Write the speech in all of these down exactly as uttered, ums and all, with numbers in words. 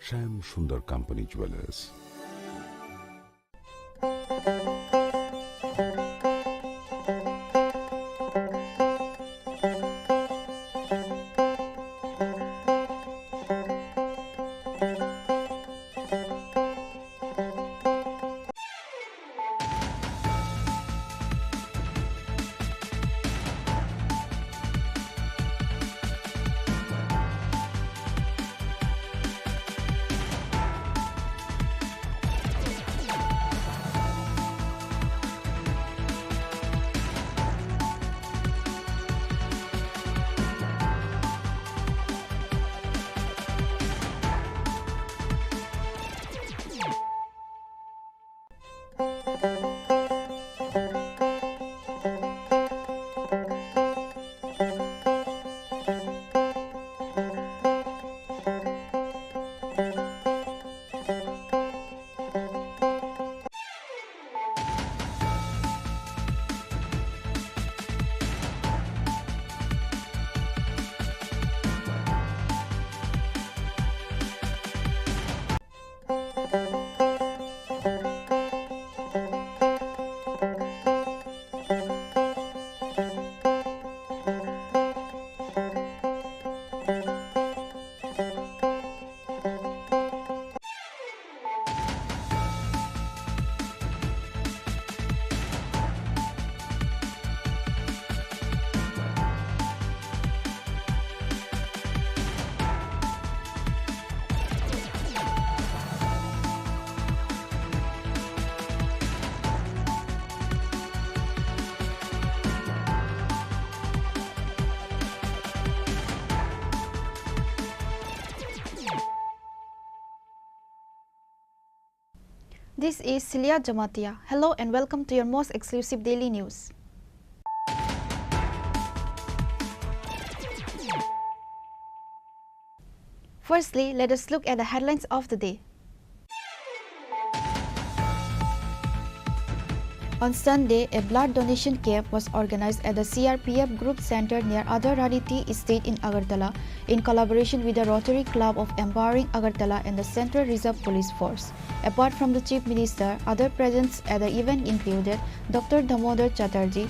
Shyam Sundar Company Jewelers. This is Celia Jamatia. Hello and welcome to your most exclusive daily news. Firstly, let us look at the headlines of the day. On Sunday, a blood donation camp was organized at the C R P F Group Center near Adharani Tea Estate in Agartala, in collaboration with the Rotary Club of Empowering Agartala and the Central Reserve Police Force. Apart from the Chief Minister, other presents at the event included Doctor Damodar Chatterjee,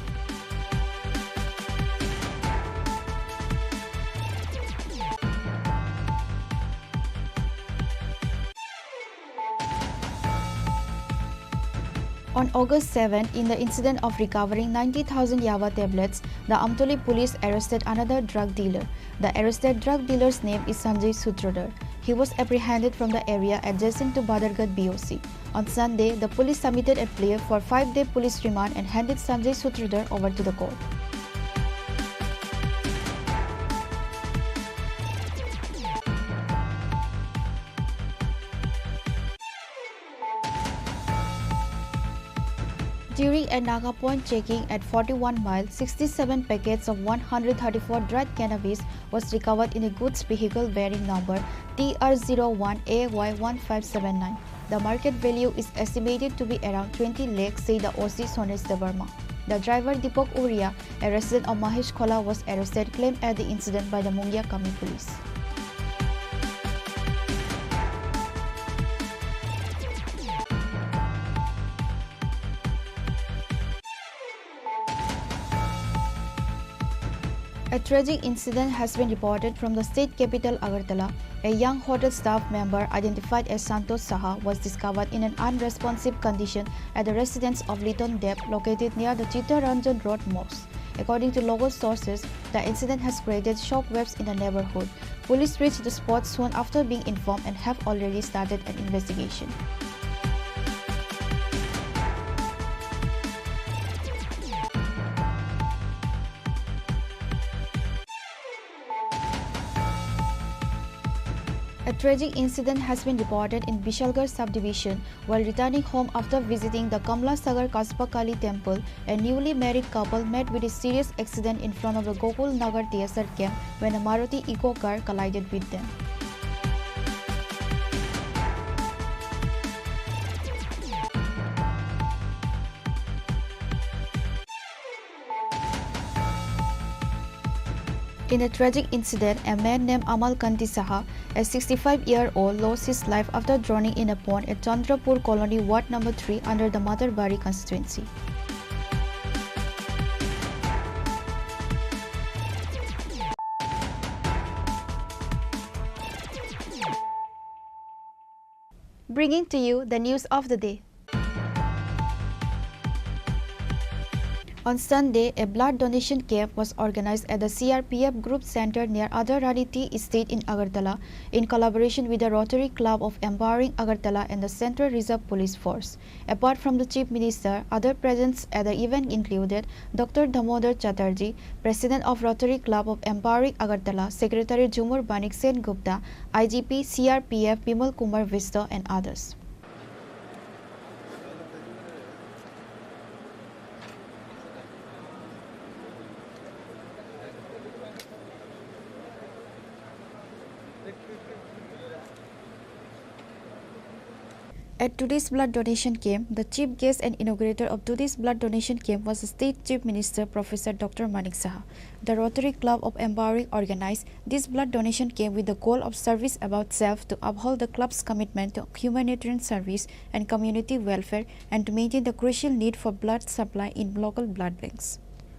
On August seven, in the incident of recovering ninety thousand yaba tablets, the Amtoli police arrested another drug dealer. The arrested drug dealer's name is Sanjay Sutradhar. He was apprehended from the area adjacent to Badharghat B O C. On Sunday, the police submitted a plea for five-day police remand and handed Sanjay Sutradhar over to the court. During a Naga Point checking at forty-one Mile, sixty-seven packets of one hundred thirty-four dried cannabis was recovered in a goods vehicle bearing number T R zero one A Y one five seven nine. The market value is estimated to be around twenty lakhs, said the O C Sonesh Debbarma. The driver Deepak Oria, a resident of Mahesh Khola, was arrested, claimed at the incident by the Mungia Kami police. A tragic incident has been reported from the state capital Agartala. A young hotel staff member identified as Santosh Saha was discovered in an unresponsive condition at the residence of Liton Deb, located near the Chittaranjan Road Mosque. According to local sources, the incident has created shockwaves in the neighborhood. Police reached the spot soon after being informed and have already started an investigation. A tragic incident has been reported in Bishalgarh subdivision while returning home after visiting the Kamla Sagar Kaspa Kali temple. A newly married couple met with a serious accident in front of the Gokul Nagar T S R camp when a Maruti Eeco car collided with them. In a tragic incident, a man named Amal Kanti Saha, a sixty-five-year-old, lost his life after drowning in a pond at Chandrapur Colony, Ward number three, under the Matarbari constituency. Bringing to you the news of the day. On Sunday, a blood donation camp was organized at the C R P F Group Center near Adharani Tea Estate in Agartala, in collaboration with the Rotary Club of Empowering Agartala and the Central Reserve Police Force. Apart from the Chief Minister, other presents at the event included Doctor Damodar Chatterjee, President of Rotary Club of Empowering Agartala, Secretary Jhumur Banik Sen Gupta, I G P C R P F Bimal Kumar Visto, and others. At today's blood donation camp, the chief guest and inaugurator of today's blood donation camp was the State Chief Minister Professor Doctor Manik Saha. The Rotary Club of Empowering organized this blood donation camp with the goal of service above self to uphold the club's commitment to humanitarian service and community welfare and to maintain the crucial need for blood supply in local blood banks.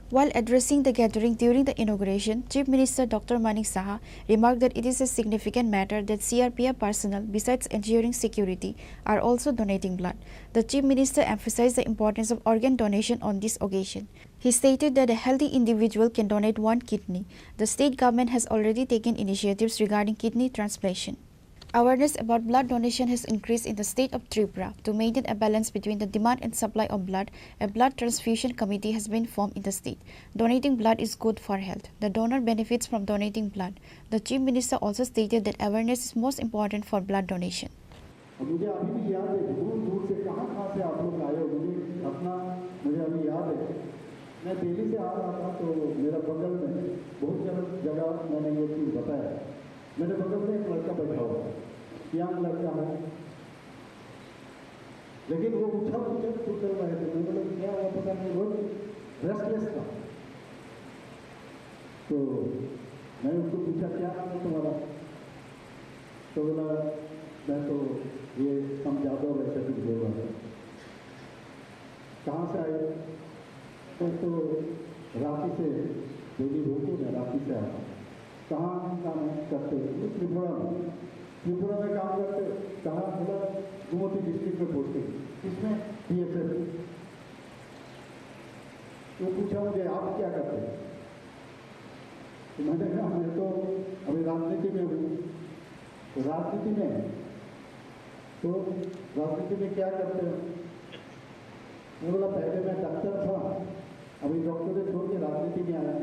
While addressing the gathering during the inauguration, Chief Minister Doctor Manik Saha remarked that it is a significant matter that C R P F personnel, besides ensuring security, are also donating blood. The Chief Minister emphasized the importance of organ donation on this occasion. He stated that a healthy individual can donate one kidney. The state government has already taken initiatives regarding kidney transplantation. Awareness about blood donation has increased in the state of Tripura. To maintain a balance between the demand and supply of blood, a blood transfusion committee has been formed in the state. Donating blood is good for health. The donor benefits from donating blood. The Chief Minister also stated that awareness is most important for blood donation. मुझे अभी भी याद है, दूर दूर से कहाँ कहाँ से आप लोग आए हो। मुझे घटना, मुझे अभी याद है, मैं दिल्ली से आ रहा था तो मेरा बगल में बहुत जगह जगह मैंने ये चीज़ बताया। मेरे बगल में एक लड़का बैठा हुआ है, यंग लड़का है, लेकिन वो उछल उछल उछल रहे थे। मैंने बोला, क्या हुआ पता नहीं, वो रेस्टलेस था। तो मैं उसको पूछा, क्या नाम है तुम्हारा? तो बोला, मैं तो ये हम जादव ऐसे कुछ बोल रहा था। कहाँ से आए? मैं तो रांची से, दिल्ली होके मैं रांची से आया हूँ। कहाँ काम करते हो? बोले, त्रिपुरा में। त्रिपुरा में काम करते हो? कहाँ? बोला, गोमती डिस्ट्रिक्ट में पोस्टिंग। किसमें? बीएसएफ। वो पूछा मुझे, आप क्या करते हो? तो मैंने कहा, मैं तो अभी राजनीति में हूँ। तो राजनीति में, तो राजनीति में क्या करते हो? मैं बोला, पहले मैं डॉक्टर था, अभी डॉक्टरेट छोड़ के राजनीति में आया।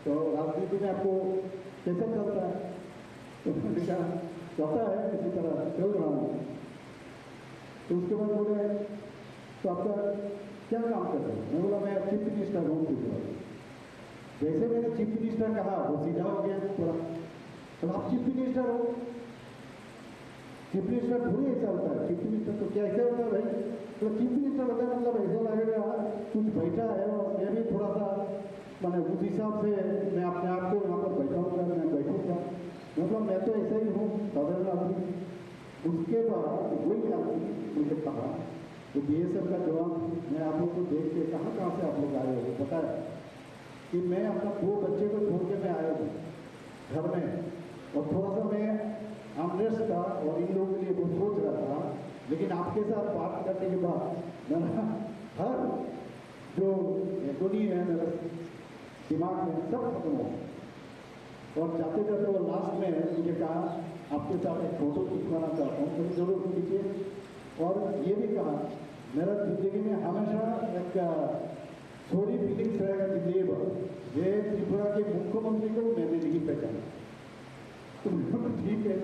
तो राजनीति में आपको कैसा चलता है? तो मैंने कहा, चलता है, इसी तरह चल रहा हूँ। तो उसके बाद बोले, तो आपका क्या काम करते हो? मैं बोला, मैं चीफ मिनिस्टर हूँ त्रिपुरा। जैसे मैंने चीफ मिनिस्टर कहा, वो सीधा हो गया पूरा। तो आप चीफ मिनिस्टर हो, चीफ मिनिस्टर थोड़ी ऐसा होता है। चीफ मिनिस्टर तो क्या ऐसा होता है भाई? तो चीफ मिनिस्टर होता है, मतलब ऐसा लगेगा कुछ बैठा है और मैं भी थोड़ा सा, मैंने उस हिसाब से मैं अपने आप को यहाँ पर बैठाऊंगा, मैं बैठूंगा। मतलब मैं तो ऐसा ही हूँ, साधारण आदमी। उसके बाद वही आदमी मुझे कहा कि बीएसएफ का जवान, मैं आप लोग को देख के, कहाँ कहाँ से आप लोग आए हो, बताया कि मैं अपना दो बच्चे को छोड़ के मैं आया हूँ घर में, और थोड़ा सा मैं अनरेस्ट था और इन लोगों के लिए वो सोच रहा था, लेकिन आपके साथ बात करने के बाद मेरा हर जो एगोनी है मेरा दिमाग में सब खत्म हो गया। और जाते जाते वो लास्ट में मुझे कहा, आपके साथ एक फोटो खिंचवाना चाहता हूँ। तो जरूर खींचिए। और ये भी कहा, मेरा जिंदगी में हमेशा एक सॉरी फीलिंग्स रहेगा जिंदगी भर, ये त्रिपुरा के मुख्यमंत्री को मैंने नहीं पहचाना। तो मैंने बोला, ठीक है।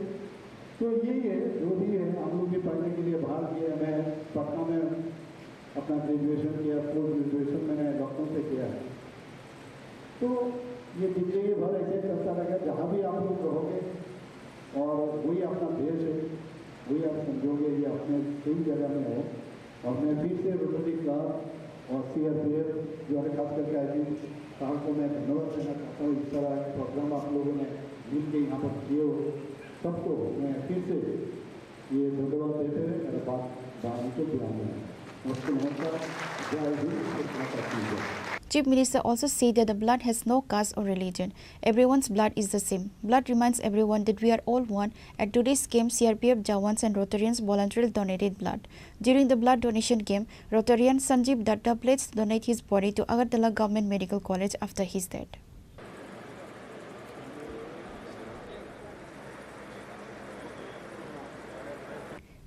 तो यही है, जो भी है, हम लोग भी पढ़ने के लिए बाहर गए। मैं पटना में अपना ग्रेजुएशन किया, पोस्ट ग्रेजुएशन मैंने लखनऊ से किया है। तो ये जिंदगी भर ऐसे चलता रहेगा, जहाँ भी आप लोग रहोगे और वही अपना देश है, वही आप समझोगे, ये अपने सही जगह में हो। और मैं फिर से रोटरी क्लब और सीआरपीएफ जो है, खास करके आईजी साहब को मैं धन्यवाद देना चाहता हूँ। और इस तरह एक प्रोग्राम आप लोगों ने मिलके यहाँ पर किए हो, सबको मैं फिर से ये धन्यवाद देते हुए मेरा बात, बात को विराम देना। नमस्ते, नमस्कार, जय हिंद, कृष्णा का जय। Chief Minister also said that the blood has no caste or religion. Everyone's blood is the same. Blood reminds everyone that we are all one. At today's camp, C R P F jawans and Rotarians voluntarily donated blood. During the blood donation camp, Rotarian Sanjeev Datta pledged to donate his body to Agartala Government Medical College after his death.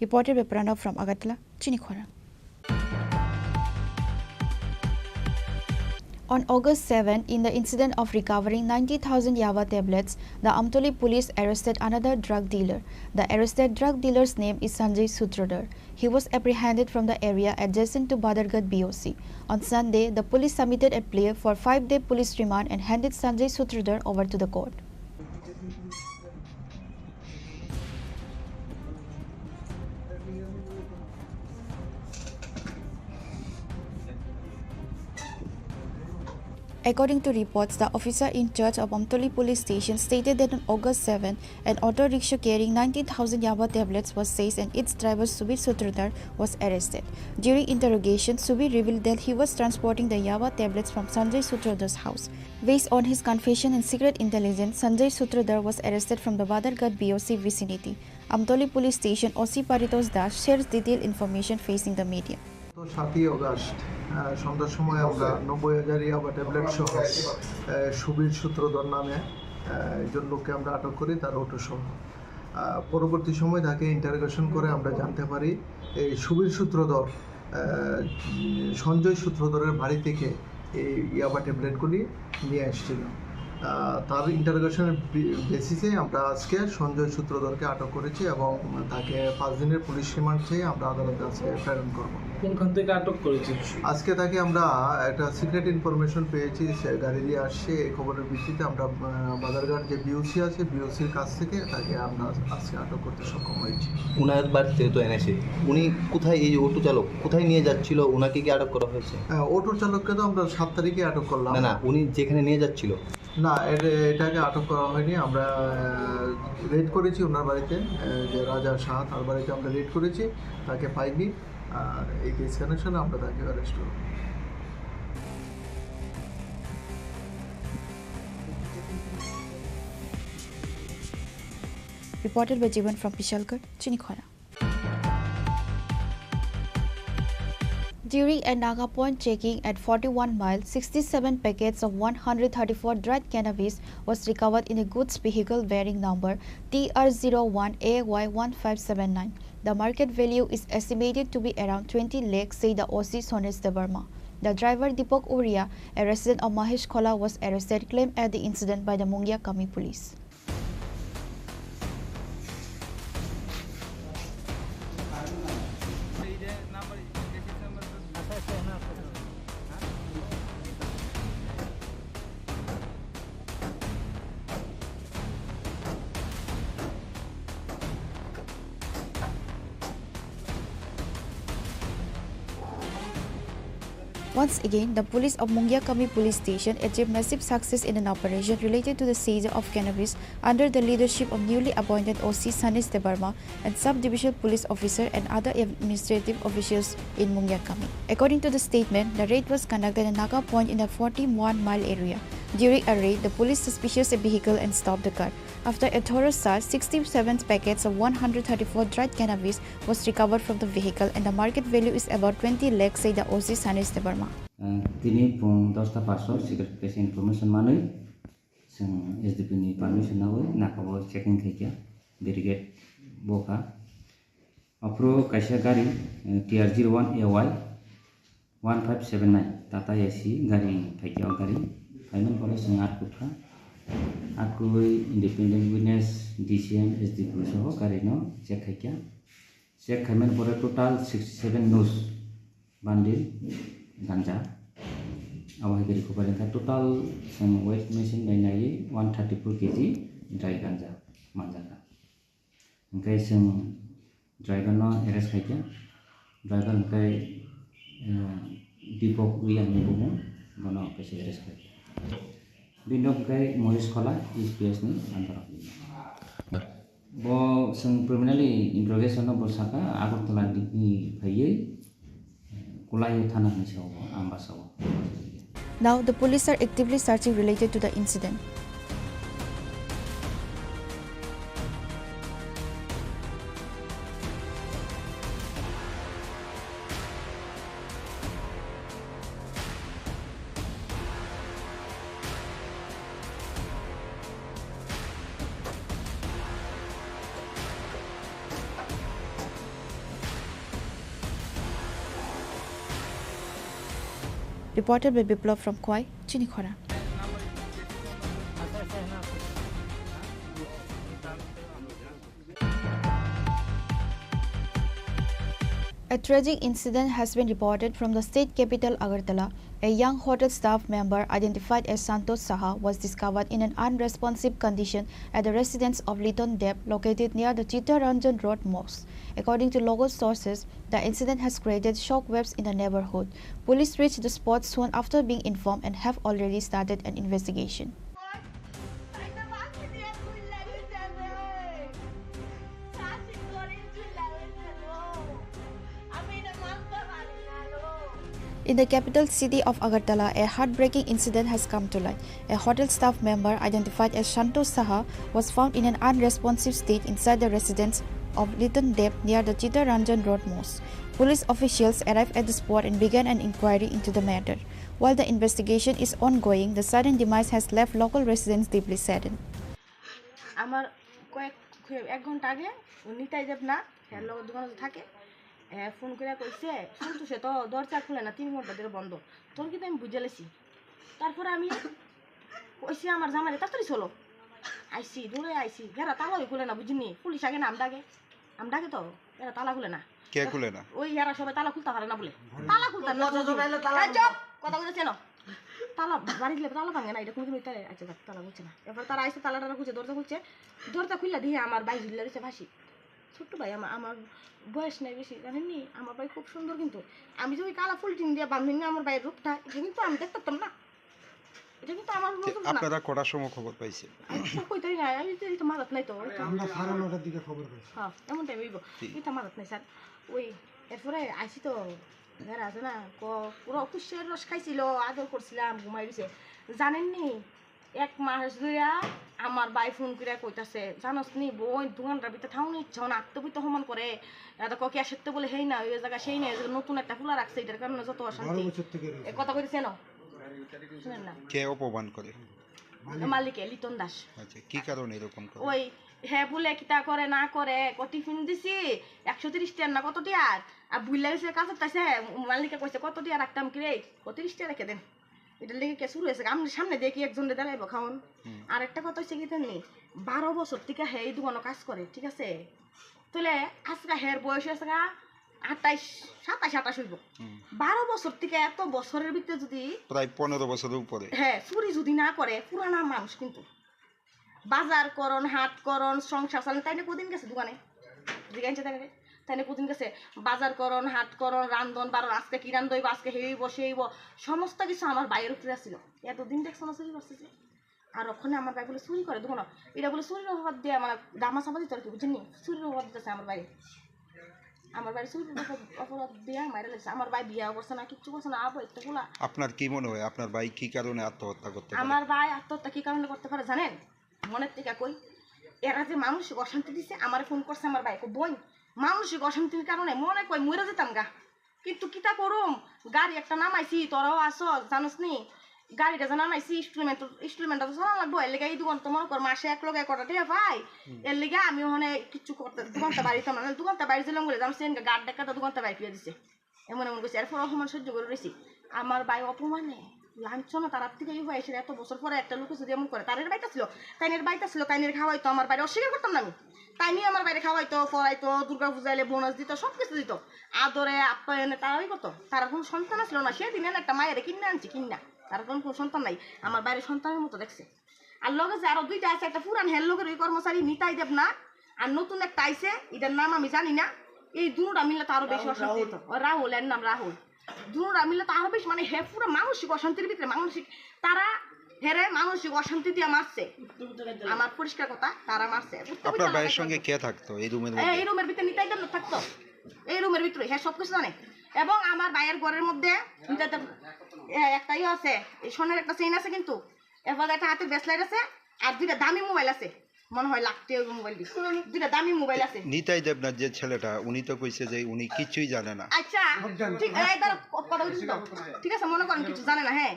Reported by Pranab from Agartala, Chini Khorang. On August seven, in the incident of recovering ninety thousand yaba tablets, the Amtoli police arrested another drug dealer. The arrested drug dealer's name is Sanjay Sutradhar. He was apprehended from the area adjacent to Badharghat B O C. On Sunday, the police submitted a plea for five-day police remand and handed Sanjay Sutradhar over to the court. According to reports, the officer in charge of Amtoli police station stated that on August seven, an auto rickshaw carrying ninety thousand yaba tablets was seized and its driver Subir Sutradhar was arrested. During interrogation, Subir revealed that he was transporting the yaba tablets from Sanjay Sutradhar's house. Based on his confession and secret intelligence, Sanjay Sutradhar was arrested from the Badharghat B O C vicinity. Amtoli police station O C Paritosh Das shares detailed information facing the media. তো সাতই অগাস্ট, আহ, সন্ধ্যার সময় আমরা নব্বই হাজার ইয়াবা ট্যাবলেট সহ, আহ, সুবীর সূত্রধর নামে, আহ, একজন লোককে আমরা আটক করি, তার অটো সহ। আহ, পরবর্তী সময় তাকে ইন্টারোগেশন করে আমরা জানতে পারি এই সুবীর সূত্রধর, আহ, সঞ্জয় সূত্রধরের বাড়ি থেকে এই ইয়াবা ট্যাবলেটগুলি নিয়ে এসেছিল। আহ, তার ইন্টারোগেশনের বি-, বেসিসে আমরা আজকে সঞ্জয় সূত্রধরকে আটক করেছি এবং তাকে পাঁচ দিনের পুলিশ রিমান্ড চেয়ে আমরা আদালতে আজকে প্রেরণ করব। কোনখান থেকে আটক করেছে? আজকে তাকে আমরা একটা সিক্রেট ইনফরমেশন পেয়েছি, সে গাড়ি দিয়ে আসছে। এই খবরের ভিত্তিতে আমরা, আহ, বাজারঘাট যে বিওসি আছে, বিওসির কাছ থেকে তাকে আমরা আজকে আটক করতে সক্ষম হয়েছি। ওনার বাড়িতে তো এনেছে, উনি কোথায়, এই যে অটো চালক কোথায় নিয়ে যাচ্ছিল, ওনাকে কি আটক করা হয়েছে? হ্যাঁ, অটো চালককে তো আমরা সাত তারিখে আটক করলাম। না, না, উনি যেখানে নিয়ে যাচ্ছিল। না, এটা, এটাকে আটক করা হয়নি। আমরা, আহ, রেড করেছি ওনার বাড়িতে, আহ, যে রাজা শাহ, তার বাড়িতে আমরা রেড করেছি, তাকে পাইনি। আর এই কেস কানেকশনে আমরা তাকে অ্যারেস্ট করব। Reported by Jivan from Pishalgarh, Chinikhona. During a Naga point checking at forty-one mile, sixty-seven packets of one hundred thirty-four dried cannabis was recovered in a goods vehicle bearing number T R zero one A Y one five seven nine. The market value is estimated to be around twenty lakhs, said the O C Sonesh Debbarma. The driver Deepak Uria, a resident of Mahesh Khola, was arrested, claimed at the incident by the Mungia Kami police. Once again, the police of Mungiakami Police Station achieved massive success in an operation related to the seizure of cannabis under the leadership of newly appointed O C Sanesh Debbarma and sub-divisional police officer and other administrative officials in Mungiakami. According to the statement, the raid was conducted at Naga Point in the forty-one mile area. During a raid, the police suspicious a vehicle and stopped the car. After a thorough search, sixty-seven packets of one hundred thirty-four dried cannabis was recovered from the vehicle and the market value is about twenty lakhs, said the O C Sanesh Debbarma. Tini pung dosta paso secret press information manwi chwng S D P ni permission nawi nakabo checking khaikha, barricade bokha. Aphuru kaisa gari, eh, T R zero one A Y one five seven nine Tata A C gari phaikha, o gari phaimani pore chwng atkukha, atkugwi independent witness, D C M, S D P O soho gari no check khaikha. Check khaimani pore total sixty-seven nus bundle ganja. Abo hai khe recovery wngkha. Total chwng weight machine bai naiwi one thirty-four K G dry ganja manjakha. Hwnkhe chwng driver no arrest khaikha. Driver hwnkhe, eh, Deepak Wi hinwi bumo, bono kaisa arrest khaikha. Bini nok hwnkhe Mohesh Khola, S P S ni under of. Bo chwng preliminary interrogation no bo saka Agartala ni phaiwi Kulaio thana hinwi sao bo, Ambasa o. Now, the police are actively searching related to the incident. Reported by Biplab from Khowai, Chinikhora. A tragic incident has been reported from the state capital Agartala. A young hotel staff member identified as Santosh Saha was discovered in an unresponsive condition at the residence of Liton Deb, located near the Chittaranjan Road Mosque. According to local sources, the incident has created shockwaves in the neighborhood. Police reached the spot soon after being informed and have already started an investigation. In the capital city of Agartala, a heartbreaking incident has come to light. A hotel staff member identified as Shanto Saha was found in an unresponsive state inside the residence of Liton Deb near the Chittaranjan Road Mosque. Police officials arrived at the spot and began an inquiry into the matter. While the investigation is ongoing, the sudden demise has left local residents deeply saddened. আমার কয়েক, এক ঘন্টা আগে ও নিতাই দেব না, হ্যাঁ, লগর দোকানে থাকে। এ, ফোন করে কইছে, "সন্তোষে তো দরজা খুলে না, তিন ঘন্টা ধরে বন্ধ। তোর কিন্তু আমি বুঝে লেছি।" তারপরে আমি কইছি, "আমার জামাইরে তাড়াতাড়ি চলো।" আইছি, দৌড়ে আইছি, হেরা তালাই খুলে না, বুঝিনি? পুলিশ আগে নাম ডাকে, নাম ডাকে তো, এরা তালা খুলে না। কে খুলে না? ওই এরা সবাই তালা খুলতে পারে না বলে। তালা খুলতে না, কত জন আইলো তালা এই খুলতে? চুপ, কথা কইতেছে না। তালা, বাড়ি গেলে তালা ভাঙে না, এটা কোনোদিন তালা, আচ্ছা, যাক, তালা খুলছে না। এবার তারা আইসে, তালা টালা খুলছে, দরজা খুলছে, দরজা খুললে দিয়ে আমার ভাই ঝুলে রয়েছে ফাঁসি। ছোট্ট ভাই আমার, আমার বয়স নাই বেশি, জানেননি? আমার ভাই খুব সুন্দর কিন্তু। আমি যে ওই কালা ফুল টিন দিয়ে বান্ধবী আমার ভাইয়ের রূপটা, এটা কিন্তু আমি দেখতাম না। এটা কিন্তু আমার তে, নতুন না। আপনারা কটার সময় খবর পাইছেন? আমি তো কইতাই না, আমি তো, এই তো মাথাত নাই তো, ওই তো। আমরা সাড়ে নটার দিকে খবর পাইছি। হ্যাঁ, এমন টাইম হইব। ঠিক। এটা মাথাত নাই, স্যার। ওই, এরপরে আইসি তো, এরা আছে না, ক-, পুরো কুশিয়ার রস খাইছিল, আদর করছিলাম, ঘুমাই দিছে। জানেননি? এক মাস ধইরা আমার ভাই ফোন কইরা কইতাছে, "জানোস নি বোন, দোকানটার ভিতরে থাউনি ইচ্ছা হয় না, আত্মবিত্ত হমান করে, এত ক ক্যাশের তো বলে হেই না, ওই জায়গা সেই নেই, নতুন একটা খোলা রাখছে, এটার কারণে যত অশান্তি।" বারো বছর থেকে রয়েছে। এ কথা কইতেছে না? শুনেন না। কে অপমান করে? মালিক। মালিকে, লিটন দাস। আচ্ছা, কি কারণে এরকম করে? ওই, হ্যাঁ, বলে কিতা করে না করে, ক টিফিন দিছি, একশো তিরিশ টিয়ার না কত টিয়ার? আর বুঝলে গেছে কাজের তাইছে, মালিকে কইছে, "কত টিয়ার রাখতাম কি রে?" "ক তিরিশ টিয়ার রেখে দেন।" এটা লেগে কে শুরু হয়েছে, আমি সামনে দেখি একজন দাঁড়াইবো খাওন। হুম। আর একটা কথা হচ্ছে কি জানি, বারো বছর থেকে হে এই দোকানে কাজ করে, ঠিক আছে? তাহলে আজকে হের বয়স আছে গা আঠাইশ, সাতাইশ, আঠাইশ হইব। হুম। বারো বছর থেকে এত বছরের ভিতরে যদি প্রায় পনেরো বছরের উপরে। হ্যাঁ, চুরি যদি না করে, পুরানা মানুষ কিন্তু। বাজার করন, হাট করন, সংসার চালান, তাই না কদিন গেছে দোকানে? জিজ্ঞাসা তাই না? তাই না কদিন গেছে? বাজার করন, হাট করন, রান্ধন বারন, আজকে কি রান্ধ হইব, আজকে হেইব, সেইব, সমস্ত কিছু আমার ভাইয়ের উপরে ছিল। এতদিন দেখছো না চুরি করছে যে? আর ওখানে আমার ভাই বলে চুরি করে, দেখো না, এটা বলে চুরির অপবাদ দিয়ে আমার দামা চাপা দিত আর কি, বুঝছেন নি? চুরির অপবাদ দিতেছে আমার ভাই। আমার ভাই চুরির অপবাদ, অপবাদ দিয়ে মারা লাগছে। আমার ভাই বিয়া করছে না, কিচ্ছু করছে না, আবো একটা খোলা। আপনার কি মনে হয়, আপনার ভাই কি কারণে আত্মহত্যা করতে পারে? আমার ভাই আত্মহত্যা কি কারণে করতে পারে জানেন? মনের থেকে কই, এরা যে মানসিক অশান্তি দিছে, আমার ফোন করছে আমার ভাই, কই, "বোন, মানসিক অশান্তির কারণে মনে কই মরে যেতাম গা।" কিন্তু কিতা করুম, গাড়ি একটা নামাইছি, তোরাও আছো, জানোস নি? গাড়িটা যে নামাইছি, ইনস্টলমেন্ট, ইনস্টলমেন্টটা তো চালান লাগবো, এর লেগে এই দোকান তো মনে কর মাসে এক লগে কটা টেকা পাই, হুম। এর লেগে আমি ওখানে কিচ্ছু করতে, দোকানটা বাড়িতে না, দোকানটা বাড়ি দিলাম বলে, জানোস নি, গার্ড ডাক্তারটা দোকানটা বাড়ি ফিরে দিছে, এমন এমন কইছে, এরপর অপমান সহ্য করে রয়েছি। আমার ভাই অপমানে লাঞ্ছনা তার থেকে ইয়ে হয়েছে, এত বছর পরে একটা লোকে যদি এমন করে, তার এর বাইতে ছিল, তাই এর বাইতে ছিল, তাই এর খাওয়াইতো, আমার বাইরে অস্বীকার করতাম না আমি। তাই নিয়ে আমার বাইরে খাওয়াইতো, পড়াইতো, দুর্গা পূজা এলে বোনাস দিত, সব কিছু দিত। আদরে আপ্যায়নে তারাই করতো। তার কোনো সন্তান ছিল না। সেদিন এনে একটা মায়ের কিনে আনছি, কিনা। তার কোনো, কোনো সন্তান নাই। আমার বাইরে সন্তানের মতো দেখছে। আর লগে যে আরো দুইটা আছে, একটা পুরান হের লোকের ওই কর্মচারী নিতাই দেব না, আর নতুন একটা আইছে, এটার নাম আমি জানি না। এই দুটা মিলে তো আরো বেশি রাহুল, অশান্তি। রাহুল। ও, রাহুল, এর নাম রাহুল। দুটা মিলে তো আরো বেশি, মানে, হে পুরো মানসিক অশান্তির ভিতরে, মানসিক, তারা হেরে মানসিক অশান্তি দিয়া মারছে। আমার পরিষ্কার কথা, তারা মারছে। উত্তর আপনার দিতে ভাইয়ের আমাকে সঙ্গে কে থাকতো এই রুমের এই মধ্যে? রুমের ভিতরে নিতাই দেব থাকতো। এই রুমের ভিতরে, হ্যাঁ, সব কিছু জানে। এবং আমার ভাইয়ের ঘরের মধ্যে নিতাই দেব, এ, একটাই আছে, এই স্বর্ণের একটা চেইন আছে কিন্তু, এরপর একটা হাতে ব্রেসলেট আছে, আর দুইটা দামি মোবাইল আছে, মনে হয় লাখ টাকার মোবাইল দিছে, দুইটা দামি মোবাইল আছে। নিতাই দেবনাথ যে ছেলেটা, উনি তো কইছে যে উনি কিচ্ছুই জানে না। আচ্ছা, ঠিক, এই ধরো, ক-, কথা বলছি তো, ঠিক আছে, মনে করেন কিছু জানে না, হ্যাঁ,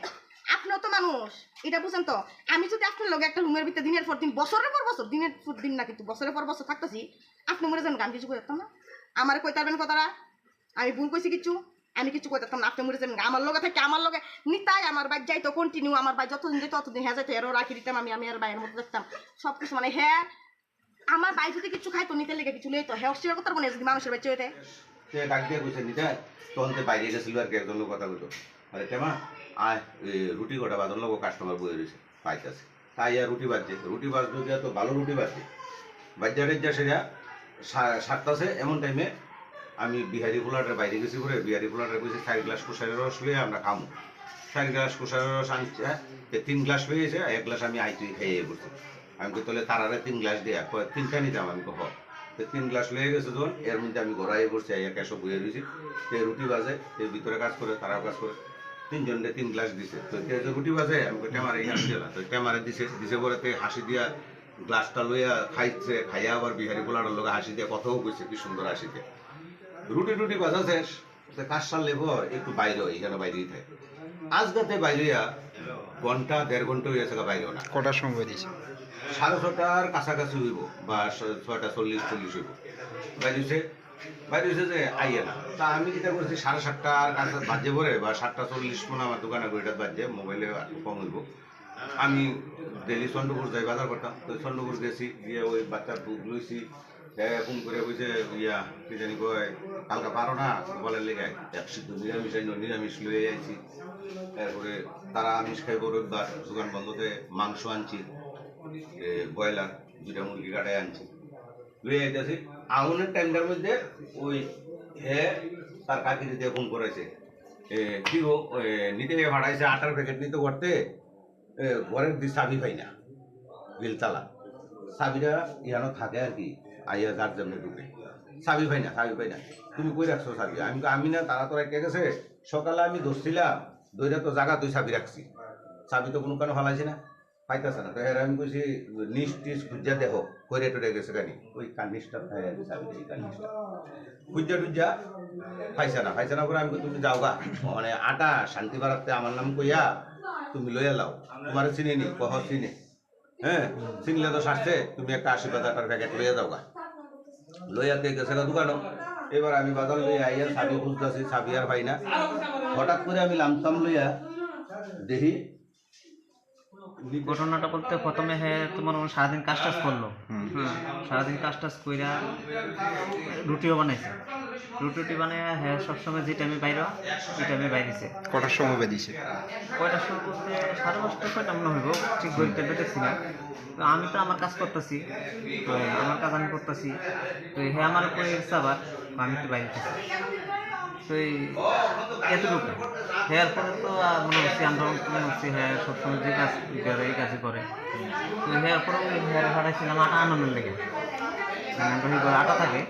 আপনিও তো মানুষ, এটা বুঝেন তো। আমি যদি আপনার লগে একটা রুমের ভিতরে দিনের পর দিন, বছরের পর বছর, দিনের পর দিন না, কিন্তু বছরের পর বছর থাকতেছি, আপনি মরে যাবেন, আমি কিছু করতাম না। আমার কই তারবেন কথাটা, আমি ভুল কইছি কিছু? আমি কিছু কইতাম না, আপনি মরে যাবেন। আমার লগে থাকে, আমার লগে নিতাই, আমার ভাই যাইতো কন্টিনিউ, আমার ভাই যতদিন যাইতো ততদিন হ্যাঁ যাইতো, এরও রাখি দিতাম আমি, আমি আর ভাইয়ের মতো দেখতাম সব কিছু। মানে হ্যাঁ, আমার ভাই যদি কিছু খাইতো, নিতে লেগে কিছু লইতো, হ্যাঁ অস্বীকার করতে পারবো না যদি মানুষের বাচ্চা হইতে। তে ডাক দিয়ে কইছে, "নিতাই, তখন তে বাইরে গেছিল আর কি, একজন লোক কথা কইতো। আরে তেমা, আয়, এ, রুটি কটা বাজার লোক কাস্টমার বই রয়েছে।" পাইতাছে। তাই আর রুটি বাজছে, রুটি বাজতে গিয়া তো ভালো রুটি বাজছে। বাজ্যা টাজ্যা সেরা সা-, সাতটাছে এমন টাইমে আমি বিহারি পোলাটার বাইরে গেছি করে, বিহারি পোলাটার কইছে, "চার গ্লাস কুশারের রস লইয়া আমরা খামু।" চার গ্লাস কুশারের রস আনছে, হ্যাঁ? তে তিন গ্লাস লইয়া এসে এক গ্লাস আমি আইতুই খাইয়ে পড়ছি। আমি কই, "তাহলে তারারে তিন গ্লাস দিয়া।" কয়, "তিনটা নিতাম।" আমি কই, "হ।" তো তিন গ্লাস লয়ে গেছে যখন, এর মধ্যে আমি ঘরে আইয়া পড়ছি, আইয়া ক্যাশো বইয়া রইছি। তে রুটি বাজে, তে ভিতরে কাজ করে, তারাও কাজ করে। তিনজনরে তিন গ্লাস দিছে। তো তে যে রুটি বাজে, আমি কই, "টেমারে ইহান দিও না।" তো টেমারে দিছে, দিছে পরে তে হাসি দিয়া গ্লাসটা লইয়া খাইছে, খাইয়া আবার বিহারি পোলাটার লগে হাসি দিয়া কথাও কইছে, কি সুন্দর হাসি দিয়া। রুটি টুটি বাজা শেষ, তো কাজ সারলে পর একটু বাইরে হয়, এখানে বাইরেই থাকে। আজকাতে বাইরে হইয়া ঘন্টা, দেড় ঘন্টা হয়ে গেছে বাইরে না। কটার সময় বেরিয়েছে? সাড়ে ছটার কাছাকাছি হইব বা ছ-, ছয়টা চল্লিশ, চল্লিশ হইব। বাইরে হইছে, বাইরে হইছে যে আইয়ে না। তা আমি যেটা করছি, সাড়ে সাতটার কাছে বাজে পরে বা সাতটা চল্লিশ মনে আমার দোকানে ঘড়িটা বাজে, মোবাইলে একটু কম হইব। আমি ডেলি চন্দ্রপুর যাই বাজার করতাম, তো চন্দ্রপুর গেছি, গিয়ে ওই বাচ্চার দুধ লইছি, এ, ফোন করে কইছে, ইয়া, কি জানি কয়, "কালকে পারো না?" বলে, "লেগে আয়।" এক সিদ্ধ নিরামিষ আইলো, নিরামিষ লইয়া আইছি। এরপরে তারা আমিষ খাইব রবিবার, দোকান বন্ধতে মাংস আনছি, এ, ব্রয়লার, দুইটা মুরগি কাটাই আনছি। লইয়া আইতেছি, আউনের টাইমটার মধ্যে ওই হে তার কাকি দিয়ে ফোন করেছে, এ, "কি গো, এ, নিতে গিয়ে ফাটাইছে আটার প্যাকেট নিতে করতে?" এ, ঘরের দি চাবি পাই না, গিলতালা। চাবিটা ইয়ানো থাকে আর কি, আইয়া যার যেমনি ঢুকে। চাবি পাই না, চাবি পাই না। "তুমি কই রাখছো চাবি?" আমি কই, "আমি না, তারা তো রেখে গেছে। সকালে আমি ধরছিলাম, ধরে তো জায়গা তুই চাবি রাখছি। চাবি তো কোনো কানো ফালাইছি না, পাইতাছে না।" তো এর আমি কইছি, "নিচ টিচ খুঁজা দেখো, কইরে টরে গেছে কানি।" ওই কানিসটা থাকে আর কি, চাবিটা, এই কানিসটা। খুঁজা টুজা পাইছে না, পাইছে না করে আমি কই, "তুমি যাও গা, মানে আটা শান্তি পাড়াতে আমার নাম কইয়া তুমি লইয়া লাও, তোমারে চিনি নি, কহ চিনি, হ্যাঁ, চিনলে তো সারছে, তুমি একটা আশীর্বাদ আটার প্যাকেট লইয়া যাও গা।" লইয়া তে গেছে গা দোকানো। এবার আমি বাজার লইয়া আইয়া চাবি খুঁজতেছি, চাবি আর পাই না। হঠাৎ করে আমি লামতাম লইয়া দেখি, ঘটনাটা বলতে প্রথমে হে তোমার ওই সারাদিন কাজ টাজ করলো। হুম। হ্যাঁ, সারাদিন কাজ টাজ কইরা রুটিও বানাইছে। রুটি টুটি বানাইয়া হে সবসময় যে টাইমে বাইরে, ওই টাইমে বাইরেছে। কটার সময় বেরিয়েছে? কয়টার সময় বলতে সাড়ে পাঁচটা, ছয়টা মনে হইব, ঠিক ঘড়িতে দেখছি না। তো আমি তো আমার কাজ করতেছি, তো আমার কাজ আমি করতেছি, তো হে আমার উপরে গেছে আবার, আমি তো বাইরে গেছি। তো এই এতটুকু। হেয়ার পরে তো আর মনে হচ্ছে, আমরা তো মনে হচ্ছে হ্যাঁ সবসময় যে কাজ করে, এই কাজই করে। তো হেয়ার পরে ওই হেয়ার ফাটাইছিলাম আটা আনানোর লেগে, মানে আমরা ওই ঘরে আটা থাকে,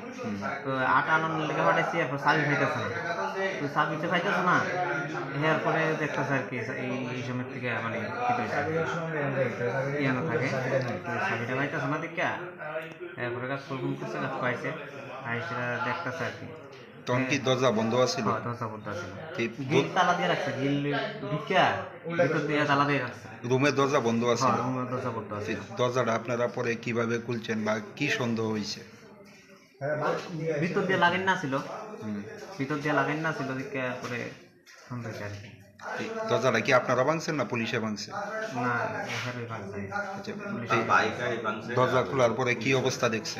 তো আটা আনানোর লেগে ফাটাইছি, এরপর চাবি পাইতেছে না। তো চাবি তো পাইতেছে না, হেয়ার পরে দেখতেছে আর কি, এই, এই সময় থেকে মানে কি হয়েছে, ইয়ানো থাকে, তো চাবিটা পাইতেছে না দেখা, এরপরে কাজ ফোন করছে, কাজ পাইছে, আইসে দেখতেছে আর কি। তখন কি দরজা বন্ধ আছিল? হ্যাঁ, দরজা বন্ধ আছিল। কি গিল ব- তালা দিয়ে রাখছে, গিল ঢুকিয়া ভিতর দিয়ে তালা দিয়ে রাখছে। রুমের দরজা বন্ধ আছিল? হ্যাঁ, রুমের দরজা বন্ধ আছিল। এই দরজাটা আপনারা পরে কিভাবে খুলছেন বা কি সন্দেহ হয়েছে? ভিতর দিয়ে লাগাই না ছিল। হুম। ভিতর দিয়ে লাগাই না ছিল, দেখে পরে সন্দেহ হয়েছে আর কি। এই দরজাটা কি আপনারা ভাঙছেন না পুলিশে ভাঙছে? না, এখানে ভাঙছে। আচ্ছা, পুলিশে এই ভাঙছে। দরজা খোলার পরে কি অবস্থা দেখছে?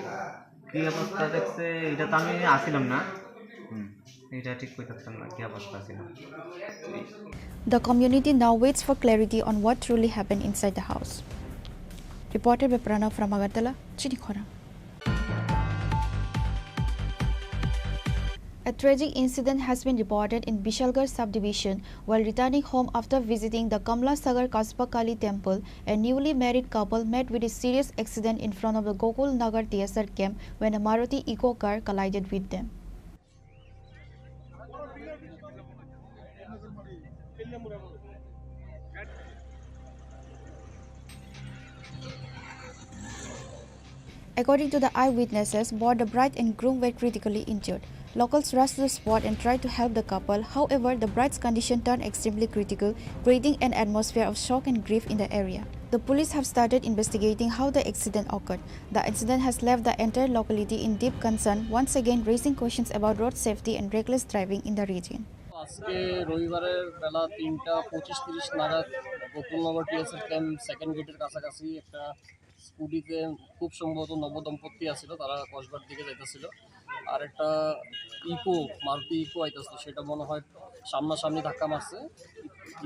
কি অবস্থা দেখছে, এটা তো আমি আসিলাম না। হুম। এটা ঠিক কইতে পারতাম না কি অবস্থা ছিল। The community now waits for clarity on what truly happened inside the house. Reporter Beprana from Agartala, Chini Khorang. A tragic incident has been reported in Bishalgarh subdivision. While returning home after visiting the Kamla Sagar Kaspa Kali temple, a newly married couple met with a serious accident in front of the Gokul Nagar T S R camp when a Maruti Eeco car collided with them. According to the eyewitnesses, both the bride and groom were critically injured. Locals rushed to the spot and tried to help the couple. However, the bride's condition turned extremely critical, creating an atmosphere of shock and grief in the area. The police have started investigating how the accident occurred. The incident has left the entire locality in deep concern, once again raising questions about road safety and reckless driving in the region. আজকে রবিবারের বেলা তিনটা পঁচিশ তিরিশ নাগাদ Gokulnagar TSR camp second গেটের কাছাকাছি একটা স্কুটিতে খুব সম্ভবত নবদম্পতি আছিল, তারা কসবার দিকে যাইতেছিল। আর একটা ইকো, মারুতি ইকো আইতেছিল, সেটা মনে হয় সামনাসামনি ধাক্কা মারছে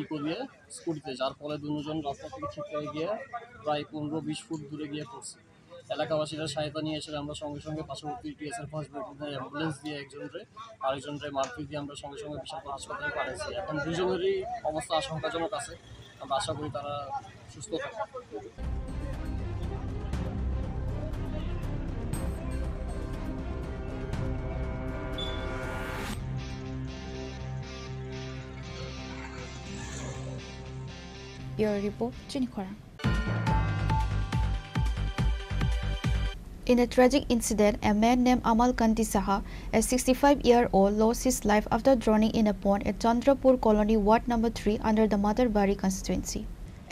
ইকো দিয়ে স্কুটিতে, যার ফলে দুজন রাস্তা থেকে ছিটকে গিয়ে প্রায় পনেরো বিশ ফুট দূরে গিয়ে পড়ছে। এলাকাবাসীরা সহায়তা নিয়ে এসে আমরা সঙ্গে সঙ্গে পার্শ্ববর্তী টিএসআর ফার্স্ট ব্যাটালিয়নের অ্যাম্বুলেন্স দিয়ে একজনরে, আরেকজনরে মারুতি দিয়ে আমরা সঙ্গে সঙ্গে বিশালপুর হাসপাতালে পাঠাইছি। এখন দুজনেরই অবস্থা আশঙ্কাজনক আছে। আমরা আশা করি তারা সুস্থ থাকবে। Bureau Report, Chini Khorang. In a tragic incident, a man named Amal Kanti Saha, a sixty-five-year-old, lost his life after drowning in a pond at Chandrapur Colony, Ward number three, under the Matarbari constituency.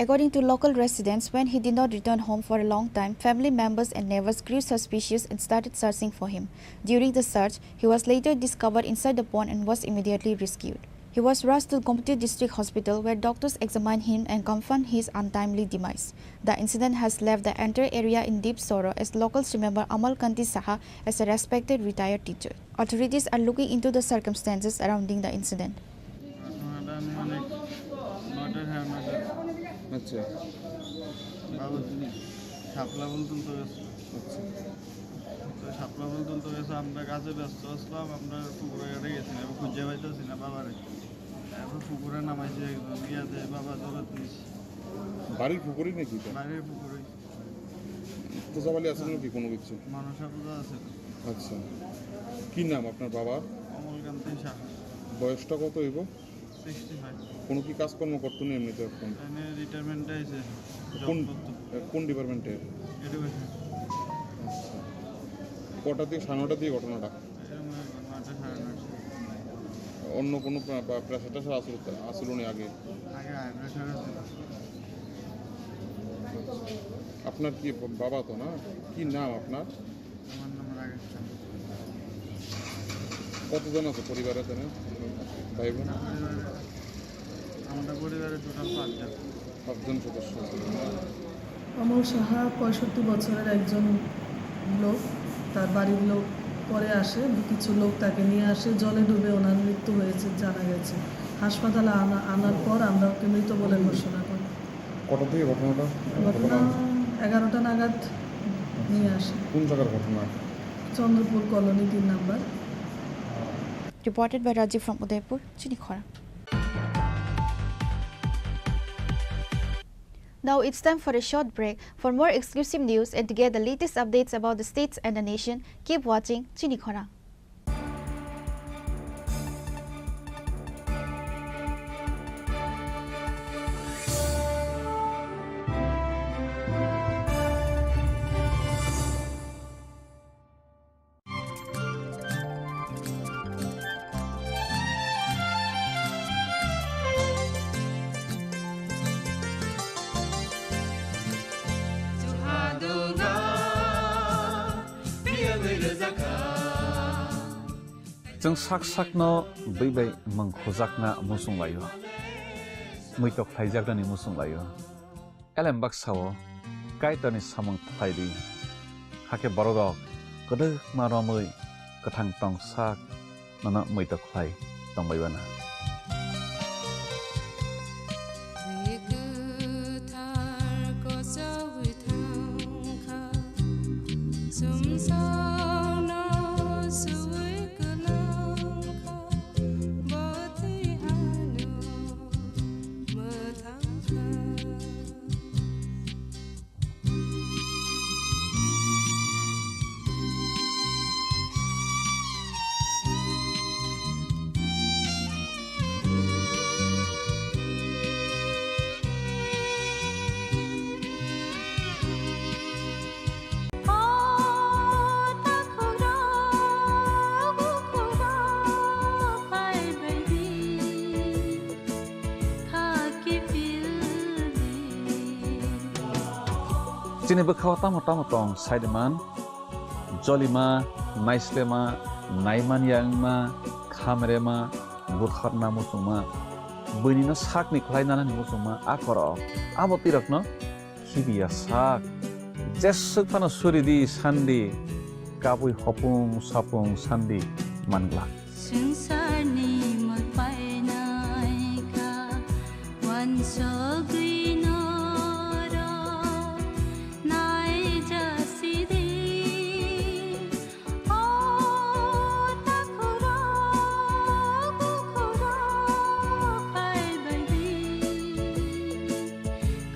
According to local residents, when he did not return home for a long time, family members and neighbors grew suspicious and started searching for him. During the search, he was later discovered inside the pond and was immediately rescued. He was rushed to Gomati District Hospital, where doctors examined him and confirmed his untimely demise. The incident has left the entire area in deep sorrow, as locals remember Amal Kanti Saha as a respected retired teacher. Authorities are looking into the circumstances surrounding the incident. ঘটনাটা আমি অনেক নয়টায় সাড়ে নয়টায়। আচ্ছা। বাবু শাপলা ফুল তুলতে গেছে। আচ্ছা। তো শাপলা ফুল তুলতে গেছে, আমরা কাজে ব্যস্ত আসলাম, আমরা পুকুরে ঘাটে গেছি না, খুঁজে পাইতেছি না বাবারে। এখন পুকুরে নামাইছি একজন, গিয়া যে বাবা জলে তুলছি। বাড়ির পুকুরেই নাকি এটা? বাড়ির পুকুরে। পূজা পালি আছে নাকি কোনো কিছু? মনসা পূজা আছে। আচ্ছা। কি নাম আপনার বাবার? অমলকান্তি সাহা। বয়সটা কত হইব? Sixty five. কোনো কি কাজকর্ম করতো না এমনিতে এখন? এনে রিটায়ারমেন্টে আইছে, জব কোন, করতো। কোন ডিপার্টমেন্টে? এডুকেশন। আচ্ছা। কটা দিয়ে, সাড়ে নটা দিয়ে ঘটনাটা? এরকম আর কি, নয়টা, সাড়ে নয়টা। অন্য কোনো প্রা-, বা প্রেশার টেশার আসলো, আসলো নি আগে? আগে হাই প্রেশার আছিল। আপনার কি বাবা তো না? কি নাম আপনার? আমার নাম রাকেশ চন্দ্র। কতজন আছে পরিবারে এখানে? ভাই বোন? পরিবারে, আমাদের পরিবারে টোটাল পাঁচজন। পাঁচজন সদস্য আছে। অমল সাহা পঁয়ষট্টি বছরের একজন লোক, তার বাড়ির লোক পরে আসে, কিছু লোক তাকে নিয়ে আসে, জলে ডুবে ওনার মৃত্যু হয়েছে জানা গেছে। হাসপাতালে আনা, আনার পর আমরা ওকে মৃত বলে ঘোষণা করি। কটা থেকে ঘটনাটা? ঘটনা এগারোটা নাগাদ নিয়ে আসে। কোন জায়গার ঘটনা? চন্দ্রপুর কলোনি তিন number. Reported by Rajiv from Udaipur, Chinikhora. Now it's time for a short break. For more exclusive news and to get the latest updates about the states and the nation, keep watching Chinikhora. Chwng sak sakno bwi bai mwng khujakna muchung laio, muitok khlaijaknani muchung laio. Elem baksa-o Kaitorni samung khlai di, hakhe bororok kwdwkma romwi kwthang tong sak nono muitok khlai tongbai mano. Kwthar kochoi thangkha, sumsokno suwi kwlwng. Chini bwkhao tamo tamo tong saiman, jolima, naislema, naimanya wngma, khamrema, butharna muchungma, buinino sakni khlai nanani muchungma a korok. Abo twi rokno khibiya sak. Jeswk phano suri di sandi, kabui hopung sapung sandi man glak. Swngcharni mwtai naikha, uansugwi norok naijasidi. O takhurok, bukhurok phaibaidi,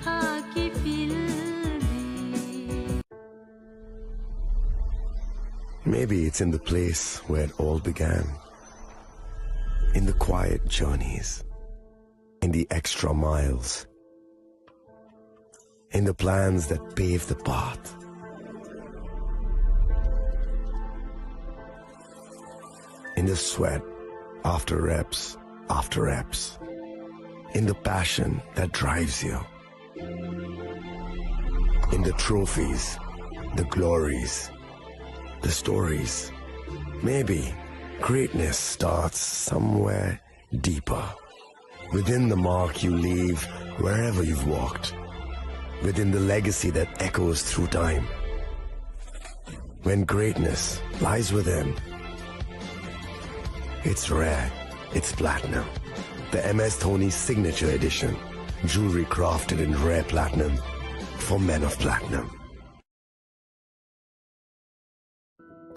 khaki phildi. Maybe it's in the place where it all began. In the quiet journeys. In the extra miles. In the plans that pave the path. In the sweat after reps, after reps. In the passion that drives you. In the trophies, the glories, the stories. Maybe greatness starts somewhere deeper. Within the mark you leave wherever you've walked. Within the legacy that echoes through time. When greatness lies within, it's rare, it's platinum. The M S Dhoni Signature Edition. Jewelry crafted in rare platinum for men of platinum.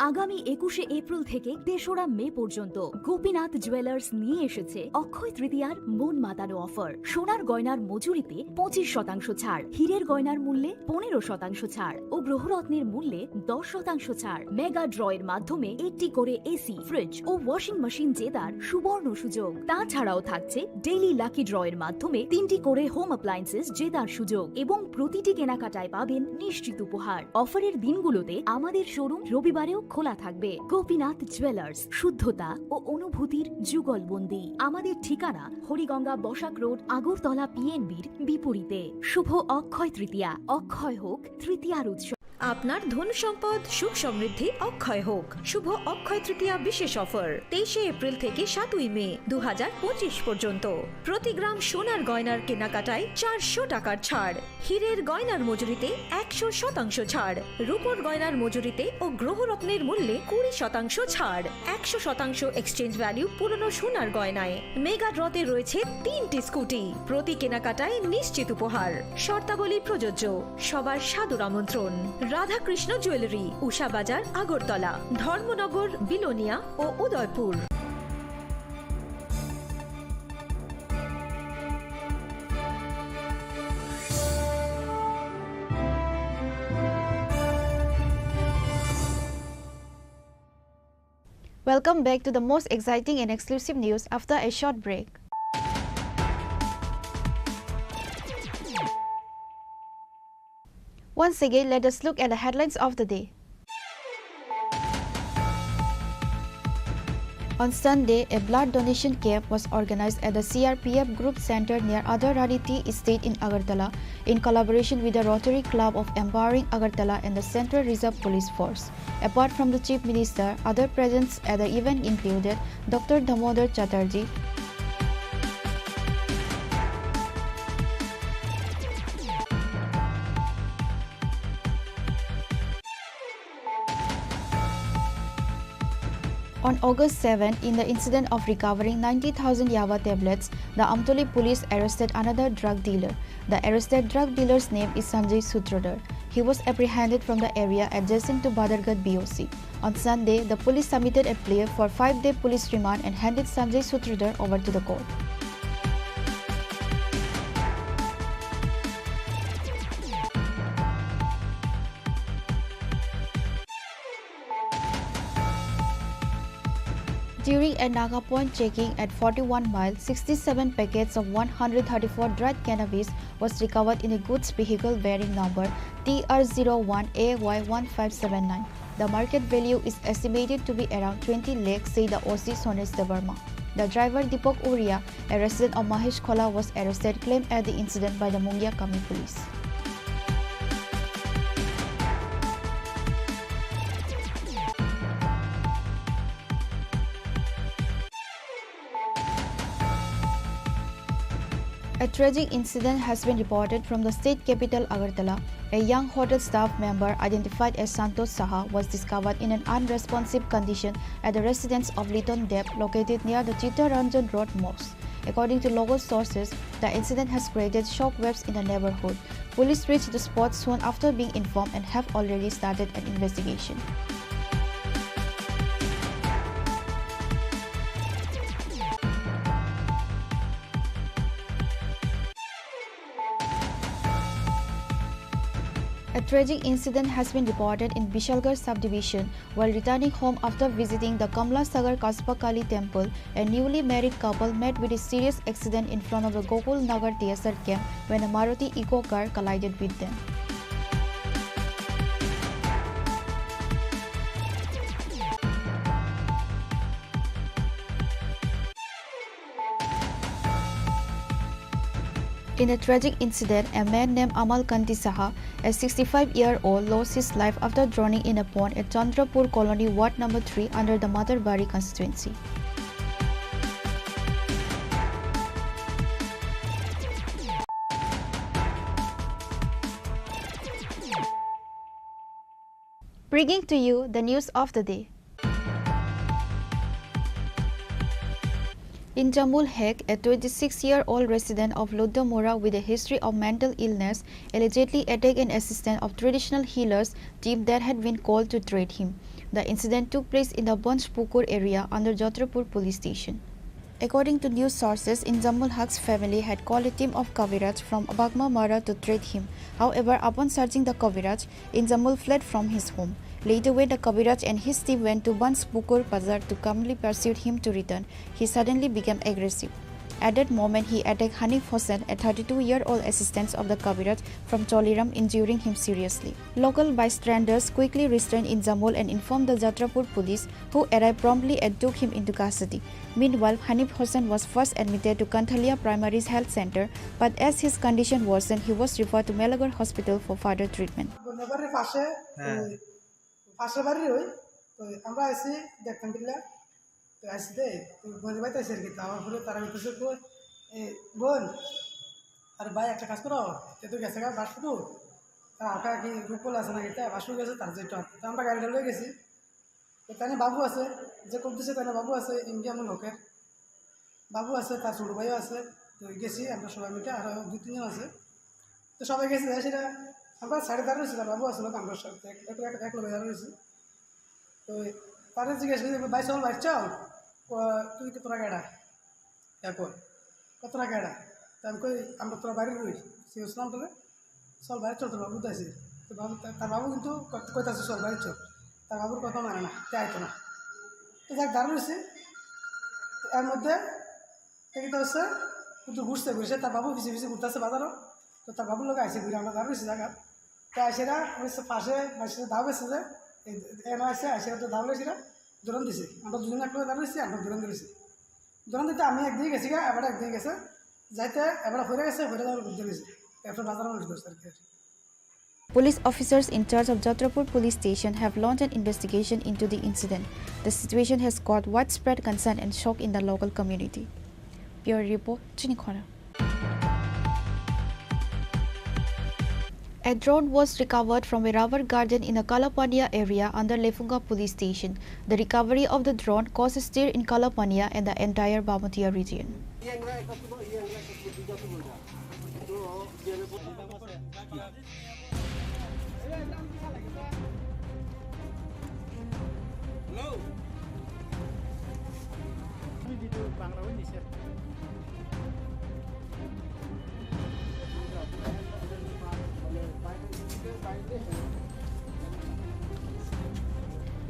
আগামী একুশে এপ্রিল থেকে তেসরা মে পর্যন্ত গোপীনাথ জুয়েলার্স নিয়ে এসেছে অক্ষয় তৃতীয়ার মন মাতানো অফার। সোনার গয়নার মজুরিতে পঁচিশ শতাংশ ছাড়, হীরের গয়নার মূল্যে পনেরো শতাংশ ছাড় ও গ্রহরত্নের মূল্যে দশ শতাংশ ছাড়। মেগা ড্রয়ের মাধ্যমে একটি করে এসি, ফ্রিজ ও ওয়াশিং মেশিন জেতার সুবর্ণ সুযোগ। তাছাড়াও থাকছে ডেইলি লাকি ড্রয়ের মাধ্যমে তিনটি করে হোম অ্যাপ্লায়েন্সেস জেতার সুযোগ এবং প্রতিটি কেনাকাটায় পাবেন নিশ্চিত উপহার। অফারের দিনগুলোতে আমাদের শোরুম রবিবারেও খোলা থাকবে। গোপীনাথ জুয়েলার্স, শুদ্ধতা ও অনুভূতির যুগলবন্দি। আমাদের ঠিকানা হরিগঙ্গা বসাক রোড, আগরতলা পিএনবির বিপরীতে। শুভ অক্ষয় তৃতীয়া, অক্ষয় হোক তৃতীয়ার উৎসব। আপনার ধন সম্পদ সুখ সমৃদ্ধি অক্ষয় হোক। শুভ অক্ষয় তৃতীয়া বিশেষ অফার তেইশে এপ্রিল থেকে সাতই মে দু হাজার পঁচিশ পর্যন্ত। প্রতি গ্রাম সোনার গয়নার কেনাকাটায় চারশো টাকার ছাড়, হীরের গয়নার মজুরিতে একশো শতাংশ ছাড়, রূপোর গয়নার মজুরিতে ও গ্রহরত্নের মূল্যে কুড়ি শতাংশ ছাড়, একশো শতাংশ এক্সচেঞ্জ ভ্যালু পুরনো সোনার গয়নায়। মেগা ড্রতে রয়েছে তিনটি স্কুটি, প্রতি কেনাকাটায় নিশ্চিত উপহার। শর্তাবলী প্রযোজ্য। সবার সাদর আমন্ত্রণ। রাধাকৃষ্ণ জুয়েলারি, উষা বাজার, আগরতলা, ধর্মনগর, বিলোনিয়া ও Udaipur. Welcome back to the most exciting and exclusive news after a short break. Once again, let us look at the headlines of the day. On Sunday, a blood donation camp was organized at the C R P F Group Center near Adharani Tea Estate in Agartala, in collaboration with the Rotary Club of Empowering Agartala and the Central Reserve Police Force. Apart from the Chief Minister, other presents at the event included Doctor Damodar Chatterjee, On August seven, in the incident of recovering ninety thousand Yava tablets, the Amtoli police arrested another drug dealer. The arrested drug dealer's name is Sanjay Sutradhar. He was apprehended from the area adjacent to Badharghat B O C. On Sunday, the police submitted a plea for five-day police remand and handed Sanjay Sutradhar over to the court. During a Naga point checking at forty-one mile, sixty-seven packets of one hundred thirty-four dried cannabis was recovered in a goods vehicle bearing number T R zero one A Y one five seven nine. The market value is estimated to be around twenty lakh, said the O C Sonesh Debbarma. The driver Deepak Oria, a resident of Mahesh Khola, was arrested, claimed at the incident by the Mungia Kami police. A tragic incident has been reported from the state capital Agartala. A young hotel staff member identified as Santosh Saha was discovered in an unresponsive condition at the residence of Liton Deb, located near the Chittaranjan Road Mosque. According to local sources, the incident has created shockwaves in the neighborhood. Police reached the spot soon after being informed and have already started an investigation. A tragic incident has been reported in Bishalgarh subdivision while returning home after visiting the Kamla Sagar Kaspa Kali temple. A newly married couple met with a serious accident in front of the Gokul Nagar T S R camp when a Maruti Eeco car collided with them. In a tragic incident, a man named Amal Kanti Saha, a sixty-five-year-old, lost his life after drowning in a pond at Chandrapur Colony, Ward number three, under the Matarbari constituency. Bringing to you the news of the day. In Jamul Hek, a twenty-six-year-old resident of Ludamura with a history of mental illness allegedly attacked an assistant of traditional healers team that had been called to treat him. The incident took place in the Banjpukur area under Jatrapur police station. According to news sources, Inzamul Haq's family had called a team of Kaviraj from Bagma Mara to treat him. However, upon searching the Kaviraj, Inzamul fled from his home. Later, when the Kaviraj and his team went to Banspukur Bazar to calmly pursue him to return, he suddenly became aggressive. At that moment, he attacked Hanif Hossain, a thirty-two-year-old assistant of the Kaviraj from Choliram, injuring him seriously. Local bystanders quickly restrained Inzamul and informed the Jatrapur police, who arrived promptly and took him into custody. Meanwhile, Hanif Hossain was first admitted to Kanthalia Primary Health Center, but as his condition worsened, he was referred to Melagar Hospital for further treatment. বন্যাবাড়ির পাশে, হ্যাঁ। ওই পাশের বাড়ির ওই, তো আমরা আইছি দেখতাম বিল্লা, তো আইছি দে, তো বন্যাবাড়িতে আইছি আর কি, তো আমার ঘরে তারা হইতেছে তো, এ, বোন, আর ভাই একটা কাজ করো, এ তো গেছে গা বাসু, তার হালকা কি রূপল আছে নাকি, তাই বাসু গেছে, তার যে টপ, তো আমরা গাড়িটা লয়ে গেছি, তো তানে বাবু আছে, যে করতেছে তানে বাবু আছে, ইন্ডিয়ান লোকের বাবু আছে, তার ছোট ভাইও আছে। তো গেছি আমরা সবাই মিলে, আরো দুই তিনজন আছে। তো সবাই গেছি, যাই সেটা আমরা সাইডে দাঁড়িয়ে রয়েছি, তার বাবু আছে, আমরা সব এক, এক, এক, এক লগে দাঁড়িয়ে রয়েছি। তো তারে জিজ্ঞেস করি, "ভাই চল, ভাই চল, ও, তুই তো তোরা কেডা?" এখন, "কত টাকা এটা?" তো আমি কই, "আমরা তোরা বাইরে রই।" সে ইসলাম বলে, "চল বাইরে চল, তোর বাবু তো আছে।" তো বাবু, তার, তার বাবু কিন্তু কত-, কইতাছে, "চল বাইরে চল।" তার বাবুর কথা মানে না, তে আইতো না। তো যাক, দাঁড়ানো হয়েছে। তো এর মধ্যে দেখতে হচ্ছে, কিন্তু ঘুরছে, ঘুরছে, তার বাবু পিছিয়ে পিছিয়ে ঘুরতেছে বাজারও। তো তার বাবুর লোক আইসে ঘুরে, আমরা দাঁড়ানো হয়েছে জায়গা। তো আইসেরা, ওই পাশে, পাশে দাও গেছে যে, এই, এনে আইসে, আইসেরা তো দাও লইছে না। দৌড়ান দিছে। আমরা দুজন একলগে দাঁড়াইছি, আমরা দৌড়ান দিছি। দৌড়ান দিতে আমি একদিকে গেছি গা, এবার একদিকে গেছে। যাইতে এবার ফিরে গেছে, ফিরে যাওয়ার বুদ্ধি গেছে। এরপর বাজার মানুষ ধরছে আর কি। Police officers in charge of Jatrapur Police Station have launched an investigation into the incident. The situation has caused widespread concern and shock in the local community. Bureau report, Chini Khora. A drone was recovered from a rubber garden in the Kalapania area under Lefunga police station. The recovery of the drone caused stir in Kalapania and the entire Bamutia region.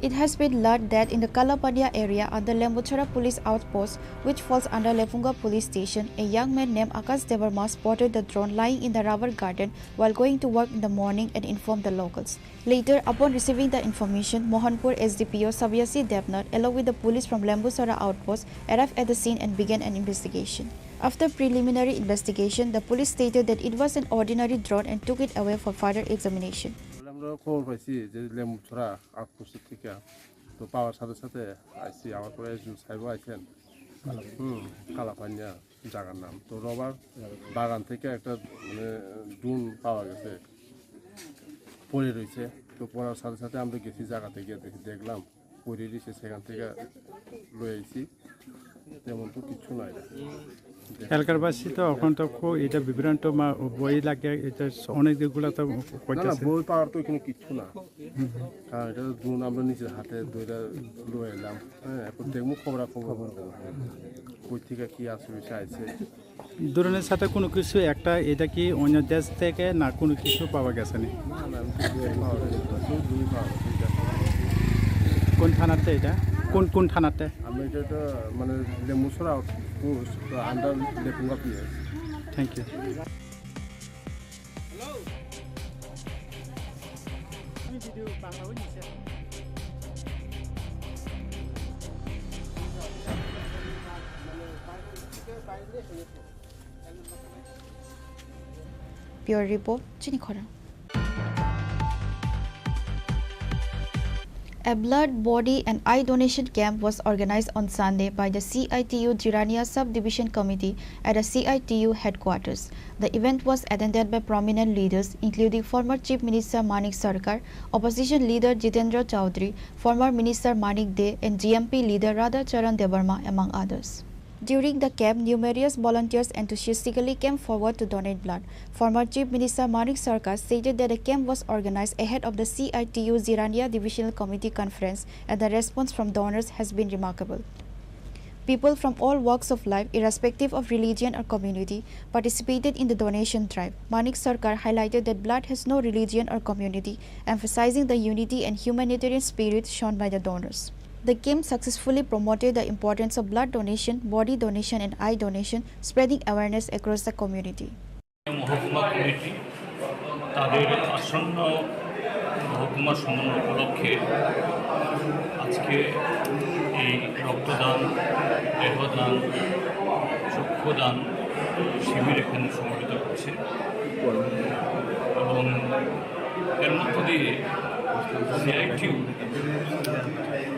It has been learned that in the Kalapania area under Lembuchara police outpost, which falls under Lefunga police station, a young man named Akash Debbarma spotted the drone lying in the rubber garden while going to work in the morning and informed the locals. Later, upon receiving the information, Mohanpur S D P O Sabyasi Debnath, along with the police from Lembusara outpost, arrived at the scene and began an investigation. After preliminary investigation, the police stated that it was an ordinary drone and took it away for further examination. বলে, আমরা খবর পাইছি যে লেম্বুছড়া আউটপোস্ট থেকে, তো পাওয়ার সাথে সাথে আইছি, আমার পরে একজন সাহেব আইছেন। হুম, কালাপানিয়া। জায়গার নাম। তো রবার বাগান থেকে একটা, মানে, ড্রোন পাওয়া গেছে, পড়ে রয়েছে। তো পড়ার সাথে সাথে আমরা গেছি জায়গাতে, গিয়ে দেখি, দেখলাম পড়ে রয়েছে, সেখান থেকে লয়ে আইছি। তেমন তো কিচ্ছু নাই। এলাকাবাসী তো এখন তো খুব এটা বিভ্রান্ত, মা-, বই লাগে, এটা অনেক দিকগুলো তো না, না, করতেছে। বই পাওয়ার তো এখানে কিচ্ছু না। কারণ এটা তো ড্রোন আমরা নিজের হাতে ধরে লয়ে এলাম। হ্যাঁ, এখন দেখবো খবরাখবর। কই থেকে কি আসে বিষয় আছে। ড্রোনের সাথে কোনো কিছু একটা, এটা কি অন্য দেশ থেকে না কোনো কিছু পাওয়া গেছে নি? না, না, আমি তো ড্রোন পাওয়া গেছে না, শুধু ড্রোন পাওয়া গেছে, এটা। কোন থানাতে এটা? কোন, কোন থানাতে? আমি এটা তো, মানে, লেমুছড়া আউটপোস্ট, তো under Lefunga PS. Thank you. Bureau Report, Chini Khorang. A blood, body and eye donation camp was organized on Sunday by the C I T U Jirania Subdivision Committee at the C I T U headquarters. The event was attended by prominent leaders including former Chief Minister Manik Sarkar, opposition leader Jitendra Chaudhary, former Minister Manik Dey and G M P leader Radha Charan Debbarma among others. During the camp, numerous volunteers enthusiastically came forward to donate blood. Former Chief Minister Manik Sarkar stated that the camp was organized ahead of the C I T U Jirania Divisional Committee conference and the response from donors has been remarkable. People from all walks of life, irrespective of religion or community, participated in the donation drive. Manik Sarkar highlighted that blood has no religion or community, emphasizing the unity and humanitarian spirit shown by the donors. The camp successfully promoted the importance of blood donation, body donation, and eye donation, spreading awareness across the community. মহকুমা কমিটি তাদের আসন্ন মহকুমা সম্মেলন উপলক্ষে আজকে এই রক্তদান, দেহদান, চক্ষুদান শিবির এখানে সংগঠিত হচ্ছে এবং এর মধ্য দিয়ে সিআইটিউ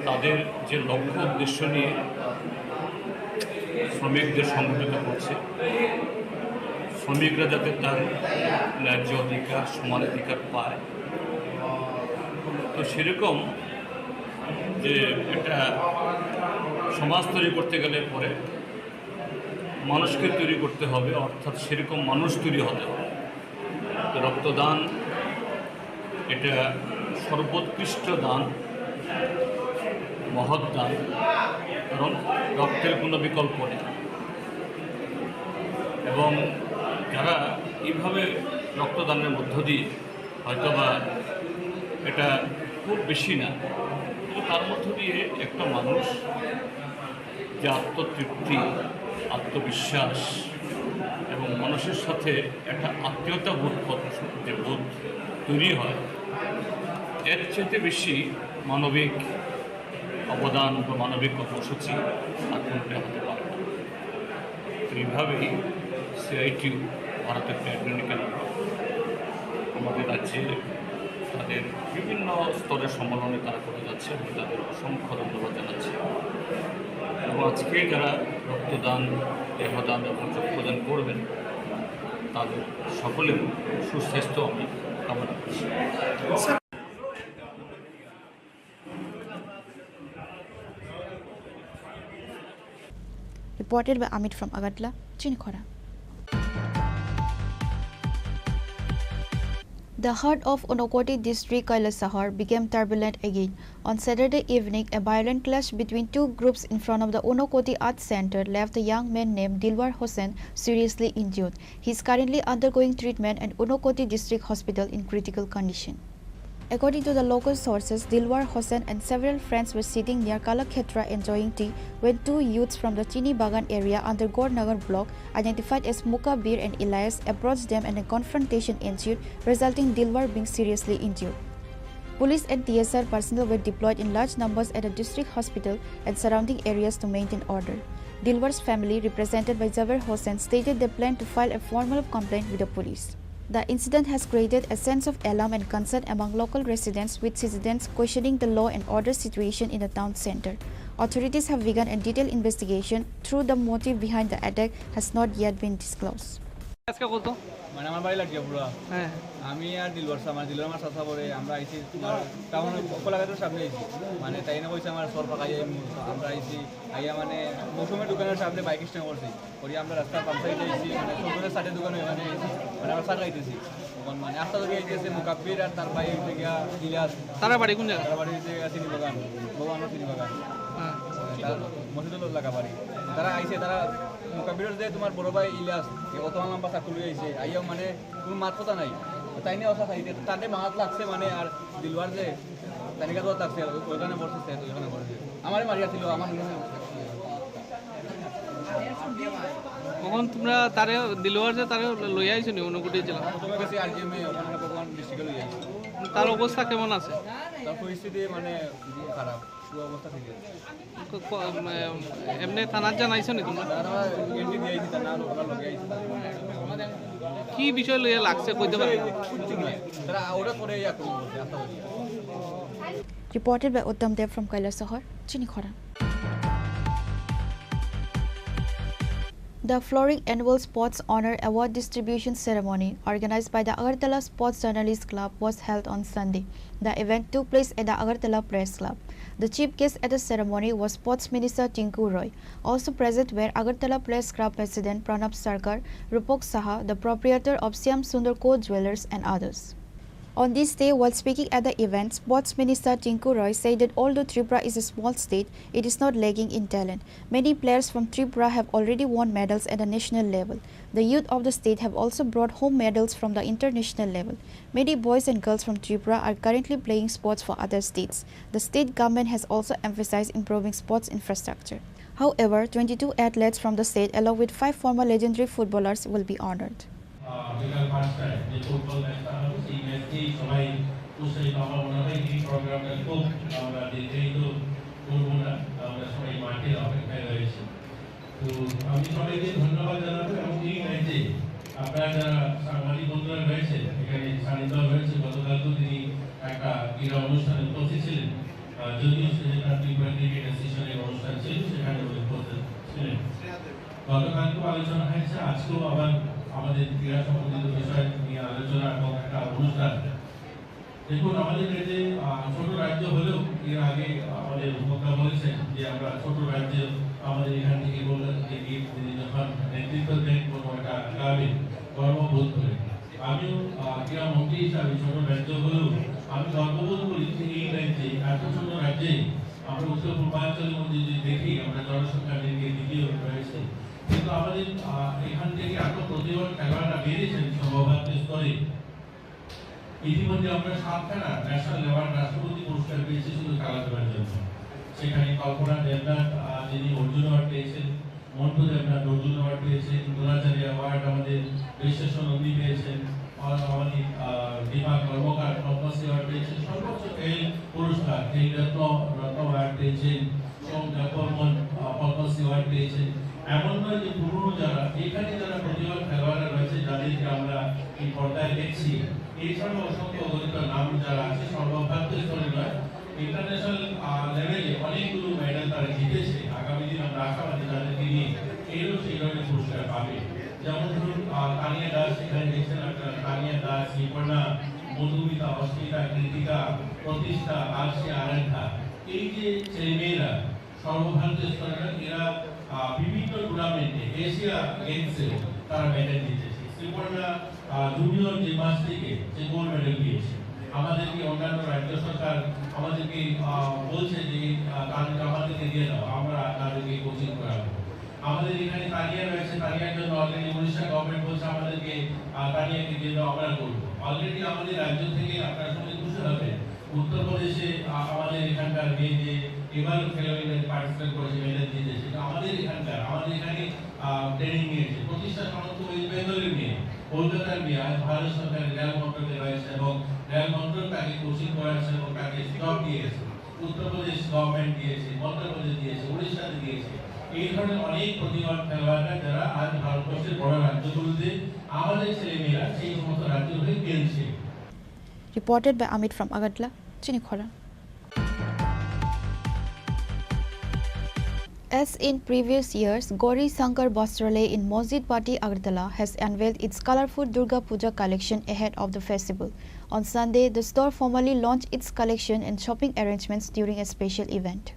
তাদের যে লক্ষ্য উদ্দেশ্য নিয়ে শ্রমিকদের সংগঠিত করছে, শ্রমিকরা যাতে তার ন্যায্য অধিকার, সমান অধিকার পায়। তো সেরকম যে একটা সমাজ তৈরি করতে গেলে পরে মানুষকে তৈরি করতে হবে, অর্থাৎ সেরকম মানুষ তৈরি হতে হবে। তো রক্তদান এটা সর্বোৎকৃষ্ট দান, মহৎ দান, কারণ রক্তের কোনো বিকল্প নেই। এবং যারা এইভাবে রক্তদানের মধ্য দিয়ে হয়তোবা এটা খুব বেশি না, কিন্তু তার মধ্য দিয়ে একটা মানুষ যে আত্মতৃপ্তি, আত্মবিশ্বাস এবং মানুষের সাথে একটা আত্মীয়তা বোধ কর-, যে বোধ তৈরি হয়, এর চাইতে বেশি মানবিক অবদান বা মানবিক কর্মসূচি আর কোনোটা হতে পারে না। তো এইভাবেই সিআইটিউ ভারতের ট্রেড ইউনিয়ন আমাদের রাজ্যে তাদের বিভিন্ন স্তরের সম্মেলনে তারা করে যাচ্ছে। আমি তাদের অসংখ্য ধন্যবাদ জানাচ্ছি। এবং আজকে যারা রক্তদান, দেহদান এবং চক্ষুদান করবেন, তাদের সকলের সুস্বাস্থ্য আমি কামনা করছি। Reported by Amit from Agartala, Chini Khorang. The heart of Unakoti district, Kailasahar, became turbulent again. On Saturday evening, a violent clash between two groups in front of the Unakoti Art Center left a young man named Dilwar Hossain seriously injured. He is currently undergoing treatment at Unakoti District Hospital in critical condition. According to the local sources, Dilwar Hossain and several friends were sitting near Kalakhetra enjoying tea when two youths from the Chini Bagan area under Gornagar block, identified as Mukabir and Elias, approached them and a confrontation ensued, resulting Dilwar being seriously injured. Police and T S R personnel were deployed in large numbers at the district hospital and surrounding areas to maintain order. Dilwar's family, represented by Jaber Hossain, stated they plan to file a formal complaint with the police. The incident has created a sense of alarm and concern among local residents, with citizens questioning the law and order situation in the town center. Authorities have begun a detailed investigation, though the motive behind the attack has not yet been disclosed. আজকে কত? মানে আমার বাড়ি লাগিয়া পুরা। হ্যাঁ। আমি আর দিলবার স্যার, আমার দিলবার আমার চাচা পড়ে, আমরা আইছি তোমার টাউন কলাঘাটের সামনে আইছি। মানে তাই না কইছে আমার সর পাকাই আইমু, আমরা আইছি, আইয়া মানে মৌসুমের দোকানের সামনে বাইক স্ট্যান্ড করছি। করি আমরা রাস্তা পাম্পসাইডে আইছি, মানে সবুজের সাইডে দোকান হয়ে মানে আইছি, মানে আমরা সার খাইতেছি। তখন মানে আস্তা ধরে আইতেছে মুকাব্বির আর তার ভাই হইতে গিয়া ইলিয়াস। তারা বাড়ি কোন জায়গা? তারা বাড়ি হইতে গিয়া চিনি বাগান, ভগবানও চিনি বাগান। হ্যাঁ। তারা মসজিদুল লাগা বাড়ি। তারা আইছে, তারা মুকাব্বিরের যে তোমার বড় ভাই ইলিয়াস, এ অত লম্বা চাকু লই আইছে, আইয়াও মানে কোনো মাত কথা নাই। তাই নিয়ে অসা খাইতে, তাদের মাত লাগছে মানে আর দিলবার যে তানিকা দোয়া লাগছে, ওই-, ওইখানে বসে, ওইখানে বসে। আমারে মারিয়া ছিল, আমার মনে হয়। কখন তোমরা তারে দিলবার যে তারে লইয়া আইছো নি অনুকুটি জেলা? প্রথমে গেছি আরজিএমএ, ওখানে ভগবান ডিস্ট্রিক্টে লইয়া আইছি। তার অবস্থা কেমন আছে? তার পরিস্থিতি মানে খুব খারাপ, পুরো অবস্থা ঠিক আছে। ক-, ক-, উম, এমনি থানাত জানাইছো নি তোমরা? তারা এন্ট্রি দিয়ে আইছি, তারা ওরা লগে আইছি। কি বিষয় লইয়া লাগছে কইতে পারেন? কিচ্ছু নাই, তারা ওরা করে আক্রমণ করছে, আস্তা করি। Reported by Uttam Dev from Kailasahar, Chinikhora. The Floring Annual Sports Honor Award Distribution Ceremony, organized by the Agartala Sports Journalist Club, was held on Sunday. The event took place at the Agartala Press Club. The chief guest at the ceremony was Sports Minister Tinku Roy. Also present were Agartala Press Club President Pranab Sarkar, Rupak Saha, the proprietor of Shyam Sundar Co Jewellers, and others. On this day, while speaking at the event, Sports Minister Tinku Roy said that although Tripura is a small state, it is not lacking in talent. Many players from Tripura have already won medals at the national level. The youth of the state have also brought home medals from the international level. Many boys and girls from Tripura are currently playing sports for other states. The state government has also emphasized improving sports infrastructure. However, twenty-two athletes from the state, along with five former legendary footballers, will be honored. আহ, বিকাল পাঁচটায় যে ফুটবল ম্যাচটা হবে, সেই ম্যাচেই সবাই উৎসাহিত। আমার মনে হয় এই প্রোগ্রামটা খুব আমরা দীর্ঘায়িত করবো না, আমরা সবাই মাঠের অপেক্ষায় রয়েছি। তো আমি সবাইকে ধন্যবাদ জানাবো এবং এই ম্যাচে আপনারা যারা সাংবাদিক বন্ধুরা রয়েছেন, এখানে সানিতা রয়েছে, গতকালকেও তিনি একটা ক্রীড়া অনুষ্ঠানে উপস্থিত ছিলেন, আহ, যদিও সেটা তার ত্রিপুরা ক্রিকেট অ্যাসোসিয়েশনের অনুষ্ঠান ছিল, সেখানে উনি উপস্থিত ছিলেন। গতকালকেও আলোচনা হয়েছে, আজকেও আবার আমাদের ক্রীড়া সম্বন্ধিত বিষয় নিয়ে আলোচনা এবং একটা অনুষ্ঠান। দেখুন, আমাদের কাছে, আহ, ছোট রাজ্য হলেও এর আগে আমাদের বক্তা বলেছেন যে আমরা ছোট রাজ্য, আমাদের এখান থেকে কলকাতা থেকে গিয়ে তিনি যখন নেতৃত্ব দেন কোনো একটা ক্লাবে, গর্ববোধ করে। আমিও, আহ, ক্রীড়া মন্ত্রী হিসাবে ছোট রাজ্য হলেও আমি গর্ববোধ করি যে এই রাজ্যে, এত ছোট রাজ্যে আমরা উত্তর পূর্বাঞ্চলের মধ্যে যদি দেখি, আমরা জনসংখ্যা নিরিখে দ্বিতীয় রয়েছে, কিন্তু আমাদের, আহ, এখান থেকে এত প্রতিভাবান খেলোয়াড়রা বেরিয়েছেন সর্বভারতীয় স্তরে। ইতিমধ্যে আমরা সাতখানা ন্যাশনাল অ্যাওয়ার্ড, রাষ্ট্রপতি পুরস্কার পেয়েছি শুধু খেলাধুলার জন্য। সেখানে কল্পনা দেবনাথ, আহ, যিনি অর্জুন অ্যাওয়ার্ড পেয়েছেন, মন্টু দেবনাথ অর্জুন অ্যাওয়ার্ড পেয়েছেন, দ্রোণাচার্য অ্যাওয়ার্ড আমাদের বিশ্বেশ্বর নন্দী পেয়েছেন, আর আমাদের, আহ, দীপা কর্মকার পদ্মশ্রী অ্যাওয়ার্ড পেয়েছেন, সর্বোচ্চ খেল পুরস্কার খেলরত্ন, রত্ন অ্যাওয়ার্ড পেয়েছেন, সোম দেববর্মন, আহ, পদ্মশ্রী অ্যাওয়ার্ড পেয়েছেন। এমন নয় যে পুরনো যারা, এখানে যারা প্রতিভাবান খেলোয়াড়রা রয়েছে, যাদেরকে আমরা এই পর্দায় দেখছি, এছাড়াও অসংখ্য অগণিত নাম যারা আছে, সর্বভারতীয় স্তরে নয়, ইন্টারন্যাশনাল, আহ, লেভেলে অনেকগুলো মেডেল তারা জিতেছে। আগামী দিন আমরা আশাবাদী তাদেরকে নিয়ে এরও সেই ধরনের পুরস্কার পাবে। যেমন ধরুন, আহ, তানিয়া দাস, এখানে দেখছেন আপনারা, তানিয়া দাস, ঋপর্ণা, মধুমিতা, অস্মিতা, কৃতিকা, প্রতিষ্ঠা, আরশি, আরাধ্যা, এই যে ছেলেমেয়েরা সর্বভারতীয় স্তরে এরা, আহ, বিভিন্ন টুর্নামেন্টে, এশিয়া গেমসে তারা মেডেল জিতেছে। ত্রিপুরা, আহ, জুনিয়র জিমনাস্টিকে যে গোল্ড মেডেল পেয়েছে, আমাদেরকে অন্যান্য রাজ্য সরকার আমাদেরকে, আহ, বলছে যে, আহ, তাদেরকে আমাদেরকে দিয়ে দাও, আমরা তাদেরকে কোচিং করাবো। আমাদের এখানে তানিয়া রয়েছে, তানিয়ার জন্য অলরেডি উড়িষ্যা গভর্নমেন্ট বলছে আমাদেরকে, আহ, তানিয়াকে দিয়ে দাও, আমরা করবো। অলরেডি আমাদের রাজ্য থেকে আপনারা শুনে খুশি হবেন, উত্তরপ্রদেশে, আ-, আমাদের এখানকার মেয়ে যে এবারও খেলো ইন্ডিয়াতে পার্টিসিপেট করেছে, মেডেল জিতেছে, তো আমাদের এখানকার, আমাদের এখানে, আ, ট্রেনিং নিয়েছে। প্রতিষ্ঠা সামন্ত ওয়েস্ট বেঙ্গলের মেয়ে, কলকাতার মেয়ে, আজ ভারত সরকারের রেল মন্ত্রকে রয়েছে এবং রেল মন্ত্রক তাকে কোচিং করাচ্ছে এবং তাকে জব দিয়ে গেছে। উত্তরপ্রদেশ গভর্নমেন্ট দিয়েছে, মধ্যপ্রদেশ দিয়েছে, উড়িষ্যাতে দিয়েছে। এই ধরনের অনেক প্রতিভাবান খেলোয়াড়রা যারা আজ ভারতবর্ষের বড় রাজ্যগুলোতে আমাদের ছেলেমেয়েরা সেই সমস্ত রাজ্যের হয়ে খেলছে। Reported by Amit from Agartala, Chinikhora. As in previous years, Gauri Shankar Bastralaya in Masjid Pati, Agartala has unveiled its colorful Durga Puja collection ahead of the festival. On Sunday, the store formally launched its collection and shopping arrangements during a special event.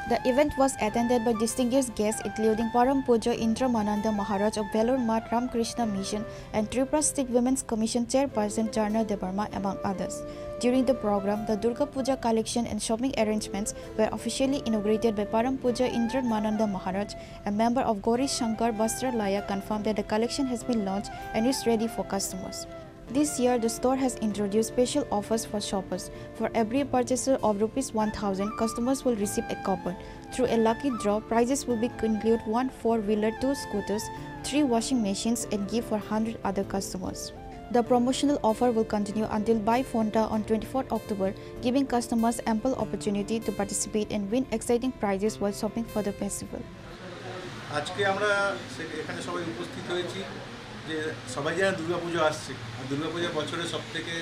The event was attended by distinguished guests including Param Puja Indra Mananda Maharaj of Vellore Math Ramakrishna Mission and Tripura State Women's Commission Chairperson Jharna Debbarma, among others. During the program, the Durga Puja collection and shopping arrangements were officially inaugurated by Param Puja Indra Mananda Maharaj, a member of Gauri Shankar Bastralaya, confirmed that the collection has been launched and is ready for customers. This year, the store has introduced special offers for shoppers. For every purchase of rupees one thousand, customers will receive a coupon. Through a lucky draw, prizes will be include one four-wheeler, two scooters, three washing machines, and gift for hundred other customers. The promotional offer will continue until Bhai Phonta on twenty-fourth October, giving customers ample opportunity to participate and win exciting prizes while shopping for the festival. আজকে আমরা সে-, এখানে সবাই উপস্থিত হয়েছি যে সবাই জানে দুর্গাপুজো আসছে, আর দুর্গাপুজো বছরের সব থেকে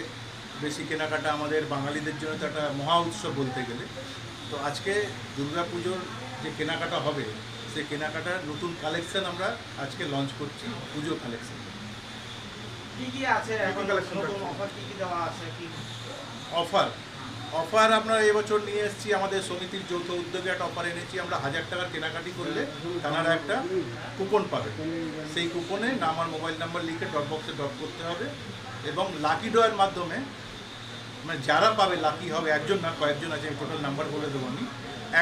বেশি কেনাকাটা আমাদের বাঙালিদের জন্য তো একটা মহা উৎসব বলতে গেলে। তো আজকে দুর্গাপুজোর যে কেনাকাটা হবে, সেই কেনাকাটার নতুন কালেকশন আমরা আজকে লঞ্চ করছি, পুজো কালেকশন। কি কি আছে কি কি এখন কালেকশন নতুন আছে? অফার কি কি দেওয়া আছে? কি অফার, অফার আমরা এবছর নিয়ে এসেছি, আমাদের সমিতির যৌথ উদ্যোগে একটা অফার এনেছি। আমরা হাজার টাকার কেনাকাটি করলে তারা একটা কুপন পাবে। সেই কুপনে নাম আর মোবাইল নাম্বার লিখে ড্রপ বক্সে ড্রপ করতে হবে এবং লাকি ড্রয়ের মাধ্যমে, মানে, যারা পাবে, লাকি হবে একজন না, কয়েকজন আছে, আমি টোটাল নাম্বার বলে দেবো আমি।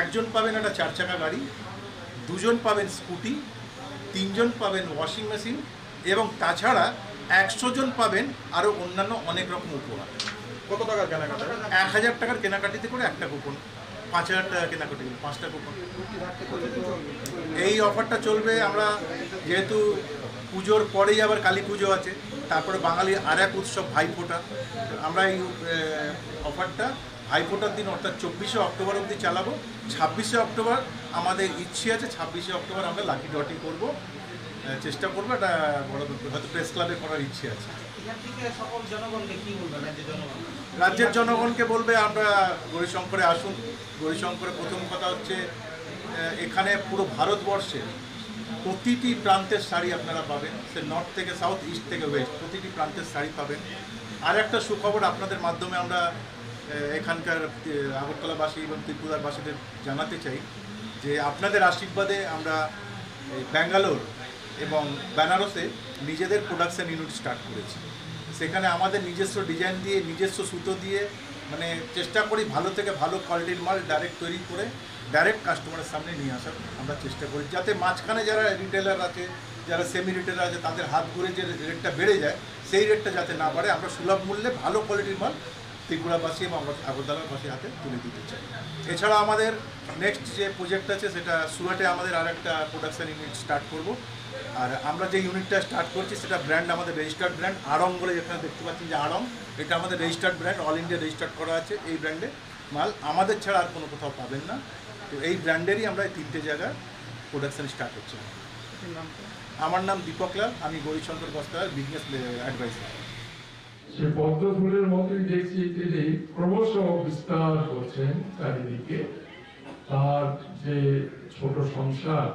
একজন পাবেন একটা চার চাকা গাড়ি, দুজন পাবেন স্কুটি, তিনজন পাবেন ওয়াশিং মেশিন এবং তাছাড়া একশো জন পাবেন আরও অন্যান্য অনেক রকম উপহার। কত টাকার কেনাকাটা? এক হাজার টাকার কেনাকাটিতে করে একটা কুপন, পাঁচ হাজার টাকা কেনাকাটি হলে পাঁচটা কুপন। এই অফারটা চলবে। আমরা যেহেতু পুজোর পরেই আবার কালী পুজো আছে, তারপরে বাঙালির আর এক উৎসব ভাইফোঁটা, আমরা এই, এ, অফারটা ভাইফোঁটার দিন অর্থাৎ চব্বিশে অক্টোবর অবধি চালাবো। ছাব্বিশে অক্টোবর আমাদের ইচ্ছে আছে, ছাব্বিশে অক্টোবর আমরা লাকি ড্রটি করবো, এ, চেষ্টা করবো। এটা বড় ব্যাপার, হয়তো প্রেস ক্লাবে করার ইচ্ছে আছে। এখান থেকে সকল জনগণকে কি বলবেন, রাজ্যের জনগণ? রাজ্যের জনগণকে বলবে, আমরা গৌরীশঙ্করে আসুন। গৌরীশঙ্করে প্রথম কথা হচ্ছে, আহ, এখানে পুরো ভারতবর্ষে প্রতিটি প্রান্তের শাড়ি আপনারা পাবেন, সে নর্থ থেকে সাউথ, ইস্ট থেকে ওয়েস্ট, প্রতিটি প্রান্তের শাড়ি পাবেন। আর একটা সুখবর আপনাদের মাধ্যমে আমরা, আহ, এখানকার, আহ, আগরতলাবাসী এবং ত্রিপুরাবাসীদের জানাতে চাই যে আপনাদের আশীর্বাদে আমরা এই ব্যাঙ্গালোর এবং বেনারসে নিজেদের প্রোডাকশন ইউনিট স্টার্ট করেছি। সেখানে আমাদের নিজস্ব ডিজাইন দিয়ে, নিজস্ব সুতো দিয়ে, মানে, চেষ্টা করি ভালো থেকে ভালো কোয়ালিটির মাল ডাইরেক্ট তৈরি করে ডাইরেক্ট কাস্টমারের সামনে নিয়ে আসার আমরা চেষ্টা করি, যাতে মাঝখানে যারা রিটেলার আছে, যারা সেমি রিটেলার আছে, তাদের হাত ঘুরে যে রেটটা বেড়ে যায়, সেই রেটটা যাতে না বাড়ে, আমরা সুলভ মূল্যে ভালো কোয়ালিটির মাল ত্রিপুরাবাসী এবং আগর-, আগরতলাবাসীর হাতে তুলে দিতে চাই। এছাড়া আমাদের নেক্সট যে প্রজেক্ট আছে, সেটা সুরাটে আমাদের আর একটা প্রোডাকশন ইউনিট স্টার্ট করব। আর আমরা যে ইউনিটটা স্টার্ট করছি, সেটা ব্র্যান্ড আমাদের রেজিস্টার্ড ব্র্যান্ড আড়ং বলে, যেখানে দেখতে পাচ্ছেন যে আড়ং, এটা আমাদের registered brand, all India registered করা আছে। এই ব্র্যান্ডে মাল আমাদের ছাড়া আর কোনো কোথাও পাবেন না। তো এই ব্র্যান্ডেরই আমরা এই তিনটে জায়গায় প্রোডাকশন স্টার্ট হচ্ছে। আপনার নাম কি? আমার নাম দীপক লাল, আমি গৌরীশঙ্কর বস্ত্রালয়ের বিজনেস অ্যাডভাইজার। সে পদ্ম ফুলের মতোই দেখছি, তিনি ক্রমশ বিস্তার করছেন চারিদিকে। তার যে ছোট সংসার,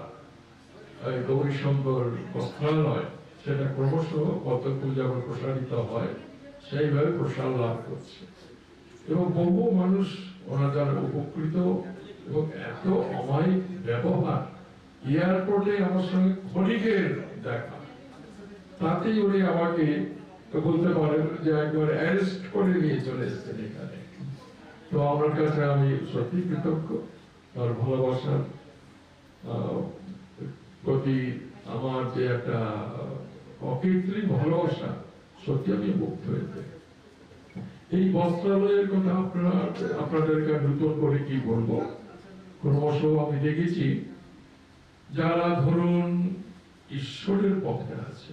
এই গৌরীশঙ্কর বস্ত্রালয়, সেটা ক্রমশ পদ্ম ফুল যেমন প্রসারিত হয়, সেইভাবে প্রসার লাভ করছে। এবং বহু মানুষ ওনার দ্বারা উপকৃত, এবং এত অমায়িক ব্যবহার। এয়ারপোর্টে আমার সঙ্গে ক্ষণিকের দেখা, তাতেই উনি আমাকে তো বলতে পারেন যে একবার অ্যারেস্ট করে নিয়ে চলে এসেছেন এখানে। তো আমার কাছে, আমি সত্যি কৃতজ্ঞ তার ভালোবাসার, আহ, প্রতি আমার যে একটা অকৃত্রিম ভালোবাসা, সত্যি আমি মুগ্ধ হয়ে যাই। এই বস্ত্রালয়ের কথা আপনারা, আপনাদেরকে আমি নতুন করে কি বলবো, ক্রমশ আমি দেখেছি যারা, ধরুন, ঈশ্বরের পথে আছে,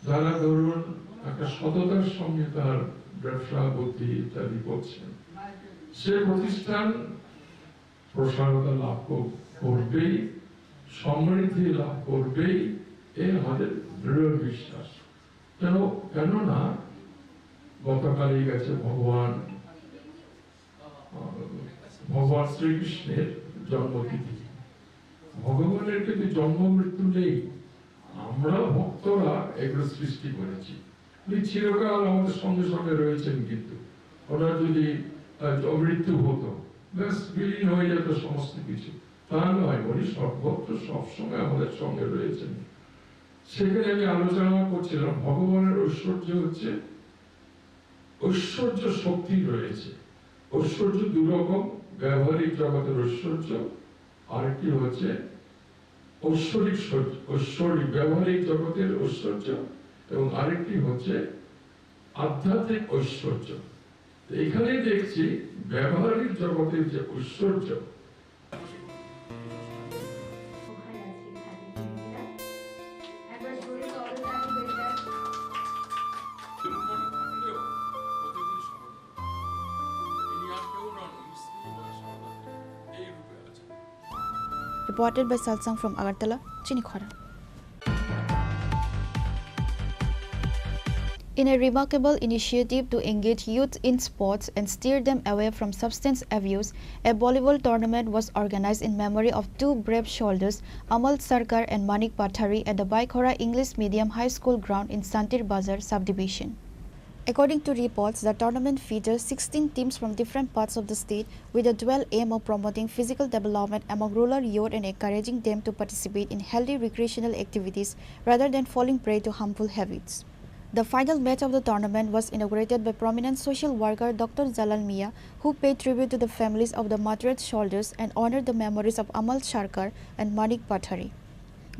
যারা, ধরুন, একটা সততার সঙ্গে তার ব্যবসা বুদ্ধি ইত্যাদি করছেন। সে প্রতিষ্ঠান প্রসারতা লাভ কর-, করবেই, সমৃদ্ধি লাভ করবেই, এ আমাদের দৃঢ় বিশ্বাস। কেন, কেননা গতকালই গেছে ভগবান, আহ, ভগবান শ্রীকৃষ্ণের জন্মতিথি। ভগবানের কিন্তু জন্ম মৃত্যু নেই। আমরা ভক্তরা এগুলো সৃষ্টি করেছি। উনি চিরকাল আমাদের সঙ্গে সঙ্গে রয়েছেন, কিন্তু ওনার যদি, আহ, মৃত্যু হতো, ব্যাস, বিলীন হয়ে যেত সমস্ত কিছু। তা নয়, উনি সর্বত্র সবসময় আমাদের সঙ্গে রয়েছেন। সেখানে আমি আলোচনা করছিলাম, ভগবানের ঐশ্বর্য হচ্ছে, ঐশ্বর্য শক্তি রয়েছে। ঐশ্বর্য দু রকম, ব্যবহারিক জগতের ঐশ্বর্য, আরেকটি হচ্ছে ঐশ্বরিক সৌর্য, ঐশ্বরিক ব্যবহারিক জগতের ঐশ্বর্য, এবং আরেকটি হচ্ছে আধ্যাত্মিক ঐশ্বর্য। তো এখানে দেখছি ব্যবহারিক জগতের যে ঐশ্বর্য, Reported by Salsang from Agartala, Chini Khorang. In a remarkable initiative to engage youth in sports and steer them away from substance abuse, a volleyball tournament was organized in memory of two brave soldiers, Amal Sarkar and Manik Pathari, at the Baikhora English Medium High School ground in Santir Bazar subdivision. According to reports, the tournament features sixteen teams from different parts of the state, with the dual aim of promoting physical development among rural youth and encouraging them to participate in healthy recreational activities rather than falling prey to harmful habits. The final match of the tournament was inaugurated by prominent social worker Doctor Jalal Mia, who paid tribute to the families of the martyred soldiers and honored the memories of Amal Sarkar and Manik Pathari.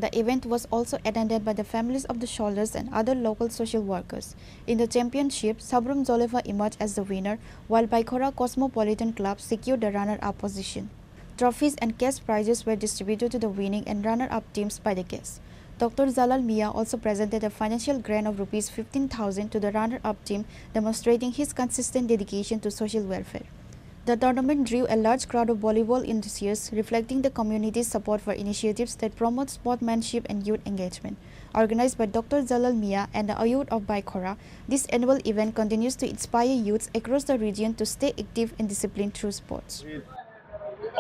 The event was also attended by the families of the soldiers and other local social workers. In the championship, Sabrum Jolefa emerged as the winner, while Baikhora Cosmopolitan Club secured the runner-up position. Trophies and cash prizes were distributed to the winning and runner-up teams by the guests. Doctor Jalal Mia also presented a financial grant of rupees fifteen thousand to the runner-up team, demonstrating his consistent dedication to social welfare. The tournament drew a large crowd of volleyball enthusiasts, reflecting the community's support for initiatives that promote sportsmanship and youth engagement. Organized by Doctor Jalal Mia and the Ayur of Baikhora, this annual event continues to inspire youths across the region to stay active and disciplined through sports.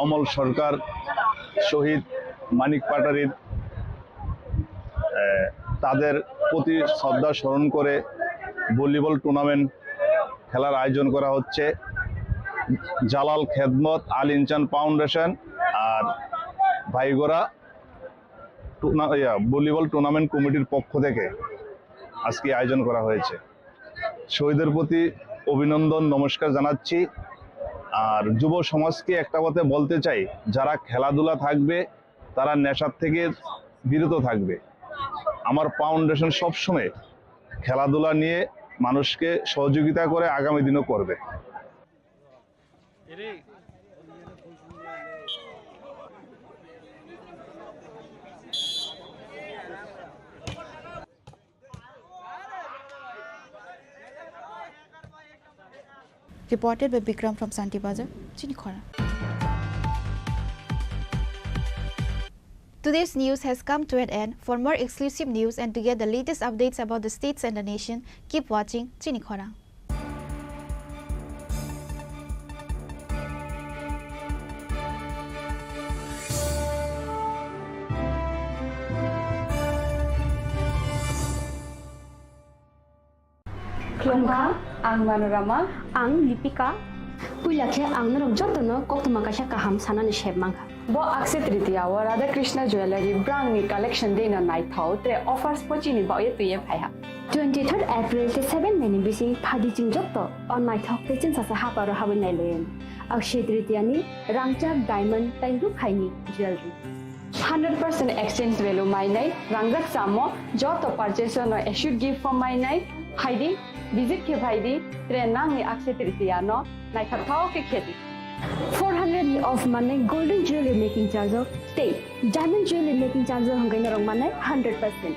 Amal সরকার, শহীদ মানিক পাটারির, আহ, তাদের প্রতি শ্রদ্ধা স্মরণ করে volleyball tournament খেলার আয়োজন করা হচ্ছে। জালাল খেদমত আল ইনসান ফাউন্ডেশন আর ভাইগোরা টুর্না-, ইয়া, ভলিবল টুর্নামেন্ট কমিটির পক্ষ থেকে আজকে আয়োজন করা হয়েছে। শহীদের প্রতি অভিনন্দন, নমস্কার জানাচ্ছি। আর যুব সমাজকে একটা কথা বলতে চাই, যারা খেলাধুলা থাকবে, তারা নেশার থেকে বিরত থাকবে। আমার ফাউন্ডেশন সবসময় খেলাধুলা নিয়ে মানুষকে সহযোগিতা করে, আগামী দিনও করবে। Reported by Bikram from Santi Bazar, Chini Khorang. Today's news has come to an end. For more exclusive news and to get the latest updates about the states and the nation, keep watching Chini Khorang. Khulumkha, ang Manorama. Ang Lipika. Puila khe ang norok jotono koktwma kaisa kaham sanani sep mankha. Bo Akshaya Tritiya o Radha Krishna Jewellery brangni collection deino naithok, tre offers bo chini bagwi twiwi phaiha. Twenty-third April tei seven May ni bising phadi chwng joto o naithok tei chwngsacha haparo habwi nailaio. Akshaya Tritiya ni rangchak, diamond tei rukhaini jewellery. Hundred percent exchange value mainai, rangjak chamo, joto purchase no assured gift form mainai, phaidi, visit khe phaidi, tre nangni Akshaya Tritiya no naithokthok khe khedi. Four hundred ni off manai golden jewelry making charge o tei diamond jewelry making charge o hwnkhai norok manai hundred percent.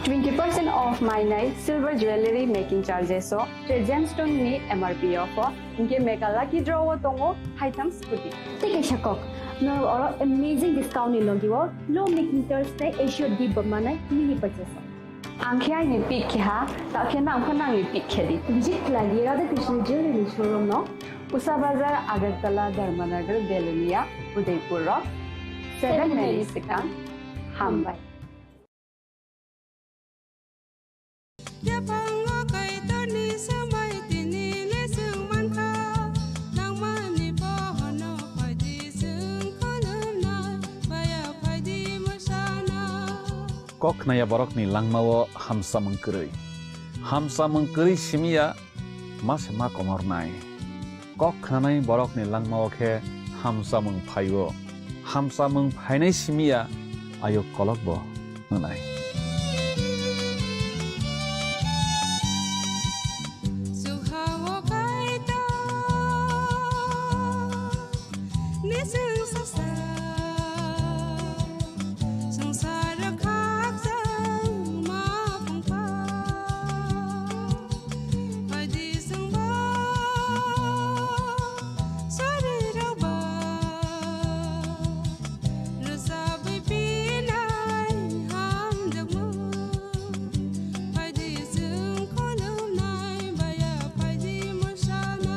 Twenty percent off mainai silver jewellery making charges o, tre gemstone ni M R P offer, hinkhe mega lucky draw o tongo haitham scooty. Tei kaisa kok, norok oro amazing discount ni logi o low making charge tei Asia deep bo manai mini purchase o. Ang khe aini pick khe ha, ta khe nang pho nangni pick khe di. Visit khlai di Radha Krishna Jewellery showroom no. Usa Bazar, Agartala, Dharmanagar, Belonia, Udaipur rok. Seven minutes swkang. Hambai. Yaphango Kaitorni swmai tini le chwng mankha, nangmani bohono phaidi chwng khulumnai, baya phaidi mwsana. Kok khnaya borokni langmao hamsamung kwrwi. Hamsamung kwrwi simiya ma se ma komornai. Kok khnanai borokni langmao khe hamsamung phaio. Hamsamung phainai simiya ayuk kolokbo hwnai. Sukhao Kaitor. Nising sasa, sangsar khakchang ma pungkha. Phaidi sungbo, sori rokba, rwchapwi pinai hamjakmung. Phaidi chwng khulumnai, baya phaidi mwsana.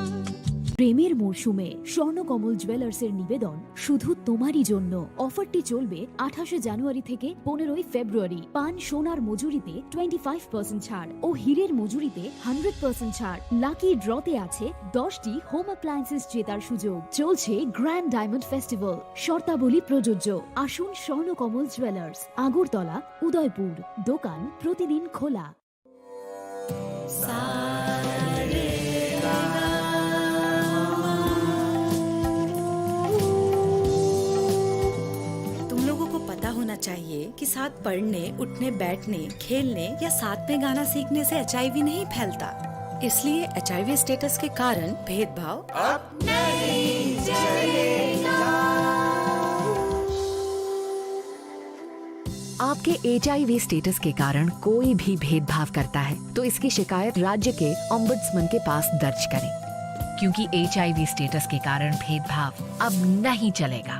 প্রেমের মরশুমে স্বর্ণকমল জুয়েলার্সের নিবেদন শুধু তোমারই জন্য। অফারটি চলবে আঠাশে জানুয়ারি থেকে পনেরোই ফেব্রুয়ারি। পান সোনার মজুরিতে টোয়েন্টি ফাইভ পার্সেন্ট ছাড় ও হীরের মজুরিতে হান্ড্রেড পার্সেন্ট ছাড়। লাকি ড্রতে আছে দশটি হোম অ্যাপ্লায়েন্সেস জেতার সুযোগ। চলছে গ্র্যান্ড ডায়মন্ড ফেস্টিভ্যাল, শর্তাবলী প্রযোজ্য। আসুন স্বর্ণকমল জুয়েলার্স, আগরতলা, উদয়পুর। দোকান প্রতিদিন খোলা। तुम लोगों को पता होना चाहिए कि साथ पढ़ने, उठने, बैठने, खेलने या साथ में गाना सीखने से एचआईवी नहीं फैलता। इसलिए एचआईवी स्टेटस के कारण भेदभाव अब नहीं चलेगा। आपके एचआईवी स्टेटस के कारण कोई भी भेदभाव करता है, तो इसकी शिकायत राज्य के ओम्बड्समैन के पास दर्ज करें, क्योंकि एचआईवी स्टेटस के कारण भेदभाव अब नहीं चलेगा।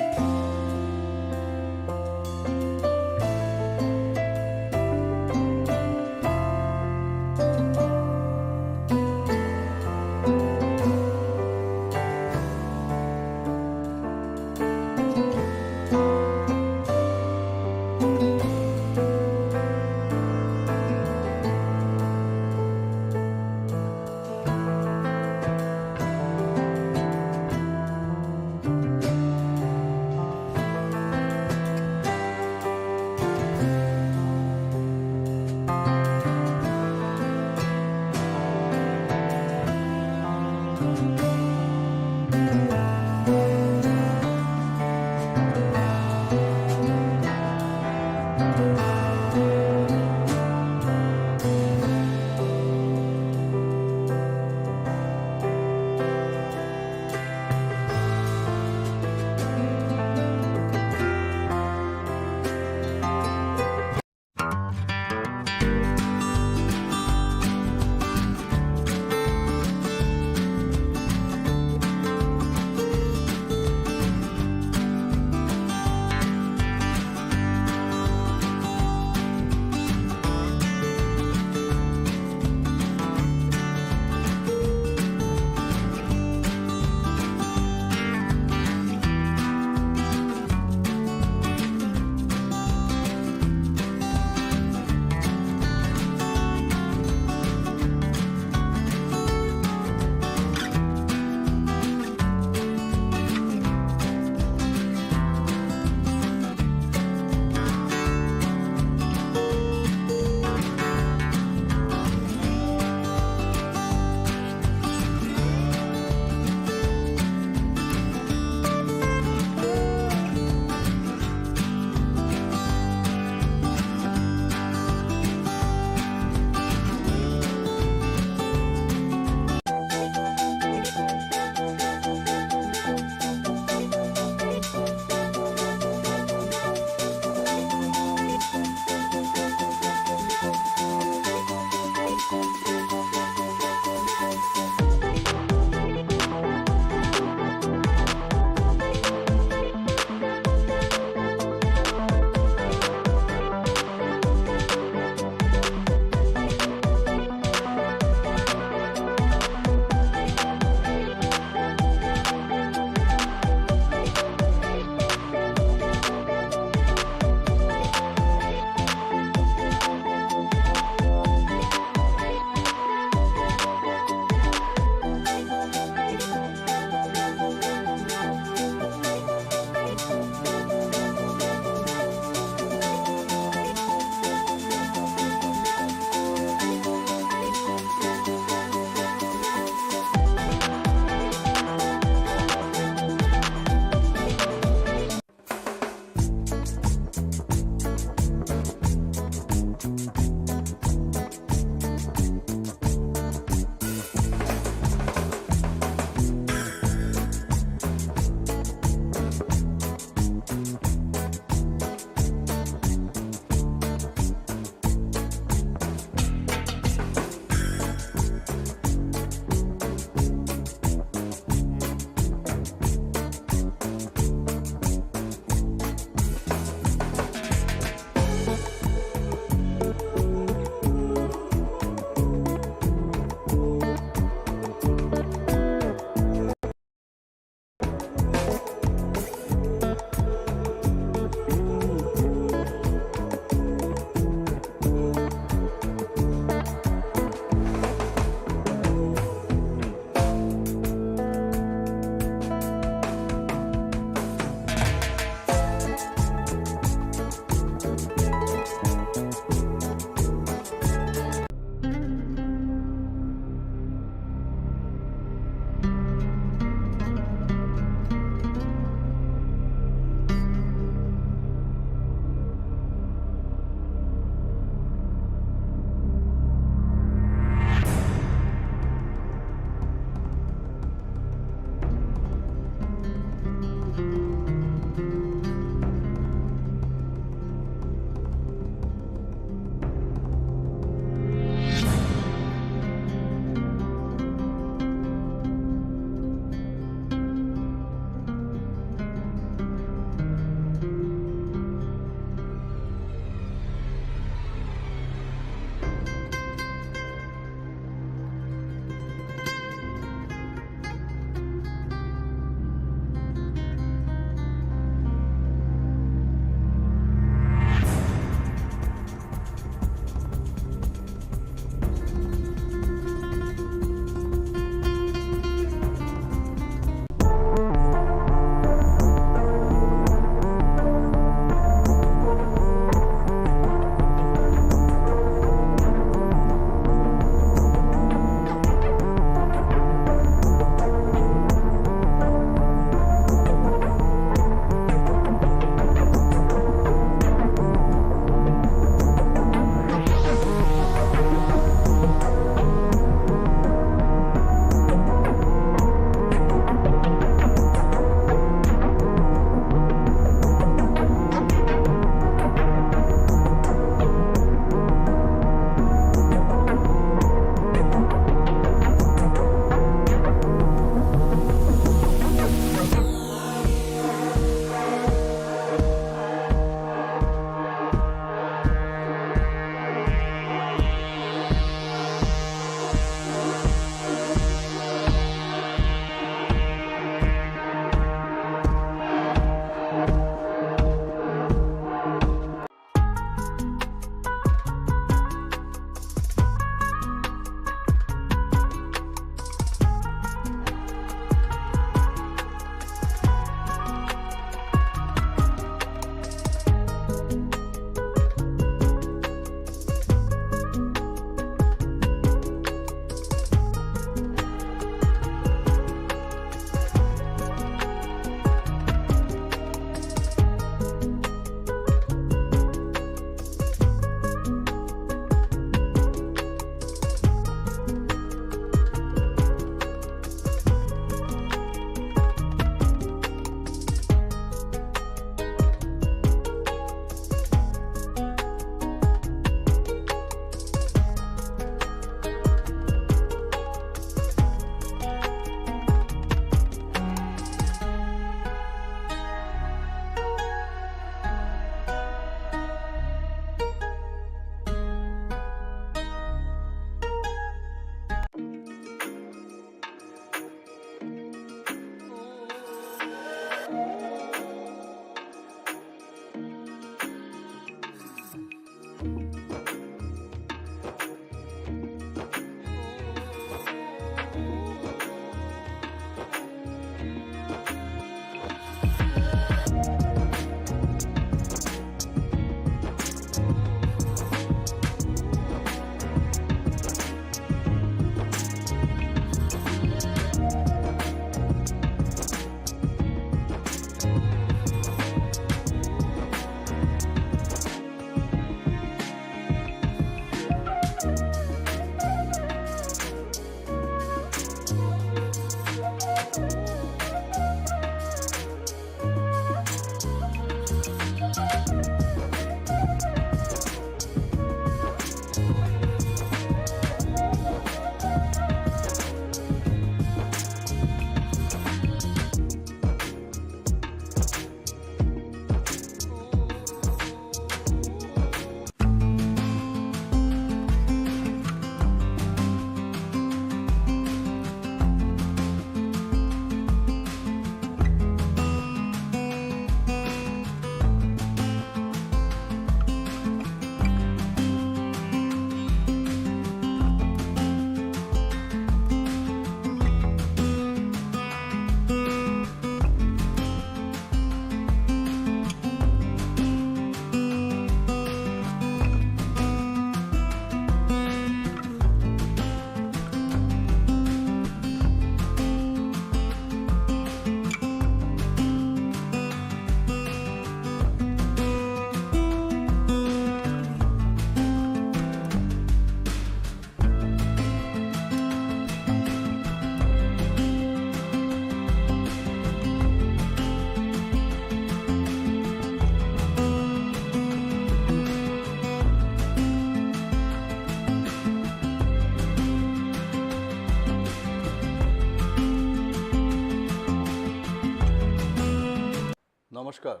নমস্কার।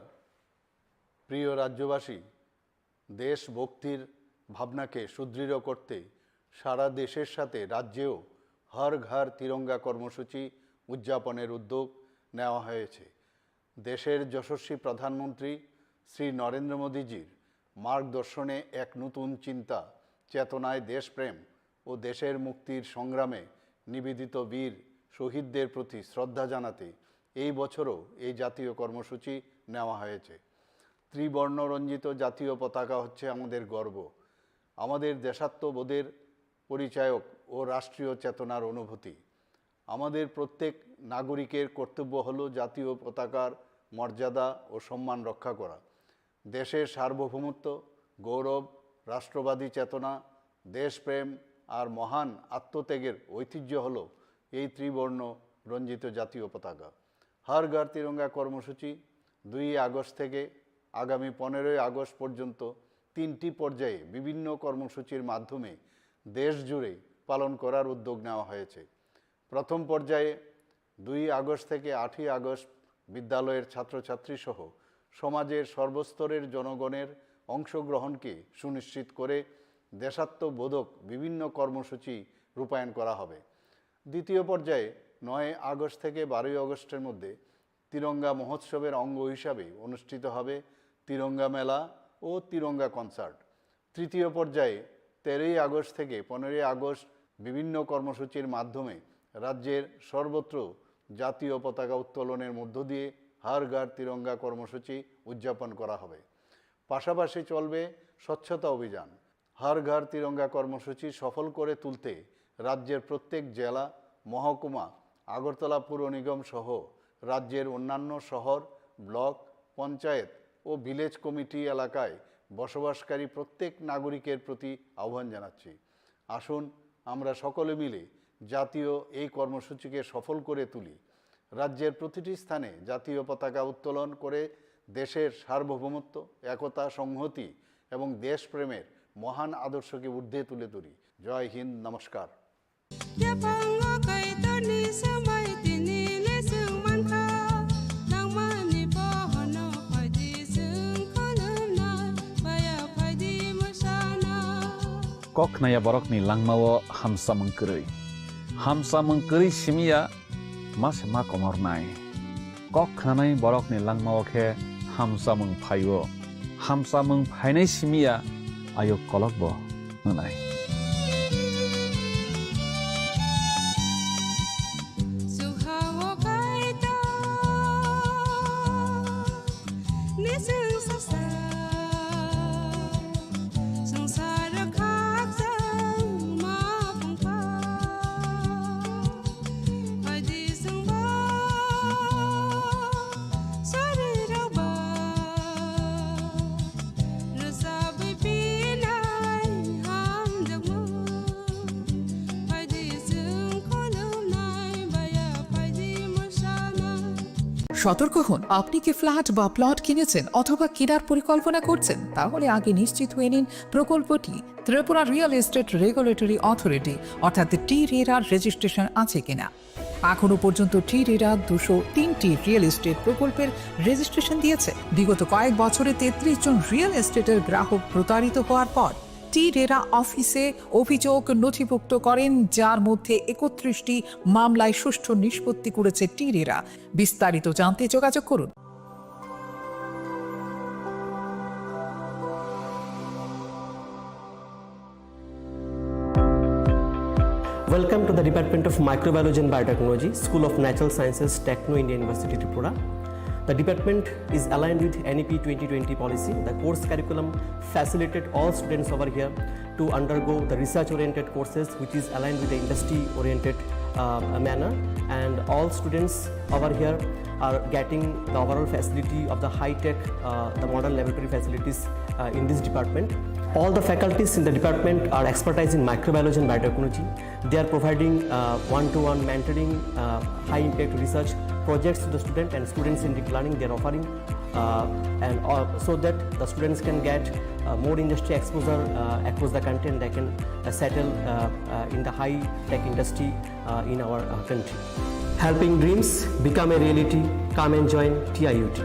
প্রিয় রাজ্যবাসী, দেশভক্তির ভাবনাকে সুদৃঢ় করতে সারা দেশের সাথে রাজ্যেও হর ঘর তিরঙ্গা কর্মসূচি উদযাপনের উদ্যোগ নেওয়া হয়েছে। দেশের যশস্বী প্রধানমন্ত্রী শ্রী নরেন্দ্র মোদীজির মার্গদর্শনে এক নতুন চিন্তা, চেতনায় দেশপ্রেম ও দেশের মুক্তির সংগ্রামে নিবেদিত বীর শহীদদের প্রতি শ্রদ্ধা জানাতে এই বছরও এই জাতীয় কর্মসূচি নেওয়া হয়েছে। ত্রিবর্ণ রঞ্জিত জাতীয় পতাকা হচ্ছে আমাদের গর্ব, আমাদের দেশাত্মবোধের পরিচায়ক ও রাষ্ট্রীয় চেতনার অনুভূতি। আমাদের প্রত্যেক নাগরিকের কর্তব্য হলো জাতীয় পতাকার মর্যাদা ও সম্মান রক্ষা করা। দেশের সার্বভৌমত্ব, গৌরব, রাষ্ট্রবাদী চেতনা, দেশপ্রেম আর মহান আত্মত্যাগের ঐতিহ্য হলো এই ত্রিবর্ণ রঞ্জিত জাতীয় পতাকা। হর ঘর তিরঙ্গা কর্মসূচি দুই আগস্ট থেকে আগামী পনেরোই আগস্ট পর্যন্ত তিনটি পর্যায়ে বিভিন্ন কর্মসূচির মাধ্যমে দেশ জুড়ে পালন করার উদ্যোগ নেওয়া হয়েছে। প্রথম পর্যায়ে দুই আগস্ট থেকে আটই আগস্ট বিদ্যালয়ের ছাত্রছাত্রী সহ সমাজের সর্বস্তরের জনগণের অংশগ্রহণকে সুনিশ্চিত করে দেশাত্মবোধক বিভিন্ন কর্মসূচি রূপায়ণ করা হবে। দ্বিতীয় পর্যায়ে নয় আগস্ট থেকে বারোই আগস্টের মধ্যে তিরঙ্গা মহোৎসবের অঙ্গ হিসাবে অনুষ্ঠিত হবে তিরঙ্গা মেলা ও তিরঙ্গা কনসার্ট। তৃতীয় পর্যায়ে তেরোই আগস্ট থেকে পনেরোই আগস্ট বিভিন্ন কর্মসূচির মাধ্যমে রাজ্যের সর্বত্র জাতীয় পতাকা উত্তোলনের মধ্য দিয়ে হর ঘর তিরঙ্গা কর্মসূচি উদযাপন করা হবে। পাশাপাশি চলবে স্বচ্ছতা অভিযান। হর ঘর তিরঙ্গা কর্মসূচি সফল করে তুলতে রাজ্যের প্রত্যেক জেলা, মহকুমা, আগরতলা পুর নিগম সহ রাজ্যের অন্যান্য শহর, ব্লক, পঞ্চায়েত ও ভিলেজ কমিটি এলাকায় বসবাসকারী প্রত্যেক নাগরিকের প্রতি আহ্বান জানাচ্ছি। আসুন আমরা সকলে মিলে জাতীয় এই কর্মসূচিকে সফল করে তুলি। রাজ্যের প্রতিটি স্থানে জাতীয় পতাকা উত্তোলন করে দেশের সার্বভৌমত্ব, একতা, সংহতি এবং দেশপ্রেমের মহান আদর্শকে ঊর্ধ্বে তুলে ধরি। জয় হিন্দ, নমস্কার। Yaphango Kaitorni swmai tini le chwng mankha, nangmani pohorno phaidi chwng khulumnai, baya phaidi mwsana. Kok khnaya borokni langmao hamsamung kwrwi. Hamsamung kwrwi simiya ma se ma komornai. Kok khnanai borokni langmao khe hamsamung phaio. Hamsamung phainai simiya ayuk kolokbo wngnai. সতর্ক হন, আপনি কি ফ্ল্যাট বা প্লট কিনেছেন অথবা কেনার পরিকল্পনা করছেন? তাহলে আগে নিশ্চিত হয়ে নিন প্রকল্পটি Tripura real estate regulatory authority অর্থাৎ টি রেরার রেজিস্ট্রেশন আছে কিনা। এখনো পর্যন্ত টি রেরা দুশো তিনটি রিয়েল এস্টেট প্রকল্পের রেজিস্ট্রেশন দিয়েছে। বিগত কয়েক বছরে তেত্রিশ জন রিয়েল এস্টেটের গ্রাহক প্রতারিত হওয়ার পর টি রেরা অফিসে অভিযোগ নথিভুক্ত করেন, যার মধ্যে একত্রিশটি মামলায় সুষ্ঠু নিষ্পত্তি করেছে টি রেরা। বিস্তারিত জানতে যোগাযোগ করুন। Welcome to the Department of Microbiology and Biotechnology, School of Natural Sciences, Techno India University, Tripura. The department is aligned with N E P twenty twenty policy. The course curriculum facilitated all students over here to undergo the research-oriented courses, which is aligned with the industry-oriented, uh, manner. And all students over here are getting the overall facility of the high-tech, uh, the modern laboratory facilities, uh, in this department. All the faculties in the department are expertise in microbiology and biotechnology. They are providing, uh, one-to-one mentoring, uh, high-impact research projects to the student and students-centric learning they are offering, uh, and, uh, so that the students can get, uh, more industry exposure, uh, across the country, and they can, uh, settle, uh, uh, in the high-tech industry, uh, in our, uh, country. Helping dreams become a reality. Come and join T I U T.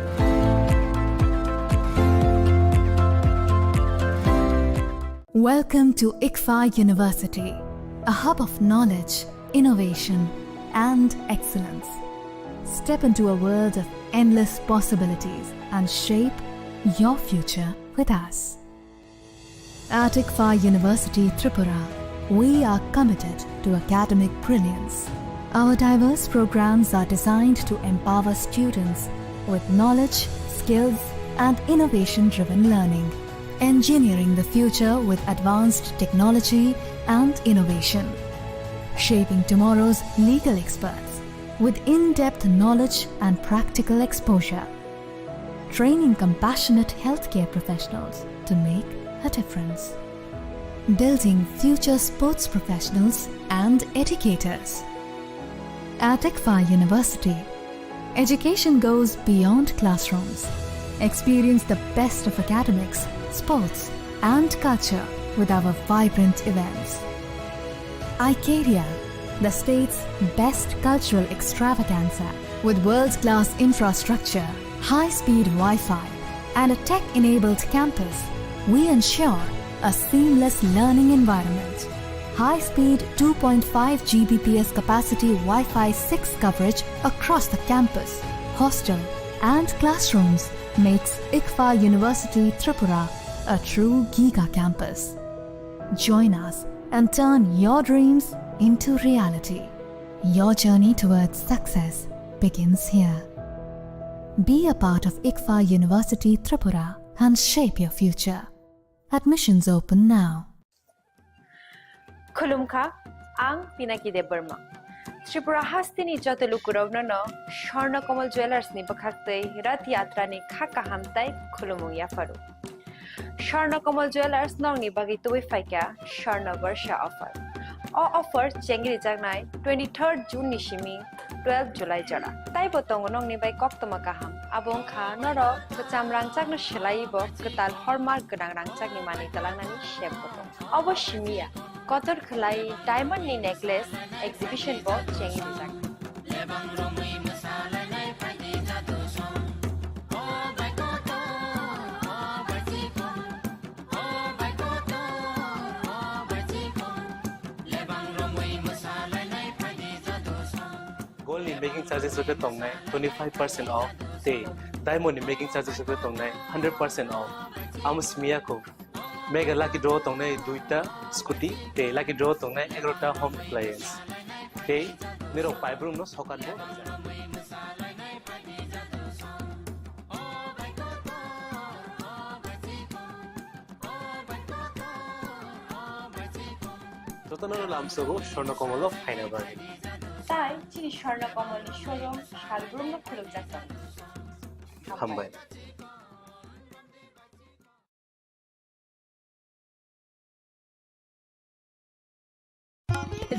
Welcome to ICFAI University, a hub of knowledge, innovation, and excellence. Step into a world of endless possibilities and shape your future with us. At ICFAI University Tripura, we are committed to academic brilliance. Our diverse programs are designed to empower students with knowledge, skills, and innovation-driven learning, engineering the future with advanced technology and innovation, shaping tomorrow's legal experts with in-depth knowledge and practical exposure, training compassionate healthcare professionals to make a difference, building future sports professionals and educators. At ICFAI University, education goes beyond classrooms. Experience the best of academics, sports, and culture with our vibrant events. Icaria, the state's best cultural extravaganza. With world-class infrastructure, high-speed Wi-Fi, and a tech-enabled campus, we ensure a seamless learning environment. High-speed two point five G B P S capacity Wi-Fi six coverage across the campus, hostel, and classrooms makes ICFAI University Tripura a true giga campus. Join us and turn your dreams into reality. Your journey towards success begins here. Be a part of ICFAI University Tripura and shape your future. Admissions open now. Khulumkha, ang Pinaki Debbarma. Tripura hasteni joto lukurokno no Swarna Kamal Jewellers ni bwkhaktwi Rath Yatra ni kha kaham tai khulumung yapharu. Swarna Kamal Jewellers nokni bagwi tubui phaikha Swarna Barsha offer. O offer chengri jaknai twenty-third June ni simi twelve July jora. Taibo tongo nokni bai koktwma kaham. Abo wngkha norok kwcham rangchakno swlaiwi bo kwtal hallmark gwnang rangchakni manwi twlangnani sep bo tongo. Obo simi ya, kotor khwlai diamond ni necklace exhibition bo chengwi rijak. Gold ni making charges rok khe tongnai twenty five percent off tei diamond ni making charges rok khe tongnai hundred percent off. Amo simi ya kho. Mega lucky draw tongnai duita scooty tei lucky draw tongnai egarota home appliance. Tei nirok paibrumno sokat bo rwjak. Jotono lamsogo Swarna Kamal o phaina bagwi. Tai chini Swarna Kamal ni showroom salbrumno khulumjak tongo. Hambai.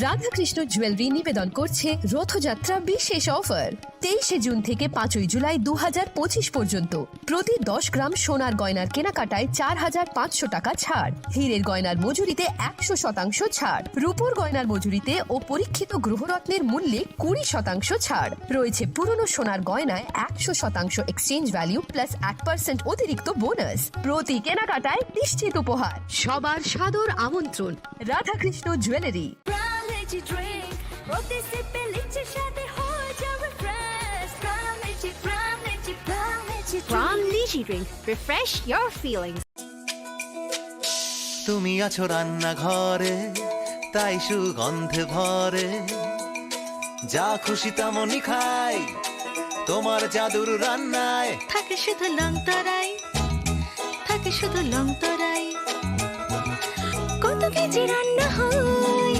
Radhakrishna jewellery নিবেদন করছে রথযাত্রা বিশেষ অফার। তেইশে জুন থেকে পাঁচই জুলাই দু হাজার পঁচিশ পর্যন্ত প্রতি দশ গ্রাম সোনার গয়নার কেনাকাটায় চার হাজার পাঁচশো টাকা ছাড়, হীরের গয়নার মজুরিতে একশো শতাংশ ছাড়, রূপোর গয়নার মজুরিতে ও পরীক্ষিত গ্রহরত্নের মূল্যে কুড়ি শতাংশ ছাড় রয়েছে, পুরনো সোনার গয়নায় একশো শতাংশ এক্সচেঞ্জ ভ্যালু প্লাস এক পার্সেন্ট অতিরিক্ত বোনাস, প্রতি কেনাকাটায় নিশ্চিত উপহার। সবার সাদর আমন্ত্রণ Radhakrishna jewellery. Prime Energy Drink, প্রতি সিপে লিচির স্বাদে হয়ে যাবে fresh. Prime Energy, Prime Energy, Prime Energy Drink। Prime Energy Drink, refresh your feelings। তুমি আছো রান্নাঘরে, তাই সুগন্ধে ভরে। যা খুশি তেমনই খাই, তোমার জাদুর রান্নায়। থাকে শুধু লংতরাই, থাকে শুধু লংতরাই। কত কেজি রান্না হয়,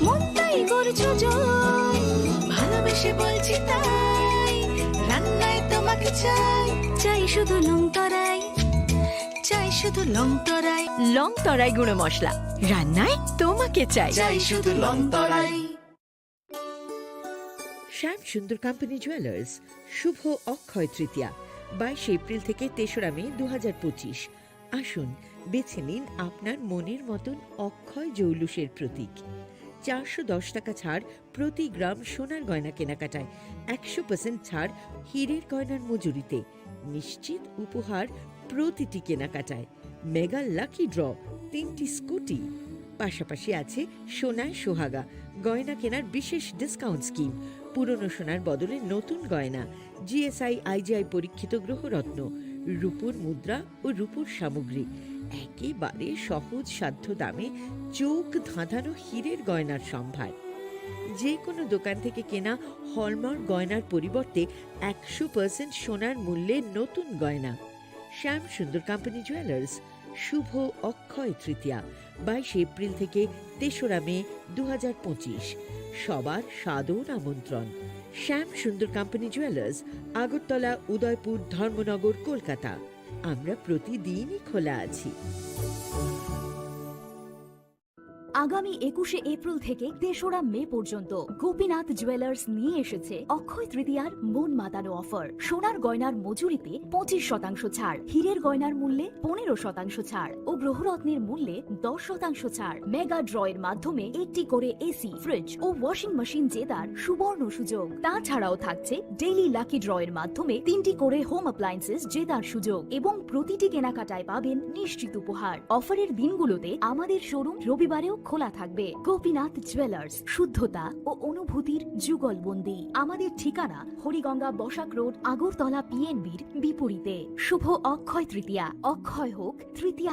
মনটাই করছো জয়। ভালোবেসে বলছি তাই, রান্নায় তোমাকে চাই। চাই শুধু লংতরাই, চাই শুধু লং তরাই। লং তরাই গুঁড়ো মশলা, রান্নায় তোমাকে চাই। চাই শুধু লং তরাই। শ্যাম সুন্দর কোম্পানি জুয়েলার্স, শুভ অক্ষয় তৃতীয়া, বাইশে এপ্রিল থেকে তেসরা মে দু হাজার পঁচিশ। আসুন, বেছে নিন আপনার মনের মতন অক্ষয় জৌলুসের প্রতীক। চারশো দশ টাকা ছাড় প্রতি গ্রাম সোনার গয়না কেনাকাটায়, একশো পার্সেন্ট ছাড় হীরের গয়নার মজুরিতে, নিশ্চিত উপহার প্রতিটি কেনাকাটায়, মেগা লাকি ড্র, তিনটি স্কুটি। পাশাপাশি আছে সোনায় সোহাগা, গয়না কেনার বিশেষ ডিসকাউন্ট স্কিম, পুরনো সোনার বদলে নতুন গয়না, জিএসআই আইজিআই পরীক্ষিত গ্রহরত্ন, রূপোর মুদ্রা ও রূপোর সামগ্রী, একেবারে সহজ সাধ্য দামে চোখ ধাঁধানো হীরের গয়নার সম্ভার। যে কোনো দোকান থেকে কেনা হলমার্ক গয়নার পরিবর্তে একশো পার্সেন্ট সোনার মূল্যে নতুন গয়না। শ্যাম সুন্দর কোম্পানি জুয়েলার্স, শুভ অক্ষয় তৃতীয়া, বাইশে এপ্রিল থেকে তেসরা মে দু হাজার পঁচিশ। সবার সাদর আমন্ত্রণ। শ্যাম সুন্দর কোম্পানি জুয়েলার্স, আগরতলা, উদয়পুর, ধর্মনগর, কলকাতা। আমরা প্রতিদিনই খোলা আছি। আগামী একুশে এপ্রিল থেকে তেসরা মে পর্যন্ত গোপীনাথ জুয়েলার্স নিয়ে এসেছে অক্ষয় তৃতীয়ার মন মাতানো অফার। সোনার গয়নার মজুরিতে পঁচিশ শতাংশ ছাড়, হীরের গয়নার মূল্যে পনেরো শতাংশ ছাড় ও গ্রহরত্নের মূল্যে দশ শতাংশ ছাড়। মেগা ড্র এর মাধ্যমে একটি করে এসি, ফ্রিজ ও ওয়াশিং মেশিন জেতার সুবর্ণ সুযোগ। তাছাড়াও থাকছে ডেইলি লাকি ড্র এর মাধ্যমে তিনটি করে হোম অ্যাপ্লায়েন্সেস জেতার সুযোগ এবং প্রতিটি কেনাকাটায় পাবেন নিশ্চিত উপহার। অফারের দিনগুলোতে আমাদের শোরুম রবিবারেও খোলা থাকবে। গোপীনাথ জুয়েলার্স, শুদ্ধতা ও অনুভূতির যুগলবন্দি। আমাদের ঠিকানা হরিগঙ্গা বসাক রোড, আগরতলা পিএনবির বিপরীতে। শুভ অক্ষয় তৃতীয়া, অক্ষয় হোক তৃতীয়া।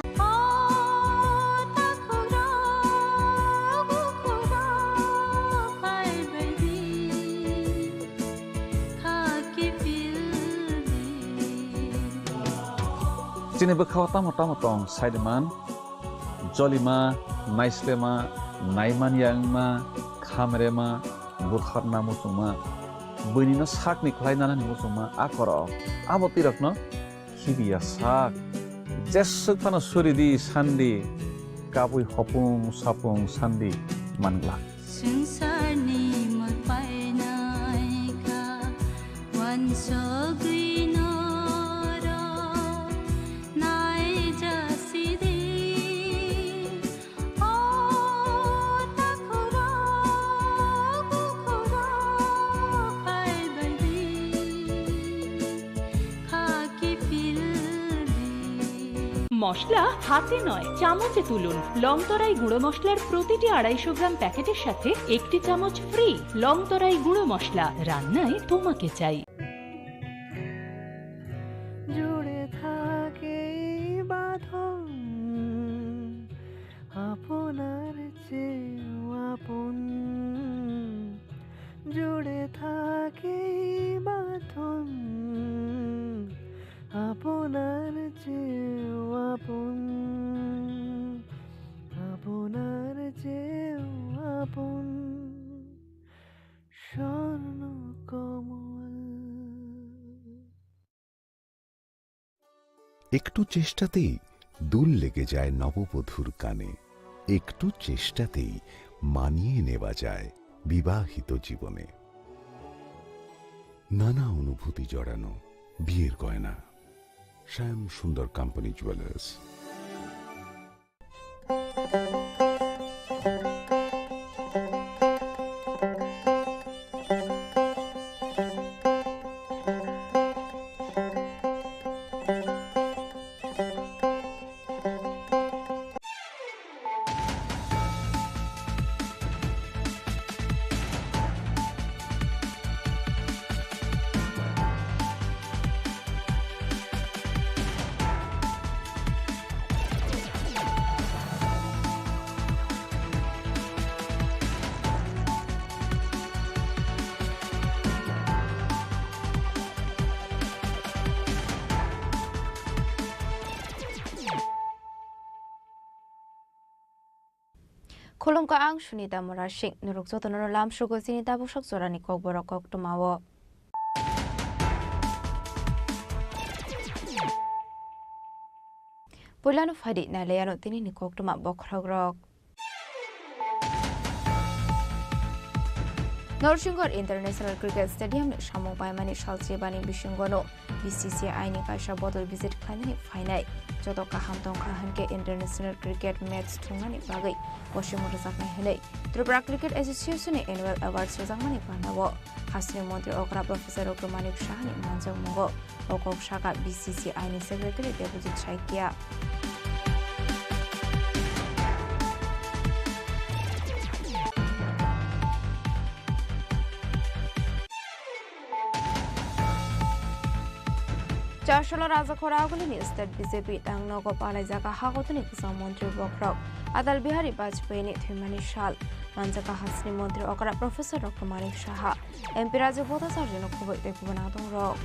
Chini bwkhao tamo tamo tong saide man, jolima, naislema, naimanya wngma, khamrema, butharna muchungma, buinino sakni khlai nanani muchungma, a korok abo twirokno khibiya sak. Jeswk phano suri di, san di, kabui hopung sapung san di, man glak. Swngcharni mol painai kha, wansugwi norok nai jasidi. O takhurok, bukhurok, phaibaidi, khaki pildi. মশলা হাতে নয়, চামচে তুলুন। লংতরাই গুঁড়ো মশলার প্রতিটি আড়াইশো গ্রাম প্যাকেটের সাথে একটি চামচ ফ্রি। লংতরাই গুঁড়ো মশলা, রান্নায় তোমাকে চাই। জুড়ে থাকে এই বাঁধন, আপনার চেয়েও আপন। জুড়ে থাকে এই বাঁধন, আপনার চেয়েও আপন, আপনার চেয়েও আপন। স্বর্ণ কমল। একটু চেষ্টাতেই দুল লেগে যায় নববধূর কানে, একটু চেষ্টাতেই মানিয়ে নেওয়া যায় বিবাহিত জীবনে। নানা অনুভূতি জড়ানো বিয়ের গয়না। শ্যাম Sundar company jewellers. Khulumkha, ang Sunita Murasing. Norok jotono lamsugo chini tabuksak jorani kokborok koktwmao. Puilano phaidi nailaiano tinini koktwma bokhorokrok. Norsingor International Cricket Stadium ni samung paimani salchibani bisingono B C C I ni kaisa bodol visit khlainani phainai. Joto kaham tongkha hinkhe international cricket match thungnani bagwi kosimung rwjaknai hwnwi Tripura Cricket Association ni annual awards rwjakmani pandao hasteni montri okra Professor Dr. Manik Saha ni manjakmungo o kok saka B C C I ni secretary Debojit Saikia. Chasolo Raja Khoragulini state B J P tangnogo palaijak hakothoni kwchang montri bokhorok Atal Bihari Vajpayee ni thwimani sal manjak hasteni montri okra Professor Dr. Manik Saha, M P Rajib Bhattacharya no khoboi tei kubun adongrok.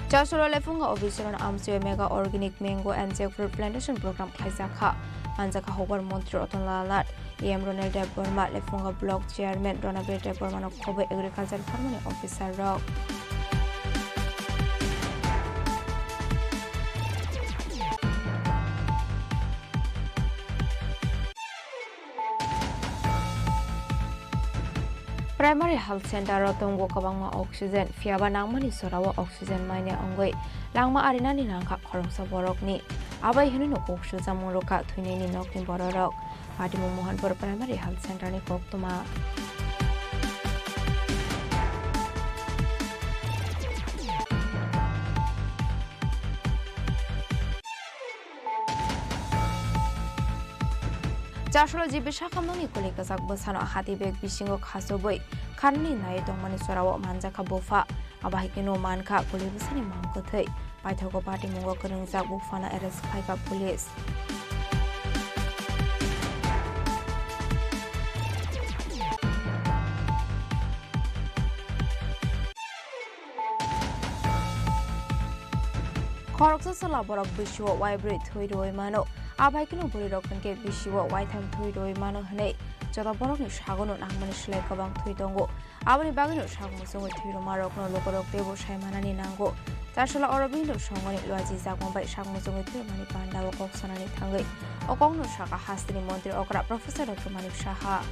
Chasolo Lefunga Obichara Amsio Mega Organic Mango and Jackfruit Plantation Program khlaijakha. Manjakha Hokbar Montri Ratan Lal Nath, E M Ronel Debbarma, Lefunga Block Chairman Ronabir Debbarma no khoboi Agriculture Farmani Officer rok. Primary Health Center o tongo kwbangma oxygen, phiyaba nangmani jorao oxygen maine wngwi langma arinani nangkha khoroksa borokni. Abai hwnwi no kok sujamung rwkha thwinaini nokni bororok. Patimung Mohanpur Primary Health Center ni koktwma. Chasolo G B Sakamnani kuli kwchak bwsano hati bag bisingo khachubwi kharni nai tongmani jorao manjakha bupha. Abo hai kheno mankha kuli bwsani mang kwthwi. Paithago patimungo kwrwngjak buphano arrest khlaikha police. Khoroksa chwla borok bisio waibrwi thwi rwui mano. Abai kheno bwrwirok hwnkhe bisio waitham thwi rwui mano hwnwi joto borokni sagono nangmani slai kwbang thwi tongo. Aboni bagwino sak muchungwi thwi rwmarokno lukurok teibo sai manani nango. Chasolo Aurobindo Songoni luaji jakmung bai sak muchungwi thwi rwmani pandao kok sanani thangwi o kokno saka hasteni montri okra Professor Doctor Manik Saha.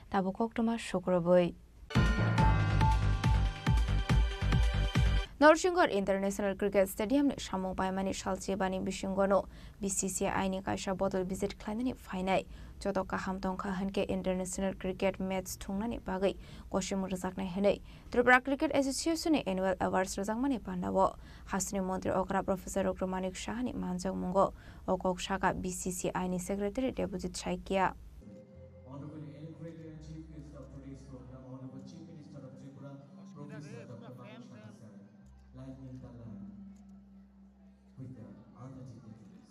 Tabuk koktwma sukrubwi. Norsingor International Cricket Stadium ni samung paimani salchibani bisingono B C C I ni kaisa bodol visit khlainani phainai. Joto kaham tongkha hinkhe international cricket match thungnani bagwi kosimung rwjaknai hwnwi Tripura Cricket Association ni annual awards rwjakmani pandao hasteni montri okra Professor Doctor Manik Saha ni manjakmungo o kok saka B C C I ni secretary Debojit Saikia. Honorable L. Greater Chief Guest of today's program, Honorable Chief Minister of Tripura, Professor Doctor Manik Saha sir, lightning the lamp with the earth dignitaries.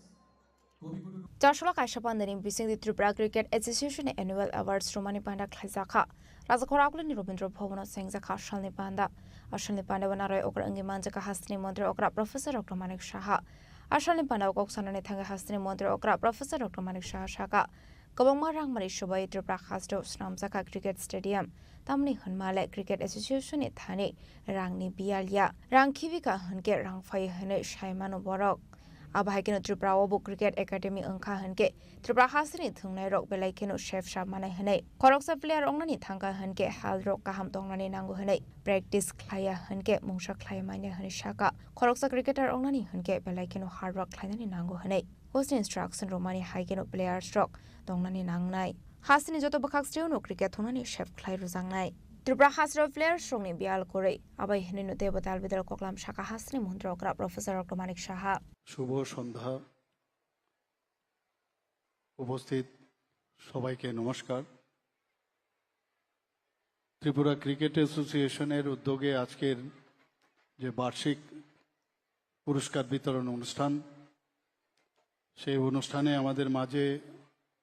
Chasolo kaisa pandani bisingtwi Tripura Cricket Association ni Annual Awards rwmani panda khlaijakha. Rajakhor Akulini Rabindra Bhavan o chengjakha asalni panda. Asalni panda o narwk okra wngwi manjakha hasteni montri okra Professor Doctor Manik Saha. Asalni panda o kok sanani thangwi hasteni montri okra Professor Doctor Manik Saha saka, kwbangma rangmani swbai Tripura hasteo swnamjakha cricket stadium, tamni hwnma le Cricket Association ni thani rangni biyal ya. Rang khibi kha hwnkhe rang phai hwnwi sai mano borok. Abo hai kheno Tripura o bo Cricket Academy wngkha hwnkhe Tripura hasteni thwngnairok belai kheno sep sap manai hwnwi. Khoroksa player wngnani thangkha hwnkhe halrok kaham tongnani nango hwnwi, practice khlaiya hwnkhe mungsa khlai manya hwnwi saka. Khoroksa cricketer wngnani hwnkhe belai kheno hard work khlainani nango hwnwi coach ni instruction rwmani hai kheno players rok tongnani nangnai. Hasteni joto bwkhak sreo no cricket thungnani sep khlai rwjaknai. Tripura hasteo players rokni biyal kwrwi abai hwnwi no teibo dal bidal koklam saka hasteni montri okra Professor Doctor Manik Saha. শুভ সন্ধ্যা। উপস্থিত সবাইকে নমস্কার। ত্রিপুরা ক্রিকেট অ্যাসোসিয়েশনের উদ্যোগে আজকের যে বার্ষিক পুরস্কার বিতরণ অনুষ্ঠান, সেই অনুষ্ঠানে আমাদের মাঝে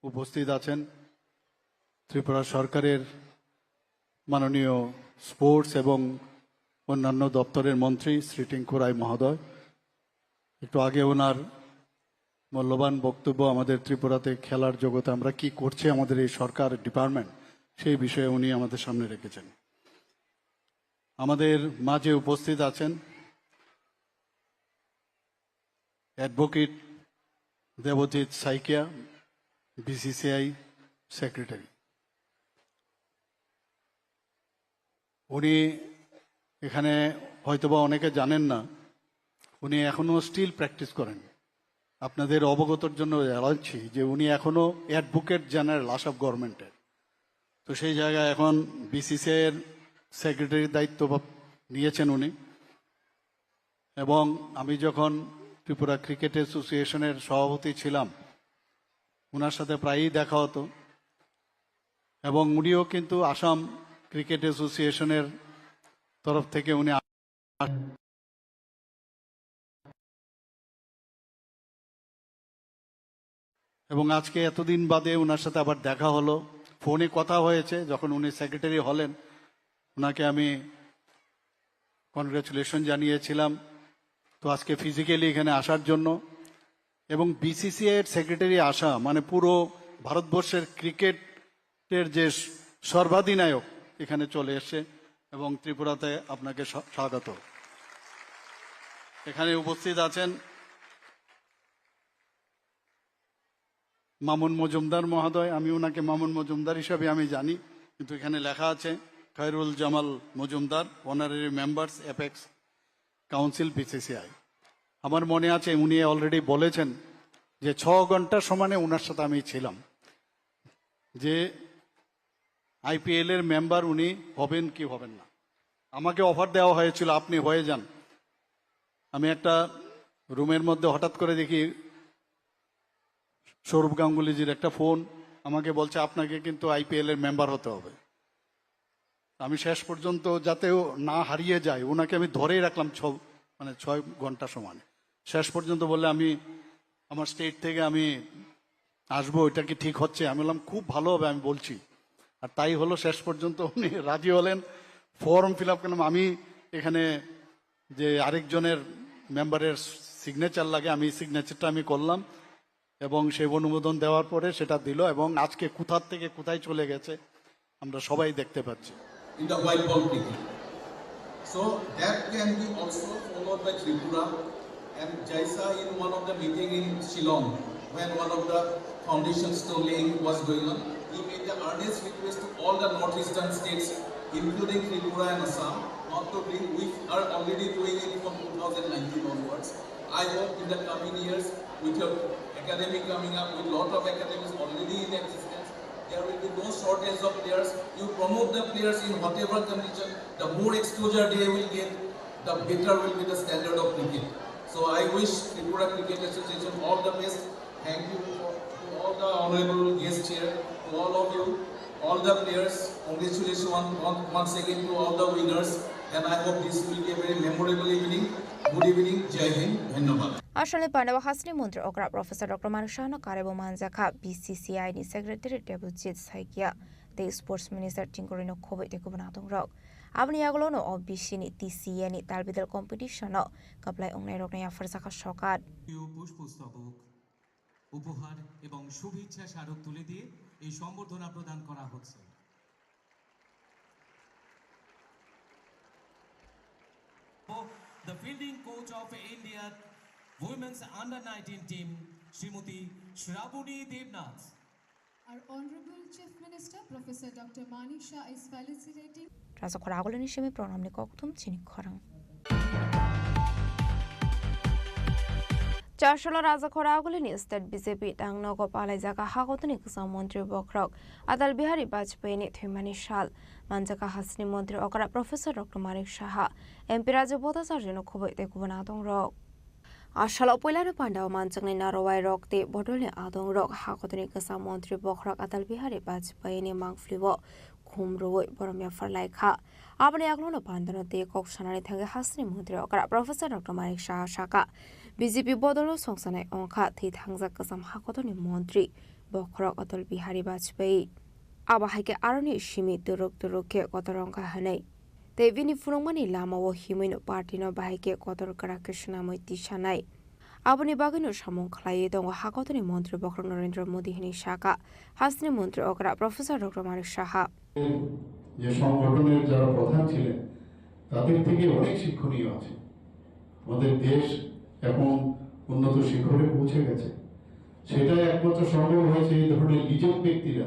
উপস্থিত আছেন ত্রিপুরা সরকারের মাননীয় স্পোর্টস এবং অন্যান্য দপ্তরের মন্ত্রী শ্রী টিঙ্কু রায় মহোদয়। একটু আগে ওনার মূল্যবান বক্তব্য আমাদের ত্রিপুরাতে খেলার জগতে আমরা কি করছে আমাদের এই সরকার ডিপার্টমেন্ট, সেই বিষয়ে উনি আমাদের সামনে রেখেছেন। আমাদের মাঝে উপস্থিত আছেন অ্যাডভোকেট দেবজিৎ সাইকিয়া, বিসিসিআই সেক্রেটারি। উনি এখানে হয়তোবা অনেকে জানেন না, উনি এখনো স্টিল প্র্যাকটিস করেন। আপনাদের অবগতর জন্য জানাচ্ছি যে উনি এখনো অ্যাডভোকেট জেনারেল আসাম গভর্নমেন্টের। তো সেই জায়গায় এখন বিসিসিআই এর সেক্রেটারির দায়িত্ব ভাব-, নিয়েছেন উনি। এবং আমি যখন ত্রিপুরা ক্রিকেট অ্যাসোসিয়েশনের সভাপতি ছিলাম, ওনার সাথে প্রায়ই দেখা হতো। এবং উনিও কিন্তু আসাম ক্রিকেট অ্যাসোসিয়েশনের তরফ থেকে উনি আ-, এবং আজকে এতদিন বাদে ওনার সাথে আবার দেখা হলো, ফোনে কথা হয়েছে। যখন উনি সেক্রেটারি হলেন, ওনাকে আমি কনগ্রাচুলেশন জানিয়েছিলাম। তো আজকে ফিজিক্যালি এখানে আসার জন্য এবং বিসিসিআই এর সেক্রেটারি আসা মানে পুরো ভারতবর্ষের ক্রিকেটের যে স-, সর্বাধিনায়ক এখানে চলে এসছে এবং ত্রিপুরাতে আপনাকে স্বা-, স্বাগত। এখানে উপস্থিত আছেন মামুন মজুমদার মহোদয়, আমি ওনাকে মামুন মজুমদার হিসাবে আমি জানি, কিন্তু এখানে লেখা আছে Khairul Jamal Majumdar, honorary members, apex council, BCCI. আমার মনে আছে উনি অলরেডি বলেছেন যে ছ ঘন্টা সমানে ওনার সাথে আমি ছিলাম, যে আইপিএল এর মেম্বার উনি হবেন কি হবেন না। আমাকে অফার দেওয়া হয়েছিল, "আপনি হয়ে যান।" আমি একটা রুমের মধ্যে হঠাৎ করে দেখি সৌরভ গাঙ্গুলিজির একটা ফোন, আমাকে বলছে, "আপনাকে কিন্তু আইপিএল এর মেম্বার হতে হবে।" আমি শেষ পর্যন্ত যাতে ও না হারিয়ে যায়, ওনাকে আমি ধরেই রাখলাম ছ-, মানে ছয় ঘন্টা সমানে। শেষ পর্যন্ত বললে, "আমি আমার স্টেট থেকে আমি আসবো, এটা কি ঠিক হচ্ছে?" আমি বললাম, "খুব ভালো হবে, আমি বলছি।" আর তাই হলো, শেষ পর্যন্ত উনি রাজি হলেন, ফর্ম ফিল আপ করলাম। আমি এখানে যে আরেকজনের মেম্বারের সিগনেচার লাগে, আমি সিগনেচারটা আমি করলাম এবং সেই অনুমোদন দেওয়ার পরে সেটা দিল এবং আজকে কোথার থেকে কোথায় চলে গেছে আমরা সবাই দেখতে পাচ্ছি। In the white ball cricket. So that can be also followed by Tripura. And Jaisa, in one of the meeting in Shillong, when one of the foundation stone laying was going on, he made the earnest request to all the northeastern states, including Tripura and Assam, not to bring, we are already doing it from two thousand nineteen onwards. I hope in the coming years, with your academy coming up, with lot of academies already in existence, there will be no shortage of players. You promote the players in whatever condition, the more exposure they will get, the better will be the standard of cricket. So I wish Tripura Cricket Association all the best. Thank you for, to all the honorable guests here, to all of you, all the players. Congratulations once, once again to all the winners. And I hope this will be a very memorable evening. Good evening. Jai Hind. Dhanyabad. Asalni pandao hasni montri okra Professor Doctor Manik Saha no karebo manjakha B C C I ni Secretary Debojit Saikia tei Sports Minister Tingkuri no khoboi tei kubun adong rok. Aboni yagulo no o B C ni T C A ni talbidal competition no kaplai wngnai rok no yapharjakha sokat. পুষ্পস্তবক উপহার এবং শুভেচ্ছা স্মারক তুলে দিয়ে এই সম্বর্ধনা প্রদান করা হচ্ছে। The fielding coach of India women's under nineteen team, Shrimati শ্রাবণী Debnath. Our Honorable Chief Minister, Professor Doctor Manik Shah is felicitating. Rajakhor agulini simi pranamni kokthum chini khorang. Chasolo Rajakhor agulini state B J P tangnogo palaijaka hagotoni kwchang montri bokhorok Atal Bihari Vajpayee ni thwimani sal. Manjaka hasni montri okra Professor Doctor Manik Saha, M P Raju Bhattacharya no khoboi tei kubun adong rok. A salo puilano pandao manjaknai narwai rok tei bodolni adong rok hagotoni kwchang montri bokhorok Atal Bihari Vajpayee ni mangphlio khum rwui borom yaphar lai kha. Aboni yagulono pandano tei kok sanani thangwi hasni montri okra Professor Doctor Manik Saha saka, B J P bodolno songsanai wngkha thwi thangjak kwcham hagotoni montri bokhorok Atal Bihari Vajpayee. Abo hai khe aroni simi turuk turuk khe kotor wngkha hwnwi. Tei bini phunukmani lamao himwino party no bahai khe kotor kwrak khe swnamwi tisanai. Aboni bagwino samung khlaiwi tongo hakotorni montri bokhorok Narendra Modi hinwi sakha. Hasteni montri okra Professor Doctor Manik Saha. যে সংগঠনের যারা প্রধান ছিলেন, তাদের থেকে অনেক শিক্ষণীয় আছে। আমাদের দেশ এখন উন্নত শিখরে পৌঁছে গেছে। সেটা একমাত্র সম্ভব হয়েছে এই ধরনের লিজেন্ড ব্যক্তিরা,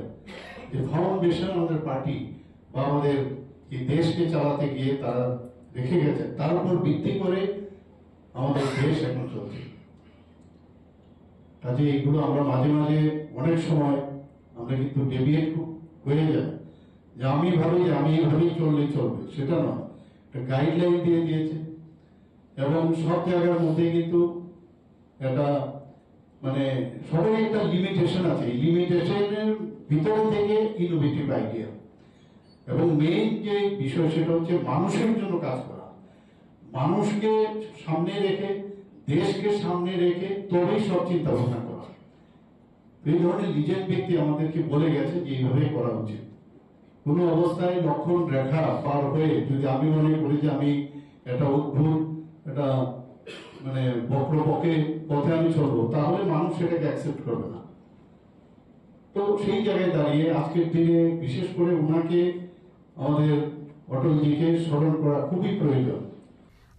যে ফাউন্ডেশন আমাদের পার্টি বা আমাদের এই দেশকে চালাতে গিয়ে তারা রেখে গেছেন, তার উপর ভিত্তি করে আমাদের দেশ এখন চলছে। কাজে এগুলো আমরা মাঝে মাঝে অনেক সময় আমরা কিন্তু ডেভিয়েট হয়ে যাই, যে আমি ভাবি যে আমি এইভাবেই চললে চলবে, সেটা নয়। একটা গাইডলাইন দিয়ে দিয়েছে এবং সব জায়গার মধ্যে কিন্তু একটা, মানে, সবারই একটা লিমিটেশন আছে। এই লিমিটেশনের ভিতরে থেকে ইনোভেটিভ আইডিয়া এবং মেইন যে বিষয়, সেটা হচ্ছে মানুষের জন্য কাজ করা, মানুষকে সামনে রেখে, দেশকে সামনে রেখে তবেই সব চিন্তা ভাবনা করা। এই ধরনের লিজেন্ড ব্যক্তি আমাদেরকে বলে গেছে যে এইভাবে করা উচিত। কোনো অবস্থায় লক্ষণ রেখা পার হয়ে যদি আমি মনে করি যে আমি একটা অদ্ভুত, একটা, মানে, বক্র পথে, পথে আমি চলবো, তাহলে মানুষ সেটাকে অ্যাকসেপ্ট করবে না। তো সেই জায়গায় দাঁড়িয়ে আজকের দিনে বিশেষ করে ওনাকে, আমাদের অটলজিকে স্মরণ করা খুবই প্রয়োজন।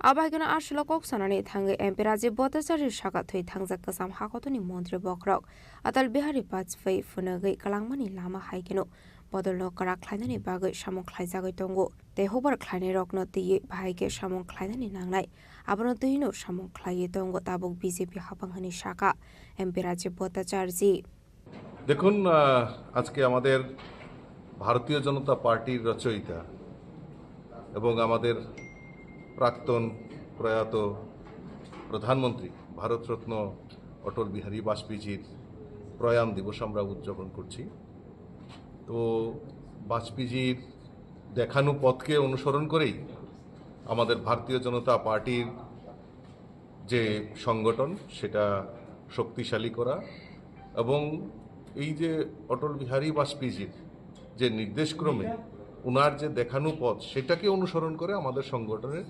Abo hai kheno aswk kok sanani thangwi M P Rajiv Bhattacharya sakha thwi thangjak kwcham hakotorni montri bokhorok Atal Bihari Vajpayee phunugwi kwlangmani lama hai kheno bodolno kwrak khlainani bagwi samung khlaijagwi tongo tei hukbar khlainairokno twiwi bahai khe samung khlainani nangnai, abono twino samung khlaiwi tongo tabuk B J P haphang hwnwi sakha M P Rajiv Bhattacharya. দেখুন, আহ, আজকে আমাদের ভারতীয় জনতা পার্টির রচয়িতা এবং আমাদের প্রাক্তন প্রয়াত প্রধানমন্ত্রী ভারতরত্ন অটল বিহারী বাজপেয়ীজির প্রয়াণ দিবস আমরা উদযাপন করছি। তো বাজপেয়ীজির দেখানো পথকে অনুসরণ করেই আমাদের ভারতীয় জনতা পার্টির যে সংগঠন, সেটা শক্তিশালী করা এবং এই যে অটল বিহারী বাজপেয়ীজির যে নির্দেশক্রমে ওনার যে দেখানো পথ, সেটাকে অনুসরণ করে আমাদের সংগঠনের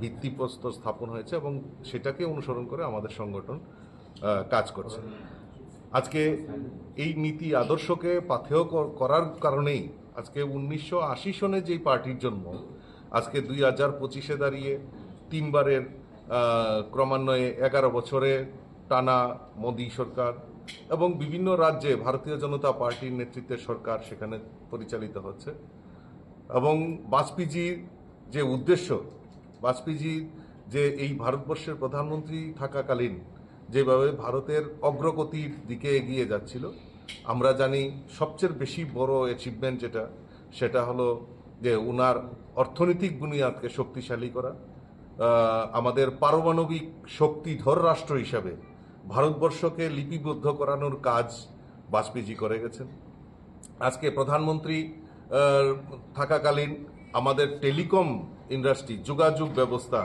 ভিত্তিপ্রস্তর স্থাপন হয়েছে এবং সেটাকে অনুসরণ করে আমাদের সংগঠন, আহ, কাজ করছে। আজকে এই নীতি আদর্শকে পাথেয় কর-, করার কারণেই আজকে উনিশশো আশি সনে যেই পার্টির জন্ম, আজকে দুই হাজার পঁচিশে দাঁড়িয়ে তিনবারের, আহ, ক্রমান্বয়ে এগারো বছরে টানা মোদী সরকার এবং বিভিন্ন রাজ্যে ভারতীয় জনতা পার্টির নেতৃত্বে সরকার সেখানে পরিচালিত হচ্ছে। এবং বাজপেয়ীজির যে উদ্দেশ্য, বাজপেয়ীজি যে এই ভারতবর্ষের প্রধানমন্ত্রী থাকাকালীন যেভাবে ভারতের অগ্রগতির দিকে এগিয়ে যাচ্ছিল, আমরা জানি সবচেয়ে বেশি বড় অ্যাচিভমেন্ট যেটা, সেটা হলো যে ওনার অর্থনৈতিক বুনিয়াদকে শক্তিশালী করা, আহ, আমাদের পারমাণবিক শক্তিধর রাষ্ট্র হিসাবে ভারতবর্ষকে লিপিবদ্ধ করানোর কাজ বাজপেয়ীজি করে গেছেন। আজকে প্রধানমন্ত্রী, আহ, থাকাকালীন আমাদের টেলিকম ইন্ডাস্ট্রি, যোগাযোগ ব্যবস্থা,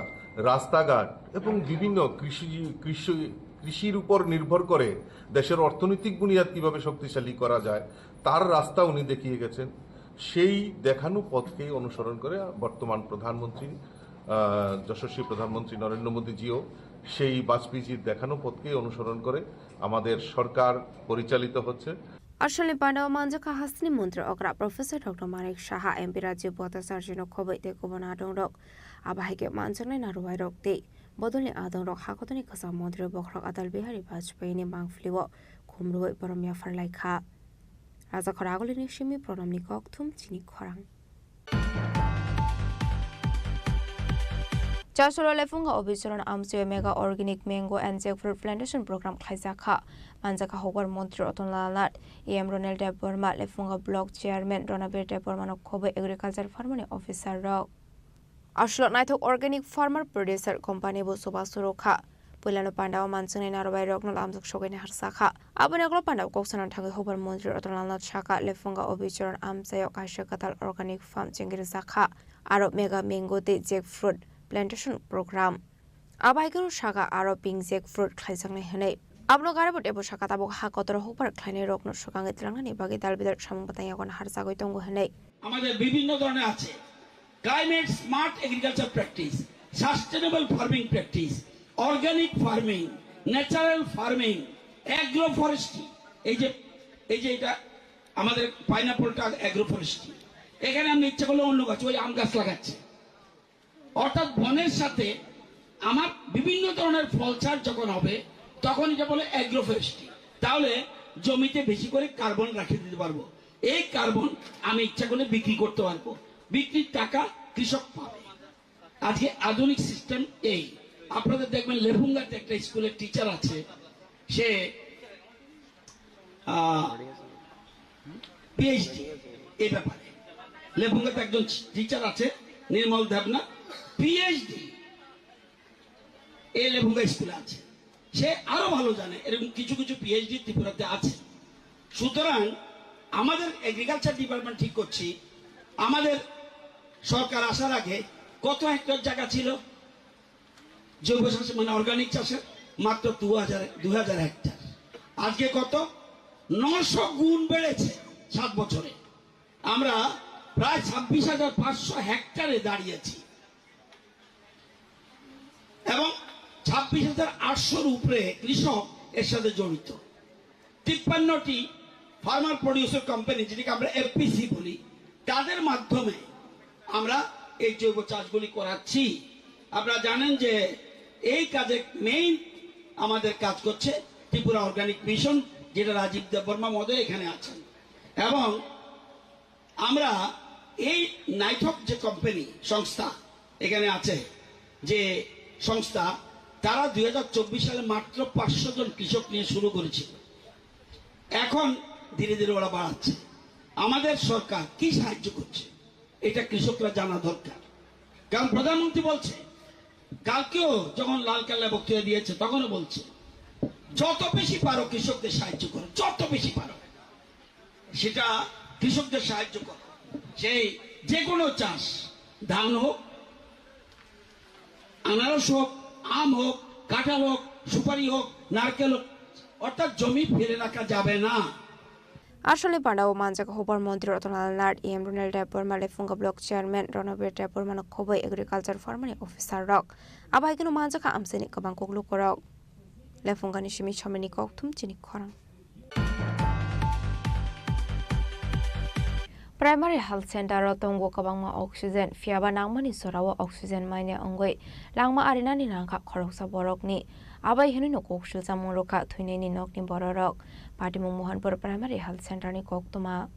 রাস্তাঘাট এবং বিভিন্ন কৃষি, কৃষি, কৃষির উপর নির্ভর করে দেশের অর্থনৈতিক বুনিয়াদ কিভাবে শক্তিশালী করা যায়, তার রাস্তা উনি দেখিয়ে গেছেন। সেই দেখানো পথকেই অনুসরণ করে বর্তমান প্রধানমন্ত্রী, আহ, যশস্বী প্রধানমন্ত্রী নরেন্দ্র মোদীজিও সেই বাজপেয়ীজির দেখানো পথকেই অনুসরণ করে আমাদের সরকার পরিচালিত হচ্ছে। Asalni pandao manjakha hasteni montri okra Professor Doctor Manik Saha, M P Rajiv Bhattacharya no khoboi tei kubun adongrok. Abo hai khe manjaknai narwai rok tei bodolni adongrok hakotorni kwcham montri bokhorok Atal Bihari Vajpayee ni mangpili o khumrwi borom yaphar lai kha. Rajakhor Agulini simi Pranamni kokthum chini khorang. Chasolo Lefunga Obicharan Amchaio Mega Organic Mango and Jackfruit Plantation Program khlaijakha. Manjakha hokbar montri Ratan Lal Nath, E M Ronel Debbarma, Lefunga Block Chairman Ronabir Debbarma no khoboi Agriculture Farmani Officer rok. Aslok naithok organic farmer producer company bo chubachu rwkha. Puilano pandao manjaknai narwai rokno lamjak sogwi naharjakha. Aboni ulo pandao kok sanani thangwi hokbar montri Ratan Lal Nath sakha, Lefunga Obicharan Amchaio kaisa kwtal organic farm chengrijakha. Aro mega mango tei jackfruit plantation program. Abo hai kheno sakha aro pink jackfruit khlaijaknai hwnwi. Abono garibo teibo sakha tabuk ha kotor hokbar khlainai rokno swkangwi twlangnani bagwi dal bidal samung bwtang yago naharjagwi tongo hwnwi. আমাদের বিভিন্ন ধরনের আছে, Climate smart agriculture practice, sustainable farming practice, organic farming, natural farming, agroforestry, এই যে এই যে এটা আমাদের পাইনাপলটা অ্যাগ্রো ফরেস্ট্রি। এখানে আমি ইচ্ছা করলে অন্য গাছ, ওই আম গাছ লাগাচ্ছি। অর্থাৎ বনের সাথে আমার বিভিন্ন ধরনের ফল চাষ যখন হবে, তখন এটা বলে অ্যাগ্রো ফরেস্ট্রি। তাহলে জমিতে বেশি করে কার্বন রেখে দিতে পারবো। এই কার্বন আমি ইচ্ছা করলে বিক্রি করতে পারবো। বিক্রির টাকা কৃষক পাবে। আজকে আধুনিক সিস্টেম এই। আপনাদের দেখবেন লেবুঙ্গাতে একটা স্কুলের টিচার আছে, সে পিএইচডি এই ব্যাপারে। লেবুঙ্গাতে একজন টিচার আছে, নির্মল দেবনা, পিএইচডি। এ লেবুঙ্গা স্কুলে আছে, সে আরো ভালো জানে। এরকম কিছু কিছু পিএইচডি ত্রিপুরাতে আছে। সুতরাং আমাদের এগ্রিকালচার ডিপার্টমেন্ট ঠিক করছি, আমাদের সরকার আসার আগে কত হেক্টর জায়গা ছিল জৈব চাষে, মানে অর্গানিক চাষে? মাত্র দু হাজার, দুই হাজার হেক্টর। আজকে কত? নশো গুণ বেড়েছে সাত বছরে। আমরা প্রায় ছাব্বিশ হাজার পাঁচশো হেক্টরে দাঁড়িয়েছি এবং ছাব্বিশ হাজার আটশোর উপরে কৃষক এর সাথে জড়িত। তিপ্পান্নটি ফার্মার প্রডিউসার কোম্পানি, যেটাকে আমরা এফপিসি বলি, তাদের মাধ্যমে আমরা এই জৈব চাষগুলি করাচ্ছি। আপনারা জানেন যে এই কাজে মেইন আমাদের কাজ করছে ত্রিপুরা অর্গানিক মিশন, যেটা রাজীব দেববর্মা মহোদয় এখানে আছেন। এবং আমরা এই নাইথক যে কোম্পানি, সংস্থা এখানে আছে, যে সংস্থা, তারা দুই হাজার চব্বিশ সালে মাত্র পাঁচশো জন কৃষক নিয়ে শুরু করেছিল। এখন ধীরে ধীরে ওরা বাড়াচ্ছে। আমাদের সরকার কি সাহায্য করছে, এটা কৃষকরা জানা দরকার। কারণ প্রধানমন্ত্রী বলছে, কালকেও যখন লাল কেল্লা বক্তৃতা দিয়েছে, তখনও বলছে, যত বেশি পারো কৃষকদের সাহায্য করো, যত বেশি পারো। সেটা কৃষকদের সাহায্য করো। সেই যে কোনো চাষ, ধান হোক, আনারস হোক, আম হোক, কাঁঠাল হোক, সুপারি হোক, নারকেল হোক, অর্থাৎ জমি ফেলে রাখা যাবে না। Aswkni pandao manjak hobor montri Rotondal Nath, E M Ronel Debbarma, Lephunga Block Chairman Ronobir Debbarma no khoboi Agriculture Farmani Officer rok. Abai kheno manjak amsini kwbang kuklukorok. Lephungani simi someni kokthum chini khorang. Primary Health Center o tongo kwbangma oxygen, phiyaba nangmani jorao oxygen maine wngwi langma arinani nangkha khoroksa borokni. Abai hinwi no kok sulsamung rwkha thwinaini nokni bororok. Patimung Mohanpur Primary Health Center ni koktwma.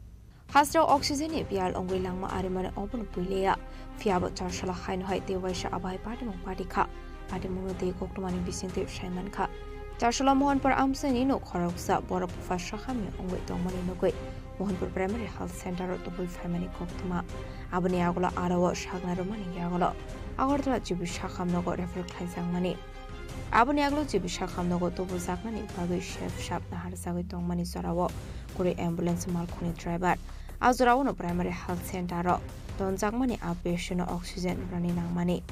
Hasteo oxygen ni biyal wngwi langma arimani obono puileya. Phiyabo charsala haino hai tei waisa abohai patimung pati kha. Patimungno tei koktwmani bisingtwi sai mankha. Charsala Mohanpur amchaini nok khoroksa borok bupha sakhamni wngwi tongmani nugwi Mohanpur Primary Health Center o tubui phaimani koktwma. Aboni yagulo aro o sakna rwmani yagulo Agartala G B sakham nogo refer khlaijakmani. Aboni yagulo G B sakham nogo tubujaknani bagwi sep sap naharjagwi tongmani jorao kwrwi ambulance malkhungni driver. A jorao no Primary Health Center o tonjakmani a patient no oxygen rwnani nangmani.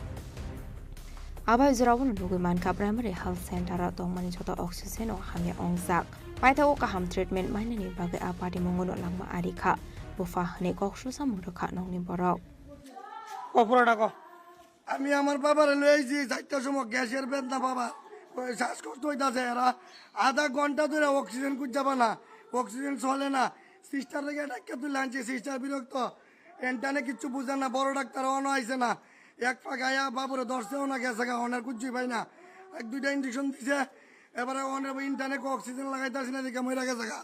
Abai jorao no nugwi mankha Primary Health Center o tongmani joto oxygen o hamya wngjak. Paithago kaham treatment mainani bagwi a patimungo no langma ari kha. Bupha hwnwi kok susamung rwkha nokni borok. Kopura dago. আমি আমার বাবারে লই আইছি চারটার সময়, গ্যাসের বেদনা বাবা, ওই শ্বাসকষ্ট হইতাছে। এরা আধা ঘন্টা ধরে অক্সিজেন খুঁজ যাবা না, অক্সিজেন চলে না। সিস্টার রেগে ডাক্তার তুলে আনছি, সিস্টার বিরক্ত, এন্টানে কিচ্ছু বুঝে না, বড় ডাক্তার অনো আইছে না। এক ফাঁক আয়া বাবুরে ধরছেও না, গেছে গা, অনের কুচ্ছুই পাই না। এক দুইটা ইঞ্জেকশন দিছে, এবারে অনের ইন্টারনেট অক্সিজেন লাগাইতে আসি না, দেখে মরে গেছে গা।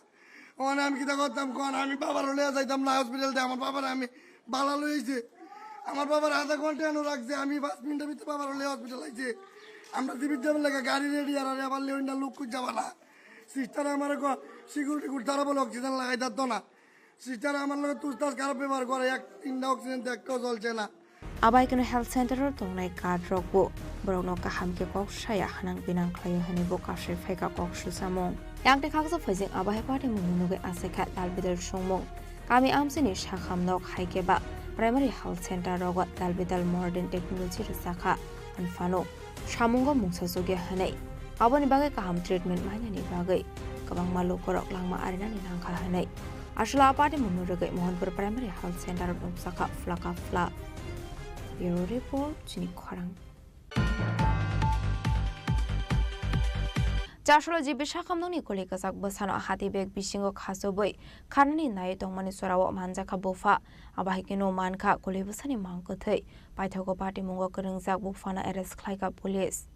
অনে আমি কিতা করতাম কন? আমি বাবার লইয়া যাইতাম না হসপিটাল, আমার বাবার আমি বালা লইছি। আমার বাবার আধা ঘন্টা এনে রাখছে, আমি পাঁচ মিনিটের ভিতরে বাবার লইয়া হসপিটাল আইছি। আমরা জীবিত যাবার লাগে গাড়ি রেডি, আর আবার লেউন্ডা লুক করে যাবা না। সিস্টার আমার সিকিউরিটি গুড তারা বলে অক্সিজেন লাগাই দিত না। সিস্টার আমার লগে তুস্তাস খারাপ ব্যবহার করে, এক তিনটা অক্সিজেন তো একটাও চলছে না। Abai kheno health center o tongnai guard rok bo borok no kaham khe kok saya hanang binang khlaio hwnwi bo kasai phaikha kok susamung. Yang tei khaksa phaijing abai hai patimung ni nugwi achaikha dal bidal songmung. Kami amchini sakham nok hai khe ba primary health center rogo dal bidal modern technology rwchakha hwnphano. Samungo mungsa sugya hwnwi. Aboni bagwi kaham treatment mainani bagwi kwbangma lukurok langma arinani nangkha hwnwi. Aswla a patimungno rwgwi Mohanpur Primary Health Center o nukjakha phlaka phla. Bureau Report, chini khorang. Chasolo G B Sakhamnokni kuli kwchak bwsano hati bag bisingo khachobwi kharnani naiwi tongmani jorao manjakha bupha. Abo hai kheno mankha kuli bwsani mang kwthwi. Paithago patimungo kwrwngjak buphano arrest khlaikha police.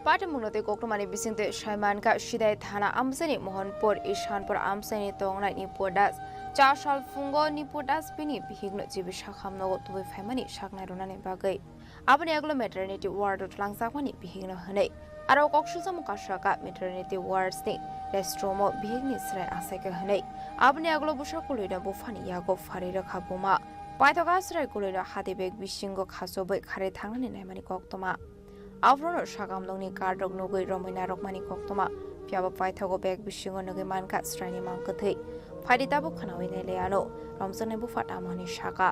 Patimungno tei koktwmani bisingtwi saimankha Sidai thana amchaini Mohanpur Ishanpur amchaini tongnai Nipu Das. Cha sal phungo Nipu Das bini bihikno G B Sakham nogo tubui phaimani saknai rwnani bagwi. Aboni aglo maternity ward o twlangjakmani bihikno hwnwi. Aro kok sujamo kasaka maternity wards ni restroom o bihikni chwrai achaikha hwnwi. Aboni aglo bwsa kuluino buphani yago pharwi rwkha buma. Paithoka chwrai kuluino hati bag bisingo khachobwi kharwi thangnani naimani koktwma. Aphuru no sakamlokni guard rok nugwi romwi narwkmani koktwma. Phiyaba paithogo bag bisingo nugwi mankha chwraini mang kwthwi. Phaidi tabuk khwnawi nailaiano. Romjaknai bupha tamo hwnwi saka.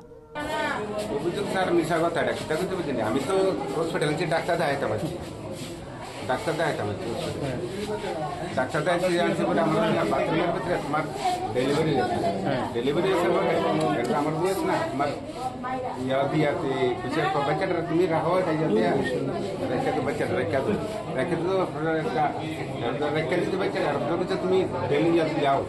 অভিযোগ স্যার মিছা কথা, এটা কিতা করতে বুঝলি? আমি তো হসপিটাল যে ডাক্তার দেখাইতাম আর কি, ডাক্তার দেখাইতাম আর কি। ডাক্তার দেখাইতে আনছি বলে আমার বাথরুমের ভিতরে তোমার ডেলিভারি হয়েছে। হ্যাঁ। ডেলিভারি হয়েছে বলে এটা আমার বয়স না, তোমার ইয়া দিয়া তে কিছু একটা বাচ্চাটা তুমি রাখো, এটা ইয়া দিয়া রেখে তো বাচ্চাটা রেখে তো রেখে তো আপনারা একটা রেখে দিতে বাচ্চাটা আর বলছে তুমি ডেলিভারি যাও।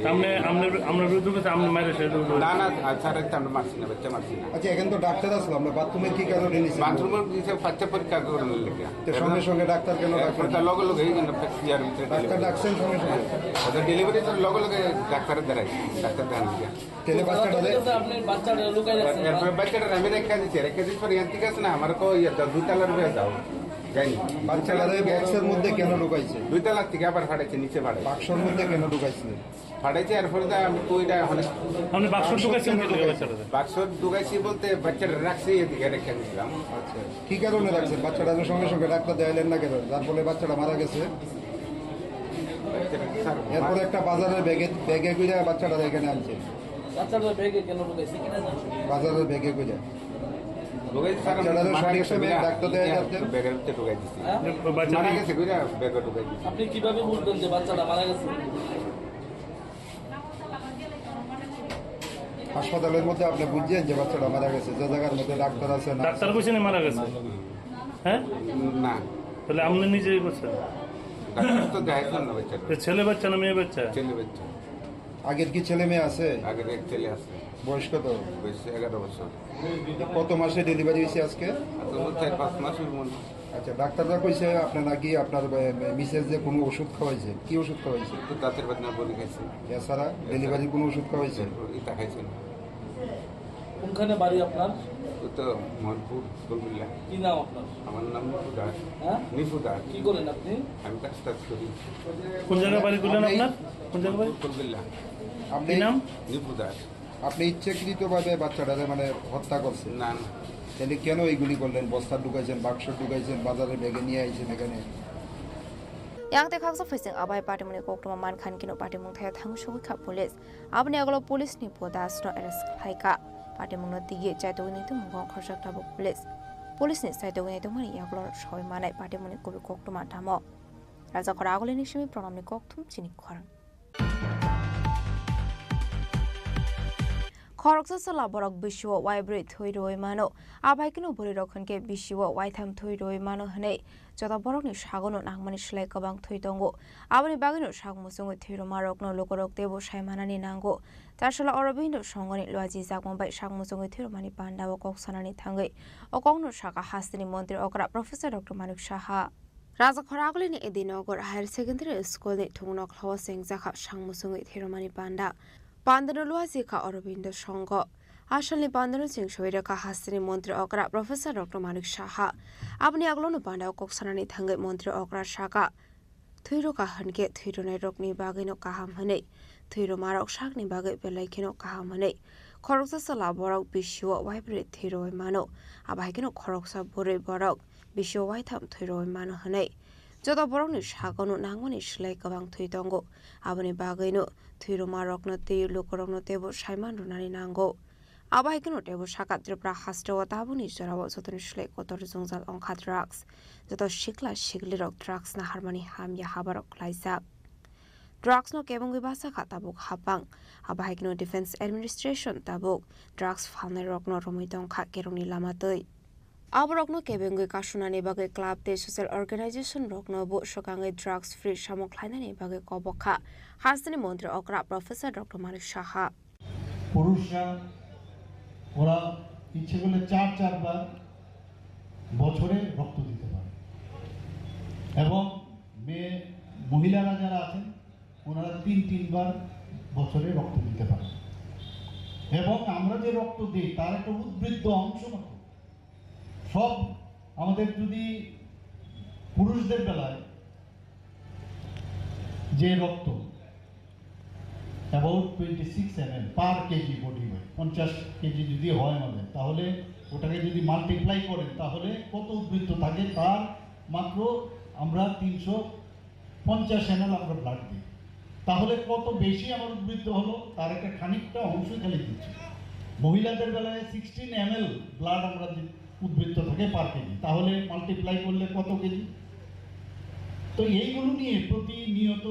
আপনি, আমরা, আমরা রুজু করতে আপনি মারে সে রুজু। না, না, আর স্যার, একটা আমরা মারছি না, বাচ্চা মারছি না। আচ্ছা, এখানে তো ডাক্তার আসলো, আমরা বাথরুমে কি কারণে নিছি? বাথরুমে নিছে বাচ্চা পরীক্ষা করার লেগে। তো সঙ্গে সঙ্গে ডাক্তার কেন এরপরে ডাকলেন? তার লগে লগে এই জন্য ইয়ার ভিতরে ডাক্তার ডাকছেন সঙ্গে সঙ্গে? ওদের ডেলিভারি তো লগে লগে ডাক্তারের দ্বারাই, ডাক্তার দেখানো গিয়া। তাহলে বাচ্চাটা রে- আপনি বাচ্চাটা লুকাই রাখছেন। এরপরে বাচ্চাটা আমি রেখে দিচ্ছি, রেখে দিচ্ছি পরে ইয়ার ঠিক আছে না, আমার কো ইয়ে দুই তালার হয়ে যাও, যাইনি। বাচ্চাটা রে বক্সের মধ্যে কেন লুকাইছে? দুই তালার থেকে আবার ফাটাইছে, নিচে ফাটাইছে। বাক্সর মধ্যে কেন লুকাইছে? ফাটাইছে, এরপরে তো আমি তো এটা অনেক আপনি বাক্স ঢুকাইছেন কি করে বাচ্চাটারে? বাক্স ঢুকাইছি বলতে বাচ্চাটা রাখছি এদিকে রেখে দিছিলাম। আচ্ছা, কি কারণে রাখছেন? বাচ্চাটা তো সঙ্গে সঙ্গে ডাক্তার দেখাইলেন না কেন? যার ফলে বাচ্চাটা মারা গেছে। বাচ্চাটা স্যার এরপরে একটা বাজারের ব্যাগে, ব্যাগে করে বাচ্চাটা এখানে আনছে। বাচ্চাটা ব্যাগে কেন ঢুকাইছে? বাজারের ব্যাগে করে। ঢুকাইছে স্যার, বাচ্চাটা তো মারা সঠিক গেছে সময়ে কইরা, ডাক্তার দেখা ইয়া, যাচ্ছে। ব্যাগের ভিতরে ঢুকাই দিছি। হ্যাঁ? বাচ্চাটা মারা গেছে কইরা ব্যাগে ঢুকাই দিছি। আপনি কিভাবে বুঝলেন যে বাচ্চাটা মারা গেছে? হাসপাতালের মধ্যে আপনি বুঝছেন যে বাচ্চাটা মারা গেছে, যে জায়গার মধ্যে ডাক্তার আছে না? ডাক্তার কইছে না মারা গেছে? হ্যাঁ? না। তাহলে আপনি নিজেই করছেন? ডাক্তার তো দেখাইছেন না বাচ্চাটা। তো ছেলে বাচ্চা না মেয়ে বাচ্চা? ছেলে বাচ্চা। আগের কি ছেলে মেয়ে আছে? আগের এক ছেলে আছে। বয়স কত? বয়স এগারো বছর। কত মাসে ডেলিভারি হয়েছে আজকে? আজকে তো চার পাঁচ মাস হইব মনে হয়। আচ্ছা, ডাক্তাররা কইছে আপনার নাকি আপনার, এ, মিসেস যে কোনো ওষুধ খাওয়াইছে। কি ওষুধ খাওয়াইছে? তো দাঁতের ব্যথা বড়ি খাইছে। এছাড়া ডেলিভারির কোনো ওষুধ খাওয়াইছে? এটা খাইছে না। কোনখানে বাড়ি আপনার? ও তো মনপুর, ফুলবিল্লা। কি নাম আপনার? আমার নাম নিপু দাস। হ্যাঁ? নিপু দাস। কি করেন আপনি? আমি কাজ টাজ করি। কোন জায়গায় বাড়ি করলেন আপনার? কোন জায়গায় বাড়ি? ফুলবিল্লা। আপনি কি নাম? নিপু দাস। আপনি ইচ্ছাকৃতভাবে বাচ্চাটারে মানে হত্যা করছেন? না, না। তাহলে কেন এইগুলি করলেন? বস্তা ঢুকাইছেন, বাক্স ঢুকাইছেন, বাজারে ব্যাগে নিয়ে আইছেন এখানে। Yang tei khaksa phaising abai patimungni koktwma mankha hwnkhe no patimung thaya thangwi sogwi kha police. Aboni agolo police ni po Das no arrest khlai kha. Patimung no tigi chaitogwi naitomung khorjak tabuk police. Police ni chaitogwi naitongmani yagulo soi manai patimungni kubui koktwma tamo. Rajakhor agolini simi Pranamni kokthum chini khorang. Khoroksa chwla borok bisio waibrwi thwi rwui mano, abaikeno bwrwirok hwnkhe bisio waitham thwi rwui mano hwnwi joto borokni sagono nangmani slai kwbang thwi tongo. Aboni bagwino sak muchungwi thwi rwmarokno lukurok teibo sai manani nango. Chasala Aurobindo songoni luajijakma bai sak muchungwi thwi rwmani pandao kok sanani thangwi o kokno sakha hasteni montri okra Professor Doctor Manik Saha. Rajakhor agulini Edinogar Higher Secondary School ni thungno khlao chengjakha sak muchungwi thwi rwmani panda. Pandano luaji kha Aurobindo Songho. Asalni pandano chengsowi rwkha hasteni montri okra Professor Doctor Manik Saha. Aboni aglono pandao kok sanani thangwi montri okra sakha, Thwi rwkha hwn khe thwi rwnairokni bagwino kaham hwnwi, thwi rwmarok sakni bagwi belai kheno kaham hwnwi. Khoroksa chwla borok bisio waibrwi thwi rwui mano, abo hai kheno khoroksa bwrwi borok bisio waitham thwi rwui mano hwnwi. Joto borokni sagono nangmani slai kwbang thwi tongo, aboni bagwino thwi rwmarokno tei lukurokno teibo saiman rwnani nango. Abo hai kheno teibo sakha Tripura hasteo tabukni jorao jotoni slai kotor jwngjal wngkha drugs. Joto sikla siklirok drugs naharmani hamya habarok khlaijak. Drugs no kebengwi bachakha tabuk hapang. Abo hai kheno Defense Administration tabuk drugs phalnairokno romwi tongkha kerongni lama twi. Aborokno kebengwi kasunani bagwi club tei social organization rokno bo swkangwi drugs free samung khlainani bagwi kobok kha hasteni montri okra Professor Doctor Manik Saha. পুরুষরা ওরা ইচ্ছে করলে চার চারবার বছরে রক্ত দিতে পারে এবং মেয়ে মহিলারা যারা আছেন ওনারা তিন তিনবার বছরে রক্ত দিতে পারেন এবং আমরা যে রক্ত দিই তার একটা উদ্বৃত্ত অংশ মাত্র সব আমাদের যদি পুরুষদের বেলায় যে রক্ত about twenty six ml per kg body weight পঞ্চাশ কেজি যদি হয় আমাদের তাহলে ওটাকে যদি মাল্টিপ্লাই করেন তাহলে কত উদ্বৃত্ত থাকে তার মাত্র আমরা তিনশো পঞ্চাশ এমএল আমরা ব্লাড দিই তাহলে কত বেশি আমার উদ্বৃত্ত হলো তার একটা খানিকটা অংশই খালি দিচ্ছি মহিলাদের বেলায় সিক্সটিন এমএল ব্লাড আমরা উদ্বৃত্ত থাকে পার কেজি তাহলে মাল্টিপ্লাই করলে কত কেজি তো এইগুলো নিয়ে প্রতিনিয়ত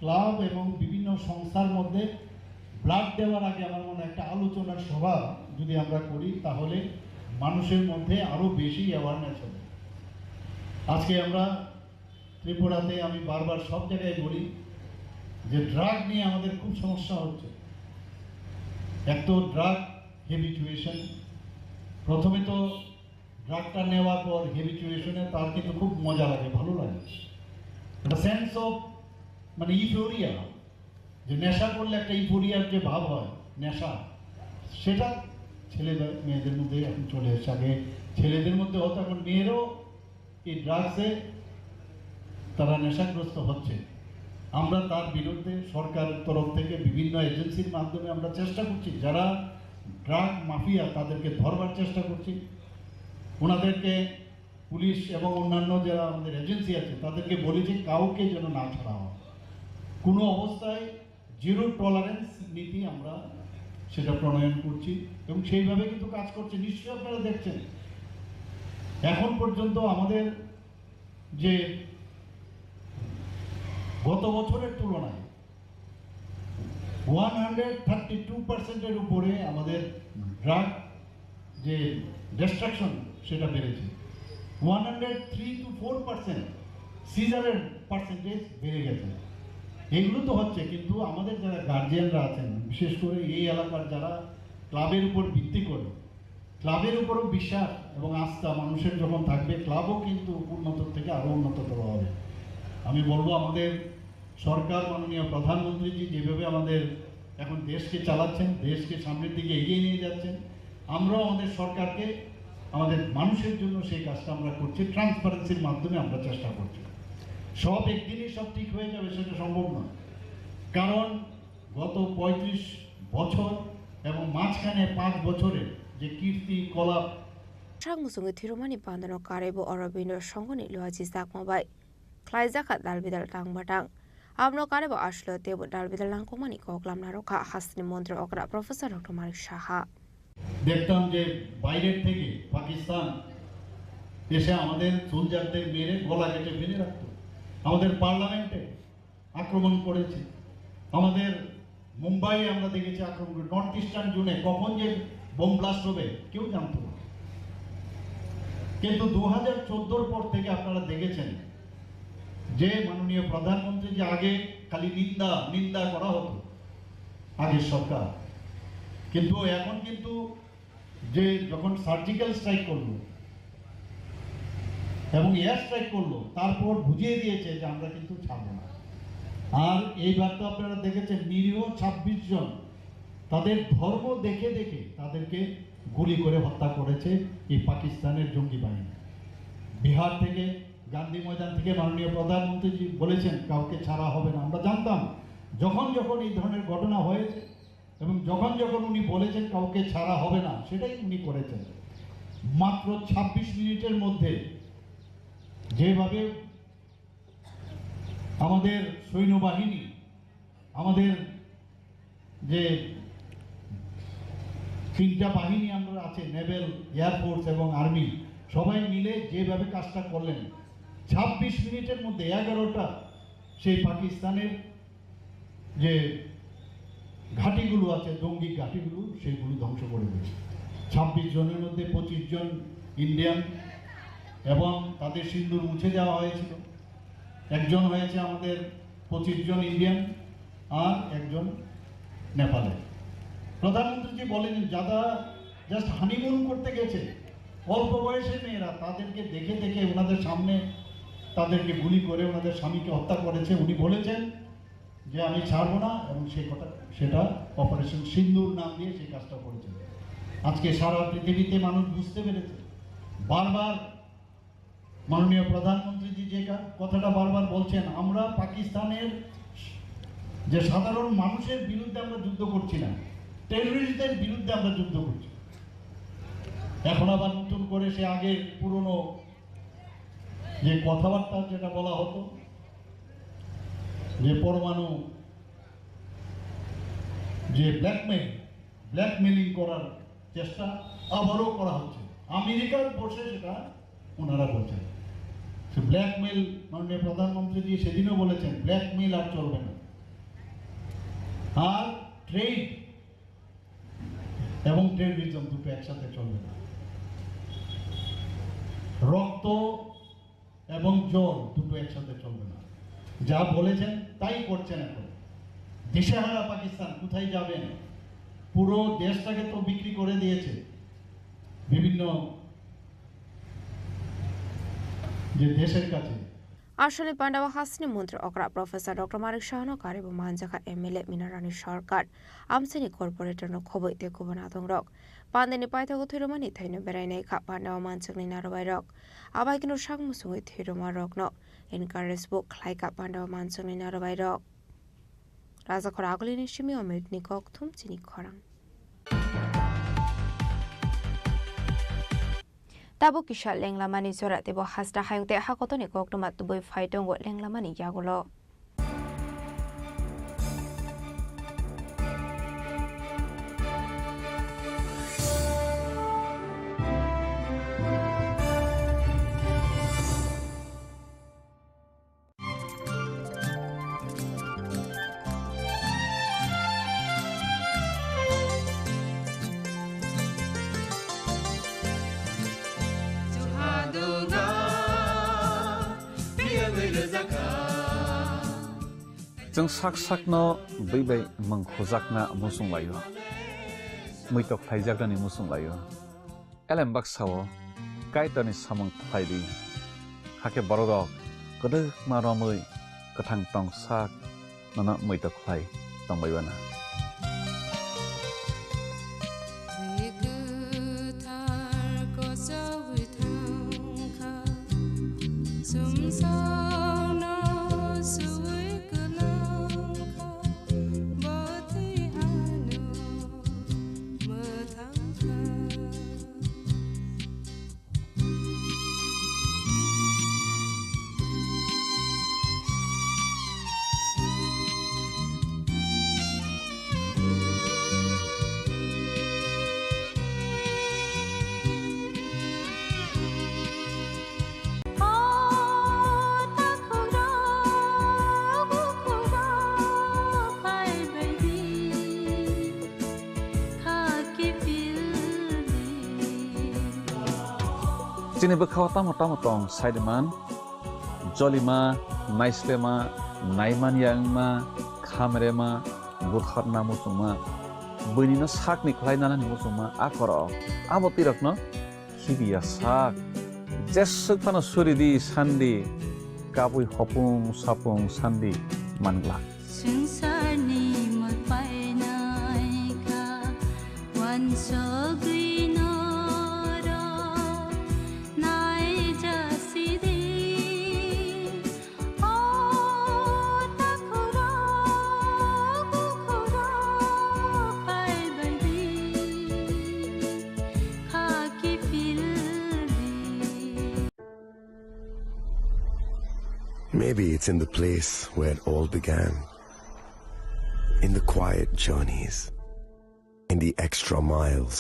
ক্লাব এবং বিভিন্ন সংস্থার মধ্যে ব্লাড দেওয়ার আগে আমার মনে একটা আলোচনার সভা যদি আমরা করি তাহলে মানুষের মধ্যে আরও বেশি অ্যাওয়ারনেস হবে আজকে আমরা ত্রিপুরাতে আমি বারবার সব জায়গায় বলি যে ড্রাগ নিয়ে আমাদের খুব সমস্যা হচ্ছে এক তো ড্রাগ হ্যাবিচুয়েশন প্রথমে তো ড্রাগটা নেওয়ার পর হ্যাবিচুয়েশনে তার কিন্তু খুব মজা লাগে ভালো লাগে একটা সেন্স অফ মানে ইউফোরিয়া যে নেশা করলে একটা ইউফোরিয়ার যে ভাব হয় নেশা সেটা ছেলে মেয়েদের মধ্যে এখন চলে এসছে আগে ছেলেদের মধ্যে হতো এখন মেয়েরও এই ড্রাগসে তারা নেশাগ্রস্ত হচ্ছে আমরা তার বিরুদ্ধে সরকারের তরফ থেকে বিভিন্ন এজেন্সির মাধ্যমে আমরা চেষ্টা করছি যারা ড্রাগ মাফিয়া তাদেরকে ধরবার চেষ্টা করছি ওনাদেরকে পুলিশ এবং অন্যান্য যারা আমাদের এজেন্সি আছে তাদেরকে বলি যে কাউকে যেন না ছাড়া হয় কোনো অবস্থায় জিরো টলারেন্স নীতি আমরা সেটা প্রণয়ন করছি এবং সেইভাবে কিন্তু কাজ করছে নিশ্চয়ই আপনারা দেখছেন এখন পর্যন্ত আমাদের যে গত বছরের তুলনায় ওয়ান হান্ড্রেড থার্টি টু পার্সেন্টের উপরে আমাদের ড্রাগ যে ডিস্ট্রাকশন সেটা বেড়েছে one hundred three two four percent সিজারের পার্সেন্টেজ বেড়ে গেছে এগুলো তো হচ্ছে কিন্তু আমাদের যারা গার্জিয়ানরা আছেন বিশেষ করে এই এলাকার যারা ক্লাবের উপর ভিত্তি করে ক্লাবের উপরও বিশ্বাস এবং আস্থা মানুষের যখন থাকবে ক্লাবও কিন্তু উন্নত থেকে আরও উন্নততর হবে আমি বলবো আমাদের সরকার মাননীয় প্রধানমন্ত্রীজি যেভাবে আমাদের এখন দেশকে চালাচ্ছেন দেশকে সামনের দিকে এগিয়ে নিয়ে যাচ্ছেন আমরাও আমাদের সরকারকে আমাদের মানুষের জন্য সেই কাজটা আমরা করছি ট্রান্সপারেন্সির মাধ্যমে আমরা চেষ্টা করছি সব একদিনই সব ঠিক হয়ে যাবে সেটা সম্ভব নয় কারণ গত পঁয়ত্রিশ বছর এবং মাঝখানে পাঁচ বছরের যে কীর্তি কলাপ Sak muchungwi thwirwkmani pandano karwi bo Aurobindo Songhoni luachi jakma bai khlaijakha dalbidal tang batang. Abono karwi bo aswk teibo dalbidal nangkukmani kok lamna rwkha hasteni montri okra Professor Doctor Manik Saha. দেখতাম যে বাইরের থেকে পাকিস্তান এসে আমাদের সোলজারদের মেরে গলা কেটে ফেলে রাখতো আমাদের পার্লামেন্টে আক্রমণ করেছে আমাদের মুম্বাইয়ে আমরা দেখেছি আক্রমণ করে নর্থ ইস্টার্ন জোনে কখন যে বোম ব্লাস্ট হবে কেউ জানতো না কিন্তু দু হাজার চোদ্দোর পর থেকে আপনারা দেখেছেন যে মাননীয় প্রধানমন্ত্রী যে আগে খালি নিন্দা নিন্দা করা হতো আগের সরকার কিন্তু এখন কিন্তু যে যখন সার্জিক্যাল স্ট্রাইক করলো এবং এয়ার স্ট্রাইক করলো তারপর বুঝিয়ে দিয়েছে যে আমরা কিন্তু ছাড়বো না আর এইবার তো আপনারা দেখেছেন নিরীহ ছাব্বিশ জন তাদের ধর্ম দেখে দেখে তাদেরকে গুলি করে হত্যা করেছে এই পাকিস্তানের জঙ্গি বাহিনী বিহার থেকে গান্ধী ময়দান থেকে মাননীয় প্রধানমন্ত্রীজি বলেছেন, "কাউকে ছাড়া হবে না।" আমরা জানতাম, যখন যখন এই ধরনের ঘটনা হয়েছে এবং যখন যখন উনি বলেছেন, "কাউকে ছাড়া হবে না", সেটাই উনি করেছেন। মাত্র ছাব্বিশ মিনিটের মধ্যে যেভাবে আমাদের সৈন্যবাহিনী, আমাদের যে তিনটা বাহিনী আমরা আছে, নেভেল, এয়ারফোর্স এবং আর্মি, সবাই মিলে যেভাবে কাজটা করলেন, ছাব্বিশ মিনিটের মধ্যে এগারোটা সেই পাকিস্তানের যে ঘাঁটিগুলো আছে, জঙ্গি ঘাঁটিগুলো, সেগুলো ধ্বংস করে দিয়েছে। ছাব্বিশ জনের মধ্যে পঁচিশ জন ইন্ডিয়ান এবং তাদের সিন্দুর মুছে দেওয়া হয়েছিল। একজন হয়েছে আমাদের পঁচিশ জন ইন্ডিয়ান আর একজন নেপালের। প্রধানমন্ত্রীজি বলেন, যারা জাস্ট হানিমুন করতে গেছে, অল্প বয়সের মেয়েরা, তাদেরকে দেখে দেখে ওনাদের সামনে তাদেরকে গুলি করে ওনাদের স্বামীকে হত্যা করেছে। উনি বলেছেন যে, "আমি ছাড়বো না", এবং সেই কথা, সেটা অপারেশন সিন্দুর নাম দিয়ে সেই কাজটা করেছে। আজকে সারা পৃথিবীতে মানুষ বুঝতে পেরেছে। বারবার মাননীয় প্রধানমন্ত্রীজি যে কা-, কথাটা বারবার বলছেন, আমরা পাকিস্তানের যে সাধারণ মানুষের বিরুদ্ধে আমরা যুদ্ধ করছি না, টেররিস্টদের বিরুদ্ধে আমরা যুদ্ধ করছি। এখন আবার নতুন করে সে আগের পুরনো যে কথাবার্তা যেটা বলা হতো, যে পরমাণু যে ব্ল্যাকমেইল, ব্ল্যাকমেইলিং করার চেষ্টা আবারও করা হচ্ছে। আমেরিকার বসে সেটা ওনারা বলছেন। সে ব্ল্যাকমেইল, মাননীয় প্রধানমন্ত্রীজি সেদিনও বলেছেন, ব্ল্যাকমেইল আর চলবে না। আর ট্রেড এবং টেররিজম দুটো একসাথে চলবে না। রক্ত এবং জল দুটো একসাথে চলবে না। যা বলেছেন তাই করছেন। এখন দিশেহারা পাকিস্তান কোথায় যাবেন? পুরো দেশটাকে তো বিক্রি করে দিয়েছে বিভিন্ন যে দেশের কাছে। Aswkni pandao hasteni montri okra Professor Doctor Manik Sahano karibo manjakha M L A Minarani Sarkar, amchaini corporator no khoboi tei kubun adongrok. Pandeni paithago thwirwmani thaino berainai kha pandao manjakni narwbairok. Abaikeno sak muchungwi thwirwmarokno encourage bo khlaikha pandao manjakni narwbairok. Rajakhor agulini simi Omitni kokthum chini khorang. Tabuk kisa lenglamani jora teibo hasta hayung tei hakotoni koktwma tubui phai tongo lenglamani yagulo. Chwng sak sakno bwi bai mung khujakna muchung laio, muitok khlaijaknani muchung laio. Elem baksa-o Kaitorni samung khlai di, hakhe bororok kwdwkma romwi kwthang tong sak nono muitok khlai tongbai uana. Bwi kwthar kochogwi thangkha, sumsokno suwi kwlangkha, bo twi ano mwthangkha. Chini bwkhao tamo tamo tong sai di man, jolima, naislema, naimanya wngma, khamrema, butharna muchungma, buinino sakni khlai nanani muchungma, a korok abo twirokno khibiya sak. Jeswk phano suri di sandi, kabui hopung sapung sandi man glak. Swngcharni mot painai kha, uansugwi norok naijak sidi. Maybe it's in the place where it all began. In the quiet journeys, in the extra miles,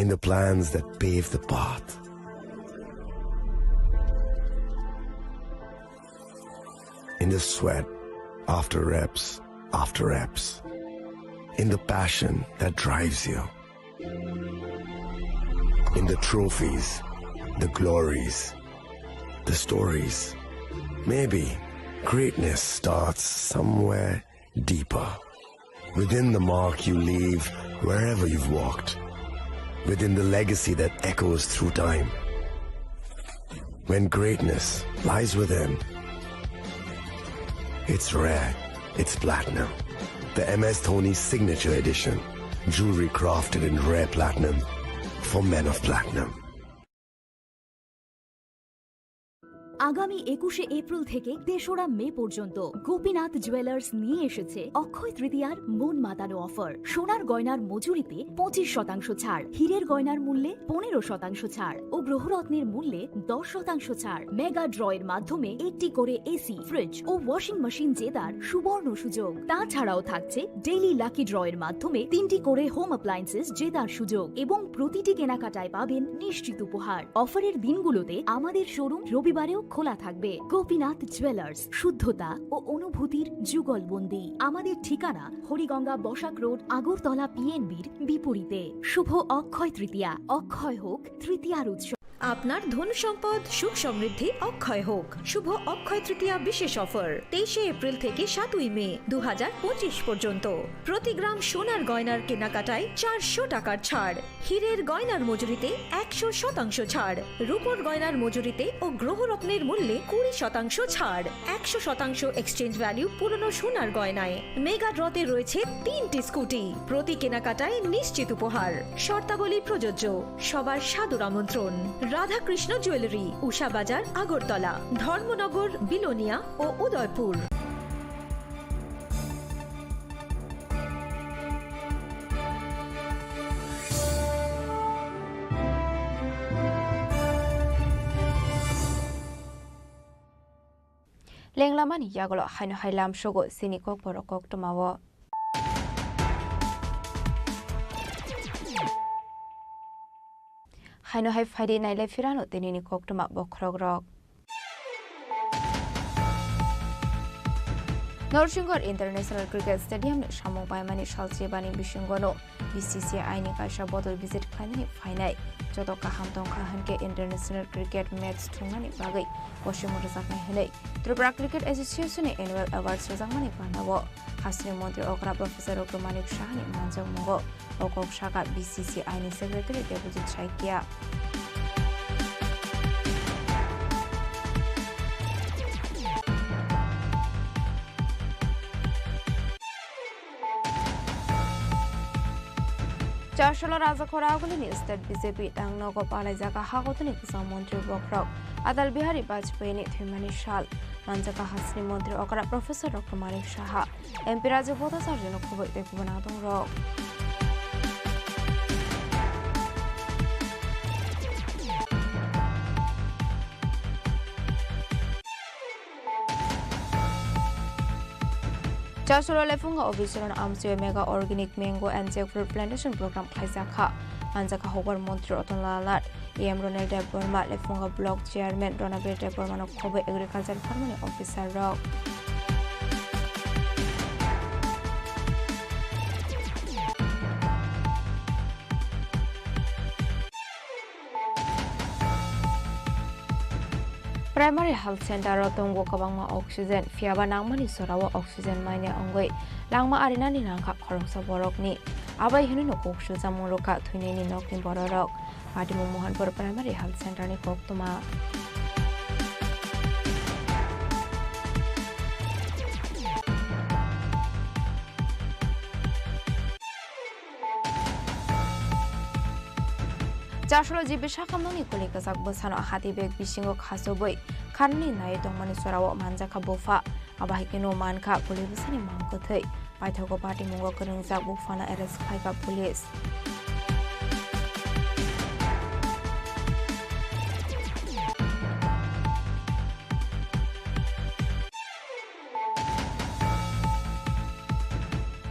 in the plans that pave the path, in the sweat after reps after reps, in the passion that drives you, in the trophies, the glories, the stories. Maybe greatness starts somewhere deeper. Within the mark you leave wherever you've walked. Within the legacy that echoes through time. When greatness lies within, it's rare, it's platinum. The M S Dhoni Signature Edition. Jewelry crafted in rare platinum for men of platinum. আগামী একুশে এপ্রিল থেকে তেসরা মে পর্যন্ত গোপীনাথ জুয়েলার্স নিয়ে এসেছে অক্ষয় তৃতীয়ার মন মাতানো অফার। সোনার গয়নার মজুরিতে পঁচিশ শতাংশ ছাড়, হীরের গয়নার মূল্যে পনেরো শতাংশ ছাড় ও গ্রহরত্নের মূল্যে দশ শতাংশ ছাড়। মেগা ড্রয়ের মাধ্যমে একটি করে এসি, ফ্রিজ ও ওয়াশিং মেশিন জেতার সুবর্ণ সুযোগ। তাছাড়াও থাকছে ডেইলি লাকি ড্রয়ের মাধ্যমে তিনটি করে হোম অ্যাপ্লায়েন্সেস জেতার সুযোগ এবং প্রতিটি কেনাকাটায় পাবেন নিশ্চিত উপহার। অফারের দিনগুলোতে আমাদের শোরুম রবিবারেও খোলা থাকবে। গোপীনাথ জুয়েলার্স, শুদ্ধতা ও অনুভূতির যুগলবন্দি। আমাদের ঠিকানা হরিগঙ্গা বসাক রোড, আগরতলা পিএনবির বিপরীতে। শুভ অক্ষয় তৃতীয়া, অক্ষয় হোক তৃতীয়ার উৎসব। আপনার ধন সম্পদ সুখ সমৃদ্ধি অক্ষয় হোক। শুভ অক্ষয় তৃতীয়া বিশেষ অফার, তেইশে এপ্রিল থেকে সাতই মে দু হাজার পঁচিশ পর্যন্ত। প্রতি গ্রাম সোনার গয়নার কেনাকাটায় চারশো টাকার ছাড়, হীরের গয়নার মজুরিতে একশো শতাংশ ছাড়, রূপোর গয়নার মজুরিতে ও গ্রহরত্নের মূল্যে কুড়ি শতাংশ ছাড়, একশো শতাংশ এক্সচেঞ্জ ভ্যালু পুরনো সোনার গয়নায়। মেগা ড্রতে রয়েছে তিনটি স্কুটি, প্রতি কেনাকাটায় নিশ্চিত উপহার। শর্তাবলী প্রযোজ্য। সবার সাদর আমন্ত্রণ। রাধাকৃষ্ণ জুয়েলারি, উষা বাজার, আগরতলা, ধর্মনগর, বিলোনিয়া ও Udaipur. Lenglamani yagulo haino hai lamsogo chini kokborok koktwmao. Haino hai phaidi nailai phirano tinini koktwma bokhorokrok. Norsingor International Cricket Stadium ni samung paimani salchibani bisingono B C C I ni kaisa bodol visit khlainani phainai. Joto kaham tongkha hinkhe international cricket match thungnani bagwi kochimo rwjaknai hinwi Tripura Cricket Association ni Annual Awards rwjakmani panao hasteni montri okra Professor Doctor Manik Saha ni manjakmungo o kok sakha B C C I ni Secretary Debojit Saikia. Chasolo Rajakhora agulini state B J P tangnogo palaijak hagotoni kwchang montri bokhorok Atal Bihari Vajpayee ni thwimani sal. Manjak hasteni montri okra Professor Doctor Manik Saha, M P Rajib Bhattacharya no khoboi tei kubun adongrok. Chasolo Lephunga Office Road Amchoi Mega Organic Mango and Jackfruit Plantation Program khlaijak kha. Manjak kha Hokbar Montri Ratan Lal Nath, E M Ronel Debbarma, Lephunga Block Chairman Ronabir Debbarma no khoboi Agriculture Department ni Officer rok. Primary Health Center o tongo kwbangma oxygen, phiyaba nangmani jorao oxygen maina wngwi langma arinani nangkha khoroksa borokni. Abai hwnwi no kok sujamung rwkha thwinani nokni bororok. Patimung Mohanpur Primary Health Center ni koktwma. Chasolo G B sakhamungni kuli kwchak bwsano hati bag bisingo khachobwi kharnani naiwi tongmani jorao manjakha bupha. Abo hai kheno mankha kuli bwsani mang kwthwi. Paithago patimungo kwrwngjak buphano arrest khlaikha police.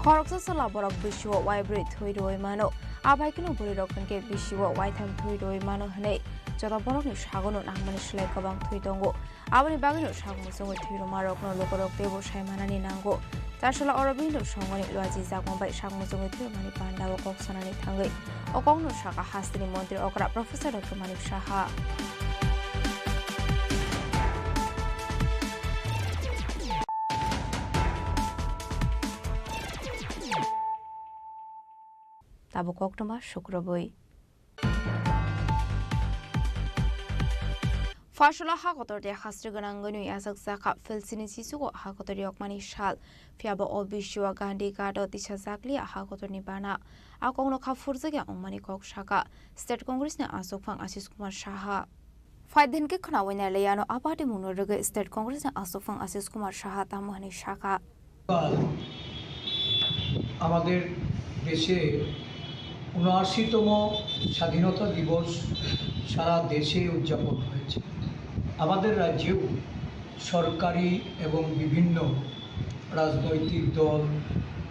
Khoroksa chwla borok bisio uaibrwi thwi rwui mano. Abaikeno bwrwirok hinkhe bisio uaitham thwi rwui mano hwnwi joto borokni sagono nangmani slai kwbang thwi tongo. Aboni bagwino sak muchungwi thwi rwmarokno lukurok teibo sai manani nango. Chasala Aurobindo Songoni luajijakma bai sak muchungwi thwi rwmani pandao kok sanani thangwi o kokno sakha hasteni montri okra Professor Doctor Manik Saha. Tabuk koktwma sukrubwi. Pharsalo ha kotor tei hasri gwnangwino yachakjakha Philsini chichugo ha kotor yokmani sal, phiyaba o bisio Gandhi Ghat-o tisajakliya ha kotorni bana. A kokno kha phurjakya wngmani kok sakha State Congress-ni achukphang Ashish Kumar Saha. Phaidi hinkhe khwnaui nailaiano a party mungno rwgwi State Congress-ni achukphang Ashish Kumar Saha tamo hwnwi sakha. আমাদের দেশে ঊনআশিতম স্বাধীনতা দিবস সারা দেশে উদযাপন হয়েছে। আমাদের রাজ্যেও সরকারি এবং বিভিন্ন রাজনৈতিক দল,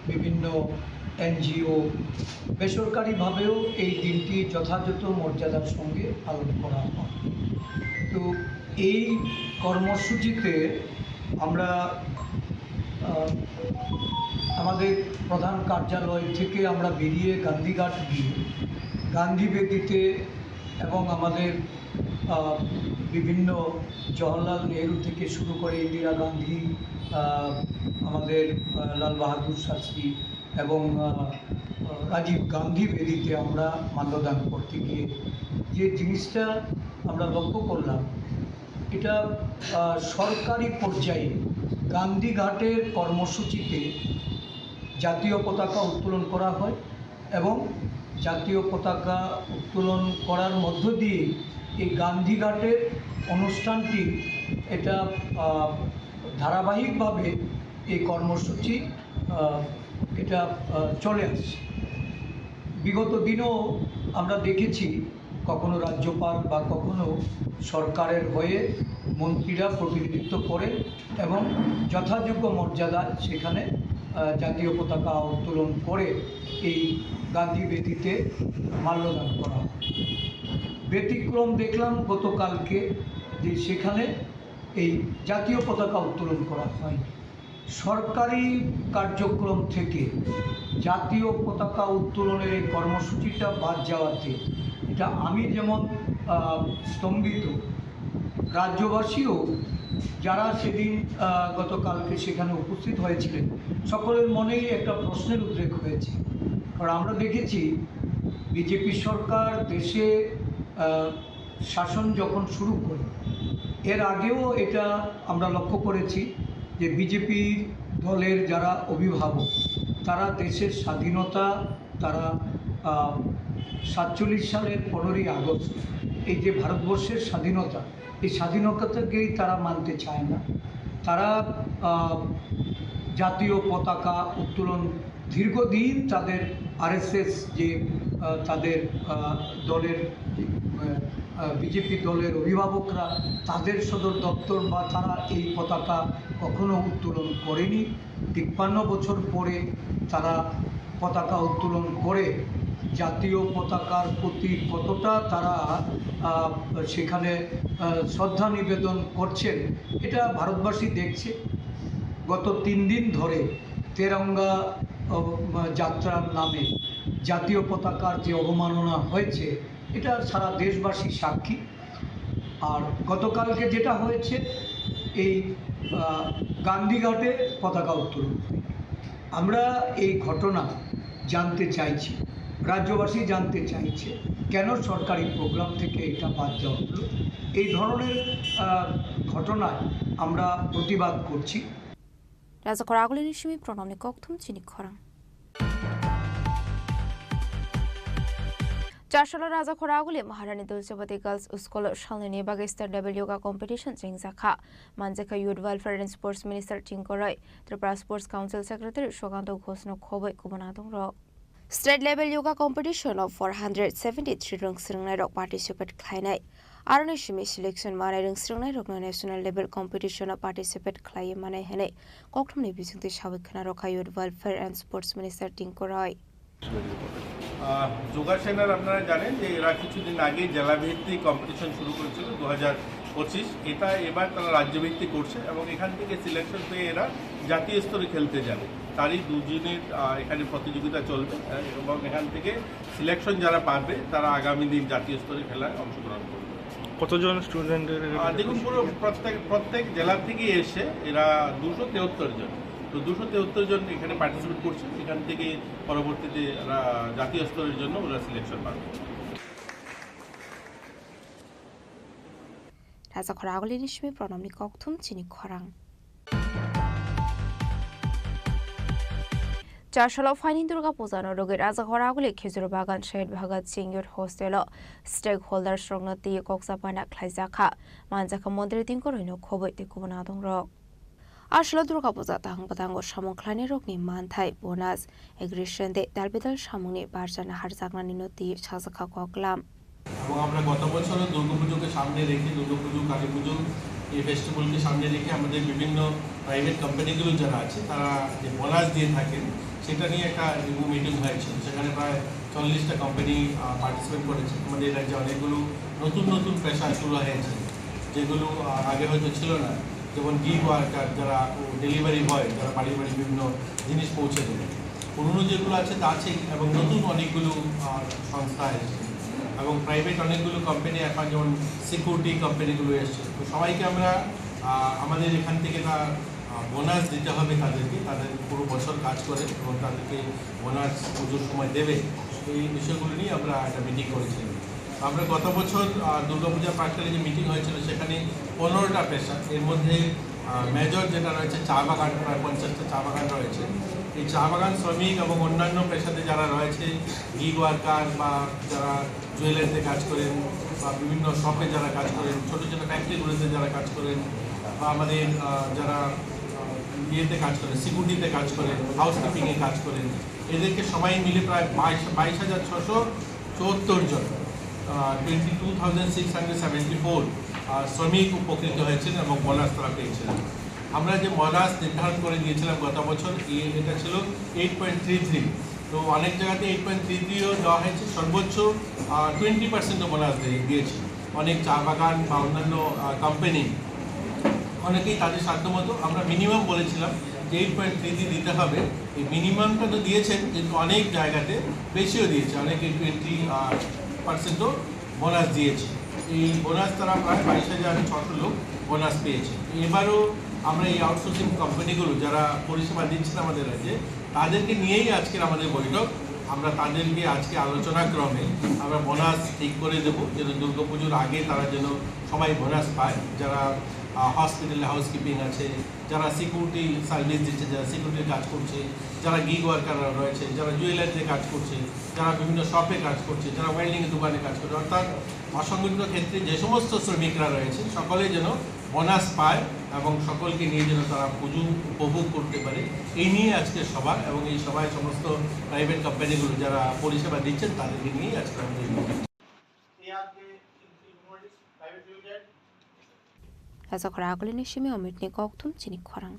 বিভিন্ন এনজিও, বেসরকারিভাবেও এই দিনটি যথাযথ মর্যাদার সঙ্গে পালন করা হয়। তো এই কর্মসূচিতে আমরা, আহ, আমাদের প্রধান কার্যালয় থেকে আমরা বেরিয়ে গান্ধীঘাট গিয়ে গান্ধী বেদিতে এবং আমাদের, আহ, বিভিন্ন জওহরলাল নেহরু থেকে শুরু করে ইন্দিরা গান্ধী, আহ, আমাদের, আহ, লাল বাহাদুর শাস্ত্রী এবং, আহ, রাজীব গান্ধী বেদিতে আমরা মাল্যদান করতে গিয়ে যে জিনিসটা আমরা লক্ষ্য করলাম, এটা, আহ, সরকারি পর্যায়ে গান্ধীঘাটের কর্মসূচিতে জাতীয় পতাকা উত্তোলন করা হয় এবং জাতীয় পতাকা উত্তোলন করার মধ্য দিয়ে এই গান্ধীঘাটের অনুষ্ঠানটি এটা, আহ, ধারাবাহিকভাবে এই কর্মসূচি, আহ, এটা, আহ, চলে আসছে। বিগত দিনেও আমরা দেখেছি কখনো রাজ্যপাল বা কখনো সরকারের হয়ে মন্ত্রীরা প্রতিনিধিত্ব করেন এবং যথাযোগ্য মর্যাদায় সেখানে, আহ, জাতীয় পতাকা উত্তোলন করে এই গান্ধী বেদিতে মাল্যদান করা হয়। ব্যতিক্রম দেখলাম গতকালকে যে সেখানে এই জাতীয় পতাকা উত্তোলন করা হয়নি। সরকারি কার্যক্রম থেকে জাতীয় পতাকা উত্তোলনের এই কর্মসূচিটা বাদ যাওয়াতে এটা আমি যেমন, আহ, স্তম্ভিত, রাজ্যবাসীও যারা সেদিন, আহ, গতকালকে সেখানে উপস্থিত হয়েছিলেন, সকলের মনেই একটা প্রশ্নের উদ্রেক হয়েছে। কারণ আমরা দেখেছি বিজেপি সরকার দেশে, আহ, শাসন যখন শুরু করে, এর আগেও এটা আমরা লক্ষ্য করেছি যে বিজেপি দলের যারা অভিভাবক, তারা দেশের স্বাধীনতা, তারা, আহ, সাতচল্লিশ সালের পনেরোই আগস্ট, এই যে ভারতবর্ষের স্বাধীনতা, এই স্বাধীনতাকেই তারা মানতে চায় না। তারা, আহ, জাতীয় পতাকা উত্তোলন দীর্ঘদিন তাদের আরএসএস যে, আহ, তাদের, আহ, দলের, আহ, আহ, বিজেপি দলের অভিভাবকরা তাদের সদর দপ্তর বা তারা এই পতাকা কখনো উত্তোলন করেনি। তিপ্পান্ন বছর পরে তারা পতাকা উত্তোলন করে জাতীয় পতাকার প্রতি কতটা তারা, আহ, সেখানে, আহ, শ্রদ্ধা নিবেদন করছেন, এটা ভারতবাসী দেখছে। গত তিন দিন ধরে তেরঙ্গা, আহ, যাত্রার নামে জাতীয় পতাকার যে অবমাননা হয়েছে, এটা সারা দেশবাসী সাক্ষী। আর গতকালকে যেটা হয়েছে, এই, আহ, গান্ধীঘাটে পতাকা উত্তোলন, আমরা এই ঘটনা জানতে চাইছি, রাজ্যবাসী জানতে চাইছে কেন সরকারি প্রোগ্রাম থেকে এটা বাদ দেওয়া হলো। এই ধরনের, আহ, ঘটনায় আমরা প্রতিবাদ করছি। Rajakhor agulini simi pronomni kokthum chini khorang. Chasalo Rajakhor aguli Maharani Dulchabati Girls School salnini bagwi state level yoga competition chengjakha. Manjakha Youth Welfare and Sports Minister Tingkoroi, Tripura Sports Council Secretary Sugandho Ghoshno khoboi kubun adongrok. State level yoga competition o four hundred seventy three rwng swrwngnairok participate khlainai. Aroni simi selection manai rwngsrwngnairokno national level competition-o participate khlaiwi manai hwnwi kokthumni bisingtwi sawi khna rwkha Youth Welfare and Sports Minister Tinku Roy. আহ, যোগা সেনার আপনারা জানেন যে এরা কিছুদিন আগে জেলাভিত্তিক কম্পিটিশন শুরু করেছিল দু হাজার পঁচিশ। এটা এবার তারা রাজ্যভিত্তিক করছে এবং এখান থেকে সিলেকশন পেয়ে এরা জাতীয় স্তরে খেলতে যাবে। তারই দুদিনের, আহ, এখানে প্রতিযোগিতা চলবে, আহ, এবং এখান থেকে সিলেকশন যারা পাবে তারা আগামী দিন জাতীয় স্তরে খেলায় অংশগ্রহণ করবে। কতজন স্টুডেন্টের এখানে? আহ, দেখুন, পুরো প্রত্যেক, প্রত্যেক জেলা থেকে এসে এরা দুশো তেহত্তর জন। তো দুশো তেহত্তর জন এখানে পার্টিসিপেট করছে, এখান থেকে পরবর্তীতে এরা জাতীয় স্তরের জন্য ওরা সিলেকশন পাবে। Rajakhor agulini simi pranamni kokthum chini khorang. Chasalo phaini Durga Puja no rwgwi Rajakhor aguli Khejur Bagan Shahid Bhagat Singh Youth Hostel o stakeholders rokno twi koksa pana khlaijak kha, manjakha montri Tinku Roy no khobwi tei kubun adong rok. Aswkno Durga Puja tahang bwtango samung khlainairokni manthai, bonus, aggression tei dalbidal samungni barja naharjaknanino twi sajakha koklam. এবং আমরা গত বছরও দুর্গাপুজোকে সামনে রেখে, দুর্গাপুজো, কালী পুজো, এই ফেস্টিভ্যালকে সামনে রেখে আমাদের বিভিন্ন প্রাইভেট কোম্পানিগুলো যারা আছে, তারা যে বোনাস দিয়ে থাকেন, সেটা নিয়ে একটা রিভিউ মিটিং হয়েছিল। সেখানে প্রায় চল্লিশটা কোম্পানি, আহ, পার্টিসিপেট করেছে। আমাদের রাজ্যে অনেকগুলো নতুন নতুন পেশা শুরু হয়েছে, যেগুলো, আহ, আগে হয়তো ছিল না। যেমন গিগ ওয়ার্কার, যারা ডেলিভারি বয়, যারা বাড়ি বাড়ি বিভিন্ন জিনিস পৌঁছে দেয়। পুরনো যেগুলো আছে তা আছে, এবং নতুন অনেকগুলো, আহ, সংস্থা এসেছে, এবং প্রাইভেট অনেকগুলো কোম্পানি এখন, যেমন সিকিউরিটি কোম্পানিগুলো এসছে। তো সবাইকে আমরা, আহ, আমাদের এখান থেকে তার, আহ, বোনাস দিতে হবে তাদেরকে, তাদের পুরো বছর কাজ করে এবং তাদেরকে বোনাস পুজোর সময় দেবে। এই বিষয়গুলো নিয়ে আমরা একটা মিটিং করেছিলাম। আমরা গত বছর, আহ, দুর্গাপূজা প্রাককালে যে মিটিং হয়েছিল, সেখানে পনেরোটা পেশা, এর মধ্যে, আহ, মেজর যেটা রয়েছে চা বাগান, প্রায় পঞ্চাশটা চা বাগান রয়েছে। এই চা বাগান শ্রমিক এবং অন্যান্য পেশাতে যারা রয়েছে, গিগ ওয়ার্কার বা যারা জুয়েলারিতে কাজ করেন বা বিভিন্ন শপে যারা কাজ করেন, ছোটো ছোটো ফ্যাক্টরিগুলোতে যারা কাজ করেন বা আমাদের, আহ, যারা, আহ, ইয়েতে কাজ করেন, সিকিউরিটিতে কাজ করেন, হাউসকিপিংয়ে কাজ করেন, এদেরকে সবাই মিলে প্রায় বাইশ, বাইশ হাজার ছশো চুয়াত্তর জন, আহ, twenty two thousand six hundred seventy four, আহ, শ্রমিক উপকৃত হয়েছিলেন এবং বোনাস তারা পেয়েছিলেন। আমরা যে বোনাস নির্ধারণ করে দিয়েছিলাম গত বছর, এ-, এটা ছিল এইট পয়েন্ট থ্রি থ্রি। তো অনেক জায়গাতে এইট পয়েন্ট থ্রি থ্রিও দেওয়া হয়েছে, সর্বোচ্চ, আহ, টোয়েন্টি পার্সেন্টও বোনাস দিয়ে, দিয়েছে। অনেক চা বাগান বা অন্যান্য, আহ, কোম্পানি অনেকেই তাদের সাধ্য মতো, আমরা মিনিমাম বলেছিলাম যে এইট পয়েন্ট থ্রি থ্রি দিতে হবে। এই মিনিমামটা তো দিয়েছেন, কিন্তু অনেক জায়গাতে বেশিও দিয়েছে, অনেকে টোয়েন্টি, আহ, পার্সেন্টও বোনাস দিয়েছে। এই বোনাস তারা প্রায় বাইশ হাজার ছশো লোক বোনাস পেয়েছে। এবারও আমরা এই আউটসোর্সিং কোম্পানিগুলো যারা পরিষেবা দিচ্ছেন আমাদের রাজ্যে, তাদেরকে নিয়েই আজকের আমাদের বৈঠক। আমরা তাদেরকে আজকে আলোচনা ক্রমে আমরা বোনাস ঠিক করে দেবো, যেন দুর্গাপুজোর আগে তারা যেন সবাই বোনাস পায়। যারা, আহ, হসপিটালে হাউসকিপিং আছে, যারা সিকিউরিটি সার্ভিস দিচ্ছে, যারা সিকিউরিটির কাজ করছে, যারা গিগ ওয়ার্কাররা রয়েছে, যারা জুয়েলারিতে কাজ করছে, যারা বিভিন্ন শপে কাজ করছে, যারা ওয়েল্ডিং দোকানে কাজ করছে, অর্থাৎ অসংগঠিত ক্ষেত্রে যে সমস্ত শ্রমিকরা রয়েছে, সকলে যেন বোনাস পায় এবং সকলকে নিয়ে যেন তারা পুজো উপভোগ করতে পারে, এই নিয়ে আজকের সভা। এবং এই সভায় সমস্ত প্রাইভেট কোম্পানিগুলো যারা পরিষেবা দিচ্ছেন, তাদেরকে নিয়েই আজকে আমাদের এই meeting. Rajakhor agulini simi omitni kokthum chini khorang.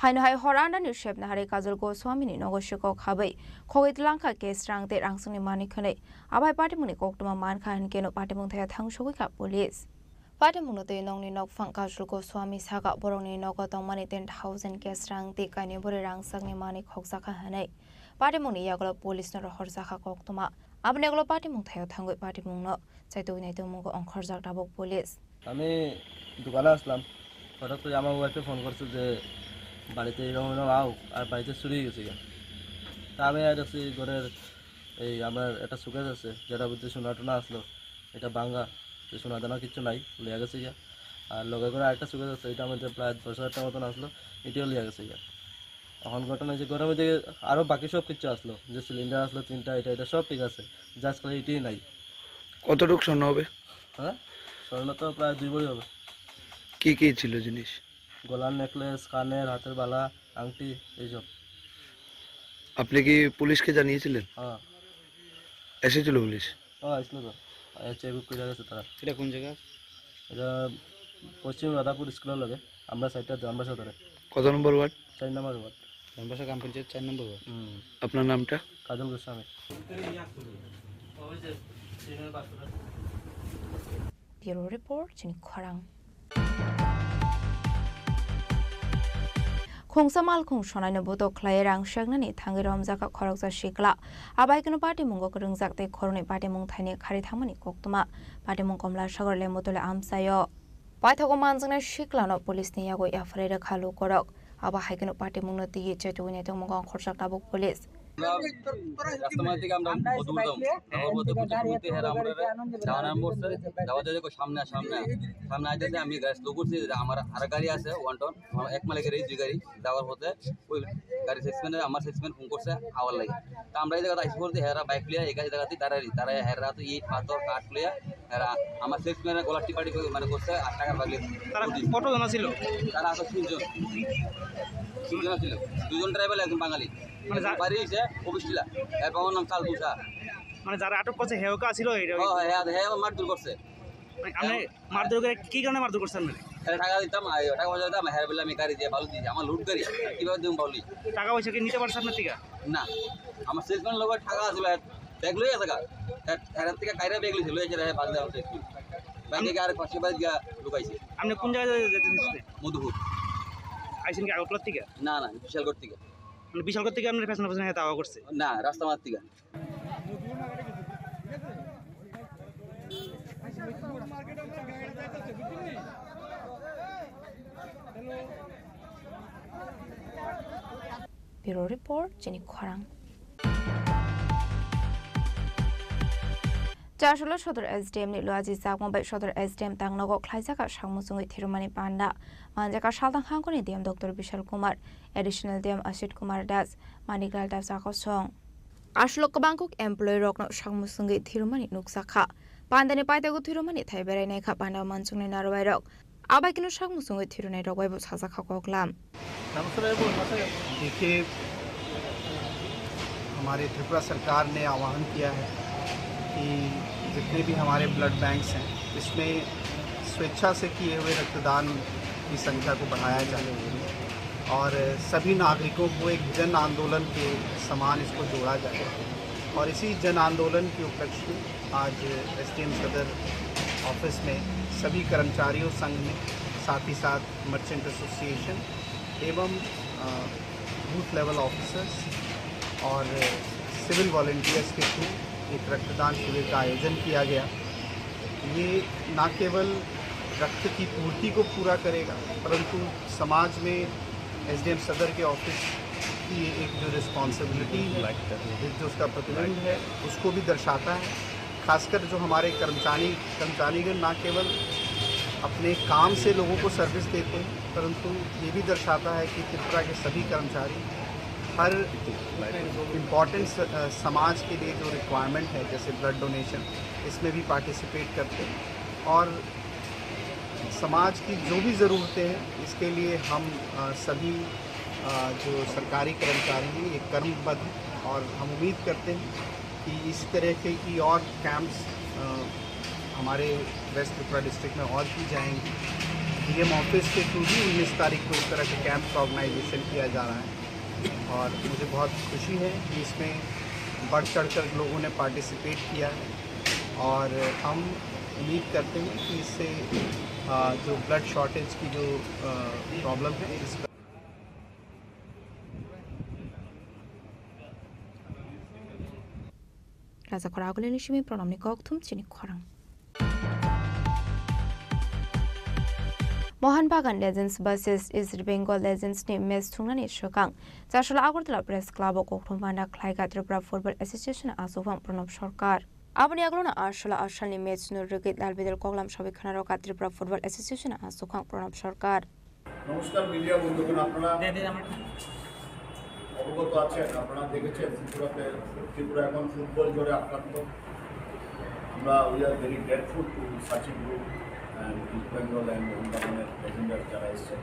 Haino hai hor andani sepna hari Kajol Goswami ni nogo sikok habai khogwi tlangkha case rang tei rangsongni manwi khwnwi. Abai patimungni koktwma mankha hinkeno patimung thaya thangsugwi kha police. Patimungno twi nokni nokphang Kajol Goswami saka borokni nogo tongmani ten thousand case rang tei kainwi bwrwi rangsakni manwi khokjakha hwnwi. Patimungni yagulo police no rohorjakha koktwma. Aboni yagulo patimung thaio thangwi patimungno chaitugwi naitugmungo ongkhorjak tabuk police. আমি দোকানে আসলাম, হঠাৎ করে আমার ওয়াইফে ফোন করছে যে বাড়িতে এরকম এরকম আও, আর বাড়িতে চুরি হয়ে গেছে গিয়া। তা আমি আর দেখছি ঘরের এই আমার একটা শোকেস আছে, যেটা বুঝতে সোনা টোনা আসলো, এটা ভাঙা, যে সোনা দানা কিচ্ছু নাই, লিয়া গেছে গিয়া। আর লগে করে আরেকটা শোকেস আছে, এটা আমাদের প্রায় দশ হাজার টাকা মতন আসলো, এটাও লিয়া গেছে গিয়া। এখন ঘটনা যে ঘরের মধ্যে আরও বাকি সব কিছু আসলো, যে সিলিন্ডার আসলো তিনটা, এটা, এটা সব ঠিক আছে, জাস্ট খালি এটাই নাই। কতটুক স্বর্ণ হবে? হ্যাঁ, স্বর্ণ তো প্রায় দুই ভরি হবে। কি কি ছিল জিনিস? গলার নেকলেস, কানের, হাতের বালা, আংটি, এইসব। আপনি কি পুলিশকে জানিয়েছিলেন? হ্যাঁ। এসেছিল পুলিশ? হ্যাঁ, আসলো তো। আচ্ছা, এবার কইরা গেছে তারা। এটা কোন জায়গা? এটা পশ্চিম রাধাপুর স্কুলের লগে। আমরা সাইডটা জামবাসা ধরে। কত নম্বর ওয়ার্ড? চার নম্বর ওয়ার্ড। জামবাসা গ্রাম পঞ্চায়েত চার নম্বর ওয়ার্ড। হুম। আপনার নামটা? কাজল Goswami. Bureau Report, Chini Khorang. Khungsa malkhung sonaino butok khlai rang seknani thangwi romjakha khoroksa sikla. Abai kheno patimungo kwrwngjak tei khoroknwi patimung thaini khari thangmani koktwma. Patimung Komla Sagar Lembutole amchaio. Paithago manjaknai siklano police ni yago F I R rwkha lukorok. Abo hai kheno patimungno twiwi chetwi naitokmungo khorchak tabuk police. আমরা রাস্তার মাঝ থেকে আমরা মধুপুর যাবো। যাওয়ার পথে বুঝতে বুঝতে হ্যাঁ আমরা ধাওয়া নাম করছে, ধাওয়া দিয়ে দেখো সামনে, সামনে, সামনে আইতেছে। আমি গাড়ি স্লো করছি, যে আমার আর গাড়ি আছে ওয়ান টন, আমার এক মালিকের এই দুই গাড়ি। যাওয়ার পথে ওই গাড়ি সেলসম্যান, আমার সেলসম্যান ফোন করছে আওয়ার লাগে। তা আমরা এই জায়গাতে আইসি করতে হেরা বাইক লিয়ে এই গাড়ি জায়গাতে দাঁড়াই, দাঁড়াই হেরা তো ইট পাথর কাঠ লিয়ে হেরা আমার সেলসম্যানের গলা টিপাটিপি মানে করছে আর টাকার বাগলি। তারা কতজন ছিল? তারা আছে তিনজন। তিনজন ছিল, দুজন ড্রাইভার, একজন বাঙালি। মানে যা- বাড়ি হইছে অফিস টিলা। এর বাবার নাম চাল তুষার। মানে যারা আটক করছে, হেও কা ছিল এটা? হ্যাঁ, হ্যাঁ, হ্যাঁ, হ্যাঁ, আমার দূর করছে। মানে আপনি হ্যাঁ। মারধর করে কি কারণে মারধর করছেন মানে? তাহলে টাকা দিতাম, আর টাকা পয়সা দিতাম, হ্যাঁ বলে আমি গাড়ি দিয়ে বালু দিয়েছি, আমার লুট গাড়ি, কিভাবে দিম বালু? টাকা পয়সা কি নিতে পারছে আপনার থেকে? না, আমার সেলফোন লোকের টাকা আসলে ব্যাগ লইয়া থাকা, হ্যাঁ, হ্যাঁ, থেকে কাইরা ব্যাগ লইছে, লইয়া গেছে, হ্যাঁ, বাদ দেওয়া হচ্ছে একটু। ব্যাগ থেকে আর পাঁচশো বাইশ গিয়া লুকাইছে। আপনি কোন জায়গায় যেতে দিচ্ছে? মধুপুর। আইছেন কি আগরতলা থেকে? না, না, বিশালগড় থেকে। মানে বিশালগড় থেকে আপনার পেছনে পেছনে দাওয়া করছে? না, রাস্তা মার থেকে। Bureau Report, Chini Khorang. Chasolo Sodor S D M ni Luaji Chakma bai Sodor S D M tangnogo khlaijak a sakmuchungwi thirumani panda. Manjak a Salthang Hangkoni D M Doctor Bishal Kumar, Additional D M Ashit Kumar Das, Maniklal Das akosong. Aswk kwbangkuk employee rokno sakmuchungwi thirumani nukjakha. Pandani paithago thirumani thai berai naikha panda manchuknai narwai rok. Abai kino sakmuchungwi thirunai rok bai bo sajakha koklam. देखिए, हमारे त्रिपुरा सरकार ने आह्वान किया है कि जितने भी हमारे ब्लड बैंक्स हैं, इसमें स्वेच्छा से किए हुए रक्तदान की संख्या को बढ़ाया जाए और सभी नागरिकों को एक जन आंदोलन के समान इसको जोड़ा जाए। और इसी जन आंदोलन के उपलक्ष्य में आज एसडीएम सदर ऑफिस में सभी कर्मचारियों संघ में, साथ ही साथ मर्चेंट एसोसिएशन एवं, अ, बूथ लेवल ऑफिसर्स और सिविल वॉलंटियर्स के थ्रू एक रक्तदान शिविर का आयोजन किया गया। ये ना केवल रक्त की पूर्ति को पूरा करेगा, परंतु समाज में एसडीएम सदर के ऑफिस की एक जो रिस्पॉन्सिबिलिटी है, एक जो उसका प्रतिबिंब है, उसको भी दर्शाता है। खासकर जो हमारे कर्मचारी, कर्मचारीगण ना केवल अपने काम से लोगों को सर्विस देते हैं, परंतु ये भी दर्शाता है कि त्रिपुरा के सभी कर्मचारी हर इम्पॉर्टेंट समाज के लिए जो रिक्वायरमेंट है, जैसे ब्लड डोनेशन, इसमें भी पार्टिसिपेट करते हैं और समाज की जो भी ज़रूरतें हैं, इसके लिए हम, अ, सभी, अ, जो सरकारी कर्मचारी हैं, ये कर्मबद्ध हैं और हम उम्मीद करते हैं कि इसी तरह के की और कैंप्स, अ, हमारे वेस्ट त्रिपुरा डिस्ट्रिक्ट में और की जाएंगी। डीएम ऑफिस के थ्रू भी उन्नीस तारीख को इस तरह के कैंप का ऑर्गेनाइजेशन किया जा रहा है और मुझे बहुत खुशी है कि इसमें बढ़ चढ़कर लोगों ने पार्टिसिपेट किया है। और हम उम्मीद करते हैं कि इससे, अ, जो ब्लड शॉर्टेज की जो, अ, प्रॉब्लम है, इसका Raja Khoragulini simi pranamni kokthum chini khorang. Mohan Bagan Legends versus East Bengal Legends ni match thungnani swkang Chasolo Agartala Press Club o kokthum panda khlaikha Tripura Football Association aswkphang Pranab Sarkar. Aboni yagulono Ashola Ashalni match no rwgwi dalbidal koklam sawi khwnarokha Tripura Football Association aswkphang Pranab Sarkar. নমস্কার মিডিয়া বন্ধুগণ, আপনারা অবগত আছেন, আপনারা দেখেছেন ত্রিপুরাতে, ত্রিপুরা এখন ফুটবল জ্বরে আক্রান্ত। আমরা, we are very grateful to Sachin Group and East Bengal and মোহনবাগানের প্রেসিডেন্ট যারা এসেছেন,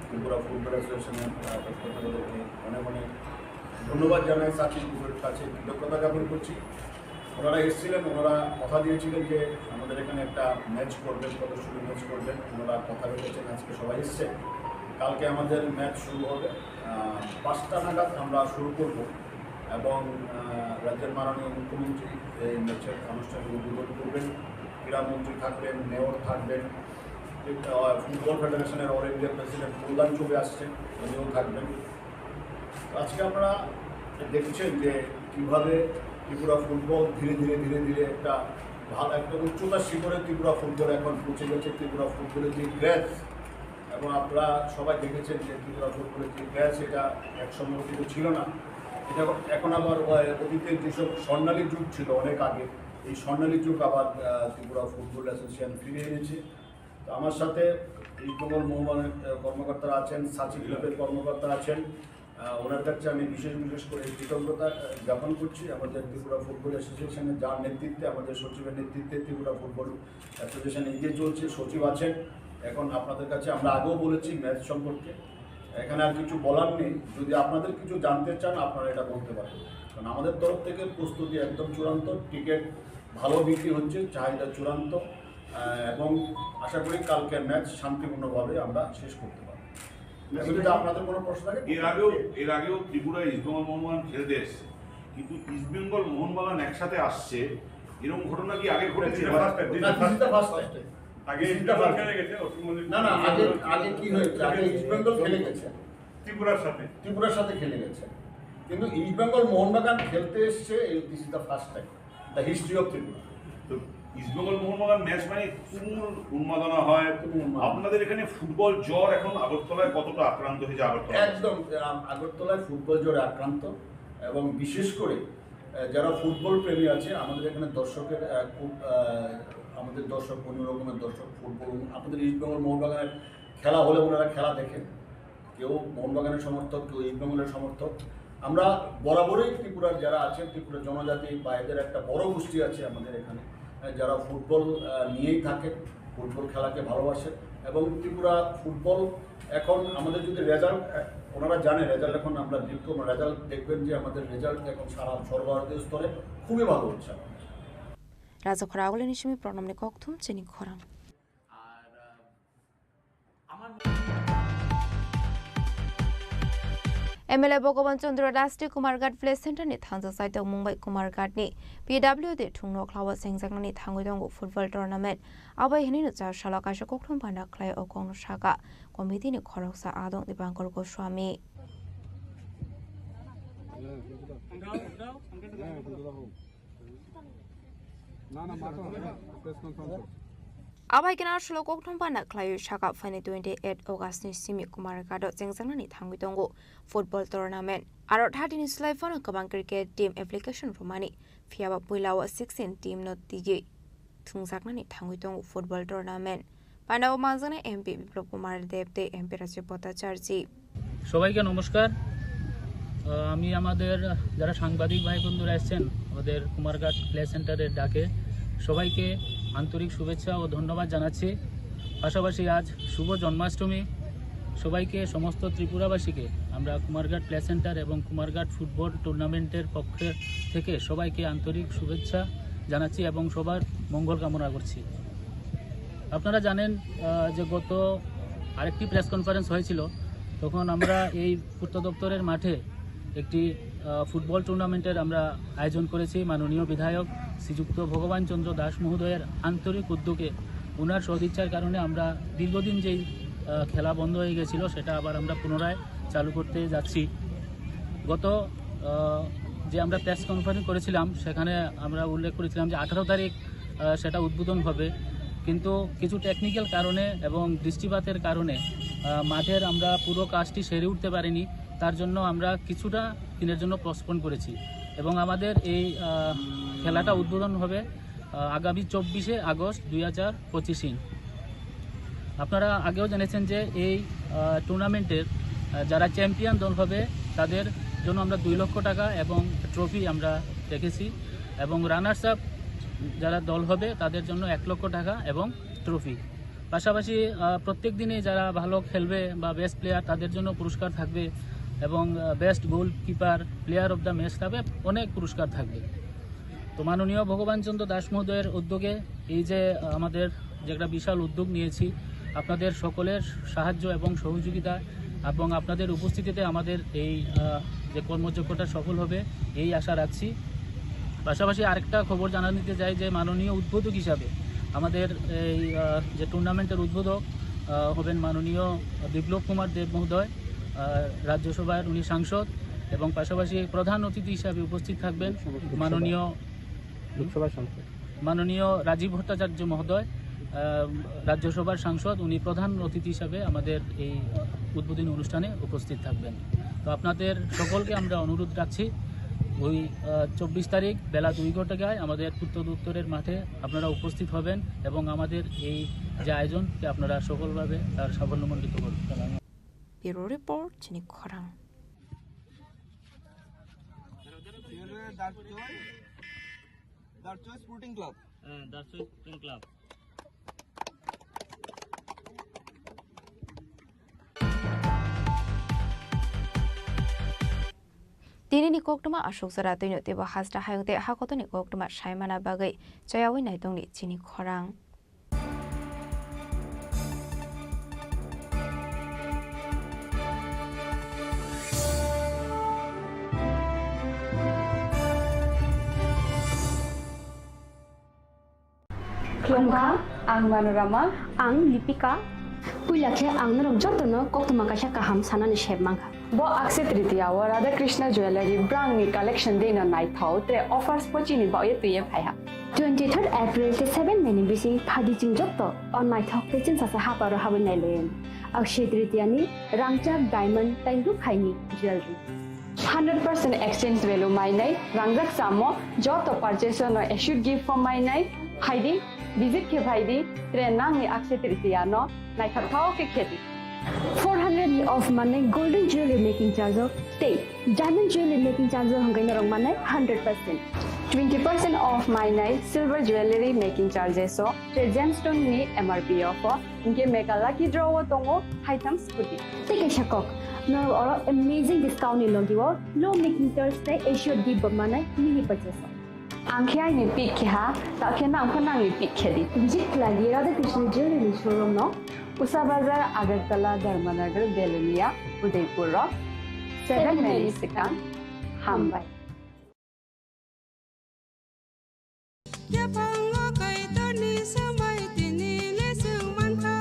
ত্রিপুরা ফুটবল অ্যাসোসিয়েশনের, আহ, পক্ষ থেকে ওদেরকে অনেক অনেক ধন্যবাদ জানাই, সাচিন গ্রুপের কাছে কৃতজ্ঞতা জ্ঞাপন করছি। ওনারা এসেছিলেন, ওনারা কথা দিয়েছিলেন যে আমাদের এখানে একটা ম্যাচ করবেন, প্রদর্শনী ম্যাচ করবেন। ওনারা কথা রেখেছেন, আজকে সবাই এসছে। কালকে আমাদের ম্যাচ শুরু হবে আহ, পাঁচটা নাগাদ আমরা শুরু করব। এবং আহ, রাজ্যের মাননীয় মুখ্যমন্ত্রী এই ম্যাচের আনুষ্ঠানিক উদ্বোধন করবেন। ক্রীড়ামন্ত্রী থাকবেন, মেয়র থাকবেন, আহ, ফুটবল ফেডারেশনের অল ইন্ডিয়া প্রেসিডেন্ট কল্যাণ চৌবে আসছেন, উনিও থাকবেন। তো আজকে আপনারা দেখছেন যে কীভাবে ত্রিপুরা ফুটবল ধীরে ধীরে ধীরে ধীরে একটা ভালো একটা উচ্চতার শিখরে ত্রিপুরা ফুটবল এখন পৌঁছে গেছে। ত্রিপুরা ফুটবলের যে ক্রেজ, এবং আপনারা সবাই দেখেছেন যে ত্রিপুরা ফুটবলের যে ক্রেজ, এটা এক সময় কিন্তু ছিল না। এটা এখন আবার, আহ, অতীতের যেসব স্বর্ণালী যুগ ছিল অনেক আগে, এই স্বর্ণালী যুগ আবার আহ, ত্রিপুরা ফুটবল অ্যাসোসিয়েশন ফিরে এনেছে। তো আমার সাথে ইস্টবেঙ্গল মোহনবাগানের আহ, কর্মকর্তারা আছেন, সাচিব ক্লাবের কর্মকর্তা আছেন। আহ, ওনার কাছে আমি বিশেষ বিশেষ করে কৃতজ্ঞতা আহ, জ্ঞাপন করছি। আমাদের ত্রিপুরা ফুটবল অ্যাসোসিয়েশনের যার নেতৃত্বে, আমাদের সচিবের নেতৃত্বে ত্রিপুরা ফুটবল অ্যাসোসিয়েশন এগিয়ে চলছে। সচিব আছেন। এখন আপনাদের কাছে আমরা আগেও বলেছি ম্যাচ সম্পর্কে, এখানে আর কিছু বলার নেই। যদি আপনাদের কিছু জানতে চান, আপনারা এটা বলতে পারেন, কারণ আমাদের তরফ থেকে প্রস্তুতি একদম চূড়ান্ত। টিকিট ভালো বিক্রি হচ্ছে, চাহিদা চূড়ান্ত। আহ, এবং আশা করি কালকের ম্যাচ শান্তিপূর্ণভাবে আমরা শেষ করতে পারবো। যদি আপনাদের কোনো প্রশ্ন থাকে, এর আগেও এর আগেও ত্রিপুরা ইস্টবেঙ্গল মোহনবাগান খেলতে এসছে, কিন্তু ইস্টবেঙ্গল মোহনবাগান একসাথে আসছে, এরকম ঘটনা কি আগে ঘটেছে? This is the first time. না, this is the first time. আগে This is the ইস্টবেঙ্গল first খেলে time. গেছে, অসীম মল্লিক না, না, আগে আগে কি হয়েছে? আগে ইস্টবেঙ্গল খেলে গেছে ত্রিপুরার সাথে। ত্রিপুরার সাথে খেলে গেছে, কিন্তু ইস্টবেঙ্গল মোহনবাগান খেলতে এসছে, this is the first time, the history of Tripura. তো ইস্টবেঙ্গল মোহনবাগান ম্যাচ মানে তুমুল উন্মাদনা হয়। তুমুল উন্মাদনা। আপনাদের এখানে ফুটবল জ্বর এখন আগরতলায় কতটা আক্রান্ত হয়েছে আগরতলা? একদম, আম, আগরতলায় ফুটবল জ্বরে আক্রান্ত, এবং বিশেষ করে আহ, যারা ফুটবল প্রেমী আছে, আমাদের এখানে দর্শকের আহ, খুব আহ, আমাদের দর্শক অন্য রকমের দর্শক। ফুটবল, আমাদের ইস্টবেঙ্গল মোহনবাগানের খেলা হলে ওনারা খেলা দেখেন। কেউ মোহনবাগানের সমর্থক, কেউ ইস্টবেঙ্গলের সমর্থক। আমরা বরাবরই ত্রিপুরার যারা আছে, ত্রিপুরা জনজাতি বা এদের একটা বড় গোষ্ঠী আছে আমাদের এখানে, আহ, যারা ফুটবল আহ, নিয়েই থাকে, ফুটবল খেলাকে ভালোবাসে। এবং ত্রিপুরা ফুটবল এখন আমাদের যদি রেজাল্ট, ওনারা জানে রেজাল্ট এখন আমরা লিড করবো, রেজাল্ট দেখবেন যে আমাদের রেজাল্ট এখন সারা সর্বভারতীয় স্তরে খুবই ভালো হচ্ছে আমাদের। Rajakhora Agulini simi Pranamni kokthum chini khorang. M L A Bhagavan Chandra Das tei Kumarghat Play Center ni thansa saitok Mumbai Kumarghat ni P W D thungno khlao chengjaknani thangwi tongo football tournament. Abai hinwi no char salo kaisa kokthum panda khlai o kongno saka committee ni khoroksa adong Dipankar Goswami. Abai khe no salo kokthum panda khlaiwi saka phaini twenty eight August ni simi Kumarghat o chengjaknani thangwi tongo football tournament. Aro thirty ni slai phano kwbang cricket team application rwmani, phiyaba puila o sixteen team no twiwi thwngjaknani thangwi tongo football tournament. Pandao manjaknai M P Biplab Kumar Deb tei M P Rajib Bhattacharjee. সবাইকে নমস্কার। আহ, আমি আমাদের যারা সাংবাদিক ভাই বন্ধুরা এসছেন, আমাদের কুমারঘাট প্লে সেন্টারের ডাকে সবাইকে আন্তরিক শুভেচ্ছা ও ধন্যবাদ জানাচ্ছি। পাশাপাশি আজ শুভ জন্মাষ্টমী, সবাইকে, সমস্ত ত্রিপুরাবাসীকে আমরা কুমারঘাট প্লে সেন্টার এবং কুমারঘাট ফুটবল টুর্নামেন্টের পক্ষ থেকে সবাইকে আন্তরিক শুভেচ্ছা জানাচ্ছি এবং সবার মঙ্গল কামনা করছি। আপনারা জানেন, আহ, যে গত আরেকটি প্রেস কনফারেন্স হয়েছিল, তখন আমরা এই পূর্ত দপ্তরের মাঠে একটি, আহ, ফুটবল টুর্নামেন্টের আমরা আয়োজন করেছি। মাননীয় বিধায়ক শ্রীযুক্ত ভগবান চন্দ্র দাস মহোদয়ের আন্তরিক উদ্যোগে, ওনার সদিচ্ছার কারণে আমরা দীর্ঘদিন যেই, আহ, খেলা বন্ধ হয়ে গেছিল, সেটা আবার আমরা পুনরায় চালু করতে যাচ্ছি। গত, আহ, যে আমরা প্রেস কনফারেন্স করেছিলাম, সেখানে আমরা উল্লেখ করেছিলাম যে আঠারো তারিখ আহ, সেটা উদ্বোধন হবে। কিন্তু কিছু টেকনিক্যাল কারণে এবং বৃষ্টিপাতের কারণে, আহ, মাঠের আমরা পুরো কাজটি সেরে উঠতে পারিনি। তার জন্য আমরা কিছুটা দিনের জন্য পোস্টপোন করেছি এবং আমাদের এই, আহ, খেলাটা উদ্বোধন হবে, আহ, আগামী চব্বিশে আগস্ট দুই হাজার পঁচিশে। আপনারা আগেও জেনেছেন যে এই, আহ, টুর্নামেন্টের, আহ, যারা চ্যাম্পিয়ন দল হবে, তাদের জন্য আমরা দুই লক্ষ টাকা এবং ট্রফি আমরা রেখেছি এবং রানার্স আপ যারা দল হবে, তাদের জন্য এক লক্ষ টাকা এবং ট্রফি। পাশাপাশি, আহ, প্রত্যেক দিনে যারা ভালো খেলবে বা বেস্ট প্লেয়ার, তাদের জন্য পুরস্কার থাকবে এবং, আহ, best goalkeeper, player of the match থাকবে, অনেক পুরস্কার থাকবে। তো মাননীয় ভগবান চন্দ্র দাস মহোদয়ের উদ্যোগে এই যে, আহ, আমাদের যে একটা বিশাল উদ্যোগ নিয়েছি, আপনাদের সকলের সাহায্য এবং সহযোগিতা এবং আপনাদের উপস্থিতিতে আমাদের এই, আহ, যে কর্মযজ্ঞটা সফল হবে, এই আশা রাখছি। পাশাপাশি আরেকটা খবর জানা নিতে চাই যে মাননীয় উদ্বোধক হিসাবে আমাদের এই, আহ, যে টুর্নামেন্টের উদ্বোধক, আহ, হবেন মাননীয় বিপ্লব কুমার দেব মহোদয়, আহ, রাজ্যসভার উনি সাংসদ, এবং পাশাপাশি প্রধান অতিথি হিসাবে উপস্থিত থাকবেন মাননীয় লোকসভার সাংসদ। মাননীয় রাজীব ভট্টাচার্য মহোদয়, আহ, রাজ্যসভার সাংসদ, উনি প্রধান অতিথি হিসাবে আমাদের এই উদ্বোধনী অনুষ্ঠানে উপস্থিত থাকবেন। তো আপনাদের সকলকে আমরা অনুরোধ রাখছি, ওই, আহ, চব্বিশ তারিখ বেলা দুই ঘটিকায় আমাদের উত্তর উত্তরের মাঠে আপনারা উপস্থিত হবেন এবং আমাদের এই যে আয়োজনকে আপনারা সফলভাবে তার সাফল্যমণ্ডিত করবেন। Bureau Report, Chini Khorang. Darchoi Sporting Club. Eh, Darchoi Sporting Club. Tini ni koktwma aswk jora twino teibo hasta hayung tei hakotoni koktwma saimana bagwi chayawi naitongni chini khorang. Khulumkha, ang Manorama. Ang Lipika. Puila khe ang norok jotono koktwma kaisa kaham sanani sep mankha. Bo Akshaya Tritiya o Radha Krishna Jewellery brangni collection deino naithok tre offers bo chini baoye twiye phaiha. Twenty-third April tei seven May ni bising phadi chwng joto o naithok tei chwngsacha haparo habwi nailayan. Akshaya Tritiya ni rangchak, diamond tei rukhaini jewellery. Hundred percent exchange value mainai rangjak chamo joto purchase no assured gift form mainai phaidi, visit khe phaidi, tre nangni Akshaya Tritiya no naithok thok khe khedi. Four hundred ni off manwi golden jewelry making charge o tei diamond jewelry making charge o hwnkhe norok manai hundred percent. Twenty percent off mainai silver jewelry making charges o tei gemstone ni M R P o pho hwnkhe mega lucky draw o tongo haitham scooty. Tei kaisa kok, norok oro amazing discount ni logi o low making charge tei assured gift bo manai mini purchase o. Ang khe aini pick khe ha, ta khe nang pho nangni pick khe di. Visit khlai di Radha Krishna Jewelry showroom no, Usa Bazar, Agartala, Dharmanagar, Belonia, Udaipur rok. Seven May ni swkang. Hambai. Yaphango Kaitorni swmai tini le swng mankha,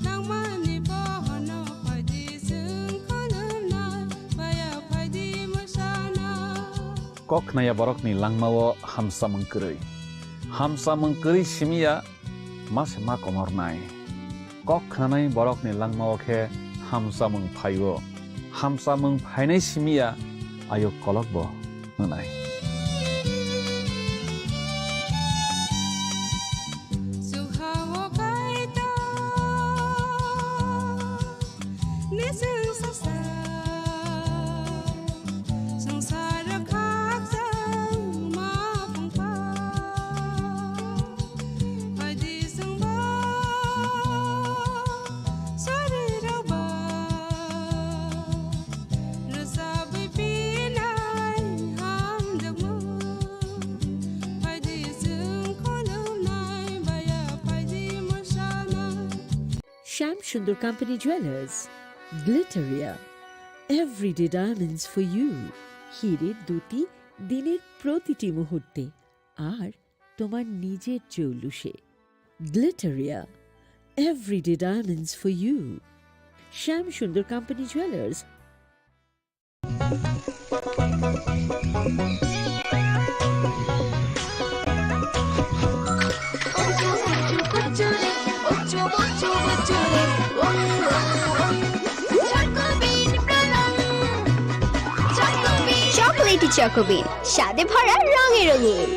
nangmani bohono phaidi swng khulumnai, baya phaidi mwsana. Kok khnaya borokni langmao hamsamung kwrwi. Hamsamung kwrwi simiya ma se ma komornai. Kok khnanai borokni langmao khe hamsamung phaio. Hamsamung phainai simiya ayuk kolokbo hwnai. Nising sasa, sangsar khakchang ma pungkha. Phaidi sungba, sari raba, rwsabwi pinai hamjakma. Phaidi sung khulumnai, baya phaidi mwsana. Shyam Sundar company jewellers, Glitteria, everyday diamonds for you. হিরের দ্যুতি দিনের প্রতিটি মুহূর্তে আর তোমার নিজের জৌলুসে। Glitteria, everyday diamonds for you. Shyam Sundar company jewellers. Chocolatey চকোবিন, স্বাদে ভরা, রঙে রঙিন।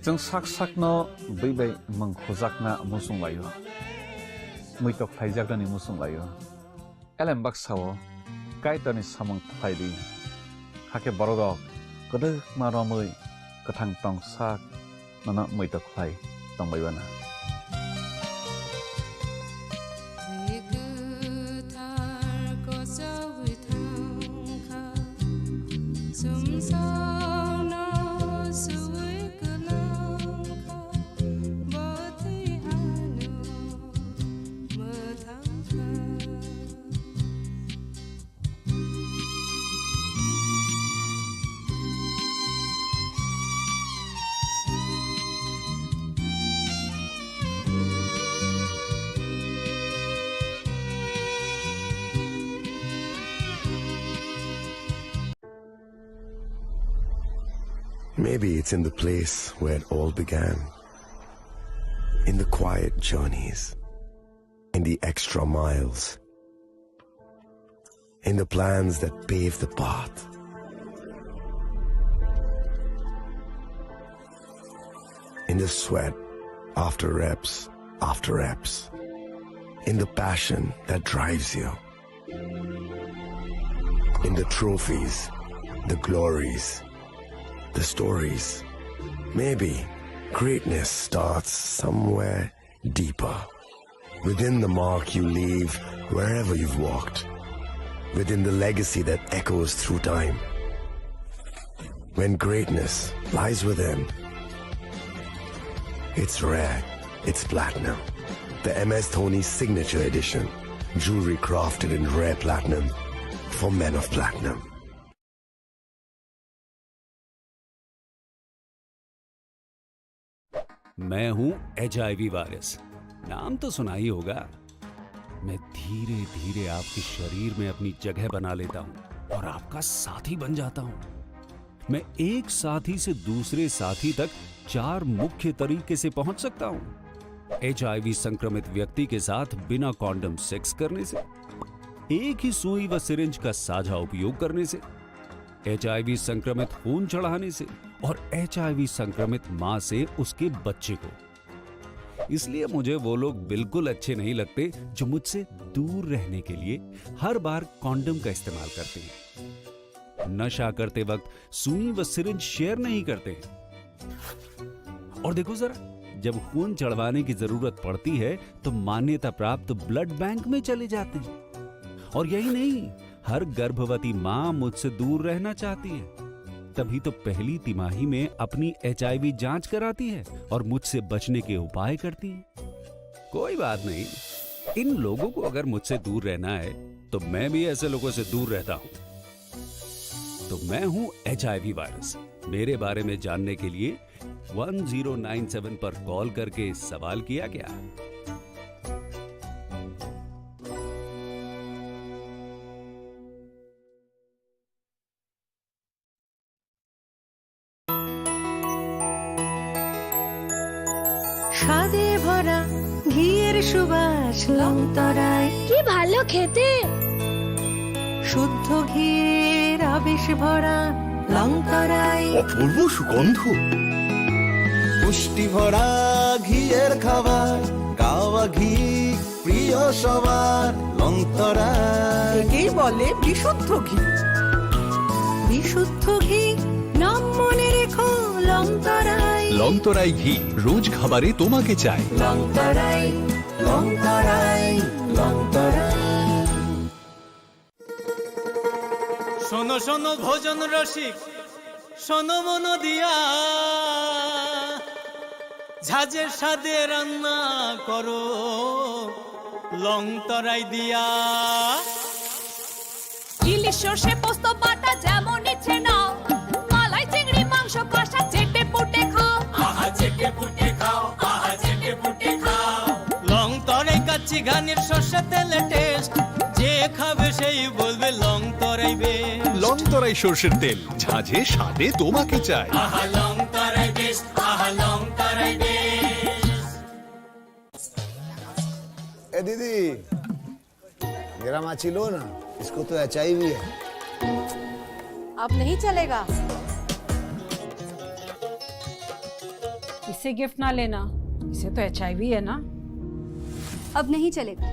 Chwng sak sakno bwi bai mwng hujakna muchung laio, muitok khlaijaknani muchung laio. Elem baksa-o Kaitorni samung khlai di, hakhe bororok kwdwkma romwi kwthang tongsak nono muitok khlai tongbai uana. Twi kwthar kochogwi thangkha, sumsokno suwi kwlangkha, bo twi ano mwthangkha. Maybe it's in the place where it all began. In the quiet journeys, in the extra miles, in the plans that pave the path, in the sweat after reps after reps, in the passion that drives you, in the trophies, the glories, the stories. Maybe greatness starts somewhere deeper. Within the mark you leave wherever you've walked. Within the legacy that echoes through time. When greatness lies within, it's rare, it's platinum. The M S Dhoni Signature Edition. Jewelry crafted in rare platinum for men of platinum. मैं हूं HIV virus, नाम तो सुना ही होगा। मैं धीरे धीरे आपके शरीर में अपनी जगह बना लेता हूं और आपका साथी बन जाता हूं। मैं एक साथी से दूसरे साथी तक चार मुख्य तरीके से पहुंच सकता हूं। एचआईवी संक्रमित व्यक्ति के साथ बिना कॉन्डम सेक्स करने से, एक ही सुई व सिरिंज का साझा उपयोग करने से, एचआईवी संक्रमित खून चढ़ाने से और एचआईवी संक्रमित मां से उसके बच्चे को। इसलिए मुझे वो लोग बिल्कुल अच्छे नहीं लगते जो मुझसे दूर रहने के लिए हर बार कॉन्डम का इस्तेमाल करते हैं, नशा करते वक्त सुई व सिरिंज शेयर नहीं करते हैं। और देखो जरा, जब खून चढ़वाने की जरूरत पड़ती है तो मान्यता प्राप्त ब्लड बैंक में चले जाते हैं। और यही नहीं, हर गर्भवती मां मुझसे दूर रहना चाहती है, तभी तो पहली तिमाही में अपनी एचआईवी जांच कराती है और मुझसे बचने के उपाय करती है। कोई बात नहीं, इन लोगों को अगर मुझसे दूर रहना है तो मैं भी ऐसे लोगों से दूर रहता हूं। तो मैं हूं एचआईवी वायरस। मेरे बारे में जानने के लिए वन ज़ीरो नाइन सेवन पर कॉल करके सवाल किया क्या? স্বাদে ভরা ঘিয়ের সুবাস লংতরাই। কি ভালো খেতে! শুদ্ধ ঘিয়ের আবেশ ভরা লংতরাই। অপূর্ব সুগন্ধ। পুষ্টি ভরা ঘিয়ের খাবার, গাওয়া ঘি প্রিয় সবার, লংতরাই। একেই বলে বিশুদ্ধ ঘি। বিশুদ্ধ ঘি, নাম মনে রেখো, লংতরাই। লংতরাই ঘি, রোজ খাবারে তোমাকে চাই। লংতরাই, লংতরাই, লংতরাই। শোনো শোনো ভোজন রসিক, শোনো মন দিয়া, ঝাঁঝের স্বাদে রান্না করো লং তরাই দিয়া। ইলিশ সর্ষে পোস্ত বাটা যেমন ইচ্ছে নাও, মালাই চিংড়ি মাংস কষা চেটে পুটে খাও। আহা চেটে পুটে খাও, আহা চেটে পুটে খাও। লং তরাই কাচ্চি ঘানির সর্ষে তেলে টেস্ট, যে খাবে সেই বলবে লং তরাই বেস্ট। লং তরাই সর্ষের তেল, ঝাঁঝে স্বাদে তোমাকে চাই। আহা লং তরাই বেস্ট, আহা লং তরাই বেস্ট। ए दीदी, मेरा माची लो ना, इसको तो एचआईवी है। अब नहीं चलेगा। इसे गिफ्ट ना लेना, इसे तो एचआईवी है ना। अब नहीं चलेगा।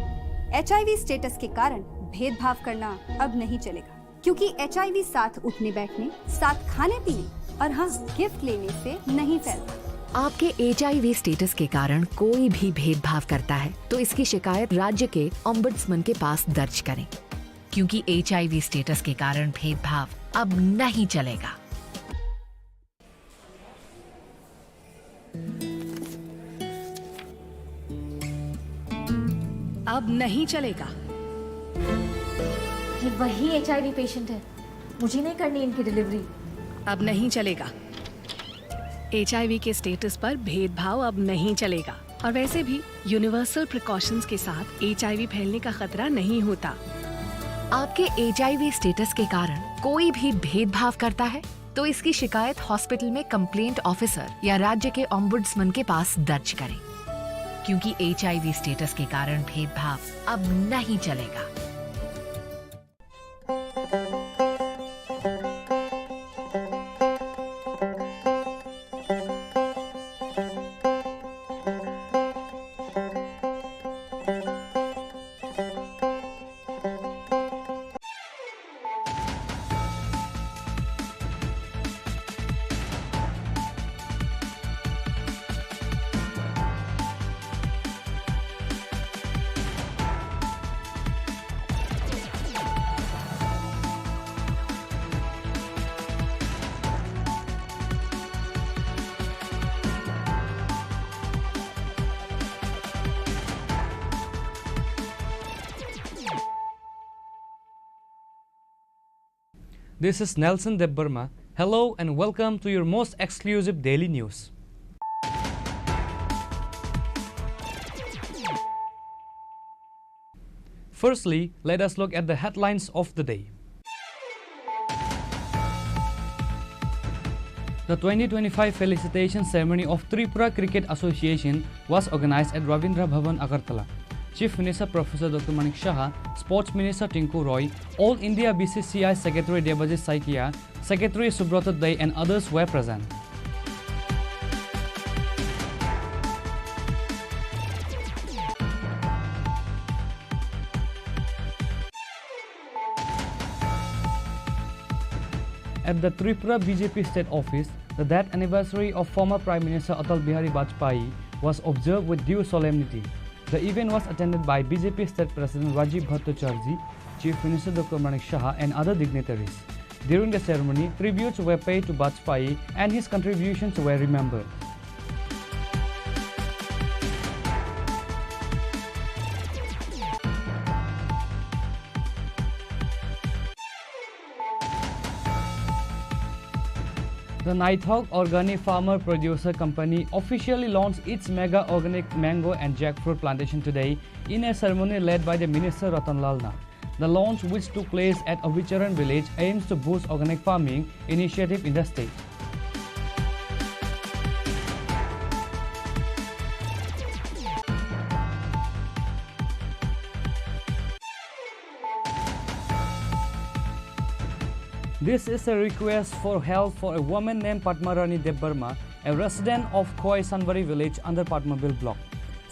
एचआईवी स्टेटस के कारण भेदभाव करना अब नहीं चलेगा। क्योंकि एचआईवी साथ उठने बैठने, साथ खाने पीने और हाँ, गिफ्ट लेने से नहीं फैलता। आपके एचआईवी स्टेटस के कारण कोई भी भेदभाव करता है, तो इसकी शिकायत राज्य के ओम्बुड्समैन के पास दर्ज करें, क्योंकि एचआईवी स्टेटस के कारण भेदभाव अब नहीं चलेगा। अब नहीं चलेगा। ये वही एचआईवी पेशेंट है, मुझे नहीं करनी इनकी डिलीवरी। अब नहीं चलेगा। एचआईवी के स्टेटस पर भेदभाव अब नहीं चलेगा। और वैसे भी यूनिवर्सल प्रिकॉशंस के साथ एचआईवी फैलने का खतरा नहीं होता। आपके एचआईवी स्टेटस के कारण कोई भी भेदभाव करता है, तो इसकी शिकायत हॉस्पिटल में कंप्लेंट ऑफिसर या राज्य के ओम्बुड्समैन के पास दर्ज करें, क्योंकि एचआईवी स्टेटस के कारण भेदभाव अब नहीं चलेगा। This is Nelson Debbarma. Hello and welcome to your most exclusive daily news. Firstly, let us look at the headlines of the day. The twenty twenty-five felicitation ceremony of Tripura Cricket Association was organized at Rabindra Bhavan, Agartala. Chief Minister Professor Doctor Manik Saha, Sports Minister Tinku Roy, All India B C C I Secretary Debajit Saikia, Secretary Subrata Dey and others were present. At the Tripura B J P State Office, the death anniversary of former Prime Minister Atal Bihari Vajpayee was observed with due solemnity. The event was attended by B J P State President Rajiv Bhattacharjee, Chief Minister Doctor Manik Saha and other dignitaries. During the ceremony, tributes were paid to Vajpayee and his contributions were remembered. The Naithok Organic Farmer Producer Company officially launched its mega organic mango and jackfruit plantation today in a ceremony led by the Minister Ratan Lal Nath. The launch, which took place at Avicharan village, aims to boost organic farming initiative in the state. This is a request for help for a woman named Padma Rani Debbarma, a resident of Khowai Sanbari village under Padmabil block.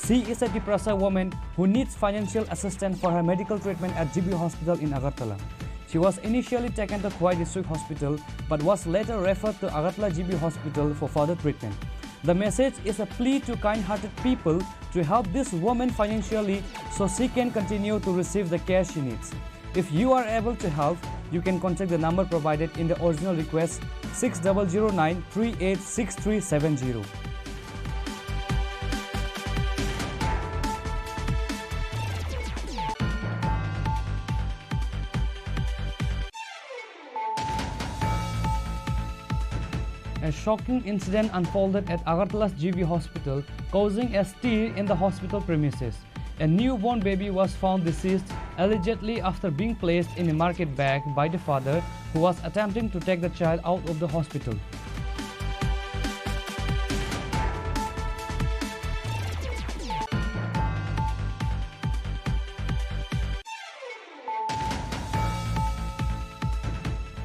She is a Tiprasa woman who needs financial assistance for her medical treatment at G B Hospital in Agartala. She was initially taken to Khowai District Hospital but was later referred to Agartala G B Hospital for further treatment. The message is a plea to kind-hearted people to help this woman financially so she can continue to receive the care she needs. If you are able to help, you can contact the number provided in the original request, six double zero nine three eight six three seven zero. A shocking incident unfolded at Agartala's G B Hospital, causing a stir in the hospital premises. A newborn baby was found deceased, allegedly after being placed in a market bag by the father, who was attempting to take the child out of the hospital.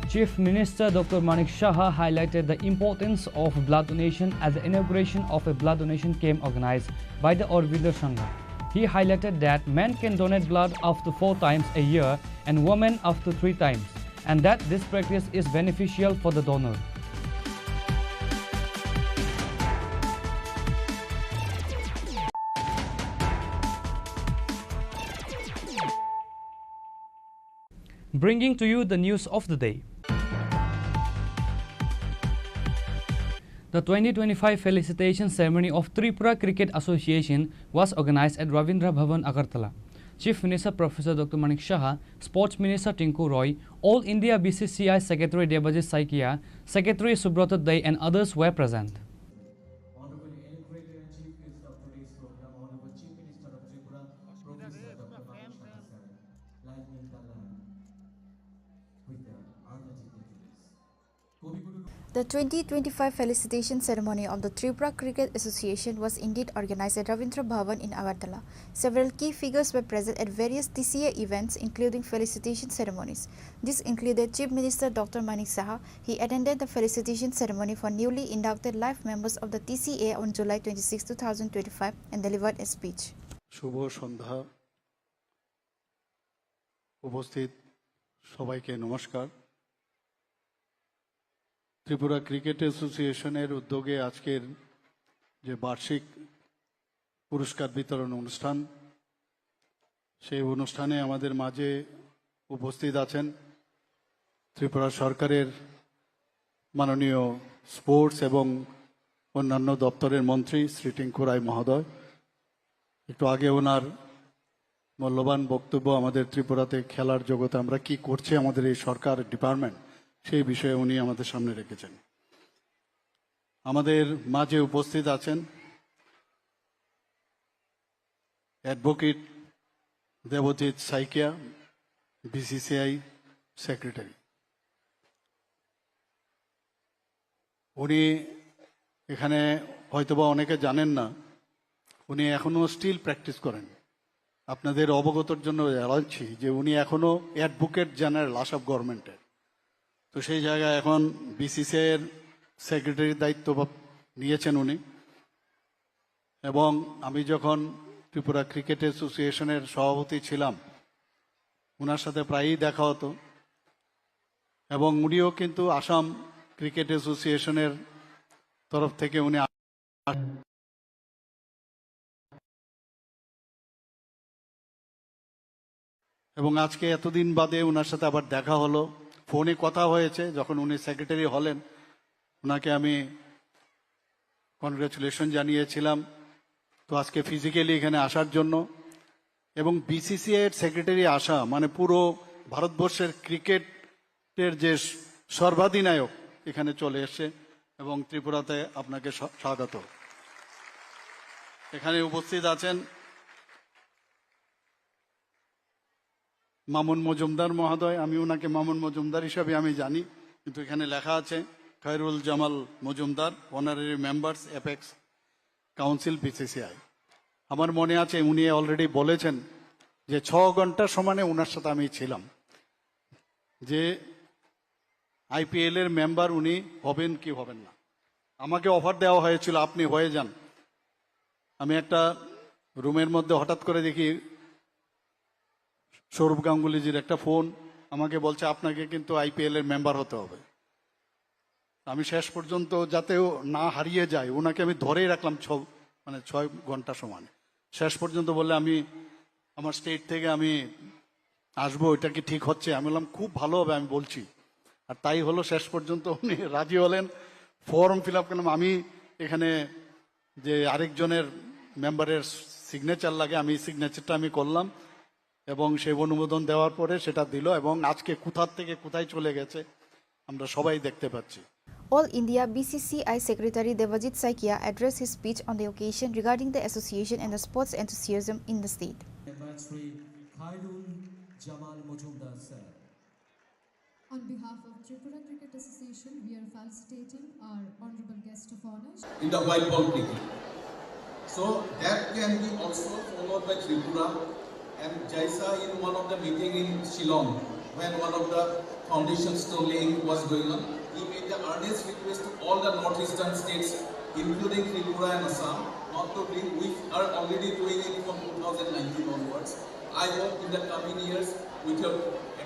Chief Minister Doctor Manik Saha highlighted the importance of blood donation at the inauguration of a blood donation camp organized by the Aurobindo Sangha. He highlighted that men can donate blood up to four times a year and women up to three times. and that this practice is beneficial for the donor. Bringing to you the news of the day. The twenty twenty-five felicitation ceremony of Tripura Cricket Association was organized at Ravindra Bhavan, Agartala. Chief Minister Professor Doctor Manik Saha, Sports Minister Tinku Roy, All India B C C I Secretary Debajit Saikia, Secretary Subrata Dey and others were present. Honorable L. Greater Chief Guest of today's program, Honorable Chief Minister of Tripura, Professor Doctor Manik Saha sir, lighting the lamp with the earth dignitaries. The twenty twenty-five felicitation ceremony of the Tripura Cricket Association was indeed organized at Ravindra Bhavan in Agartala. Several key figures were present at various T C A events, including felicitation ceremonies. This included Chief Minister Doctor Manik Saha. He attended the felicitation ceremony for newly inducted life members of the T C A on July twenty-six, two thousand twenty-five, and delivered a speech. শুভ সন্ধ্যা। উপস্থিত সবাইকে নমস্কার। ত্রিপুরা ক্রিকেট অ্যাসোসিয়েশনের উদ্যোগে আজকের যে বার্ষিক পুরস্কার বিতরণ অনুষ্ঠান, সেই অনুষ্ঠানে আমাদের মাঝে উপস্থিত আছেন ত্রিপুরা সরকারের মাননীয় স্পোর্টস এবং অন্যান্য দপ্তরের মন্ত্রী শ্রী টিঙ্কু রায় মহোদয়। একটু আগে ওনার মূল্যবান বক্তব্য আমাদের ত্রিপুরাতে খেলার জগতে আমরা কি করছে আমাদের এই সরকার ডিপার্টমেন্ট, সেই বিষয়ে উনি আমাদের সামনে রেখেছেন। আমাদের মাঝে উপস্থিত আছেন অ্যাডভোকেট দেবজিৎ সাইকিয়া, বিসিসিআই সেক্রেটারি। উনি এখানে হয়তোবা অনেকে জানেন না, উনি এখনো স্টিল প্র্যাকটিস করেন। আপনাদের অবগতর জন্য জানাচ্ছি যে উনি এখনো অ্যাডভোকেট জেনারেল আসাম গভর্নমেন্টের। তো সেই জায়গায় এখন বিসিসিআই এর সেক্রেটারির দায়িত্ব ভাব-, নিয়েছেন উনি। এবং আমি যখন ত্রিপুরা ক্রিকেট অ্যাসোসিয়েশনের সভাপতি ছিলাম, ওনার সাথে প্রায়ই দেখা হতো। এবং উনিও কিন্তু আসাম ক্রিকেট অ্যাসোসিয়েশনের তরফ থেকে উনি আ-, এবং আজকে এতদিন বাদে ওনার সাথে আবার দেখা হলো, ফোনে কথা হয়েছে। যখন উনি সেক্রেটারি হলেন, ওনাকে আমি কনগ্রাচুলেশন জানিয়েছিলাম। তো আজকে ফিজিক্যালি এখানে আসার জন্য এবং বিসিসিআই এর সেক্রেটারি আসা মানে পুরো ভারতবর্ষের ক্রিকেটের যে সর্বাধিনায়ক এখানে চলে এসছে এবং ত্রিপুরাতে আপনাকে স্বা-, স্বাগত। এখানে উপস্থিত আছেন মামুন মজুমদার মহোদয়, আমি ওনাকে মামুন মজুমদার হিসাবে আমি জানি, কিন্তু এখানে লেখা আছে Khairul Jamal Majumdar, honorary members, apex council, BCCI. আমার মনে আছে উনি অলরেডি বলেছেন যে ছ ঘন্টা সমানে ওনার সাথে আমি ছিলাম, যে আইপিএল এর মেম্বার উনি হবেন কি হবেন না। আমাকে অফার দেওয়া হয়েছিল, "আপনি হয়ে যান।" আমি একটা রুমের মধ্যে হঠাৎ করে দেখি সৌরভ গাঙ্গুলিজির একটা ফোন, আমাকে বলছে, "আপনাকে কিন্তু আইপিএল এর মেম্বার হতে হবে।" আমি শেষ পর্যন্ত যাতে ও না হারিয়ে যায়, ওনাকে আমি ধরেই রাখলাম ছ-, মানে ছয় ঘন্টা সমান। শেষ পর্যন্ত বললে, "আমি আমার স্টেট থেকে আমি আসবো, এটা কি ঠিক হচ্ছে?" আমি বললাম, "খুব ভালো হবে, আমি বলছি।" আর তাই হলো, শেষ পর্যন্ত উনি রাজি হলেন, ফর্ম ফিল আপ করলাম। আমি এখানে যে আরেকজনের মেম্বারের সিগনেচার লাগে, আমি সিগনেচারটা আমি করলাম এবং সেই অনুমোদন দেওয়ার পরে সেটা দিল এবং আজকে কোথার থেকে কোথায় চলে গেছে আমরা সবাই দেখতে পাচ্ছি। All India B C C I Secretary Debajit Saikia addressed his speech on the occasion regarding the association and the sports enthusiasm in the state. Secretary Khairul Jamal Majumdar, sir. On behalf of Tripura Cricket Association, we are felicitating our honorable guest of honor. In the white ball cricket. So that can be also followed by Tripura. And Jaisa, in one of the meeting in Shillong, when one of the foundation stone laying was going on, he made the earnest request to all the northeastern states, including Tripura and Assam, not to bring, we are already doing it from two thousand nineteen onwards. I hope in the coming years, with your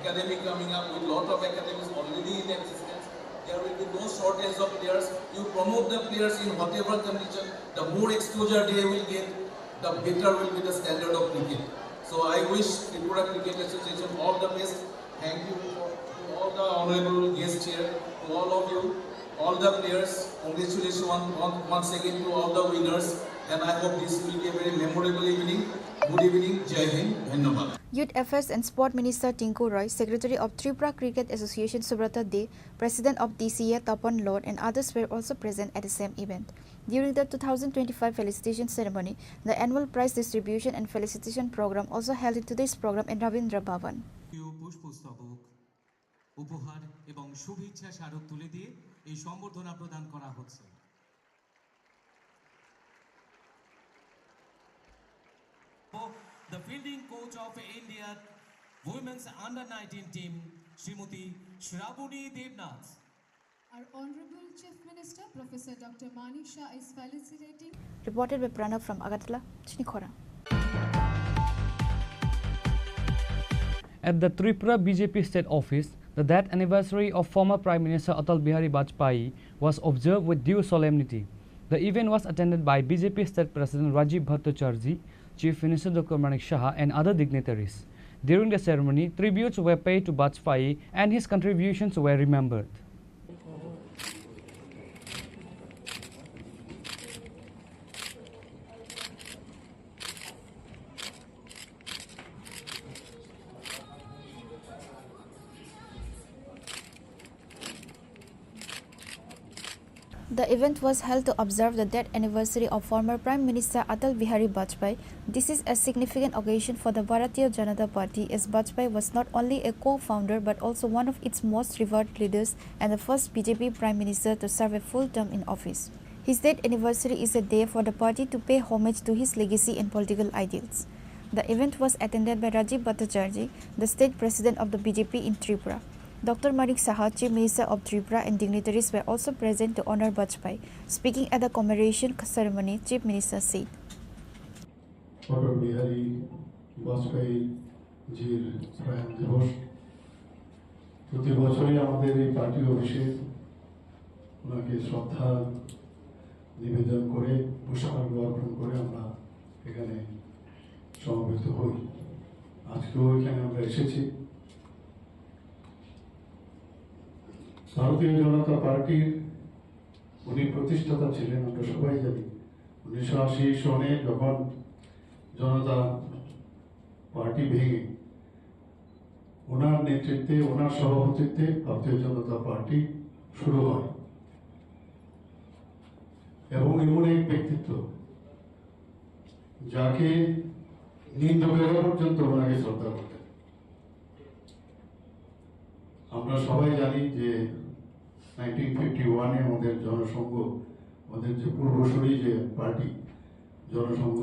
Academy coming up with lot of academies already in existence. There will be no shortage of players. You promote the players in whatever condition. The more exposure they will get, the better will be the standard of cricket. So I wish Tripura Cricket Association all the best. Thank you for, to all the honorable guests here, to all of you, all the players. Congratulations one, one, once again to all the winners, and I hope this will be a very memorable evening. Good evening, Jai Hind, Dhanyabad. Youth Affairs and Sport Minister Tinku Roy, Secretary of Tripura Cricket Association Subrata De, President of T C A Tapan Lord, and others were also present at the same event. During the two thousand twenty-five felicitation ceremony, the annual prize distribution and felicitation program also held in today's program in Rabindra Bhavan. পুষ্পস্তবক, উপহার এবং শুভেচ্ছা স্মারক তুলে দিয়ে এই সম্বর্ধনা প্রদান করা হচ্ছে। The fielding coach of India women's under nineteen team, Srimati Shravani Devnath. Our Honorable Chief Minister, Professor Doctor Manik Shah is felicitating. Reported by Pranav from Agartala, Chini Khorang. At the Tripura B J P state office, the death anniversary of former Prime Minister Atal Bihari Vajpayee was observed with due solemnity. The event was attended by B J P state president Rajiv Bhattacharjee, Chief Minister Doctor Manik Saha, and other dignitaries. During the ceremony, tributes were paid to Vajpayee and his contributions were remembered. The event was held to observe the death anniversary of former Prime Minister Atal Bihari Vajpayee. This is a significant occasion for the Bharatiya Janata Party, as Vajpayee was not only a co-founder but also one of its most revered leaders and the first B J P Prime Minister to serve a full term in office. His death anniversary is a day for the party to pay homage to his legacy and political ideals. The event was attended by Rajiv Bhattacharjee, the state president of the B J P in Tripura. Doctor Manik Saha, Chief Minister of Tripura, and dignitaries were also present to honor Vajpayee. Speaking at the commemoration ceremony, Chief Minister said, Atal বিহারী বাজপেয়ী জির প্রয়াণ দিবস। প্রতি বছরই আমাদের এই পার্টি অফিসে ওনাকে শ্রদ্ধা নিবেদন করে, পুষ্পার্ঘ্য অর্পণ করে আমরা এখানে সমবেত হই। আজকেও এখানে আমরা এসেছি। ভারতীয় জনতা পার্টির উনি প্রতিষ্ঠাতা ছিলেন, আমরা সবাই জানি। উনিশশো আশি সনে যখন জনতা পার্টি ভেঙে, ওনার নেতৃত্বে, ওনার সভাপতিত্বে ভারতীয় জনতা পার্টি শুরু হয়। এবং এমন এক ব্যক্তিত্ব, যাকে নিন্দুকেরা পর্যন্ত ওনাকে শ্রদ্ধা করতেন। আমরা সবাই জানি যে নাইনটিন ফিফটি ওয়ানে আমাদের জনসংঘ, আমাদের যে পূর্বসূরি যে পার্টি জনসংঘ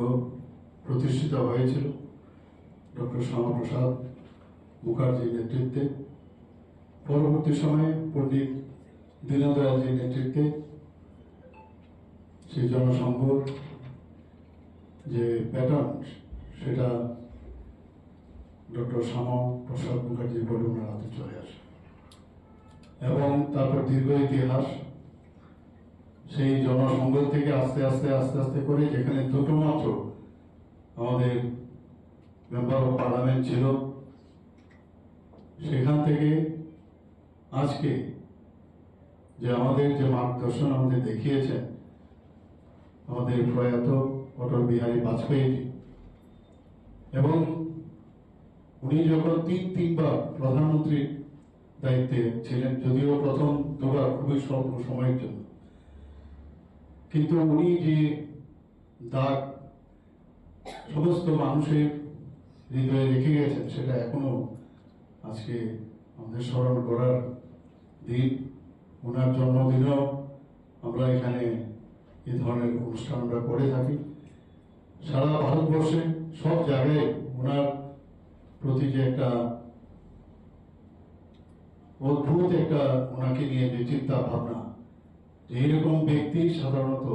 প্রতিষ্ঠিত হয়েছিল ডক্টর শ্যামাপ্রসাদ মুখার্জির নেতৃত্বে। পরবর্তী সময়ে পণ্ডিত দীনদয়ালজির নেতৃত্বে সেই জনসংঘর যে প্যাটার্ন, সেটা ডক্টর শ্যামা প্রসাদ মুখার্জির পরে ওনার হাতে চলে আসে। এবং তারপর দীর্ঘ ইতিহাস, সেই জনসংঘ থেকে আস্তে আস্তে, আস্তে আস্তে করে যেখানে দুটো মাত্র আমাদের মেম্বার অফ পার্লামেন্ট ছিল, সেখান থেকে আজকে যে আমাদের যে মার্গদর্শন আমাদের দেখিয়েছেন আমাদের প্রয়াত অটল বিহারী বাজপেয়ীজি, এবং উনি যখন তিন তিনবার প্রধানমন্ত্রীর দায়িত্বে ছিলেন, যদিও প্রথম দুবার খুবই স্বল্প সময়ের জন্য, কিন্তু উনি যে দাগ সমস্ত মানুষের হৃদয়ে রেখে গেছেন, সেটা এখনো আজকে আমাদের স্মরণ করার দিন। ওনার জন্মদিনেও আমরা এখানে এই ধরনের অনুষ্ঠান আমরা করে থাকি। সারা ভারতবর্ষে সব জায়গায় ওনার প্রতি যে একটা অদ্ভুত একটা, ওনাকে নিয়ে যে চিন্তা ভাবনা, এইরকম ব্যক্তি সাধারণত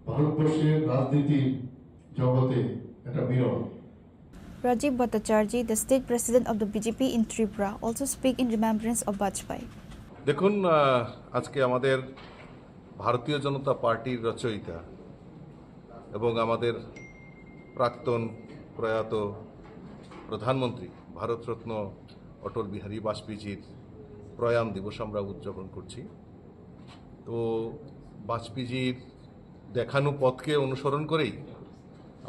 ভারতবর্ষের রাজনীতির জগতে এটা বিরল। Rajiv Bhattacharjee, the state president of the B J P in Tripura, also speak in remembrance of Vajpayee. দেখুন, আহ, আজকে আমাদের ভারতীয় জনতা পার্টির রচয়িতা এবং আমাদের প্রাক্তন প্রয়াত প্রধানমন্ত্রী ভারতরত্ন অটল বিহারী বাজপেয়ীজির প্রয়াণ দিবস আমরা উদযাপন করছি। তো বাজপেয়ীজির দেখানো পথকে অনুসরণ করেই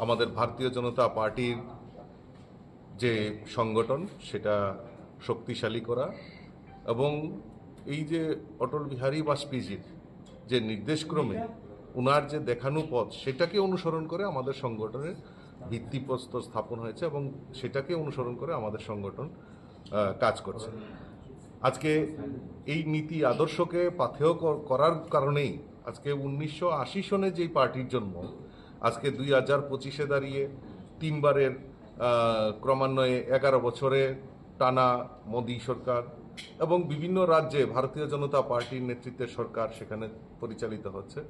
আমাদের ভারতীয় জনতা পার্টির যে সংগঠন, সেটা শক্তিশালী করা এবং এই যে অটল বিহারী বাজপেয়ীজির যে নির্দেশক্রমে ওনার যে দেখানো পথ, সেটাকে অনুসরণ করে আমাদের সংগঠনের ভিত্তিপ্রস্তর স্থাপন হয়েছে এবং সেটাকে অনুসরণ করে আমাদের সংগঠন, আহ, কাজ করছে। আজকে এই নীতি আদর্শকে পাথেয় কর-, করার কারণেই আজকে উনিশশো আশি সনে যেই পার্টির জন্ম, আজকে দুই হাজার পঁচিশে দাঁড়িয়ে তিনবারের, আহ, ক্রমান্বয়ে এগারো বছরে টানা মোদী সরকার এবং বিভিন্ন রাজ্যে ভারতীয় জনতা পার্টির নেতৃত্বে সরকার সেখানে পরিচালিত হচ্ছে।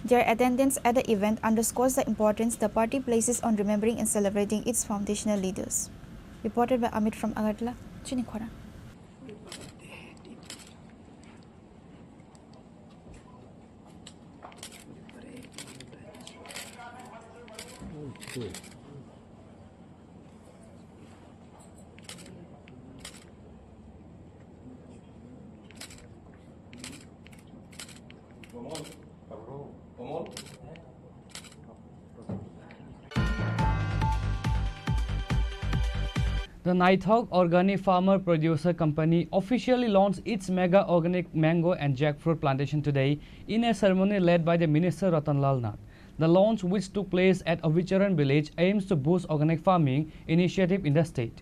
Their attendance at the event underscores the importance the party places on remembering and celebrating its foundational leaders. Reported by Amit from Agartala, Chini Khorang. The Naithok Organic Farmer Producer Company officially launched its mega organic mango and jackfruit plantation today in a ceremony led by the Minister Ratan Lal Nath. The launch, which took place at Abicharan village, aims to boost organic farming initiative in the state.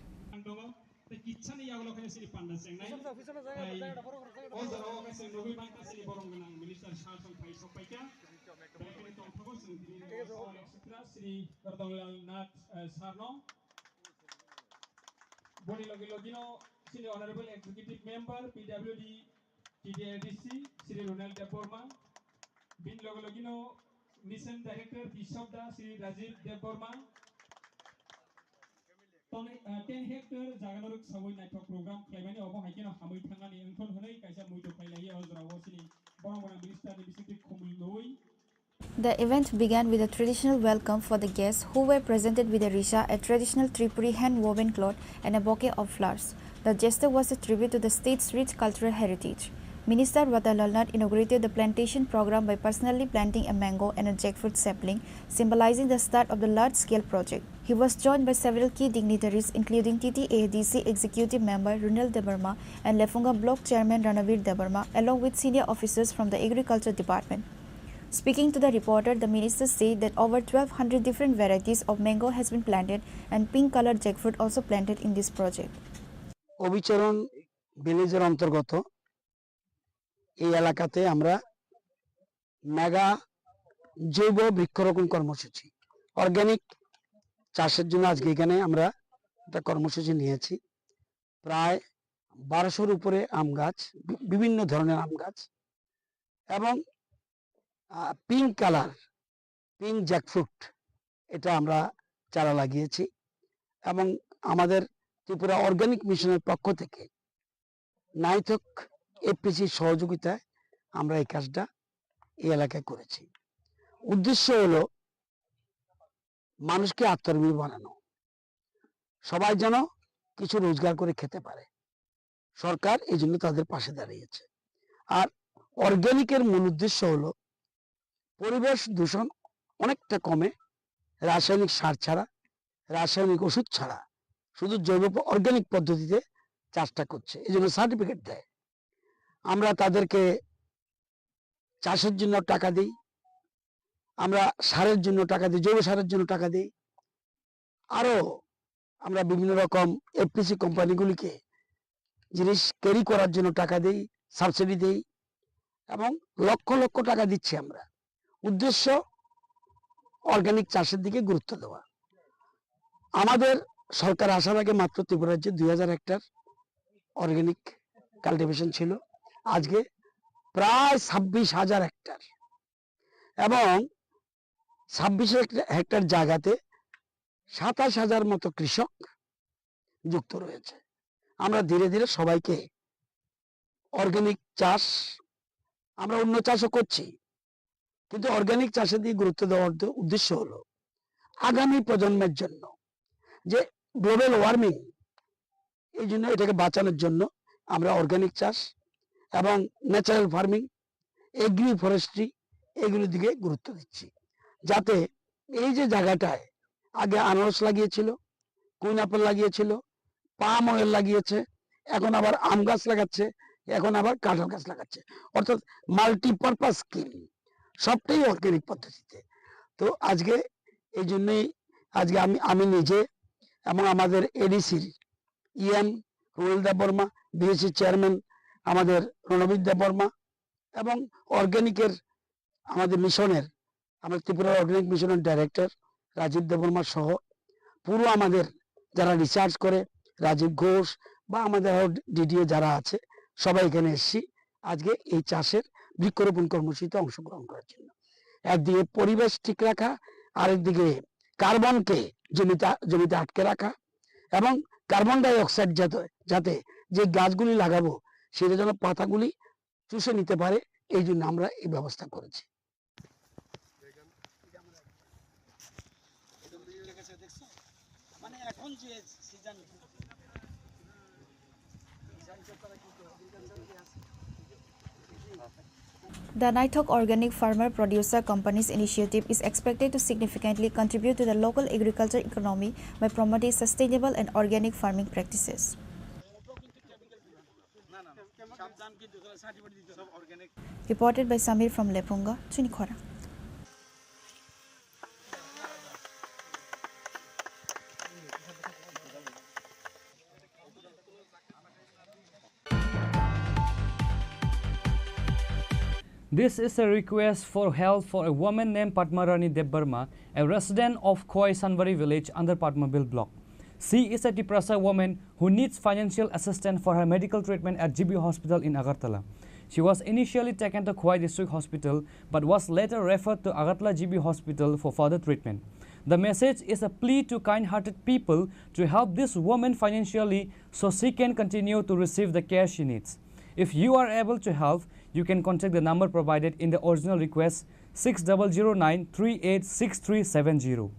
Tei kisa ni yagulo khe chini panda chengnai. Tei o jora o khe chwng nugwi mankha chini borom gwnang minister sir tong phai sok paikha. Tei khe tongthogo chwng tini o sitra Shri Ratan Lal Nath, eh, sir no. Boni logi logi no chini honorable executive member P W D T D R D C Shri Ronald Debbarma, bini loge loge no Mission Director Tishabda Shri Rajiv Debbarma, toni, ah, ten hectare jaga norok sawi naithok program khlaimani, obo hai kheno hamwi thangnani wngthon hwnwi kaisa muito khlai lai o jora o chini borok bona minister ni bisingtwi khumui lwi. The event began with a traditional welcome for the guests, who were presented with a risha, a traditional Tripuri hand-woven cloth, and a bouquet of flowers. The gesture was a tribute to the state's rich cultural heritage. Minister Ratan Lal Nath inaugurated the plantation program by personally planting a mango and a jackfruit sapling, symbolizing the start of the large-scale project. He was joined by several key dignitaries, including T T A D C Executive Member Runal Debbarma and Lefunga Block Chairman Ranavir Debbarma, along with senior officers from the Agriculture Department. Speaking to the reporter, the minister said that over twelve hundred different varieties of mango has been planted and pink-colored jackfruit also planted in this project. অবিচরণ ভিলেজের অন্তর্গত এই এলাকাতে আমরা মেগা জৈব বৃক্ষরোপণ কর্মসূচি, অর্গানিক চাষের জন্য আজকে এখানে আমরা একটা কর্মসূচি নিয়েছি। প্রায় বারোশোর উপরে আম গাছ, বি-, বিভিন্ন ধরনের আম গাছ এবং, আহ, পিঙ্ক কালার, পিঙ্ক জ্যাকফ্রুট, এটা আমরা চারা লাগিয়েছি এবং আমাদের ত্রিপুরা অর্গানিক মিশনের পক্ষ থেকে নাইথক এফপিসির সহযোগিতায় আমরা এই কাজটা এই এলাকায় করেছি। উদ্দেশ্য হলো মানুষকে আত্মনির্ভর বানানো, সবাই যেন কিছু রোজগার করে খেতে পারে। সরকার এই জন্য তাদের পাশে দাঁড়িয়েছে। আর অর্গানিকের মূল উদ্দেশ্য হলো পরিবেশ দূষণ অনেকটা কমে, রাসায়নিক সার ছাড়া, রাসায়নিক ওষুধ ছাড়া শুধু জৈব প-, অর্গানিক পদ্ধতিতে চাষটা করছে, এই জন্য সার্টিফিকেট দেয়। আমরা তাদেরকে চাষের জন্য টাকা দিই, আমরা সারের জন্য টাকা দিই, জৈব সারের জন্য টাকা দিই, আরো আমরা বিভিন্ন রকম এফপিসি কোম্পানিগুলিকে জিনিস ক্যারি করার জন্য টাকা দেই, সাবসিডি দেই এবং লক্ষ লক্ষ টাকা দিচ্ছি আমরা। উদ্দেশ্য অর্গানিক চাষের দিকে গুরুত্ব দেওয়া। আমাদের সরকার আসার আগে মাত্র ত্রিপুরা রাজ্যে দুই হাজার হেক্টর অর্গানিক কাল্টিভেশন ছিল, আজকে প্রায় ছাব্বিশ হাজার হেক্টর এবং ছাব্বিশ হেক্টর জায়গাতে সাতাশ হাজার মতো কৃষক যুক্ত রয়েছে। আমরা ধীরে ধীরে সবাইকে অর্গানিক চাষ, আমরা অন্য চাষও করছি, কিন্তু অর্গানিক চাষের দিকে গুরুত্ব দেওয়ার উদ্দে-, উদ্দেশ্য হলো আগামী প্রজন্মের জন্য যে গ্লোবাল ওয়ার্মিং, এই জন্য এটাকে বাঁচানোর জন্য আমরা অর্গানিক চাষ এবং ন্যাচারাল ফার্মিং, এগ্রি ফরেস্ট্রি, এগুলোর দিকে গুরুত্ব দিচ্ছি, যাতে এই যে জায়গাটায় আগে আনারস লাগিয়েছিল, কুইনাপেল লাগিয়েছিল, পাম অয়েল লাগিয়েছে, এখন আবার আম গাছ লাগাচ্ছে, এখন আবার কাঁঠাল গাছ লাগাচ্ছে। অর্থাৎ মাল্টিপারপাস স্কিম, সবটাই অর্গানিক পদ্ধতিতে। তো আজকে এই জন্যই আজকে আমি, আমি নিজে এবং আমাদের এডিসির ইএম রুবেল দেববর্মা, বিএসি চেয়ারম্যান আমাদের রণবীর দেববর্মা এবং অর্গানিকের আমাদের মিশনের, আমাদের ত্রিপুরা অর্গানিক মিশনের ডাইরেক্টর রাজীব দেববর্মা সহ পুরো আমাদের যারা রিসার্চ করে, রাজীব ঘোষ বা আমাদের আরো ডিডিএ যারা আছে, সবাই এখানে এসছি আজকে এই চাষের বৃক্ষরোপণ কর্মসূচিতে অংশগ্রহণ করার জন্য। একদিকে পরিবেশ ঠিক রাখা, আরেকদিকে কার্বনকে জমিতে, জমিতে আটকে রাখা এবং কার্বন ডাই অক্সাইড যাতে, যাতে যে গাছগুলি লাগাবো সেটা যেন পাতাগুলি চুষে নিতে পারে, এই জন্য আমরা এই ব্যবস্থা করেছি। The Naithok Organic Farmer Producer Companies initiative is expected to significantly contribute to the local agriculture economy by promoting sustainable and organic farming practices. Reported by Samir from Lepunga, Chunikhora. This is a request for help for a woman named Padma Rani Debbarma, a resident of Khowai Sanbari village under Padmabil block. She is a Tiprasa woman who needs financial assistance for her medical treatment at G B Hospital in Agartala. She was initially taken to Khowai District Hospital but was later referred to Agartala G B Hospital for further treatment. The message is a plea to kind-hearted people to help this woman financially so she can continue to receive the care she needs. If you are able to help, you can contact the number provided in the original request, six double zero nine three eight six three seven zero.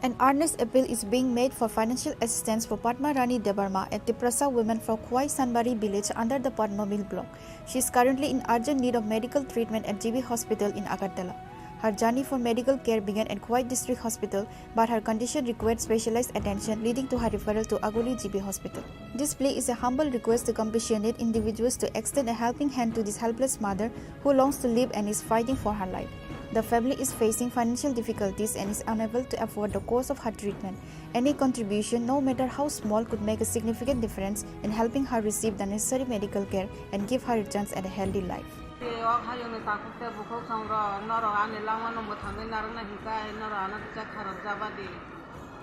An earnest appeal is being made for financial assistance for Padma Rani Debbarma, a Tiprasa woman from Khowai Sanbari village under the Padmabil block. She is currently in urgent need of medical treatment at G B Hospital in Agartala. Her journey for medical care began at Khowai District Hospital, but her condition required specialized attention, leading to her referral to Aguli G B Hospital. This plea is a humble request to compassionate individuals to extend a helping hand to this helpless mother who longs to live and is fighting for her life. The family is facing financial difficulties and is unable to afford the cost of her treatment. Any contribution, no matter how small, could make a significant difference in helping her receive the necessary medical care and give her a chance at a healthy life. Te o hayungni takhuk tei bukhuk songrok, norok ani langmano mwthangwi narwkna hinkhai, norok ano kisa kharok jabadi.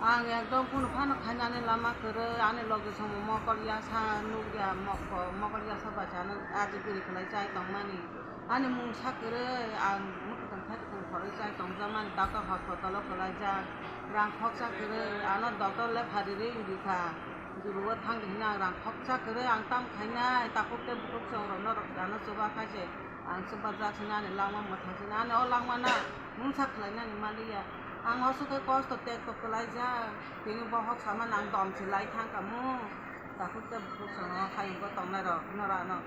Ang ekdom kunu phano khainani lama kwrwi, ani logi somo mokol yasa nukya, mokol, mokol yasa bai chana aji biri khlai chai tongmani. Ani mungsa kwrwi, ang mwkhwtwng khaitwng khorwi chai tongjakmani, doctor hospital o kwlaijak. Rang khoksa kwrwi, ano doctor le phari rwi wngkha. Juru o thang di hwnwi ang rang khoksa kwrwi, ang tam khainai, takhuk tei bukhuk songrok norok ano chuba khai se. Ang chubajak se nani langma mwthang se nani o langma na mungsa khlainani maliya. Ang oso khe kosto tekto kwlaijak. Tini bohok sama nang dom se lai thang kamo. Takhuk tei bukhuk sono hayung bo tongnai rok norano.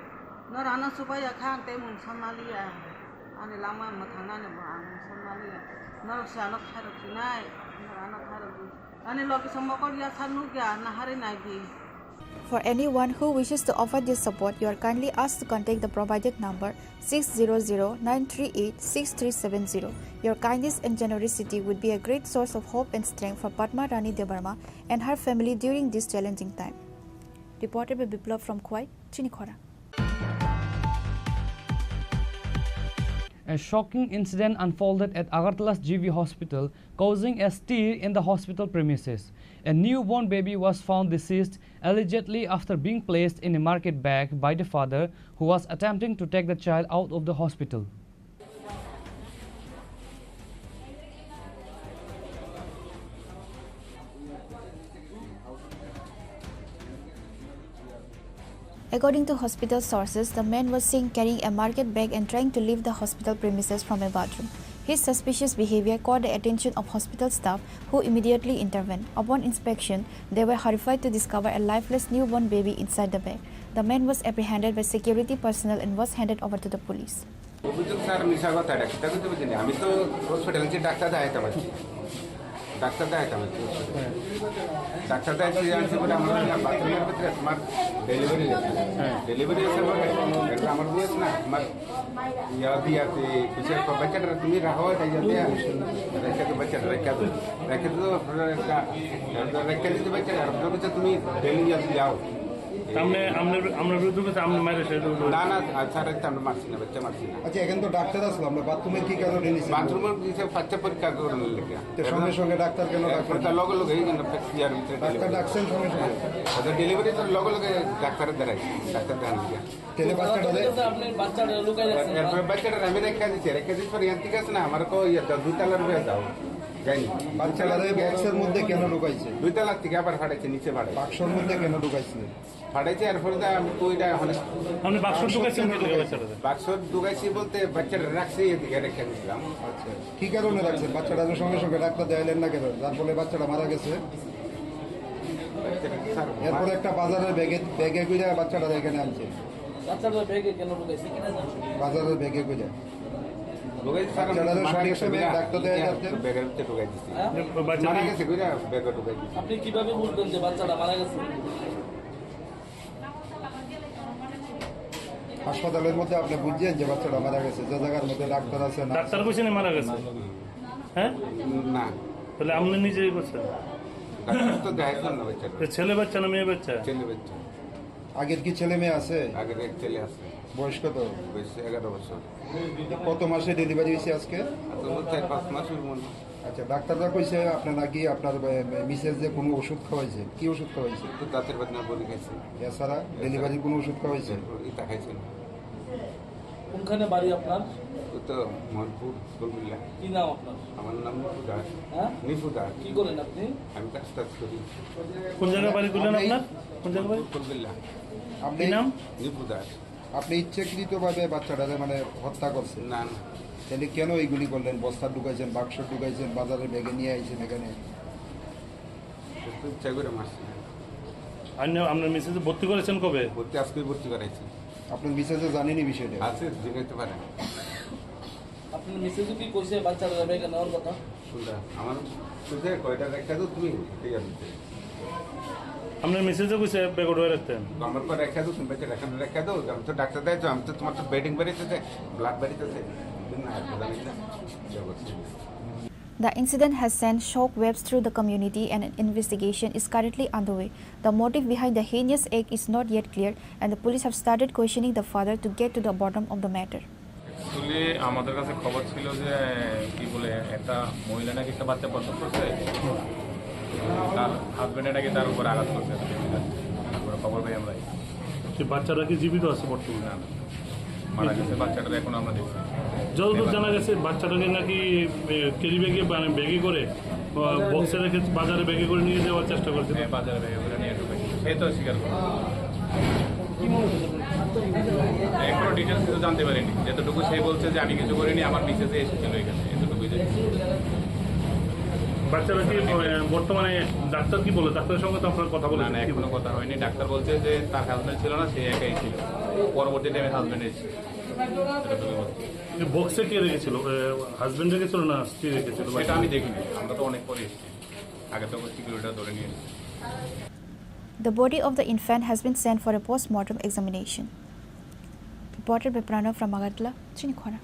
Norano chubaya kha ang tei mungsa maliya. Ani langma mwthang nani bo ang mungsa maliya. Norok se ano khairok sinai. Norano khairok di. Ani logi se mokol yasa nukya, naharwi naidi. For anyone who wishes to offer this support, you are kindly asked to contact the provided number six zero zero nine three eight six three seven zero. Your kindness and generosity would be a great source of hope and strength for Padma Rani Debbarma and her family during this challenging time. Reported by Biplab from Khowai, Chinikhora. A shocking incident unfolded at Agartala's G V Hospital, causing a stir in the hospital premises. A newborn baby was found deceased, allegedly after being placed in a market bag by the father, who was attempting to take the child out of the hospital. According to hospital sources, the man was seen carrying a market bag and trying to leave the hospital premises from a bathroom. His suspicious behavior caught the attention of hospital staff, who immediately intervened. Upon inspection, they were horrified to discover a lifeless newborn baby inside the bag. The man was apprehended by security personnel and was handed over to the police. অভিযোগ স্যার মিছা কথা, এটা কিতা করতে পারছি না। আমি তো হসপিটালে যে ডাক্তার দেখাইতাম আর কি, ডাক্তার দেখাইতাম আর কি। ডাক্তার দেখাইতে আনছি বলে আমার বাথরুমের ভিতরে তোমার ডেলিভারি আছে। হ্যাঁ। ডেলিভারি আছে বলে এটা আমার বয়স না, তোমার ইয়া দিয়া তে কিছু একটা বাচ্চাটা তুমি রাখো, এটা ইয়া দিয়া রেখে তো বাচ্চাটা রেখে তো রেখে তো আপনারা একটা রেখে দিতে বাচ্চাটা আর বলছে তুমি ডেলিভারি যাও। তামনে আমনে আমনে রুজু করতে আমনে মারে সে রুজু। না না, আর স্যার, এটা আমরা মারছি না, বাচ্চা মারছি না। আচ্ছা, এখানে তো ডাক্তার আসলো, আমরা বাথরুমে কি কারণে নিছি? বাথরুমে কিছু বাচ্চা পরীক্ষা করার লেগে। তো সঙ্গে সঙ্গে ডাক্তার কেন ডাকলেন? এরপরে তার লগে লগে এই জন্য ইয়ার ভিতরে ডাক্তার ডাকছেন সঙ্গে সঙ্গে? ওদের ডেলিভারি তো লগে লগে ডাক্তারের দ্বারাই, ডাক্তার দেখানো গিয়া। তাহলে বাচ্চাটা আপনার বাচ্চাটা লুকাই রাখছেন? এরপরে বাচ্চাটা আমি রেখে দিচ্ছি, রেখে দিচ্ছি পরে ইয়ার ঠিক আছে না, আমার কো ইয়ে দুই তালার হয়ে যাও, যাইনি। বাচ্চাটা এই বক্সের মধ্যে কেন ঢুকাইছে? দুই তালার থেকে আবার ফাটাইছে, নিচে ফাটাইছে। বাক্সর মধ্যে কেন ঢুকাইছে? ফাটাইছে, এরপরে তো আমি তো এটা এখন আপনি বাক্স ঢুকাইছেন কি ঢুকাইছেন? বাচ্চাটাতে? বাক্স ঢুকাইছি বলতে বাচ্চাটা রাখছি এদিকে রেখে দিছিলাম। আচ্ছা, কি কারণে রাখছেন? বাচ্চাটা তো সঙ্গে সঙ্গে ডাক্তার দেখাইলেন না কেন, যার ফলে বাচ্চাটা মারা গেছে? বাচ্চাটা কি স্যার? এরপরে একটা বাজারের ব্যাগে, ব্যাগে করে বাচ্চাটা এখানে আনছে। বাচ্চাটা ব্যাগে কেন ঢুকাইছে? বাজারের ব্যাগে করে। ঢুকাইছে স্যার, বাচ্চাটা তো মারা সঠিক গেছে সময়ে কইরা, ডাক্তার দেখা ইয়া, যাচ্ছে। ব্যাগের ভিতরে ঢুকাই দিছি। হ্যাঁ? বাচ্চাটা মারা গেছে কইরা ব্যাগে ঢুকাই দিছি। আপনি কিভাবে বুঝলেন যে বাচ্চাটা মারা গেছে? হাসপাতালের মধ্যে আপনি বুঝছেন যে বাচ্চাটা মারা গেছে, যে জায়গার মধ্যে ডাক্তার আছে না? ডাক্তার কইছে না মারা গেছে? হ্যাঁ? না। তাহলে আপনি নিজেই করছেন? ডাক্তার তো দেখাইছিলাম না বাচ্চাটা। তো ছেলে বাচ্চা না মেয়ে বাচ্চা? ছেলে বাচ্চা। আগের কি ছেলে মেয়ে আছে? আগের এক ছেলে আছে। বয়স কত? বয়স এগারো বছর। কত মাসে ডেলিভারি হয়েছে আজকে? আজকে তো চার পাঁচ মাস হইব মনে হয়। আচ্ছা, ডাক্তাররা কইছে আপনার নাকি আপনার, এ, মিসেস যে কোনো ওষুধ খাওয়াইছে। কি ওষুধ খাওয়াইছে? তো দাঁতের ব্যথা বড়ি খাইছে। এছাড়া ডেলিভারির কোনো ওষুধ খাওয়াইছে? এটা খাইছে না। কোনখানে বাড়ি আপনার? ও তো মনপুর, ফুলবিল্লা। কি নাম আপনার? আমার নাম নিপু দাস। হ্যাঁ? নিপু দাস। কি করেন আপনি? আমি কাজ টাজ করি। কোন জায়গায় বাড়ি করলেন আপনার? কোন জায়গায় বাড়ি? ফুলবিল্লা। আপনি কি নাম? নিপু দাস। আপনি ইচ্ছাকৃতভাবে বাচ্চাটারে মানে হত্যা করছেন? না, না। তাহলে কেন এইগুলি করলেন? বস্তা ঢুকাইছেন, বাক্স ঢুকাইছেন, বাজারে ব্যাগে নিয়ে আইছেন এখানে? একটু ইচ্ছা করে মারছি। আপনি, আপনার মিসেস ভর্তি করেছেন কবে? ভর্তি আজকেই ভর্তি করাইছি। আপনার মিসেসে জানেনি বিষয়টা? আছে, জিজ্ঞাসা পারে। আপনার মিসেসে কি কইছে বাচ্চাটা ব্যাগে নেওয়ার কথা? কোনটা? আমার কইছে কয়টা রেখে দাও তুমি, ঠিক আছে। আপনার মিসেসে কইছে ব্যাগে ঢুকাই রাখতেন? আমার পর রেখে দাও, তুমি বাচ্চা রেখে দাও, রেখে দাও। আমি তো ডাক্তার দেয় তো, আমি তো তোমার তো ব্লিডিং বেরিয়েছে, ব্লাড বেরিয়েছে। না, জানি না। ইয়ে করছি। The incident has sent shockwaves through the community and an investigation is currently underway. The motive behind the heinous act is not yet clear, and the police have started questioning the father to get to the bottom of the matter. Actually আমাদের কাছে খবর ছিল যে, কি বলে, একটা মহিলা নাকি একটা বাচ্চা প্রসব করছে, তার হাজবেন্ডে নাকি তার উপর আঘাত করছে। তারপরে খবর পাই আমরা। যে বাচ্চাটা কি জীবিত আছে বর্তমানে? না, না। মারা গেছে বাচ্চাটা, এখন আমরা দেখছি। যতদূর জানা গেছে, বাচ্চাটাকে নাকি, এ, ক্যারি ব্যাগে, মানে, ব্যাগে করে, আহ, বক্সে রেখে বাজারে ব্যাগে করে নিয়ে যাওয়ার চেষ্টা করছে। হ্যাঁ, বাজারে ব্যাগে করে নিয়ে ঢুকেছে। সে তো স্বীকার করে। এখনো ডিটেলস কিছু জানতে পারিনি। যতটুকু সে বলছে যে আমি কিছু করিনি, আমার মিসেসে এসেছিল এখানে, এতটুকুই জানি। বাচ্চারা কি, আহ, বর্তমানে ডাক্তার কি বলে? ডাক্তারের সঙ্গে তো আপনার কথা না, বলেছেন? না, কি এখনো বলে? কথা হয়নি। ডাক্তার বলছে যে তার হাজবেন্ড ছিল না, সে একাই ছিল। পরবর্তী টাইমে হাজবেন্ড এসেছিল। এতটুকুই বলছে। এই বক্সে কে রেখেছিল? আহ, হাজবেন্ড রেখেছিল না স্ত্রী রেখেছিল? সেটা আমি দেখিনি, আমরা তো অনেক পরে এসেছি, আগে তো সিকিউরিটিরা ধরে নিয়ে এসেছে। The body of the infant has been sent for a post-mortem examination. Reported by Pranav from Agartala, Chinikhora.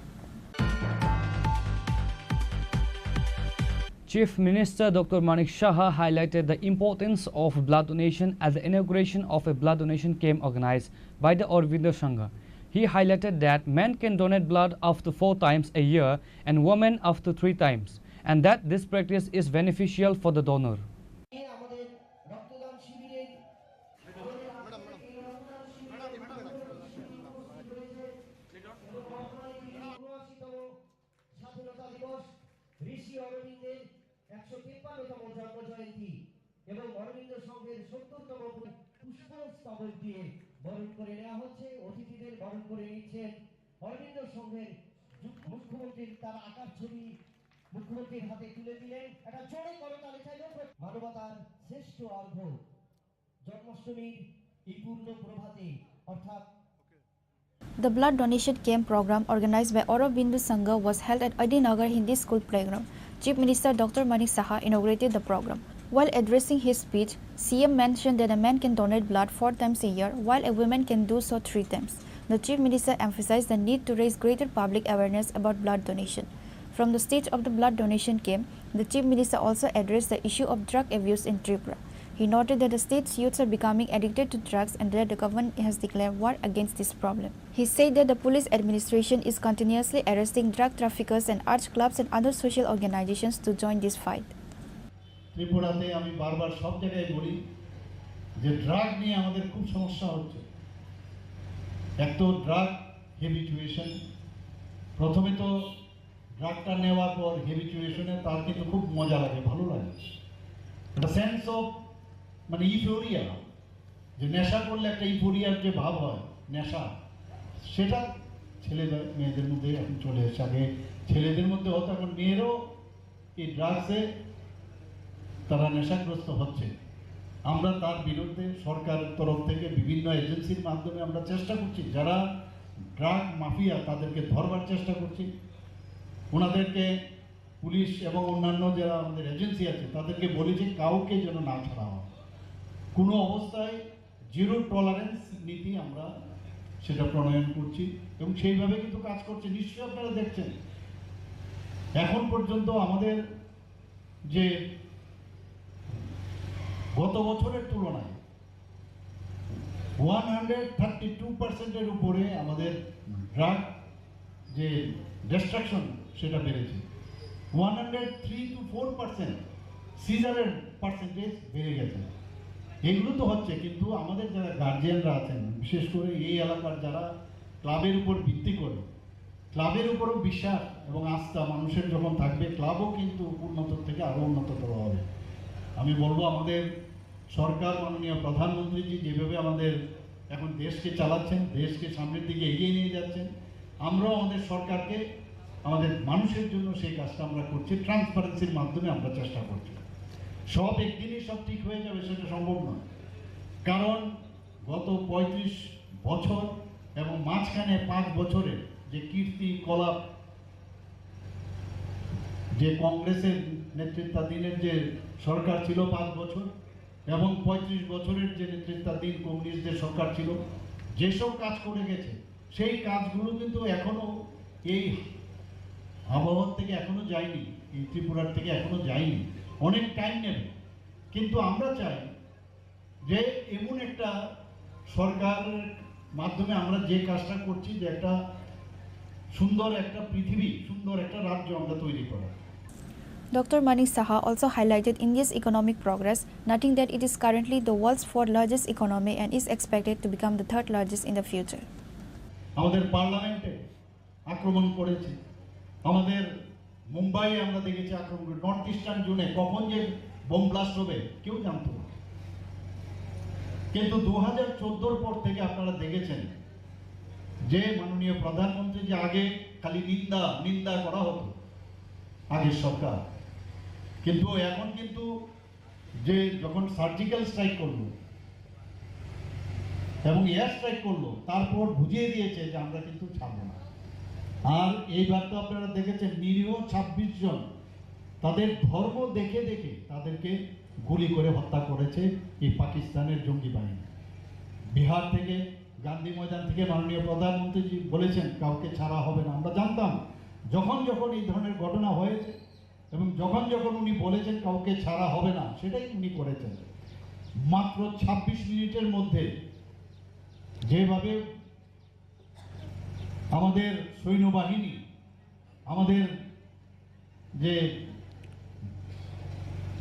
Chief Minister Doctor Manik Saha highlighted the importance of blood donation at the inauguration of a blood donation camp organized by the Aurobindo Sangha. He highlighted that men can donate blood up to four times a year and women up to three times, and that this practice is beneficial for the donor. স্বাধীনতা দিবস, ঋষি অরবিন্দের একশো তিপ্পান্নতম জন্ম জয়ন্তী এবং অরবিন্দ সংঘের সত্তরতম পুষ্প স্তবক দিয়ে বরণ করে নেওয়া হচ্ছে। অতিথিদের বরণ করে নিচ্ছেন অরবিন্দ সংঘের যুগ্ম মুখ্যমন্ত্রীর, তার আঁকা ছবি মুখ্যমন্ত্রীর হাতে তুলে দিলেন। একটা জোরে করতালি চাই। মানবতার শ্রেষ্ঠ অর্ঘ্য জন্মাষ্টমীর এই পূর্ণ প্রভাতে, অর্থাৎ The blood donation camp program organized by Aurobindo Sangha was held at Adinagar Hindi School playground. Chief Minister Doctor Manik Saha inaugurated the program. While addressing his speech, C M mentioned that a man can donate blood four times a year, while a woman can do so three times. The Chief Minister emphasized the need to raise greater public awareness about blood donation. From the stage of the blood donation camp, the Chief Minister also addressed the issue of drug abuse in Tripura. He noted that the state's youths are becoming addicted to drugs and that the government has declared war against this problem. He said that the police administration is continuously arresting drug traffickers and urged clubs and other social organizations to join this fight. ত্রিপুরাতে আমি বারবার সব জায়গায় বলি যে ড্রাগ নিয়ে আমাদের খুব সমস্যা হচ্ছে। এক তো ড্রাগ হ্যাবিচুয়েশন, প্রথমে তো ড্রাগটা নেওয়ার পর হ্যাবিচুয়েশনে তার কিন্তু খুব মজা লাগে, ভালো লাগে, একটা সেন্স অফ মানে ইউফোরিয়া, যে নেশা করলে একটা ইউফোরিয়ার যে ভাব হয়, নেশা, সেটা ছেলে মেয়েদের মধ্যে এখন চলে এসেছে। আগে ছেলেদের মধ্যে হতো, এখন মেয়েরাও এই ড্রাগসে তারা নেশাগ্রস্ত হচ্ছে। আমরা তার বিরুদ্ধে সরকারের তরফ থেকে বিভিন্ন এজেন্সির মাধ্যমে আমরা চেষ্টা করছি, যারা ড্রাগ মাফিয়া তাদেরকে ধরবার চেষ্টা করছি। ওনাদেরকে পুলিশ এবং অন্যান্য যারা আমাদের এজেন্সি আছে তাদেরকে বলি যে কাউকে যেন না ছাড়া হয়, কোনো অবস্থায় জিরো টলারেন্স নীতি আমরা সেটা প্রণয়ন করছি এবং সেইভাবে কিন্তু কাজ করছে। নিশ্চয়ই আপনারা দেখছেন এখন পর্যন্ত আমাদের যে গত বছরের তুলনায় ওয়ান হান্ড্রেড থার্টি টু পার্সেন্টের উপরে আমাদের ড্রাগ যে ডিস্ট্রাকশন সেটা বেড়েছে। One hundred three two four percent সিজারের পার্সেন্টেজ বেড়ে গেছে। এগুলো তো হচ্ছে, কিন্তু আমাদের যারা গার্জিয়ানরা আছেন, বিশেষ করে এই এলাকার যারা ক্লাবের উপর ভিত্তি করে, ক্লাবের উপরও বিশ্বাস এবং আস্থা মানুষের যখন থাকবে, ক্লাবও কিন্তু উন্নত থেকে আরও উন্নততর হবে। আমি বলবো, আমাদের সরকার, মাননীয় প্রধানমন্ত্রীজি যেভাবে আমাদের এখন দেশকে চালাচ্ছেন, দেশকে সামনের দিকে এগিয়ে নিয়ে যাচ্ছেন, আমরাও আমাদের সরকারকে, আমাদের মানুষের জন্য সেই কাজটা আমরা করছি, ট্রান্সপারেন্সির মাধ্যমে আমরা চেষ্টা করছি। সব একদিনই সব ঠিক হয়ে যাবে, সেটা সম্ভব নয়। কারণ গত পঁয়ত্রিশ বছর এবং মাঝখানে পাঁচ বছরের যে কীর্তি কলাপ, যে কংগ্রেসের নেতৃত্বাধীনের যে সরকার ছিল পাঁচ বছর এবং পঁয়ত্রিশ বছরের যে নেতৃত্বাধীন কমিউনিস্টদের সরকার ছিল, যেসব কাজ করে গেছে, সেই কাজগুলো কিন্তু এখনো এই আবহাওয়ার থেকে এখনো যায়নি, এই ত্রিপুরার থেকে এখনো যায়নি, অনেক টাইম নেবে। কিন্তু আমরা চাই যে এমন একটা সরকারের মাধ্যমে আমরা যে কাজটা করছি, যে একটা সুন্দর একটা পৃথিবী, সুন্দর একটা রাজ্য আমরা তৈরি করা। Doctor Manik Saha also highlighted India's economic progress, noting that it is currently the world's fourth largest economy and is expected to become the third largest in the future. আমাদের পার্লামেন্টে আক্রমণ করেছে, আমাদের মুম্বাইয়ে আমরা দেখেছি আক্রমণ করে, নর্থ ইস্টার্ন জোনে কখন যে বোম ব্লাস্ট হবে কেউ জানতো না। কিন্তু দু হাজার চোদ্দোর পর থেকে আপনারা দেখেছেন যে মাননীয় প্রধানমন্ত্রী যে আগে খালি নিন্দা নিন্দা করা হতো আগের সরকার, কিন্তু এখন কিন্তু যে যখন সার্জিক্যাল স্ট্রাইক করলো এবং এয়ার স্ট্রাইক করলো, তারপর বুঝিয়ে দিয়েছে যে আমরা কিন্তু ছাড়বো না। আর এইবার তো আপনারা দেখেছেন, নিরীহ ছাব্বিশ জন তাদের ধর্ম দেখে দেখে তাদেরকে গুলি করে হত্যা করেছে এই পাকিস্তানের জঙ্গি বাহিনী। বিহার থেকে, গান্ধী ময়দান থেকে মাননীয় প্রধানমন্ত্রীজি বলেছেন কাউকে ছাড়া হবে না। আমরা জানতাম, যখন যখন এই ধরনের ঘটনা হয়েছে এবং যখন যখন উনি বলেছেন কাউকে ছাড়া হবে না, সেটাই উনি করেছেন। মাত্র ছাব্বিশ মিনিটের মধ্যে যেভাবে আমাদের সৈন্যবাহিনী, আমাদের যে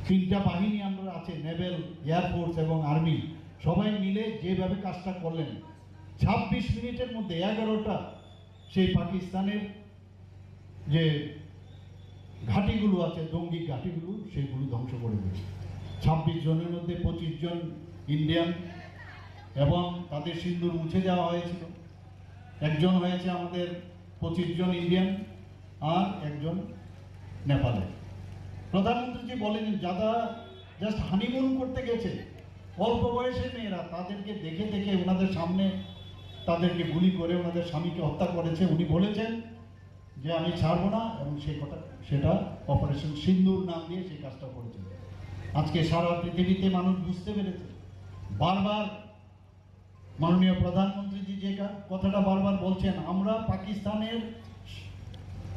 তিনটা বাহিনী আমরা আছে, নেভেল, এয়ারফোর্স এবং আর্মি, সবাই মিলে যেভাবে কাজটা করলেন, ছাব্বিশ মিনিটের মধ্যে এগারোটা সেই পাকিস্তানের যে ঘাঁটিগুলো আছে, জঙ্গি ঘাঁটিগুলো, সেইগুলো ধ্বংস করে দিয়েছে। ছাব্বিশ জনের মধ্যে পঁচিশ জন ইন্ডিয়ান এবং তাদের সিন্দুর মুছে দেওয়া হয়েছিল। একজন হয়েছে আমাদের পঁচিশ জন ইন্ডিয়ান আর একজন নেপালে। প্রধানমন্ত্রীজি বলেন, যারা জাস্ট হানিমুন করতে গেছে, অল্প বয়সের মেয়েরা, তাদেরকে দেখে দেখে ওনাদের সামনে তাদেরকে গুলি করে ওনাদের স্বামীকে হত্যা করেছে। উনি বলেছেন যে আমি ছাড়বো না, এবং সেই কথা, সেটা অপারেশন সিন্দুর নাম দিয়ে সেই কাজটা করেছে। আজকে সারা পৃথিবীতে মানুষ বুঝতে পেরেছে। বারবার মাননীয় প্রধানমন্ত্রীজি যে কা-, কথাটা বারবার বলছেন, আমরা পাকিস্তানের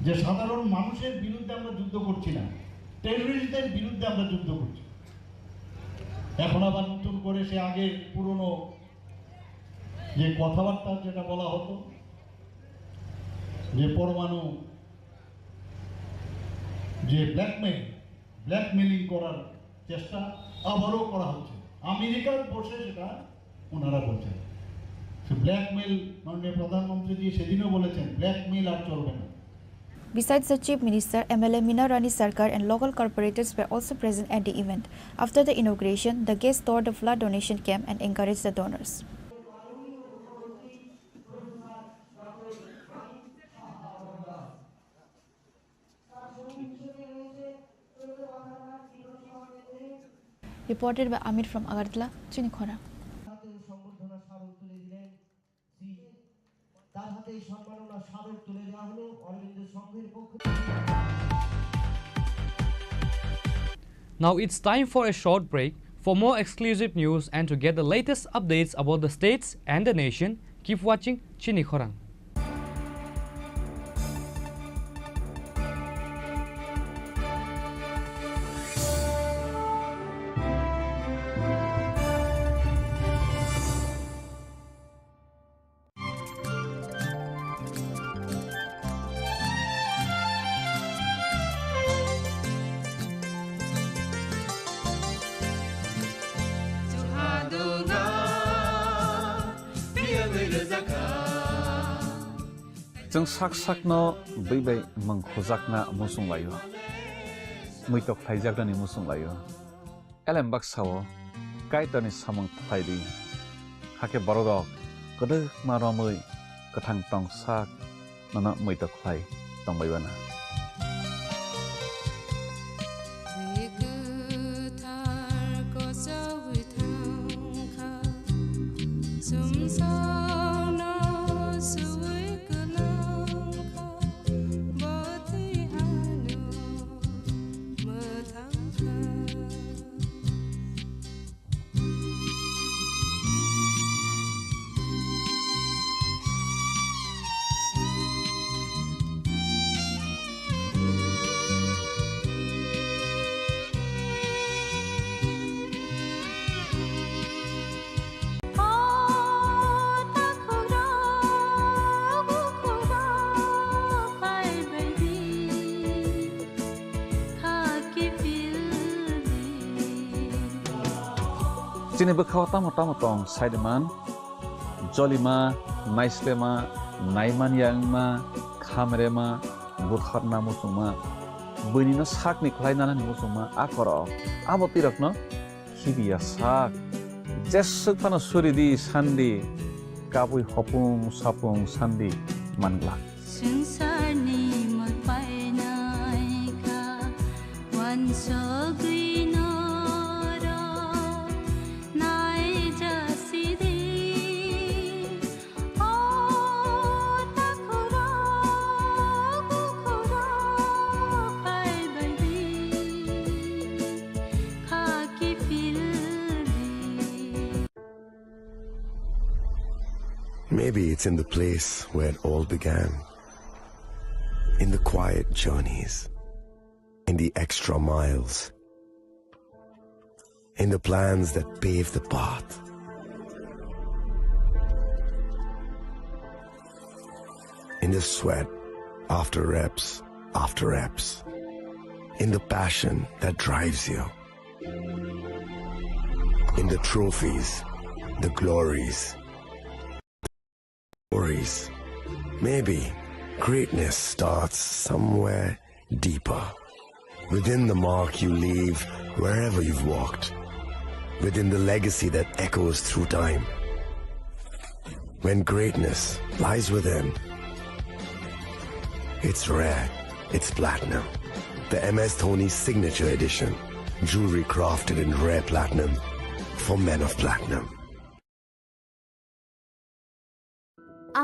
যে সাধারণ মানুষের বিরুদ্ধে আমরা যুদ্ধ করছি না, টেররিস্টদের বিরুদ্ধে আমরা যুদ্ধ করছি। এখন আবার নতুন করে সে আগের পুরনো যে কথাবার্তা যেটা বলা হতো, যে পরমাণু যে ব্ল্যাকমেইল, ব্ল্যাকমেইলিং করার চেষ্টা আবারও করা হচ্ছে। আমেরিকার বসে সেটা ওনারা বলছেন। সে ব্ল্যাকমেইল, মাননীয় প্রধানমন্ত্রীজি সেদিনও বলেছেন, ব্ল্যাকমেইল আর চলবে না। Besides the Chief Minister, M L A Meena Rani Sarkar and local corporators were also present at the event. After the inauguration, the guests toured the flood donation camp and encouraged the donors. Reported by Amir from Agartala, Chini Khorang. তার হাতে এই সম্মাননা স্মারক তুলে দেওয়া হলো অরবিন্দ সংঘের পক্ষ থেকে। Now it's time for a short break. For more exclusive news and to get the latest updates about the states and the nation, keep watching Chini Khorang. Chwng sak sakno bwi bai mwng khujakna muchung laio, muitok khlaijaknani muchung laio. Elem baksa-o Kaitorni samung khlai di, hakhe borok rok kwdwkma romwi kwthang tong sak nono muitok khlai tong bai bana. Bwi kwthar kochogwi thang kha, sumsokno suwi kwlang kha, bwtwi ano mwthang kha. Chini bwkhao tamo tamo tong sai de man, jolima, naislema, naimanya wngma, khamrema, butharna muchungma, buinino sakni khlai nanani muchungma, a korok abo twirokno khibiya sak. Jeswk phano suri di sandi, kabui hopung sapung sandi manglak. Swngcharni mot painai kha, wansogwi norok nai jasidi. O takhurok, bukhurok, phai bai di, khaki phil di. Maybe it's in the place where it all began. In the quiet journeys. In the extra miles. In the plans that pave the path. In the sweat after reps after reps. In the passion that drives you. In the trophies, the glories. Stories. Maybe greatness starts somewhere deeper. Within the mark you leave wherever you've walked. Within the legacy that echoes through time. When greatness lies within, it's rare, it's platinum. The M S Dhoni Signature Edition. Jewelry crafted in rare platinum for men of platinum.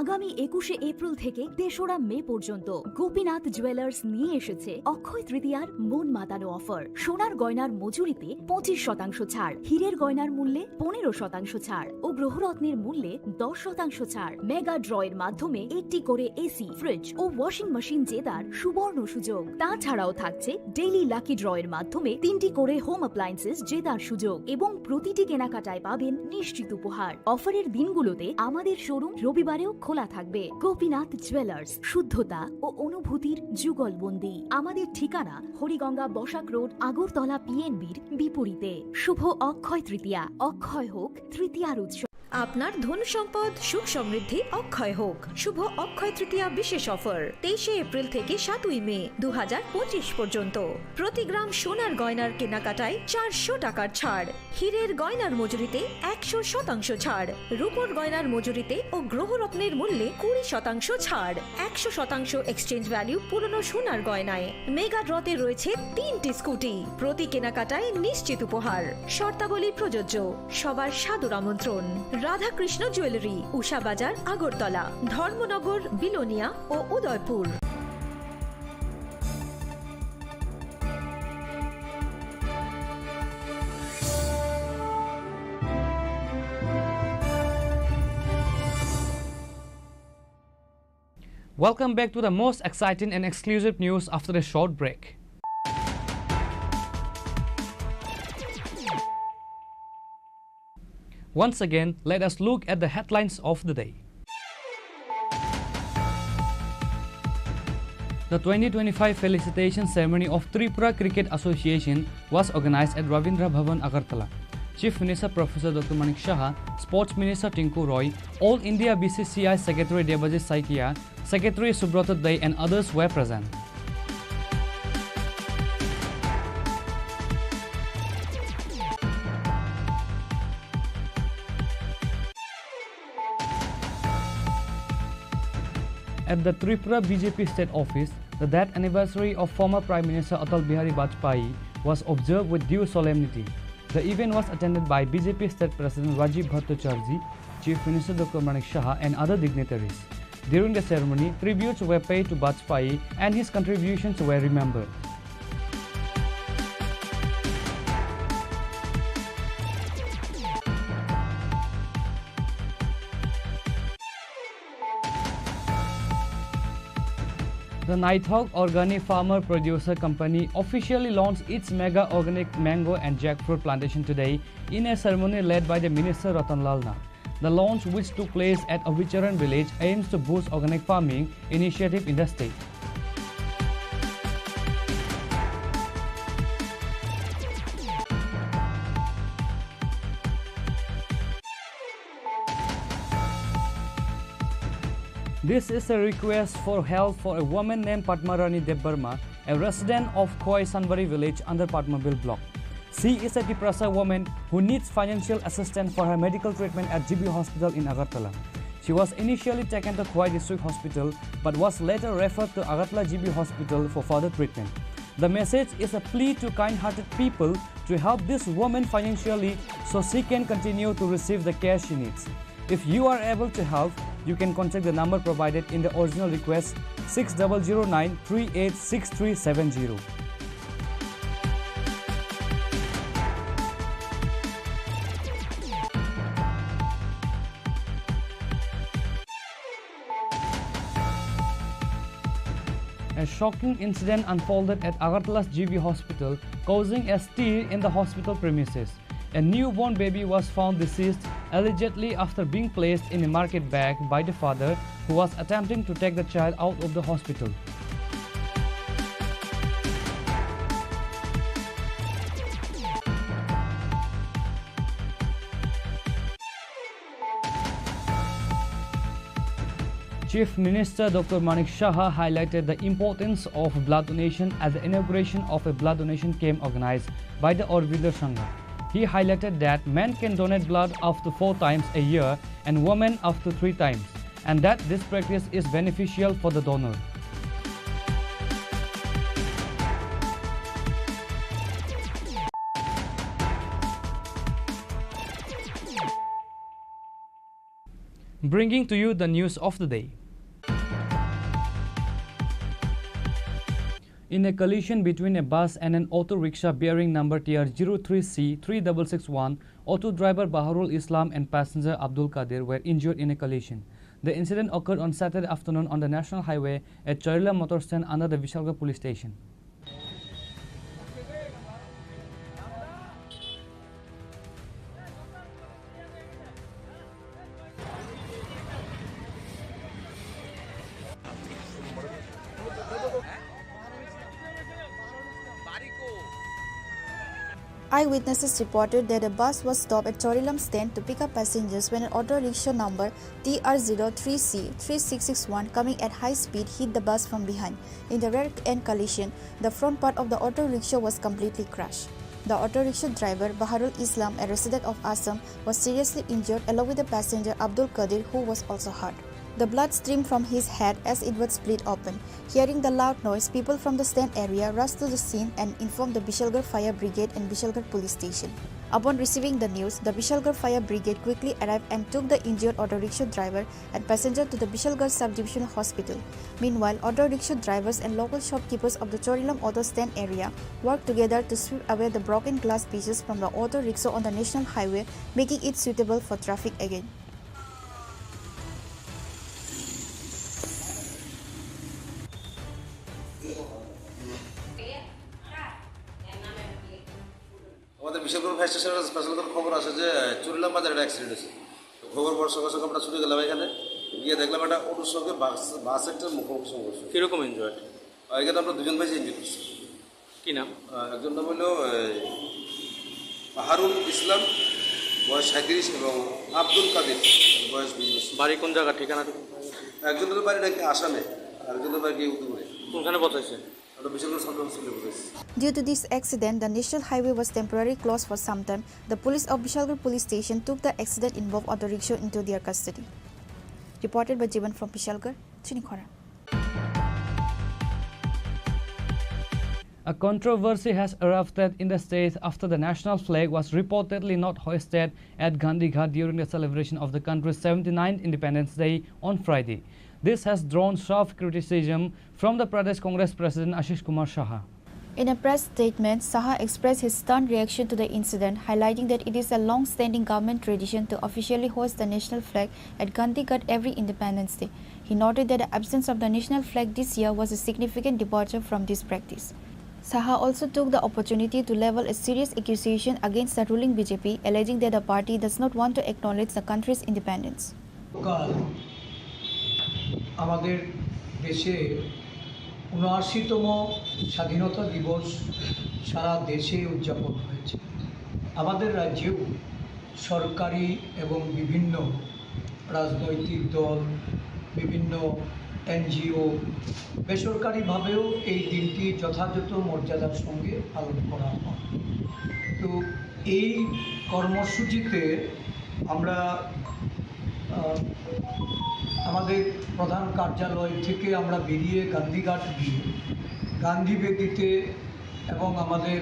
আগামী একুশে এপ্রিল থেকে তেসরা মে পর্যন্ত গোপীনাথ জুয়েলার্স নিয়ে এসেছে অক্ষয় তৃতীয়ার মন মাতানো অফার। সোনার গয়নার মজুরিতে পঁচিশ শতাংশ ছাড়, হীরের গয়নার মূল্যে পনেরো শতাংশ ছাড় ও গ্রহরত্নের মূল্যে দশ শতাংশ ছাড়। মেগা ড্রয়ের মাধ্যমে একটি করে এসি, ফ্রিজ ও ওয়াশিং মেশিন জেতার সুবর্ণ সুযোগ। তাছাড়াও থাকছে ডেইলি লাকি ড্রয়ের মাধ্যমে তিনটি করে হোম অ্যাপ্লায়েন্সেস জেতার সুযোগ এবং প্রতিটি কেনাকাটায় পাবেন নিশ্চিত উপহার। অফারের দিনগুলোতে আমাদের শোরুম রবিবারেও খোলা থাকবে। গোপীনাথ জুয়েলার্স, শুদ্ধতা ও অনুভূতির যুগলবন্দি। আমাদের ঠিকানা হরিগঙ্গা বসাক রোড, আগরতলা পিএনবির বিপরীতে। শুভ অক্ষয় তৃতীয়া, অক্ষয় হোক তৃতীয়ার উৎসব। আপনার ধন সম্পদ সুখ সমৃদ্ধি অক্ষয় হোক। শুভ অক্ষয় তৃতীয়া বিশেষ অফার তেইশে এপ্রিল থেকে সাতই মে দু হাজার পঁচিশ পর্যন্ত। প্রতি গ্রাম সোনার গয়নার কেনাকাটায় চারশো টাকার ছাড়, হীরের গয়নার মজুরিতে একশো শতাংশ ছাড়, রূপোর গয়নার মজুরিতে ও গ্রহরত্নের মূল্যে কুড়ি শতাংশ ছাড়, একশো শতাংশ এক্সচেঞ্জ ভ্যালু পুরনো সোনার গয়নায়। মেগা ড্রতে রয়েছে তিনটি স্কুটি, প্রতি কেনাকাটায় নিশ্চিত উপহার। শর্তাবলী প্রযোজ্য। সবার সাদর আমন্ত্রণ। রাধাকৃষ্ণ জুয়েলারি, উষা বাজার, আগরতলা, ধর্মনগর, বিলোনিয়া ও Udaipur. Welcome back to the most exciting and exclusive news after a short break. Once again, let us look at the headlines of the day. The twenty twenty-five felicitation ceremony of Tripura Cricket Association was organized at Ravindra Bhavan, Agartala. Chief Minister Professor Doctor Manik Saha, Sports Minister Tinku Roy, All India B C C I Secretary Debajit Saikia, Secretary Subrata Dey and others were present. At the Tripura B J P state office, the death anniversary of former Prime Minister Atal Bihari Vajpayee was observed with due solemnity. The event was attended by B J P state president Rajiv Bhattacharjee, Chief Minister Doctor Manik Saha and other dignitaries. During the ceremony, tributes were paid to Vajpayee and his contributions were remembered. The Naithok Organic Farmer Producer Company officially launched its mega organic mango and jackfruit plantation today in a ceremony led by the Minister Ratan Lal Nath. The launch, which took place at Avicharan village, aims to boost organic farming initiative in the state. This is a request for help for a woman named Padma Rani Debbarma, a resident of Khowai Sanbari village under Padmabil block. She is a Tiprasa woman who needs financial assistance for her medical treatment at G B Hospital in Agartala. She was initially taken to Khowai District Hospital but was later referred to Agartala G B Hospital for further treatment. The message is a plea to kind-hearted people to help this woman financially so she can continue to receive the care she needs. If you are able to help, you can contact the number provided in the original request, six double zero nine three eight six three seven zero. A shocking incident unfolded at Agartala's G B Hospital, causing a stir in the hospital premises. A newborn baby was found deceased, allegedly after being placed in a market bag by the father, who was attempting to take the child out of the hospital. Chief Minister Doctor Manik Saha highlighted the importance of blood donation at the inauguration of a blood donation camp organized by the Aurobindo Sangha. He highlighted that men can donate blood up to four times a year and women up to three times, and that this practice is beneficial for the donor. Bringing to you the news of the day. In a collision between a bus and an auto rickshaw bearing number T R zero three C three double six one, auto driver Baharul Islam and passenger Abdul Kadir were injured in a collision. The incident occurred on Saturday afternoon on the National Highway at Charilam motor stand under the Vishalgarh police station. Eyewitnesses reported that a bus was stopped at Charilam stand to pick up passengers when an auto rickshaw number T R zero three C three six six one coming at high speed hit the bus from behind in the rear end collision. The front part of the auto rickshaw was completely crushed. The auto rickshaw driver, Baharul Islam, a resident of Assam, was seriously injured along with the passenger Abdul Qadir, who was also hurt. The blood streamed from his head as it was split open. Hearing the loud noise, people from the stand area rushed to the scene and informed the Bishalgarh Fire Brigade and Bishalgarh Police Station. Upon receiving the news, the Bishalgarh Fire Brigade quickly arrived and took the injured auto rickshaw driver and passenger to the Bishalgarh Sub-Divisional Hospital. Meanwhile, auto rickshaw drivers and local shopkeepers of the Charilam auto stand area worked together to sweep away the broken glass pieces from the auto rickshaw on the national highway, making it suitable for traffic again. আমাদের বিশালগড় ফায়ার স্টেশনের স্পেশাল করে খবর আসে যে চুরিলাম বাজারে একটা অ্যাক্সিডেন্ট হয়েছে। তো খবর পাওয়ার সঙ্গে সঙ্গে আমরা ছুটে গেলাম এখানে, গিয়ে দেখলাম একটা অটোর সঙ্গে বাস, বাস একটা মুখোমুখি সংঘর্ষ। কীরকম ইনজুয়ার্ড? আর এখানে আমরা দুজন পাইছি ইনজুরি হয়েছে। কী নাম? আহ, একজন নাম হলো, এই, বাহারুল ইসলাম, বয়স সাঁইত্রিশ, এবং আব্দুল কাদির, বয়স বিশ বছর। বাড়ি কোন জায়গা, ঠিকানা? একজনের বাড়ি নাকি আসামে, আর একজনের বাড়ি উদয়পুরে। কোনখানে পৌঁছাইছে? আমরা বিশালগড় সদর হসপিটালে পৌঁছাইছি। Due to this accident, the national highway was temporarily closed for some time. The police of Bishalgarh Police Station took the accident involved auto rickshaw into their custody. Reported by Jivan from Bishalgarh, Chinikhora. A controversy has erupted in the state after the national flag was reportedly not hoisted at Gandhi Ghat during the celebration of the country's seventy-ninth Independence Day on Friday. This has drawn sharp criticism from the Pradesh Congress President Ashish Kumar Saha. In a press statement, Saha expressed his stunned reaction to the incident, highlighting that it is a long-standing government tradition to officially hoist the national flag at Gandhi Ghat every Independence Day. He noted that the absence of the national flag this year was a significant departure from this practice. Saha also took the opportunity to level a serious accusation against the ruling B J P, alleging that the party does not want to acknowledge the country's independence. গতকাল আমাদের দেশে ঊনআশিতম স্বাধীনতা দিবস সারা দেশে উদযাপন হয়েছে। আমাদের রাজ্যেও সরকারি এবং বিভিন্ন রাজনৈতিক দল, বিভিন্ন এনজিও বেসরকারিভাবেও এই দিনটি যথাযথ মর্যাদার সঙ্গে পালন করা হয়। তো এই কর্মসূচিতে আমরা, আহ, আমাদের প্রধান কার্যালয় থেকে আমরা বেরিয়ে গান্ধীঘাট গিয়ে গান্ধী বেদিতে এবং আমাদের,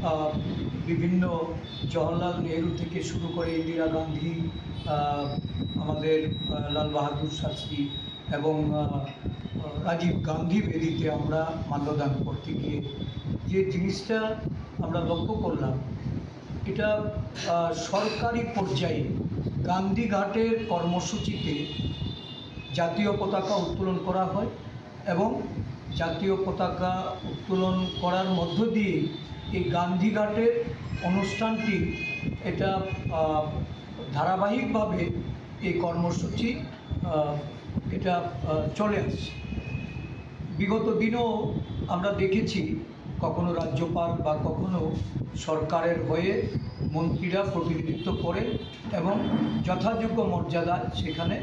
আহ, বিভিন্ন জওহরলাল নেহরু থেকে শুরু করে ইন্দিরা গান্ধী, আহ, আমাদের, আহ, লাল বাহাদুর শাস্ত্রী এবং, আহ, রাজীব গান্ধী বেদিতে আমরা মাল্যদান করতে গিয়ে যে জিনিসটা আমরা লক্ষ্য করলাম, এটা, আহ, সরকারি পর্যায়ে গান্ধীঘাটের কর্মসূচিতে জাতীয় পতাকা উত্তোলন করা হয় এবং জাতীয় পতাকা উত্তোলন করার মধ্য দিয়ে এই গান্ধীঘাটের অনুষ্ঠানটি এটা, আহ, ধারাবাহিকভাবে এই কর্মসূচি, আহ, এটা, আহ, চলে আসছে। বিগত দিনেও আমরা দেখেছি কখনো রাজ্যপাল বা কখনো সরকারের হয়ে মন্ত্রীরা প্রতিনিধিত্ব করেন এবং যথাযোগ্য মর্যাদায় সেখানে,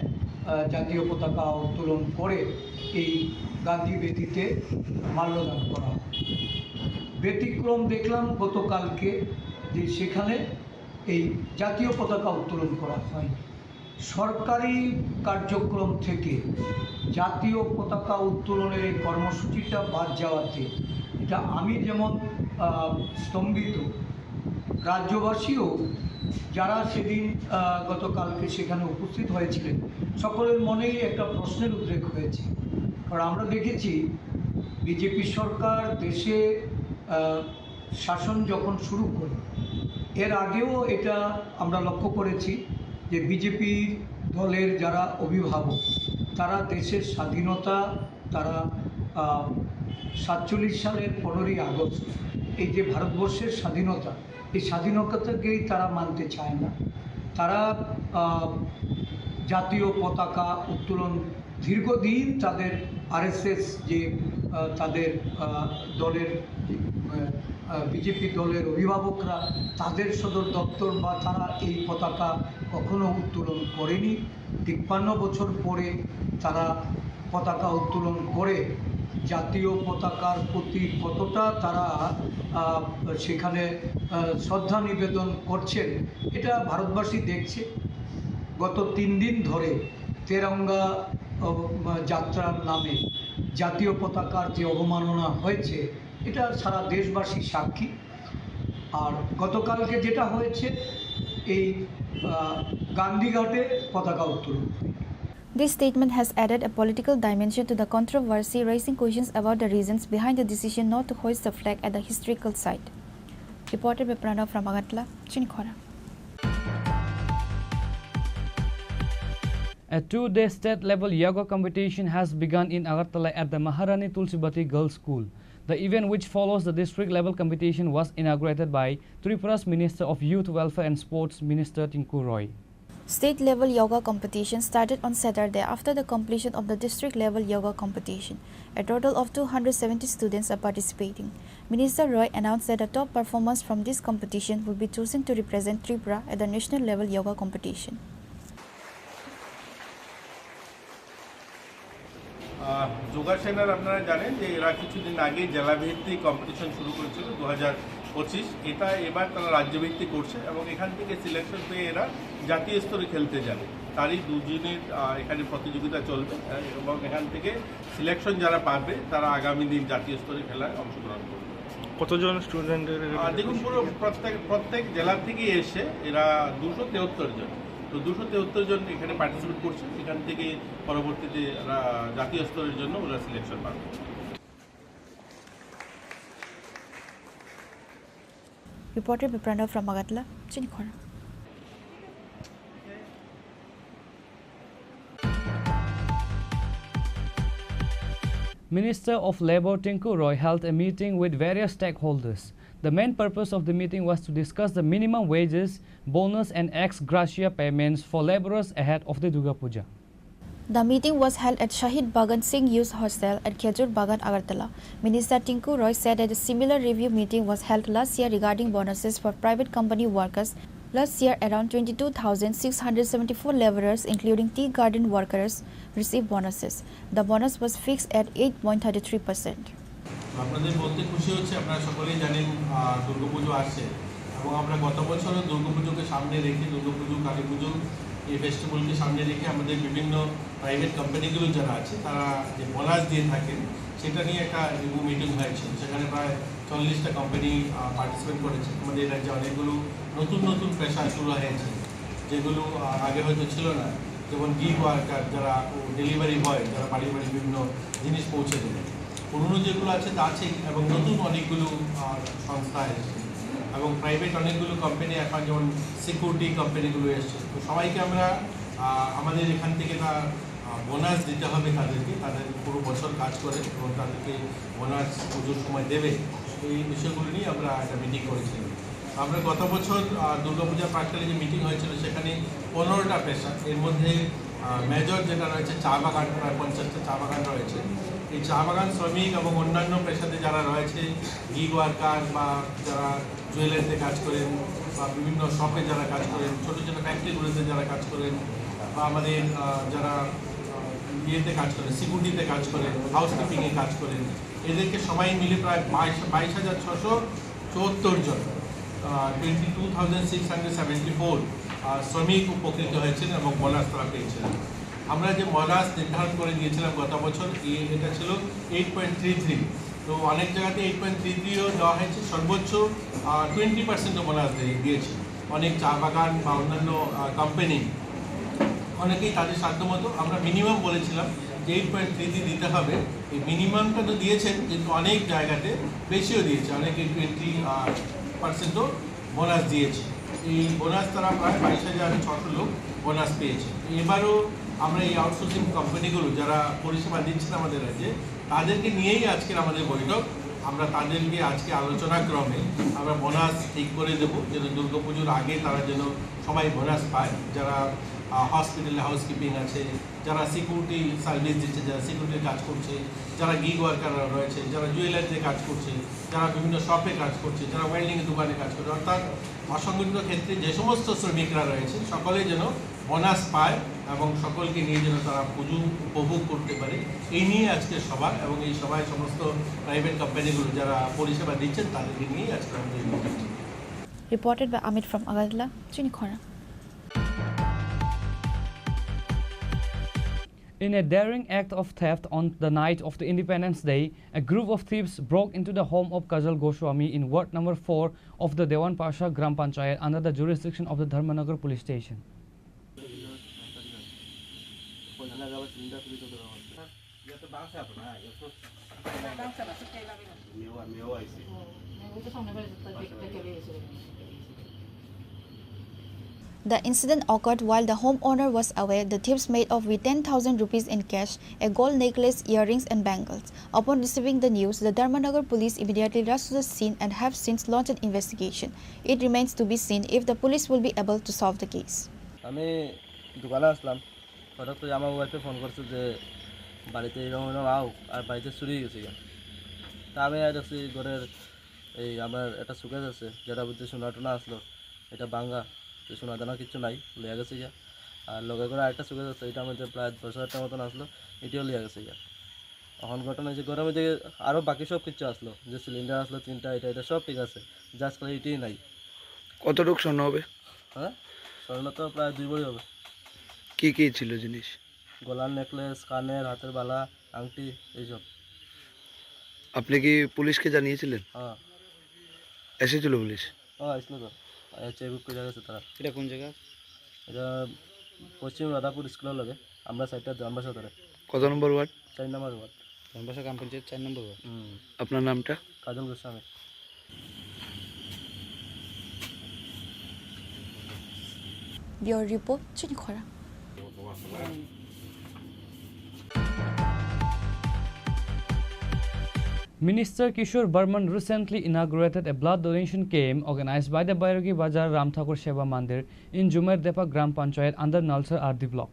আহ, জাতীয় পতাকা উত্তোলন করে এই গান্ধী বেদিতে মাল্যদান করা হয়। ব্যতিক্রম দেখলাম গতকালকে যে সেখানে এই জাতীয় পতাকা উত্তোলন করা হয়নি। সরকারি কার্যক্রম থেকে জাতীয় পতাকা উত্তোলনের এই কর্মসূচিটা বাদ যাওয়াতে এটা আমি যেমন, আহ, স্তম্ভিত, রাজ্যবাসীও যারা সেদিন, আহ, গতকালকে সেখানে উপস্থিত হয়েছিলেন, সকলের মনেই একটা প্রশ্নের উদ্রেক হয়েছে। কারণ আমরা দেখেছি বিজেপি সরকার দেশে, আহ, শাসন যখন শুরু করে, এর আগেও এটা আমরা লক্ষ্য করেছি যে বিজেপি দলের যারা অভিভাবক, তারা দেশের স্বাধীনতা, তারা, আহ, সাতচল্লিশ সালের পনেরোই আগস্ট, এই যে ভারতবর্ষের স্বাধীনতা, এই স্বাধীনতাকেই তারা মানতে চায় না। তারা, আহ, জাতীয় পতাকা উত্তোলন দীর্ঘদিন তাদের আরএসএস যে, আহ, তাদের, আহ, দলের, আহ, আহ, বিজেপি দলের অভিভাবকরা তাদের সদর দপ্তর বা তারা এই পতাকা কখনো উত্তোলন করেনি। তিপ্পান্ন বছর পরে তারা পতাকা উত্তোলন করে জাতীয় পতাকার প্রতি কতটা তারা, আহ, সেখানে, আহ, শ্রদ্ধা নিবেদন করছেন, এটা ভারতবাসী দেখছে। গত তিন দিন ধরে তেরঙ্গা, আহ, যাত্রার নামে জাতীয় পতাকার যে অবমাননা হয়েছে, এটা সারা দেশবাসী সাক্ষী। আর গতকালকে যেটা হয়েছে, এই, আহ, গান্ধীঘাটে পতাকা উত্তোলন। This statement has added a political dimension to the controversy, raising questions about the reasons behind the decision not to hoist the flag at the historical site. Reported by Pranav from Agartala, Chinikhora. A two-day state-level yoga competition has begun in Agartala at the Maharani Tulsibati Girls' School. The event, which follows the district-level competition, was inaugurated by Tripura's Minister of Youth Welfare and Sports, Minister Tinku Roy. State-level yoga competition started on Saturday after the completion of the district-level yoga competition. A total of two hundred seventy students are participating. Minister Roy announced that the top performers from this competition will be chosen to represent Tripura at the national-level yoga competition. আহ, যোগা সেনার আপনারা জানেন যে এরা কিছুদিন আগে জেলাভিত্তিক কম্পিটিশন শুরু করেছিল দু হাজার পঁচিশ। এটা এবার তারা রাজ্যভিত্তিক করছে এবং এখান থেকে সিলেকশন পেয়ে এরা জাতীয় স্তরে খেলতে যাবে। তারই দুদিনের, আহ, এখানে প্রতিযোগিতা চলবে, আহ, এবং এখান থেকে সিলেকশন যারা পাবে তারা আগামী দিন জাতীয় স্তরে খেলায় অংশগ্রহণ করবে। কতজন স্টুডেন্টের এখানে? আহ, দেখুন, পুরো প্রত্যেক, প্রত্যেক জেলা থেকে এসে এরা দুশো তেহত্তর জন, তো দুশো তেহত্তর জন এখানে পার্টিসিপেট করছে। এখান থেকে পরবর্তীতে এরা জাতীয় স্তরের জন্য ওরা সিলেকশন পাবে। Reported by Pranav from Agartala, Chinikhora. Minister of Labour Tinku Roy held a meeting with various stakeholders. The main purpose of the meeting was to discuss the minimum wages, bonus and ex gratia payments for labourers ahead of the Durga Puja. The meeting was held at Shahid Bhagat Singh Youth Hostel at Khejur Bagan, Agartala. Minister Tinku Roy said that a similar review meeting was held last year regarding bonuses for private company workers. Last year, around twenty-two thousand six hundred seventy-four labourers, including tea garden workers, received bonuses. The bonus was fixed at eight point three three percent. আপনাদের বলতে খুশি হচ্ছে, আপনারা সকলেই জানেন, আহ, দুর্গাপুজো আসছে এবং আমরা গত বছরও দুর্গাপুজোকে সামনে রেখে, দুর্গাপুজো, কালী পুজো, এই ফেস্টিভ্যালকে সামনে রেখে আমাদের বিভিন্ন প্রাইভেট কোম্পানিগুলো যারা আছে, তারা যে বোনাস দিয়ে থাকেন, সেটা নিয়ে একটা রিভিউ মিটিং হয়েছিল। সেখানে প্রায় চল্লিশটা কোম্পানি, আহ, পার্টিসিপেট করেছে। আমাদের রাজ্যে অনেকগুলো নতুন নতুন পেশা শুরু হয়েছে, যেগুলো, আহ, আগে হয়তো ছিল না, যেমন গিগ ওয়ার্কার, যারা ডেলিভারি বয়, যারা বাড়ি বাড়ি বিভিন্ন জিনিস পৌঁছে দেয়। পুরনো যেগুলো আছে তা আছে, এবং নতুন অনেকগুলো, আহ, সংস্থা এসেছে, এবং প্রাইভেট অনেকগুলো কোম্পানি এখন যেমন সিকিউরিটি কোম্পানিগুলো এসছে। তো সবাইকে আমরা, আহ, আমাদের এখান থেকে তার, আহ, বোনাস দিতে হবে তাদেরকে, তাদের পুরো বছর কাজ করে এবং তাদেরকে বোনাস পুজোর সময় দেবে, এই বিষয়গুলো নিয়ে আমরা একটা মিটিং করেছিলাম। আমরা গত বছর, আহ, দুর্গাপূজা প্রাককালে যে মিটিং হয়েছিল, সেখানে পনেরোটা পেশা, এর মধ্যে, আহ, মেজর যেটা রয়েছে চা বাগান, প্রায় পঞ্চাশটা চা বাগান রয়েছে। এই চা বাগান শ্রমিক এবং অন্যান্য পেশাতে যারা রয়েছে, গিগ ওয়ার্কার বা যারা জুয়েলারিতে কাজ করেন বা বিভিন্ন শপে যারা কাজ করেন, ছোটো ছোটো ফ্যাক্টরিগুলোতে যারা কাজ করেন বা আমাদের, আহ, যারা, আহ, ইয়েতে কাজ করেন, সিকিউরিটিতে কাজ করেন, হাউসকিপিংয়ে কাজ করেন, এদেরকে সবাই মিলে প্রায় বাইশ, বাইশ হাজার ছশো চুয়াত্তর জন। Twenty two thousand six hundred seventy four শ্রমিক উপকৃত হয়েছিলেন এবং বোনাস তারা পেয়েছিলেন। আমরা যে বোনাস নির্ধারণ করে দিয়েছিলাম গত বছর, এ- এটা ছিল এইট পয়েন্ট থ্রি থ্রি। তো অনেক জায়গাতে এইট পয়েন্ট থ্রি থ্রিও দেওয়া হয়েছে, সর্বোচ্চ টোয়েন্টি পার্সেন্টও বোনাস দিয়েছে অনেক চা বাগান বা অন্যান্য কোম্পানি। অনেকেই তাদের সাধ্য মতো, আমরা মিনিমাম বলেছিলাম যে এইট পয়েন্ট থ্রি থ্রি দিতে হবে। এই মিনিমামটা তো দিয়েছেন, কিন্তু অনেক জায়গাতে বেশিও দিয়েছে, অনেকে টোয়েন্টি পার্সেন্টও বোনাস দিয়েছে। এই বোনাস তারা প্রায় বাইশ হাজার ছশো লোক বোনাস পেয়েছে। তো এবারও আমরা এই আউটসোর্সিং কোম্পানিগুলো যারা পরিষেবা দিচ্ছেন আমাদের রাজ্যে, তাদেরকে নিয়েই আজকের আমাদের বৈঠক। আমরা তাদেরকে আজকে আলোচনা ক্রমে আমরা বোনাস ঠিক করে দেবো, যেন দুর্গাপুজোর আগে তারা যেন সবাই বোনাস পায়। যারা হসপিটালে হাউসকিপিং আছে, যারা সিকিউরিটি সার্ভিস দিচ্ছে, যারা সিকিউরিটির কাজ করছে, যারা গিগ ওয়ার্কাররা রয়েছে, যারা জুয়েলারিতে কাজ করছে, যারা বিভিন্ন শপে কাজ করছে, যারা ওয়েল্ডিং দোকানে কাজ করছে, অর্থাৎ অসংগঠিত ক্ষেত্রে যে সমস্ত শ্রমিকরা রয়েছে, সকলে যেন বোনাস পায় এবং সকলকে নিয়ে যেন তারা পুজো উপভোগ করতে পারে, এই নিয়ে আজকে সভা। এবং এই সভায় সমস্ত প্রাইভেট কোম্পানিগুলো যারা পরিষেবা দিচ্ছেন, তাদেরকে নিয়েই আজকে আমাদের এই meeting. Reported by Amit from Agartala, Chinikhora. In a daring act of theft on the night of the Independence Day, a group of thieves broke into the home of Kajal Goswami in ward number four of the Dewan Pasha Gram Panchayat under the jurisdiction of the Dharmanagar Police Station. The incident occurred while the homeowner was away. The thieves made off with ten thousand rupees in cash, a gold necklace, earrings, and bangles. Upon receiving the news, the Dharmanagar police immediately rushed to the scene and have since launched an investigation. It remains to be seen if the police will be able to solve the case. আমি দোকানে আসলাম, হঠাৎ করে আমার ওয়াইফে ফোন করছে যে বাড়িতে এরকম এরকম আও, আর বাড়িতে চুরি হয়ে গেছে গিয়া। তা আমি আর দেখছি ঘরের এই আমার একটা শোকেস আছে, যেটা বুঝতে সোনা টোনা আসলো, এটা ভাঙ্গা, তো সোনা দানা কিচ্ছু নাই, লইয়া গেছে গিয়া। আর লগে করে আরেকটা শোকেস আছে, এটার মধ্যে প্রায় দশ হাজার টাকা মতন আসলো, এটাও লইয়া গেছে গিয়া। এখন ঘটনা হয়েছে, ঘরের মধ্যে আরও বাকি সব কিছু আসলো, যে সিলিন্ডার আসলো তিনটা, এটা এটা সব ঠিক আছে, জাস্ট খালি এটাই নাই। কতটুক স্বর্ণ হবে? হ্যাঁ, স্বর্ণ তো প্রায় দুই ভরি হবে। কি কি ছিল জিনিস? গলার নেকলেস, কানের, হাতের বালা, আংটি, এইসব। আপনি কি পুলিশকে জানিয়েছিলেন? হ্যাঁ। এসেছিল পুলিশ? হ্যাঁ, আসলো তো। আচ্ছা, চেকবুক করে গেছে তারা। এটা কোন জায়গা? এটা পশ্চিম রাধাপুর স্কুলের লগে। আমরা সাইডটা জামবাসা ধরে। কত নম্বর ওয়ার্ড? চার নম্বর ওয়ার্ড। জামবাসা গ্রাম পঞ্চায়েত চার নম্বর ওয়ার্ড। হুম। আপনার নামটা? কাজল Goswami. Bureau report, Chinikhora. Minister Kishore Barman recently inaugurated a blood donation camp organized by the Bairogi Bazar Ram Thakur Seva Mandir in Jumer Depa Gram Panchayat under Nalsar R D block.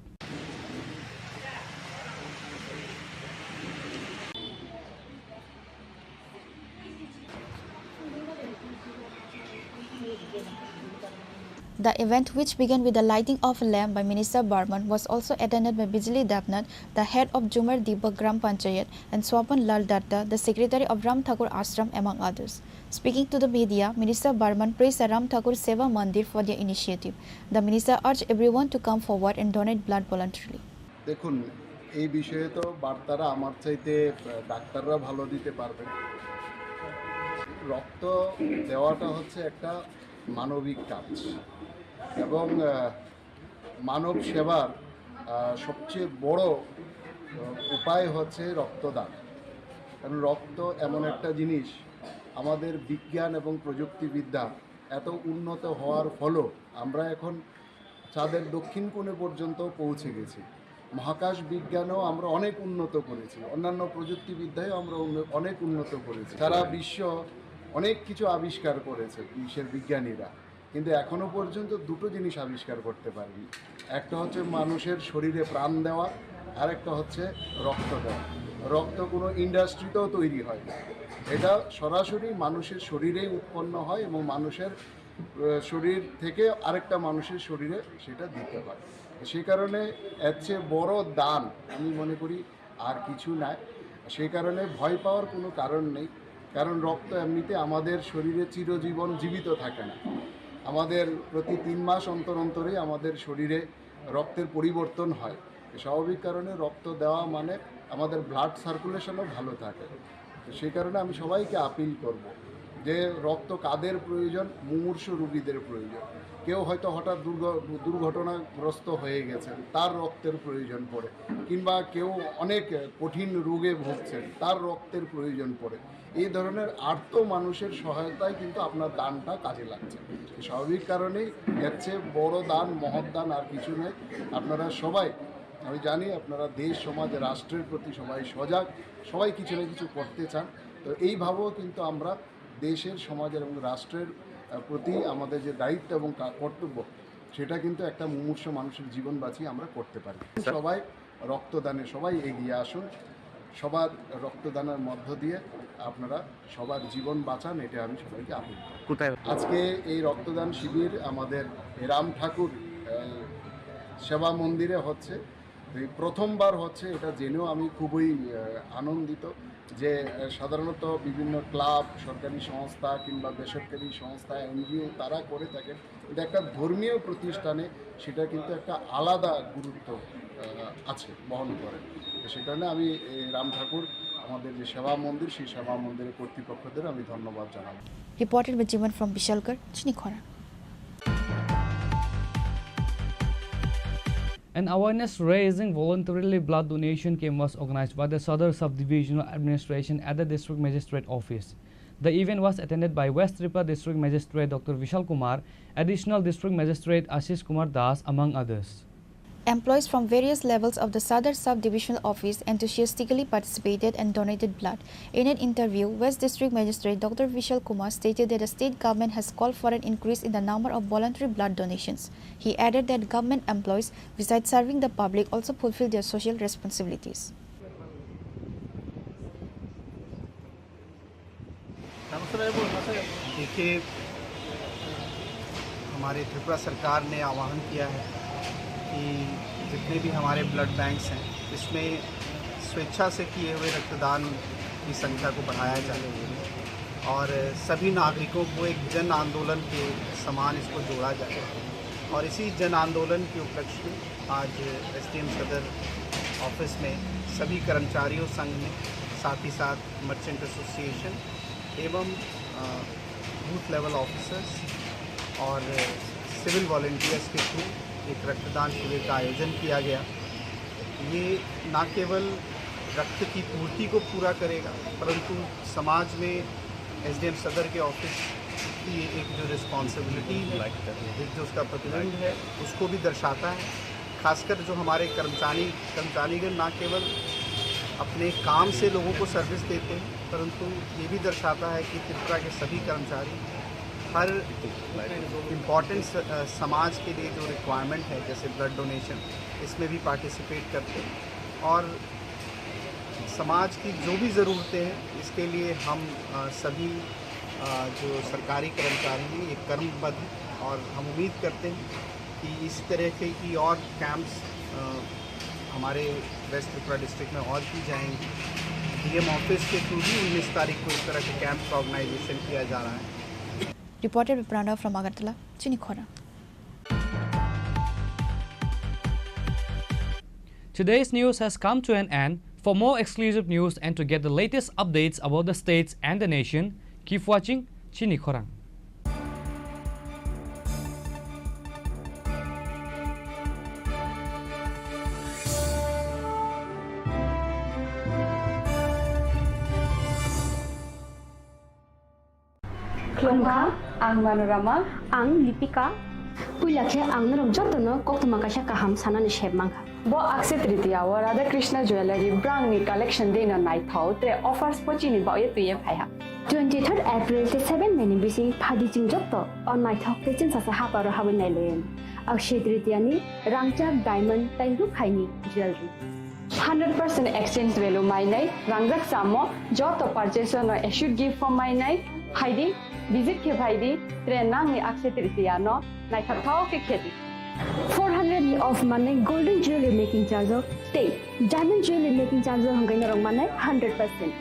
The event, which began with the lighting of a lamp by Minister Barman, was also attended by Bijli Debnath, the head of Jumar Dibba Gram Panchayat, and Swapan Lal Datta, the secretary of Ram Thakur Ashram, among others. Speaking to the media, Minister Barman praised the Ram Thakur Seva Mandir for their initiative. The minister urged everyone to come forward and donate blood voluntarily. দেখুন, এই বিষয়ে তো বার্তারা আমার চাইতে, আহ, ডাক্তাররা ভালো দিতে পারবেন। রক্ত দেওয়াটা হচ্ছে একটা মানবিক কাজ এবং, আহ, মানব সেবার, আহ, সবচেয়ে বড়, আহ, উপায় হচ্ছে রক্তদান। কারণ রক্ত এমন একটা জিনিস, আমাদের বিজ্ঞান এবং প্রযুক্তিবিদ্যা এত উন্নত হওয়ার ফলেও আমরা এখন চাঁদের দক্ষিণ কোণে পর্যন্ত পৌঁছে গেছি। মহাকাশ বিজ্ঞানেও আমরা অনেক উন্নত করেছি, অন্যান্য প্রযুক্তিবিদ্যায়ও আমরা উন্ন-, অনেক উন্নত করেছি। সারা বিশ্ব অনেক কিছু আবিষ্কার করেছে বিশ্বের বিজ্ঞানীরা, কিন্তু এখনো পর্যন্ত দুটো জিনিস আবিষ্কার করতে পারেনি। একটা হচ্ছে মানুষের শরীরে প্রাণ দেওয়া, আর একটা হচ্ছে রক্ত দেওয়া। রক্ত কোনো ইন্ডাস্ট্রিতেও তৈরি হয় না, এটা সরাসরি মানুষের শরীরেই উৎপন্ন হয় এবং মানুষের আহ, শরীর থেকে আরেকটা মানুষের শরীরে সেটা দিতে হয়। সেই কারণে এর চেয়ে বড় দান আমি মনে করি আর কিছু নাই। সেই কারণে ভয় পাওয়ার কোনো কারণ নেই। কারণ রক্ত এমনিতে আমাদের শরীরে চিরজীবন জীবিত থাকে না। আমাদের প্রতি তিন মাস অন্তর অন্তরই আমাদের শরীরে রক্তের পরিবর্তন হয়। স্বাভাবিক কারণে রক্ত দেওয়া মানে আমাদের ব্লাড সার্কুলেশনও ভালো থাকে। তো সেই কারণে আমি সবাইকে আপিল করব যে রক্ত কাদের প্রয়োজন? মুমূর্ষু রোগীদের প্রয়োজন। কেউ হয়তো হঠাৎ দুর্ঘ-, দুর্ঘটনাগ্রস্ত হয়ে গেছেন, তার রক্তের প্রয়োজন পড়ে, কিংবা কেউ অনেক কঠিন রোগে ভুগছেন, তার রক্তের প্রয়োজন পড়ে। এই ধরনের আর্ত মানুষের সহায়তায় কিন্তু আপনার দানটা কাজে লাগছে। তো স্বাভাবিক কারণেই এর চেয়ে বড় দান, মহৎ দান আর কিছু নেই। আপনারা সবাই, আমি জানি আপনারা দেশ, সমাজ, রাষ্ট্রের প্রতি সবাই সজাগ, সবাই কিছু না কিছু করতে চান। তো এইভাবেও কিন্তু আমরা দেশের, সমাজের এবং রাষ্ট্রের, আহ, প্রতি আমাদের যে দায়িত্ব এবং কা-, কর্তব্য, সেটা কিন্তু একটা মুমূর্ষু মানুষের জীবন বাঁচিয়ে আমরা করতে পারি। স্যার। সবাই রক্তদানে সবাই এগিয়ে আসুন। সবার রক্তদানের মধ্য দিয়ে আপনারা সবার জীবন বাঁচান, এটা আমি সবাইকে আহ্বান করি। কোথায়? আজকে এই রক্তদান শিবির আমাদের এই রাম ঠাকুর, আহ, সেবা মন্দিরে হচ্ছে। এই প্রথমবার হচ্ছে, এটা জেনেও আমি খুবই, আহ, আনন্দিত যে, আহ, সাধারণত বিভিন্ন ক্লাব, সরকারি সংস্থা কিংবা বেসরকারি সংস্থা, এনজিও তারা করে থাকেন, কিন্তু একটা ধর্মীয় প্রতিষ্ঠানে সেটা কিন্তু একটা আলাদা গুরুত্ব, আহ, আছে, বহন করে। তো সে কারণে আমি এই রাম ঠাকুর, আমাদের যে সেবা মন্দির, সেই সেবা মন্দিরের কর্তৃপক্ষদের আমি ধন্যবাদ জানাবো। Reported by Jiman from Bishalgarh, Chinikhora. An awareness-raising voluntarily blood donation camp was organized by the Sadar Sub-Divisional Administration at the District Magistrate Office. The event was attended by West Tripura District Magistrate Doctor Vishal Kumar, Additional District Magistrate Ashish Kumar Das, among others. Employees from various levels of the Sadar Sub-Divisional Office enthusiastically participated and donated blood. In an interview, West District Magistrate Doctor Vishal Kumar stated that the state government has called for an increase in the number of voluntary blood donations. He added that government employees, besides serving the public, also fulfill their social responsibilities. देखिए, हमारे त्रिपुरा सरकार ने आह्वान किया है कि जितने भी हमारे ब्लड बैंक्स हैं, इसमें स्वेच्छा से किए हुए रक्तदान की संख्या को बढ़ाया जाए और सभी नागरिकों को एक जन आंदोलन के समान इसको जोड़ा जाए। और इसी जन आंदोलन के उपलक्ष्य में आज एसडीएम सदर ऑफिस में सभी कर्मचारियों संघ ने, साथ ही साथ मर्चेंट एसोसिएशन एवं, अ, बूथ लेवल ऑफिसर्स और सिविल वॉलंटियर्स के थ्रू एक रक्तदान शिविर का आयोजन किया गया। ये ना केवल रक्त की पूर्ति को पूरा करेगा, परंतु समाज में एसडीएम सदर के ऑफिस की एक जो रिस्पॉन्सिबिलिटी है, एक जो उसका प्रतिबिंब है, उसको भी दर्शाता है। खासकर जो हमारे कर्मचारी, कर्मचारीगण ना केवल अपने काम से लोगों को सर्विस देते हैं, परंतु ये भी दर्शाता है कि त्रिपुरा के सभी कर्मचारी हर इम्पॉर्टेंट स-, अ, समाज के लिए जो रिक्वायरमेंट है, जैसे ब्लड डोनेशन, इसमें भी पार्टिसिपेट करते हैं और समाज की जो भी ज़रूरतें हैं, इसके लिए हम, अ, सभी, अ, जो सरकारी कर्मचारी हैं, ये कर्मबद्ध हैं और हम उम्मीद करते हैं कि इस तरह के की और कैंप्स, अ, हमारे वेस्ट त्रिपुरा डिस्ट्रिक्ट में और की जाएंगी। डीएम ऑफिस के थ्रू भी उन्नीस तारीख को इस तरह के कैंप का ऑर्गेनाइजेशन किया जा रहा है। Reported by Pranav from Agartala, Chinikhora. Today's news has come to an end. For more exclusive news and to get the latest updates about the states and the nation, keep watching Chinikhorang. Khulumkha, ang Manorama. Ang Lipika. Puila khe ang norok jotono koktwma kaisa kaham sanani sep mankha. Bo Akshaya Tritiya o Radha Krishna Jewellery brangni collection deino naithok tre offers bo chini bagwi twiwi phaiha. Twenty-third April tei seven May ni bising phaidi chwng joto o naithok tei chwngsacha haparo habwi nailaiyani. Akshaya Tritiya ni rangchak diamond tei rukhaini jewellery. Hundred percent exchange value mainai, rangjak chamo, joto purchase no assured gift form mainai, phaidi, visit khe phaidi, tre nangni Akshaya Tritiya no naithokthok khe khedi. Four hundred ni off manai golden jewelry making charge o tei diamond jewelry making charge o hwnkhai norok manai hundred percent.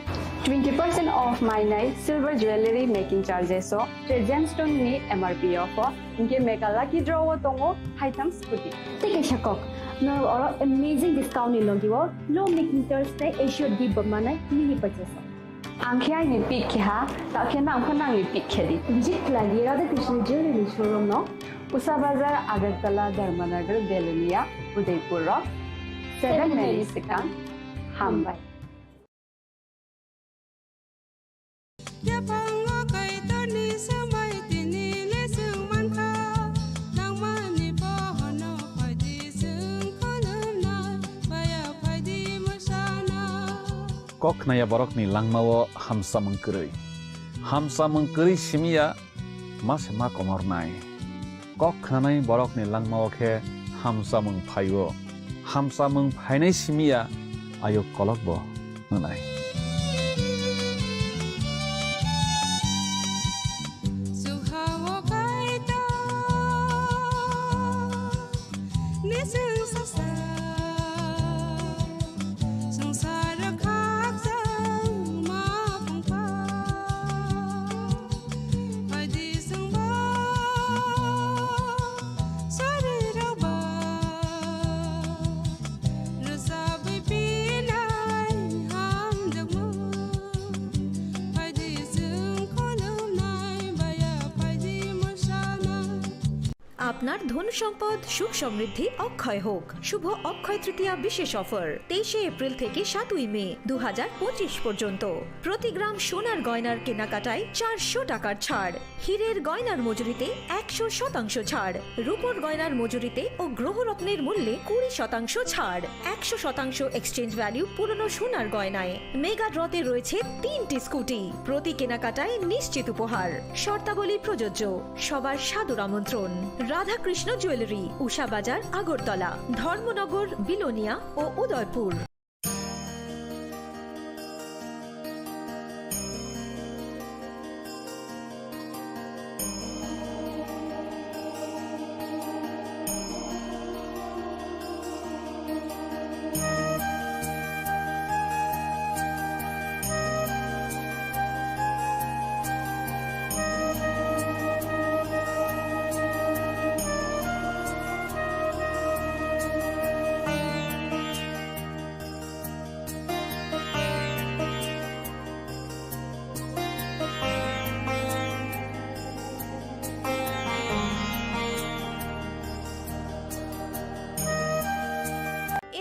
Twenty percent off mainai silver jewelry making charges o tei gemstone ni M R P off o, hinkhe mega lucky draw o tongo haitham scooty. Tei kaisa kok, norok oro amazing discount ni logi o low making charge tei assured gift bo manai mini purchase o. Ang khe aini pick khe ha, ta khe nang pha nangni pick khe di. Visit khlai di Radha Krishna Jewelry showroom no, Usa Bazar, Agartala, Dharmanagar, Belonia, Udaipur rok. Seven minutes swkang. Hambai. Yaphango Kaitorni swmai tini le chwng mankha, nangmani pohorno phaidi chwng khulumnai, baya phaidi mwsana. Kok khnaya borokni langmao hamsamung kwrwi. Hamsamung kwrwi simiya ma se ma komornai. Kok khnanai borokni langmao khe hamsamung phaio. Hamsamung phainai simiya ayuk kolokbo wngnai. Sukhao Kaitor. Nising sasa, swngchar khakchangma phungkha. Phaidi chwngbo sarirokba rwchabwi pinai hamjakmung. Phaidi chwng khulumnai baya phaidi mwsana. আপনার ধন সম্পদ সুখ সমৃদ্ধি অক্ষয় হোক। শুভ অক্ষয় তৃতীয়া বিশেষ অফার তেইশে এপ্রিল থেকে সাতই মে দু হাজার পঁচিশ পর্যন্ত। প্রতি গ্রাম সোনার গয়নার কেনাকাটায় চারশো টাকার ছাড়, হীরের গয়নার মজুরিতে একশো শতাংশ ছাড়, রূপোর গয়নার মজুরিতে ও গ্রহরত্নের মূল্যে কুড়ি শতাংশ ছাড়, একশো শতাংশ এক্সচেঞ্জ ভ্যালু পুরনো সোনার গয়নায়। মেগা ড্রতে রয়েছে তিনটি স্কুটি, প্রতি কেনাকাটায় নিশ্চিত উপহার। শর্তাবলী প্রযোজ্য। সবার সাদর আমন্ত্রণ। রাধাকৃষ্ণ জুয়েলারি, উষা বাজার, আগরতলা, ধর্মনগর, বিলোনিয়া ও উদয়পুর।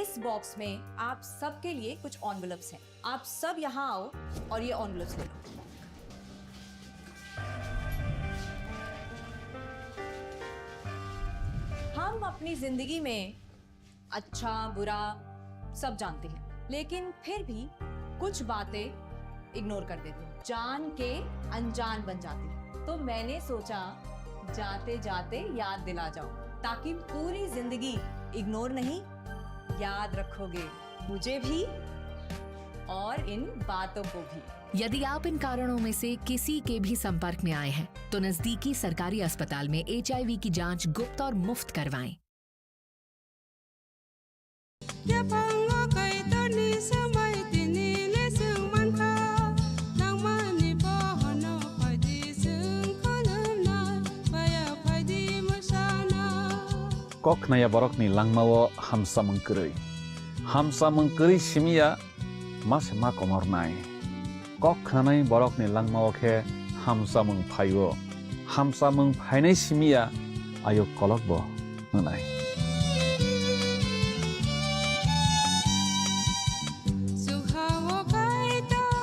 इस बॉक्स में आप सबके लिए कुछ एनवेलप्स हैं। आप सब यहाँ आओ और ये एनवेलप्स ले लो। हम अपनी जिंदगी में अच्छा, बुरा सब जानते हैं, लेकिन फिर भी कुछ बातें इग्नोर कर देते हैं, जान के अनजान बन जाती है। तो मैंने सोचा, जाते जाते याद दिला जाऊं, ताकि पूरी जिंदगी इग्नोर नहीं, याद रखोगे मुझे भी और इन बातों को भी। यदि आप इन कारणों में से किसी के भी संपर्क में आए हैं, तो नजदीकी सरकारी अस्पताल में एचआईवी की जांच गुप्त और मुफ्त करवाएं। Yaphango Kaitorni swmai tini le chwng mankha, nangmani pohorno phaidi chwng khulumnai, baya phaidi mwsana. Kok khnaya borokni langmao hamsamung kwrwi. Hamsamung kwrwi simiya ma se ma komornai. Kok khnanai borokni langmao khe hamsamung phaio. Hamsamung phainai simiya ayuk kolokbo wngnai. Sukhao Kaitor.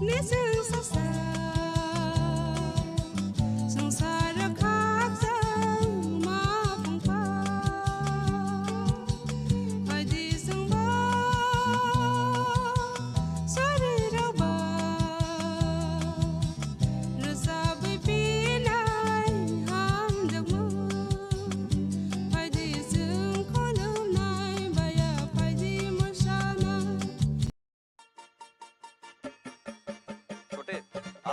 Nising sasa, swngchar khakchangma phungkha. Phaidi chwngbo sarirokba rwchabwi pinai hamjakmung. Phaidi chwng khulumnai baya phaidi mwsana. छोटे,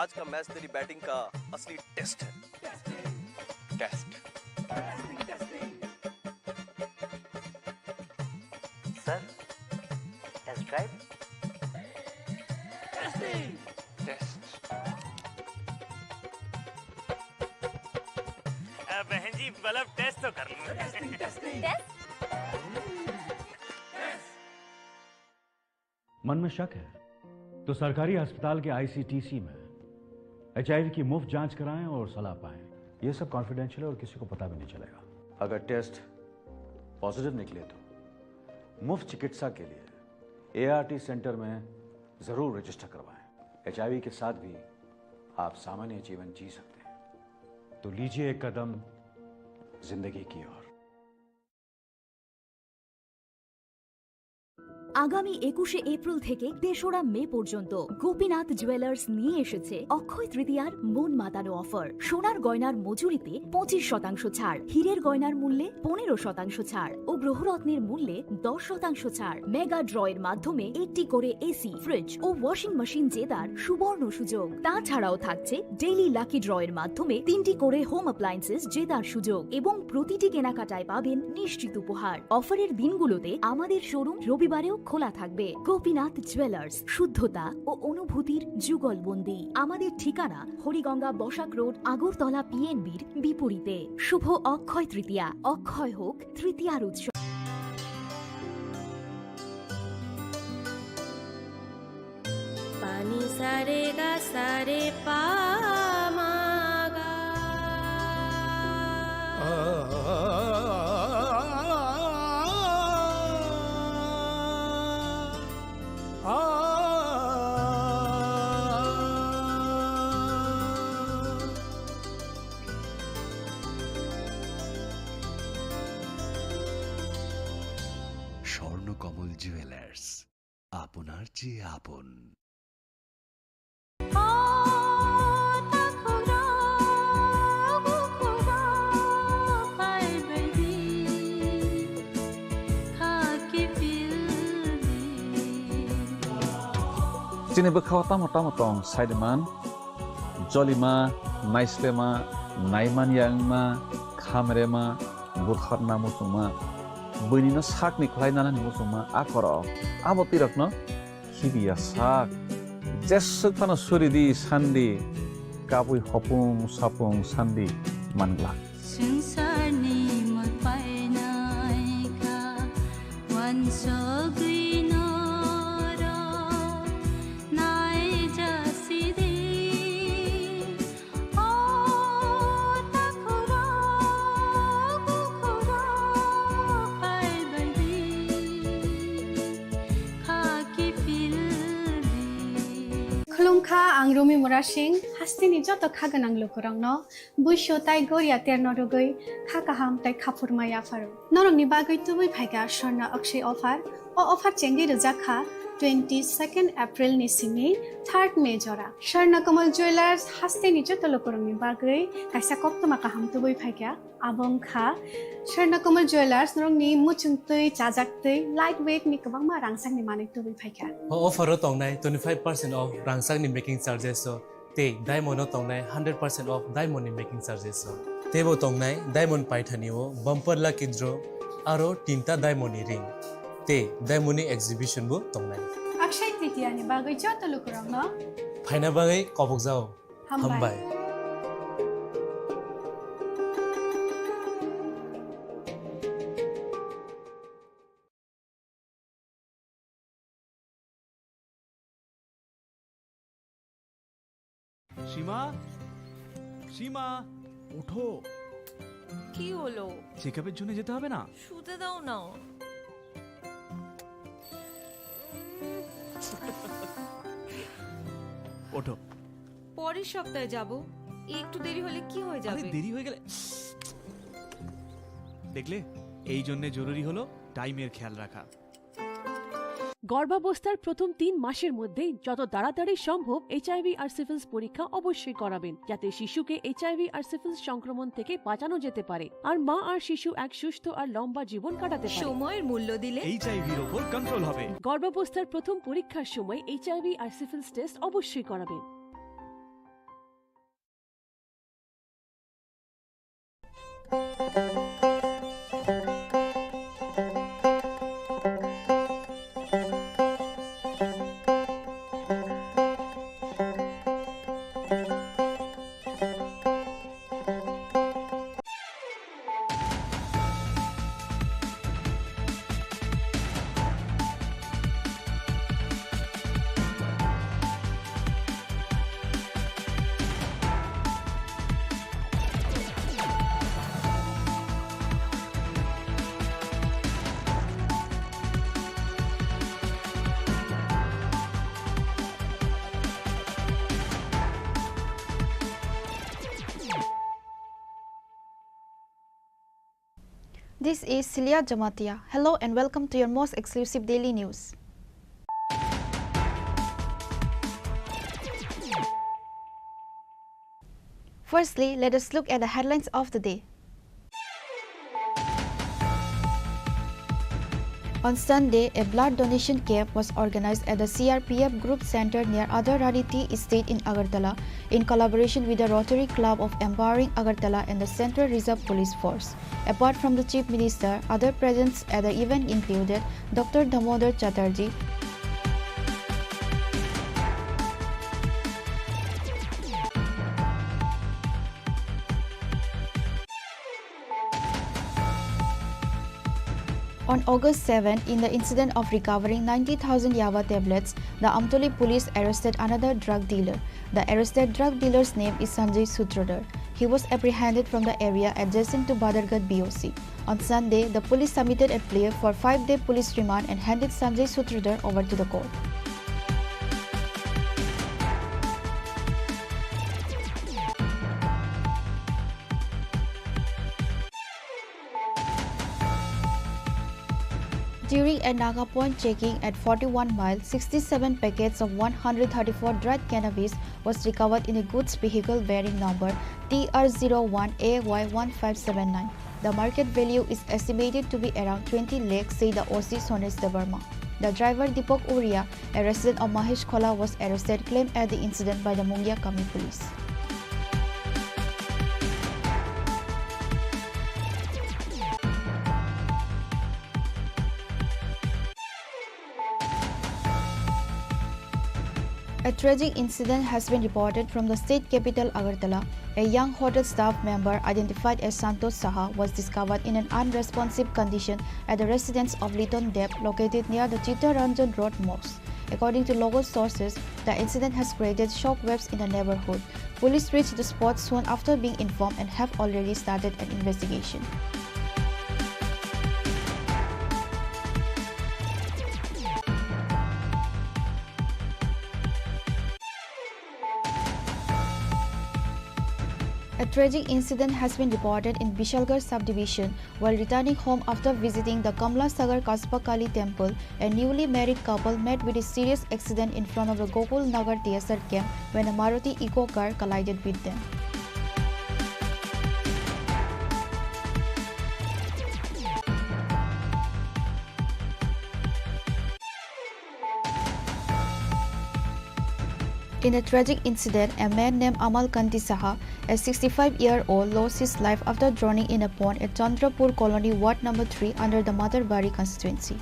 आज का मैच तेरी बैटिंग का असली test है। Test. Sir, test drive. Testing. Test. अ, बहन जी, bulb test तो कर लूं। Testing, testing. Test? मन में शक है तो सरकारी अस्पताल के आईसीटीसी में एचआईवी की मुफ्त जांच कराएं और सलाह पाएं। ये सब कॉन्फिडेंशियल है और किसी को पता भी नहीं चलेगा। अगर टेस्ट पॉजिटिव निकले तो मुफ्त चिकित्सा के लिए एआरटी सेंटर में जरूर रजिस्टर करवाएं। एचआईवी के साथ भी आप सामान्य जीवन जी सकते हैं। तो लीजिए एक कदम जिंदगी की ओर। আগামী একুশে এপ্রিল থেকে তেসরা মে পর্যন্ত গোপীনাথ জুয়েলার্স নিয়ে এসেছে অক্ষয় তৃতীয়ার মন মাতানো অফার। সোনার গয়নার মজুরিতে পঁচিশ শতাংশ ছাড়, হীরের গয়নার মূল্যে পনেরো শতাংশ ছাড় ও গ্রহরত্নের মূল্যে দশ শতাংশ ছাড়। মেগা ড্রয়ের মাধ্যমে একটি করে এসি, ফ্রিজ ও ওয়াশিং মেশিন জেতার সুবর্ণ সুযোগ। তাছাড়াও থাকছে ডেইলি লাকি ড্রয়ের মাধ্যমে তিনটি করে হোম অ্যাপ্লায়েন্সেস জেতার সুযোগ এবং প্রতিটি কেনাকাটায় পাবেন নিশ্চিত উপহার। অফারের দিনগুলোতে আমাদের শোরুম রবিবারেও খোলা থাকবে। গোপীনাথ জুয়েলার্স, শুদ্ধতা ও অনুভূতির যুগলবন্দি। আমাদের ঠিকানা হরিগঙ্গা বসাক রোড, আগরতলা পিএনবির বিপরীতে। শুভ অক্ষয় তৃতীয়া, অক্ষয় হোক তৃতীয়ার উৎসব। Pani sa re ga sa re pa ma ga. Swarnakamal jewellers, আপনার চেয়ে আপন। Chini bwkhao tamo tamo tong, saiman, jolima, naislema, naimanya wngma, khamrema, butharna muchungma, buinino sakni khlai nanani muchungma, a korok, abo twirokno khibiya sak. Jeswk phano suridi sandi, kabui hopung sapung sandi manglak. Swngcharni mol painai kha, wansugwi norok naijasidi. O takhurok bukhurok phaibaidi, kha kiphildi. Khulumkha, ang Rumi Murasing, hasteni joto kha gwnang lukurokno. Buisu tai goria terno rwgwi kha kaham tai khaphurma yapharo. Norokni bagwi tubui phaikha Swarna Akshay offer. O offer chengwi rwjak kha twenty second April ni simi third May jora. Swarna Kamal Jewellers hasteni joto lukurokni bagwi kaisa koktwma kaham tubui phaikha. Abo wngkha Swarna Kamal Jewellers norokni muchungtwi, chajaktwi, light weight ni kwbangma rangchakni manwi tubui phaikha. O offer o tongnai twenty five percent off rangchakni making charges o. Tei diamond o tongnai hundred percent off diamond ni making charges o. Teibo tongnai diamond paithani o bumper lucky draw aro tinta diamond ni ring. Tei diamond ni exhibition bo tongnai. Akshay Tritiya ni bagwi joto lukurokno phaina bagwi kobokjao. Hambai. Hambai. সীমা, সীমা, ওঠো। কি হলো? চেকআপের জন্য যেতে হবে না? শুতে দাও না। ওঠো। পরের সপ্তাহে যাব। একটু দেরি হলে কি হয়ে আরে, যাবে? দেরি হয়ে গেলে দেখলে, এই জন্য জরুরি হলো টাইমের খেয়াল রাখা। গর্ভাবস্থার প্রথম তিন মাসের মধ্যেই যত তাড়াতাড়ি সম্ভব এইচআইভি আর সিফিলিস পরীক্ষা অবশ্যই করাবেন, যাতে শিশুকে এইচআইভি আর সিফিলিস সংক্রমণ থেকে বাঁচানো যেতে পারে আর মা আর শিশু এক সুস্থ আর লম্বা জীবন কাটাতে পারে। সময়ের মূল্য দিলে এইচআইভির ওপর কন্ট্রোল হবে। গর্ভাবস্থার প্রথম পরীক্ষার সময় এইচআইভি আর সিফিলিস টেস্ট অবশ্যই করাবেন। This is Celia Jamatia. Hello and welcome to your most exclusive daily news. Firstly, let us look at the headlines of the day. On Sunday, a blood donation camp was organized at the C R P F Group Center near Adharani Tea Estate in Agartala, in collaboration with the Rotary Club of Empowering Agartala and the Central Reserve Police Force. Apart from the Chief Minister, other presents at the event included Doctor Damodar Chatterjee, On August seven, in the incident of recovering ninety thousand yaba tablets, the Amtoli police arrested another drug dealer. The arrested drug dealer's name is Sanjay Sutradhar. He was apprehended from the area adjacent to Badharghat B O C. On Sunday, the police submitted a plea for five-day police remand and handed Sanjay Sutradhar over to the court. During a Naga Point checking at forty-one mile, sixty-seven packets of one hundred thirty-four dried cannabis was recovered in a goods vehicle bearing number T R zero one A Y one five seven nine. The market value is estimated to be around twenty lakh, said the O C Sonesh Debbarma. The driver Deepak Oria, a resident of Mahesh Khola, was arrested, claimed at the incident by the Mungia Kami police. A tragic incident has been reported from the state capital Agartala. A young hotel staff member identified as Santosh Saha was discovered in an unresponsive condition at the residence of Liton Deb, located near the Chittaranjan Road Mosque. According to local sources, the incident has created shockwaves in the neighborhood. Police reached the spot soon after being informed and have already started an investigation. A tragic incident has been reported in Bishalgarh subdivision while returning home after visiting the Kamla Sagar Kaspa Kali temple. A newly married couple met with a serious accident in front of the Gokul Nagar T S R camp when a Maruti Eeco car collided with them. In a tragic incident, a man named Amal Kanti Saha, a sixty-five-year-old, lost his life after drowning in a pond at Chandrapur Colony, Ward number three, under the Matarbari constituency.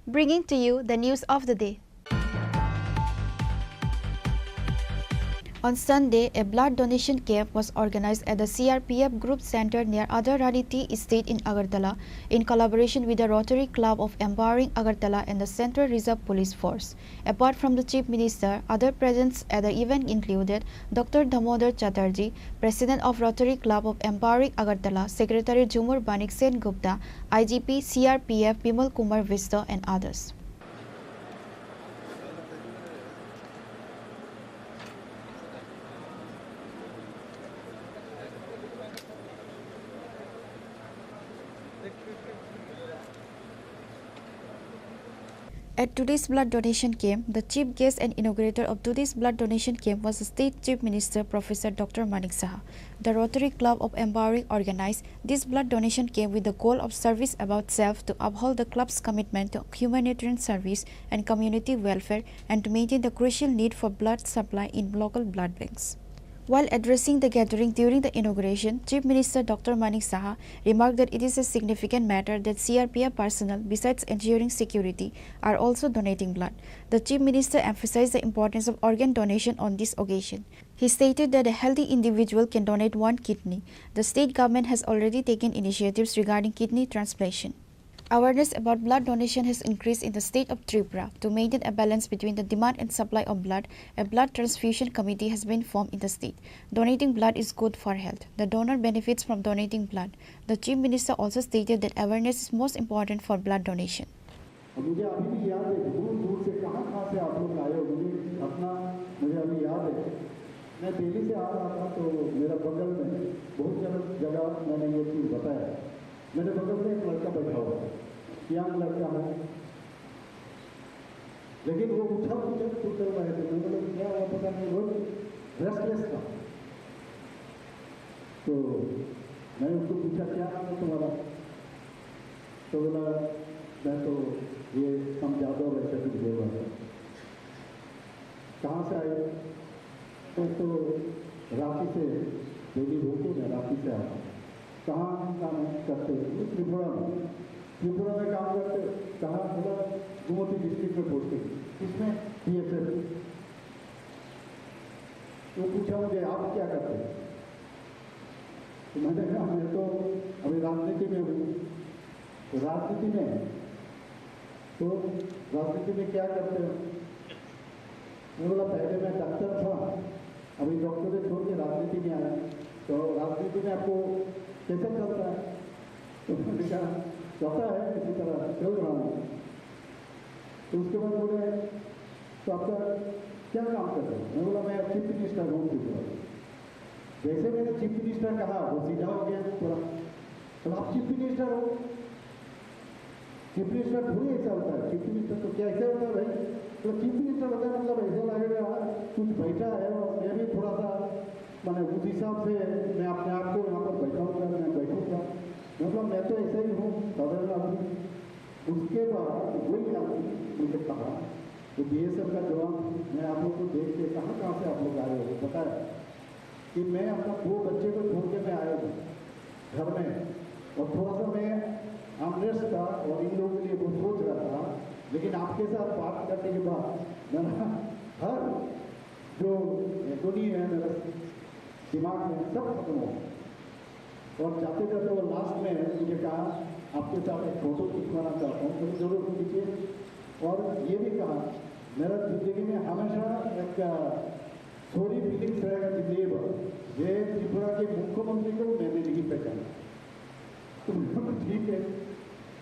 Bringing to you the news of the day. On Sunday, a blood donation camp was organized at the C R P F Group Center near Adharani Tea Estate in Agartala, in collaboration with the Rotary Club of Empowering Agartala and the Central Reserve Police Force. Apart from the Chief Minister, other presents at the event included Doctor Damodar Chatterjee, President of Rotary Club of Empowering Agartala, Secretary Jhumur Banik Sen Gupta, I G P C R P F Bimal Kumar Visto, and others. At today's blood donation camp, the chief guest and inaugurator of today's blood donation camp was the State Chief Minister Professor Doctor Manik Saha. The Rotary Club of Empowering organized this blood donation camp with the goal of service above self, to uphold the club's commitment to humanitarian service and community welfare and to maintain the crucial need for blood supply in local blood banks. While addressing the gathering during the inauguration, Chief Minister Doctor Manik Saha remarked that it is a significant matter that C R P F personnel, besides ensuring security, are also donating blood. The Chief Minister emphasized the importance of organ donation on this occasion. He stated that a healthy individual can donate one kidney. The state government has already taken initiatives regarding kidney transplantation. Awareness about blood donation has increased in the state of Tripura. To maintain a balance between the demand and supply of blood, a blood transfusion committee has been formed in the state. Donating blood is good for health. The donor benefits from donating blood. The Chief Minister also stated that awareness is most important for blood donation. मुझे अभी भी याद है, दूर दूर से कहाँ मैं दिल्ली से आ रहा था, तो मेरा बगल में बहुत जगह, जगह मैंने ये चीज़ बताया। मेरे बगल में एक लड़का बैठा हुआ है, यंग लड़का है, लेकिन वो उछल उछल उछल रहे थे। मैंने बोला, "क्या हुआ, पता नहीं।" वो रेस्टलेस था। तो मैं उसको पूछा, "क्या नाम है तुम्हारा?" तो बोला, "मैं तो ये हम यादव ऐसे कुछ बोल रहा था।" "कहाँ से आए?" "मैं तो रांची से, दिल्ली बोलते हैं, रांची से आता हूँ।" "कहाँ काम करते हो?" "त्रिपुरा में।" "त्रिपुरा में काम करते हो? कहाँ?" बोला, "गोमती डिस्ट्रिक्ट में पोस्टिंग।" "किसमें?" "बीएसएफ।" वो पूछा मुझे, "आप क्या करते हो?" तो मैंने कहा, "मैं तो अभी राजनीति में हूँ।" "तो राजनीति में, तो राजनीति में क्या करते हो?" मैं बोला, "पहले मैं डॉक्टर था, अभी डॉक्टरेट छोड़ के राजनीति में आया, तो राजनीति में आपको कैसे चलता है?" तो मैंने कहा, "चलता है किसी तरह, चल रहा हूँ।" तो उसके बाद बोले, "तो आपका क्या काम करते हो?" मैं बोला, "मैं चीफ मिनिस्टर हूँ त्रिपुरा।" जैसे मैंने चीफ मिनिस्टर कहा, वो सीधा हो गया पूरा। "तो आप चीफ मिनिस्टर हो, चीफ मिनिस्टर थोड़ी ऐसा होता है, चीफ मिनिस्टर तो क्या ऐसे होता है भाई?" तो चीफ मिनिस्टर होता है, मतलब ऐसा लगेगा कुछ बैठा है और मैं भी थोड़ा सा, मैंने उस हिसाब से मैं अपने आप को यहाँ पर बैठाऊंगा, मैं बैठूंगा, मतलब मैं तो ऐसा ही हूँ, साधारण आदमी। उसके बाद वही आदमी मुझे कहा कि "बीएसएफ का जवान, मैं आप लोग को देख के, कहाँ कहाँ से आप लोग आए हो, बताया कि मैं अपना दो बच्चे को छोड़ के मैं आया हूँ घर में, और थोड़ा सा मैं अनरेस्ट था और इन लोगों के लिए वो सोच रहा था, लेकिन आपके साथ बात करने के बाद मेरा हर जो एगोनी है मेरा दिमाग में, सब खत्म हो गया।" और जाते जाते वो लास्ट में मुझे कहा, "आपके साथ एक फोटो खिंचवाना चाहता हूँ।" तो जरूर खींचिए। और ये भी कहा, "मेरा जिंदगी में हमेशा एक सॉरी फीलिंग्स रहेगा जिंदगी भर, ये त्रिपुरा के मुख्यमंत्री को मैंने नहीं पहचाना।" तो ठीक है,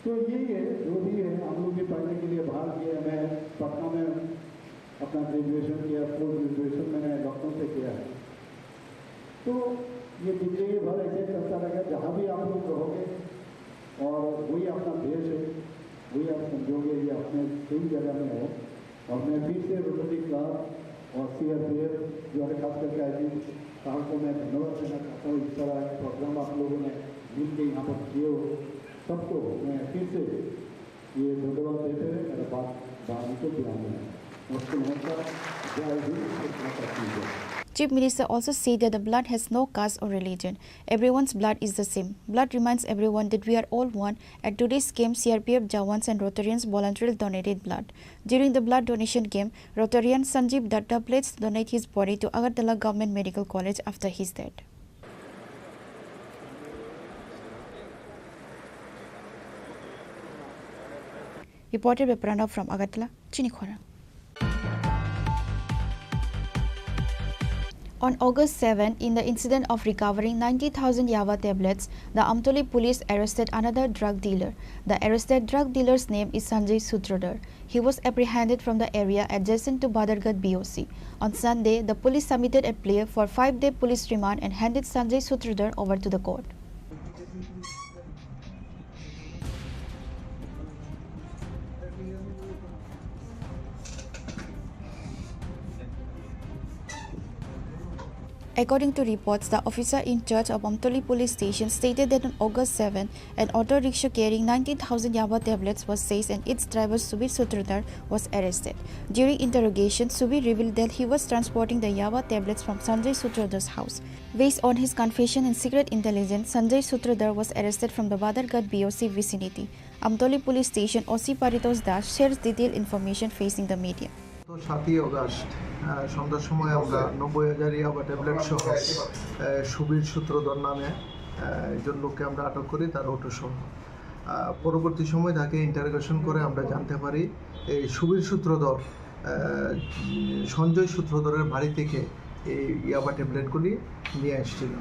तो यही है, जो भी है, हम लोग भी पढ़ने के लिए बाहर गए। मैं पटना में अपना ग्रेजुएशन किया, पोस्ट ग्रेजुएशन मैंने लखनऊ से किया है। तो ये जिंदगी भर ऐसे चलता रहेगा, जहाँ भी आप लोग रहोगे और वही अपना देश है, वही आप समझोगे ये अपने सेम जगह में हो। और मैं फिर से रोटरी क्लब और सीआरपीएफ जो है, खास करके आईजी साहब को मैं धन्यवाद देना चाहता हूँ। इस तरह एक प्रोग्राम आप लोगों ने मिल के यहाँ पर किए हो, सबको मैं फिर से ये धन्यवाद देते हुए मेरा बात, बात को विराम देना। नमस्कार, नमस्कार, जय हिंद, जय माता दी। Chief Minister also said that the blood has no caste or religion. Everyone's blood is the same. Blood reminds everyone that we are all one. At today's game, C R P F jawans and Rotarians voluntarily donated blood. During the blood donation game, Rotarian Sanjeev Datta pledged to donate his body to Agartala Government Medical College after his death. Reported by Pranab from Agartala, Chini Khorang. On August seven, in the incident of recovering ninety thousand yaba tablets, the Amtoli police arrested another drug dealer. The arrested drug dealer's name is Sanjay Sutradhar. He was apprehended from the area adjacent to Badharghat B O C. On Sunday, the police submitted a plea for five-day police remand and handed Sanjay Sutradhar over to the court. According to reports, the officer in charge of Amtoli police station stated that on August seven, an auto rickshaw carrying ninety thousand yaba tablets was seized and its driver Subir Sutradhar was arrested. During interrogation, Subir revealed that he was transporting the yaba tablets from Sanjay Sutradhar's house. Based on his confession and secret intelligence, Sanjay Sutradhar was arrested from the Badharghat B O C vicinity. Amtoli police station O C Paritosh Das shares detailed information facing the media. গত সাতই অগাস্ট, আহ, সন্ধ্যার সময় আমরা নব্বই হাজার ইয়াবা ট্যাবলেট সহ, আহ, সুবীর সূত্রধর নামে, আহ, একজন লোককে আমরা আটক করি, তার অটো সহ। আহ, পরবর্তী সময় তাকে ইন্টারোগেশন করে আমরা জানতে পারি এই সুবীর সূত্রধর, আহ, সঞ্জয় সূত্রধরের বাড়ি থেকে এই ইয়াবা ট্যাবলেটগুলি নিয়ে আসছিল।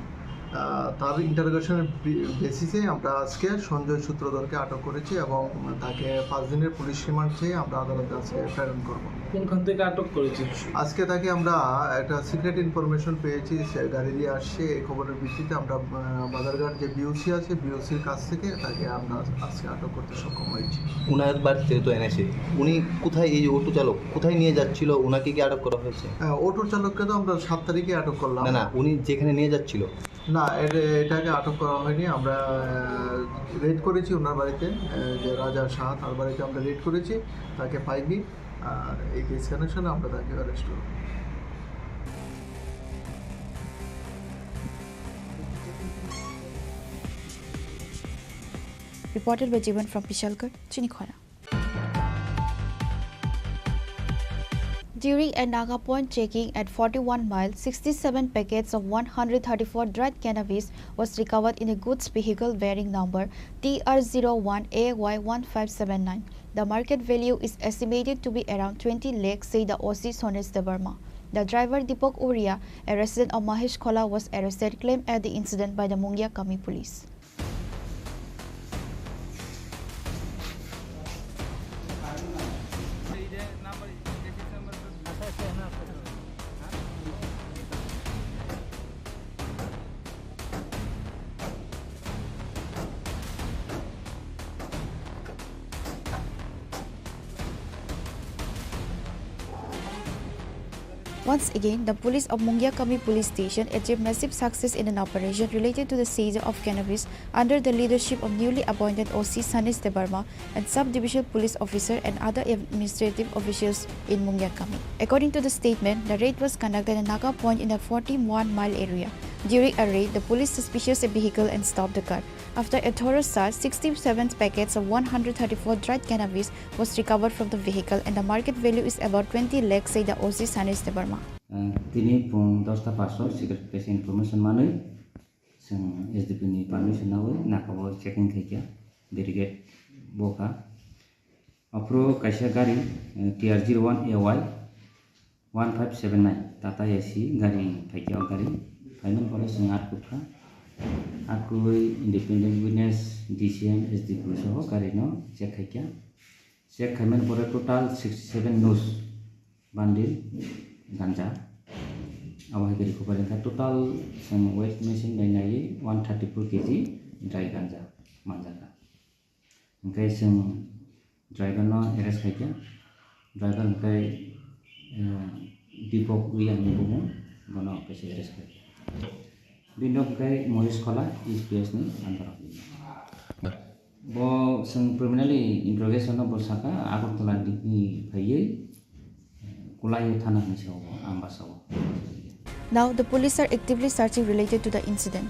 আহ, তার ইন্টারোগেশনের বি-, বেসিসে আমরা আজকে সঞ্জয় সূত্রধরকে আটক করেছি এবং তাকে পাঁচ দিনের পুলিশ রিমান্ড চেয়ে আমরা আদালতে আজকে প্রেরণ করব। কোনখান থেকে আটক করেছে? আজকে তাকে আমরা একটা সিক্রেট ইনফরমেশন পেয়েছি, সে গাড়ি দিয়ে আসছে। এই খবরের ভিত্তিতে আমরা, আহ, বাজারঘাট যে বিওসি আছে, বিওসির কাছ থেকে তাকে আমরা আজকে আটক করতে সক্ষম হয়েছি। ওনার বাড়িতে তো এনেছে, উনি কোথায়, এই যে অটো চালক কোথায় নিয়ে যাচ্ছিল, ওনাকে কি আটক করা হয়েছে? হ্যাঁ, অটো চালককে তো আমরা সাত তারিখে আটক করলাম। না, না, উনি যেখানে নিয়ে যাচ্ছিল। না, এটা, এটাকে আটক করা হয়নি। আমরা, আহ, রেড করেছি ওনার বাড়িতে, আহ, যে রাজা শাহ, তার বাড়িতে আমরা রেড করেছি, তাকে পাইনি। আর এই কেস কানেকশনে আমরা তাকে অ্যারেস্ট করব। Reported by Jivan from Pishalgarh, Chinikhona. During a Naga point checking at forty-one mile, sixty-seven packets of one hundred thirty-four dried cannabis was recovered in a goods vehicle bearing number T R zero one A Y one five seven nine. The market value is estimated to be around twenty lakhs, said the O C Sonesh Debbarma. The driver Deepak Uria, a resident of Mahesh Khola, was arrested, claimed at the incident by the Mungia Kami police. Once again, the police of Mungiakami Police Station achieved massive success in an operation related to the seizure of cannabis under the leadership of newly appointed O C Sanesh Debbarma and sub-divisional police officer and other administrative officials in Mungiakami. According to the statement, the raid was conducted at Naga Point in the forty-one mile area. During a raid, the police suspicious a vehicle and stopped the car. After a thorough search, sixty-seven packets of one hundred thirty-four dried cannabis was recovered from the vehicle and the market value is about twenty lakhs, said the O C Sanesh Debbarma. Uh, tini pung dosta paso secret press information manwi chwng S D P ni permission nawi nakabo checking khaikha, delegate bokha. Aphuru kaisa gari, uh, T R zero one A Y one five seven nine Tata A C gari phaikha, o gari phaimani pore chwng atkukha, atkui independent witness, D C M, S D P O soho gari no check khaikha. Check khaimani pore total sixty-seven nus bundle ganja. Abo hai khe recovery wngkha. Total chwng weight machine bai naiwi one thirty-four K G dry ganja manjakha. Hwnkhe chwng driver no arrest khaikha. Driver hwnkhe, eh, Deepak Ria hinwi bumo, bono kaisa arrest khaikha. Bini nok hwnkhe Mohesh Khola, E C P S ni under o. Bo chwng preliminary interrogation no bo sakha, Agartala ni phaiwi, eh, Kulaio thana hinwi sao bo, Ambasa o. Now, the police are actively searching related to the incident.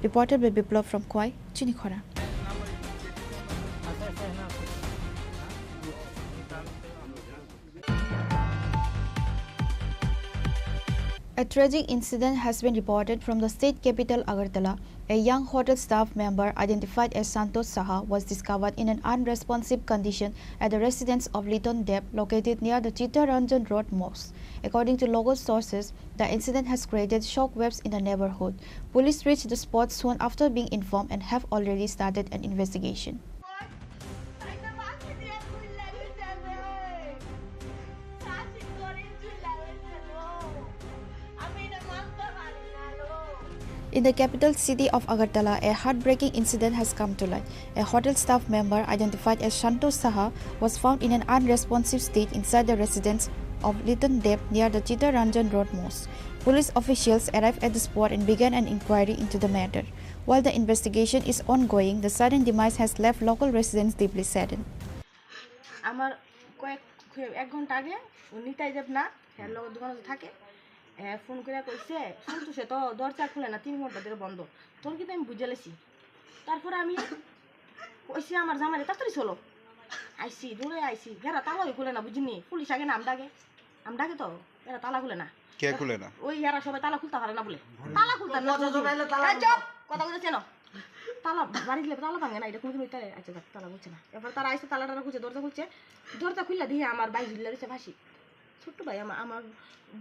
Reported by Biplab from Khowai, Chinikhona. A tragic incident has been reported from the state capital Agartala. A young hotel staff member identified as Santosh Saha was discovered in an unresponsive condition at the residence of Liton Deb, located near the Chittaranjan Road Mosque. According to local sources, the incident has created shockwaves in the neighborhood. Police reached the spot soon after being informed and have already started an investigation. In the capital city of Agartala, a heartbreaking incident has come to light. A hotel staff member identified as Shanto Saha was found in an unresponsive state inside the residence of Liton Deb near the Chittaranjan Road Mosque. Police officials arrived at the spot and began an inquiry into the matter. While the investigation is ongoing, the sudden demise has left local residents deeply saddened. আমার কয়েক, এক ঘন্টা আগে ও নিতাই দেব না, হ্যাঁ, লগে দোকানে থাকে। এ, ফোন করে কইছে, "সন্তোষে তো দরজা খুলে না, তিন ঘন্টা ধরে বন্ধ। তোর কিন্তু আমি বুঝে লেছি।" তারপর আমি Aisi amar jamai re tatari solo. Aisi, dure aisi. Hera tala oi kule na bujini. Police age na amdage. Amdage to. Hera tala kule na. Ke kule na? Oi hera sobai tala kulta pare na bule. Tala kulta na. Kota sobai le tala kulta. Kota kota cheno. Tala bari gile tala pange na ida kunu kunu tala acha tala kulche na. Ebar tara aise tala tala kulche dorja kulche. Dorja kulla diye amar bai jilla ruse basi. Chotto bhai, ama-, amar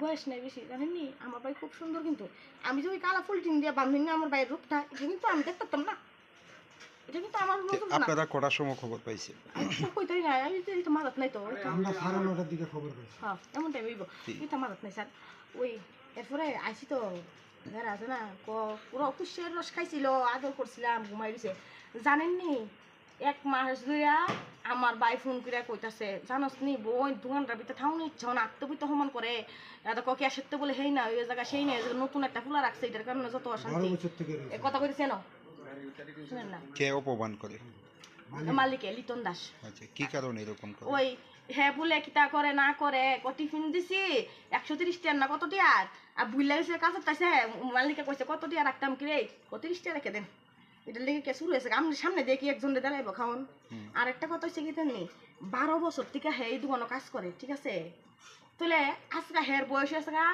boyos nai besi, janen ni? Amar bhai khub sundor kintu. Ami je oi kala full tin diya bandhoni amar bhai rupta, eta kintu ami dektaram na. Eta kintu amar nojor na. Apnara kotar somoy khobor paise? Ami to koi tai nai, ami to eta madat nai to, eta. Amra sare notar dike khobor paisi. Ha, emon time oibo. Thik. Eta madat nai, sir. Oi, er pore aisi to, er aje na, ko, puro kucher ros khaisilo, ador korsilam, gumai rise. Janen ni? Ek mas dhuria amar bhai phone kore koitase, "Janos ni boi, dogan ra bita thauni chona to bita homon kore. Ado ko kiya sette bole hei na, oi jaga sei na, notun ekta pula rakse, itar karone joto oshanti." Baro bochor theke royese. E kotha koitase no? Shunen na. Ke opoman kore? Malik. Malike, Liton Das. Acha, ki karone erokom kore? Oi, he bole kita kore na kore, ko tiffin disi, ekso tirish tiya na koto tiya, a buila se kajo taise, malike koise koto tiya raktam kire, ko tirish tiya rakhe den. Etar lage ke suru hoyese, amni samne diye ki ekjon re dalaibo khaon. Hmm. Ar ekta kotha hoyse ki tani, baro bochor theke he ei dogano kaj kore, thik ase? Tole ajka her boyos hoyese ga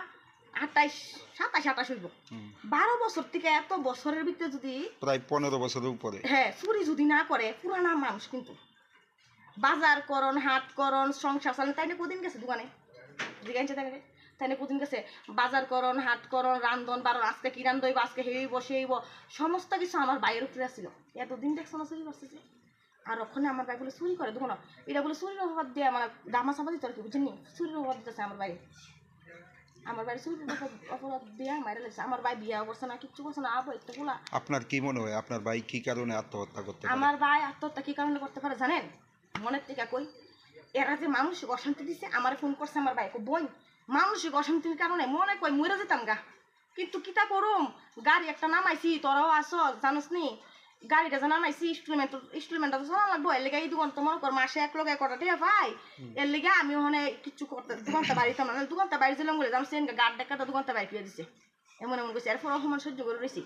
atais, satais, atais oibo. Hmm. Baro bochor theke eto bochoror bhitere jodi prai ponero bochoror upore. He, suri jodi na kore, purana manush kintu. Bazar koron, hat koron, songsar chalen, taine kodin gese dogane? Jigainse taine, taine kodin gese? Bazar koron, hat koron, randon baron, ajke ki randoi bo, ajke hei oibo, sei oibo, somosto kichu amar bhaiyer upore asilo. Eto din dekso na suri gorsese. Ar okhone amar bhai bole suri kore dogano. Eta bole surir oporot diya, mane dama saba ditor ki bujhoni? Surir oporot ditase amar bhai. Amar bhai surir oporot diya maira lagse. Amar bhai biya gorse na, kichu gorse na, abo ekta pula. আপনার কি মনে হয়, আপনার ভাই কি কারণে আত্মহত্যা করতে পারে? Amar bhai attohotta ki karone korte pare janen? Moner theke koi, era je manosik oshanti dise, amare phone korse amar bhai, ko, "Boin, manosik oshantir karone mone koi moira jetam ga. Kintu kita korom, gari ekta namaisi, torao aso, janos ni? Gari da je namaisi, installment, installment da to chala lagbo, er lage ei dogan to mone kor mase ek loge kota tiya pai, hmm, er lage ami hone kichu korte, dogan ta bari tam na, dogan ta bari jelam bole, jam sen ga gad dekka da dogan ta bari piya dise." Emon emon koise, er pore ohoman sojjo gori roisi.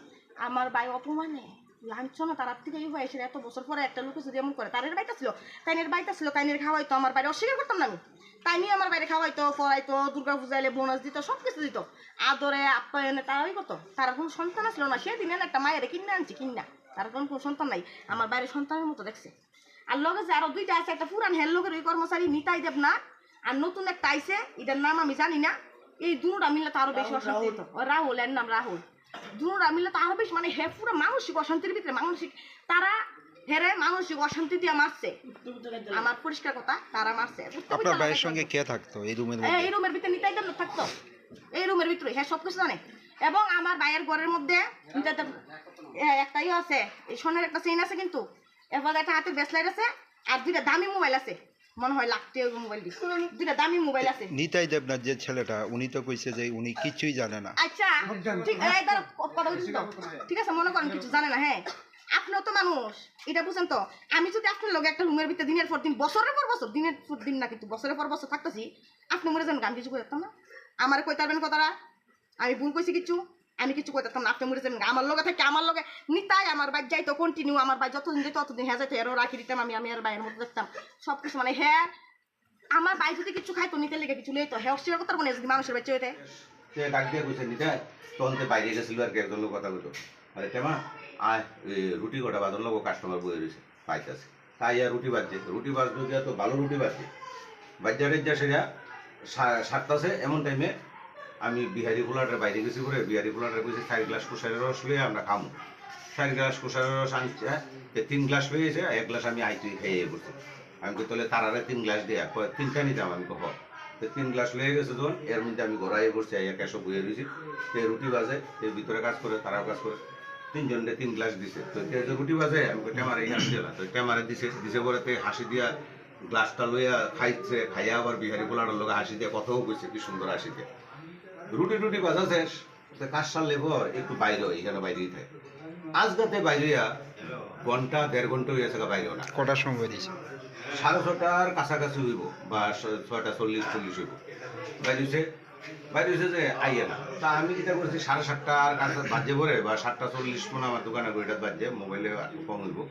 Amar bhai opomane, lanchona tarar theke oi hoyese, eto bochor pore ekta loke jodi emon kore, tarer bhai ta silo, tainer bhai ta silo, tainer khawaito, amar bhaire oswikar kortam na ami. Taini amar bhaire khawaito, poraito, Durga puja ele bonus dito, sob kichu dito. Adore, appayono tara oi korto. Tarar kono sontan asilo na, sedin ekta mayare kinna anchi, kinna. Tarar kono, kono sontan nai. Amar bhaire sontanor moto dekse. Ar loge je aro duita ase, ekta puran her loge roi kormochari Nitai Debnath, ar notun ekta aise, etar nam ami jani na. Ei dunuta mile to aro beshi Rahul, oshanti. Rahul. O Rahul, er nam Rahul. Dunuta mile to aro beshi, mane he pura manosik oshantir bhitere, manosik, tara here manosik oshanti diya marse. Amar poriskar kotha, tara marse. আপনার ভাইয়ের সঙ্গে কে থাকতো এই রুমের মধ্যে? এই রুমের ভিতরে নিতাই দেব থাকতো। এই রুমের ভিতরে, হ্যাঁ, সব কিছু জানে। এবং আমার ভাইয়ের ঘরের মধ্যে নিতাই দেব, এ, একটা ইয়ে আছে, এই স্বর্ণের একটা চেইন আছে কিন্তু। এরপর একটা হাতের ব্রেসলেট আছে, আর দুইটা দামি মোবাইল আছে, মনে হয় লাখ টাকার মোবাইল দিছে, দুইটা দামি মোবাইল আছে। নিতাই দেবনাথ যে ছেলেটা, উনি তো কইছে যে উনি কিছুই জানে না। আচ্ছা, ঠিক, এই ধরো, ক-, কথা বলছি তো, ঠিক আছে, মনে করেন কিছু জানে না, হ্যাঁ, আপনিও তো মানুষ, এটা বুঝেন তো। আমি যদি আপনার লগে একটা রুমের ভিতরে দিনের পর দিন, বছরের পর বছর, দিনের পর দিন না, কিন্তু বছরের পর বছর থাকতেছি, আপনি মরে যাবেন, আমি কিছু করতাম না। আমার কইতে পারবেন কথাটা? আমি ভুল কইছি কিচ্ছু? আমি কিচ্ছু কইতাম না, আপনি মরে যাবেন। আমার লগে থাকে, আমার লগে নিতাই, আমার ভাই যাইতো continue, আমার ভাই যতদিন যাইতো ততদিন হ্যাঁ যাইতো, এরও রাখি দিতাম আমি, আমি আর ভাইয়ের মতো দেখতাম সব কিছু। মানে হ্যাঁ, আমার ভাই যদি কিছু খাইতো, নিতে লেগে কিছু লইতো, হ্যাঁ অস্বীকার করতে পারবো না যদি মানুষের বাচ্চা হইতে। তে ডাক দিয়ে কইছে, "নিতাই, তখন তে বাইরে গেছিল আর কি, একজন লোক কথা কইতো। আরে তেমা, আয়, এই রুটি কটা বাজার লোক কাস্টমার বয়ে রয়েছে।" পাইতাছে। তাই আর রুটি বাজছে, রুটি বাজতে গিয়া তো ভালো রুটি বাজছে। বাজ্যা টাজ্যা সেরা সা-, সাতটাছে, এমন টাইমে আমি বিহারি পোলাটার বাইরে গেছি করে, বিহারি পোলাটার কইছে, "চার গ্লাস কুশারের রস লইয়া আমরা খামু।" চার গ্লাস কুশারের রস আনছে, হ্যাঁ? তো তিন গ্লাস লইয়া এসে এক গ্লাস আমি আইতুই খাইয়ে পড়ছি। আমি কই, "তাহলে তারারে তিন গ্লাস দিয়া।" কয়, "তিনটা নিতাম।" আমি কই, "হ।" তো তিন গ্লাস লইয়া গেছে যখন, এর মধ্যে আমি ঘোরাই পড়ছি, আইয়া ক্যাশো বইয়ে রয়েছি। তো রুটি বাজে, তো ভিতরে কাজ করে, তারাও কাজ করে। তিনজনরে তিন গ্লাস দিছে। তো তে যে রুটি বাজে, আমি কই, "টেমারে ইহান দিও না।" তো টেমারে দিছে, দিছে পরে তে হাসি দিয়া গ্লাসটা লইয়া খাইছে, খাইয়া আবার বিহারি পোলাটার লগে হাসি দিয়া কথাও কইছে, কি সুন্দর হাসি দিয়া। রুটি টুটি বাজা শেষ, তো কাজ সারলে পর একটু বাইরে হয়, এখানে বাইরেই থাকে। আজকাতে বাইরে হইয়া ঘন্টা, দেড় ঘন্টা হয়ে গেছে বাইরে না। কটার সময় বেরিয়েছে? সাড়ে ছটার কাছাকাছি হইব বা ছ-, ছয়টা চল্লিশ, চল্লিশ হইব। বাইরে হইছে, বাইরে হইছে যে আইয়ে না। তা আমি যেটা করছি, সাড়ে সাতটার কাছে বাজে পরে বা সাতটা চল্লিশ মনে আমার দোকানে ঘড়িটা বাজে, মোবাইলে আর কম হইব।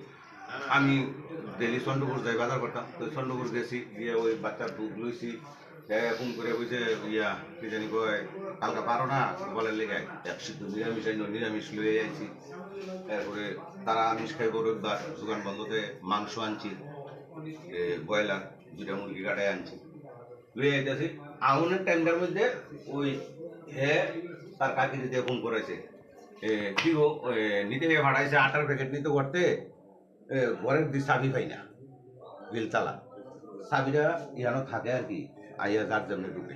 আমি ডেইলি চন্দ্রপুর যাই বাজার করতাম, তো চন্দ্রপুর গেছি, গিয়ে ওই বাচ্চার দুধ লইছি। এ, ফোন করে কইছে, ইয়া, কি জানি কয়, কালকে পারো না, বলে লেগে। এক সিদ্ধ নিরামিষ আইলো, নিরামিষ লইয়া আইছি। এরপরে তারা আমিষ খাইব রবিবার, দোকান বন্ধতে মাংস আনছি, এ, ব্রয়লার, দুইটা মুরগি কাটাই আনছি। লইয়া আইতাছি, আউনের টাইমটার মধ্যে ওই হে তার কাকি দিয়ে ফোন করেছে। এ, কি গো, এ, নিতে গিয়ে ভাড়াইছে আটার প্যাকেট নিতে করতে, এ, ঘরের দি চাবি পাই না, গিলতালা। চাবিটা ইয়ানো থাকে আর কি, আইয়া যার জন্য ঢুকে।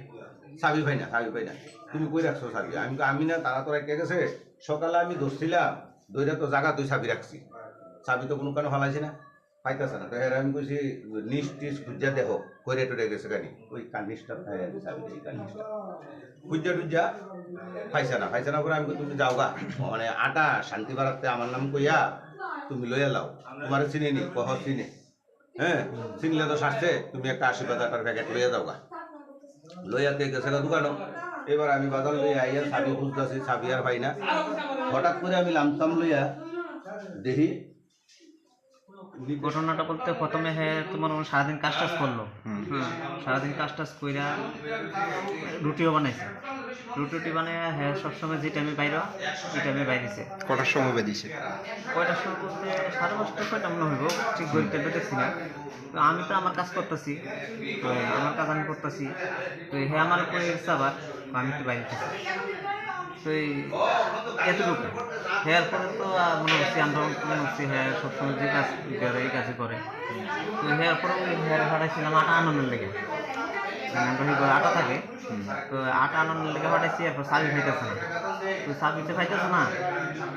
চাবি পাই না, চাবি পাই না। "তুমি কই রাখছো চাবি?" আমি কই, "আমি না, তারা তো রেখে গেছে।" সকালে আমি ধরছিলাম, ধরে তো জায়গা তুই চাবি রাখছি, চাবি তো কোনো কারণে ফালাইছি না, পাইতাছে না। তো এর আমি কইছি, "নিস টিস খুঁজা দেখো, কইরে টরে গেছে কানি।" ওই কানিসটা থাকে আর কি, চাবি এই কানিসটা। খুঁজা টুজা পাইছে না, পাইছে না করে আমি কই, "তুমি যাও গা, মানে আটা শান্তি বাড়াতে আমার নাম কইয়া তুমি লইয়া লাও, তোমার চিনি নি, কহ চিনি, হ্যাঁ, চিনলে তো সারছে, তুমি একটা আশীর্বাদ আটার প্যাকেট লইয়া যাও গা।" লইয়া তে গেছে গা দোকানো। এবার আমি বাজার লইয়া আইয়া চাবি খুঁজতেছি, চাবি আর পাই না। হঠাৎ করে আমি লামতাম লইয়া দেখি, ঘটনাটা বলতে প্রথমে হে তোমার ওই সারাদিন কাজ টাজ করলো। হুম। হ্যাঁ, সারাদিন কাজ টাজ কইরা রুটিও বানাইছে। রুটি রুটি বানাইয়া হে সবসময় যে টাইমে বাইরে, এই টাইমে বাইরেছে। কটার সময় বেরিয়েছে? কয়টার সময় বলতে সাড়ে পাঁচটা, ছয়টা মনে হইব, ঠিক ঘড়িতে দেখছি না। তো আমি তো আমার কাজ করতেছি, তো আমার কাজ আমি করতেছি, তো হে আমার উপরে এসে আবার আমি একটু বাইরে উঠেছি। তো এই এতটুকু। হেয়ার পরে তো আর মনে হচ্ছে আমরা মনে হচ্ছে হ্যাঁ সবসময় যে কাজ করে এই কাজই করে। তো হেয়ার পরে ওই হেয়ার ফাটাইছিলাম আটা আনানোর লেগে, মানে আমরা ওই ঘরে আটা থাকে। তো আটা আনানোর লেগে ফাটাইছি, এরপর চাবি পাইতেছে না। তো চাবি তো পাইতেছে না,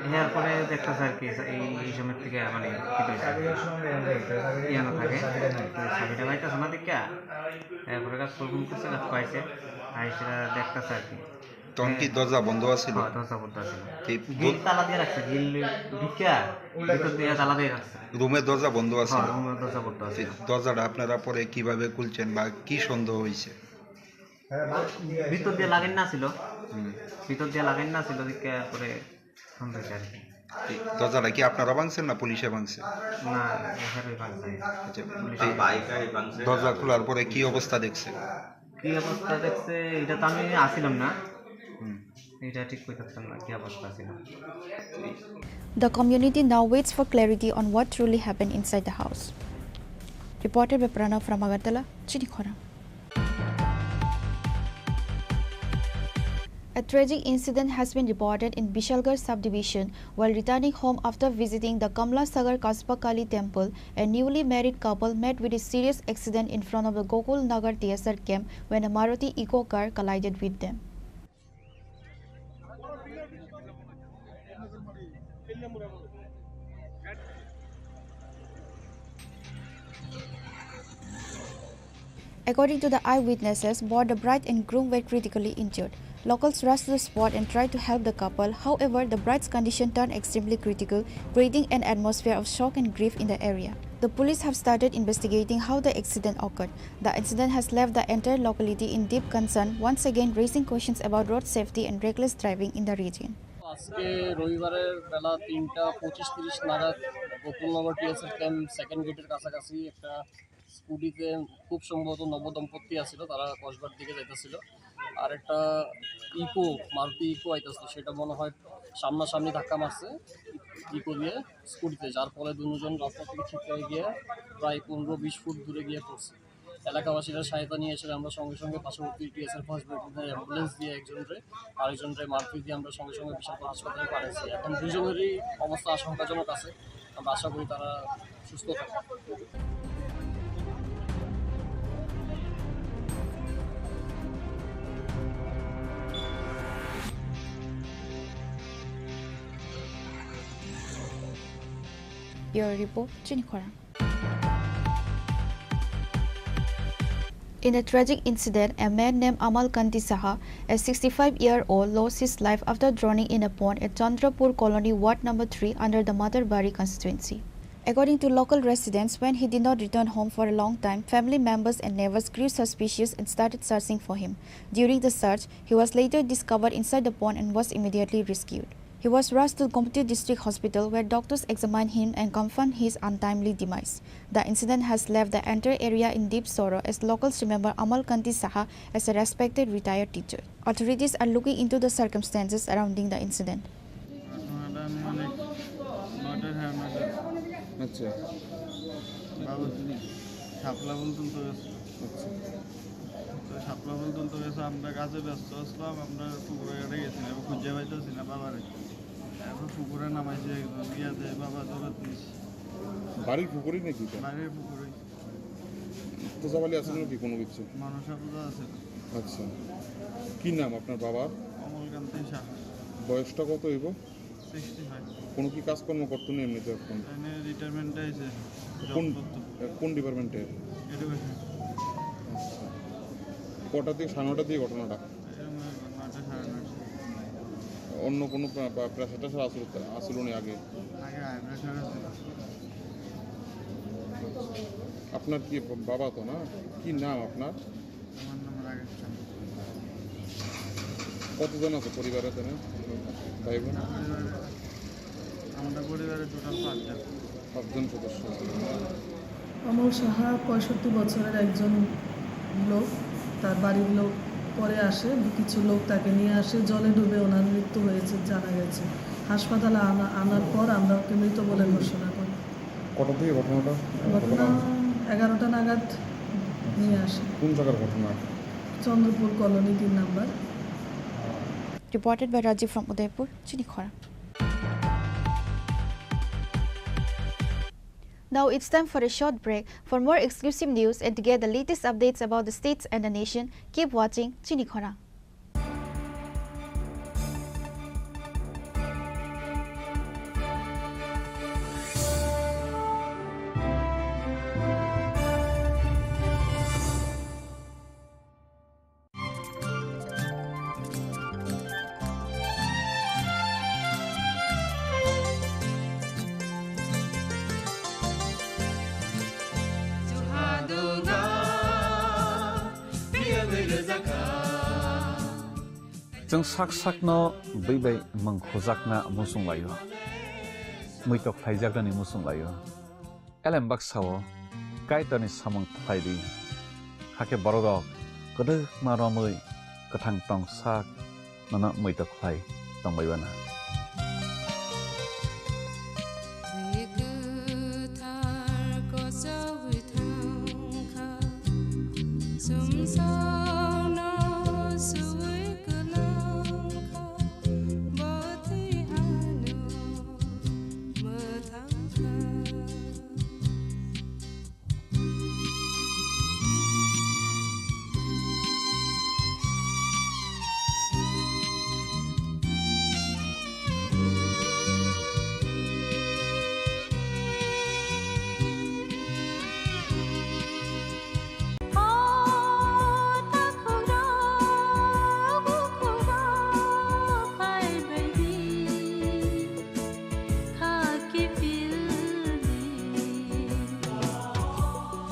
হেয়ার পরে দেখতেছে আর কি এই, এই সময় থেকে মানে কি হয়েছে, ইয়ানো থাকে। তো চাবিটা পাইতেছে না দেখা, এরপরে কাজ ফোন করছে, কাজ পাইছে, আইসে দেখতেছে আর কি। তখন কি দরজা বন্ধ আছিল? হ্যাঁ, দরজা বন্ধ আছিল। কি গ্রিল ব-, তালা দিয়ে রাখছে, গ্রিল ঢুকিয়া ভিতর দিয়ে তালা দিয়ে রাখছে। রুমের দরজা বন্ধ আছিল? হ্যাঁ, রুমের দরজা বন্ধ আছিল। এই দরজাটা আপনারা পরে কিভাবে খুলছেন বা কি সন্দেহ হয়েছে? ভিতর দিয়ে লাগাই না ছিল। হুম। ভিতর দিয়ে লাগাই না ছিল, দেখে পরে সন্দেহ হয়েছে আর কি। এই দরজাটা কি আপনারা ভাঙছেন না পুলিশে ভাঙছে? না, এখানে ভাঙছে। আচ্ছা, পুলিশে এই ভাঙছে। দরজা খোলার পরে কি অবস্থা দেখছে? কি অবস্থা দেখছে, এটা তো আমি আসিলাম না। হুম। এটা ঠিক কইতে পারতাম না, কি অবস্থা ছিল। The community now waits for clarity on what truly happened inside the house. Reported by Pranav from Agartala, Chini Khorang. A tragic incident has been reported in Bishalgarh subdivision. While returning home after visiting the Kamla Sagar Kaspa Kali temple, a newly married couple met with a serious accident in front of the Gokul Nagar T S R camp when a Maruti Eeco car collided with them. According to the eyewitnesses, both the bride and groom were critically injured. Locals rushed to the spot and tried to help the couple. However, the bride's condition turned extremely critical, creating an atmosphere of shock and grief in the area. The police have started investigating how the accident occurred. The incident has left the entire locality in deep concern, once again raising questions about road safety and reckless driving in the region. আজকে রবিবারের বেলা তিনটা পঁচিশ তিরিশ নাগাদ Gokulnagar TSR camp second গেটের কাছাকাছি একটা স্কুটিতে খুব সম্ভবত নবদম্পতি আছিল, তারা কসবার দিকে যাইতেছিল। আর একটা ইকো, মারুতি ইকো আইতেছিল, সেটা মনে হয় সামনাসামনি ধাক্কা মারছে ইকো দিয়ে স্কুটিতে, যার ফলে দুজন রাস্তা থেকে ছিটকে গিয়ে প্রায় পনেরো বিশ ফুট দূরে গিয়ে পড়ছে। এলাকাবাসীরা সহায়তা নিয়ে এসে আমরা সঙ্গে সঙ্গে পার্শ্ববর্তী টিএসআর ফার্স্ট ব্যাটালিয়নের অ্যাম্বুলেন্স দিয়ে একজনরে, আরেকজনরে মারুতি দিয়ে আমরা সঙ্গে সঙ্গে বিশালপুর হাসপাতালে পাঠাইছি। এখন দুজনেরই অবস্থা আশঙ্কাজনক আছে, আমরা আশা করি তারা সুস্থ থাকবে। Bureau Report, Chini Khorang. In a tragic incident, a man named Amal Kanti Saha, a sixty-five-year-old, lost his life after drowning in a pond at Chandrapur Colony, Ward number three, under the Matarbari constituency. According to local residents, when he did not return home for a long time, family members and neighbors grew suspicious and started searching for him. During the search, he was later discovered inside the pond and was immediately rescued. He was rushed to Gomati District Hospital, where doctors examined him and confirmed his untimely demise. The incident has left the entire area in deep sorrow, as locals remember Amal Kanti Saha as a respected retired teacher. Authorities are looking into the circumstances surrounding the incident. ঘটনাটা আমি অনেক নয়টা, সাড়ে নয়টা। আচ্ছা। বাবা শাপলা ফুল তুলতে গেছিল। আচ্ছা। তো শাপলা ফুল তুলতে গেছে, আমরা কাজে ব্যস্ত আসলাম, আমরা পুকুরে ঘাটে গেছি না, খুঁজে পাইতেছি না বাবারে। এখন পুকুরে নামাইছি একজন, গিয়া যে বাবা দৌড়াত নিছি। বাড়ির পুকুরেই নাকি এটা? বাড়ির পুকুরে। পূজা বালি আছে নাকি কোনো কিছু? মনসা পূজা আছে। আচ্ছা। কি নাম আপনার বাবার? অমলকান্তি সাহা। বয়সটা কত হইব? Sixty five. কোনো কি কাজকর্ম করতো না এমনিতে এখন? এনে রিটায়ারমেন্ট আইছে, জব কোন, করতো। কোন ডিপার্টমেন্টে? এডুকেশন। আচ্ছা। কটা থেকে, সাড়ে নটা দিয়ে ঘটনাটা? এরকম নয়টা, সাড়ে নয়টা। অন্য কোনো প্রা-, বা প্রেশার টেশার আসলো, আসলো নি আগে? আগে হাই প্রেশার আছিল। আপনার কি বাবা তো না? কি নাম আপনার? আমার নাম রাকেশ চন্দ্র। কতজন আছে পরিবারে তেনে? ভাই বোন? পরিবারে, আমরা পরিবারে টোটাল পাঁচজন। পাঁচজন সদস্য আছে। অমল সাহা পঁয়ষট্টি বছরের একজন লোক। তার বাড়ির লোক পরে আসে, কিছু লোক তাকে নিয়ে আসে। জলে ডুবে ওনার মৃত্যু হয়েছে জানা গেছে। হাসপাতালে আনা, আনার পর আমরা ওকে মৃত বলে ঘোষণা করি। কটা থেকে ঘটনাটা? ঘটনা এগারোটা নাগাদ নিয়ে আসে। কোন জায়গার ঘটনা? চন্দ্রপুর কলোনি তিন number. Reported by Rajiv from Udaipur, Chinikhora. Now it's time for a short break. For more exclusive news and to get the latest updates about the states and the nation, keep watching Chinikhora. Chwng sak sakno bwi bai mung khujakna muchung laio, muitok khlaijaknani muchung laio. Elem baksa-o Kaitorni samung khlai di, hakhe bororok kwdwkma romwi kwthang tong sak nono muitok khlai tongbai uana.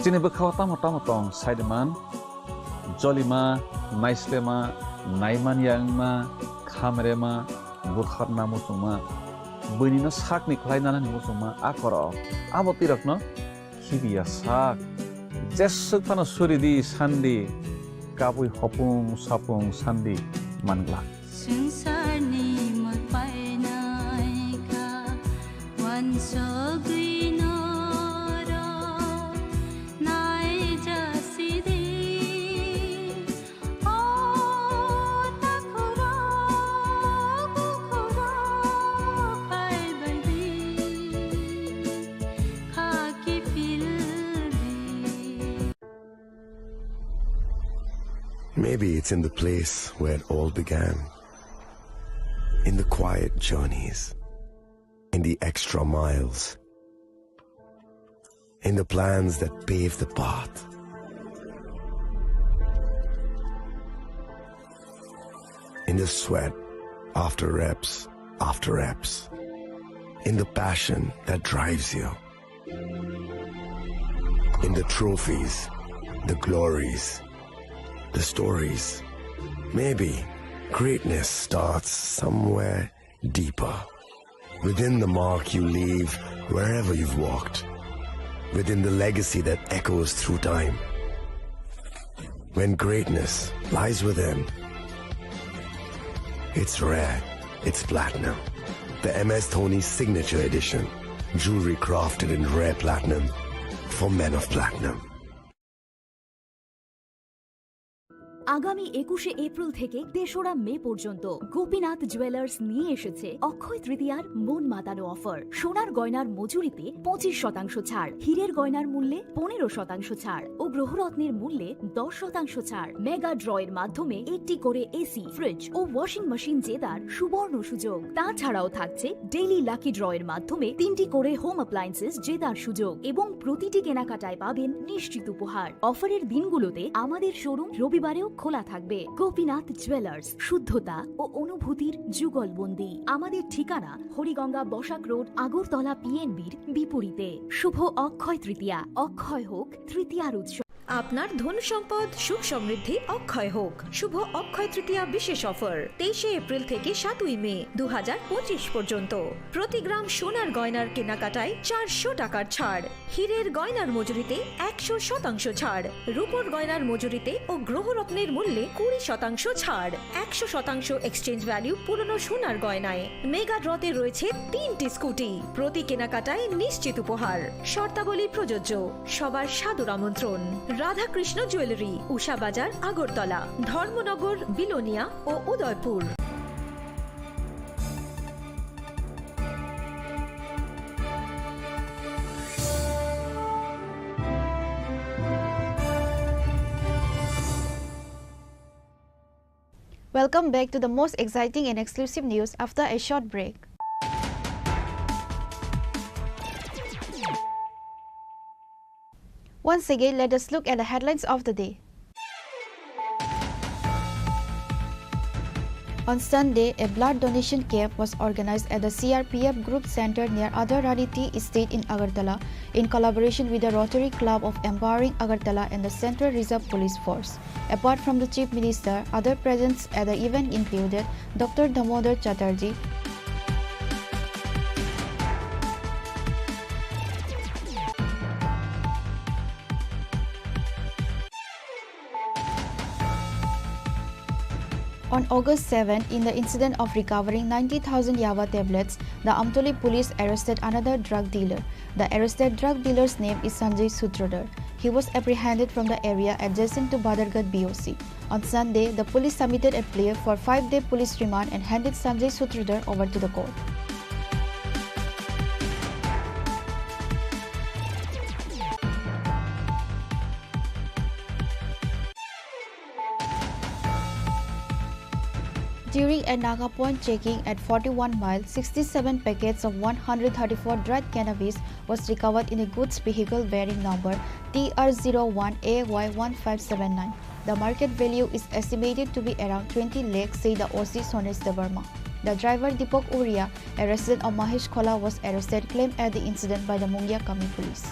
Chini bwkhao tamo tamo tong saiman, jolima, naislema, naimanya wngma, khamrema, butharna muchungma, buinino sakni khlai nanani muchungma, a korok abo twi rokno khibiya sak. Jeswk phano suri di sandi, kabui hopung sapung sandi man glak. Swngcharni mwpainai kha, uansugwi norok naijasidi. O takhurok, bukhurok phaibaidi, khaki phildi. Maybe it's in the place where it all began. In the quiet journeys, in the extra miles, in the plans that pave the path, in the sweat after reps after reps, in the passion that drives you. In the trophies, the glories, the stories. Maybe greatness starts somewhere deeper. Within the mark you leave wherever you've walked. Within the legacy that echoes through time. When greatness lies within, it's rare, it's platinum. The M S Dhoni Signature Edition. Jewelry crafted in rare platinum for men of platinum. আগামী একুশে এপ্রিল থেকে তেসরা মে পর্যন্ত গোপীনাথ জুয়েলার্স নিয়ে এসেছে অক্ষয় তৃতীয়ার মন মাতানো অফার। সোনার গয়নার মজুরিতে পঁচিশ শতাংশ ছাড়, হীরের গয়নার মূল্যে পনেরো শতাংশ ছাড় ও গ্রহরত্নের মূল্যে দশ শতাংশ ছাড়। মেগা ড্রয়ের মাধ্যমে একটি করে এসি, ফ্রিজ ও ওয়াশিং মেশিন জেতার সুবর্ণ সুযোগ। তাছাড়াও থাকছে ডেইলি লাকি ড্রয়ের মাধ্যমে তিনটি করে হোম অ্যাপ্লায়েন্সেস জেতার সুযোগ এবং প্রতিটি কেনাকাটায় পাবেন নিশ্চিত উপহার। অফারের দিনগুলোতে আমাদের শোরুম রবিবারেও খোলা থাকবে। গোপীনাথ জুয়েলার্স, শুদ্ধতা ও অনুভূতির যুগলবন্দি। আমাদের ঠিকানা হরিগঙ্গা বসাক রোড, আগরতলা পিএনবির বিপরীতে। শুভ অক্ষয় তৃতীয়া, অক্ষয় হোক তৃতীয়ার উৎসব। আপনার ধন সম্পদ, সুখ সমৃদ্ধি অক্ষয় হোক। শুভ অক্ষয় তৃতীয়া বিশেষ অফার, তেইশে এপ্রিল থেকে সাতই মে দু হাজার পঁচিশ পর্যন্ত। প্রতি গ্রাম সোনার গয়নার কেনাকাটায় চারশো টাকার ছাড়, হীরের গয়নার মজুরিতে একশো শতাংশ ছাড়, রূপোর গয়নার মজুরিতে ও গ্রহরত্নের মূল্যে কুড়ি শতাংশ ছাড়, একশো শতাংশ এক্সচেঞ্জ ভ্যালু পুরনো সোনার গয়নায়। মেগা ড্রতে রয়েছে তিনটি স্কুটি, প্রতি কেনাকাটায় নিশ্চিত উপহার। শর্তাবলী প্রযোজ্য। সবার সাদর আমন্ত্রণ। রাধাকৃষ্ণ জুয়েলারি, উষা বাজার, আগরতলা, ধর্মনগর, বিলোনিয়া ও Udaipur. Welcome back to the most exciting and exclusive news after a short break. Once again, let us look at the headlines of the day. On Sunday, a blood donation camp was organized at the C R P F Group Center near Adharani Tea Estate in Agartala, in collaboration with the Rotary Club of Empowering Agartala and the Central Reserve Police Force. Apart from the Chief Minister, other presents at the event included Doctor Damodar Chatterjee, On August seven, in the incident of recovering ninety thousand Yaba tablets, the Amtoli police arrested another drug dealer. The arrested drug dealer's name is Sanjay Sutradhar. He was apprehended from the area adjacent to Badharghat B O C. On Sunday, the police submitted a plea for five-day police remand and handed Sanjay Sutradhar over to the court. During a Naga point checking at forty-one mile, sixty-seven packets of one hundred thirty-four dried cannabis was recovered in a goods vehicle bearing number T R zero one A Y one five seven nine. The market value is estimated to be around twenty lakhs, said the O C Sonesh Debbarma. The driver Deepak Oria, a resident of Mahesh Khola, was arrested, claimed at the incident by the Mungia Kami police.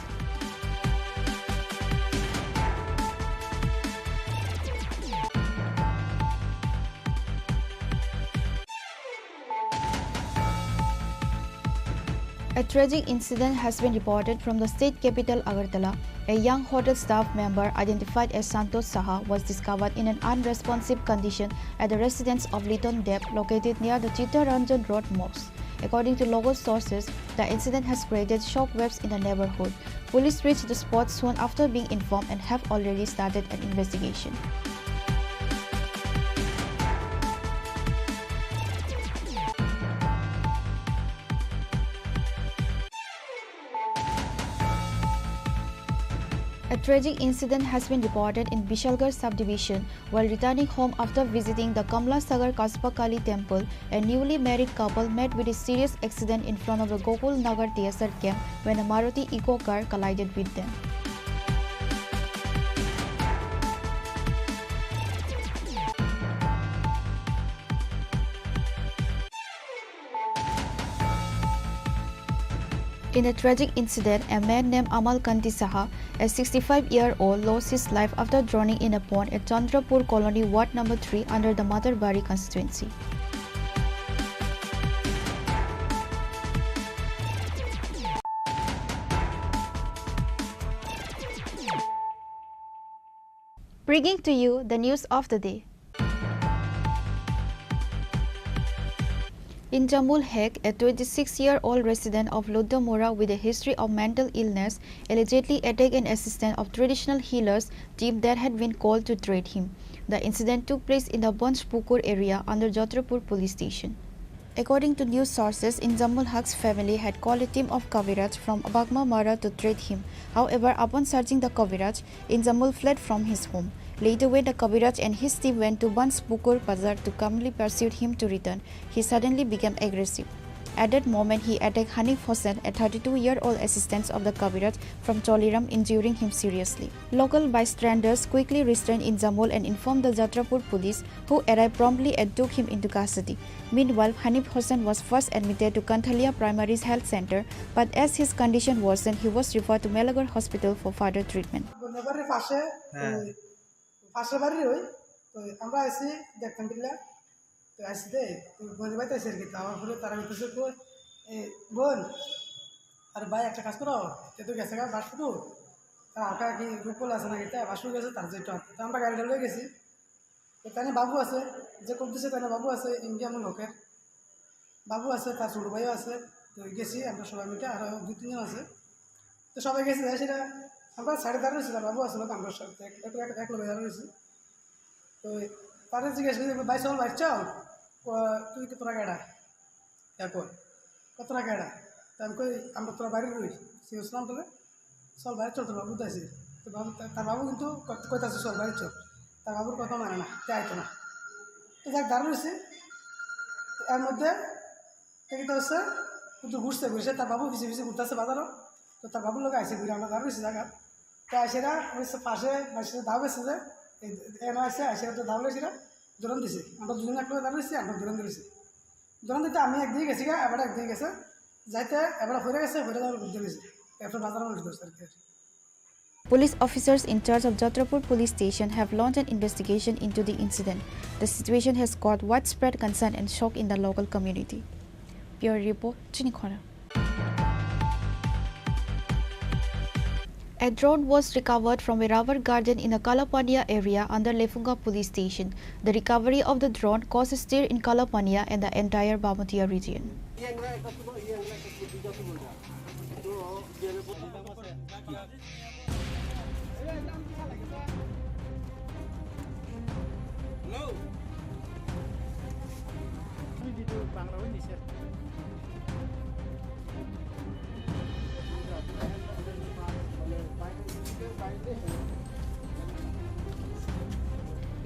A tragic incident has been reported from the state capital Agartala. A young hotel staff member identified as Santosh Saha was discovered in an unresponsive condition at the residence of Liton Deb, located near the Chittaranjan Road Mosque. According to local sources, the incident has created shockwaves in the neighborhood. Police reached the spot soon after being informed and have already started an investigation. A tragic incident has been reported in Bishalgarh subdivision. While returning home after visiting the Kamla Sagar Kaspa Kali temple, a newly married couple met with a serious accident in front of the Gokul Nagar T S R camp when a Maruti Eeco car collided with them. In a tragic incident, a man named Amal Kanti Saha, a sixty-five-year-old, lost his life after drowning in a pond at Chandrapur Colony, Ward number three, under the Matarbari constituency. Bringing to you the news of the day. In Jamul Hek, a twenty-six-year-old resident of Loddomora with a history of mental illness allegedly attacked an assistant of traditional healers team that had been called to treat him. The incident took place in the Bonchpukur area under Jatrapur police station. According to news sources, Inzamul Haq's family had called a team of Kaviraj from Bagma Mara to treat him. However, upon searching the Kaviraj, Inzamul fled from his home. Later, when the Kaviraj and his team went to Banspukur Bazar to calmly pursue him to return, he suddenly became aggressive. At that moment, he attacked Hanif Hossain, a thirty-two-year-old assistant of the Kaviraj from Choliram, injuring him seriously. Local bystanders quickly restrained Inzamul and informed the Jatrapur police, who arrived promptly and took him into custody. Meanwhile, Hanif Hossain was first admitted to Kanthalia Primary Health Center, but as his condition worsened, he was referred to Melagar Hospital for further treatment. ধন্যবাদের পাশে, হ্যাঁ। ওই পাশের বাড়ির ওই, তো আমরা আইছি দেখতাম বিল্লা, তো আইছি দে, তো বোনের বাড়িতে আইছি আর কি, তো আমার ঘরে তারা হইতেছে কই, "এ, বোন, আর ভাই একটা কাজ করো, তে তো গেছে গা বাসু, তার হালকা কি রূপল আছে নাকি, তাই বাসু গেছে, তার যে টক।" তো আমরা গাড়িটা লয়ে গেছি, তো তানে বাবু আছে, যে করতেছে তানে বাবু আছে, ইন্ডিয়ান লোকের বাবু আছে, তার ছোট ভাইও আছে। তো গেছি আমরা সবাই মিলে, আরো দুই তিনজন আছে। তো সবাই গেছি, যাই সেটা আমরা সাড়ে তেরো ছিলাম, বাবু আছে, আমরা সব এক, এক, এক, এক লোক বেড়া রয়েছি। তো তারা জিজ্ঞেস করি, "ভাই, চল, ভাই, চল, ক-, তুই তো তোরা কেডা?" এখন, "কত টাকা এটা?" তো আমি কই, "আমরা তোরা বাইরে রই।" সে ইসলাম বলে, "চল, বাইরে চল, তোর বাবু তো আছে।" তো বাবু, তার, তার বাবু কিন্তু কত-, কইতাছে, "চল, বাইরে চল।" তার বাবুর কথা মানে না, তে আইতো না। তো যাক, দাঁড়ানো হয়েছে। তো এর মধ্যে দেখতে হচ্ছে, কিন্তু ঘুরছে, ঘুরছে, তার বাবু পিছে পিছে ঘুরতেছে বাজারও। তো তার বাবুর লোক আইসে ঘুরে, আমরা দাঁড়ানো হয়েছে জায়গা। তো আইসে না, ওই পাশে, পাশে দাও গেছে যে, এই, এনে আইসে, আইসে তো দাও লেগেছে না, দৌড়ান দিছে। আমরা দুজন এক লোক দাঁড়ানো হয়েছি, আমরা দৌড়ান দিয়েছি। দৌড়ান দিতে আমি একদিকে গেছি গা, এবার একদিকে গেছে। যাইতে এবার হয়ে গেছে, হয়ে যাওয়ার বুদ্ধি গেছে। এরপর বাজারে মানুষ ধরছে আর কি। Police officers in charge of Jatrapur Police Station have launched an investigation into the incident. The situation has caused widespread concern and shock in the local community. Bureau report, Chini Khora. A drone was recovered from a rubber garden in the Kalapania area under Lefunga Police Station. The recovery of the drone caused stir in Kalapania and the entire Bamutia region.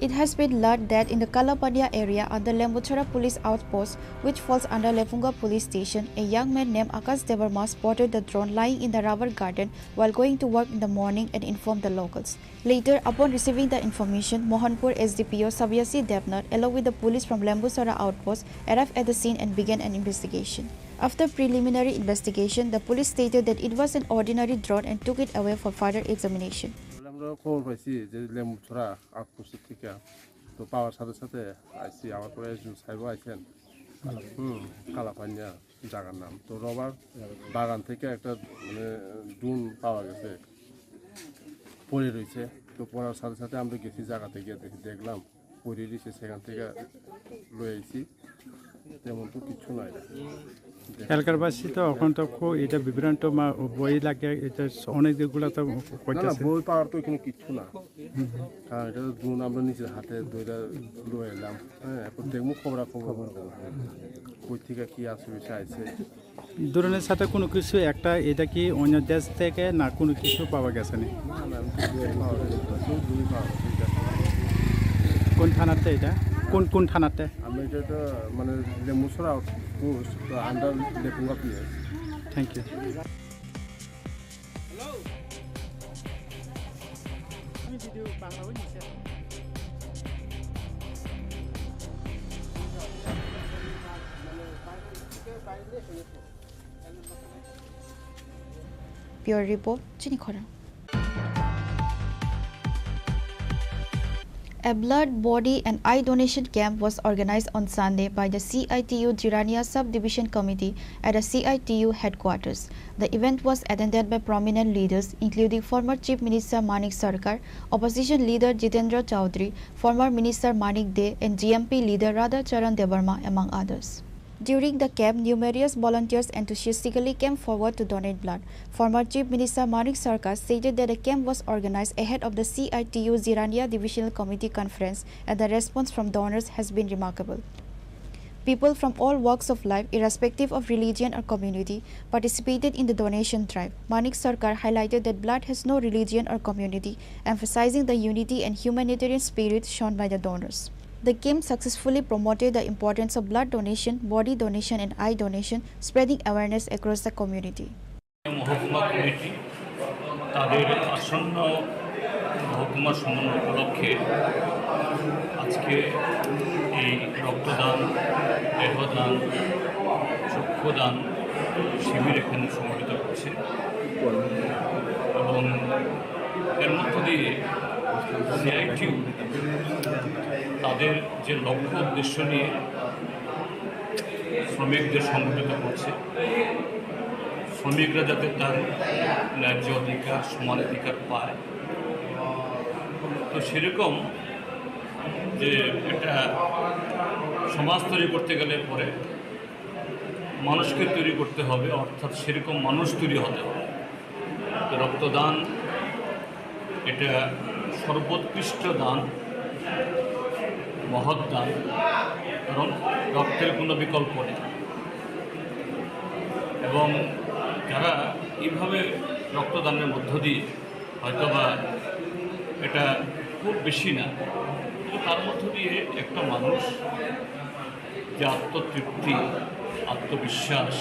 It has been learned that in the Kalapania area under Lembuchara police outpost, which falls under Lefunga police station, a young man named Akash Debbarma spotted the drone lying in the rubber garden while going to work in the morning and informed the locals. Later, upon receiving the information, Mohanpur S D P O Sabyasi Debnath, along with the police from Lembusara outpost, arrived at the scene and began an investigation. After preliminary investigation, the police stated that it was an ordinary drone and took it away for further examination. আমরা খবর পাইছি যে লেম্বুছড়া আউটপোস্ট থেকে, তো পাওয়ার সাথে সাথে আইছি, আমার পরে একজন সাহেব আইছেন, হুম, কালাপানিয়া জায়গার নাম। তো রবার বাগান থেকে একটা, মানে, ড্রোন পাওয়া গেছে, পড়ে রয়েছে। তো পড়ার সাথে সাথে আমরা গেছি জায়গাতে গিয়ে দেখি, দেখলাম পড়ে রয়েছে, সেখান থেকে লয়ে আইছি, তেমন তো কিচ্ছু নাই। এলাকাবাসী তো এখন তো খুব এটা বিভ্রান্ত মা-, বই লাগে, এটা অনেক যেগুলো তো না, না, করতেছে। বই পাওয়ার তো এখানে কিচ্ছু না। কারণ এটা তো ড্রোন আমরা নিজের হাতে ধরে লয়ে এলাম, হ্যাঁ, এখন দেখবো খবরাখবর। কই থেকে কি আছে বিষয় আছে। ড্রোনের সাথে কোনো কিছু একটা, এটা কি অন্য দেশ থেকে না কোনো কিছু পাওয়া গেছে নি? না, না, আমি তো ড্রোন পাওয়া গেছে, শুধু ড্রোন পাওয়া গেছে, এটা। কোন থানাতে এটা? কোন, কোন থানাতে? আমি এটা তো মানে লেম্বুছড়া আউটপোস্ট, তো under Lefunga PS. Thank you. Bureau report, Chini Khorang. A blood, body, and eye donation camp was organized on Sunday by the C I T U Jirania Subdivision Committee at the C I T U headquarters. The event was attended by prominent leaders, including former Chief Minister Manik Sarkar, opposition leader Jitendra Chaudhary, former Minister Manik Dey, and G M P leader Radha Charan Debbarma, among others. During the camp, numerous volunteers enthusiastically came forward to donate blood. Former Chief Minister Manik Sarkar stated that the camp was organized ahead of the C I T U Jirania Divisional Committee Conference, and the response from donors has been remarkable. People from all walks of life, irrespective of religion or community, participated in the donation drive. Manik Sarkar highlighted that blood has no religion or community, emphasizing the unity and humanitarian spirit shown by the donors. The camp successfully promoted the importance of blood donation, body donation, and eye donation, spreading awareness across the community. মহকুমা কমিটি তাদের আসন্ন মহকুমা সম্মেলন উপলক্ষে আজকে এই রক্তদান, দেহদান, চক্ষুদান শিবির এখানে সংগঠিত হচ্ছে। এবং এর মধ্য দিয়ে সিআইটিউ তাদের যে লক্ষ্য উদ্দেশ্য নিয়ে শ্রমিকদের সংগঠিত করছে, শ্রমিকরা যাতে তার ন্যায্য অধিকার, সমান অধিকার পায়। তো সেরকম যে একটা সমাজ তৈরি করতে গেলে পরে মানুষকে তৈরি করতে হবে, অর্থাৎ সেরকম মানুষ তৈরি হতে হবে। তো রক্তদান এটা সর্বোৎকৃষ্ট দান, মহৎ দান, কারণ রক্তের কোনো বিকল্প নেই। এবং যারা এইভাবে রক্তদানের মধ্য দিয়ে, হয়তোবা এটা খুব বেশি না, কিন্তু তার মধ্য দিয়ে একটা মানুষ যে আত্মতৃপ্তি, আত্মবিশ্বাস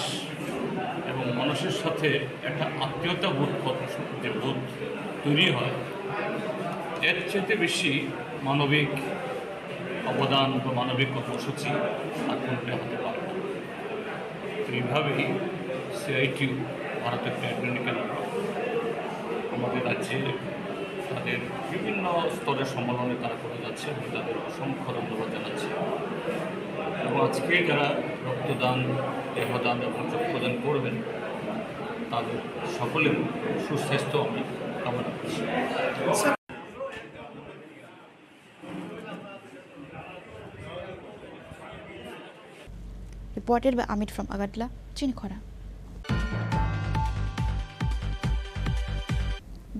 এবং মানুষের সাথে একটা আত্মীয়তা বোধ কর-, যে বোধ তৈরি হয়, এর চাইতে বেশি মানবিক অবদান বা মানবিক কর্মসূচি আর কোনটা হতে পারে না। তো এইভাবেই সিআইটিউ ভারতের ট্রেড ইউনিয়ন কেন্দ্র আমাদের রাজ্যে তাদের বিভিন্ন স্তরের সম্মেলনে তারা করে যাচ্ছে। আমি তাদের অসংখ্য ধন্যবাদ জানাচ্ছি। এবং আজকে যারা রক্তদান, দেহদান এবং চক্ষুদান করবেন, তাদের সকলের সুস্বাস্থ্য আমি কামনা করছি। Reported by Amit from Agartala, Chinikhora.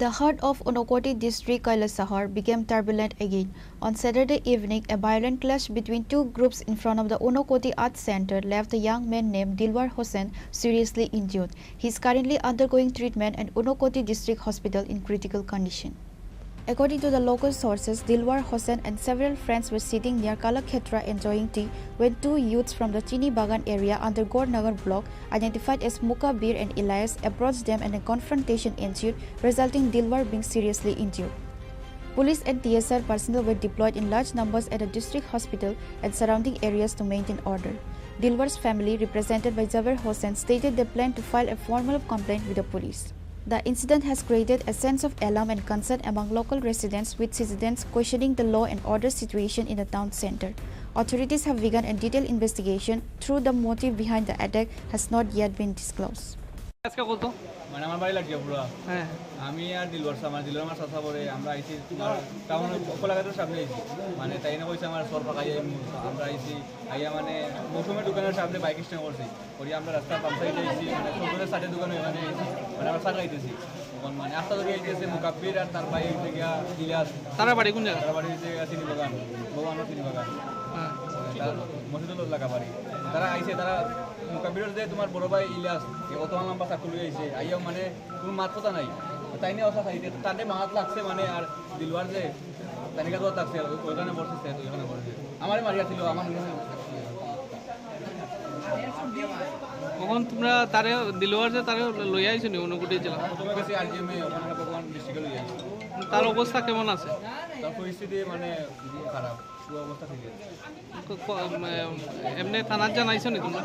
The heart of Unakoti district, Kailasahar, became turbulent again. On Saturday evening, a violent clash between two groups in front of the Unakoti Art Center left a young man named Dilwar Hossain seriously injured. He is currently undergoing treatment at Unakoti District Hospital in critical condition. According to the local sources, Dilwar Hossain and several friends were sitting near Kalakhetra enjoying tea when two youths from the Chini Bagan area under Gornagar block, identified as Mukabir and Elias, approached them and a confrontation ensued, resulting Dilwar being seriously injured. Police and T S R personnel were deployed in large numbers at the district hospital and surrounding areas to maintain order. Dilwar's family, represented by Jaber Hossain, stated they plan to file a formal complaint with the police. The incident has created a sense of alarm and concern among local residents, with citizens questioning the law and order situation in the town center. Authorities have begun a detailed investigation, though the motive behind the attack has not yet been disclosed. আজকে কত? মানে আমার বাড়ি লাগিয়া পুরা। হ্যাঁ। আমি আর দিলবার সাহ, মানে দিলবার আমার চাচা পড়ে, আমরা আইছি তোমার টাউন কলাঘাটের সামনে আইছি। মানে তাই না কইছে আমার সর ফাঁকা যাই, আমরা আইছি। আইয়া মানে মৌসুমের দোকানের সামনে বাইক স্ট্যান্ড করছি। করি আমরা রাস্তা পাম্প সাইডে আইছি, মানে সবুজের সাইডে দোকান হয়ে মানে আইছি। মানে আমরা সার খাইতেছি। তখন মানে আস্তা ধরে আইতেছে মুকাব্বির আর তার ভাই হইতে গিয়া ইলিয়াস। তারা বাড়ি কোন জায়গা? তারা বাড়ি হইতে গিয়া চিনি বাগান, ভগবানও চিনি বাগান। হ্যাঁ। তার মসজিদুল লাগা বাড়ি। তারা আইছে, তারা মুকাব্বিরের যে তোমার বড় ভাই ইলিয়াস, এ অত লম্বা চাকু লই আইছে, আইয়াও মানে কোনো মাত কথা নাই। তাই নিয়ে অসা খাইতে, তার মাত লাগছে মানে আর দিলওয়ার যে তানিকা দোয়া লাগছে, ওই-, ওইখানে বসে, ওইখানে বসে। আমারে মারিয়া ছিল, আমার ওখানে। কখন তোমরা তারে দিলওয়ার যে তারে লইয়া আইছো নি অনুকুটি জেলা? প্রথমে গেছি আরজিএমএ, ওখানে ভগবান ডিস্ট্রিক্টে লইয়া আইছি। তার অবস্থা কেমন আছে? তার পরিস্থিতি মানে খুবই খারাপ। ক-, ক-, এম, এমনি থানাত জানাইছো নি তোমরা?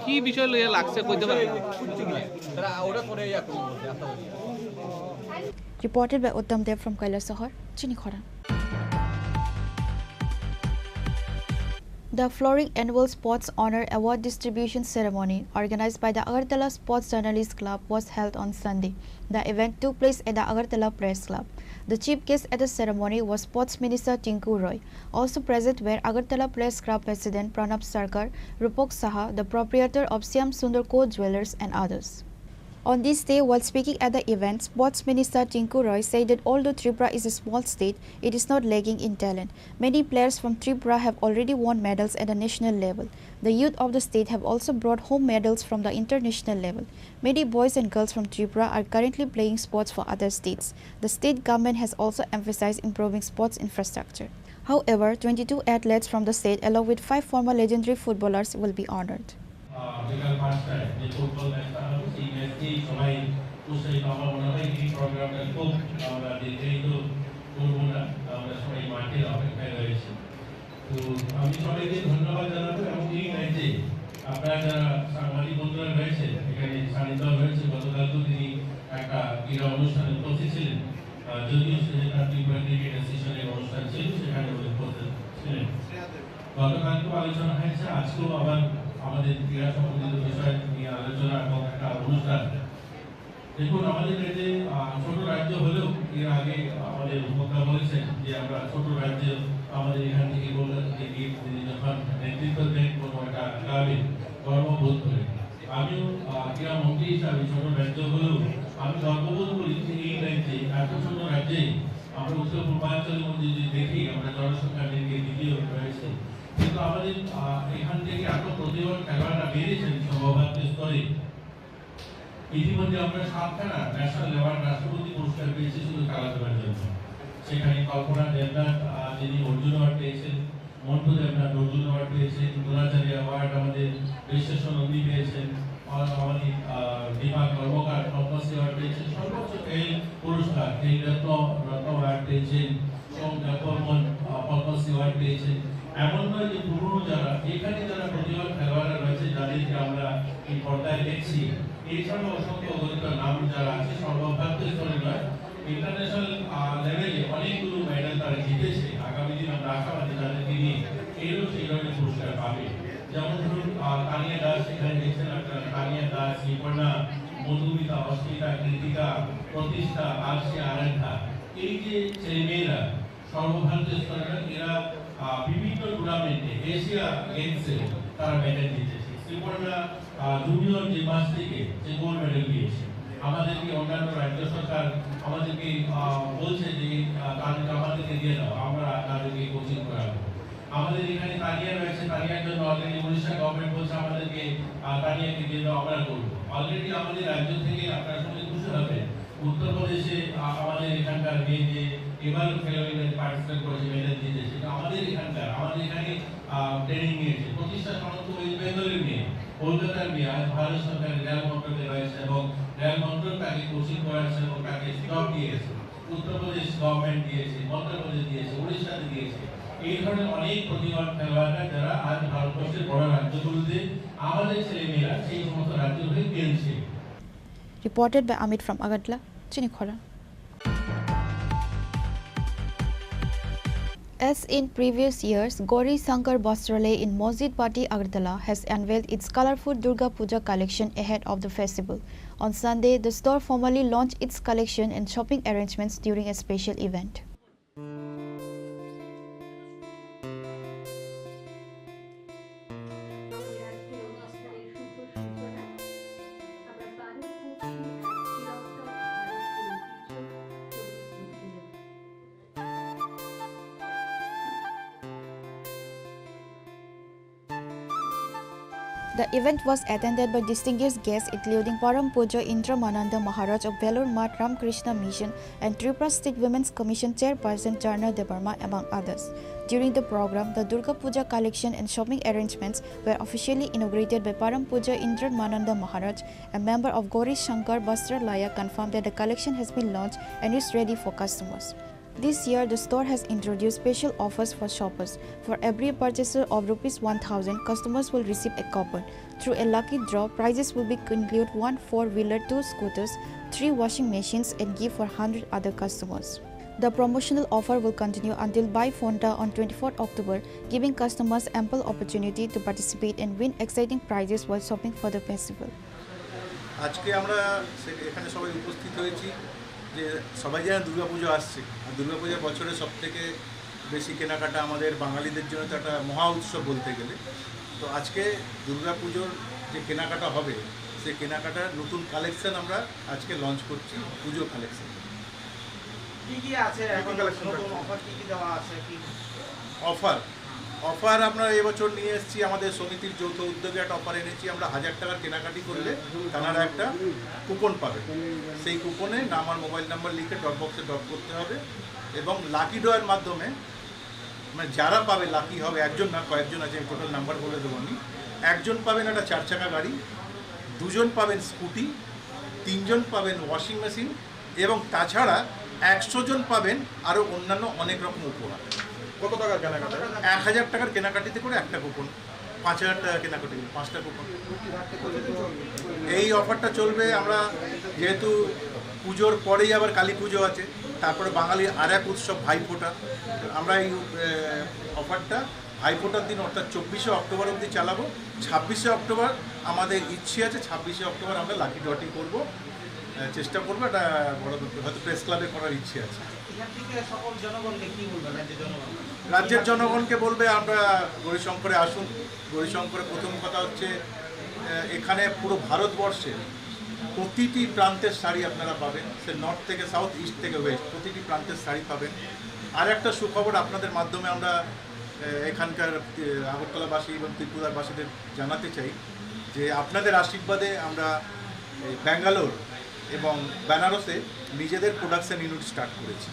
কি বিষয় লইয়া লাগছে কইতে পারো? Reported by Uttam Dev from Kailasahar, Chini Khorang. The Floring Annual Sports Honor Award Distribution Ceremony, organized by the Agartala Sports Journalist Club, was held on Sunday. The event took place at the Agartala Press Club. The chief guest at the ceremony was Sports Minister Tinku Roy. Also present were Agartala Press Club President Pranab Sarkar, Rupak Saha, the proprietor of Shyam Sundar Co Jewellers, and others. On this day, while speaking at the event, Sports Minister Tinku Roy said that although Tripura is a small state, it is not lacking in talent. Many players from Tripura have already won medals at the national level. The youth of the state have also brought home medals from the international level. Many boys and girls from Tripura are currently playing sports for other states. The state government has also emphasized improving sports infrastructure. However, twenty-two athletes from the state, along with five former legendary footballers, will be honored. আহ, বিকাল পাঁচটায় যে ফুটবল ম্যাচটা হবে, সেই ম্যাচ নিয়েই সবাই উৎসাহিত। আমার মনে হয় এই প্রোগ্রামটা খুব আমরা দীর্ঘায়িত করবো না, আমরা সবাই মাঠের অপেক্ষায় রয়েছি। তো আমি সবাইকে ধন্যবাদ জানাবো এবং এই ম্যাচে আপনারা যারা সাংবাদিক বন্ধুরা রয়েছেন, এখানে সানিধ্য রয়েছে, গতকালকেও তিনি একটা ক্রীড়া অনুষ্ঠানে উপস্থিত ছিলেন। আহ, যদিও সেদিন তার ত্রিপুরা ক্রিকেট অ্যাসোসিয়েশনের অনুষ্ঠান ছিল, সেখানে উনি উপস্থিত ছিলেন। গতকালকেও আলোচনা হয়েছে, আজকেও আবার আমাদের ক্রীড়া সম্বন্ধিত বিষয় নিয়ে আলোচনা এবং একটা অনুষ্ঠান। দেখুন, আমাদের কাছে, আহ, ছোট রাজ্য হলেও এর আগে আমাদের বক্তা বলেছেন যে আমরা ছোট রাজ্য, আমাদের এখান থেকে কলকাতাতে গিয়ে তিনি যখন নেতৃত্ব দেন কোনো একটা ক্লাবে, গর্ববোধ করি। আমিও, আহ, ক্রীড়া মন্ত্রী হিসাবে ছোট রাজ্য হলেও আমি গর্ববোধ করি যে এই রাজ্যে, এত ছোট রাজ্যে আমরা উত্তর পূর্বাঞ্চলের মধ্যে যদি দেখি, আমরা জনসংখ্যার দিক দিয়ে দ্বিতীয় রয়েছে। কিন্তু আমাদের, আহ, এখান থেকে এত প্রতিভাবান খেলোয়াড়রা বেরিয়েছেন সর্বভারতীয় স্তরে। ইতিমধ্যে আমরা সাতখানা ন্যাশনাল অ্যাওয়ার্ড, রাষ্ট্রপতি পুরস্কার পেয়েছি শুধু খেলাধুলার জন্য। সেখানে কল্পনা দেবনাথ, আহ, যিনি অর্জুন অ্যাওয়ার্ড পেয়েছেন, মন্টু দেবনাথ অর্জুন অ্যাওয়ার্ড পেয়েছেন, দ্রোণাচার্য অ্যাওয়ার্ড আমাদের বিশ্বেশ্বর নন্দী পেয়েছেন, আর আমাদের, আহ, দীপা কর্মকার পদ্মশ্রী অ্যাওয়ার্ড পেয়েছেন, সর্বোচ্চ খেল পুরস্কার, খেল রত্ন, রত্ন অ্যাওয়ার্ড পেয়েছেন, সোম দেববর্মন, আহ, পদ্মশ্রী অ্যাওয়ার্ড পেয়েছেন। এমন নয় যে পুরনো যারা, এখানে যারা প্রতিভাবান খেলোয়াড়রা রয়েছে, যাদেরকে আমরা এই পর্দায় দেখছি, এছাড়াও অসংখ্য অগণিত নাম যারা আছে, সর্বভারতীয় স্তরে নয়, ইন্টারন্যাশনাল, আহ, লেভেলে অনেকগুলো মেডেল তারা জিতেছে। আগামী দিন আমরা আশাবাদী তাদেরকে নিয়ে এরও সেই ধরনের পুরস্কার পাবে। যেমন ধরুন, আহ, তানিয়া দাস এখানে দেখছেন আপনারা, তানিয়া দাস, ঋপর্ণা, মধুমিতা, অস্মিতা, কৃতিকা, প্রতিষ্ঠা, আরশি, আরাধ্যা। এই যে ছেলেমেয়েরা সর্বভারতীয় স্তরে এরা, আহ, বিভিন্ন টুর্নামেন্টে, এশিয়া গেমসে তারা মেডেল জিতেছে। ত্রিপুরা, আহ, জুনিয়র জিমন্যাস্টিকে যে গোল্ড মেডেল পেয়েছে। আমাদেরকে অন্যান্য রাজ্য সরকার আমাদেরকে, আহ, বলছে যে, আহ, তাদেরকে আমাদেরকে দিয়ে দাও, আমরা তাদেরকে কোচিং করাবো। আমাদের এখানে তানিয়া রয়েছে, তানিয়ার জন্য অলরেডি উড়িষ্যা গভর্নমেন্ট বলছে আমাদেরকে, আহ, তানিয়াকে দিয়ে দাও, আমরা করবো। অলরেডি আমাদের রাজ্য থেকে আপনারা শুনে খুশি হবেন, উত্তরপ্রদেশে, আ-, আমাদের এখানকার মেয়ে যে এবারও খেলো ইন্ডিয়াতে পার্টিসিপেট করেছে, মেডেল জিতেছে, তো আমাদের এখানকার, আমাদের এখানে, আ, ট্রেনিং নিয়েছে। প্রতিষ্ঠা সমস্ত ওয়েস্ট বেঙ্গলের মেয়ে, কলকাতার মেয়ে, আজ ভারত সরকারের রেল মন্ত্রকে রয়েছে এবং রেল মন্ত্রক তাকে কোচিং করাচ্ছে এবং তাকে জব দিয়েছে। উত্তরপ্রদেশ গভর্নমেন্ট দিয়েছে, মধ্যপ্রদেশ দিয়েছে, উড়িষ্যাতে দিয়েছে। এই ধরনের অনেক প্রতিভাবান খেলোয়াড়রা যারা আজ ভারতবর্ষের বড় রাজ্যগুলোতে আমাদের ছেলে মেয়েরা সেই সমস্ত রাজ্যের হয়ে খেলছে। Reported by Amit from Agartala, Chini Khorang. As in previous years, Gauri Shankar Bastralaya in Masjid Pati, Agartala has unveiled its colorful Durga Puja collection ahead of the festival. On Sunday, the store formally launched its collection and shopping arrangements during a special event. The event was attended by distinguished guests including Param Pujya Indramananda Maharaj of Belur Math Ramakrishna Mission and Tripura State Women's Commission Chairperson Charna Debbarma, among others. During the program, the Durga Puja collection and shopping arrangements were officially inaugurated by Param Pujya Indramananda Maharaj, a member of Gauri Shankar Bastralaya, confirmed that the collection has been launched and is ready for customers. This year, the store has introduced special offers for shoppers. For every purchase of rupees one thousand, customers will receive a coupon. Through a lucky draw, prizes will be include one four-wheeler, two scooters, three washing machines, and gift for hundred other customers. The promotional offer will continue until buy Fonda on twenty-fourth October, giving customers ample opportunity to participate and win exciting prizes while shopping for the festival. আজকে আমরা সে- এখানে সবাই উপস্থিত হয়েছি যে সবাই জানেন দুর্গাপুজো আসছে, আর দুর্গাপুজো বছরের সব থেকে বেশি কেনাকাটা আমাদের বাঙালিদের জন্য তো একটা মহা উৎসব বলতে গেলে। তো আজকে দুর্গাপুজোর যে কেনাকাটা হবে, সেই কেনাকাটার নতুন কালেকশন আমরা আজকে লঞ্চ করছি, পুজো কালেকশন। কি কি আছে এখন নতুন অফার কি কি দেওয়া আছে কি? অফার অফার আমরা এবছর নিয়ে এসেছি, আমাদের সমিতির যৌথ উদ্যোগে একটা অফার এনেছি। আমরা হাজার টাকার কেনাকাটি করলে তারা একটা কুপন পাবে। সেই কুপনে নাম আর মোবাইল নাম্বার লিখে ড্রপ বক্সে ড্রপ করতে হবে এবং লাকি ড্রয়ের মাধ্যমে, মানে, যারা পাবে, লাকি হবে একজন না, কয়েকজন আছে, আমি টোটাল নাম্বার বলে দেবো আমি। একজন পাবেন একটা চার চাকা গাড়ি, দুজন পাবেন স্কুটি, তিনজন পাবেন ওয়াশিং মেশিন এবং তাছাড়া একশো জন পাবেন আরও অন্যান্য অনেক রকম উপহার। কত টাকার কেনাকাটা? এক হাজার টাকার কেনাকাটিতে করে একটা কুপন, পাঁচ হাজার টাকা কেনাকাটি হলে পাঁচটা কুপন। এই অফারটা চলবে। আমরা যেহেতু পুজোর পরেই আবার কালী পুজো আছে, তারপরে বাঙালির আর এক উৎসব ভাইফোঁটা। আমরা এই অফারটা ভাইফোঁটার দিন অর্থাৎ চব্বিশে অক্টোবর অবধি চালাবো। ছাব্বিশে অক্টোবর আমাদের ইচ্ছে আছে, ছাব্বিশে অক্টোবর আমরা লাকি ড্রটি করবো। চেষ্টা করবো এটা বড় করতে, হয়তো প্রেস ক্লাবে করার ইচ্ছে আছে। এখান থেকে সকল জনগণকে কি বলবেন, রাজ্যের জনগণ? রাজ্যের জনগণকে বলবে, আমরা গৌরীশঙ্করে আসুন। গৌরীশঙ্করে প্রথম কথা হচ্ছে, এখানে পুরো ভারতবর্ষে প্রতিটি প্রান্তের শাড়ি আপনারা পাবেন। সে নর্থ থেকে সাউথ, ইস্ট থেকে ওয়েস্ট, প্রতিটি প্রান্তের শাড়ি পাবেন। আর একটা সুখবর আপনাদের মাধ্যমে আমরা এখানকার আগরতলাবাসী এবং ত্রিপুরাবাসীদের জানাতে চাই যে আপনাদের আশীর্বাদে আমরা ব্যাঙ্গালোর এবং বেনারসে নিজেদের প্রোডাকশন ইউনিট স্টার্ট করেছি।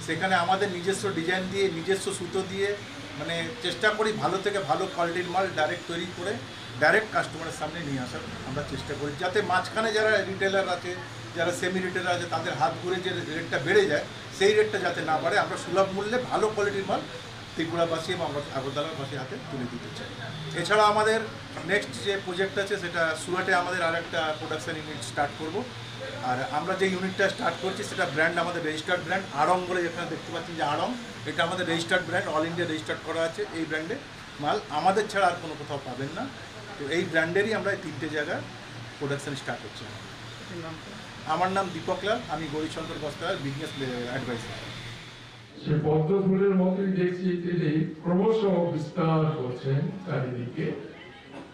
সেখানে আমাদের নিজস্ব ডিজাইন দিয়ে, নিজস্ব সুতো দিয়ে, মানে, চেষ্টা করি ভালো থেকে ভালো কোয়ালিটির মাল ডাইরেক্ট তৈরি করে ডাইরেক্ট কাস্টমারের সামনে নিয়ে আসার আমরা চেষ্টা করি, যাতে মাঝখানে যারা রিটেলার আছে, যারা সেমি রিটেলার আছে, তাদের হাত ঘুরে যে রেটটা বেড়ে যায়, সেই রেটটা যাতে না বাড়ে। আমরা সুলভ মূল্যে ভালো কোয়ালিটির মাল ত্রিপুরাবাসী এবং আগরতলাবাসী হাতে তুলে দিতে চাই। এছাড়া আমাদের নেক্সট যে প্রজেক্ট আছে, সেটা সুরাটে আমাদের আর একটা প্রোডাকশন ইউনিট স্টার্ট করব। আর আমরা যে ইউনিটটা স্টার্ট করছি, সেটা ব্র্যান্ড আমাদের রেজিস্টার্ড ব্র্যান্ড আড়ং বলে, যেখানে দেখতে পাচ্ছেন যে আড়ং, এটা আমাদের registered brand, all India registered করা আছে। এই ব্র্যান্ডে মাল আমাদের ছাড়া আর কোনো কোথাও পাবেন না। তো এই ব্র্যান্ডেরই আমরা এই তিনটে জায়গায় প্রোডাকশন স্টার্ট হচ্ছে। আমার নাম দীপক লাল, আমি গৌরীশঙ্কর বস্ত্রালয় বিজনেস অ্যাডভাইজার। সে পদ্ম ফুলের মতোই দেখছি, তিনি ক্রমশ বিস্তার করছেন চারিদিকে।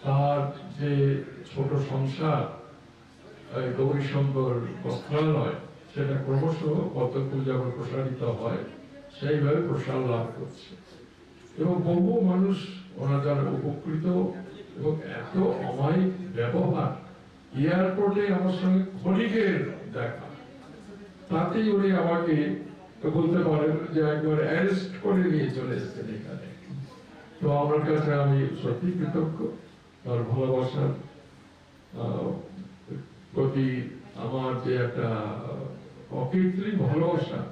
তার যে ছোট সংসার, এই গৌরীশঙ্কর বস্ত্রালয়, সেটা ক্রমশ পদ্ম ফুল যেমন প্রসারিত হয়, সেইভাবে প্রসার লাভ করছে। এবং বহু মানুষ ওনার দ্বারা উপকৃত। এবং এত অমায়িক ব্যবহার, এয়ারপোর্টে আমার সঙ্গে ক্ষণিকের দেখা, তাতেই উনি আমাকে বলতে পারেন যে একবার অ্যারেস্ট করে নিয়ে চলে এসেছেন এখানে। তো আমার কাছে, আমি সত্যি কৃতজ্ঞ তার ভালোবাসার আহ, প্রতি আমার যে একটা অকৃত্রিম ভালোবাসা,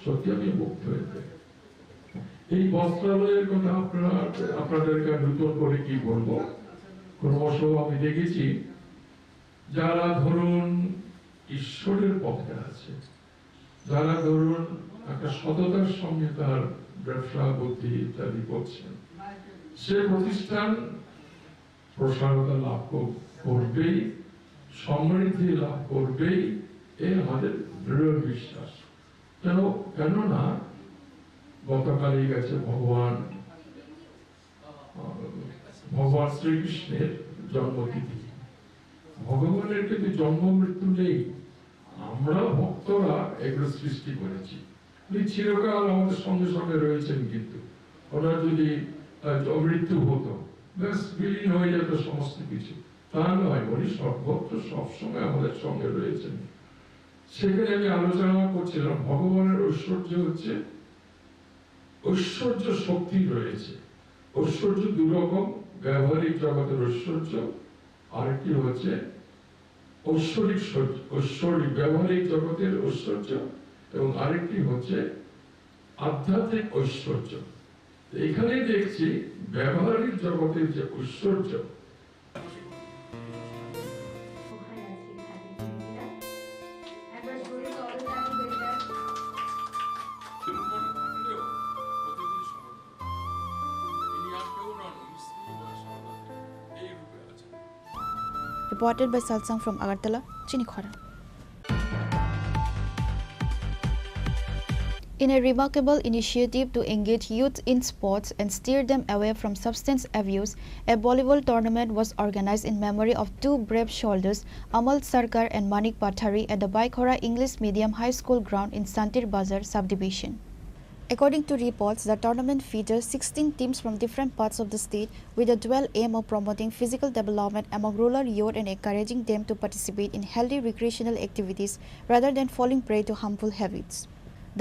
সত্যি আমি মুগ্ধ হয়ে যাই। এই বস্ত্রালয়ের কথা আপনারা, আপনাদেরকে আর নতুন করে কি বলবো, ক্রমশ আমি দেখেছি যারা, ধরুন, ঈশ্বরের পথে আছে, যারা, ধরুন, একটা সততার সঙ্গে তার ব্যবসা বুদ্ধি ইত্যাদি করছেন, সে প্রতিষ্ঠান প্রসারতা লাভ কর- করবেই, সমৃদ্ধি লাভ করবেই, এই আমাদের দৃঢ় বিশ্বাস। কেন? কেননা গতকালই গেছে ভগবান, আহ, ভগবান শ্রীকৃষ্ণের জন্মতিথি। ভগবানের কিন্তু জন্ম মৃত্যু নেই, আমরা ভক্তরা এগুলো সৃষ্টি করেছি। উনি চিরকাল আমাদের সঙ্গে সঙ্গে রয়েছেন, কিন্তু ওনার যদি, আহ, মৃত্যু হতো, ব্যাস, বিলীন হয়ে যেত সমস্ত কিছু। তা নয়, উনি সর্বত্র সবসময় আমাদের সঙ্গে রয়েছেন। সেখানে আমি আলোচনা করছিলাম, ভগবানের ঐশ্বর্য হচ্ছে, ঐশ্বর্য শক্তি রয়েছে। ঐশ্বর্য দুরকম, ব্যবহারিক জগতের ঐশ্বর্য, আরেকটি হচ্ছে ঐশ্বরিক সৌর্য, ঐশ্বরিক ব্যবহারিক জগতের ঐশ্বর্য, এবং আরেকটি হচ্ছে আধ্যাত্মিক ঐশ্বর্য। এখানে দেখছি ব্যবহারিক জগতের যে ঐশ্বর্য। Reported by Salsang from Agartala, Chini Khorang. In a remarkable initiative to engage youth in sports and steer them away from substance abuse, a volleyball tournament was organized in memory of two brave soldiers, Amal Sarkar and Manik Pathari, at the Baikhora English Medium High School ground in Santir Bazar subdivision. According to reports, the tournament features sixteen teams from different parts of the state with the dual aim of promoting physical development among rural youth and encouraging them to participate in healthy recreational activities rather than falling prey to harmful habits.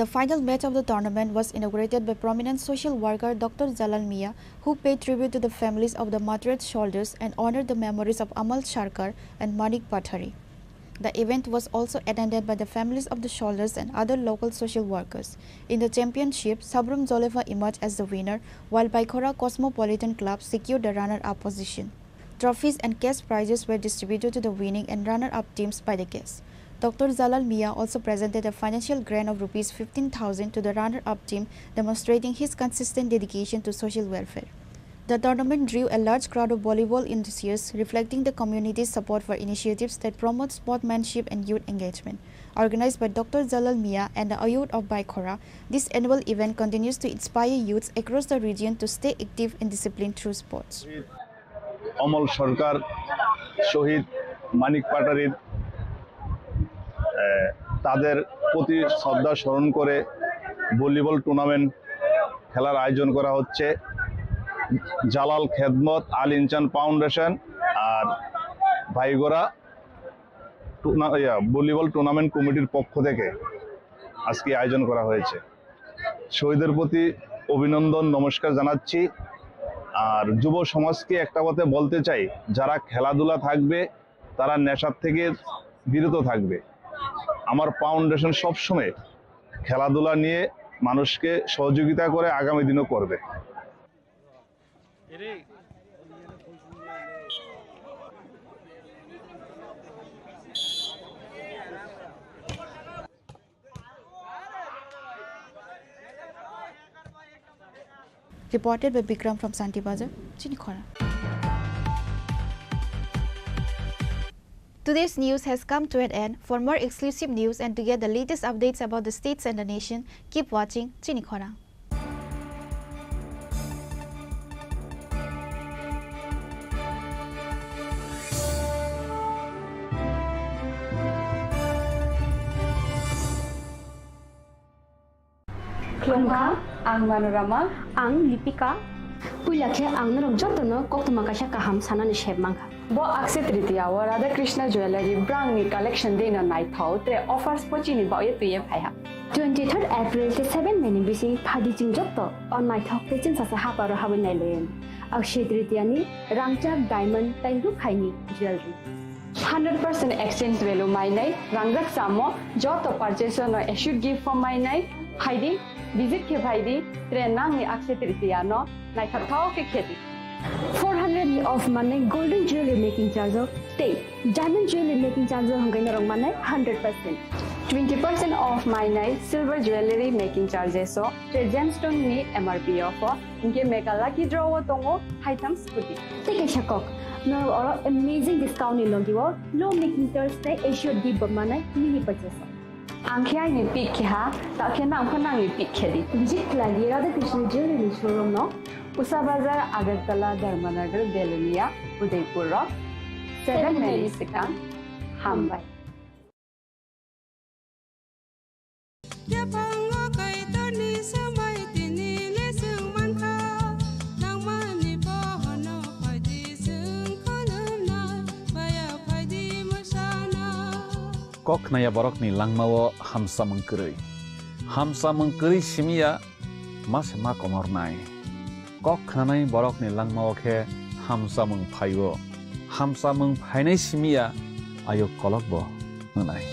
The final match of the tournament was inaugurated by prominent social worker Doctor Jalal Mia, who paid tribute to the families of the martyred soldiers and honored the memories of Amal Sarkar and Manik Pathari. The event was also attended by the families of the soldiers and other local social workers. In the championship, Sabrum Jolefa emerged as the winner, while Baikhora Cosmopolitan Club secured the runner-up position. Trophies and cash prizes were distributed to the winning and runner-up teams by the guests. Doctor Jalal Mia also presented a financial grant of rupees fifteen thousand to the runner-up team, demonstrating his consistent dedication to social welfare. The tournament drew a large crowd of volleyball enthusiasts, reflecting the community's support for initiatives that promote sportsmanship and youth engagement. Organized by Doctor Jalal Mia and the Ayod of Baikhora, this annual event continues to inspire youths across the region to stay active and disciplined through sports. Amal সরকার, শহীদ মানিক পাটারির, আহ, তাদের প্রতি শ্রদ্ধা স্মরণ করে volleyball tournament খেলার আয়োজন করা হচ্ছে। জালাল খেদমত আল ইনসান ফাউন্ডেশন আর ভাইগোরা টুর্না-, ইয়া, ভলিবল টুর্নামেন্ট কমিটির পক্ষ থেকে আজকে আয়োজন করা হয়েছে। শহীদের প্রতি অভিনন্দন, নমস্কার জানাচ্ছি। আর যুব সমাজকে একটা কথা বলতে চাই, যারা খেলাধুলা থাকবে, তারা নেশার থেকে বিরত থাকবে। আমার ফাউন্ডেশন সবসময় খেলাধুলা নিয়ে মানুষকে সহযোগিতা করে, আগামী দিনও করবে। Reported by Bikram from Santir Bazar, Chini Khorang. Today's news has come to an end. For more exclusive news and to get the latest updates about the states and the nation, keep watching Chini Khorang. Khulumkha, ang Manorama. Ang Lipika. Puila khe ang norok jotono koktwma kaisa kaham sanani sep mankha. Bo Akshaya Tritiya o Radha Krishna Jewellery brangni collection deino naithok, tre offers bo chini bagwi twiwi phaiha. Twenty-third April tei seven May ni bising phaidi chwng joto o naithok tei chwngsacha haparo habwi nailaio. Akshaya Tritiya ni rangchak, diamond tei rukhaini jewellery. Hundred percent exchange value mainai, rangjak chamo, joto purchase no assured gift form mainai, phaidi, visit khe phaidi, tre nangni Akshaya Tritiya no naithok thok khe khedi. Four hundred ni off manai golden jewelry making charge o tei diamond jewelry making charge o hwnkhai norok manai hundred percent. Twenty percent off mainai silver jewelry making charges o, tre gemstone ni M R P o pho, hinkhe mega lucky draw o tongo haitham scooty. Tei kaisa kok, norok oro amazing discount ni logi o low making charge tei assured gift bo manai mini purchase o. Ang khe aini pick khe ha, ta khe nang pho nangni pick khe di. Visit khlai di Radha Krishna Jewelry showroom no. Usa Bazar, Agartala, Dharmanagar, Belonia, Udaipur rok. Seven May ni swkang. Hambai. Yaphango Kaitorni swmai tini le chwng mankha, nangmani bohono phaidi chwng khulumna, baya phaidi mwsana. Kok khnaya borokni langmao hamsamung kwrwi. Hamsamung kwrwi simiya ma se ma komornai. Kok khnanai borokni langmao khe hamsamung phaio. Hamsamung phainai simiya ayuk kolokbo wngnai.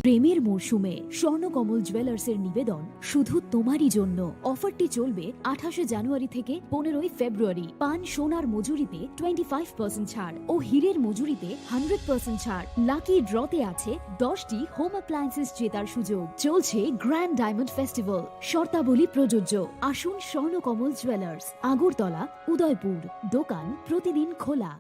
প্রেমের মরশুমে স্বর্ণকমল জুয়েলার্সের নিবেদন শুধু তোমারই জন্য। অফারটি চলবে আঠাশে জানুয়ারি থেকে পনেরোই ফেব্রুয়ারি। পান সোনার মজুরিতে টোয়েন্টি ফাইভ পার্সেন্ট ছাড় ও হীরের মজুরিতে হান্ড্রেড পার্সেন্ট ছাড়। লাকি ড্রতে আছে দশটি হোম অ্যাপ্লায়েন্সেস জেতার সুযোগ। চলছে গ্র্যান্ড ডায়মন্ড ফেস্টিভ্যাল, শর্তাবলী প্রযোজ্য। আসুন স্বর্ণকমল জুয়েলার্স, আগরতলা, উদয়পুর। দোকান প্রতিদিন খোলা।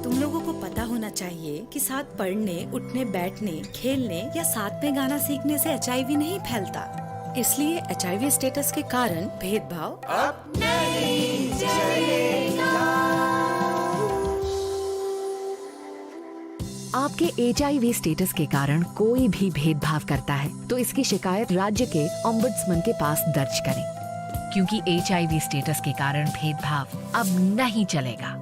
तुम लोगों को पता होना चाहिए कि साथ पढ़ने, उठने, बैठने, खेलने या साथ में गाना सीखने से एचआईवी नहीं फैलता। इसलिए एचआईवी स्टेटस के कारण भेदभाव अब नहीं चलेगा। आपके एचआईवी स्टेटस के कारण कोई भी भेदभाव करता है, तो इसकी शिकायत राज्य के ओम्बड्समैन के पास दर्ज करें, क्योंकि एचआईवी स्टेटस के कारण भेदभाव अब नहीं चलेगा।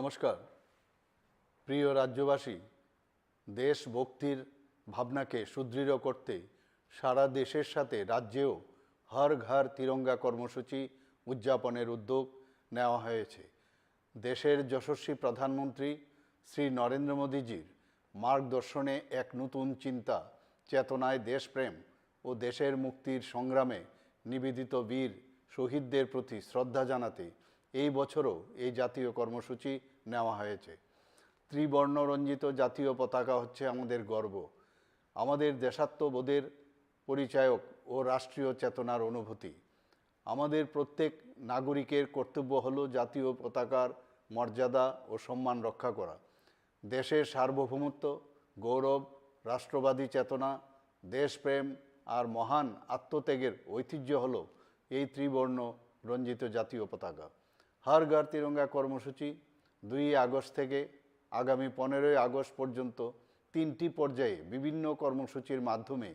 নমস্কার। প্রিয় রাজ্যবাসী, দেশভক্তির ভাবনাকে সুদৃঢ় করতে সারা দেশের সাথে রাজ্যেও হর ঘর তিরঙ্গা কর্মসূচি উদযাপনের উদ্যোগ নেওয়া হয়েছে। দেশের যশস্বী প্রধানমন্ত্রী শ্রী নরেন্দ্র মোদীজির মার্গদর্শনে এক নতুন চিন্তা, চেতনায় দেশপ্রেম ও দেশের মুক্তির সংগ্রামে নিবেদিত বীর শহীদদের প্রতি শ্রদ্ধা জানাতে এই বছরও এই জাতীয় কর্মসূচি নেওয়া হয়েছে। ত্রিবর্ণ রঞ্জিত জাতীয় পতাকা হচ্ছে আমাদের গর্ব, আমাদের দেশাত্মবোধের পরিচায়ক ও রাষ্ট্রীয় চেতনার অনুভূতি। আমাদের প্রত্যেক নাগরিকের কর্তব্য হলো জাতীয় পতাকার মর্যাদা ও সম্মান রক্ষা করা। দেশের সার্বভৌমত্ব, গৌরব, রাষ্ট্রবাদী চেতনা, দেশপ্রেম আর মহান আত্মত্যাগের ঐতিহ্য হলো এই ত্রিবর্ণ রঞ্জিত জাতীয় পতাকা। হর ঘর তিরঙ্গা কর্মসূচি দুই আগস্ট থেকে আগামী পনেরোই আগস্ট পর্যন্ত তিনটি পর্যায়ে বিভিন্ন কর্মসূচির মাধ্যমে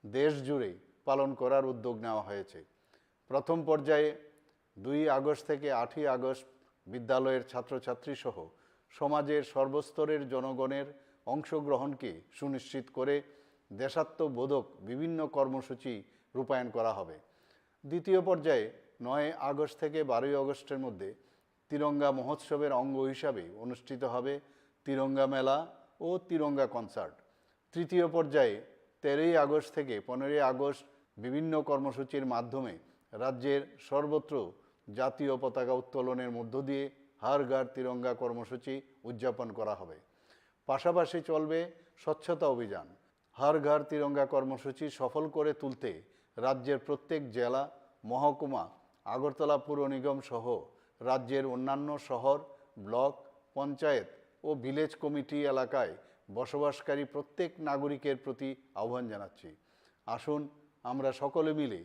দেশ জুড়ে পালন করার উদ্যোগ নেওয়া হয়েছে। প্রথম পর্যায়ে দুই আগস্ট থেকে আটই আগস্ট বিদ্যালয়ের ছাত্রছাত্রী সহ সমাজের সর্বস্তরের জনগণের অংশগ্রহণকে সুনিশ্চিত করে দেশাত্মবোধক বিভিন্ন কর্মসূচি রূপায়ণ করা হবে। দ্বিতীয় পর্যায়ে নয় আগস্ট থেকে বারোই আগস্টের মধ্যে তিরঙ্গা মহোৎসবের অঙ্গ হিসাবে অনুষ্ঠিত হবে তিরঙ্গা মেলা ও তিরঙ্গা কনসার্ট। তৃতীয় পর্যায়ে তেরোই আগস্ট থেকে পনেরোই আগস্ট বিভিন্ন কর্মসূচির মাধ্যমে রাজ্যের সর্বত্র জাতীয় পতাকা উত্তোলনের মধ্য দিয়ে হর ঘর তিরঙ্গা কর্মসূচি উদযাপন করা হবে। পাশাপাশি চলবে স্বচ্ছতা অভিযান। হর ঘর তিরঙ্গা কর্মসূচি সফল করে তুলতে রাজ্যের প্রত্যেক জেলা, মহকুমা, আগরতলা পুর নিগম সহ রাজ্যের অন্যান্য শহর, ব্লক, পঞ্চায়েত ও ভিলেজ কমিটি এলাকায় বসবাসকারী প্রত্যেক নাগরিকের প্রতি আহ্বান জানাচ্ছি। আসুন, আমরা সকলে মিলে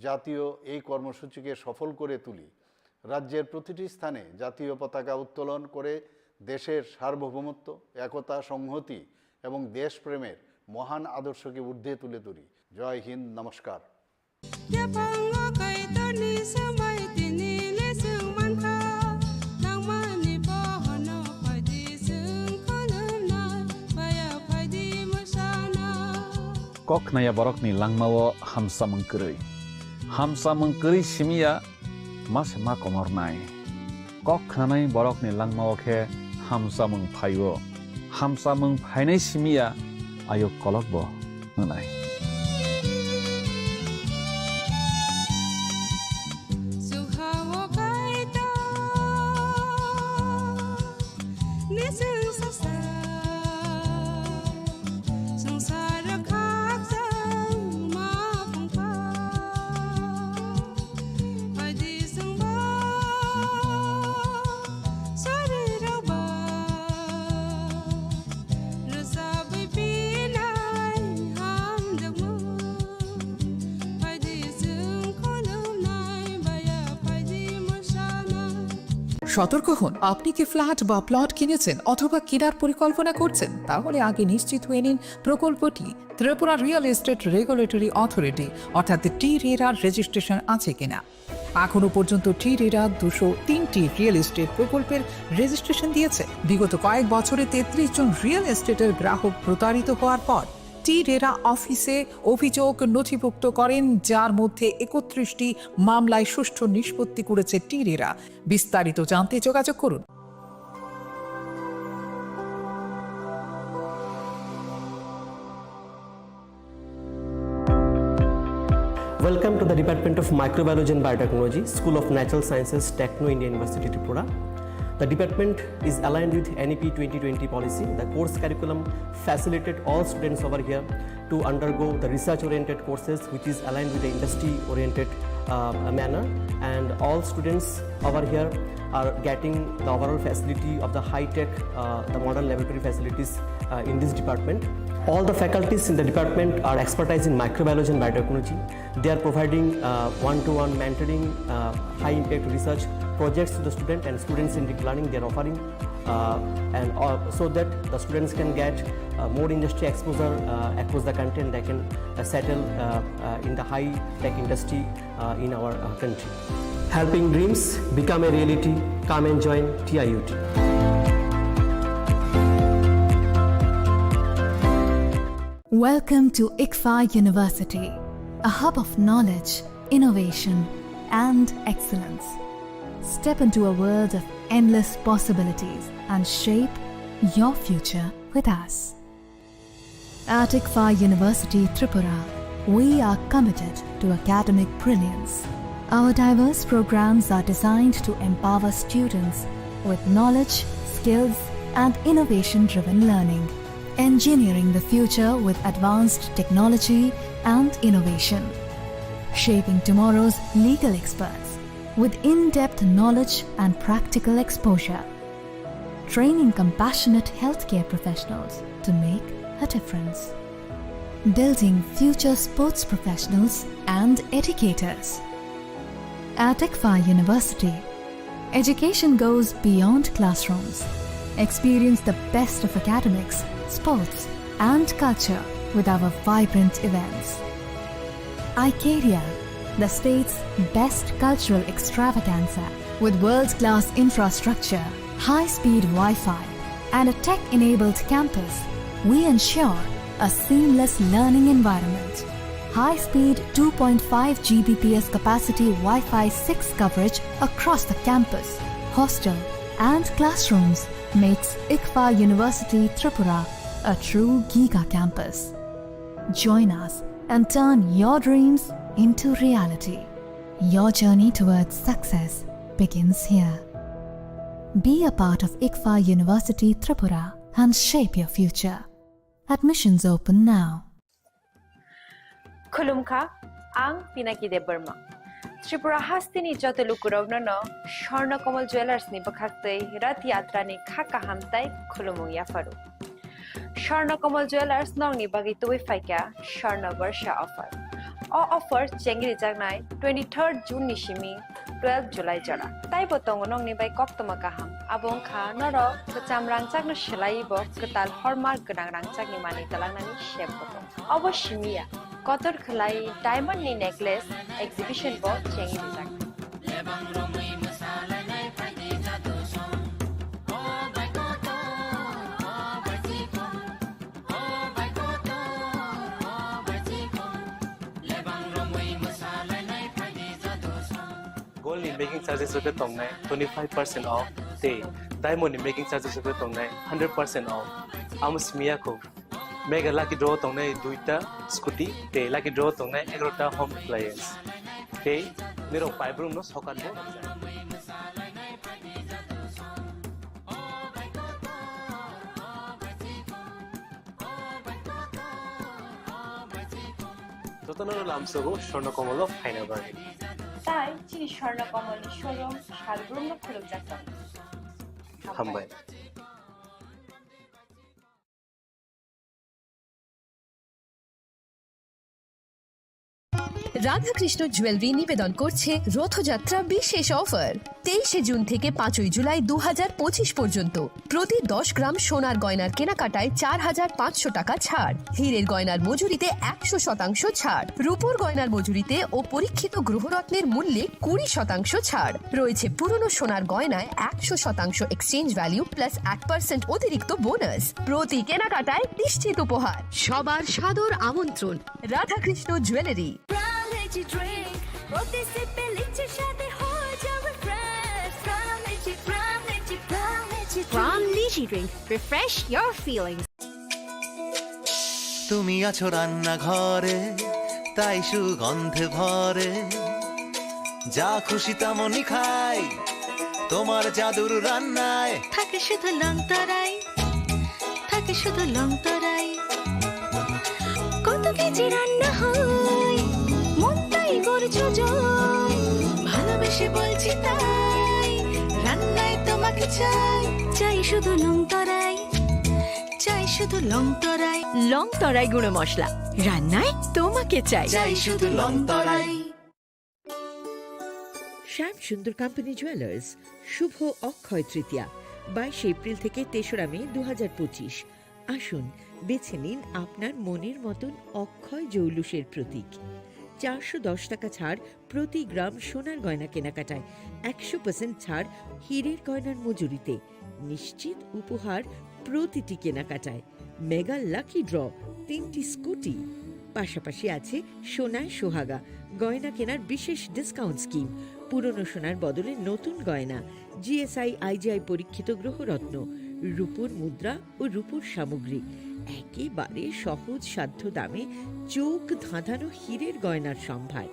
জাতীয় এই কর্মসূচিকে সফল করে তুলি। রাজ্যের প্রতিটি স্থানে জাতীয় পতাকা উত্তোলন করে দেশের সার্বভৌমত্ব, একতা, সংহতি এবং দেশপ্রেমের মহান আদর্শকে ঊর্ধ্বে তুলে ধরি। জয় হিন্দ, নমস্কার। Yaphango Kaitorni swmai tini le swng mankha, nangmani bohono phaidi swng khulumnai, baya phaidi mwsana. Kok khnaya borokni langmao hamsamung kwrwi. Hamsamung kwrwi simiya ma se ma komornai. Kok khnanai borokni langmao khe hamsamung phaio. Hamsamung phainai simiya ayuk kolokbo wngnai. সতর্ক হন, আপনি কি ফ্ল্যাট বা প্লট কিনেছেন অথবা কেনার পরিকল্পনা করছেন? তাহলে আগে নিশ্চিত হয়ে নিন প্রকল্পটি Tripura real estate regulatory authority অর্থাৎ টি রেরার রেজিস্ট্রেশন আছে কিনা। এখনো পর্যন্ত টি রেরা দুশো তিনটি রিয়েল এস্টেট প্রকল্পের রেজিস্ট্রেশন দিয়েছে। বিগত কয়েক বছরে তেত্রিশ জন রিয়েল এস্টেটের গ্রাহক প্রতারিত হওয়ার পর টি রেরা অফিসে অভিযোগ নথিভুক্ত করেন, যার মধ্যে একত্রিশটি মামলায় সুষ্ঠু নিষ্পত্তি করেছে টি রেরা। বিস্তারিত জানতে যোগাযোগ করুন। Welcome to the Department of Microbiology and Biotechnology, School of Natural Sciences, Techno India University, Tripura. The department is aligned with N E P twenty twenty policy. The course curriculum facilitate all students over here to undergo the research-oriented courses, which is aligned with the industry-oriented, uh, manner. And all students over here are getting the overall facility of the high-tech, uh, the modern laboratory facilities, uh, in this department. All the faculties in the department are expertise in microbiology and biotechnology. They are providing, uh, one-to-one mentoring, uh, high-impact research projects to the student and students-centric learning they are offering, uh, and, uh, so that the students can get, uh, more industry exposure, uh, across the country, and they can, uh, settle, uh, uh, in the high-tech industry, uh, in our, uh, country. Helping dreams become a reality. Come and join T I U T. Welcome to ICFAI University, a hub of knowledge, innovation, and excellence. Step into a world of endless possibilities and shape your future with us. At ICFAI University Tripura, we are committed to academic brilliance. Our diverse programs are designed to empower students with knowledge, skills, and innovation-driven learning, engineering the future with advanced technology and innovation, shaping tomorrow's legal experts with in-depth knowledge and practical exposure, training compassionate healthcare professionals to make a difference, building future sports professionals and educators. At ICFAI University, education goes beyond classrooms. Experience the best of academics, sports, and culture with our vibrant events. Icaria, the state's best cultural extravaganza, with world-class infrastructure, high-speed Wi-Fi, and a tech-enabled campus, we ensure a seamless learning environment. High-speed two point five G B P S capacity Wi-Fi six coverage across the campus, hostel, and classrooms makes ICFAI University Tripura a true giga campus. Join us and turn your dreams into reality. Your journey towards success begins here. Be a part of ICFAI University Tripura and shape your future. Admissions open now. Khulumkha, ang Pinaki Debbarma. Tripura hasteni joto lukurokno no Swarna Kamal Jewellers ni bwkhaktwi Rath Yatra ni kha kaham tai khulumung yapharu. Swarna Kamal Jewellers nokni bagwi tubui phaikha Swarna Barsha offer. O offer chengrijaknai twenty-third June ni simi twelve July jora. Taibo tongo nokni bai koktwma kaham. Abo wngkha norok kwcham rangchakno swlaiwi bo kwtal hallmark gwnang rangchakni manwi twlangnani sep bo tongo. Obo simi ya, kotor khwlai diamond ni necklace exhibition bo chengrijaknai. Gold ni making charges rok tongnai twenty five percent off, tei diamond ni making charges rok tongnai hundred percent off. Amo simi ya kho, mega lucky draw tongnai duita scooty, tei lucky draw tongnai egarota home appliance. Tei nirok paibrum no sokat bo. Jotono lamsogo Swarna Kamal o phaina bagwi. Tai chini Swarna Kamal ni showroom salbrumno khulumjak tongo. Hambai. Radhakrishna jewellery নিবেদন করছে রথযাত্রা বিশেষ অফার। তেইশে জুন থেকে পাঁচই জুলাই দু হাজার পঁচিশ পর্যন্ত প্রতি দশ গ্রাম সোনার গয়নার কেনাকাটায় চার হাজার পাঁচশো টাকা ছাড়, হীরের গয়নার মজুরিতে একশো শতাংশ ছাড়, রূপোর গয়নার মজুরিতে ও পরীক্ষিত গ্রহরত্নের মূল্যে কুড়ি শতাংশ ছাড় রয়েছে, পুরনো সোনার গয়নায় একশো শতাংশ এক্সচেঞ্জ ভ্যালু প্লাস এক পার্সেন্ট অতিরিক্ত বোনাস। প্রতি কেনাকাটায় নিশ্চিত উপহার। সবার সাদর আমন্ত্রণ Radhakrishna jewellery. Prime Energy Drink, প্রতি সিপে লিচির স্বাদে হয়ে যাবে fresh. Prime Energy, Prime Energy, Prime Energy Drink। Prime Energy Drink, refresh your feelings। তুমি আছো রান্নাঘরে, তাই সুগন্ধে ভরে। যা খুশি তেমনই খাই, তোমার জাদুর রান্নায়। থাকে শুধু লং তরাই, থাকে শুধু লং তরাই। কত কেজি রান্না হয়, মনটাই করছো জয়। ভালোবেসে বলছি তাই, রান্নায় তোমাকে চাই। চাই শুধু লং তরাই, চাই শুধু লং তরাই। লং তরাই গুঁড়ো মশলা, রান্নায় তোমাকে চাই। চাই শুধু লং তরাই। শ্যাম সুন্দর কোম্পানি জুয়েলার্স, শুভ অক্ষয় তৃতীয়া, বাইশে এপ্রিল থেকে তেসরা মে দু হাজার পঁচিশ। আসুন, বেছে নিন আপনার মনের মতন অক্ষয় জৌলুসের প্রতীক। চারশো দশ টাকা ছাড় প্রতি গ্রাম সোনার গয়না কেনাকাটায়, একশো পার্সেন্ট ছাড় হীরের গয়নার মজুরিতে, নিশ্চিত উপহার প্রতিটি কেনাকাটায়, মেগা লাকি ড্র তিনটি স্কুটি। পাশাপাশি আছে সোনায় সোহাগা, গয়না কেনার বিশেষ ডিসকাউন্ট স্কিম, পুরনো সোনার বদলে নতুন গয়না, জিএসআই আইজিআই পরীক্ষিত গ্রহরত্ন, রূপোর মুদ্রা ও রূপোর সামগ্রী। একেবারে সহজ সাধ্য দামে চোখ ধাঁধানো হীরের গয়নার সম্ভার।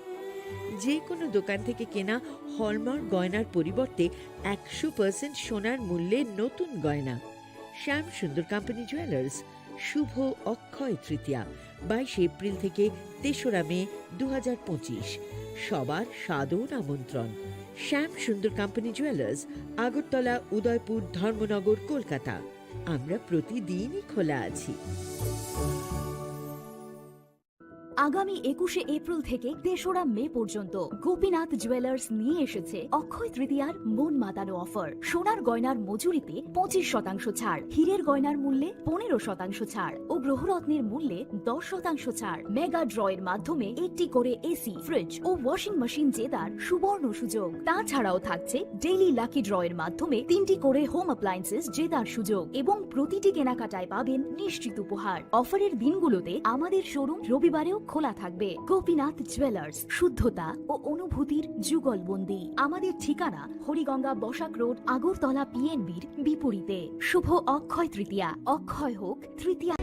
যে কোনো দোকান থেকে কেনা হলমার্ক গয়নার পরিবর্তে একশো পার্সেন্ট সোনার মূল্যে নতুন গয়না। শ্যাম সুন্দর কোম্পানি জুয়েলার্স, শুভ অক্ষয় তৃতীয়া, বাইশে এপ্রিল থেকে তেসরা মে দু হাজার পঁচিশ। সবার সাদর আমন্ত্রণ। শ্যাম সুন্দর কোম্পানি জুয়েলার্স, আগরতলা, উদয়পুর, ধর্মনগর, কলকাতা। আমরা প্রতিদিনই খোলা আছি। আগামী একুশে এপ্রিল থেকে তেসরা মে পর্যন্ত গোপীনাথ জুয়েলার্স নিয়ে এসেছে অক্ষয় তৃতীয়ার মন মাতানো অফার। সোনার গয়নার মজুরিতে পঁচিশ শতাংশ ছাড়, হীরের গয়নার মূল্যে পনেরো শতাংশ ছাড় ও গ্রহরত্নের মূল্যে দশ শতাংশ ছাড়। মেগা ড্র এর মাধ্যমে একটি করে এসি, ফ্রিজ ও ওয়াশিং মেশিন জেতার সুবর্ণ সুযোগ। তাছাড়াও থাকছে ডেইলি লাকি ড্র এর মাধ্যমে তিনটি করে হোম অ্যাপ্লায়েন্সেস জেতার সুযোগ এবং প্রতিটি কেনাকাটায় পাবেন নিশ্চিত উপহার। অফারের দিনগুলোতে আমাদের শোরুম রবিবারেও খোলা থাকবে। গোপীনাথ জুয়েলার্স, শুদ্ধতা ও অনুভূতির যুগলবন্দি। আমাদের ঠিকানা হরিগঙ্গা বসাক রোড, আগরতলা পিএনবির বিপরীতে। শুভ অক্ষয় তৃতীয়া, অক্ষয় হোক তৃতীয়া।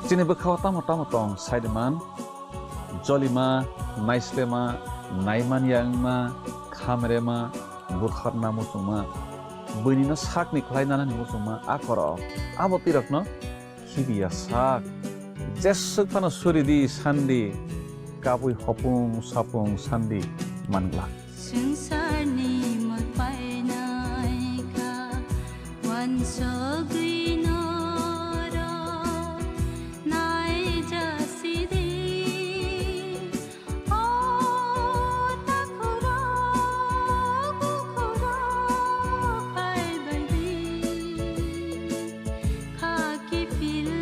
Chini bwkhao tamo tamo tong saiman, jolima, naislema, naimanya wngma, khamrema, butharna muchungma, buinino sakni khlai nanani muchungma, a korok abo twirokno khibiya sak. Jeswk phano suri di sandi, kabui hopung sapung sandi manglak. Swngcharni mol painai kha, uansugwi norok naijasidi. O takhurok, bukhurok phaibaidi, khaki pildi.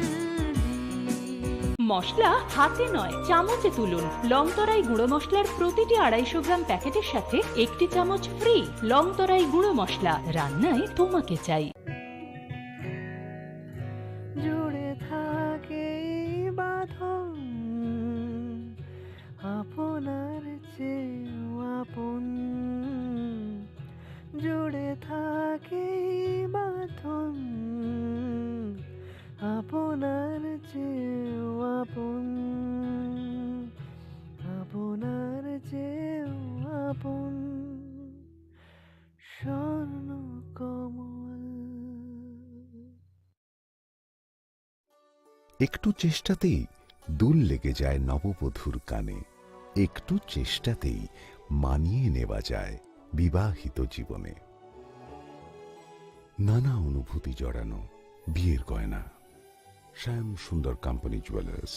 মশলা হাতে নয়, চামচে তুলুন। লংতরাই গুঁড়ো মশলার প্রতিটি আড়াইশো গ্রাম প্যাকেটের সাথে একটি চামচ ফ্রি। লংতরাই গুঁড়ো মশলা, রান্নায় তোমাকে চাই। জুড়ে থাকে এই বাঁধন, আপনার চেয়েও আপন। জুড়ে থাকে এই বাঁধন, আপনার চেয়েও আপন, আপনার চেয়েও আপন। স্বর্ণ কমল। একটু চেষ্টাতেই দুল লেগে যায় নববধূর কানে, একটু চেষ্টাতেই মানিয়ে নেওয়া যায় বিবাহিত জীবনে। নানা অনুভূতি জড়ানো বিয়ের গয়না। শ্যাম Sundar company jewellers.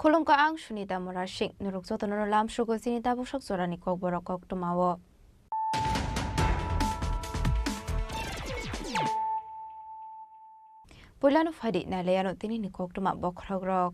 Khulumkha, ang Sunita Murasing. Norok jotono no lamsugo chini tabuksak jorani kokborok koktwmao. Puilano phaidi nailaiano tinini koktwma bokhorokrok.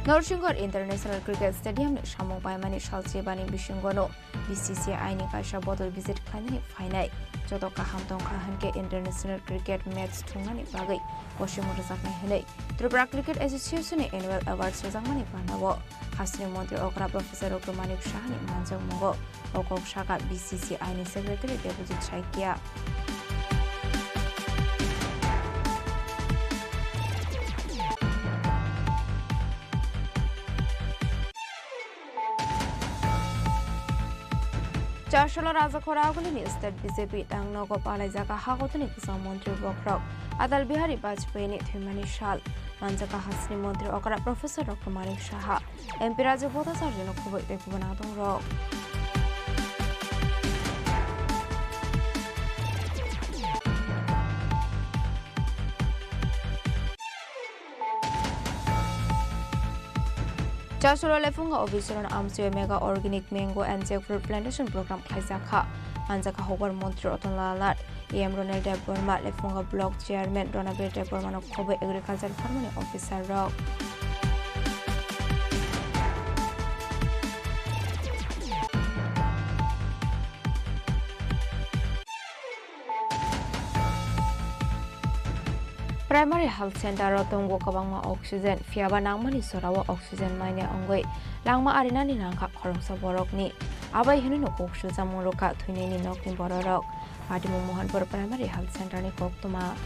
Norsingor International Cricket Stadium ni samung paimani salchibani bisingono B C C I ni kaisa bodol visit khlainani phainai. Joto kaham tongkha hinkhe international cricket match thungnani bagwi kosimung rwjaknai hwnwi Tripura Cricket Association ni annual awards rwjakmani panao hasini montri okra Professor Rukru Manik Saha ni manjakmungo. O kok saka B C C I ni secretary Debojit Saikia. Chasolo Rajakhor Agulini state B J P tangnogo palaijaka hagotoni kwcham montri bokhorok Atal Bihari Vajpayee ni thwimani sal manjaka hasteni montri okra Professor Doctor Manik Saha, M P Rajib Bhattacharya no khoboi tei kubun adongrok. Chasolo Lephunga Officer on Amsio Mega Organic Mango and Jackfruit Plantation Program khlaijakha. Manjakha Hokbar Montri Ratan Lal Nath, E M Ronel Debbarma, Lephunga Block Chairman Ronabir Debbarma no khoboi Agriculture Farmani Officer rok. Primary Health Center o tongo kwbangma oxygen, phiyaba nangmani jorao oxygen maine wngwi langma arinani nangkha khoroksa borokni. Abai hwnwi no kok sujamung rwkha thwinaini nokni bororok. Patimung Mohanpur Primary Health Center ni koktwma.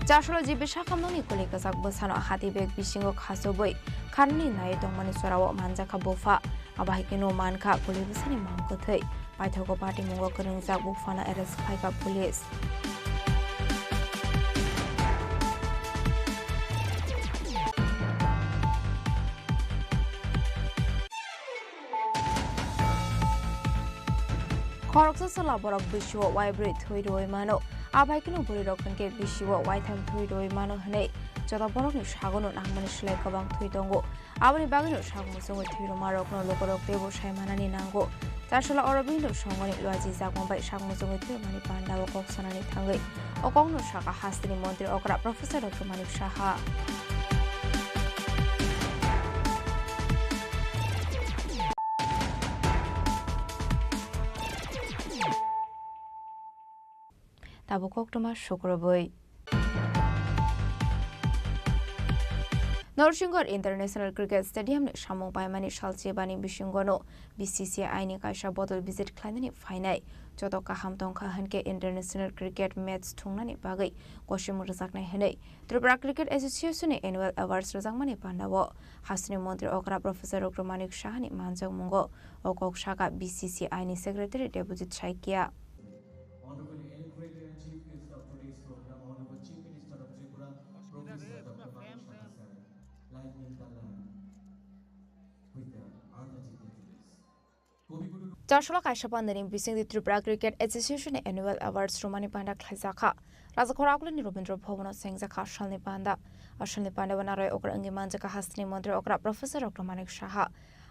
Chasolo G B Sakamnani kuli kwchak bwsano hati bag bisingo khachubwi kharni nai tongmani jorao manjakha bupha. Abo hai kheno mankha kuli bwsani mang kwthwi. Paithago patimungo kwrwngjak buphano arrest khlaikha police. Khoroksa chwla borok bisio waibrwi thwi rwui mano. Abai kheno bwrwirok hwnkhe bisio waitham thwi rwui mano hwnwi joto borokni sagono nangmani slai kwbang thwi tongo. Aboni bagwino sak muchungwi thwi rwmarokno lukurok teibo sai manani nango. Chasolo Aurobindo Songoni luajijakma bai sak muchungwi thwi rwmani pandao kok sanani thangwi o kokno sakha hasteni montri okra Professor Doctor Manik Saha. Tabuk koktwma sukrubwi. Norsingor International Cricket Stadium ni samung paimani salchibani bisingono B C C I ni kaisa bottle visit khlainani phainai. Joto kaham tongkha hwnkhe international cricket match thungnani bagwi kosim rwjaknai hwnwi Tripura Cricket Association ni Annual Awards rwjakmani pandao hasteni montri okra Professor Doctor Manik Saha ni manjakmungo o kok sakha B C C I ni Secretary Debojit Saikia. Honorable L. Greater Chief Guest of today's program, Honorable Chief Minister of Tripura, Professor Doctor Manik Saha sir, live in the land with the Arthur G K Today's. Chasolo kaisa pandani bisingdi Tripura Cricket Association ni Annual Awards rwmani panda khlaijakha. Rajakhor Agulini Rabindra Bhavan o sengjakha asalni panda. Asalni panda o narwai okra wngwi manjakha hasteni montri okra Professor Doctor Manik Saha.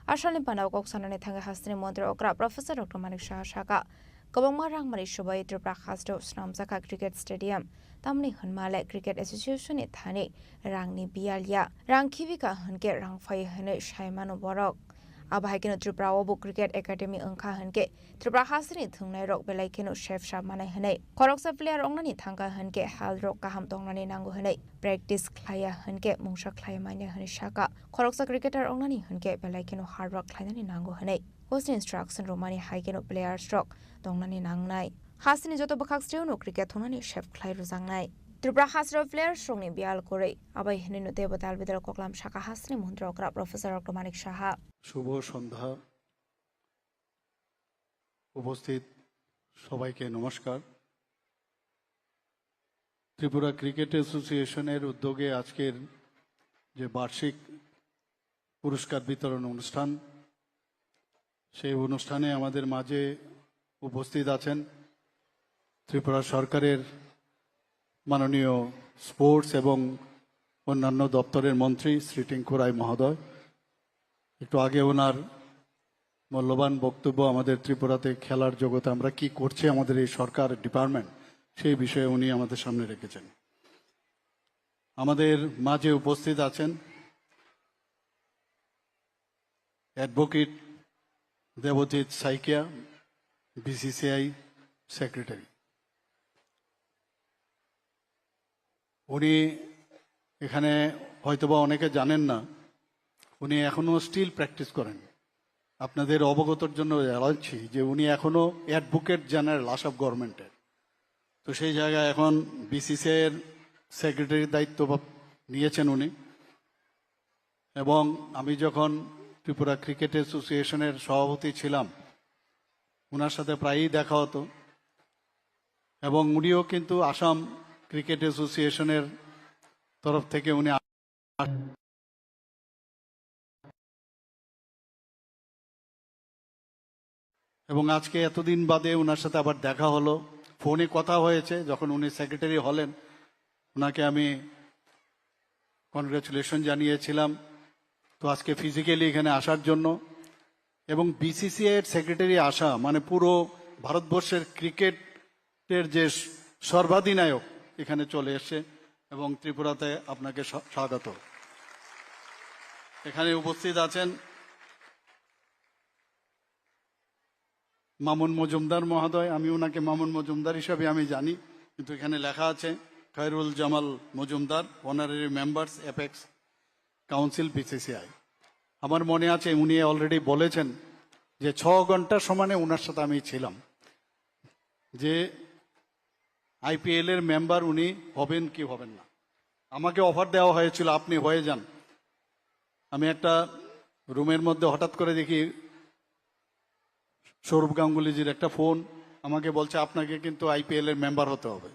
Asalni panda o kok sanani thangwi hasteni montri okra Professor Doctor Manik Saha sakha, kwbangma rangmani swbai Tripura hasteo swnamjakha cricket stadium. Tamni hwnma le Cricket Association ni thani rangni biyal ya. Rang khibika hwnkhe rang phai hwnwi sai mano borok. Abo hai kheno Tripura o bo Cricket Academy wngkha hwnkhe Tripura hasteni thwngnairok belai kheno sep sap manai hwnwi. Khoroksa player wngnani thangkha hwnkhe halrok kaham tongnani nango hwnwi. Practice khlaiya hwnkhe mungsa khlai manya hwnwi sakha. Khoroksa cricketer wngnani hwnkhe belai kheno hard work khlainani nango hwnwi. Coach ni instruction rwmani hai kheno players rok tongnani nangnai. Hasteni joto bwkhak sreo no cricket thungnani sep khlai rwjaknai. Tripura hasteo players rokni biyal kwrwi, abai hwnwi no teibo dal bidal koklam sakha hasteni montri okra Professor Doctor Manik Saha. শুভ সন্ধ্যা। উপস্থিত সবাইকে নমস্কার। ত্রিপুরা ক্রিকেট অ্যাসোসিয়েশনের উদ্যোগে আজকের যে বার্ষিক পুরস্কার বিতরণ অনুষ্ঠান, সেই অনুষ্ঠানে আমাদের মাঝে উপস্থিত আছেন ত্রিপুরা সরকারের মাননীয় স্পোর্টস এবং অন্যান্য দপ্তরের মন্ত্রী শ্রী টিঙ্কু রায় মহোদয়। একটু আগে ওনার মূল্যবান বক্তব্য আমাদের ত্রিপুরাতে খেলার জগতে আমরা কি করছে আমাদের এই সরকার ডিপার্টমেন্ট, সেই বিষয়ে উনি আমাদের সামনে রেখেছেন। আমাদের মাঝে উপস্থিত আছেন অ্যাডভোকেট দেবজিৎ সাইকিয়া, বিসিসিআই সেক্রেটারি। উনি এখানে হয়তোবা অনেকে জানেন না, উনি এখনো স্টিল প্র্যাকটিস করেন। আপনাদের অবগতর জন্য জানাচ্ছি যে উনি এখনো অ্যাডভোকেট জেনারেল আসাম গভর্নমেন্টের। তো সেই জায়গায় এখন বিসিসিআই এর সেক্রেটারির দায়িত্ব ভাব-, নিয়েছেন উনি। এবং আমি যখন ত্রিপুরা ক্রিকেট অ্যাসোসিয়েশনের সভাপতি ছিলাম, ওনার সাথে প্রায়ই দেখা হতো। এবং উনিও কিন্তু আসাম ক্রিকেট অ্যাসোসিয়েশনের তরফ থেকে উনি আ-, এবং আজকে এতদিন বাদে ওনার সাথে আবার দেখা হলো, ফোনে কথা হয়েছে। যখন উনি সেক্রেটারি হলেন, ওনাকে আমি কনগ্রাচুলেশন জানিয়েছিলাম। তো আজকে ফিজিক্যালি এখানে আসার জন্য এবং বিসিসিআই এর সেক্রেটারি আসা মানে পুরো ভারতবর্ষের ক্রিকেটের যে স-, সর্বাধিনায়ক এখানে চলে এসছে এবং ত্রিপুরাতে আপনাকে স্বা-, স্বাগত। এখানে উপস্থিত আছেন মামুন মজুমদার মহোদয়, আমি ওনাকে মামুন মজুমদার হিসাবে আমি জানি, কিন্তু এখানে লেখা আছে Khairul Jamal Majumdar, honorary members, apex council, BCCI. আমার মনে আছে উনি অলরেডি বলেছেন যে ছ ঘন্টা সমানে ওনার সাথে আমি ছিলাম, যে আইপিএল এর মেম্বার উনি হবেন কি হবেন না। আমাকে অফার দেওয়া হয়েছিল, "আপনি হয়ে যান।" আমি একটা রুমের মধ্যে হঠাৎ করে দেখি সৌরভ গাঙ্গুলিজির একটা ফোন, আমাকে বলছে, "আপনাকে কিন্তু আইপিএল এর মেম্বার হতে হবে।"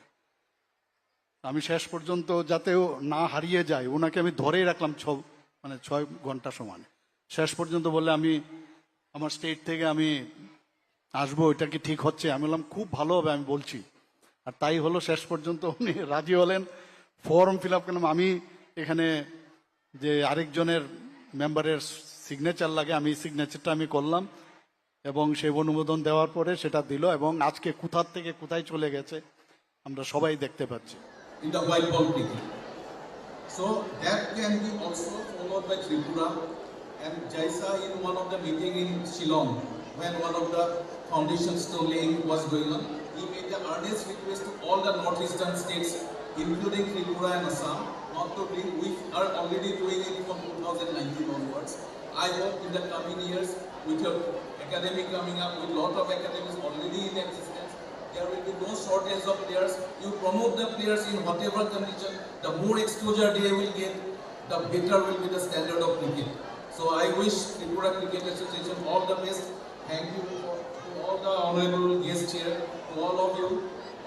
আমি শেষ পর্যন্ত যাতে ও না হারিয়ে যায়, ওনাকে আমি ধরেই রাখলাম ছ-, মানে ছয় ঘন্টা সমান। শেষ পর্যন্ত বললে, "আমি আমার স্টেট থেকে আমি আসবো, এটা কি ঠিক হচ্ছে?" আমি বললাম, "খুব ভালো হবে, আমি বলছি।" আর তাই হলো, শেষ পর্যন্ত উনি রাজি হলেন, ফর্ম ফিল আপ করলাম। আমি এখানে যে আরেকজনের মেম্বারের সিগনেচার লাগে, আমি সিগনেচারটা আমি করলাম এবং সেই অনুমোদন দেওয়ার পরে সেটা দিল এবং আজকে কোথার থেকে কোথায় চলে গেছে আমরা সবাই দেখতে পাচ্ছি। In the white ball cricket. So that can be also followed by Tripura. And Jaisa, in one of the meeting in Shillong, when one of the foundation stone laying was going on, he made the earnest request to all the northeastern states, including Tripura and Assam, not to bring, we are already doing it from two thousand nineteen onwards. I hope in the coming years, with your academy coming up, with lot of academies already in existence, there will be no shortage of players. You promote the players in whatever condition, the more exposure they will get, the better will be the standard of cricket. So I wish Tripura Cricket Association all the best. Thank you for, to all the honorable guests here, to all of you,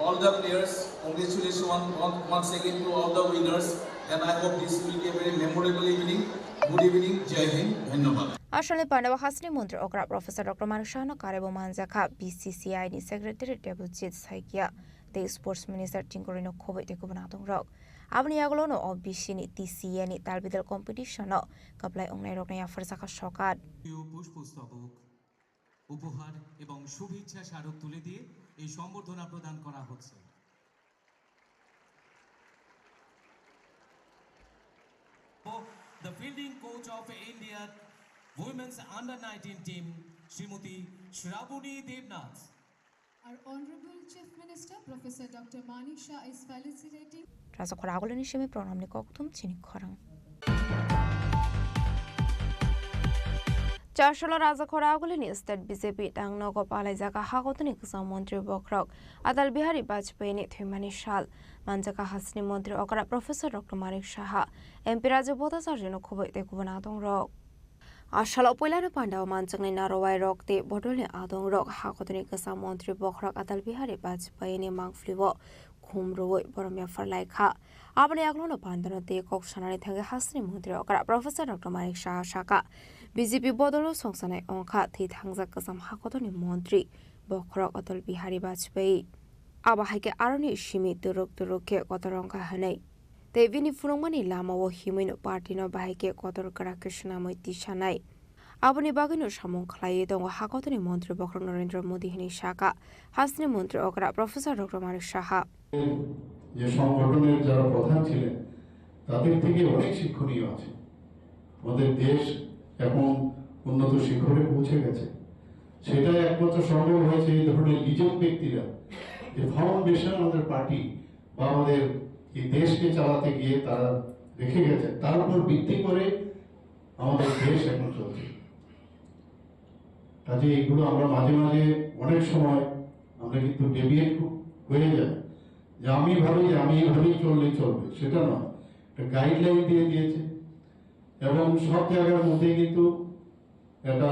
all the players. Congratulations one, one, once again to all the winners. And I hope this will be a very memorable evening. Good evening. Jai Hind. Dhanyabad. Asalni pandao hasni montri okra Professor Doctor Manik Saha no karebo manjakha B C C I ni Secretary Debojit Saikia tei Sports Minister Tingkuri no khoboi tei kubun adong rok. Aboni yagulo no o B C ni T C A ni talbidal competition no kwplai wngnai rok no yapharjakha sokat. প্রিয় পুষ্পস্তবক উপহার এবং শুভেচ্ছা স্মারক তুলে দিয়ে এই সম্বর্ধনা প্রদান করা হচ্ছে। The fielding coach of India women's under nineteen team, Shrimati শ্রাবণী Debnath. Our Honorable Chief Minister, Professor Doctor Manik Shah is felicitating. Rajakhor agulini simi pranamni kokthum chini khorang. Chasolo Rajakhor agulini state B J P tangnogo palaijaka hagotoni kwchang montri bokhorok Atal Bihari Vajpayee ni thwimani sal. Manjaka hasni montri okra Professor Doctor Manik Saha, M P Raju Bhattacharya no khoboi tei kubun adong rok. A salo puilano pandao manjaknai narwai rok tei bodolni adong rok hagotoni kwchang montri bokhorok Atal Bihari Vajpayee ni mangphlio khum rwui borom yaphar laikha. Aboni yagulono pandano tei kok sanani thangwi hasni montri okra Professor Doctor Manik Saha sakha, B J P bodolno songsanai wngkha thwi thangjak kwcham hagotoni montri bokhorok Atal Bihari Vajpayee. Abo hai khe aroni simi turuk turuk khe kotor wngkha hwnwi. Tei bini phunukmani lamao himwino party no bahai khe kotor kwrak khe swnamwi tisanai. Aboni bagwino samung khlaiwi tongo hagotoni montri bokhorok Narendra Modi hwnwi sakha, hasni montri okra Professor Doctor Manik Saha. যে সংগঠনের যারা প্রধান ছিলেন, তাদের থেকে অনেক শিক্ষণীয় আছে। আমাদের দেশ এখন উন্নত শিখরে পৌঁছে গেছে। সেটা একমাত্র সম্ভব হয়েছে এই ধরনের লিজেন্ড ব্যক্তিরা, যে ফাউন্ডেশন আমাদের পার্টি বা আমাদের এই দেশকে চালাতে গিয়ে তারা রেখে গেছেন, তার উপর ভিত্তি করে আমাদের দেশ এখন চলছে। কাজে এগুলো আমরা মাঝে মাঝে অনেক সময় আমরা কিন্তু ডেভিয়েট হয়ে যাই। যে আমি ভাবি যে আমি এইভাবেই চললে চলবে, সেটা নয়। একটা গাইডলাইন দিয়ে দিয়েছে এবং সব জায়গার মধ্যে কিন্তু একটা,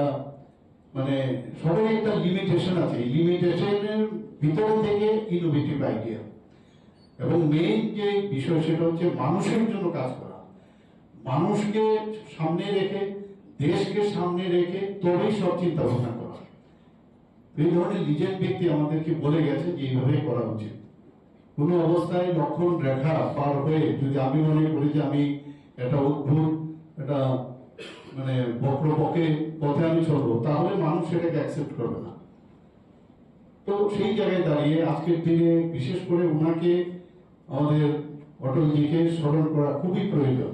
মানে, সবারই একটা লিমিটেশন আছে। এই লিমিটেশনের ভিতরে থেকে ইনোভেটিভ আইডিয়া এবং মেইন যে বিষয়, সেটা হচ্ছে মানুষের জন্য কাজ করা, মানুষকে সামনে রেখে, দেশকে সামনে রেখে তবেই সব চিন্তা ভাবনা করা। এই ধরনের লিজেন্ড ব্যক্তি আমাদেরকে বলে গেছে যে এইভাবে করা উচিত। কোনো অবস্থায় লক্ষণ রেখা পার হয়ে যদি আমি মনে করি যে আমি একটা অদ্ভুত, একটা, মানে, বক্র পথে, পথে আমি চলবো, তাহলে মানুষ সেটাকে অ্যাকসেপ্ট করবে না। তো সেই জায়গায় দাঁড়িয়ে আজকের দিনে বিশেষ করে ওনাকে, আমাদের অটলজিকে স্মরণ করা খুবই প্রয়োজন।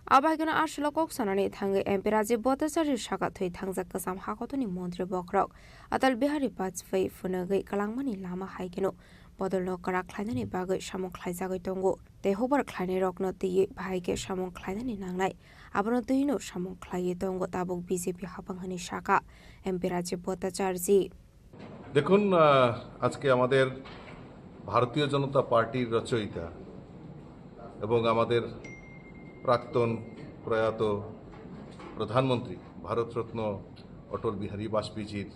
Abo hai kheno aswk kok sanani thangwi M P Rajiv Bhattacharya saka thwi thangjak kwcham hakotoni montri bokhorok Atal Bihari Vajpayee phunugwi kwlangmani lama hai kheno bodolno kwrak khlainani bagwi samung khlaijagwi tongo tei hukbar khlainairokno twiwi bahai khe samung khlainani nangnai, abono twino samung khlaiwi tongo tabuk B J P haphang hwnwi saka M P Rajiv Bhattacharya. দেখুন, আহ, আজকে আমাদের ভারতীয় জনতা পার্টির রচয়িতা এবং আমাদের প্রাক্তন প্রয়াত প্রধানমন্ত্রী ভারতরত্ন অটল বিহারী বাজপেয়ীজির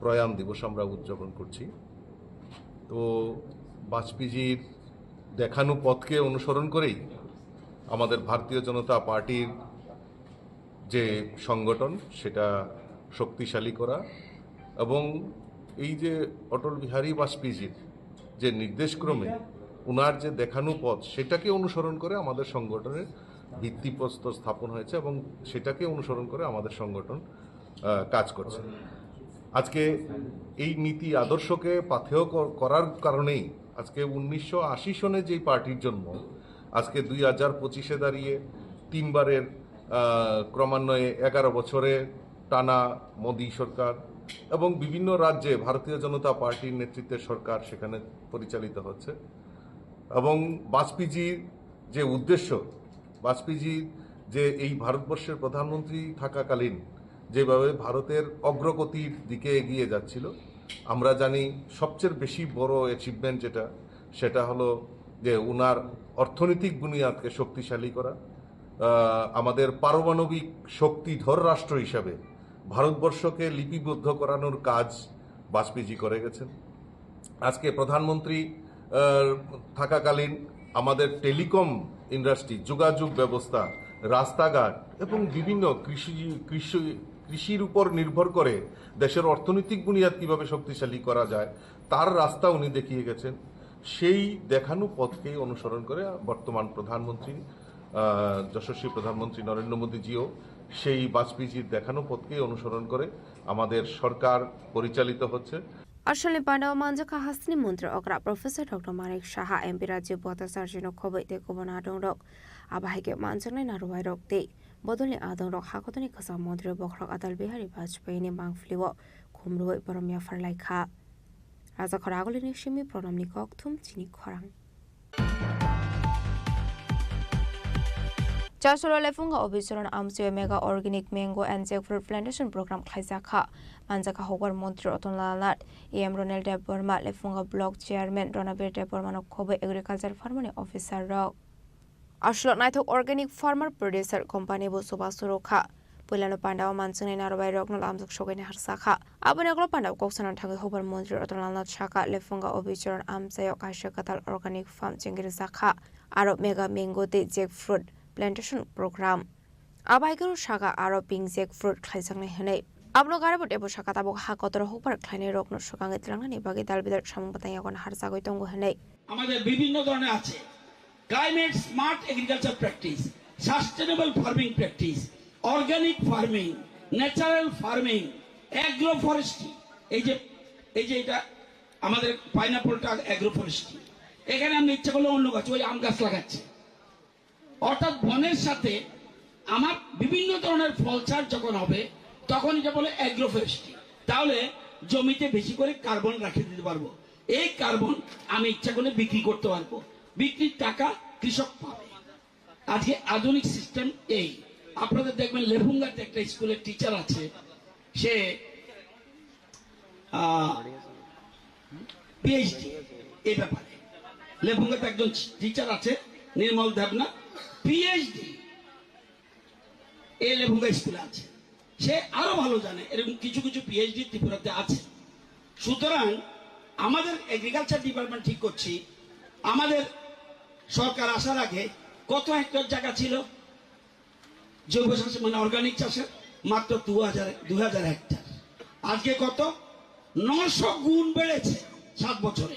প্রয়াণ দিবস আমরা উদযাপন করছি। তো বাজপেয়ীজির দেখানো পথকে অনুসরণ করেই আমাদের ভারতীয় জনতা পার্টির যে সংগঠন, সেটা শক্তিশালী করা এবং এই যে অটল বিহারী বাজপেয়ীজির যে নির্দেশক্রমে ওনার যে দেখানো পথ, সেটাকে অনুসরণ করে আমাদের সংগঠনের ভিত্তিপ্রস্তর স্থাপন হয়েছে এবং সেটাকে অনুসরণ করে আমাদের সংগঠন, আহ, কাজ করছে। আজকে এই নীতি আদর্শকে পাথেয় কর-, করার কারণেই আজকে উনিশশো আশি সনে যেই পার্টির জন্ম, আজকে দুই হাজার পঁচিশে দাঁড়িয়ে তিনবারের, আহ, ক্রমান্বয়ে এগারো বছরে টানা মোদী সরকার এবং বিভিন্ন রাজ্যে ভারতীয় জনতা পার্টির নেতৃত্বে সরকার সেখানে পরিচালিত হচ্ছে। এবং বাজপেয়ীজির যে উদ্দেশ্য, বাজপেয়ীজি যে এই ভারতবর্ষের প্রধানমন্ত্রী থাকাকালীন যেভাবে ভারতের অগ্রগতির দিকে এগিয়ে যাচ্ছিল, আমরা জানি সবচেয়ে বেশি বড় অ্যাচিভমেন্ট যেটা, সেটা হলো যে ওনার অর্থনৈতিক বুনিয়াদকে শক্তিশালী করা, আহ, আমাদের পারমাণবিক শক্তিধর রাষ্ট্র হিসাবে ভারতবর্ষকে লিপিবদ্ধ করানোর কাজ বাজপেয়ীজি করে গেছেন। আজকে প্রধানমন্ত্রী, আহ, থাকাকালীন আমাদের টেলিকম ইন্ডাস্ট্রি, যোগাযোগ ব্যবস্থা, রাস্তাঘাট এবং বিভিন্ন কৃষি, কৃষি, কৃষির উপর নির্ভর করে দেশের অর্থনৈতিক বুনিয়াদ কিভাবে শক্তিশালী করা যায়, তার রাস্তা উনি দেখিয়ে গেছেন। সেই দেখানো পথকেই অনুসরণ করে বর্তমান প্রধানমন্ত্রী, আহ, যশস্বী প্রধানমন্ত্রী নরেন্দ্র মোদীজিও সেই বাজপেয়ীজির দেখানো পথকেই অনুসরণ করে আমাদের সরকার পরিচালিত হচ্ছে। Asalni pandao manjakha hasteni montri okra Professor Doctor Manik Saha, M P Rajiv Bhattacharya no khoboi tei kubun adongrok. Abo hai khe manjaknai narwai rok tei bodolni adongrok hakotoni kwcham montri bokhorok Atal Bihari Vajpayee ni mangpili o khumrwi borom yaphar lai kha. Rajakhor Agulini simi Pranamni kokthum chini khorang. Chasura Lefunga Obicharan Amchaio Mega Organic Mango and Jackfruit Plantation Program khlaijak kha. Manjakha Hokbar Montri Ratan Lal Nath, E M Ronel Debbarma, Lefunga Block Chairman Ronabir Debbarma no khoboi Agriculture Farmer ni Officer rok. Aswk naithok organic farmer producer company bo chubachu rw kha. Puilano pandao manjaknai narwai rokno lamjak sokaina harsa kha. Aboni ulo pandao kok sana thangwi Hokbar Montri Ratan Lal Nath saka Lefunga Obicharan Amchaio kaisa kwtal organic farm chengwi rijak kha. Aro mega mango tei jackfruit plantation program. Abo hai kheno saka aro pink jackfruit khlaijaknai hwnwi. Abono garibo teibo saka tabuk ha kotor hokbar khlainai rokno swkangwi twlangnani bagwi dal bidal samung bwtang yago naharjagwi tongo hwnwi. আমাদের বিভিন্ন ধরনের আছে, climate smart agriculture practice, sustainable farming practice, organic farming, natural farming, agro forestry. এই যে, এই যে এটা আমাদের পাইনাপলটা অ্যাগ্রো ফরেস্ট্রি, এখানে আমরা ইচ্ছা করলে অন্য গাছ, ওই আম গাছ লাগাচ্ছি। অর্থাৎ বনের সাথে আমার বিভিন্ন ধরনের ফল চাষ যখন হবে, তখন এটা বলে অ্যাগ্রো ফরেস্ট্রি। তাহলে জমিতে বেশি করে কার্বন রেখে দিতে পারবো। এই কার্বন আমি ইচ্ছা করলে বিক্রি করতে পারবো, বিক্রির টাকা কৃষক পাবে। আজকে আধুনিক সিস্টেম এই। আপনাদের দেখবেন লেফুঙ্গাতে একটা স্কুলের টিচার আছে, সে পিএইচডি এই ব্যাপারে। লেফুঙ্গাতে একজন টিচার আছে, নির্মল দেবনাথ, পিএইচডি, এই লেফুঙ্গা স্কুলে আছে। সে আরো ভালো জানে, এরকম কিছু কিছু পিএইচডি ত্রিপুরাতে আছে। সুতরাং আমাদের এগ্রিকালচার ডিপার্টমেন্ট ঠিক করছি, আমাদের সরকার আসার আগে কত হেক্টর জায়গা ছিল জৈব চাষে, মানে অর্গানিক চাষে? মাত্র দু হাজার, দু হাজার হেক্টর। আজকে কত? নশো গুণ বেড়েছে সাত বছরে।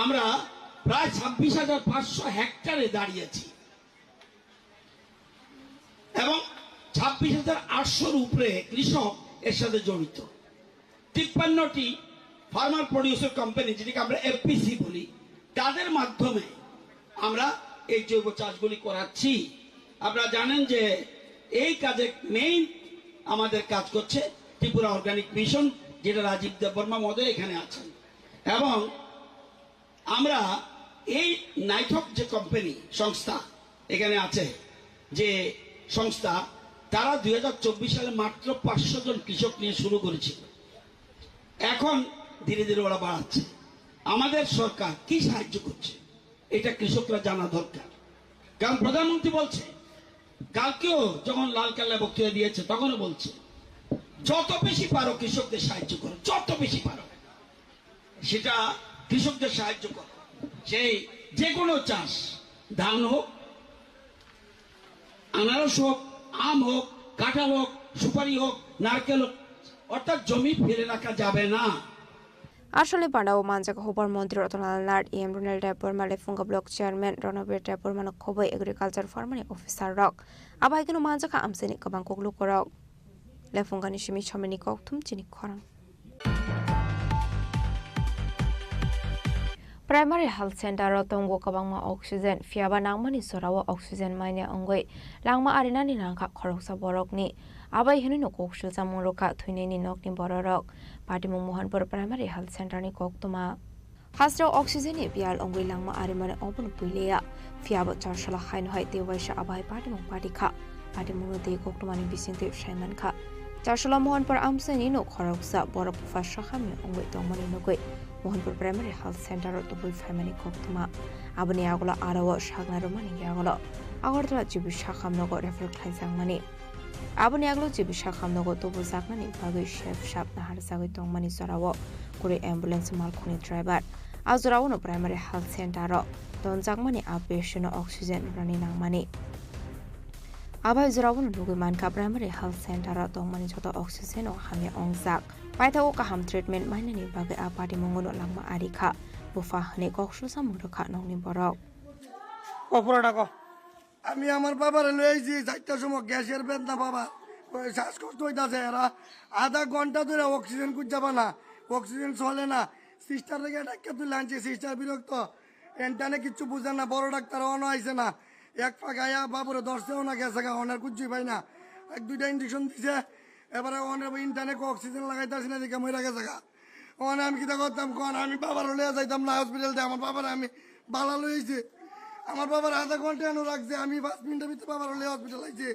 আমরা প্রায় ছাব্বিশ হাজার পাঁচশো হেক্টরে দাঁড়িয়েছি এবং ছাব্বিশ হাজার আটশোর উপরে কৃষক এর সাথে জড়িত। তিপ্পান্নটি ফার্মার প্রডিউসার কোম্পানি, যেটাকে আমরা এফপিসি বলি, তাদের মাধ্যমে আমরা এই জৈব চাষগুলি করাচ্ছি। আপনারা জানেন যে এই কাজে মেইন আমাদের কাজ করছে ত্রিপুরা অর্গানিক মিশন, যেটা রাজীব দেববর্মা মহোদয় এখানে আছেন। এবং আমরা এই নাইথক যে কোম্পানি, সংস্থা এখানে আছে, যে সংস্থা, তারা দুই হাজার চব্বিশ সালে মাত্র পাঁচশো জন কৃষক নিয়ে শুরু করেছিল। এখন ধীরে ধীরে ওরা বাড়াচ্ছে। আমাদের সরকার কি সাহায্য করছে, এটা কৃষকরা জানা দরকার। কারণ প্রধানমন্ত্রী বলছে, কালকেও যখন লাল কেল্লা বক্তৃতা দিয়েছে, তখনও বলছে, যত বেশি পারো কৃষকদের সাহায্য করো, যত বেশি পারো। সেটা কৃষকদের সাহায্য করো, সেই যে কোনো চাষ, ধান হোক, আনারস হোক, আম হোক, কাঁঠাল হোক, সুপারি হোক, নারকেল হোক, অর্থাৎ জমি ফেলে রাখা যাবে না। Aswkni panda o manjak hubar montri Rotondal Nath, E M Ronel Debbarma, Lephunga Block Chairman Ronobir Debbarma no khoboi Agriculture Farmani Officer rok. Abo hai kheno manjakha amchaini kwbang kuklukorok. Lephungani simi somani kokthum chini khorang. Primary Health Center o tongo kwbangma oxygen, phiyaba nangmani jorao oxygen manya wngwi langma arinani nangkha khoroksa borokni. Abai hinwi no kok sulsamung rwkha thwinani nokni bororok. Patimung Mohanpur Primary Health Center ni koktwma. Hasteo oxygen ni biyal wngwi langma arimani obono puileya. Phiyabo charsala haino hai tei waisa abo hai patimung patikha. Patimungno tei koktwmani bisingtwi saimankha. Charsala Mohanpur amchaini no khoroksa borok bupha sahamya wngwi tongmani nugwi Mohanpur Primary Health Center o tubui phaimani koktwma. Aboni yagulo aro o sakna rwmani yagulo Agartala G B Sakham nogo refer khlaijakmani. Aboni yagulo G B Sakham nogo tubujaknani bagwi sep sap naharjagwi tongmani jorao kwrwi ambulance malkhungni driver. A jorao no Primary Health Center o tonjakmani a patient no oxygen rwnani nangmani. Abai jorao no nugwi mankha Primary Health Center o tongmani joto oxygen o hamya wngjak. Paithago kaham treatment mainani bagwi a patimungo no langma arikha. Bupha hwnwi kok sulsamung rwkha nokni borok. Opor dago. আমি আমার বাবারে লই আইছি চারটার সময়, গ্যাসের বেদনা বাবা, ওই শ্বাসকষ্ট হইতাছে। এরা আধা ঘন্টা ধরে অক্সিজেন খুঁজ যাবা না, অক্সিজেন চলে না। সিস্টার থেকে ডাক্তার তুলে আনছি, সিস্টার বিরক্ত, এন্টানে কিচ্ছু বুঝে না, বড় ডাক্তার অন আইছে না। এক ফাঁক আয়া বাবুরে ধরছেও না, গেছে গা, অনের কুচ্ছুই পাই না। এক দুইটা ইঞ্জেকশন দিছে, এবারে অনের ইন্টারনেট অক্সিজেন লাগাইতাছি না, দেখে মরে গেছে গা। অনে আমি কিতা করতাম কন? আমি বাবার লইয়া যাইতাম না হসপিটাল, আমার বাবার আমি বালা লইছি। আমার বাবার আধা ঘন্টা এনে রাখছে, আমি পাঁচ মিনিটের ভিতরে বাবার লইয়া হসপিটাল আইছি।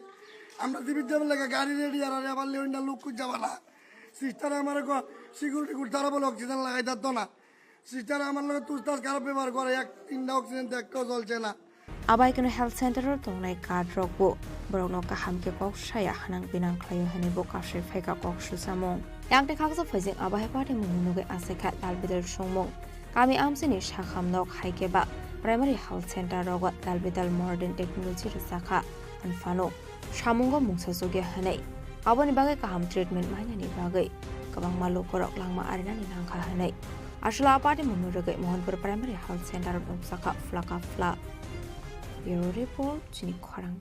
আমরা জীবিত যাবার লাগে গাড়ি রেডি, আর আরে আবার লেউন্ডা লোক খুঁজ যাবা না। সিস্টার আমার সিকিউরিটি গুড তারা বলে অক্সিজেন লাগাই দিত না। সিস্টার আমার লগে তুস্তাস খারাপ ব্যবহার করে, এক তিনটা অক্সিজেন তো একটাও চলছে না। Abai keno health center o tongnai guard rok bo borok no kaham khe kok saya hanang binang khlaio hinwi bo kasui phaikha kok susamung. Yang tei khaksa phaijing abo hai patimung ni nugwi achaikha lal bidal songmung. Kami amchini sakham nok hai khe ba primary health center rogo lal bidal modern technology rwchakha, hwnphano samungo mungsa chukya hinwi. Aboni bagwi kaham treatment mainani bagwi kwbangma lukurok langma arinani nangkha hinwi. Aswla a patimungno rwgwi Mohanpur Primary Health Center o nukjakha phlaka phla. Bureau Report, chini khorang.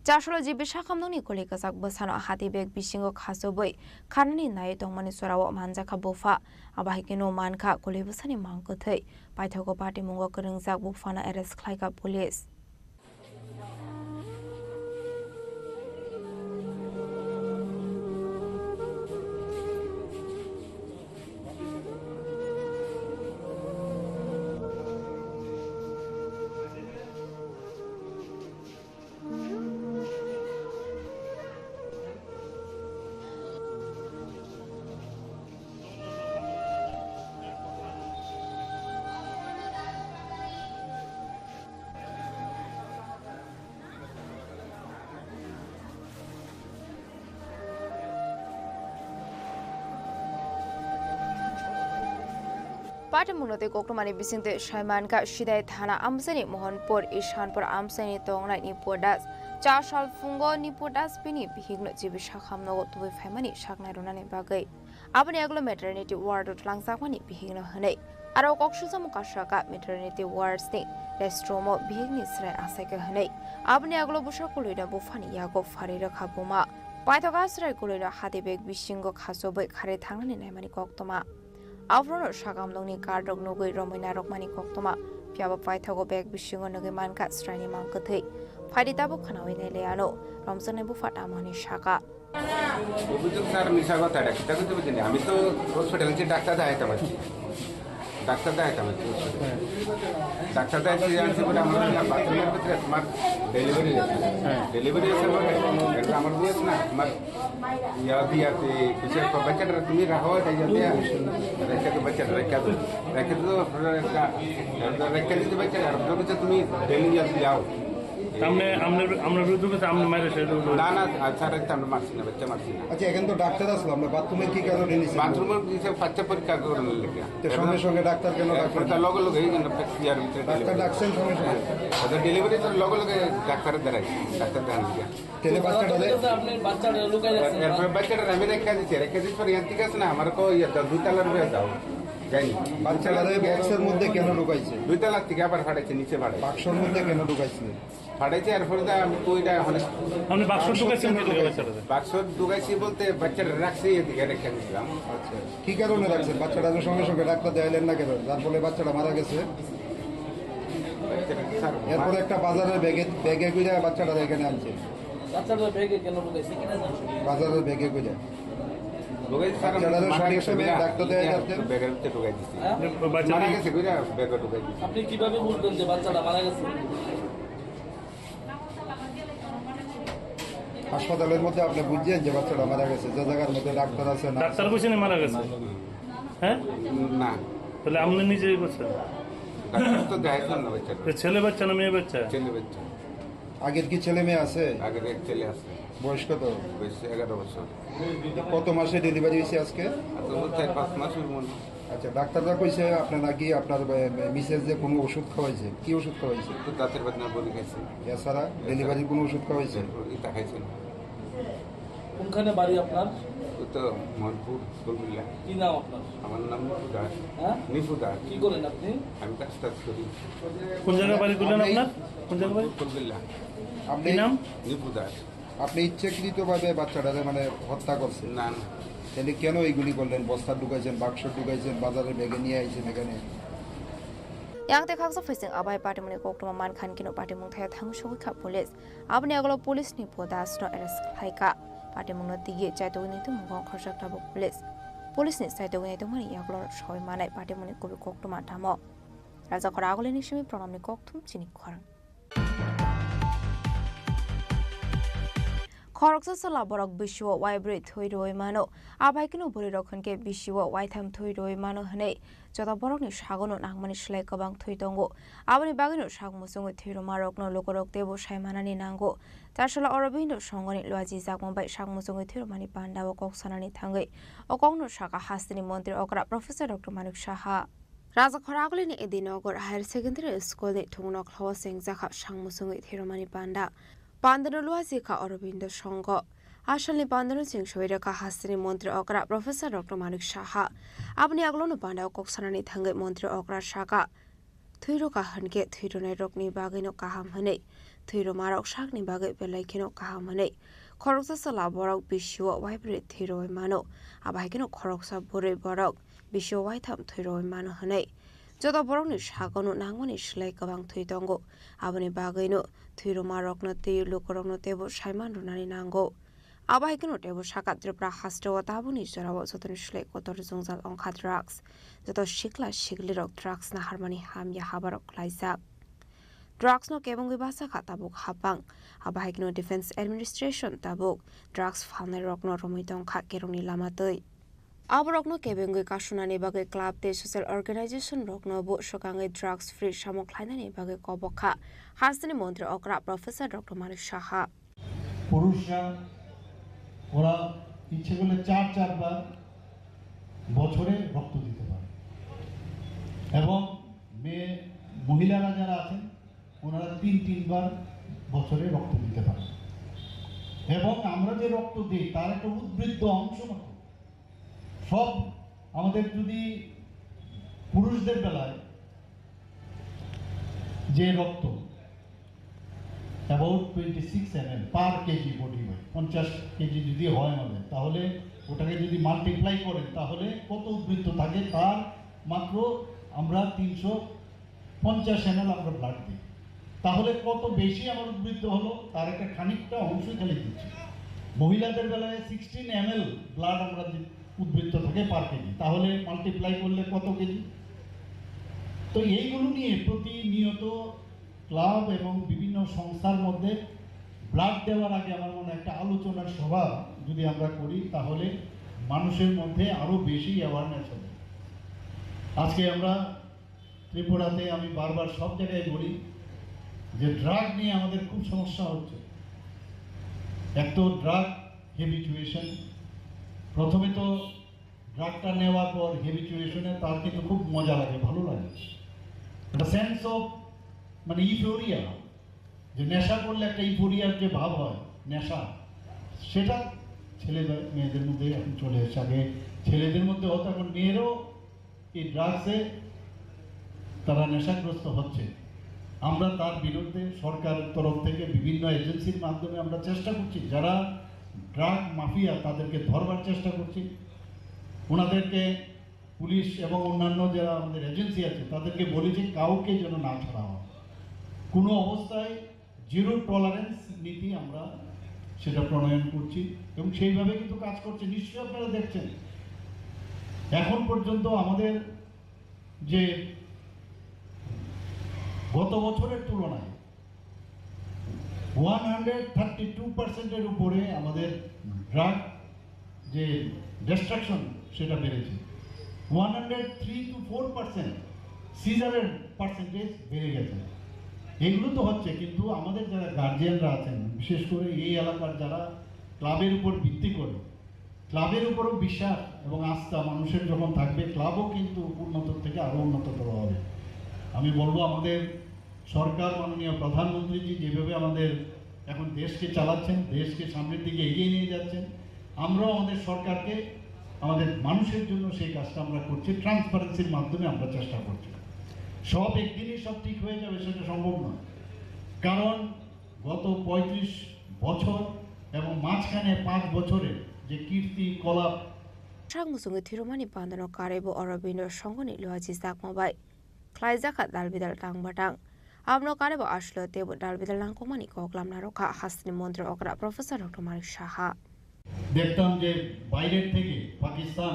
Chasolo G B Sakhamnokni kuli kwchak bwsano hati bag bisingo khachubwi kharnani naiwi tongmani jorao manjakha bupha. Abo hai kheno mankha kuli bwsani mang kwthwi. Paithago patimungo kwrwngjak buphano arrest khlaikha police. Atimungno tei koktwmani bisingtwi saimankha, Sidai thana amchaini Mohanpur Ishanpur amchaini tongnai Nipo Das. Cha sal phungo Nipo Das bini bihikno G B Sakham nogo tubui phaimani saknai rwnani bagwi. Aboni aglo maternity ward o twlangjakmani bihikno hwnwi. Aro kok sujamo kasaka maternity wards ni restroom o bihikni chwrai achaikha hwnwi. Aboni aglo bwsa kuluino buphani yago pharwi rwkha buma. Paithak a chwrai kuluino hati bag bisingo khachobwi kharwi thangnani naimani koktwma. Aphuru sagamlongni guard rok nugwi romwi narwkmani koktwma, phiyaba paithago bag bisingo nugwi mankha chwraini mang kwthwi. Phaidi tabuk khwnawi nailaiano, romjaknai bupha tamo hwnwi saka. অভিযোগ স্যার মিছা কথা, এটা কিতা করতে পারছি না। আমি তো হসপিটাল যে ডাক্তার দেখাইতাম আর কি, ডাক্তার দেখাইতাম আর কি। ডাক্তার দেখাইতে আনছি বলে আমরা বাথরুমের ভিতরে তোমার ডেলিভারি আছে। হ্যাঁ। ডেলিভারি আছে বলে, এটা আমার বয়স না, তোমার ইয়া দিয়া, তুই কিছু একটা বাচ্চাটা তুমি রাখো, এটা ইয়া দিয়া, রেখে তো বাচ্চাটা রেখে তো, রেখে তো, রেখে দিতে বাচ্চাটা, আর বলছে তুমি ডেলিভারি যাও। আপনি, আমরা, আমরা রুজু করতে আপনি মারে সে রুজু। না, না, আর স্যার, একটা আমরা মারছি না, বাচ্চা মারছি না। আচ্ছা, এখানে তো ডাক্তার আসলো, আমরা বাথরুমে কি কারণে নিছি? বাথরুমে কিছু বাচ্চা পরীক্ষা করার লেগে। তো সঙ্গে সঙ্গে ডাক্তার কেন ডাকলেন? এটা লগে লগে এই জন্য ইয়ার ভিতরে ডাক্তার ডাকছেন সঙ্গে সঙ্গে? ওটা ডেলিভারি তো লগে লগে ডাক্তারের দ্বারাই, ডাক্তার দেখানো গিয়া। তাহলে বাচ্চাটা রে- আপনি বাচ্চাটা লুকাই রাখছেন। এরপরে বাচ্চাটা আমি রেখে দিচ্ছি, রেখে দিচ্ছি, পরে ইয়ার ঠিক আছে না, আমার কো ইয়ে দাও, দুই তলার উপরে দাও, যাইনি। বাচ্চাটা রে বক্সের মধ্যে কেন ঢুকাইছে? দুই তলার থেকে আবার ফাটাইছে, নিচে ফাটাইছে। বাক্সর মধ্যে কেন ঢুকাইছে? ফাটাইছে, এরপরে তো আমি তো এটা এখন আপনি বাক্স ঢুকাইছেন কি করে বাচ্চাটারে? বাক্স ঢুকাইছি বলতে বাচ্চাটা রাখছি এদিকে রেখে দিছিলাম। আচ্ছা, কি কারণে রাখছেন? বাচ্চাটা তো সঙ্গে সঙ্গে ডাক্তার দেখাইলেন না কেন, যার ফলে বাচ্চাটা মারা গেছে? বাচ্চাটা স্যার এরপরে একটা বাজারের ব্যাগে, ব্যাগে করে বাচ্চাটা এখানে আনছে। বাচ্চাটা ব্যাগে কেন ঢুকাইছে? বাজারের ব্যাগে করে। ঢুকাইছি স্যার, বাচ্চাটা তো মারা সঠিক গেছে সময়ে বিনা। ডাক্তার দেখাই ইয়া, যাচ্ছে। ব্যাগের ভিতরে ঢুকাই দিছি। হ্যাঁ? বাচ্চা মারা গেছে বিনা, ব্যাগে ঢুকাই দিছি। আপনি কিভাবে বুঝলেন যে বাচ্চাটা মারা গেছে? হাসপাতালের মধ্যে আপনি বুঝছেন যে বাচ্চাটা মারা গেছে, যে জায়গার মধ্যে ডাক্তার আছে না? ডাক্তার কইছে না মারা গেছে? হ্যাঁ? না। তাহলে আপনি নিজেই করছেন? ডাক্তার তো দেখাইছিলাম না বাচ্চাটা। তো ছেলে বাচ্চা না মেয়ে বাচ্চা? ছেলে বাচ্চা। আগের কি ছেলে মেয়ে আছে? আগের এক ছেলে আছে। বয়স কত? বয়স এগারো বছর। কত মাসে ডেলিভারি হয়েছে আজকে? আজকে তো চার পাঁচ মাস হইব মনে হয়। আচ্ছা, ডাক্তাররা কইছে আপনার নাকি আপনার, এ, এ, মিসেস যে কোনো ওষুধ খাওয়াইছে। কি ওষুধ খাওয়াইছে? তো দাঁতের ব্যথা বড়ি খাইছে। এছাড়া ডেলিভারির কোনো ওষুধ খাওয়াইছে? এটা খাইছে না। কোনখানে বাড়ি আপনার? ওই তো মনপুর, ফুলবিল্লা। কি নাম আপনার? আমার নাম নিপু দাস। হ্যাঁ? নিপু দাস। কি করেন আপনি? আমি কাজ টাজ করি। কোন জায়গায় বাড়ি করলেন আপনার? কোন জায়গায় বাড়ি? ফুলবিল্লা। আপনি কি নাম? নিপু দাস। আপনি ইচ্ছাকৃতভাবে বাচ্চাটারে মানে হত্যা করছেন? না, না। তাহলে কেন এইগুলি করলেন? বস্তা ঢুকাইছেন, বাক্স ঢুকাইছেন, বাজারে ব্যাগে নিয়ে আইছেন এখানে। Yang tei khaksa phaising abai patimungni koktwma mankha hwnkhe no patimung thaya thang sogwi kha police. Aboni agolo police ni pho Das no arrest khlai kha. Patimung no tigi chaitogwi naitukmung khorjak tabuk police. Police ni chaitogwi naitukmani yagulo soi manai patimungni kubui koktwma tamo. Rajakhor agulini simi Pranamni kokthum chini khorang. Khoroksa chwla borok bisio waibrwi thwi rwui mano. Abai kheno bwrwi rok hwnkhe bisio waitham thwi rwui mano hwnwi joto borokni sagono nangmani slai kwbang thwi tongo. Aboni bagwino sak muchungwi thwi rwma rokno lukurok teibo sai manani nango. Chasala Aurobindo songoni luajijakma bai sak muchungwi thwi rwmani pandao kok sanani thangwi o kokno sakha hasteni montri okra Professor Doctor Manik Saha. Rajakhor agulini Edinogar Higher Secondary School ni thungno khlao chengjakha sak muchungwi thwi rwmani panda. Pandano luaji kha Aurobindo Songo. Asalni pandano cheng soi rwkha hasteni montri okra Professor Doctor Manik Saha. Aboni aglono pandao kok sanani thangwi montri okra saka, thwi rwkha hwnkhe thwi rwnairokni bagwino kaham hwnwi, thwi rwmarok sakni bagwi belai kheno kaham hwnwi. Khoroksa chwla borok bisio waibrwi thwi rwui mano. Abo hai kheno khoroksa bwrwi borok bisio waitham thwi rwui mano hwnwi. Joto borokni sagono nangmani slai kwbang thwi tongo. Aboni bagwino thwi rwmarokno tei lukurokno teibo saiman rwnani nango. Abo hai kheno teibo saka Tripura hasteo tabukni jorao jotoni slai kotor jwngjal wngkha drugs. Joto sikla siklirok drugs naharmani hamya habarok khlaijak. Drugs no kebengwi bachakha tabuk hapang. Abo hai kheno Defence Administration tabuk drugs phalnairokno romwi tongkha kerongni lama twi. Aborokno kebengwi kasunani bagwi club tei social organization rokno bo swkangwi drugs free samung khlainani bagwi kobok kha hasteni montri okra Professor Doctor Manik Saha. পুরুষরা ওরা ইচ্ছে করলে চার চারবার বছরে রক্ত দিতে পারে। এবং মেয়ে, মহিলারা যারা আছেন, ওনারা তিন তিনবার বছরে রক্ত দিতে পারেন। এবং আমরা যে রক্ত দিই, তার একটা উদ্বৃত্ত অংশ মতো সব আমাদের যদি পুরুষদের বেলায় যে রক্ত about twenty six ml per kg body weight, পঞ্চাশ কেজি যদি হয় আমাদের, তাহলে ওটাকে যদি মাল্টিপ্লাই করেন, তাহলে কত উদ্বৃত্ত থাকে, তার মাত্র আমরা তিনশো পঞ্চাশ এমএল আমরা ব্লাড দিই। তাহলে কত বেশি আমার উদ্বৃত্ত হলো, তার একটা খানিকটা অংশই খালি দিচ্ছি। মহিলাদের বেলায় সিক্সটিন এমএল ব্লাড আমরা দি-, উদ্বৃত্ত থাকে পার কেজি, তাহলে মাল্টিপ্লাই করলে কত কেজি? তো এইগুলো নিয়ে প্রতিনিয়ত ক্লাব এবং বিভিন্ন সংস্থার মধ্যে ব্লাড দেওয়ার আগে আমার মনে হয় একটা আলোচনার সভা যদি আমরা করি, তাহলে মানুষের মধ্যে আরও বেশি অ্যাওয়ারনেস হবে। আজকে আমরা ত্রিপুরাতে, আমি বারবার সব জায়গায় বলি যে ড্রাগ নিয়ে আমাদের খুব সমস্যা হচ্ছে। এক তো ড্রাগ হ্যাবিচুয়েশন, প্রথমে তো ড্রাগটা নেওয়ার পর হ্যাবিচুয়েশনে তার কিন্তু খুব মজা লাগে, ভালো লাগে, একটা সেন্স অফ, মানে, ইউফোরিয়া, যে নেশা করলে একটা ইউফোরিয়ার যে ভাব হয়, নেশা, সেটা ছেলে মেয়েদের মধ্যে এখন চলে এসেছে। আগে ছেলেদের মধ্যে হতো, এখন মেয়েরও এই ড্রাগসে তারা নেশাগ্রস্ত হচ্ছে। আমরা তার বিরুদ্ধে সরকারের তরফ থেকে বিভিন্ন এজেন্সির মাধ্যমে আমরা চেষ্টা করছি, যারা ড্রাগ মাফিয়া তাদেরকে ধরবার চেষ্টা করছি। ওনাদেরকে পুলিশ এবং অন্যান্য যারা আমাদের এজেন্সি আছে তাদেরকে বলি যে কাউকে যেন না ছাড়া হয়, কোনো অবস্থায় জিরো টলারেন্স নীতি আমরা সেটা প্রণয়ন করছি এবং সেইভাবে কিন্তু কাজ করছে। নিশ্চয়ই আপনারা দেখছেন, এখন পর্যন্ত আমাদের যে গত বছরের তুলনায় ওয়ান হান্ড্রেড থার্টি টু পার্সেন্টের উপরে আমাদের ড্রাগ যে ডিস্ট্রাকশন, সেটা বেড়েছে। One hundred three two four percent সিজারের পার্সেন্টেজ বেড়ে গেছে। এগুলো তো হচ্ছে, কিন্তু আমাদের যারা গার্জিয়ানরা আছেন, বিশেষ করে এই এলাকার যারা ক্লাবের উপর ভিত্তি করে, ক্লাবের উপরও বিশ্বাস এবং আস্থা মানুষের যখন থাকবে, ক্লাবও কিন্তু উন্নত থেকে আরও উন্নততর হবে। আমি বলবো, আমাদের সরকার, মাননীয় প্রধানমন্ত্রীজি যেভাবে আমাদের এখন দেশকে চালাচ্ছেন, দেশকে সামনের দিকে এগিয়ে নিয়ে যাচ্ছেন, আমরাও আমাদের সরকারকে, আমাদের মানুষের জন্য সেই কাজটা আমরা করছি, ট্রান্সপারেন্সির মাধ্যমে আমরা চেষ্টা করছি। সব একদিনই সব ঠিক হয়ে যাবে, সেটা সম্ভব নয়, কারণ গত পঁয়ত্রিশ বছর এবং মাঝখানে পাঁচ বছরের যে কীর্তি কলাপ। Sak muchungwi thwirwkmani pandano karwi bo Aurobindo Songhoni luachi chakma bai khlaijak kha dalbidal tang batang. Abono karwi bo aswk teibo dalbidal nangkukmani kok lamna rwkha hasteni montri okra Professor Doctor Manik Saha. দেখতাম যে বাইরের থেকে পাকিস্তান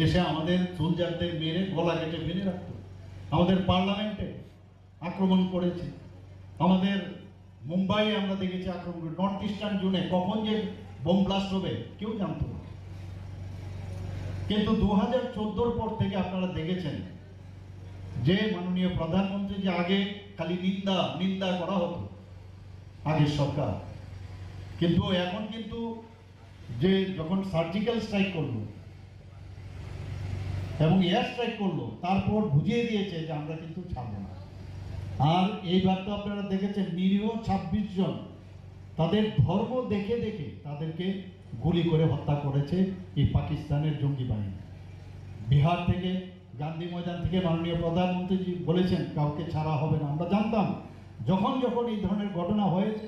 এসে আমাদের সোলজারদের মেরে গলা কেটে ফেলে রাখতো আমাদের পার্লামেন্টে। আক্রমণ করেছে। আমাদের মুম্বাইয়ে আমরা দেখেছি আক্রমণ করে, নর্থ ইস্টার্ন জোনে কখন যে বোম ব্লাস্ট হবে কেউ জানতো না। কিন্তু দু হাজার চোদ্দোর পর থেকে আপনারা দেখেছেন যে মাননীয় প্রধানমন্ত্রী যে আগে খালি নিন্দা নিন্দা করা হতো আগের সরকার, কিন্তু এখন কিন্তু যে যখন সার্জিক্যাল স্ট্রাইক করলো এবং এয়ার স্ট্রাইক করলো, তারপর বুঝিয়ে দিয়েছে যে আমরা কিন্তু ছাড়বো না। আর এইবার তো আপনারা দেখেছেন, নিরীহ ছাব্বিশ জন তাদের ধর্ম দেখে দেখে তাদেরকে গুলি করে হত্যা করেছে এই পাকিস্তানের জঙ্গি বাহিনী। বিহার থেকে, গান্ধী ময়দান থেকে মাননীয় প্রধানমন্ত্রীজি বলেছেন কাউকে ছাড়া হবে না। আমরা জানতাম যখন যখন এই ধরনের ঘটনা হয়েছে,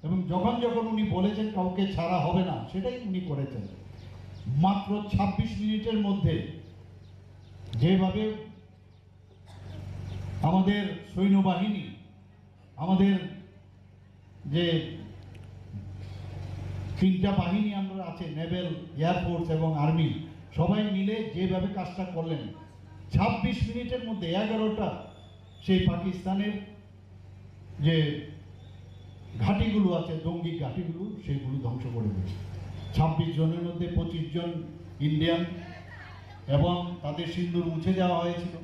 এবং যখন যখন উনি বলেছেন কাউকে ছাড়া হবে না, সেটাই উনি করেছেন। মাত্র ছাব্বিশ মিনিটের মধ্যে যেভাবে আমাদের সৈন্যবাহিনী, আমাদের যে তিনটা বাহিনী আমরা আছে, নেভেল, এয়ারফোর্স এবং আর্মি, সবাই মিলে যেভাবে কাজটা করলেন, ছাব্বিশ মিনিটের মধ্যে এগারোটা সেই পাকিস্তানের যে ঘাঁটিগুলো আছে, জঙ্গি ঘাঁটিগুলো, সেগুলো ধ্বংস করে দিয়েছে। ছাব্বিশ জনের মধ্যে পঁচিশ জন ইন্ডিয়ান এবং তাদের সিন্দুর মুছে দেওয়া হয়েছিল।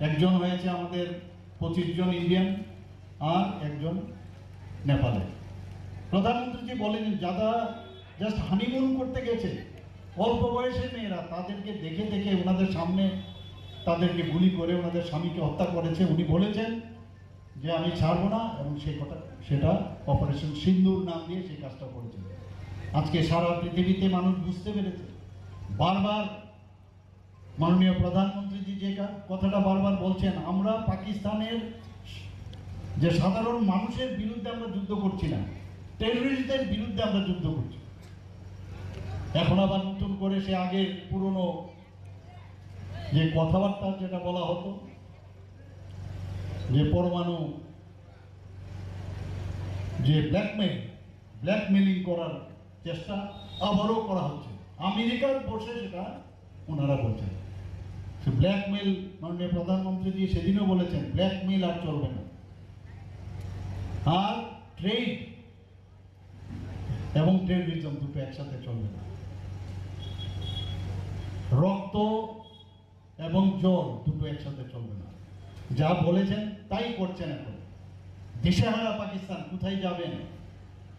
একজন হয়েছে আমাদের পঁচিশ জন ইন্ডিয়ান আর একজন নেপালে। প্রধানমন্ত্রীজি বলেন, যারা জাস্ট হানিমুন করতে গেছে, অল্প বয়সের মেয়েরা, তাদেরকে দেখে দেখে ওনাদের সামনে তাদেরকে গুলি করে ওনাদের স্বামীকে হত্যা করেছে। উনি বলেছেন যে, "আমি ছাড়বো না", এবং সেই কথা, সেটা অপারেশন সিন্দুর নাম দিয়ে সেই কাজটা করেছেন। আজকে সারা পৃথিবীতে মানুষ বুঝতে পেরেছে। বারবার মাননীয় প্রধানমন্ত্রীজি যে কা-, কথাটা বারবার বলছেন, আমরা পাকিস্তানের যে সাধারণ মানুষের বিরুদ্ধে আমরা যুদ্ধ করছি না, টেররিস্টদের বিরুদ্ধে আমরা যুদ্ধ করছি। এখন আবার নতুন করে সে আগের পুরনো যে কথাবার্তা যেটা বলা হতো, যে পরমাণু, যে ব্ল্যাকমেইল, ব্ল্যাকমেইলিং করার চেষ্টা আবারও করা হচ্ছে। আমেরিকার বসে সেটা ওনারা বলছেন। সে ব্ল্যাকমেইল, মাননীয় প্রধানমন্ত্রীজি সেদিনও বলেছেন, ব্ল্যাকমেইল আর চলবে না। আর ট্রেড এবং টেররিজম দুটো একসাথে চলবে না। রক্ত এবং জল দুটো একসাথে চলবে না। যা বলেছেন তাই করছেন। এখন দিশেহারা পাকিস্তান কোথায় যাবেন?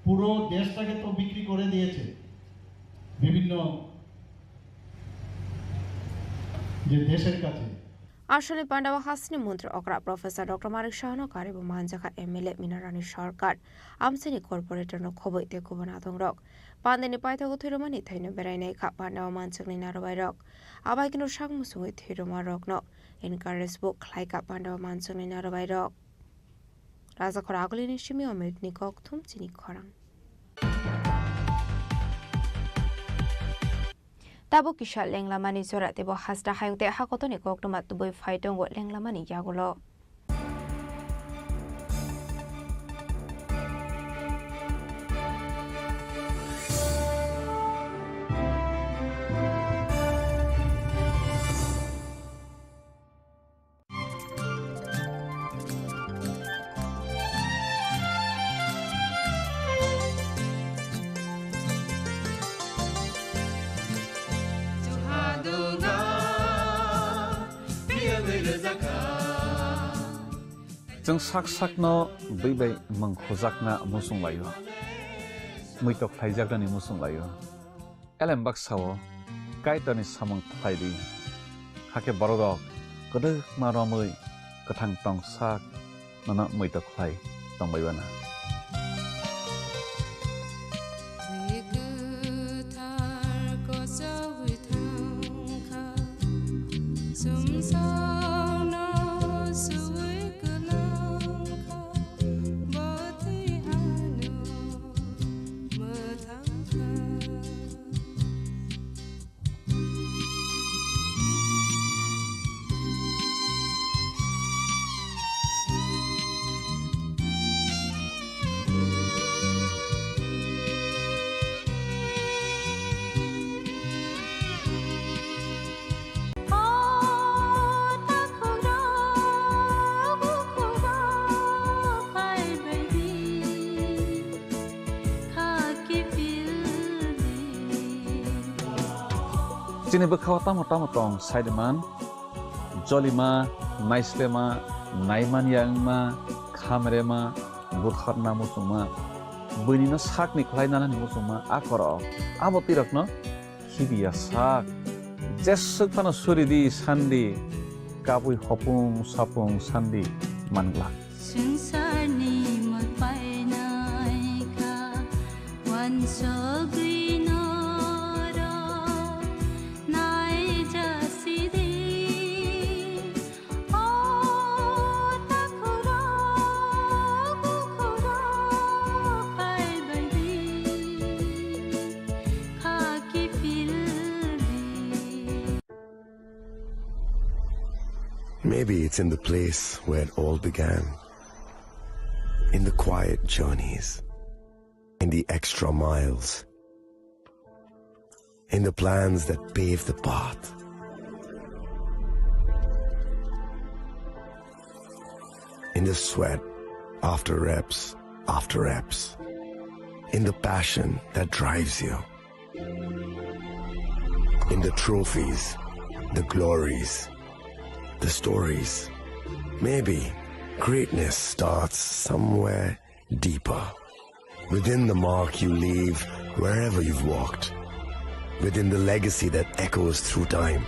পুরো দেশটাকে তো বিক্রি করে দিয়েছে বিভিন্ন যে দেশের কাছে। Aswkni panda o hasteni montri okra Professor Doctor Manik Sahano karibo manjakha M L A Minarani Sarkar, amchaini corporator no khoboi tei kubun adongrok. Pandani paithago thwirwmani thaino berainai kha panda o manjakni narwbairok. Abaikeno sak muchungwi thwirwmarokno encourage bo khlaikha panda o manjakni narwbairok. Rajakhor agulini simi Omitni kokthum chini khorang. Tabuk kisa lenglamani jora teibo hasta hayung tei hakotoni koktwma tubui phai tongo lenglamani yagulo. Chwng sak sakno bwi bai mung khujakna muchung laio, muitok khlaijaknani muchung laio. Elem baksa-o Kaitorni samung khlai di, hakhe bororok kwdwkma romwi kwthang tong sak nono muitok khlai tongbai uana. Twi kwthar kochogwi thangkha, sumsokno suwi kwlangkha, bo twi ano mwthangkha. Chini bwkhao tamo tamo tong sai de man, jolima, naislema, naimanya wngma, khamrema, butharna muchungma, buinino sakni khlai nanani muchungma, a korok, abo twirokno khibiya sak. Jeswk phano suri di, san di, kabui hopung sapung san di man glak. Swngcharni mwtai naikha, uansugwi norok naijasidi. O takhurok, bukhurok phaibaidi, khaki phildi. Maybe it's in the place where it all began. In the quiet journeys. In the extra miles. In the plans that pave the path. In the sweat after reps after reps. In the passion that drives you. In the trophies, the glories, the stories. Maybe greatness starts somewhere deeper. Within the mark you leave wherever you've walked. Within the legacy that echoes through time.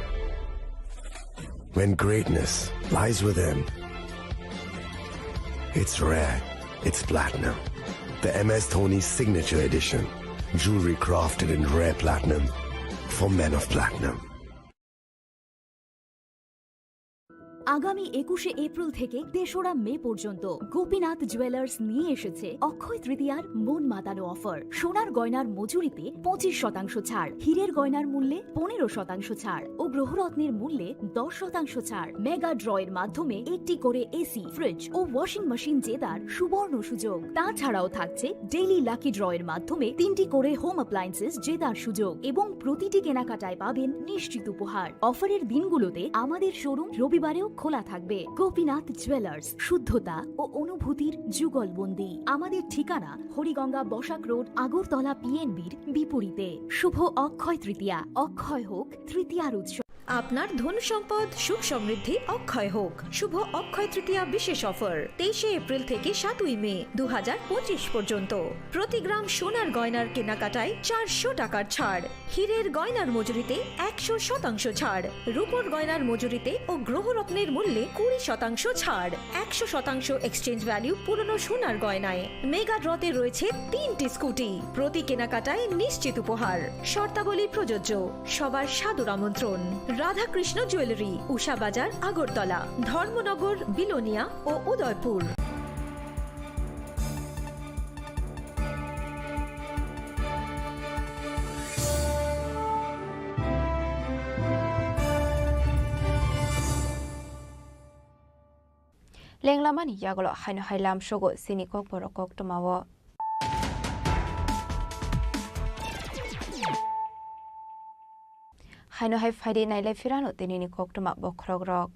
When greatness lies within, it's rare, it's platinum. The M S Dhoni Signature Edition. Jewelry crafted in rare platinum for men of platinum. আগামী একুশে এপ্রিল থেকে তেসরা মে পর্যন্ত গোপীনাথ জুয়েলার্স নিয়ে এসেছে অক্ষয় তৃতীয়ার মন মাতানো অফার। সোনার গয়নার মজুরিতে পঁচিশ শতাংশ ছাড়, হীরের গয়নার মূল্যে পনেরো শতাংশ ছাড় ও গ্রহরত্নের মূল্যে দশ শতাংশ ছাড়। মেগা ড্রয়ের মাধ্যমে একটি করে এসি, ফ্রিজ ও ওয়াশিং মেশিন জেতার সুবর্ণ সুযোগ। তাছাড়াও থাকছে ডেইলি লাকি ড্রয়ের মাধ্যমে তিনটি করে হোম অ্যাপ্লায়েন্সেস জেতার সুযোগ এবং প্রতিটি কেনাকাটায় পাবেন নিশ্চিত উপহার। অফারের দিনগুলোতে আমাদের শোরুম রবিবারেও খোলা থাকবে। গোপীনাথ জুয়েলার্স, শুদ্ধতা ও অনুভূতির যুগলবন্দি। আমাদের ঠিকানা হরিগঙ্গা বসাক রোড, আগরতলা পিএনবির বিপরীতে। শুভ অক্ষয় তৃতীয়া, অক্ষয় হোক তৃতীয়ার উৎসব। আপনার ধন সম্পদ সুখ সমৃদ্ধি অক্ষয় হোক। শুভ অক্ষয় তৃতীয়া বিশেষ অফার তেইশে এপ্রিল থেকে সাতই মে দু হাজার পঁচিশ পর্যন্ত। প্রতি গ্রাম সোনার গয়নার কেনাকাটায় চারশো টাকার ছাড়, হীরের গয়নার মজুরিতে একশো শতাংশ ছাড়, রূপোর গয়নার মজুরিতে ও গ্রহরত্নের মূল্যে কুড়ি শতাংশ ছাড়, একশো শতাংশ এক্সচেঞ্জ ভ্যালু পুরনো সোনার গয়নায়। মেগা ড্রতে রয়েছে তিনটি স্কুটি, প্রতি কেনাকাটায় নিশ্চিত উপহার। শর্তাবলী প্রযোজ্য। সবার সাদর আমন্ত্রণ। রাধাকৃষ্ণ জুয়েলারি, উষা বাজার, আগরতলা, ধর্মনগর, বিলোনিয়া ও Udaipur. Lenglamani yagulo haino hai lamsogo chini kokborok koktwmao. Haino hai phaidi nailai phirano tinini koktwma bokhorokrok.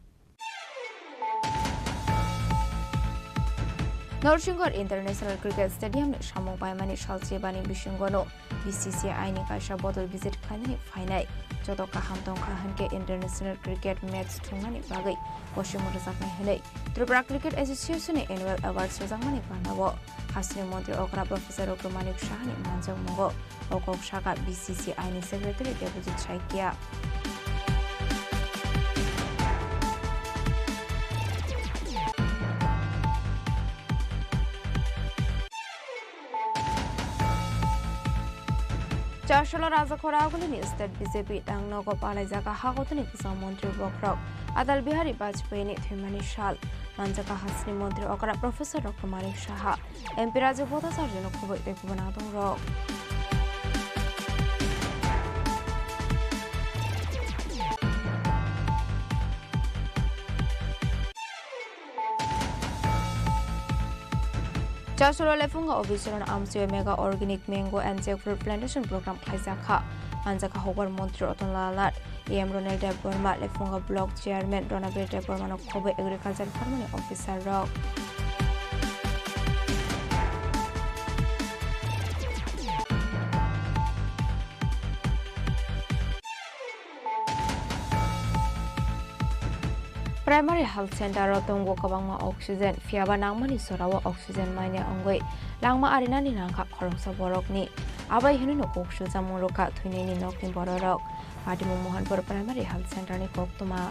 Norsingor International Cricket Stadium ni samung paimani salchibani bisingono B C C I ni kaisa bodol visit khainani phainai. Joto kaham tongkha hinkhe international cricket match thwngmani bagwi koching rwjaknai hwnwi Tripura Cricket Association ni Annual Award sujakmani panao hasteni montri okra Professor Doctor Manik Saha ni manjakmungo o kok saka B C C I ni Secretary Debojit Saikia. Chasolo Rajakhora agulini state B J P tangnogo palaijak hagotoni kwchang montri bokhorok Atal Bihari Vajpayee ni thwimani sal manjak hasteni montri okra Professor Doctor Manik Saha, M P Rajib Bhattacharya no khoboi tei kubun adongrok. Chasolo Lephunga Office-o Amchoi Mega Organic Mango and Jackfruit Plantation Program khlaijakha. Manjakha Hokbar Montri Ratan Lal Nath, E M Ronel Debbarma, Lephunga Block Chairman Ronabir Debbarma no khoboi Agriculture Farming Officer rok. Primary Health Center o tongo kwbangma oxygen, phiyaba nangmani jorao oxygen maina wngwi langma arinani nangkha khoroksa borokni. Abai hwnwi no kok sujamung rwkha thwinini nokni bororok. Patimung Mohanpur Primary Health Center ni koktwma.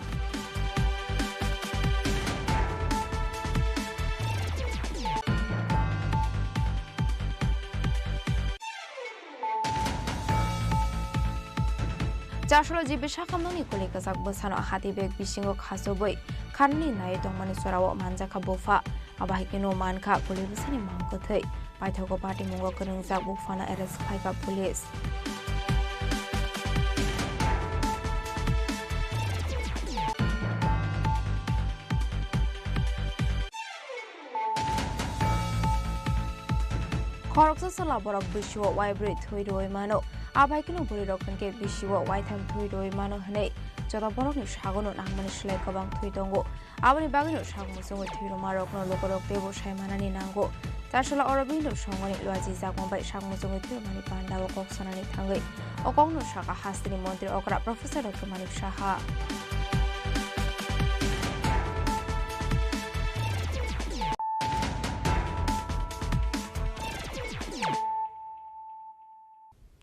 Chasolo G B Sakamnani kuli kwchak bwsano hati bag bisingo khachubwi kharnani naiwi tongmani jorao manjakha bupha. Abo hai kheno mankha kuli bwsani mang kwthwi. Paithago patimungo kwrwngjak buphano arrest khlaikha police. Khoroksa chwla borok bisio uaibrwi thwi rwui mano. Abai kheno bwrwirok hinkhe bisio uaitham thwi rwui mano hwnwi joto borokni sagono nangmani slai kwbang thwi tongo. Aboni bagwino sak muchungwi thwi rwmarokno lukurok teibo sai manani nango. Chasolo Aurobindo Songoni luajijakma bai sak muchungwi thwi rwmani pandao kok sanani thangwi o kokno sakha hasteni montri okra Professor Doctor Manik Saha.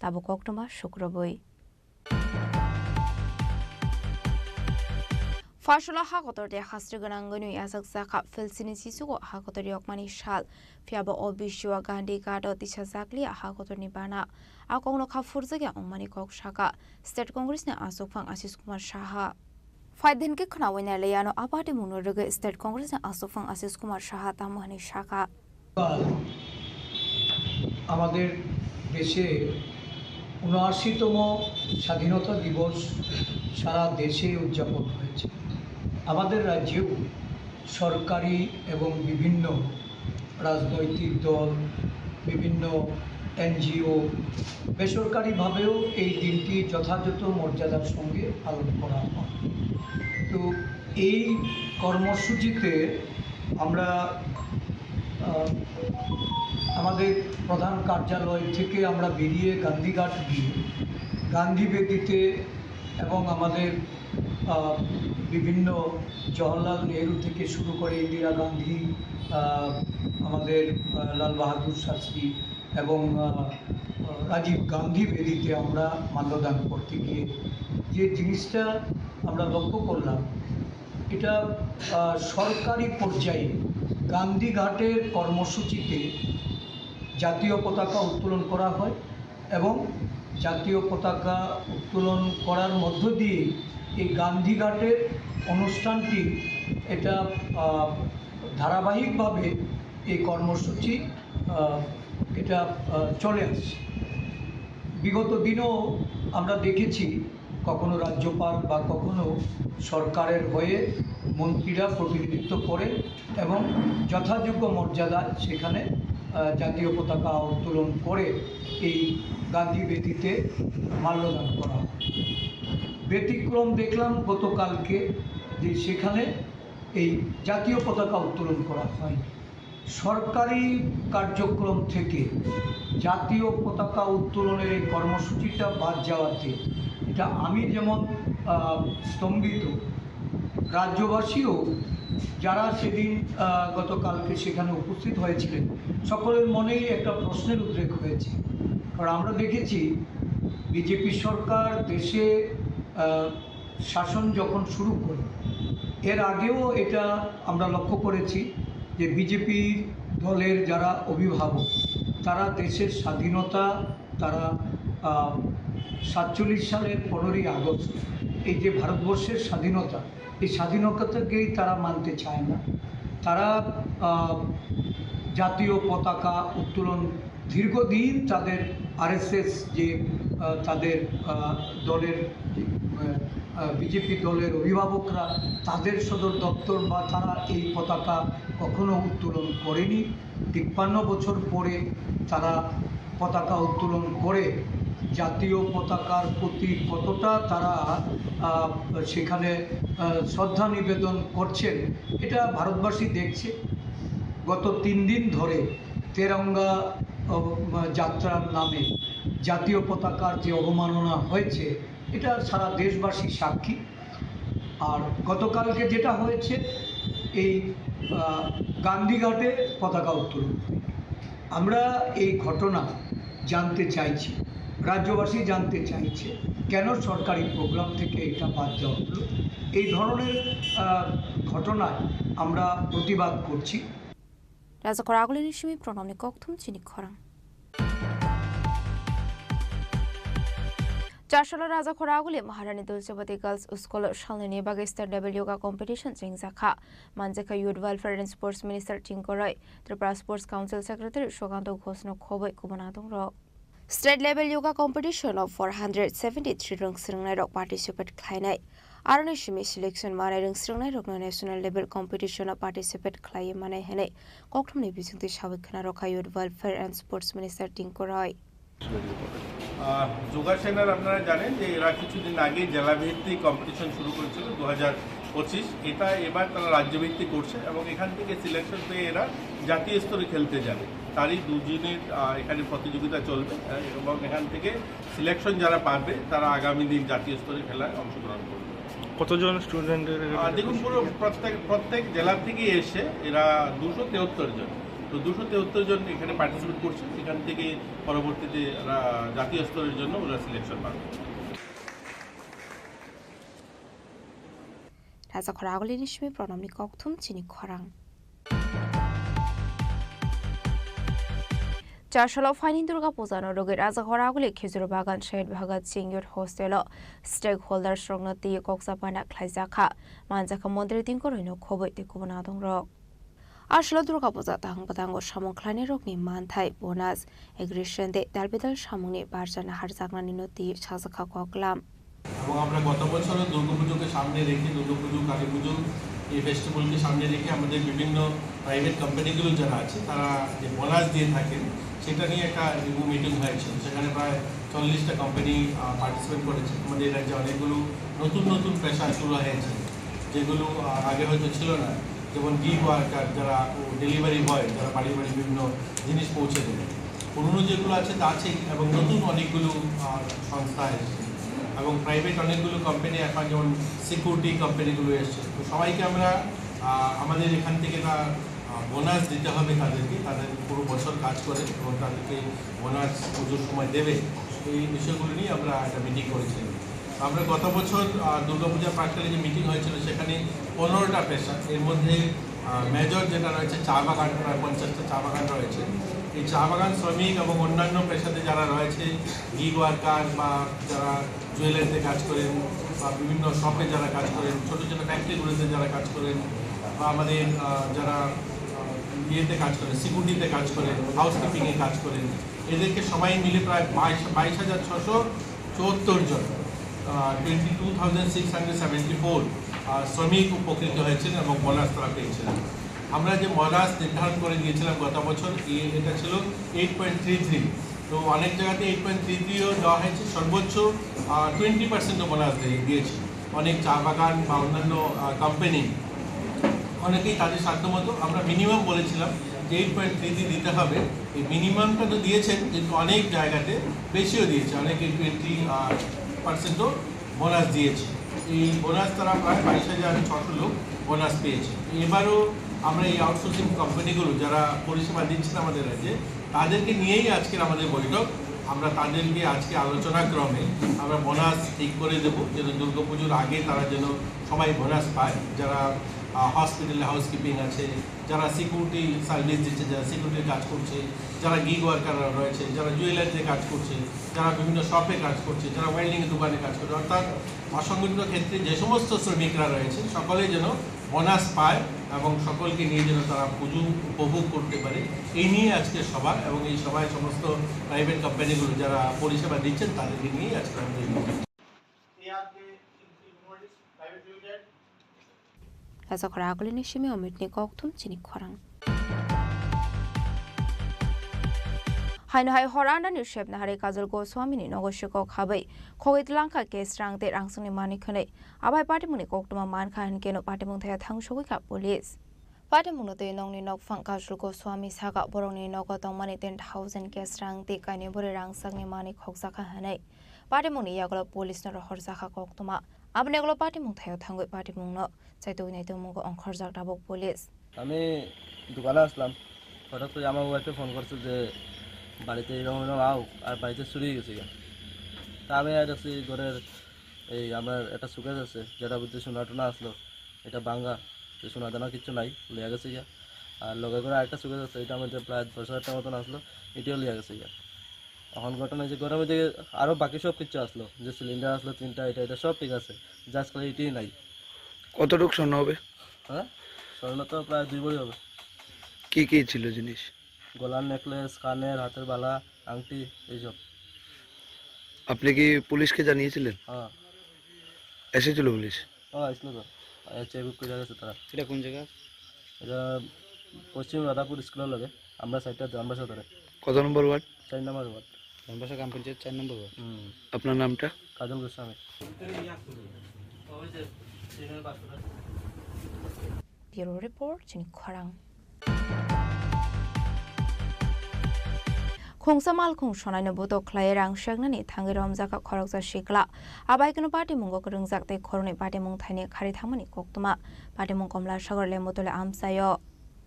Tabuk koktwma sukrubwi. Pharsalo ha kotor tei hasri gwnang wngwi yachakjakha Philsini chichugo ha kotor yokmani sal. Phiyaba o bisio Gandhi Ghat o tisajakliya ha kotorni bana. A kokno kha phurjakya wngmani kok sakha State Congress ni achukphang Ashish Kumar Saha. Phaidin khe khwnawi nailai ano a party mungno rwgwi State Congress ni achukphang Ashish Kumar Saha tamo hwnwi sakha. আমাদের দেশে ঊনআশিতম স্বাধীনতা দিবস সারা দেশে উদযাপন হয়েছে। আমাদের রাজ্যেও সরকারি এবং বিভিন্ন রাজনৈতিক দল, বিভিন্ন এনজিও, বেসরকারিভাবেও এই দিনটি যথাযথ মর্যাদার সঙ্গে পালন করা হয়। তো এই কর্মসূচিতে আমরা, আহ, আমাদের প্রধান কার্যালয় থেকে আমরা বেরিয়ে গান্ধীঘাট গিয়ে গান্ধী বেদিতে এবং আমাদের, আহ, বিভিন্ন জওহরলাল নেহেরু থেকে শুরু করে ইন্দিরা গান্ধী, আহ, আমাদের, আহ, লাল বাহাদুর শাস্ত্রী এবং, আহ, রাজীব গান্ধী বেদিতে আমরা মাল্যদান করতে গিয়ে যে জিনিসটা আমরা লক্ষ্য করলাম, এটা, আহ, সরকারি পর্যায়ে গান্ধীঘাটের কর্মসূচিতে জাতীয় পতাকা উত্তোলন করা হয় এবং জাতীয় পতাকা উত্তোলন করার মধ্য দিয়ে এই গান্ধীঘাটের অনুষ্ঠানটি এটা, আহ, ধারাবাহিকভাবে এই কর্মসূচি, আহ, এটা, আহ, চলে আসছে। বিগত দিনেও আমরা দেখেছি কখনো রাজ্যপাল বা কখনো সরকারের হয়ে মন্ত্রীরা প্রতিনিধিত্ব করেন এবং যথাযোগ্য মর্যাদায় সেখানে, আহ, জাতীয় পতাকা উত্তোলন করে এই গান্ধী বেদিতে মাল্যদান করা হয়। ব্যতিক্রম দেখলাম গতকালকে যে সেখানে এই জাতীয় পতাকা উত্তোলন করা হয়নি। সরকারি কার্যক্রম থেকে জাতীয় পতাকা উত্তোলনের এই কর্মসূচিটা বাদ যাওয়াতে এটা আমি যেমন, আহ, স্তম্ভিত, রাজ্যবাসীও যারা সেদিন, আহ, গতকালকে সেখানে উপস্থিত হয়েছিলেন, সকলের মনেই একটা প্রশ্নের উদ্রেক হয়েছে। কারণ আমরা দেখেছি বিজেপি সরকার দেশে, আহ, শাসন যখন শুরু করে, এর আগেও এটা আমরা লক্ষ্য করেছি যে বিজেপি দলের যারা অভিভাবক, তারা দেশের স্বাধীনতা, তারা, আহ, সাতচল্লিশ সালের পনেরোই আগস্ট, এই যে ভারতবর্ষের স্বাধীনতা, এই স্বাধীনতাকেই তারা মানতে চায় না। তারা, আহ, জাতীয় পতাকা উত্তোলন দীর্ঘদিন তাদের আরএসএস যে, আহ, তাদের, আহ, দলের, আহ, আহ, বিজেপি দলের অভিভাবকরা তাদের সদর দপ্তর বা তারা এই পতাকা কখনো উত্তোলন করেনি। তিপ্পান্ন বছর পরে তারা পতাকা উত্তোলন করে জাতীয় পতাকার প্রতি কতটা তারা, আহ, সেখানে, আহ, শ্রদ্ধা নিবেদন করছেন, এটা ভারতবাসী দেখছে। গত তিন দিন ধরে তেরঙ্গা, আহ, যাত্রার নামে জাতীয় পতাকার যে অবমাননা হয়েছে, এটা সারা দেশবাসী সাক্ষী। আর গতকালকে যেটা হয়েছে, এই, আহ, গান্ধীঘাটে পতাকা উত্তোলন, আমরা এই ঘটনা জানতে চাইছি, রাজ্যবাসী জানতে চাইছে কেন সরকারি প্রোগ্রাম থেকে এটা বাদ দেওয়া হলো। এই ধরনের, আহ, ঘটনায় আমরা প্রতিবাদ করছি। Rajakhor agulini simi pranamni kokthum chini khorang. Chasalo Rajakhor aguli Maharani Dulchabati Girls School salnini bagwi state level yoga competition chengjakha. Manjakha Youth Welfare and Sports Minister Tinku Roy, Tripura Sports Council Secretary Sugandhu Ghoshno khobwi kubun adongrok. State level yoga competition o four hundred seventy three rwng swrwngnairok participate khlainai. Aroni simi selection manai rwng swrwngnairokno national level competition o participate khlaiwi manai hwnwi kokthumni bisingtwi sawi khwnarokha Youth Welfare and Sports Minister Tinku Roy. আহ, যোগা সেনার আপনারা জানেন যে এরা কিছুদিন আগে জেলাভিত্তিক কম্পিটিশন শুরু করেছিল দু হাজার পঁচিশ। এটা এবার তারা রাজ্যভিত্তিক করছে এবং এখান থেকে সিলেকশন পেয়ে এরা জাতীয় স্তরে খেলতে যাবে। তারই দুদিনের, আহ, এখানে প্রতিযোগিতা চলবে, আহ, এবং এখান থেকে সিলেকশন যারা পাবে তারা আগামী দিন জাতীয় স্তরে খেলায় অংশগ্রহণ করবে। কতজন স্টুডেন্টের এখানে? আহ, দেখুন, পুরো প্রত্যেক, প্রত্যেক জেলা থেকে এসে এরা দুশো তেহত্তর জন। তো দুশো তেহত্তর জন এখানে পার্টিসিপেট করছে, সেখান থেকে পরবর্তীতে এরা জাতীয় স্তরের জন্য ওরা সিলেকশন পাবে। Rajakhor Agulini simi Pranamni kokthum chini khorang. Chasalo phaini Durga Puja no rwgwi Rajakhor Aguli Khizur Bagan Shahid Bhagat Singh Youth Hostel o stakeholders rokno twi kok chapana khlaijak kha. Manjakha montri tingkoroi no khobwi tei kubun adong rok. Aswk Durga Puja tang bwtango samung khlainairokni manthai, bonus, aggression tei dalbidal samungni barja naharjaknanino twi sajakha koklam. এবং আমরা গত বছরও দুর্গাপুজোকে সামনে রেখে, দুর্গাপুজো, কালী পুজো, এই ফেস্টিভ্যালকে সামনে রেখে আমাদের বিভিন্ন প্রাইভেট কোম্পানিগুলো যারা আছে, তারা যে বোনাস দিয়ে থাকেন, সেটা নিয়ে একটা রিভিউ মিটিং হয়েছিল। সেখানে প্রায় চল্লিশটা কোম্পানি, আহ, পার্টিসিপেট করেছে। আমাদের রাজ্যে অনেকগুলো নতুন নতুন পেশা শুরু হয়েছে, যেগুলো, আহ, আগে হয়তো ছিল না। যেমন গিগ ওয়ার্কার, যারা ডেলিভারি বয়, যারা বাড়ি বাড়ি বিভিন্ন জিনিস পৌঁছে দেয়। পুরনো যেগুলো আছে তা আছে, এবং নতুন অনেকগুলো, আহ, সংস্থা এসেছে, এবং প্রাইভেট অনেকগুলো কোম্পানি এখন, যেমন সিকিউরিটি কোম্পানিগুলো এসছে। তো সবাইকে আমরা, আহ, আমাদের এখান থেকে তা, আহ, বোনাস দিতে হবে তাদেরকে, তাদের পুরো বছর কাজ করে এবং তাদেরকে বোনাস পুজোর সময় দেবে, এই বিষয়গুলো নিয়ে আমরা একটা মিটিং করেছিলাম। আমরা গত বছর, আহ, দুর্গাপূজা প্রাককালে যে মিটিং হয়েছিল, সেখানে পনেরোটা পেশা, এর মধ্যে, আহ, মেজর যেটা রয়েছে চা বাগান, প্রায় পঞ্চাশটা চা বাগান রয়েছে। এই চা বাগান শ্রমিক এবং অন্যান্য পেশাতে যারা রয়েছে, গিগ ওয়ার্কার বা যারা জুয়েলারিতে কাজ করেন বা বিভিন্ন শপে যারা কাজ করেন, ছোট ছোট ফ্যাক্টরিগুলোতে যারা কাজ করেন বা আমাদের, আহ, যারা, আহ, ইয়েতে কাজ করেন, সিকিউরিটিতে কাজ করেন, হাউসকিপিংয়ে কাজ করেন, এদেরকে সবাই মিলে প্রায় বাইশ, বাইশ হাজার ছশো চুয়াত্তর জন, আহ, twenty two thousand six hundred seventy four, আহ, শ্রমিক উপকৃত হয়েছিলেন এবং বোনাস তারা পেয়েছিলেন। আমরা যে বোনাস নির্ধারণ করে দিয়েছিলাম গত বছর, এ-, এটা ছিল এইট পয়েন্ট থ্রি থ্রি। তো অনেক জায়গাতে এইট পয়েন্ট থ্রি থ্রিও দেওয়া হয়েছে, সর্বোচ্চ, আহ, টোয়েন্টি পার্সেন্টও বোনাস দিয়ে, দিয়েছে। অনেক চা বাগান বা অন্যান্য, আহ, কোম্পানি অনেকেই তাদের সাধ্য মতো, আমরা মিনিমাম বলেছিলাম যে এইট পয়েন্ট থ্রি থ্রি দিতে হবে। এই মিনিমামটা তো দিয়েছেন, কিন্তু অনেক জায়গাতে বেশিও দিয়েছে, অনেকে টোয়েন্টি, আহ, পার্সেন্টও বোনাস দিয়েছে। এই বোনাস তারা প্রায় বাইশ হাজার ছশো লোক বোনাস পেয়েছে। এবারও আমরা এই আউটসোর্সিং কোম্পানিগুলো যারা পরিষেবা দিচ্ছেন আমাদের রাজ্যে, তাদেরকে নিয়েই আজকের আমাদের বৈঠক। আমরা তাদেরকে আজকে আলোচনা ক্রমে আমরা বোনাস ঠিক করে দেব, যেন দুর্গাপুজোর আগে তারা যেন সবাই বোনাস পায়। যারা, আহ, হসপিটালে হাউসকিপিং আছে, যারা সিকিউরিটি সার্ভিস দিচ্ছে, যারা সিকিউরিটির কাজ করছে, যারা গিগ ওয়ার্কাররা রয়েছে, যারা জুয়েলারিতে কাজ করছে, যারা বিভিন্ন শপে কাজ করছে, যারা ওয়েল্ডিং দোকানে কাজ করছে, অর্থাৎ অসংগঠিত ক্ষেত্রে যে সমস্ত শ্রমিকরা রয়েছে, সকলেই যেন বোনাস পায় এবং সকলকে নিয়ে যেন তারা পুজো উপভোগ করতে পারে, এই নিয়ে আজকের সভা। এবং এই সভায় সমস্ত প্রাইভেট কোম্পানিগুলো যারা পরিষেবা দিচ্ছেন, তাদেরকে নিয়েই আজকে আমাদের এই meeting. Kaisa khorang akulini simi omitni kokthum chini khorang. Haino hai hor andani sepna hari Kajol Goswamini nogo sikok habai khogwi tlangkha case rang tei rangsongni manwi khwnwi. Abai patimungni koktwma mankha hinkeno patimung thaya thangsogwi kha police. Patimungno twi nokni nokphang Kajol Goswami saka borokni nogo tongmani ten thousand case rang tei kainwi bwrwi rangsakni manwi khokjakha hinwi. Patimungni yagulo police no rohorjakha koktwma. Aboni yagulo patimung thaio thangwi patimungno chaitugwi naitugmungo ongkhorjak tabuk police. আমি দোকানে আসলাম, হঠাৎ করে আমার ওয়াইফে ফোন করছে যে বাড়িতে এরকম এরকম আও, আর বাড়িতে চুরি হয়ে গেছে গিয়া। তা আমি আর দেখছি ঘরের এই আমার একটা শোকেস আছে, যেটা বুঝতে সোনা টোনা আসলো, এটা ভাঙ্গা, তো সোনা দানা কিচ্ছু নাই, লইয়া গেছে গিয়া। আর লগে করে আরেকটা শোকেস আছে, এটা আমাদের প্রায় দশ হাজার টাকা মতন আসলো, এটাও লইয়া গেছে গিয়া। এখন ঘটনা যে ঘরের মধ্যে আরো বাকি সব কিছু আসলো, যে সিলিন্ডার আসলো তিনটা, এটা, এটা সব ঠিক আছে, জাস্ট খালি এটাই নাই। কতটুক স্বর্ণ হবে? হ্যাঁ, স্বর্ণ তো প্রায় দুই ভরি হবে। কি কি ছিল জিনিস? গলার নেকলেস, কানের, হাতের বালা, আংটি, এইসব। আপনি কি পুলিশকে জানিয়েছিলেন? হ্যাঁ। এসেছিল পুলিশ? হ্যাঁ, আসলো তো। চেকআপ করে গেছে তারা। এটা কোন জায়গা? এটা পশ্চিম রাধাপুর স্কুলের লগে, আমরা সাইডটা, আমরা সাদরে। কত নম্বর ওয়ার্ড? চার নম্বর ওয়ার্ড। রামবাসা গ্রাম পঞ্চায়েত চার নম্বর ওয়ার্ড। হুম। আপনার নামটা? কাজল Goswami. Bureau report, chini khorang. Khungsa malkhung sonaino butok khlai rang seknani thangwi romjakha khoroksa sikla. Abai kheno patimungo kwrwngjak tei khoroknwi patimung thaini khari thangmani koktwma. Patimung Komla Sagar Lembutole amchaio.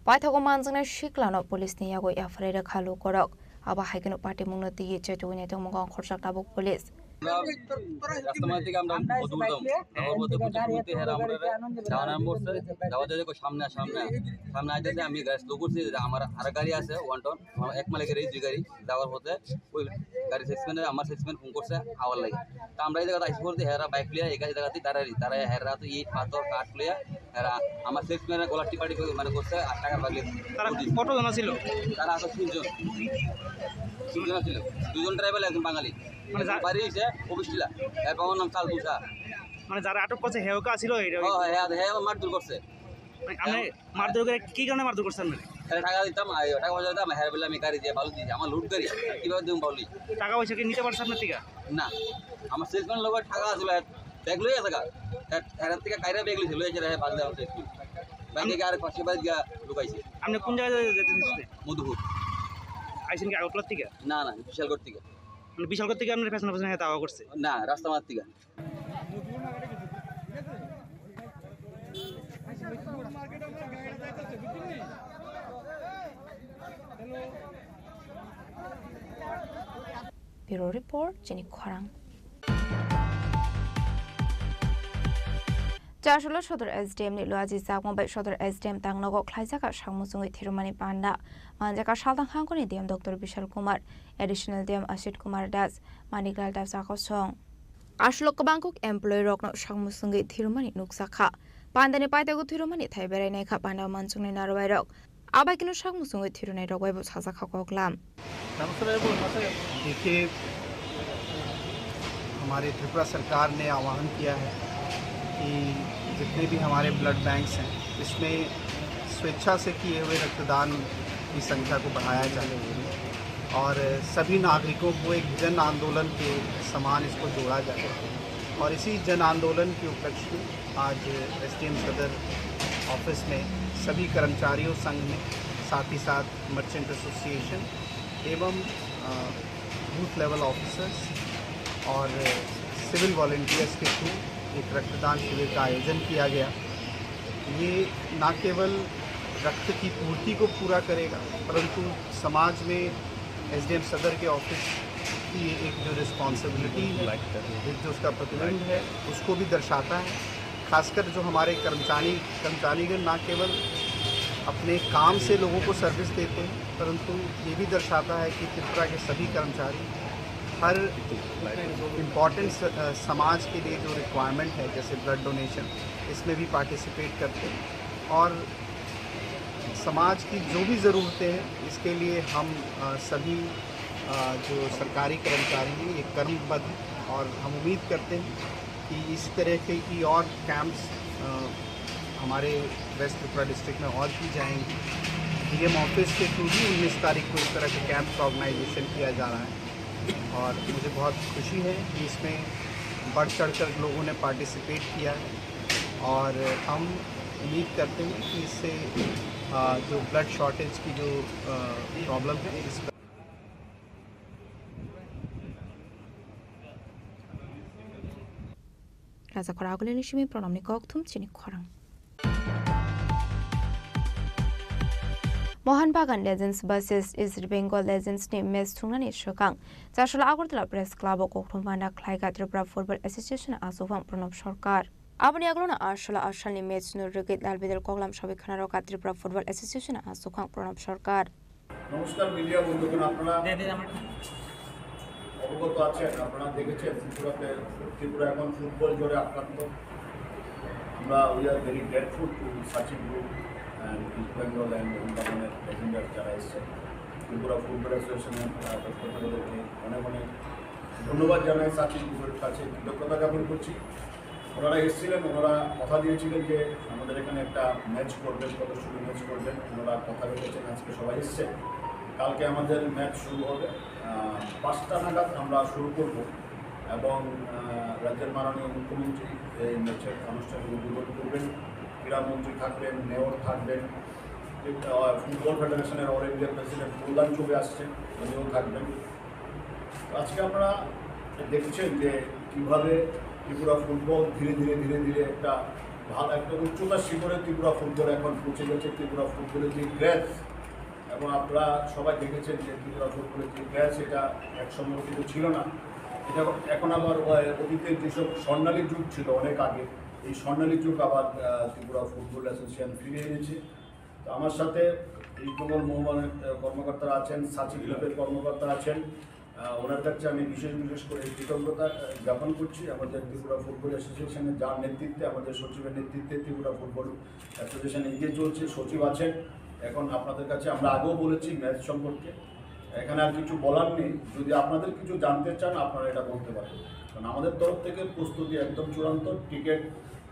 Paithago manjaknai siklano police ni yago F I R rwkha lukorok. Abo hai kheno patimungno twiwi chaitugwi naitugmungo ongkhorjak tabuk police. আমরা রাস্তার মাঝ থেকে আমরা মধুপুর যাবো। যাওয়ার পথে প্রচুর সময় হতে হেরা আমরা যাওয়া নাম করছে, যাওয়া যায় দেখো সামনে, সামনে, সামনে আইতেছে। আমি গাড়ি স্লো করছি, যে আমার আর গাড়ি আছে ওয়ান টন, আমার এক মালিকের এই দুই গাড়ি। যাওয়ার পথে ওই গাড়ি সেলসম্যান, আমার সেলসম্যান ফোন করছে আওয়ার লাগে। তো আমরা এই জায়গাতে আইসি করতে হেরা বাইক লিয়া এই গাড়ি জায়গাতে দাঁড়াই, দাঁড়াই হেরা তো ইট পাথর কাঠ লিয়া হেরা আমার সেলসম্যানের গলা টিপাটিপি মানে করছে আর টাকার বাগলি তারা কতজন ছিল? তারা আছে তিনজন, তিনজন ছিল, দুজন ড্রাইভার, একজন বাঙালি। মানে যা- বাড়ি হইছে অফিস টিলা, এর বাবার নাম চাল তুষা। মানে যারা আটক করছে, হেও কা ছিল এটা? হ্যাঁ, হ্যাঁ, হ্যাঁ, হ্যাঁ, আমার মারধর করছে। মানে আপনি মারধর করে কি কারণে মারধর করছেন? তাহলে টাকা দিতাম, আর টাকা পয়সা দিতাম, হ্যাঁ বলে আমি গাড়ি দিয়ে বালু দিয়েছি, আমার লুট গাড়ি, আর কিভাবে দিতাম বালু? টাকা পয়সা কি নিতে পারছে আপনার থেকে? না, আমার সেলফোন লোকের টাকা আসলে ব্যাগ লইয়া থাকা, এর থেকে কাইরা ব্যাগ লইছে, লইয়া চলে বাদ দেওয়া হচ্ছে একটু। ব্যাগ থেকে আর পাঁচশো ব্যাগ গিয়া লুকাইছে। আপনি কোন জায়গায় যেতে দিচ্ছে? মধুপুর। আইসেন কি আগরতলা থেকে? না, না, বিশালগড় থেকে। মানে বিশালগড় থেকে আপনার পেছনে পেছনে দাওয়া করছে? না, রাস্তা মার থেকে। Bureau Report, Chini Khorang. Chasula Sodor S D M ni Luaji Chakma bai Sodor S D M tangnogo khlaijak a sakmung chungwi thirumani panda manjak a Salthang Hangkoni D M Doctor Bishal Kumar, Additional D M Ashit Kumar Das, Maniklal Das a kosong. Aswk kwbangkuk employee rokno sakmung chungwi thirumani nukjakha. Pandani paithago thirumani thai berai naikha panda manchuknai narwai rok. Abai kino sakmung chungwi thirunai rok bai bo sajakha koklam. देखिए, हमारे त्रिपुरा सरकार ने आह्वान किया है कि जितने भी हमारे ब्लड बैंक्स हैं, इसमें स्वेच्छा से किए हुए रक्तदान की संख्या को बढ़ाया जाए और सभी नागरिकों को एक जन आंदोलन के समान इसको जोड़ा जाए। और इसी जन आंदोलन के उपलक्ष्य में आज एसडीएम सदर ऑफिस में सभी कर्मचारियों संघ ने, साथ ही साथ मर्चेंट एसोसिएशन एवं, अ, बूथ लेवल ऑफिसर्स और सिविल वॉलंटियर्स के थ्रू एक रक्तदान शिविर का आयोजन किया गया। ये ना केवल रक्त की पूर्ति को पूरा करेगा, परंतु समाज में एसडीएम सदर के ऑफिस की एक जो रिस्पॉन्सिबिलिटी है, एक जो उसका प्रतिबिंब है, उसको भी दर्शाता है। खासकर जो हमारे कर्मचारी, कर्मचारीगण ना केवल अपने काम से लोगों को सर्विस देते हैं, परंतु ये भी दर्शाता है कि त्रिपुरा के सभी कर्मचारी हर इम्पॉर्टेंट समाज के लिए जो रिक्वायरमेंट है, जैसे ब्लड डोनेशन, इसमें भी पार्टिसिपेट करते हैं और समाज की जो भी ज़रूरतें हैं, इसके लिए हम, अ, सभी, अ, जो सरकारी कर्मचारी हैं, ये कर्मबद्ध हैं और हम उम्मीद करते हैं कि इस तरह के की और कैंप्स, अ, हमारे वेस्ट त्रिपुरा डिस्ट्रिक्ट में और की जाएंगी। डीएम ऑफिस के थ्रू भी उन्नीस तारीख को इस तरह के कैंप का ऑर्गेनाइजेशन किया जा रहा है और मुझे बहुत खुशी है कि इसमें बढ़ चढ़कर लोगों ने पार्टिसिपेट किया है और हम उम्मीद करते हैं कि इससे, अ, जो ब्लड शॉर्टेज की जो, अ, प्रॉब्लम है, इसका Raja Khoragulini simi pranamni kokthum chini khorang. Mohan Bagan Legends versus East Bengal Legends ni match thungnani swkang Chasula Agartala Press Club o kokthum panda khlaikha Tripura Football Association aswkphang Pranab Sarkar. Aboni aglono Asala asalni match no rwgwi lal bedal koklam sawi khana rwkha Tripura Football Association aswkphang Pranab Sarkar. নমস্কার মিডিয়া বন্ধুগণ, আপনারা অবগত আছেন, আপনারা দেখেছেন ত্রিপুরাতে, ত্রিপুরা এখন ফুটবল জ্বরে আক্রান্ত। আমরা we are very grateful to Sachin Group and East Bengal and মোহন বাগানের লেজেন্ডার যারা এসছেন। ত্রিপুরা ফুটবল অ্যাসোসিয়েশনের, আহ, পক্ষ থেকে ওদেরকে অনেক অনেক ধন্যবাদ জানাই, সাচিন গ্রুপের কাছে কৃতজ্ঞতা জ্ঞাপন করছি। ওনারা এসেছিলেন, ওনারা কথা দিয়েছিলেন যে আমাদের এখানে একটা ম্যাচ করবেন, প্রদর্শনী ম্যাচ করবেন। ওনারা কথা রেখেছেন, আজকে সবাই এসছে। কালকে আমাদের ম্যাচ শুরু হবে, আহ, পাঁচটা নাগাদ আমরা শুরু করব এবং, আহ, রাজ্যের মাননীয় মুখ্যমন্ত্রী এই ম্যাচের আনুষ্ঠানিক উদ্বোধন করবেন। ক্রীড়ামন্ত্রী থাকবেন, মেয়র থাকবেন, আহ, ফুটবল ফেডারেশনের অল ইন্ডিয়া প্রেসিডেন্ট কল্যাণ চৌবে আসছেন, উনিও থাকবেন। আজকে আপনারা দেখছেন যে কিভাবে ত্রিপুরা ফুটবল ধীরে ধীরে, ধীরে ধীরে একটা ভালো, একটা উচ্চতার শিখরে ত্রিপুরা ফুটবল এখন পৌঁছে গেছে। ত্রিপুরা ফুটবলের যে ক্রেজ, এবং আপনারা সবাই দেখেছেন যে ত্রিপুরা ফুটবলের যে ক্রেজ, এটা এক সময় কিন্তু ছিল না। এটা এখন আবার, আহ, অতীতের যেসব স্বর্ণালী যুগ ছিল অনেক আগে, এই স্বর্ণালী যুগ আবার, আহ, ত্রিপুরা ফুটবল অ্যাসোসিয়েশন ফিরে এনেছে। তো আমার সাথে ইস্ট বেঙ্গল মোহনবাগানের, আহ, কর্মকর্তারা আছেন, সাচিব গ্রুপের কর্মকর্তা আছেন, আহ, ওনার কাছে আমি বিশেষ বিশেষ করে কৃতজ্ঞতা, আহ, জ্ঞাপন করছি। আমাদের ত্রিপুরা ফুটবল অ্যাসোসিয়েশনের যার নেতৃত্বে, আমাদের সচিবের নেতৃত্বে ত্রিপুরা ফুটবল অ্যাসোসিয়েশন এগিয়ে চলছে, সচিব আছেন। এখন আপনাদের কাছে আমরা আগেও বলেছি ম্যাচ সম্পর্কে, এখানে আর কিছু বলার নেই। যদি আপনাদের কিছু জানতে চান, আপনারা এটা বলতে পারেন, কারণ আমাদের তরফ থেকে প্রস্তুতি একদম চূড়ান্ত। টিকিট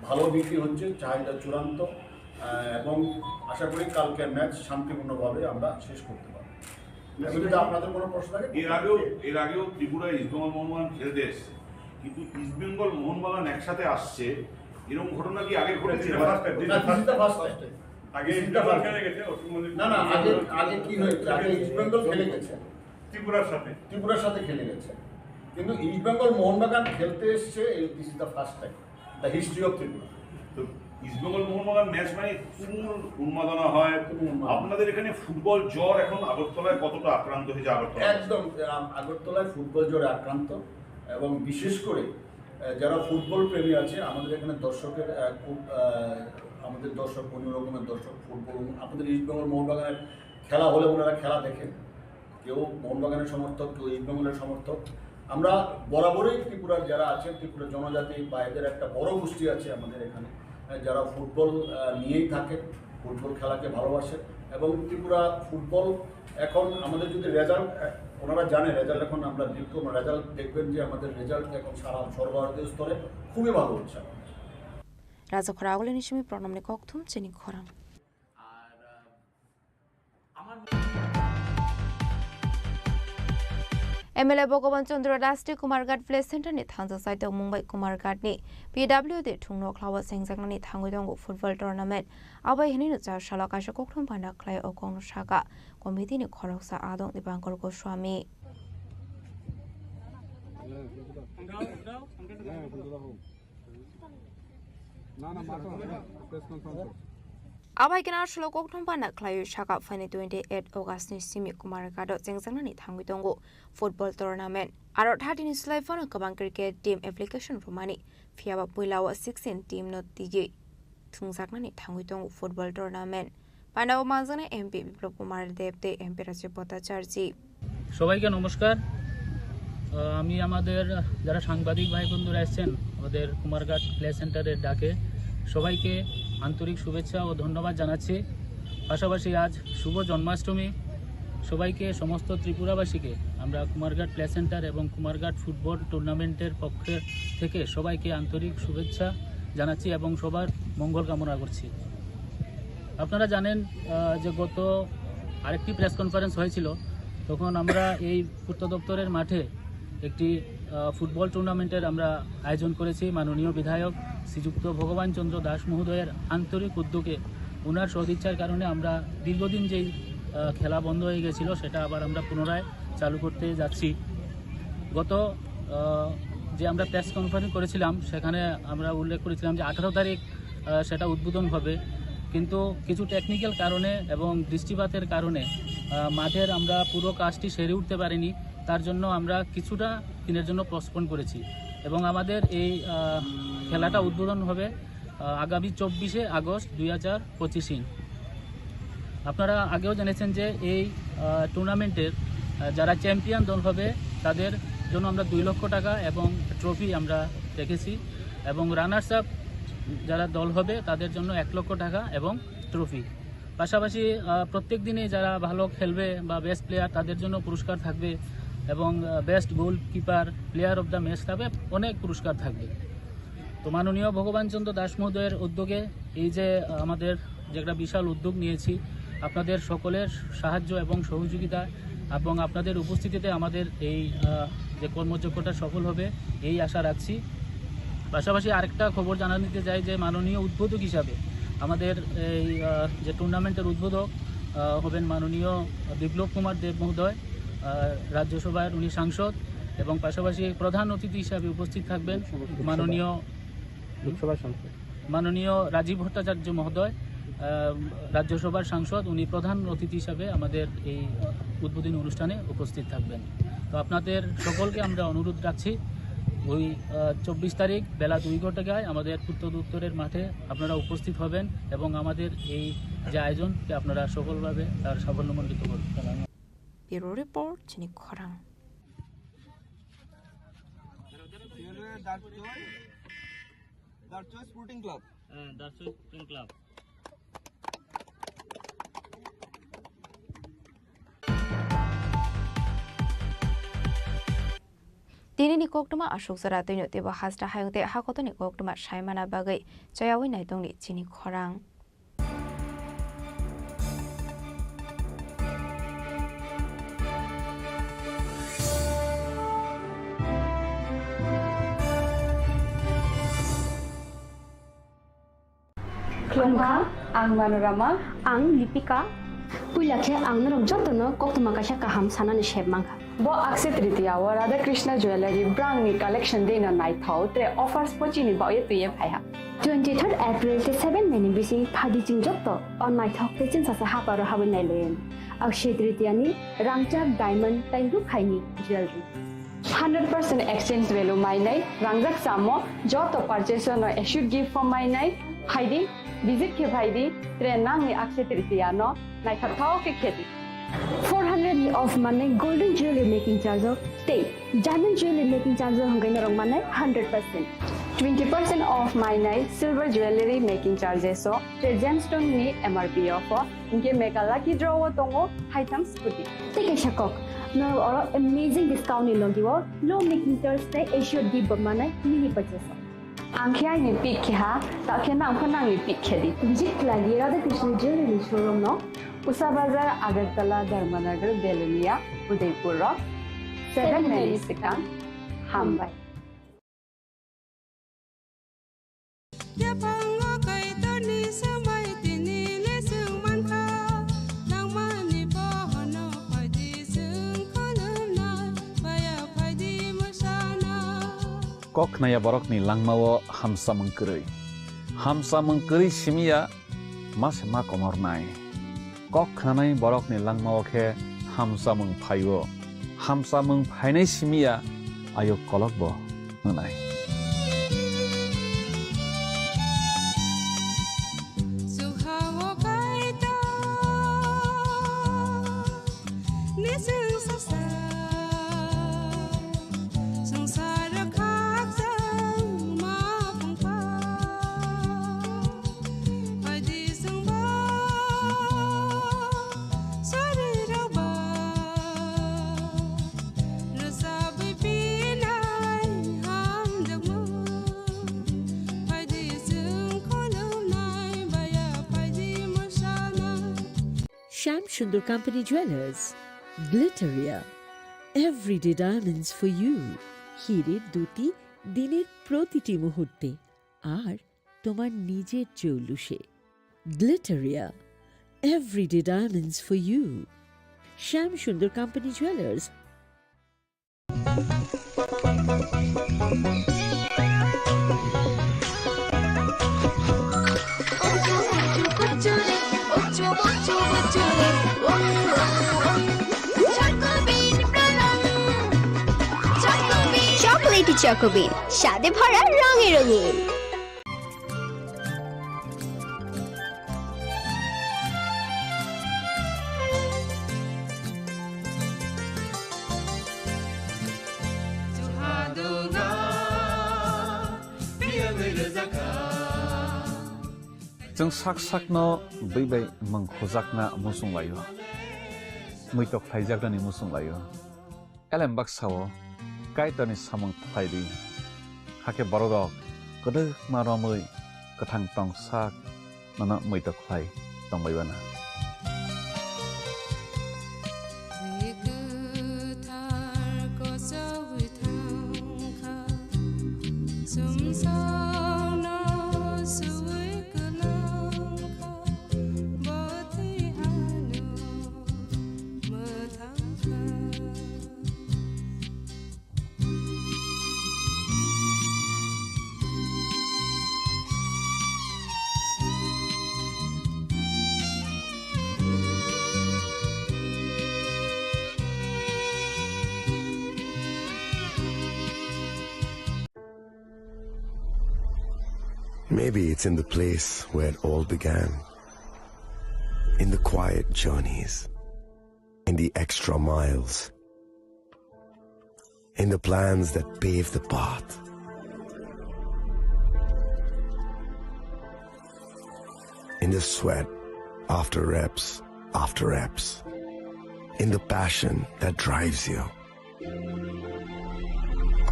ভালো বিক্রি হচ্ছে, চাহিদা চূড়ান্ত, আহ, এবং আশা করি কালকের ম্যাচ শান্তিপূর্ণভাবে আমরা শেষ করতে পারবো। এখন যদি আপনাদের কোনো প্রশ্ন থাকে, এর আগেও, এর আগেও ত্রিপুরা ইস্টবেঙ্গল মোহনবাগান খেলতে এসছে, কিন্তু ইস্টবেঙ্গল মোহনবাগান একসাথে আসছে, এরকম ঘটনা কি আগে ঘটেছে? This is the first time. না, this is the first time. আগে This is the East Bengal first time. খেলে গেছে, অসীম মল্লিক। না, না, আগে, আগে কি হয়েছে? আগে ইস্টবেঙ্গল খেলে গেছে। ত্রিপুরার সাথে। ত্রিপুরার সাথে খেলে গেছে। কিন্তু ইস্টবেঙ্গল মোহনবাগান খেলতে এসছে, এই, this is the first time. The history of Tripura. তো ইস্টবেঙ্গল মোহনবাগান ম্যাচ মানে তুমুল উন্মাদনা হয়। তুমুল উন্মাদনা। আপনাদের এখানে ফুটবল জ্বর এখন আগরতলায় কতটা আক্রান্ত হয়েছে আগরতলা? একদম, আম, আগরতলায় ফুটবল জ্বরে আক্রান্ত, এবং বিশেষ করে, আহ, যারা ফুটবল প্রেমী আছে, আমাদের এখানে দর্শকের, আহ, খুব, আহ, আমাদের দর্শক, অন্য রকমের দর্শক, ফুটবল, আমাদের ইস্টবেঙ্গল মোহনবাগানের খেলা হলে ওনারা খেলা দেখেন। কেউ মোহনবাগানের সমর্থক, কেউ ইস্টবেঙ্গলের সমর্থক। আমরা বরাবরই ত্রিপুরার যারা আছেন, ত্রিপুরা জনজাতি বা এদের একটা বড় গোষ্ঠী আছে আমাদের এখানে, আহ, যারা ফুটবল, আহ, নিয়েই থাকেন, ফুটবল খেলাকে ভালোবাসেন। এবং ত্রিপুরা ফুটবল এখন আমাদের যদি রেজাল্ট, আহ, ওনারা জানে রেজাল্ট এখন আমরা লিভ করবো, রেজাল্ট দেখবেন যে আমাদের রেজাল্ট এখন সারা সর্বভারতীয় স্তরে খুবই ভালো হচ্ছে আমাদের। Rajakhora Agulini simi Pranamni kokthum chini khorang. M L A Bhagavan Chandra Das tei Kumarghat Play Center ni thansa saitok Mumbai Kumarghat ni P W D thungno khlaio chengjaknani thangwi tongo football tournament. Abai hinwi no char salo kaisa kokthum bana khlai o kongno saka committee ni khoroksa adong Dipankar Goswami. Abai khe no salo kokthum bana khlaiwi saka phaini twenty eight August ni simi Kumarghat o chengjaknani thangwi tongo football tournament. Aro thirty ni slai phano kwbang cricket team application rwmani, phiya ba puila o sixteen team no twiwi thwngjaknani thangwi tongo football tournament. Panao manjaknai M P Biplab Kumar Deb tei M P Rajib Bhattacharjee. সবাইকে নমস্কার। আহ, আমি আমাদের যারা সাংবাদিক ভাই বন্ধুরা এসছেন আমাদের কুমারঘাট প্লে সেন্টারের ডাকে, সবাইকে আন্তরিক শুভেচ্ছা ও ধন্যবাদ জানাচ্ছি। পাশাপাশি আজ শুভ জন্মাষ্টমী, সবাইকে, সমস্ত ত্রিপুরাবাসীকে আমরা কুমারঘাট প্লে সেন্টার এবং কুমারঘাট ফুটবল টুর্নামেন্টের পক্ষ থেকে সবাইকে আন্তরিক শুভেচ্ছা জানাচ্ছি এবং সবার মঙ্গল কামনা করছি। আপনারা জানেন, আহ, যে গত আরেকটি প্রেস কনফারেন্স হয়েছিল, তখন আমরা এই পূর্ত দপ্তরের মাঠে একটি, আহ, ফুটবল টুর্নামেন্টের আমরা আয়োজন করেছি। মাননীয় বিধায়ক শ্রীযুক্ত ভগবান চন্দ্র দাস মহোদয়ের আন্তরিক উদ্যোগে, ওনার সদিচ্ছার কারণে আমরা দীর্ঘদিন যেই, আহ, খেলা বন্ধ হয়ে গেছিল, সেটা আবার আমরা পুনরায় চালু করতে যাচ্ছি। গত, আহ, যে আমরা প্রেস কনফারেন্স করেছিলাম, সেখানে আমরা উল্লেখ করেছিলাম যে আঠারো তারিখ, আহ, সেটা উদ্বোধন হবে, কিন্তু কিছু টেকনিক্যাল কারণে এবং বৃষ্টিপাতের কারণে, আহ, মাঠের আমরা পুরো কাজটি সেরে উঠতে পারিনি। তার জন্য আমরা কিছুটা দিনের জন্য পোস্টপোন করেছি এবং আমাদের এই, আহ, খেলাটা উদ্বোধন হবে, আহ, আগামী চব্বিশে আগস্ট দুই হাজার পঁচিশ ইং। আপনারা আগেও জেনেছেন যে এই, আহ, টুর্নামেন্টের, আহ, যারা চ্যাম্পিয়ন দল হবে, তাদের জন্য আমরা দুই লক্ষ টাকা এবং ট্রফি আমরা রেখেছি, এবং রানার্স আপ যারা দল হবে, তাদের জন্য এক লক্ষ টাকা এবং ট্রফি। পাশাপাশি, আহ, প্রত্যেক দিনে যারা ভালো খেলবে বা বেস্ট প্লেয়ার, তাদের জন্য পুরস্কার থাকবে, এবং, আহ, best goalkeeper, player of the match থাকবে, অনেক পুরস্কার থাকবে। তো মাননীয় ভগবান চন্দ্র দাস মহোদয়ের উদ্যোগে এই যে, আহ, আমাদের যে একটা বিশাল উদ্যোগ নিয়েছি, আপনাদের সকলের সাহায্য এবং সহযোগিতা এবং আপনাদের উপস্থিতিতে আমাদের এই, আহ, যে কর্মযজ্ঞটা সফল হবে, এই আশা রাখছি। পাশাপাশি আরেকটা খবর জানা নিতে চাই যে মাননীয় উদ্বোধক হিসাবে আমাদের এই, আহ, যে টুর্নামেন্টের উদ্বোধক, আহ, হবেন মাননীয় বিপ্লব কুমার দেব মহোদয়, আহ, রাজ্যসভার উনি সাংসদ, এবং পাশাপাশি প্রধান অতিথি হিসাবে উপস্থিত থাকবেন লোকসভা, মাননীয় লোকসভার সাংসদ। মাননীয় রাজীব ভট্টাচার্য মহোদয়, আহ, রাজ্যসভার সাংসদ, উনি প্রধান অতিথি হিসাবে আমাদের এই উদ্বোধনী অনুষ্ঠানে উপস্থিত থাকবেন। তো আপনাদের সকলকে আমরা অনুরোধ রাখছি, ওই, আহ, চব্বিশ তারিখ বেলা দুই ঘটিকায় আমাদের উত্তর উত্তরের মাঠে আপনারা উপস্থিত হবেন এবং আমাদের এই যে আয়োজনকে আপনারা সফলভাবে তার সাফল্যমণ্ডিত করবেন। Bureau Report, Chini Khorang. Darchoi Sporting Club. Eh, Darchoi Sporting Club. Tinini koktwma aswk jora twino teibo hasta hayung tei hakotoni koktwma saimana bagwi chayawi naitongni chini khorang. Khulumkha, ang Manorama. Ang Lipika. Puila khe ang norok jotono koktwma kaisa kaham sanani sep mankha. Bo Akshaya Tritiya o Radha Krishna Jewellery brangni collection deino naithok tre offers bo chini bagwi twiwi phaiha. Twenty-third April tei seven May ni bising phaidi chwng joto o naithok tei chwngsacha haparo habwi nailayan. Akshaya Tritiya ni rangchak, diamond tei rukhaini jewellery. Hundred percent exchange value mainai, rangjak chamo joto purchase no assured gift form mainai, phaidi, visit khe phaidi, tre nangni Akshaya Tritiya no naithokthok khe khedi. Four hundred ni off manai golden jewelry making charge o tei diamond jewelry making charge o hwnkhai norok manai hundred percent. Twenty percent off mainai silver jewelry making charges o tre gemstone ni M R P off o. Hinkhe mega lucky draw o tongo haitham scooty. Tei kaisa kok, norok oro amazing discount ni logi o low making charge tei assured gift bo manai mini purchase o. Ang khe aini pick khe ha, ta khe nang pho nangni pick khe di. Visit khlai di Radha Krishna Jewelry showroom no. Usa Bazar, Agartala, Dharmanagar, Belonia, Udaipur rok. Seven May ni swkang. Hambai. Yaphango Kaitorni swmai tini le swng mankha, nangmani bohono phaidi swng khulumnai, baya phaidi mwsana. Kok khnaya borokni langmao hamsamung kwrwi. Hamsamung kwrwi simiya ma se ma komornai. Kok khnanai borokni langmao khe hamsamung phaio. Hamsamung phainai simiya ayuk kolokbo wngnai. Nising sasa, sangsar khakchang ma pungkha. Phaidi swngbo, sari rokba, rwchabwi pinai hamjakmung. Phaidi swng khulumnai, baya phaidi mwsana. Shyam Sundar Company Jewelers, Glitteria, everyday diamonds for you. হীরের দ্যুতি দিনের প্রতিটি মুহূর্তে আর তোমার নিজের জৌলুসে। Glitteria, everyday diamonds for you. Shyam Sundar Company Jewelers. Chocolatey Choco Bean, স্বাদে ভরা রঙে রঙিন। Chwng sak sakno bwi bai mwng khujakna muchung laio, muitok khlaijaknani muchung laio. Elem baksa-o Kaitorni samung khlai di, hakhe bororok kwdwkma romwi kwthang tong sak nono muitok khlai tongbai uanw. Twi kwthar kochogwi thangkha, chumsokno suwi kwlangkha, bo twi ano mwthangkha. Maybe it's in the place where it all began. In the quiet journeys, in the extra miles, in the plans that pave the path, in the sweat after reps, after reps, in the passion that drives you,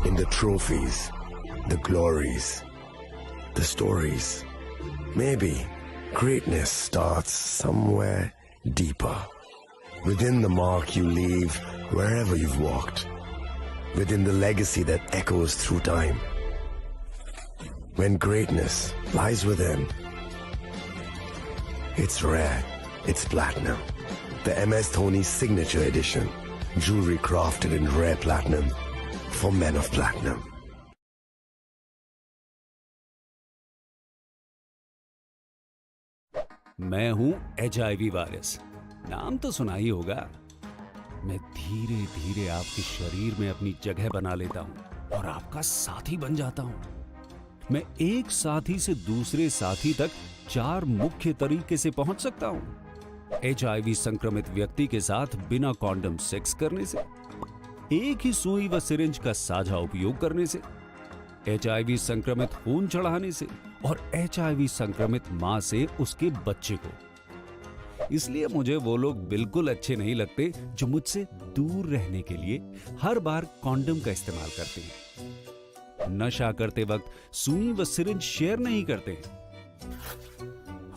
in the trophies, the glories, the stories. Maybe greatness starts somewhere deeper, within the mark you leave wherever you've walked, within the legacy that echoes through time. When greatness lies within, it's rare, it's platinum. The M S Dhoni Signature Edition, jewelry crafted in rare platinum for men of platinum. मैं हूं HIV virus, नाम तो सुना ही होगा। मैं धीरे धीरे आपके शरीर में अपनी जगह बना लेता हूं और आपका साथी बन जाता हूं। मैं एक साथी से दूसरे साथी तक चार मुख्य तरीके से पहुंच सकता हूं। एचआईवी संक्रमित व्यक्ति के साथ बिना कॉन्डम सेक्स करने से, एक ही सुई व सिरिंज का साझा उपयोग करने से, एचआईवी संक्रमित खून चढ़ाने से और एचआईवी संक्रमित मां से उसके बच्चे को। इसलिए मुझे वो लोग बिल्कुल अच्छे नहीं लगते जो मुझसे दूर रहने के लिए हर बार कॉन्डम का इस्तेमाल करते हैं, नशा करते वक्त सुई व सिरिंज शेयर नहीं करते हैं।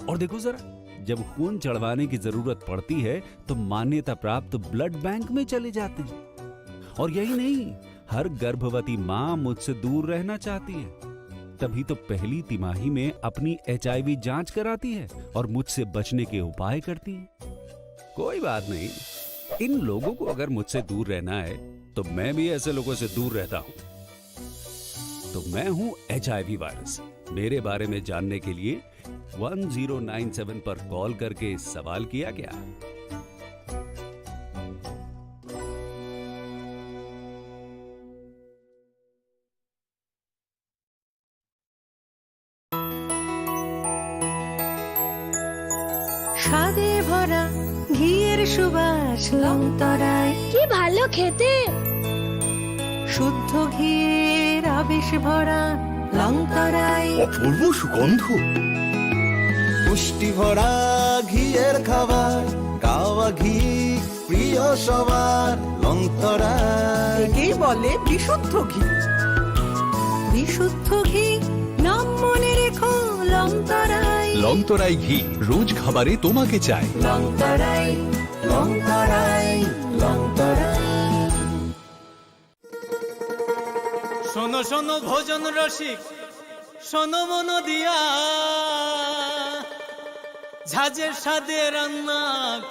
और देखो जरा, जब खून चढ़वाने की जरूरत पड़ती है, तो मान्यता प्राप्त ब्लड बैंक में चले जाते हैं। और यही नहीं, हर गर्भवती मां मुझसे दूर रहना चाहती है, तभी तो पहली तिमाही में अपनी एचआईवी जांच कराती है और मुझसे बचने के उपाय करती है। कोई बात नहीं, इन लोगों को अगर मुझसे दूर रहना है, तो मैं भी ऐसे लोगों से दूर रहता हूं। तो मैं हूं एचआईवी वायरस। मेरे बारे में जानने के लिए वन ज़ीरो नाइन सेवन पर कॉल करके सवाल किया क्या? স্বাদে ভরা ঘিয়ের সুবাস লংতরায়। কি ভালো খেতে। শুদ্ধ ঘিয়ের আবেশ ভরা লংতরায়। অপূর্ব সুগন্ধ। পুষ্টি ভরা ঘিয়ের খাবার, গাওয়া ঘি প্রিয় সবার, লংতরায়। একেই বলে বিশুদ্ধ ঘি। বিশুদ্ধ ঘি, নাম মনে রেখো, লংতরায়। লংতরাই ঘি, রোজ খাবারে তোমাকে চাই। লংতরায়, লংতরায়, লংতরায়। শোনো শোনো ভোজন রসিক, শোনো মন দিয়া, ঝাঁঝের স্বাদে রান্না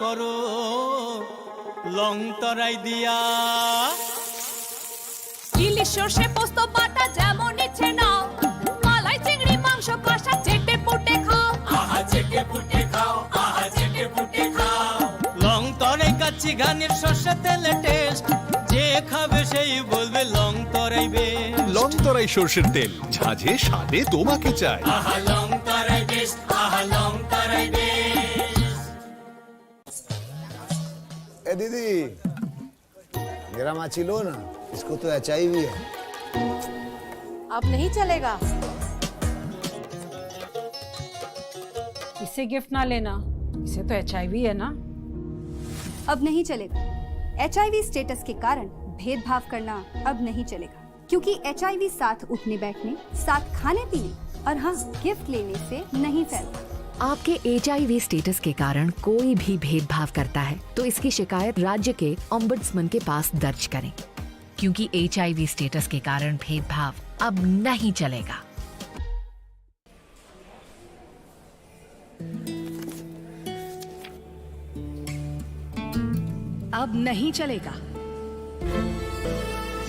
করো লং তরাই দিয়া। ইলিশ সর্ষে পোস্ত বাটা যেমন ইচ্ছে নাও, মালাই চিংড়ি মাংস কষা চেটে পুটে খাও। আহা চেটে পুটে খাও, আহা চেটে পুটে খাও। লং তরাই কাচ্চি ঘানির সর্ষে তেলে টেস্ট, যে খাবে সেই বলবে লং তরাই বেস্ট। লং তরাই সর্ষের তেল, ঝাঁঝে স্বাদে তোমাকে চাই। আহা লং তরাই বেস্ট, আহা লং তরাই বেস্ট। ए दीदी, मेरा माची लो ना, इसको तो एचआईवी है। अब नहीं चलेगा। इसे गिफ्ट ना लेना, इसे तो एचआईवी है ना। अब नहीं चलेगा। एचआईवी स्टेटस के कारण भेदभाव करना अब नहीं चलेगा, क्योंकि एचआईवी साथ उठने बैठने, साथ खाने पीने और हाँ, गिफ्ट लेने से नहीं फैलता। आपके एचआईवी स्टेटस के कारण कोई भी भेदभाव करता है, तो इसकी शिकायत राज्य के ओम्बड्समैन के पास दर्ज करें, क्योंकि एचआईवी स्टेटस के कारण भेदभाव अब नहीं चलेगा। अब नहीं चलेगा।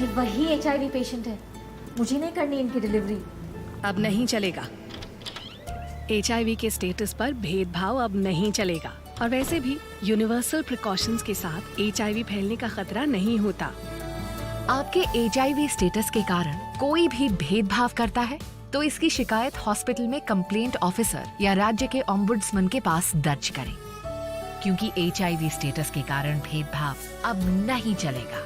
ये वही एचआईवी पेशेंट है, मुझे नहीं करनी इनकी डिलीवरी। अब नहीं चलेगा। एचआईवी के स्टेटस पर भेदभाव अब नहीं चलेगा। और वैसे भी यूनिवर्सल प्रिकॉशंस के साथ एचआईवी फैलने का खतरा नहीं होता। आपके एचआईवी स्टेटस के कारण कोई भी भेदभाव करता है, तो इसकी शिकायत हॉस्पिटल में कंप्लेंट ऑफिसर या राज्य के ऑम्बुड्समैन के पास दर्ज करें, क्योंकि एचआईवी स्टेटस के कारण भेदभाव अब नहीं चलेगा।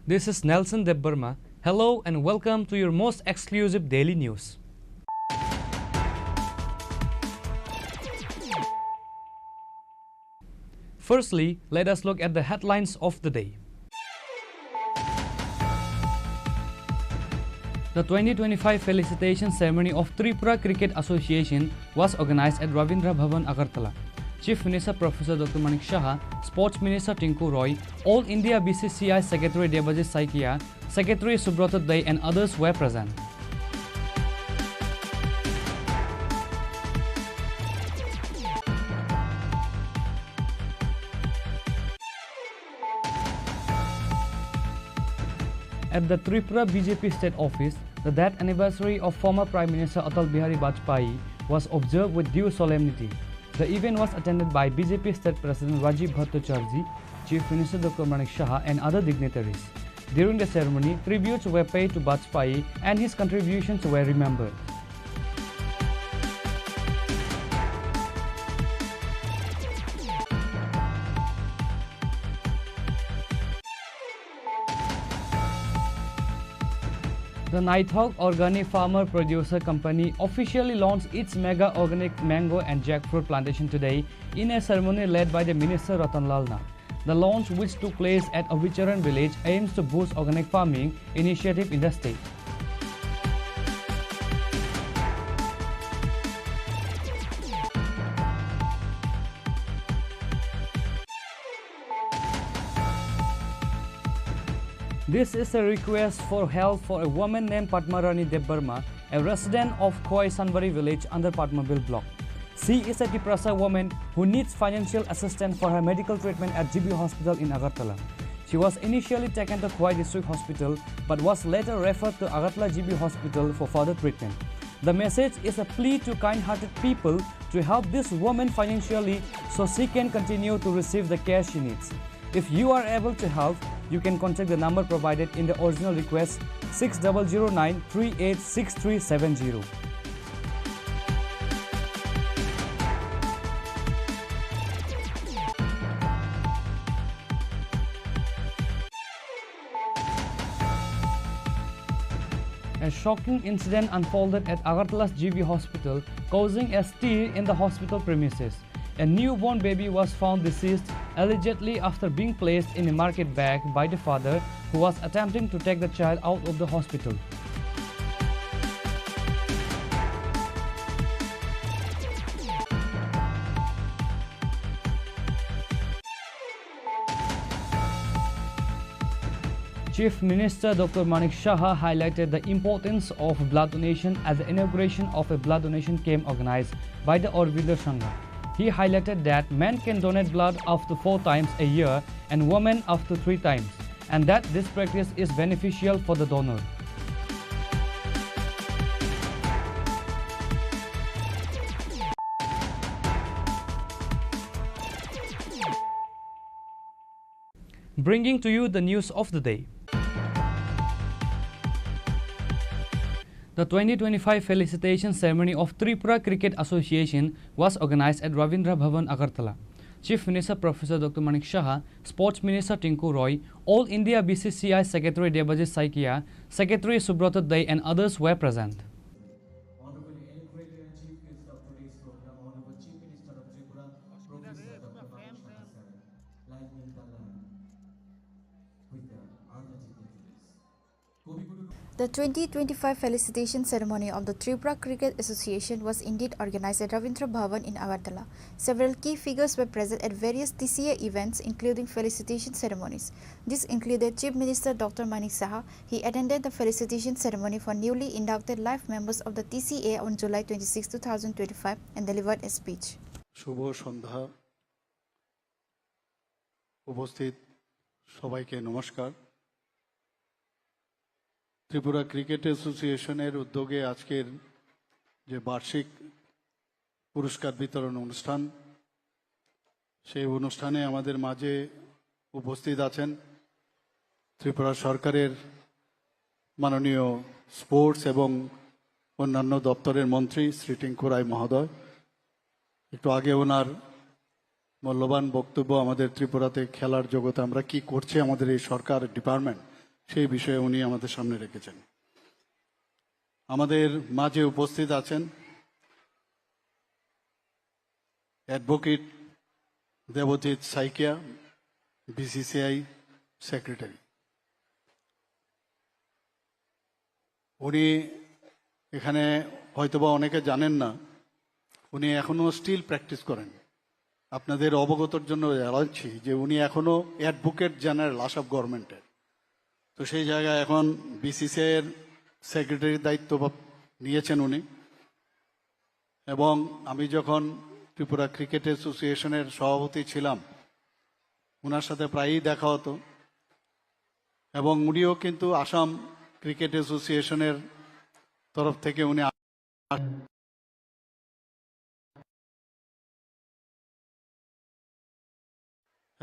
This is Nelson Debbarma. Hello and welcome to your most exclusive daily news. Firstly, let us look at the headlines of the day. The twenty twenty-five felicitation ceremony of Tripura Cricket Association was organized at Rabindra Bhavan, Agartala. Chief Minister Professor Doctor Manik Saha, Sports Minister Tinku Roy, All India B C C I Secretary Debajit Saikia, Secretary Subrata Dey and others were present. At the Tripura B J P State Office, the death anniversary of former Prime Minister Atal Bihari Vajpayee was observed with due solemnity. The event was attended by B J P State President Rajiv Bhattacharjee, Chief Minister Doctor Manik Saha and other dignitaries. During the ceremony, tributes were paid to Vajpayee and his contributions were remembered. The Naithok Organic Farmer Producer Company officially launched its mega organic mango and jackfruit plantation today in a ceremony led by the Minister Ratan Lal Nath. The launch, which took place at Avicharan village, aims to boost organic farming initiative in the state. This is a request for help for a woman named Padma Rani Debbarma, a resident of Khowai Sanbari village under Padmabil block. She is a Tiprasa woman who needs financial assistance for her medical treatment at G B Hospital in Agartala. She was initially taken to Khowai District Hospital but was later referred to Agartala G B Hospital for further treatment. The message is a plea to kind-hearted people to help this woman financially so she can continue to receive the care she needs. If you are able to help, you can contact the number provided in the original request, six double zero nine three eight six three seven zero. A shocking incident unfolded at Agartala's G B Hospital, causing a stir in the hospital premises. A newborn baby was found deceased, allegedly after being placed in a market bag by the father, who was attempting to take the child out of the hospital. Chief Minister Doctor Manik Saha highlighted the importance of blood donation at the inauguration of a blood donation camp organized by the Aurobindo Sangha. He highlighted that men can donate blood up to four times a year and women up to three times, and that this practice is beneficial for the donor. Bringing to you the news of the day. The twenty twenty-five felicitation ceremony of Tripura Cricket Association was organized at Rabindra Bhavan, Agartala. Chief Minister Professor Doctor Manik Saha, Sports Minister Tinku Roy, All India B C C I Secretary Debajit Saikia, Secretary Subrata Dey and others were present. Honorable Inaugural Chief Guest of today's program, Honorable Chief Minister of Tripura, Professor Doctor Manik Saha sir. Live in the line with the other dignitaries. The twenty twenty-five felicitation ceremony of the Tripura Cricket Association was indeed organized at Ravindra Bhavan in Agartala. Several key figures were present at various T C A events, including felicitation ceremonies. This included Chief Minister Doctor Manik Saha. He attended the felicitation ceremony for newly inducted life members of the T C A on July twenty-six, two thousand twenty-five, and delivered a speech. শুভ সন্ধ্যা। উপস্থিত সবাইকে নমস্কার। ত্রিপুরা ক্রিকেট অ্যাসোসিয়েশনের উদ্যোগে আজকের যে বার্ষিক পুরস্কার বিতরণ অনুষ্ঠান, সেই অনুষ্ঠানে আমাদের মাঝে উপস্থিত আছেন ত্রিপুরা সরকারের মাননীয় স্পোর্টস এবং অন্যান্য দপ্তরের মন্ত্রী শ্রী টিঙ্কু রায় মহোদয়। একটু আগে ওনার মূল্যবান বক্তব্য আমাদের ত্রিপুরাতে খেলার জগতে আমরা কি করছি আমাদের এই সরকার ডিপার্টমেন্ট, সেই বিষয়ে উনি আমাদের সামনে রেখেছেন। আমাদের মাঝে উপস্থিত আছেন অ্যাডভোকেট দেবজিৎ সাইকিয়া, বিসিসিআই সেক্রেটারি। উনি এখানে হয়তোবা অনেকে জানেন না, উনি এখনো স্টিল প্র্যাকটিস করেন। আপনাদের অবগতর জন্য জানাচ্ছি যে উনি এখনো অ্যাডভোকেট জেনারেল আসাম গভর্নমেন্টের। তো সেই জায়গায় এখন বিসিসিআই এর সেক্রেটারির দায়িত্ব ভাব-, নিয়েছেন উনি। এবং আমি যখন ত্রিপুরা ক্রিকেট অ্যাসোসিয়েশনের সভাপতি ছিলাম, ওনার সাথে প্রায়ই দেখা হতো। এবং উনিও কিন্তু আসাম ক্রিকেট অ্যাসোসিয়েশনের তরফ থেকে উনি আ-,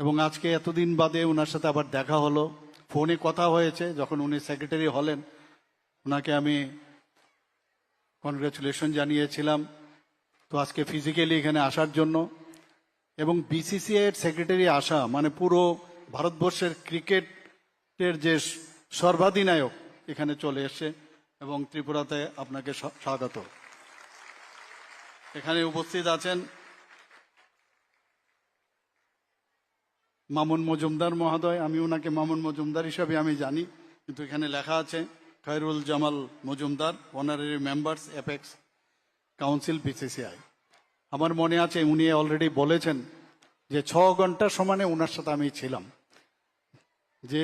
এবং আজকে এতদিন বাদে ওনার সাথে আবার দেখা হলো, ফোনে কথা হয়েছে। যখন উনি সেক্রেটারি হলেন, ওনাকে আমি কনগ্রাচুলেশন জানিয়েছিলাম। তো আজকে ফিজিক্যালি এখানে আসার জন্য এবং বিসিসিআই এর সেক্রেটারি আসা মানে পুরো ভারতবর্ষের ক্রিকেটের যে সর্বাধিনায়ক এখানে চলে এসছে এবং ত্রিপুরাতে আপনাকে স্বা-, স্বাগত। এখানে উপস্থিত আছেন মামুন মজুমদার মহোদয়, আমি ওনাকে মামুন মজুমদার হিসাবে আমি জানি, কিন্তু এখানে লেখা আছে Khairul Jamal Majumdar, honorary members, apex council, BCCI. আমার মনে আছে উনি অলরেডি বলেছেন যে ছ ঘন্টা সমানে ওনার সাথে আমি ছিলাম, যে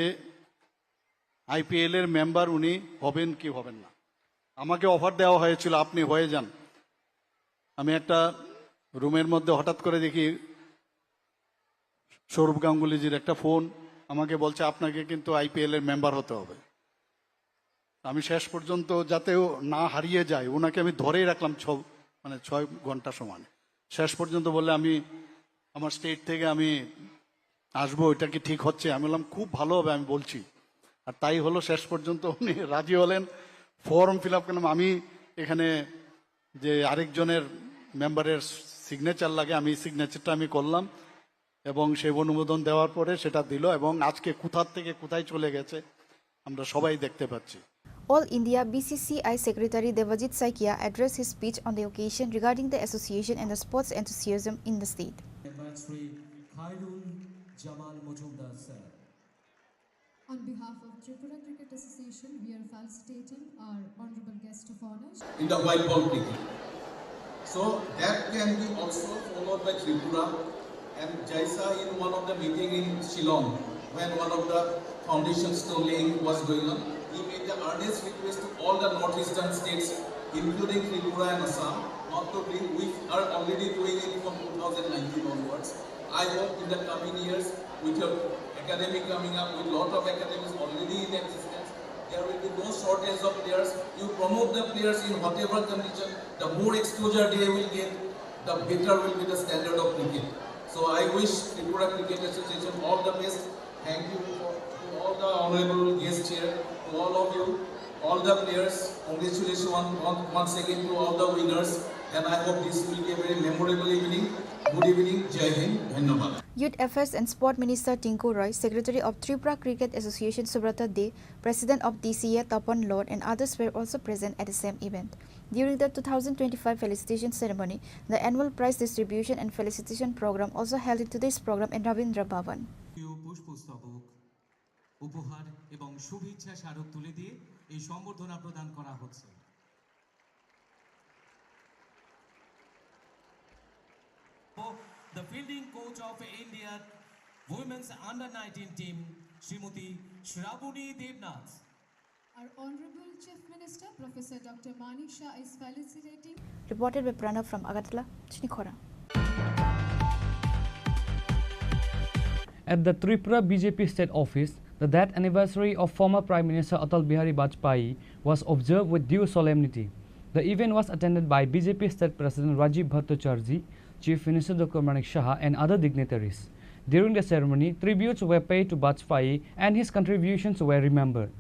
আইপিএল এর মেম্বার উনি হবেন কি হবেন না। আমাকে অফার দেওয়া হয়েছিল, আপনি হয়ে যান। আমি একটা রুমের মধ্যে হঠাৎ করে দেখি সৌরভ গাঙ্গুলিজির একটা ফোন, আমাকে বলছে, "আপনাকে কিন্তু আইপিএল এর মেম্বার হতে হবে।" আমি শেষ পর্যন্ত যাতে ও না হারিয়ে যায়, ওনাকে আমি ধরেই রাখলাম ছ-, মানে ছয় ঘন্টা সমান। শেষ পর্যন্ত বললে, "আমি আমার স্টেট থেকে আমি আসবো, এটা কি ঠিক হচ্ছে?" আমি বললাম, "খুব ভালো হবে, আমি বলছি।" আর তাই হলো, শেষ পর্যন্ত উনি রাজি হলেন, ফর্ম ফিল আপ করলাম। আমি এখানে যে আরেকজনের মেম্বারের সিগনেচার লাগে, আমি সিগনেচারটা আমি করলাম এবং সেই অনুমোদন দেওয়ার পরে সেটা দিল এবং আজকে কোথার থেকে কোথায় চলে গেছে আমরা সবাই দেখতে পাচ্ছি। All India B C C I Secretary Devajit Saikia addressed his speech on the occasion regarding the association and the sports enthusiasm in the state. Member Shri Khairul Jamal Majumdar sir. On behalf of Tripura Cricket Association, we are felicitating our honorable guest of honor. In the white ball cricket. So that can be also followed by Tripura. And Jaisa in one of the meeting in Shillong, when one of the foundation stone laying was going on, he made the earnest request to all the northeastern states, including Tripura and Assam, not to bring, we are already doing it from two thousand nineteen onwards. I hope in the coming years, with your academy coming up, with lot of academies already in existence, there will be no shortage of players. You promote the players in whatever condition, the more exposure they will get, the better will be the standard of cricket. So I wish Tripura Cricket Association all the best. Thank you for, to all the honorable guests here, to all of you, all the players. Congratulations one, one, once again to all the winners, and I hope this will be a very memorable evening. Good evening, Jai Hind, Dhanyabad. Youth Affairs and Sport Minister Tinku Roy, Secretary of Tripura Cricket Association Subrata De, President of T C A Tapan Lord, and others were also present at the same event. During the two thousand twenty-five felicitation ceremony, the annual prize distribution and felicitation program also held in today's program in Ravindra Bhavan. প্রিয় পুষ্পস্তবক উপহার এবং শুভেচ্ছা স্মারক তুলে দিয়ে এই সম্বর্ধনা প্রদান করা হচ্ছে। The fielding coach of India women's under nineteen team, Srimati Shravani Devnath. Our Honorable Chief Minister, Professor Doctor Manik Shah is felicitating. Reported by Pranav from Agartala, Chini Khorang. At the Tripura B J P state office, the death anniversary of former Prime Minister Atal Bihari Vajpayee was observed with due solemnity. The event was attended by B J P state president Rajiv Bhattacharjee, Chief Minister Doctor Manik Saha, and other dignitaries. During the ceremony, tributes were paid to Vajpayee and his contributions were remembered.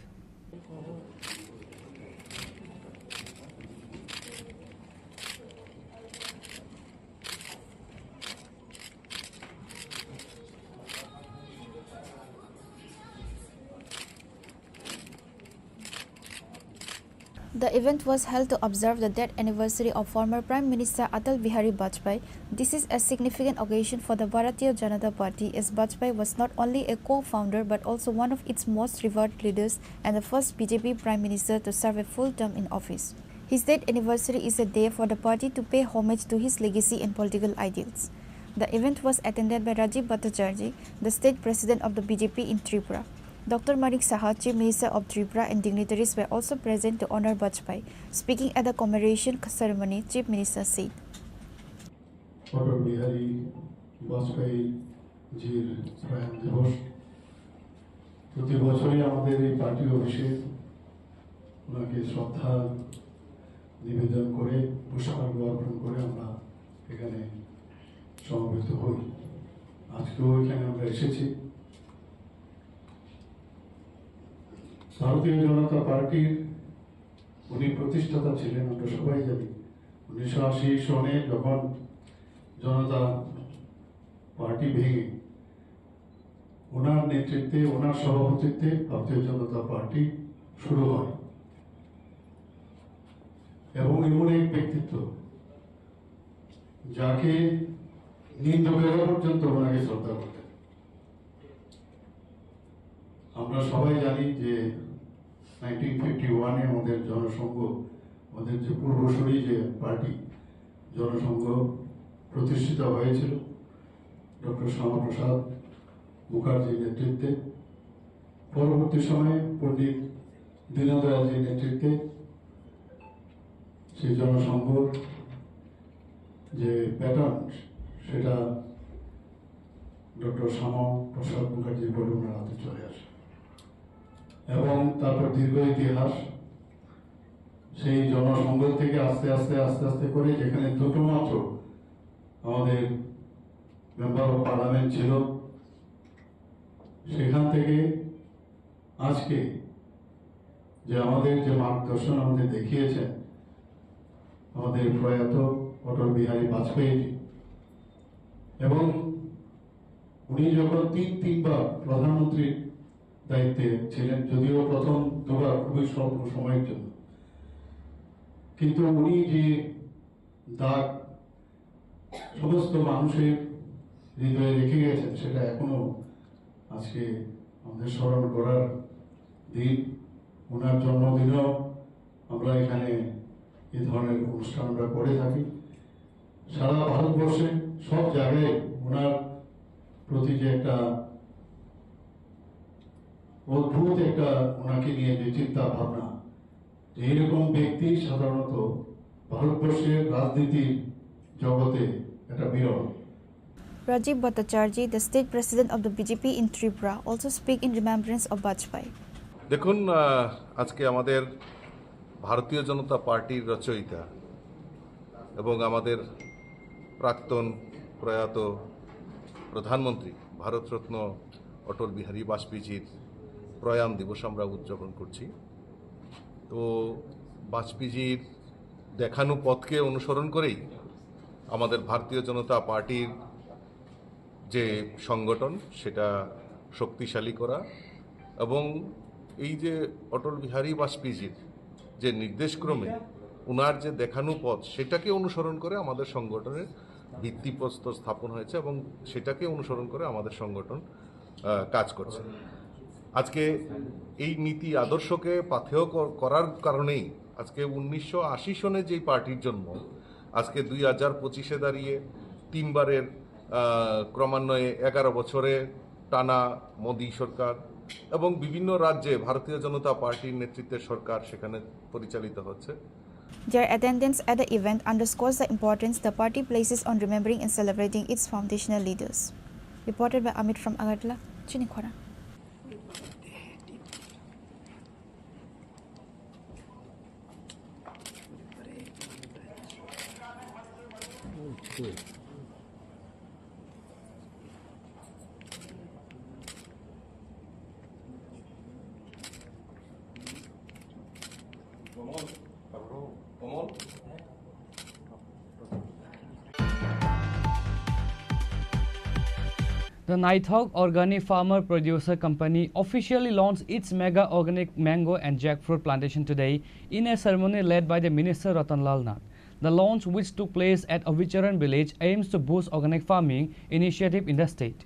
The event was held to observe the death anniversary of former Prime Minister Atal Bihari Vajpayee. This is a significant occasion for the Bharatiya Janata Party, as Vajpayee was not only a co-founder but also one of its most revered leaders and the first B J P Prime Minister to serve a full term in office. His death anniversary is a day for the party to pay homage to his legacy and political ideals. The event was attended by Rajiv Bhattacharjee, the state president of the B J P in Tripura. Doctor Manik Saha, Chief Minister of Tripura, and dignitaries were also present to honor Vajpayee. Speaking at the commemoration ceremony, Chief Minister said, Atal বিহারী বাজপেয়ী জির প্রয়াণ দিবস। প্রতি বছরই আমাদের এই পার্টি অফিসে ওনাকে শ্রদ্ধা নিবেদন করে, পুষ্পার্ঘ্য অর্পণ করে আমরা এখানে সমবেত হই। আজকেও এখানে আমরা এসেছি। ভারতীয় জনতা পার্টির উনি প্রতিষ্ঠাতা ছিলেন, আমরা সবাই জানি। উনিশশো আশি সনে যখন জনতা পার্টি ভেঙে, ওনার নেতৃত্বে, ওনার সভাপতিত্বে ভারতীয় জনতা পার্টি শুরু হয়। এবং এমন এক ব্যক্তিত্ব, যাকে নিন্দুকেরা পর্যন্ত ওনাকে শ্রদ্ধা করতেন। আমরা সবাই জানি যে নাইনটিন ফিফটি ওয়ানে আমাদের জনসংঘ, আমাদের যে পূর্বসূরি যে পার্টি জনসংঘ প্রতিষ্ঠিত হয়েছিল ডক্টর শ্যামাপ্রসাদ মুখার্জির নেতৃত্বে, পরবর্তী সময়ে পণ্ডিত দীনদয়ালজির নেতৃত্বে সেই জনসংঘর যে প্যাটার্ন, সেটা ডক্টর শ্যামা প্রসাদ মুখার্জির পরে ওনার হাতে চলে আসে এবং তারপর দীর্ঘ ইতিহাস। সেই জনসংঘ থেকে আস্তে আস্তে আস্তে আস্তে করে যেখানে দুটো মাত্র আমাদের মেম্বার অফ পার্লামেন্ট ছিল, সেখান থেকে আজকে যে আমাদের যে মার্গদর্শন আমাদের দেখিয়েছেন আমাদের প্রয়াত অটল বিহারী বাজপেয়ীজি, এবং উনি যখন তিন তিনবার প্রধানমন্ত্রীর দায়িত্বে ছিলেন, যদিও প্রথম দুবার খুবই স্বল্প সময়ের জন্য, কিন্তু উনি যে দাগ সমস্ত মানুষের হৃদয়ে রেখে গেছেন, সেটা এখনো আজকে আমাদের স্মরণ করার দিন। ওনার জন্মদিনেও আমরা এখানে এই ধরনের অনুষ্ঠান আমরা করে থাকি। সারা ভারতবর্ষে সব জায়গায় ওনার প্রতি যে একটা অদ্ভুত একটা, ওনাকে নিয়ে যে চিন্তা ভাবনা, এইরকম ব্যক্তি সাধারণত ভারতবর্ষের রাজনীতির জগতে এটা বিরল। Rajiv Bhattacharjee, the state president of the B J P in Tripura, also speak in remembrance of Vajpayee. দেখুন, আহ, আজকে আমাদের ভারতীয় জনতা পার্টির রচয়িতা এবং আমাদের প্রাক্তন প্রয়াত প্রধানমন্ত্রী ভারতরত্ন অটল বিহারী বাজপেয়ীজির প্রয়াণ দিবস আমরা উদযাপন করছি। তো বাজপেয়ীজির দেখানো পথকে অনুসরণ করেই আমাদের ভারতীয় জনতা পার্টির যে সংগঠন, সেটা শক্তিশালী করা এবং এই যে অটল বিহারী বাজপেয়ীজির যে নির্দেশক্রমে ওনার যে দেখানো পথ, সেটাকে অনুসরণ করে আমাদের সংগঠনের ভিত্তিপ্রস্তর স্থাপন হয়েছে এবং সেটাকে অনুসরণ করে আমাদের সংগঠন, আহ, কাজ করছে। আজকে এই নীতি আদর্শকে পাথেয় কর-, করার কারণেই আজকে উনিশশো আশি সনে যেই পার্টির জন্ম, আজকে দুই হাজার পঁচিশে দাঁড়িয়ে তিনবারের, আহ, ক্রমান্বয়ে এগারো বছরে টানা মোদী সরকার এবং বিভিন্ন রাজ্যে ভারতীয় জনতা পার্টির নেতৃত্বে সরকার সেখানে পরিচালিত হচ্ছে। Their attendance at the event underscores the importance the party places on remembering and celebrating its foundational leaders. Reported by Amit from Agartala, Chini Khorang. The Naithok Organic Farmer Producer Company officially launched its mega organic mango and jackfruit plantation today in a ceremony led by the Minister Ratan Lal Nath. The launch, which took place at Abicharan village, aims to boost organic farming initiative in the state.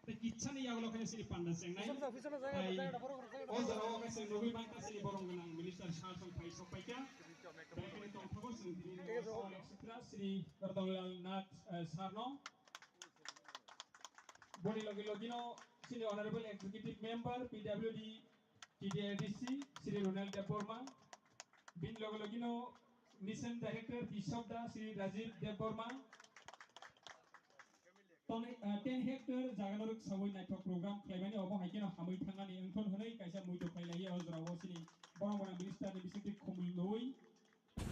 Tei kisa ni yagulo khe chini panda chengnai. Tei o jora o khe chwng nugwi mankha chini borom gwnang minister sir tong phai sok paikha. Tei khe tongthogo chwng tini Sri Ratan Lal Nath, eh, sir no. Boni logi logi no chini honorable executive member P W D T D R D C Sri Ronald Debbarma, bini logi logi no Mission Director Bishop Da Sri Rajiv Debbarma, toni, ah, ten hectare jaga norok sawi naithok program khlaimani obo hai kheno hamwi thangnani wngthon hwnwi kaisa muito khlai lai o jora o chini borom gwnang minister ni bisingtwi khumlwi.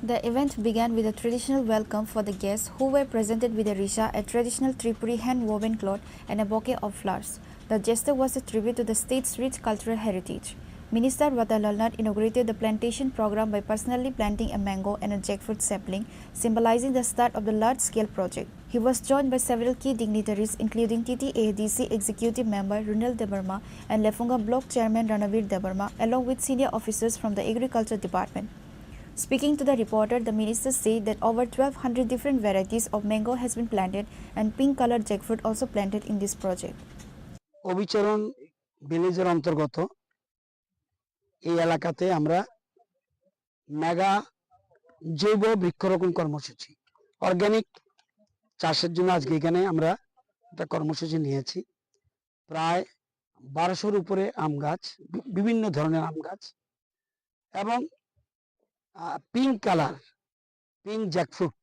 The event began with a traditional welcome for the guests, who were presented with a risha, a traditional Tripuri hand-woven cloth, and a bouquet of flowers. The gesture was a tribute to the state's rich cultural heritage. Minister Ratan Lal Nath inaugurated the plantation program by personally planting a mango and a jackfruit sapling, symbolizing the start of the large-scale project. He was joined by several key dignitaries, including T T A D C Executive Member Runal Debbarma and Lefunga Block Chairman Ranavir Debbarma, along with senior officers from the Agriculture Department. Speaking to the reporter, the minister said that over twelve hundred different varieties of mango has been planted and pink-colored jackfruit also planted in this project. অবিচরণ ভিলেজের অন্তর্গত এই এলাকাতে আমরা মেগা জৈব বৃক্ষরোপণ কর্মসূচি, অর্গানিক চাষের জন্য আজকে এখানে আমরা একটা কর্মসূচি নিয়েছি। প্রায় বারোশোর উপরে আম গাছ, বি-, বিভিন্ন ধরনের আম গাছ এবং, আহ, পিঙ্ক কালার, পিঙ্ক জ্যাকফ্রুট,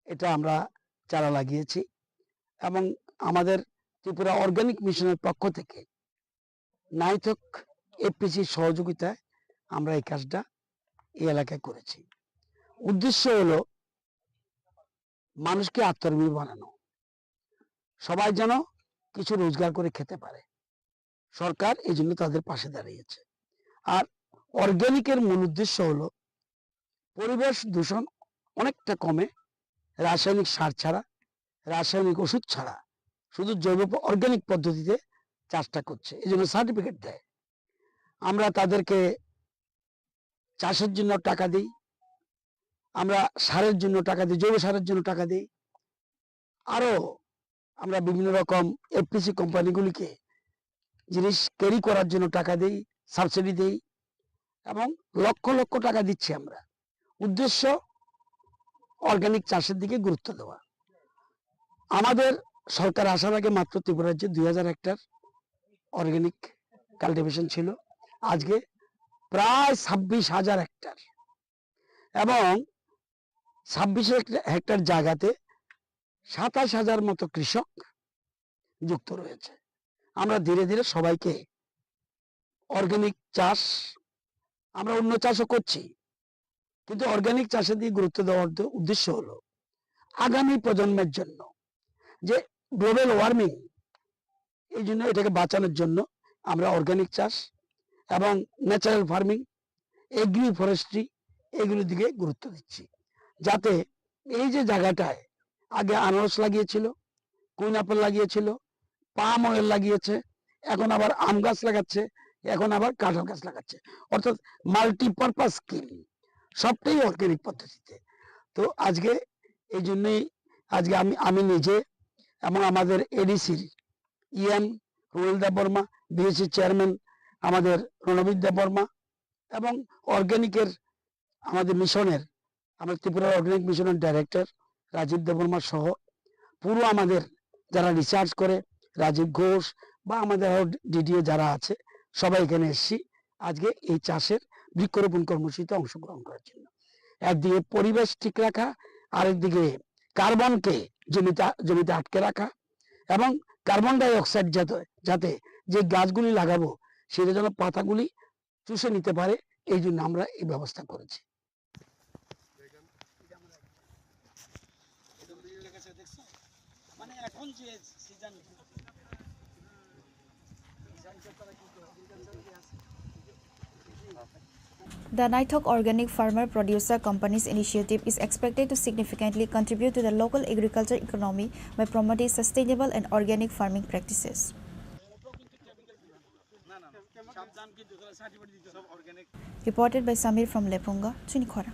এটা আমরা চারা লাগিয়েছি। এবং আমাদের ত্রিপুরা অর্গানিক মিশনের পক্ষ থেকে নাইথক এফপিসির সহযোগিতায় আমরা এই কাজটা এই এলাকায় করেছি। উদ্দেশ্য হলো মানুষকে আত্মনির্ভর বানানো, সবাই যেন কিছু রোজগার করে খেতে পারে। সরকার এই জন্য তাদের পাশে দাঁড়িয়েছে। আর অর্গানিকের মূল উদ্দেশ্য হলো পরিবেশ দূষণ অনেকটা কমে, রাসায়নিক সার ছাড়া, রাসায়নিক ওষুধ ছাড়া শুধু জৈব প-, অর্গানিক পদ্ধতিতে চাষটা করছে, এই জন্য সার্টিফিকেট দেয়। আমরা তাদেরকে চাষের জন্য টাকা দিই, আমরা সারের জন্য টাকা দিই, জৈব সারের জন্য টাকা দিই। আরো আমরা বিভিন্ন রকম এফপিসি কোম্পানিগুলিকে জিনিস ক্যারি করার জন্য টাকা দেই, সাবসিডি দেই এবং লক্ষ লক্ষ টাকা দিচ্ছি আমরা। উদ্দেশ্য অর্গানিক চাষের দিকে গুরুত্ব দেওয়া। আমাদের সরকার আসার আগে মাত্র ত্রিপুরা রাজ্যে দুই হাজার হেক্টর অর্গানিক কাল্টিভেশন ছিল, আজকে প্রায় ছাব্বিশ হাজার হেক্টর এবং ছাব্বিশ হেক্ট-, হেক্টর জায়গাতে সাতাশ হাজার মতো কৃষক যুক্ত রয়েছে। আমরা ধীরে ধীরে সবাইকে অর্গানিক চাষ, আমরা অন্য চাষও করছি, কিন্তু অর্গানিক চাষের দিকে গুরুত্ব দেওয়ার উদ্দে-, উদ্দেশ্য হলো আগামী প্রজন্মের জন্য যে গ্লোবাল ওয়ার্মিং, এই জন্য এটাকে বাঁচানোর জন্য আমরা অর্গানিক চাষ এবং ন্যাচারাল ফার্মিং, এগ্রি ফরেস্ট্রি, এগুলোর দিকে গুরুত্ব দিচ্ছি, যাতে এই যে জায়গাটায় আগে আনারস লাগিয়েছিল, কুইন অ্যাপেল লাগিয়েছিল, পাম অয়েল লাগিয়েছে, এখন আবার আম গাছ লাগাচ্ছে, এখন আবার কাঁঠাল গাছ লাগাচ্ছে, অর্থাৎ মাল্টিপারপাস স্কিম, সবটাই অর্গানিক পদ্ধতিতে। তো আজকে এই জন্যই আজকে আমি, আমি নিজে এবং আমাদের এডিসির ইএম প্রবীর দেববর্মা, বিএসসি চেয়ারম্যান আমাদের রণবীর দেববর্মা এবং অর্গানিকের আমাদের মিশনের, আমাদের ত্রিপুরা অর্গানিক মিশনের ডাইরেক্টর রাজীব দেববর্মা সহ পুরো আমাদের যারা রিসার্চ করে, রাজীব ঘোষ বা আমাদের আরো ডিডিএ যারা আছে, সবাই এখানে এসেছি আজকে এই চাষের বৃক্ষরোপণ কর্মসূচিতে অংশগ্রহণ করার জন্য। একদিকে পরিবেশ ঠিক রাখা, আরেকদিকে কার্বনকে জমিতে, জমিতে আটকে রাখা এবং কার্বন ডাই অক্সাইড যাতে, যাতে যে গাছগুলি লাগাবো সেটা যেন পাতাগুলি চুষে নিতে পারে, এই জন্য আমরা এই ব্যবস্থা করেছি। The Naithok Organic Farmer Producer Companies initiative is expected to significantly contribute to the local agriculture economy by promoting sustainable and organic farming practices. Reported by Samir from Lepunga, Chinikhora.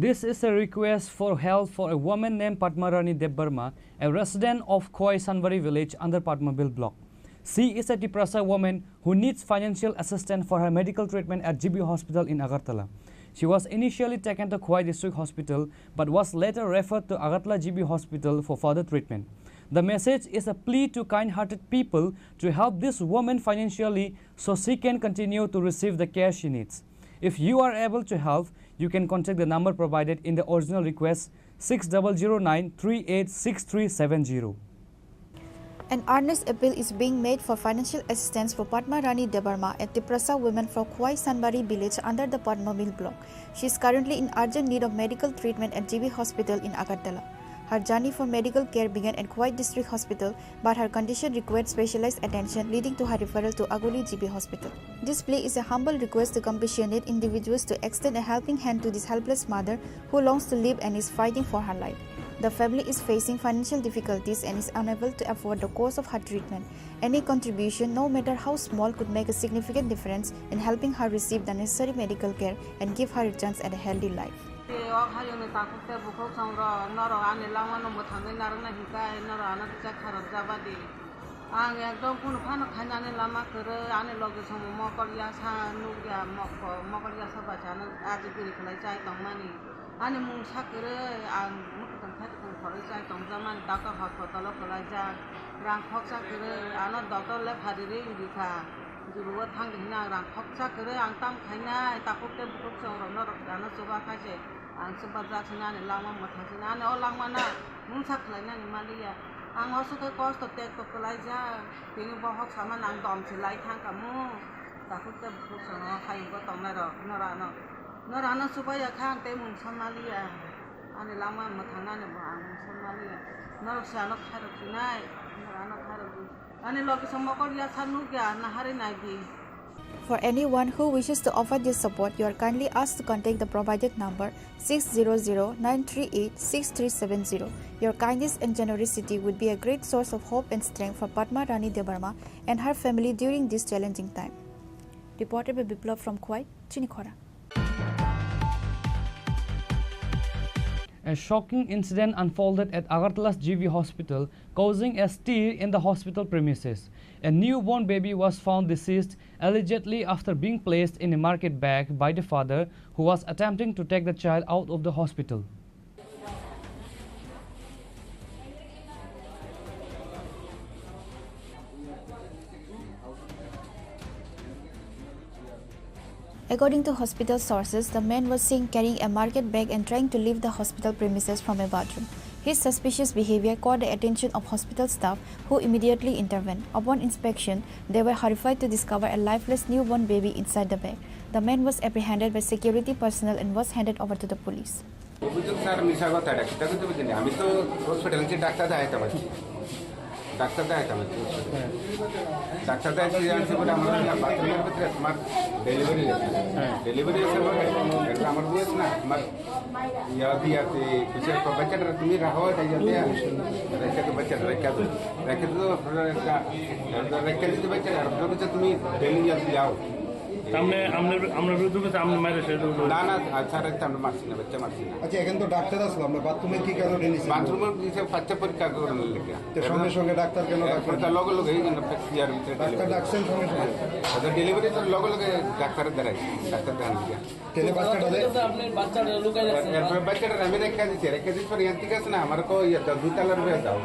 This is a request for help for a woman named Padma Rani Debbarma, a resident of Khowai Sanbari village under Padmabil block. She is a Tiprasa woman who needs financial assistance for her medical treatment at G B Hospital in Agartala. She was initially taken to Khowai District Hospital but was later referred to Agartala G B Hospital for further treatment. The message is a plea to kind-hearted people to help this woman financially so she can continue to receive the care she needs. If you are able to help, you can contact the number provided in the original request, six double zero nine three eight six three seven zero. An earnest appeal is being made for financial assistance for Padma Rani Debbarma, a Tiprasa woman from Khowai Sanbari village under the Padmabil block. She is currently in urgent need of medical treatment at G B Hospital in Agartala. Her journey for medical care began at Khowai District Hospital, but her condition required specialized attention, leading to her referral to Aguli G B Hospital. This plea is a humble request to compassionate individuals to extend a helping hand to this helpless mother who longs to live and is fighting for her life. The family is facing financial difficulties and is unable to afford the cost of her treatment. Any contribution, no matter how small, could make a significant difference in helping her receive the necessary medical care and give her a chance at a healthy life. O hayungni takhuk tei bukhuk chongrok, norok ani langmano mwthangwi narwkna hwnkhai, norok ano kisa kharok jabadi. Ang ekdom kunu phano khainani lama kwrwi, ani logi somo mokol yasa nukya, mokol yasa bai chana aji bini khlai chai tongmani. Ani mungsa kwrwi, ang mwkhwtwng khe kwrwi chai tongjakmani, doctor hospital o kwlaijak. Rang khoksa kwrwi, ano doctor le phari rwi wngkha. Juru o thang di hwnwi ang rang khoksa kwrwi, ang tamo khainai, takhuk tei bukhuk chongrok norok ano chuba khai se. Ang chubajak se nani langma mwthang se nani o langma na mungsa khlai nani maliya. Ang oso khe kosto tekto kwlaijak. Tini bohok sama nang dom se lai thang kamo. Takhuk tei bukhuk chwng o hayung o tongnai rok nora ano. Nora ano chubaya kha ang tei mungsa maliya. Ani langma mwthang nani bo ang mungsa maliya. Norok se ano khairok sinai. Nora ano khairok di. Ani logi se mokol yasa nukya, naharwi naidi. For anyone who wishes to offer their support, you are kindly asked to contact the provided number six zero zero nine three eight six three seven zero. Your kindness and generosity would be a great source of hope and strength for Padma Rani Debbarma and her family during this challenging time. Reported by Biplab from Khowai, Chinikhora. A shocking incident unfolded at Agartala's G V hospital, causing a stir in the hospital premises. A newborn baby was found deceased, allegedly after being placed in a market bag by the father, who was attempting to take the child out of the hospital. According to hospital sources, the man was seen carrying a market bag and trying to leave the hospital premises from a bathroom. His suspicious behavior caught the attention of hospital staff, who immediately intervened. Upon inspection, they were horrified to discover a lifeless newborn baby inside the bag. The man was apprehended by security personnel and was handed over to the police. অভিযোগ স্যার মিছা কথা, এটা কিতা করতে পারছি না। আমি তো হসপিটাল থেকে ডাক্তার দেখাইতাম আসছি। ডাক্তার দেখাইতাম আর কি। ডাক্তার দেখাইতে যে আনছে বলে আমার না বাথরুমের ভিতরে তোমার ডেলিভারি আছে। ডেলিভারি আছে বলে, এটা আমার বয়স না, তোমার ইয়া দিয়া তে কিছু একটা বাচ্চাটা তুমি রাখো, এটা ইয়া দিয়া। রেখে তো বাচ্চাটা রেখে তো, রেখে তো আপনারা একটা, একটা রেখে দিতে বাচ্চাটা, আপনার বাচ্চা তুমি ডেলি ইয়া যাও। সামনে আমরা, আমরা বিরুদ্ধে কিছু আমরা মাইরে সে না, না, আর স্যার, এটা আমরা মারছি না, বাচ্চা মারছি না। আচ্ছা, এখানে তো ডাক্তার আসলো, আমরা বাথরুমে কি কারণে নিছি? বাথরুমে নিচে বাচ্চা পরীক্ষা করানোর লেগে। তো সঙ্গে সঙ্গে ডাক্তার কেন ডাকলেন? এরপরে তার লগে লগে এই জন্য ইয়ার ভিতরে ডাক্তার ডাকছেন সঙ্গে সঙ্গে? ওটা ডেলিভারি তো লগে লগে ডাক্তারের দ্বারাই, ডাক্তার দেখানো গিয়া। তাহলে বাচ্চাটা যে আপনি বাচ্চাটা লুকাই রাখছেন। এরপরে বাচ্চাটা আমি রেখে দিচ্ছি, রেখে দিচ্ছি পরে ইয়ার ঠিক আছে না, আমার কো ইয়ে দাও, দুই তলার হয়ে দাও,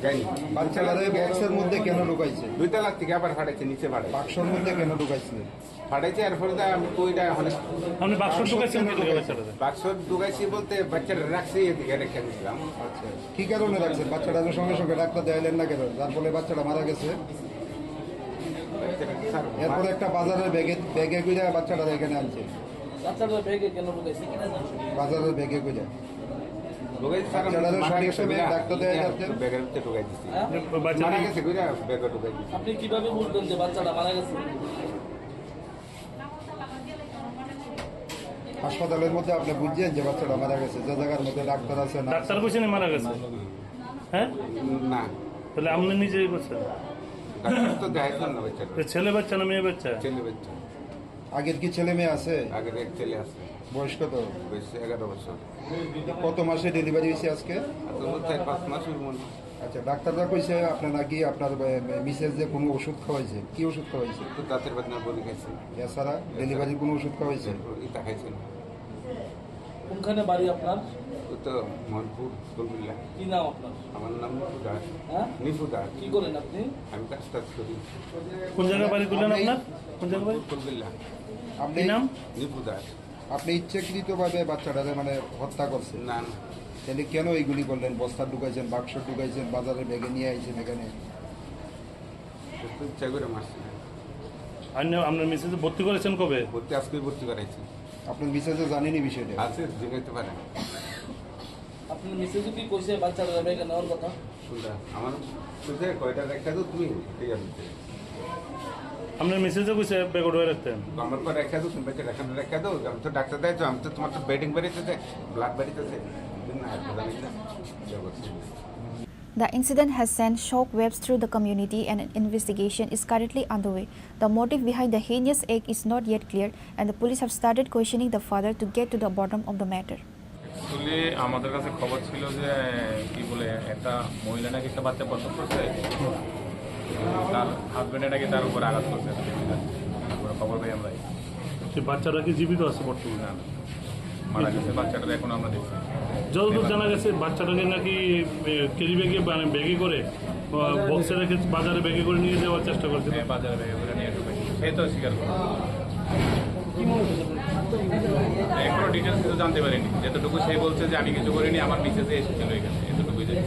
যাইনি। বাচ্চাটা যে বক্সের মধ্যে কেন ঢুকাইছে? দুই তলার থেকে আবার ফাটাইছে, নিচে ফাটাইছে। বাক্সর মধ্যে কেন ঢুকাইছিলেন? ফাটাইছে, এরপরে তো আমি কই না, অনেক আপনি বাক্স ঢুকাইছেন কি করে বাচ্চাটাতে? বাক্স ঢুকাইছি বলতে বাচ্চাটা রাখছি, এদিকে রেখে দিছিলাম। আচ্ছা, কি কারণে রাখছেন? বাচ্চাটা তো সঙ্গে সঙ্গে ডাক্তার দেখাইলেন না কেন, যার ফলে বাচ্চাটা মারা গেছে? বাচ্চাটা কি স্যার? এরপরে একটা বাজারের ব্যাগে, ব্যাগে করে বাচ্চাটা এখানে আনছে। বাচ্চাটা ব্যাগে কেন ঢুকাইছে? বাজারের ব্যাগে করে। ঢুকাইছে স্যার, বাচ্চাটা তো মারা সঠিক গেছে সময়ে কইরা, ডাক্তার দেখাইলেন। ব্যাগের ভিতরে ঢুকাই দিছি। হ্যাঁ? বাচ্চাটা মারা গেছে কইরা ব্যাগে ঢুকাই দিছি। আপনি কিভাবে বুঝলেন যে বাচ্চাটা মারা গেছে? হাসপাতালের মধ্যে আপনি বুঝছেন যে বাচ্চাটা মারা গেছে, যে জায়গার মধ্যে ডাক্তার আছে না? ডাক্তার কইছে না মারা গেছে? হ্যাঁ? না। তাহলে আপনি নিজেই করছেন? ডাক্তার তো দেখাইছিলাম না বাচ্চাটা। তো ছেলে বাচ্চা না মেয়ে বাচ্চা? ছেলে বাচ্চা। আগের কি ছেলে মেয়ে আছে? আগের এক ছেলে আছে। বয়স কত? বয়স এগারো বছর। কত মাসে ডেলিভারি হয়েছে আজকে? আজকে তো চার পাঁচ মাস হইব মনে হয়। আচ্ছা, ডাক্তাররা কইছে আপনার নাকি আপনার, এ, এ, মিসেস যে কোনো ওষুধ খাওয়াইছে। কি ওষুধ খাওয়াইছে? তো দাঁতের ব্যথা বড়ি খাইছে। এছাড়া ডেলিভারির কোনো ওষুধ খাওয়াইছে? এটা খাইছে না। কোনখানে বাড়ি আপনার? ও তো মনপুর, ফুলবিল্লা। কি নাম আপনার? আমার নাম নিপু দাস। হ্যাঁ? নিপু দাস। কি করেন আপনি? আমি কাজ টাজ করি। কোন জায়গায় বাড়ি করলেন আপনার? কোন জায়গায় বাড়ি? ফুলবিল্লা। আপনি কি নাম? নিপু দাস। আপনি ইচ্ছাকৃতভাবে বাচ্চাটারে মানে হত্যা করছেন? না, না। তাহলে কেন এইগুলি করলেন? বস্তা ঢুকাইছেন, বাক্স ঢুকাইছেন, বাজারে ব্যাগে নিয়ে আইছেন এখানে? একটু ইচ্ছা করে মারছি না। আপনি, আপনার মিসেস ভর্তি করেছেন কবে? ভর্তি আজকেই ভর্তি করাইছি। আপনার মিসেসে জানেনি বিষয়টা? আছে, জিজ্ঞাসা পারে। আপনার মিসেসে কি কইছে বাচ্চাটা ব্যাগে নেওয়ার কথা? কোনটা? আমার তো যে কয়টা রেখে দাও তুমি, ঠিক আছে। আপনার মিসেসে কইছে ব্যাগে ঢুকাই রাখতেন? আমার পর রেখে দাও, তুমি ব্যাগে রেখে দাও, রেখে দাও। আমি তো ডাক্তার দেয় তো, আমি তো তোমার তো ব্লিডিং বেরিয়েছে, ব্লাড বেরিয়েছে। না, আর কথা নেই না। ইয়ে করছি। The incident has sent shockwaves through the community and an investigation is currently underway. The motive behind the heinous act is not yet clear, and the police have started questioning the father to get to the bottom of the matter. Actually আমাদের কাছে খবর ছিল যে, কি বলে, একটা মহিলা নাকি একটা বাচ্চা প্রসব করছে, তার হাজবেন্ডে নাকি তার উপরে আঘাত করছে। তারপরে খবর পাই আমরা। সে বাচ্চাটা কি জীবিত আছে বর্তমানে? না, না। মারা গেছে বাচ্চাটা, এখন আমরা দেখছি। যতদূর জানা গেছে, বাচ্চাটাকে নাকি, এ, ক্যারি ব্যাগে, মানে, ব্যাগে করে, আ, বক্সে রেখে বাজারে ব্যাগে করে নিয়ে যাওয়ার চেষ্টা করছিল। হ্যাঁ, বাজারে ব্যাগে করে নিয়ে ঢুকেছে। সে তো স্বীকার করে। এখনো ডিটেলস কিছু জানতে পারিনি। যতটুকু সে বলছে যে, "আমি কিছু করিনি, আমার মিসেসে এসেছিল এখানে", এতটুকুই জানি।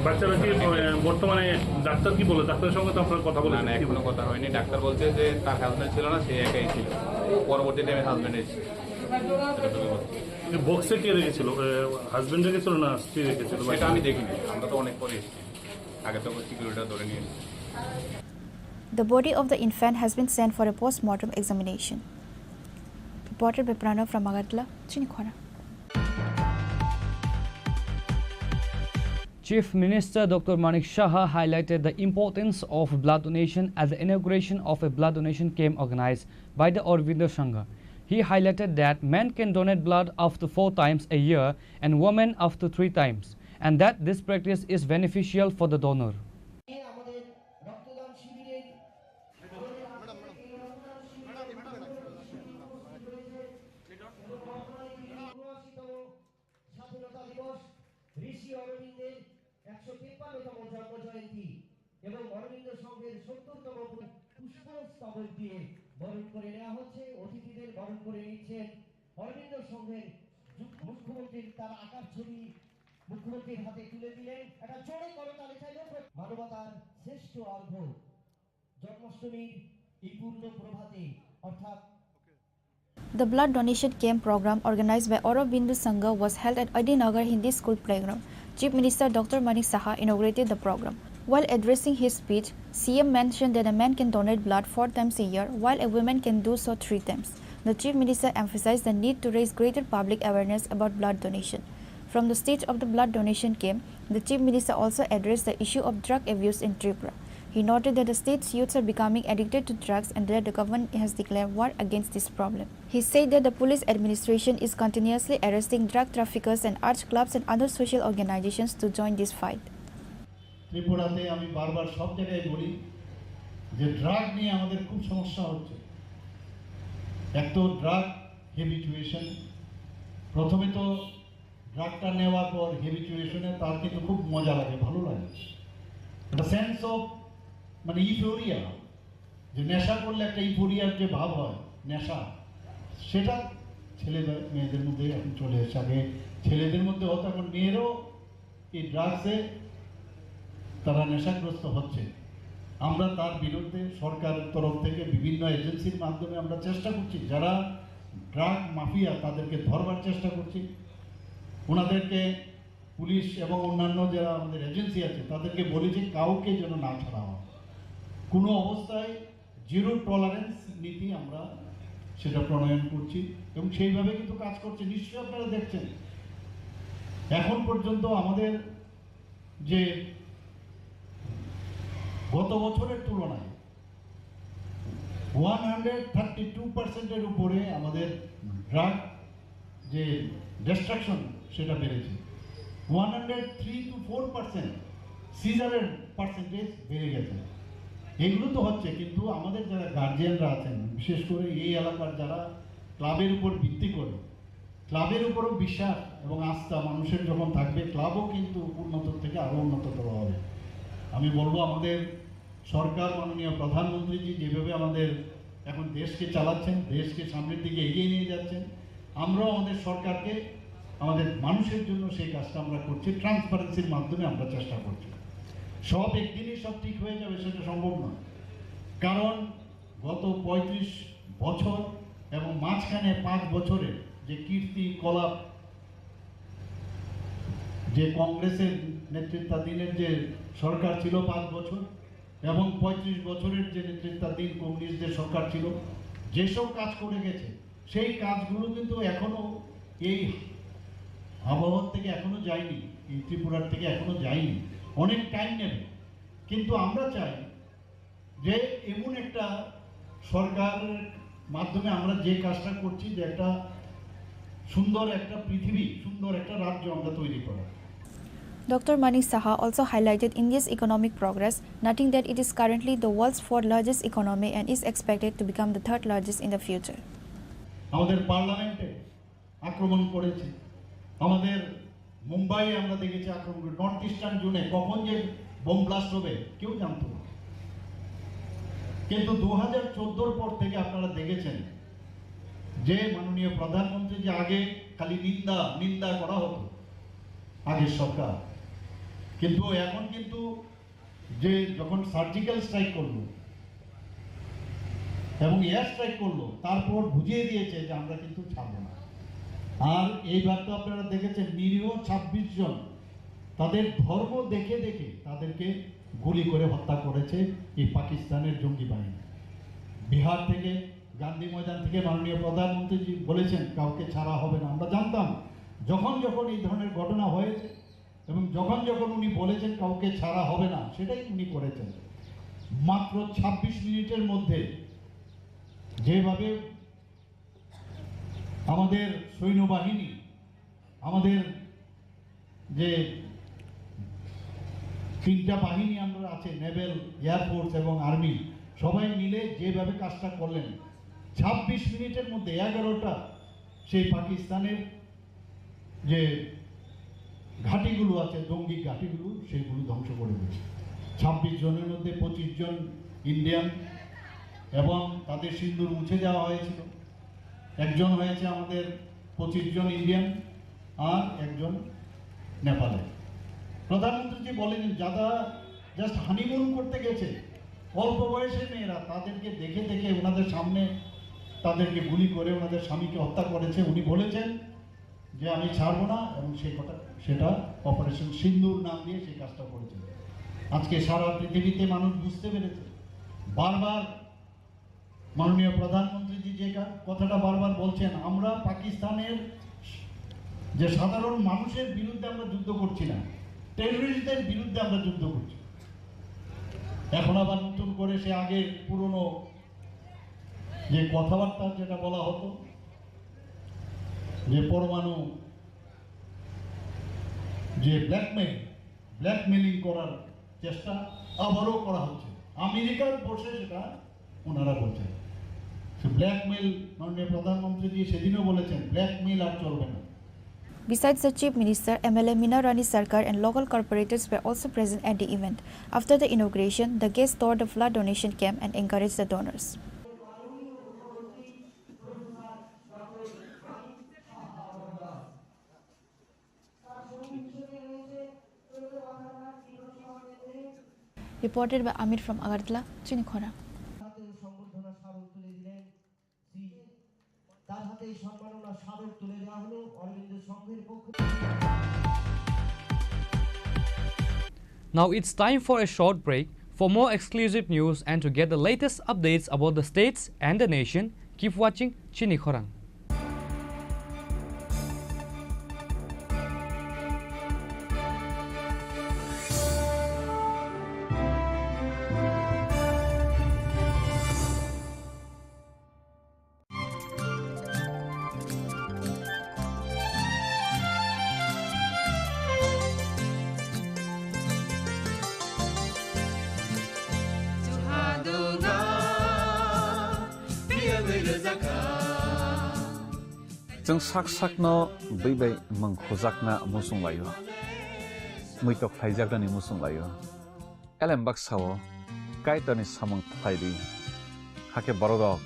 বাচ্চাটা কি, এ, বর্তমানে ডাক্তার কি বলে? ডাক্তারের সঙ্গে তো আপনার কথা না, বলেছেন? না, কি এখনো বলে? কথা হয়নি। ডাক্তার বলছে যে তার হাজবেন্ড ছিল না, সে একাই ছিল। পরবর্তী টাইমে হাজবেন্ড এসেছিল। এই বক্সে কে রেখেছিল? এ, হাজবেন্ড রেখেছিল না স্ত্রী রেখেছিল? সেটা আমি দেখিনি, আমরা তো অনেক পরে এসেছি। আগে তো সিকিউরিটিটা ধরে নিয়ে এসেছি। The body of the infant has been sent for a post-mortem examination. Reported by Pranav from Agartala, Chinikhora. Chief Minister Doctor Manik Saha highlighted the importance of blood donation at the inauguration of a blood donation camp organized by the Aurobindo Sangha. He highlighted that men can donate blood up to four times a year and women up to three times, and that this practice is beneficial for the donor. আমাদের রক্তদান শিবিরে স্বাধীনতা দিবস, ঋষি অরবিন্দের একশো তিপ্পান্নতম জন্ম জয়ন্তী এবং অরবিন্দ সংঘের সত্তরতম পুষ্প স্তবক দিয়ে বরণ করে নেওয়া হচ্ছে। অতিথিদের বরণ করে নিচ্ছেন অরবিন্দ সংঘের যুগ্ম মুখ্যমন্ত্রীর তার আকার ছবি মুখ্যমন্ত্রীর হাতে তুলে দিলেন। একটা জোরে করতালি চাইব। মানবতার শ্রেষ্ঠ অর্ঘ্য জন্মাষ্টমীর এই পূর্ণ প্রভাতে, অর্থাৎ The blood donation camp program organized by Aurobindo Sangha was held at Adinagar Hindi School playground. Chief Minister Doctor Manik Saha inaugurated the program. While addressing his speech, C M mentioned that a man can donate blood four times a year, while a woman can do so three times. The Chief Minister emphasized the need to raise greater public awareness about blood donation. From the stage of the blood donation camp, the Chief Minister also addressed the issue of drug abuse in Tripura. He noted that the state's youths are becoming addicted to drugs and that the government has declared war against this problem. He said that the police administration is continuously arresting drug traffickers and urged clubs and other social organizations to join this fight. ত্রিপুরাতে আমি বারবার সব জায়গায় বলি যে ড্রাগ নিয়ে আমাদের খুব সমস্যা হচ্ছে। এক তো ড্রাগ হ্যাবিচুয়েশন, প্রথমে তো ড্রাগটা নেওয়ার পর হ্যাবিচুয়েশনে তার কিন্তু খুব মজা লাগে, ভালো লাগে, একটা সেন্স অফ মানে ইউফোরিয়া, যে নেশা করলে একটা ইউফোরিয়ার যে ভাব হয়, নেশা, সেটা ছেলে মেয়েদের মধ্যে এখন চলে এসেছে। আগে ছেলেদের মধ্যে হতো, এখন মেয়েরও এই ড্রাগসে তারা নেশাগ্রস্ত হচ্ছে। আমরা তার বিরুদ্ধে সরকারের তরফ থেকে বিভিন্ন এজেন্সির মাধ্যমে আমরা চেষ্টা করছি, যারা ড্রাগ মাফিয়া তাদেরকে ধরবার চেষ্টা করছি। ওনাদেরকে পুলিশ এবং অন্যান্য যারা আমাদের এজেন্সি আছে তাদেরকে বলি যে কাউকে যেন না ছাড়া হয়, কোনো অবস্থায় জিরো টলারেন্স নীতি আমরা সেটা প্রণয়ন করছি এবং সেইভাবে কিন্তু কাজ করছে। নিশ্চয়ই আপনারা দেখছেন, এখন পর্যন্ত আমাদের যে গত বছরের তুলনায় ওয়ান হান্ড্রেড থার্টি টু পার্সেন্টের উপরে আমাদের ড্রাগ যে ডিস্ট্রাকশন, সেটা বেড়েছে। One hundred three two four percent সিজারের পার্সেন্টেজ বেড়ে গেছে। এগুলো তো হচ্ছে, কিন্তু আমাদের যারা গার্জিয়ানরা আছেন, বিশেষ করে এই এলাকার যারা ক্লাবের উপর ভিত্তি করে, ক্লাবের উপরও বিশ্বাস এবং আস্থা মানুষের যখন থাকবে, ক্লাবও কিন্তু উন্নত থেকে আরও উন্নততর হবে। আমি বলবো, আমাদের সরকার, মাননীয় প্রধানমন্ত্রীজি যেভাবে আমাদের এখন দেশকে চালাচ্ছেন, দেশকে সামনের দিকে এগিয়ে নিয়ে যাচ্ছেন, আমরাও আমাদের সরকারকে, আমাদের মানুষের জন্য সেই কাজটা আমরা করছি, ট্রান্সপারেন্সির মাধ্যমে আমরা চেষ্টা করছি। সব একদিনই সব ঠিক হয়ে যাবে, সেটা সম্ভব নয়। কারণ গত পঁয়ত্রিশ বছর এবং মাঝখানে পাঁচ বছরের যে কীর্তি কলাপ, যে কংগ্রেসের নেতৃত্বাধীনের যে সরকার ছিল পাঁচ বছর এবং পঁয়ত্রিশ বছরের যে নেতৃত্বাধীন কমিউনিস্টদের সরকার ছিল, যেসব কাজ করে গেছে, সেই কাজগুলো কিন্তু এখনো এই আবহাওয়ার থেকে এখনো যায়নি, এই ত্রিপুরার থেকে এখনো যায়নি, অনেক টাইম নেবে। কিন্তু আমরা চাই যে এমন একটা সরকারের মাধ্যমে আমরা যে কাজটা করছি, যে একটা সুন্দর একটা পৃথিবী, সুন্দর একটা রাজ্য আমরা তৈরি করার। Doctor Manik Saha also highlighted India's economic progress, noting that it is currently the world's fourth largest economy and is expected to become the third largest in the future. আমাদের পার্লামেন্টে আক্রমণ করেছে, আমাদের মুম্বাইয়ে আমরা দেখেছি আক্রমণ করে, নর্থ ইস্টার্ন জোনে কখন যে বোম ব্লাস্ট হবে কেউ জানতো না। কিন্তু দু হাজার চোদ্দোর পর থেকে আপনারা দেখেছেন যে মাননীয় প্রধানমন্ত্রী যে আগে খালি নিন্দা নিন্দা করা হতো আগের সরকার, কিন্তু এখন কিন্তু যে যখন সার্জিক্যাল স্ট্রাইক করলো এবং এয়ার স্ট্রাইক করলো, তারপর বুঝিয়ে দিয়েছে যে আমরা কিন্তু ছাড়বো না। আর এইবার তো আপনারা দেখেছেন, নিরীহ ছাব্বিশ জন তাদের ধর্ম দেখে দেখে তাদেরকে গুলি করে হত্যা করেছে এই পাকিস্তানের জঙ্গি বাহিনী। বিহার থেকে, গান্ধী ময়দান থেকে মাননীয় প্রধানমন্ত্রীজি বলেছেন কাউকে ছাড়া হবে না। আমরা জানতাম যখন যখন এই ধরনের ঘটনা হয়েছে এবং যখন যখন উনি বলেছেন কাউকে ছাড়া হবে না, সেটাই উনি করেছেন। মাত্র ছাব্বিশ মিনিটের মধ্যে যেভাবে আমাদের সৈন্যবাহিনী, আমাদের যে তিনটা বাহিনী আমরা আছে, নেভেল, এয়ারফোর্স এবং আর্মি, সবাই মিলে যেভাবে কাজটা করলেন, ছাব্বিশ মিনিটের মধ্যে এগারোটা সেই পাকিস্তানের যে ঘাঁটিগুলো আছে, জঙ্গি ঘাঁটিগুলো, সেইগুলো ধ্বংস করে দিয়েছে। ছাব্বিশ জনের মধ্যে পঁচিশ জন ইন্ডিয়ান এবং তাদের সিন্দুর মুছে দেওয়া হয়েছিল। একজন হয়েছে আমাদের পঁচিশ জন ইন্ডিয়ান আর একজন নেপালে। প্রধানমন্ত্রীজি বলেন, যারা জাস্ট হানিমুন করতে গেছে, অল্প বয়সের মেয়েরা, তাদেরকে দেখে দেখে ওনাদের সামনে তাদেরকে গুলি করে ওনাদের স্বামীকে হত্যা করেছে। উনি বলেছেন যে আমি ছাড়বো না, এবং সেই কথা, সেটা অপারেশন সিন্দুর নাম দিয়ে সেই কাজটা করেছে। আজকে সারা পৃথিবীতে মানুষ বুঝতে পেরেছে। বারবার মাননীয় প্রধানমন্ত্রীজি যে কা-, কথাটা বারবার বলছেন, আমরা পাকিস্তানের যে সাধারণ মানুষের বিরুদ্ধে আমরা যুদ্ধ করছি না, টেররিস্টদের বিরুদ্ধে আমরা যুদ্ধ করছি। এখন আবার নতুন করে সে আগের পুরনো যে কথাবার্তা যেটা বলা হতো, যে পরমাণু যে ব্ল্যাকমেইল, ব্ল্যাকমেইলিং করার চেষ্টা আবারও করা হচ্ছে। আমেরিকার বসে সেটা ওনারা বলছেন। সে ব্ল্যাকমেইল, মাননীয় প্রধানমন্ত্রীজি সেদিনও বলেছেন, ব্ল্যাকমেইল আর চলবে না। Besides the Chief Minister, M L A Meena Rani Sarkar and local corporators were also present at the event. After the inauguration, the guests toured the flood donation camp and encouraged the donors. Reported by Amir from Agartala, Chini Khorang. তার হাতে এই সম্মাননা স্মারক তুলে দেওয়া হলো অরবিন্দ সংঘের পক্ষ থেকে। Now it's time for a short break. For more exclusive news and to get the latest updates about the states and the nation, keep watching Chini Khorang. Chwng sak sakno bwi bai mwng khujakna muchung laio, muitok khlaijaknani muchung laio. Elem baksa-o Kaitorni samung khlai di, hakhe bororok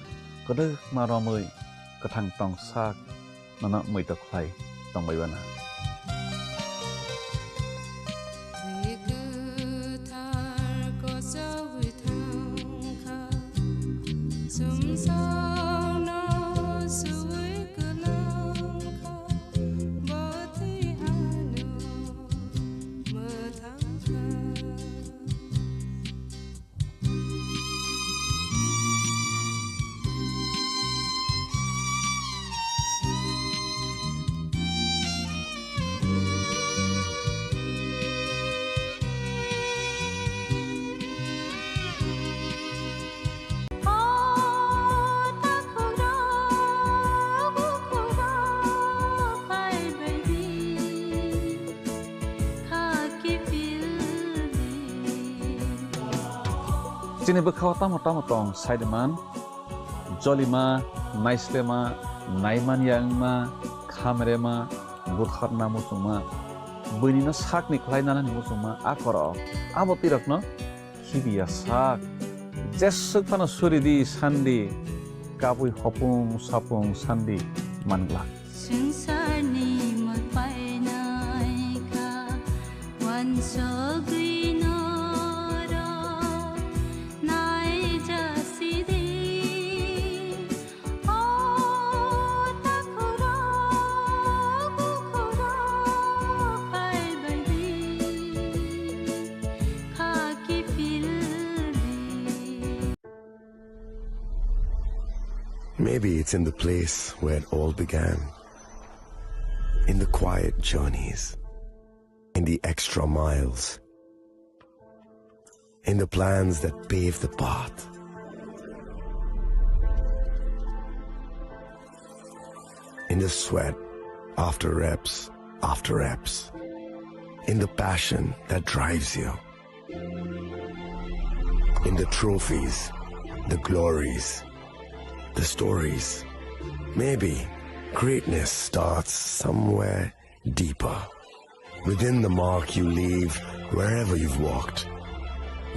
kwdwkma romwi kwthang tong sak nono muitok khlai tongbai bana. Bwi kwthar kochogwi thangkha, chumsokno suwi kwlangkha, bwtwi ano mwthangkha. Chini bwkhao tamo tamo tong sai de man, jolima, naislema, naimanya wngma, khamrema, butharna muchungma, buinino sakni khlai nanani muchungma, a korok, abo twirokno khibiya sak. Jeswk phano suri di sandi, kabui hopung sapung sandi manglak. Swngcharni mwtai naikha, wansugwi norok naijasidi. O takhurok, bukhurok, phaibaidi, khaki phildi. Maybe it's in the place where it all began. In the quiet journeys. In the extra miles. In the plans that pave the path. In the sweat after reps after reps. In the passion that drives you. In the trophies, the glories, the stories. Maybe greatness starts somewhere deeper. Within the mark you leave wherever you've walked.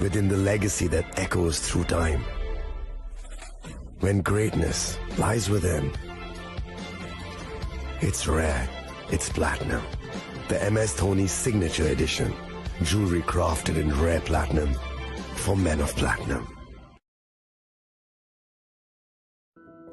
Within the legacy that echoes through time. When greatness lies within, it's rare, it's platinum. The M S Dhoni Signature Edition. Jewelry crafted in rare platinum for men of platinum.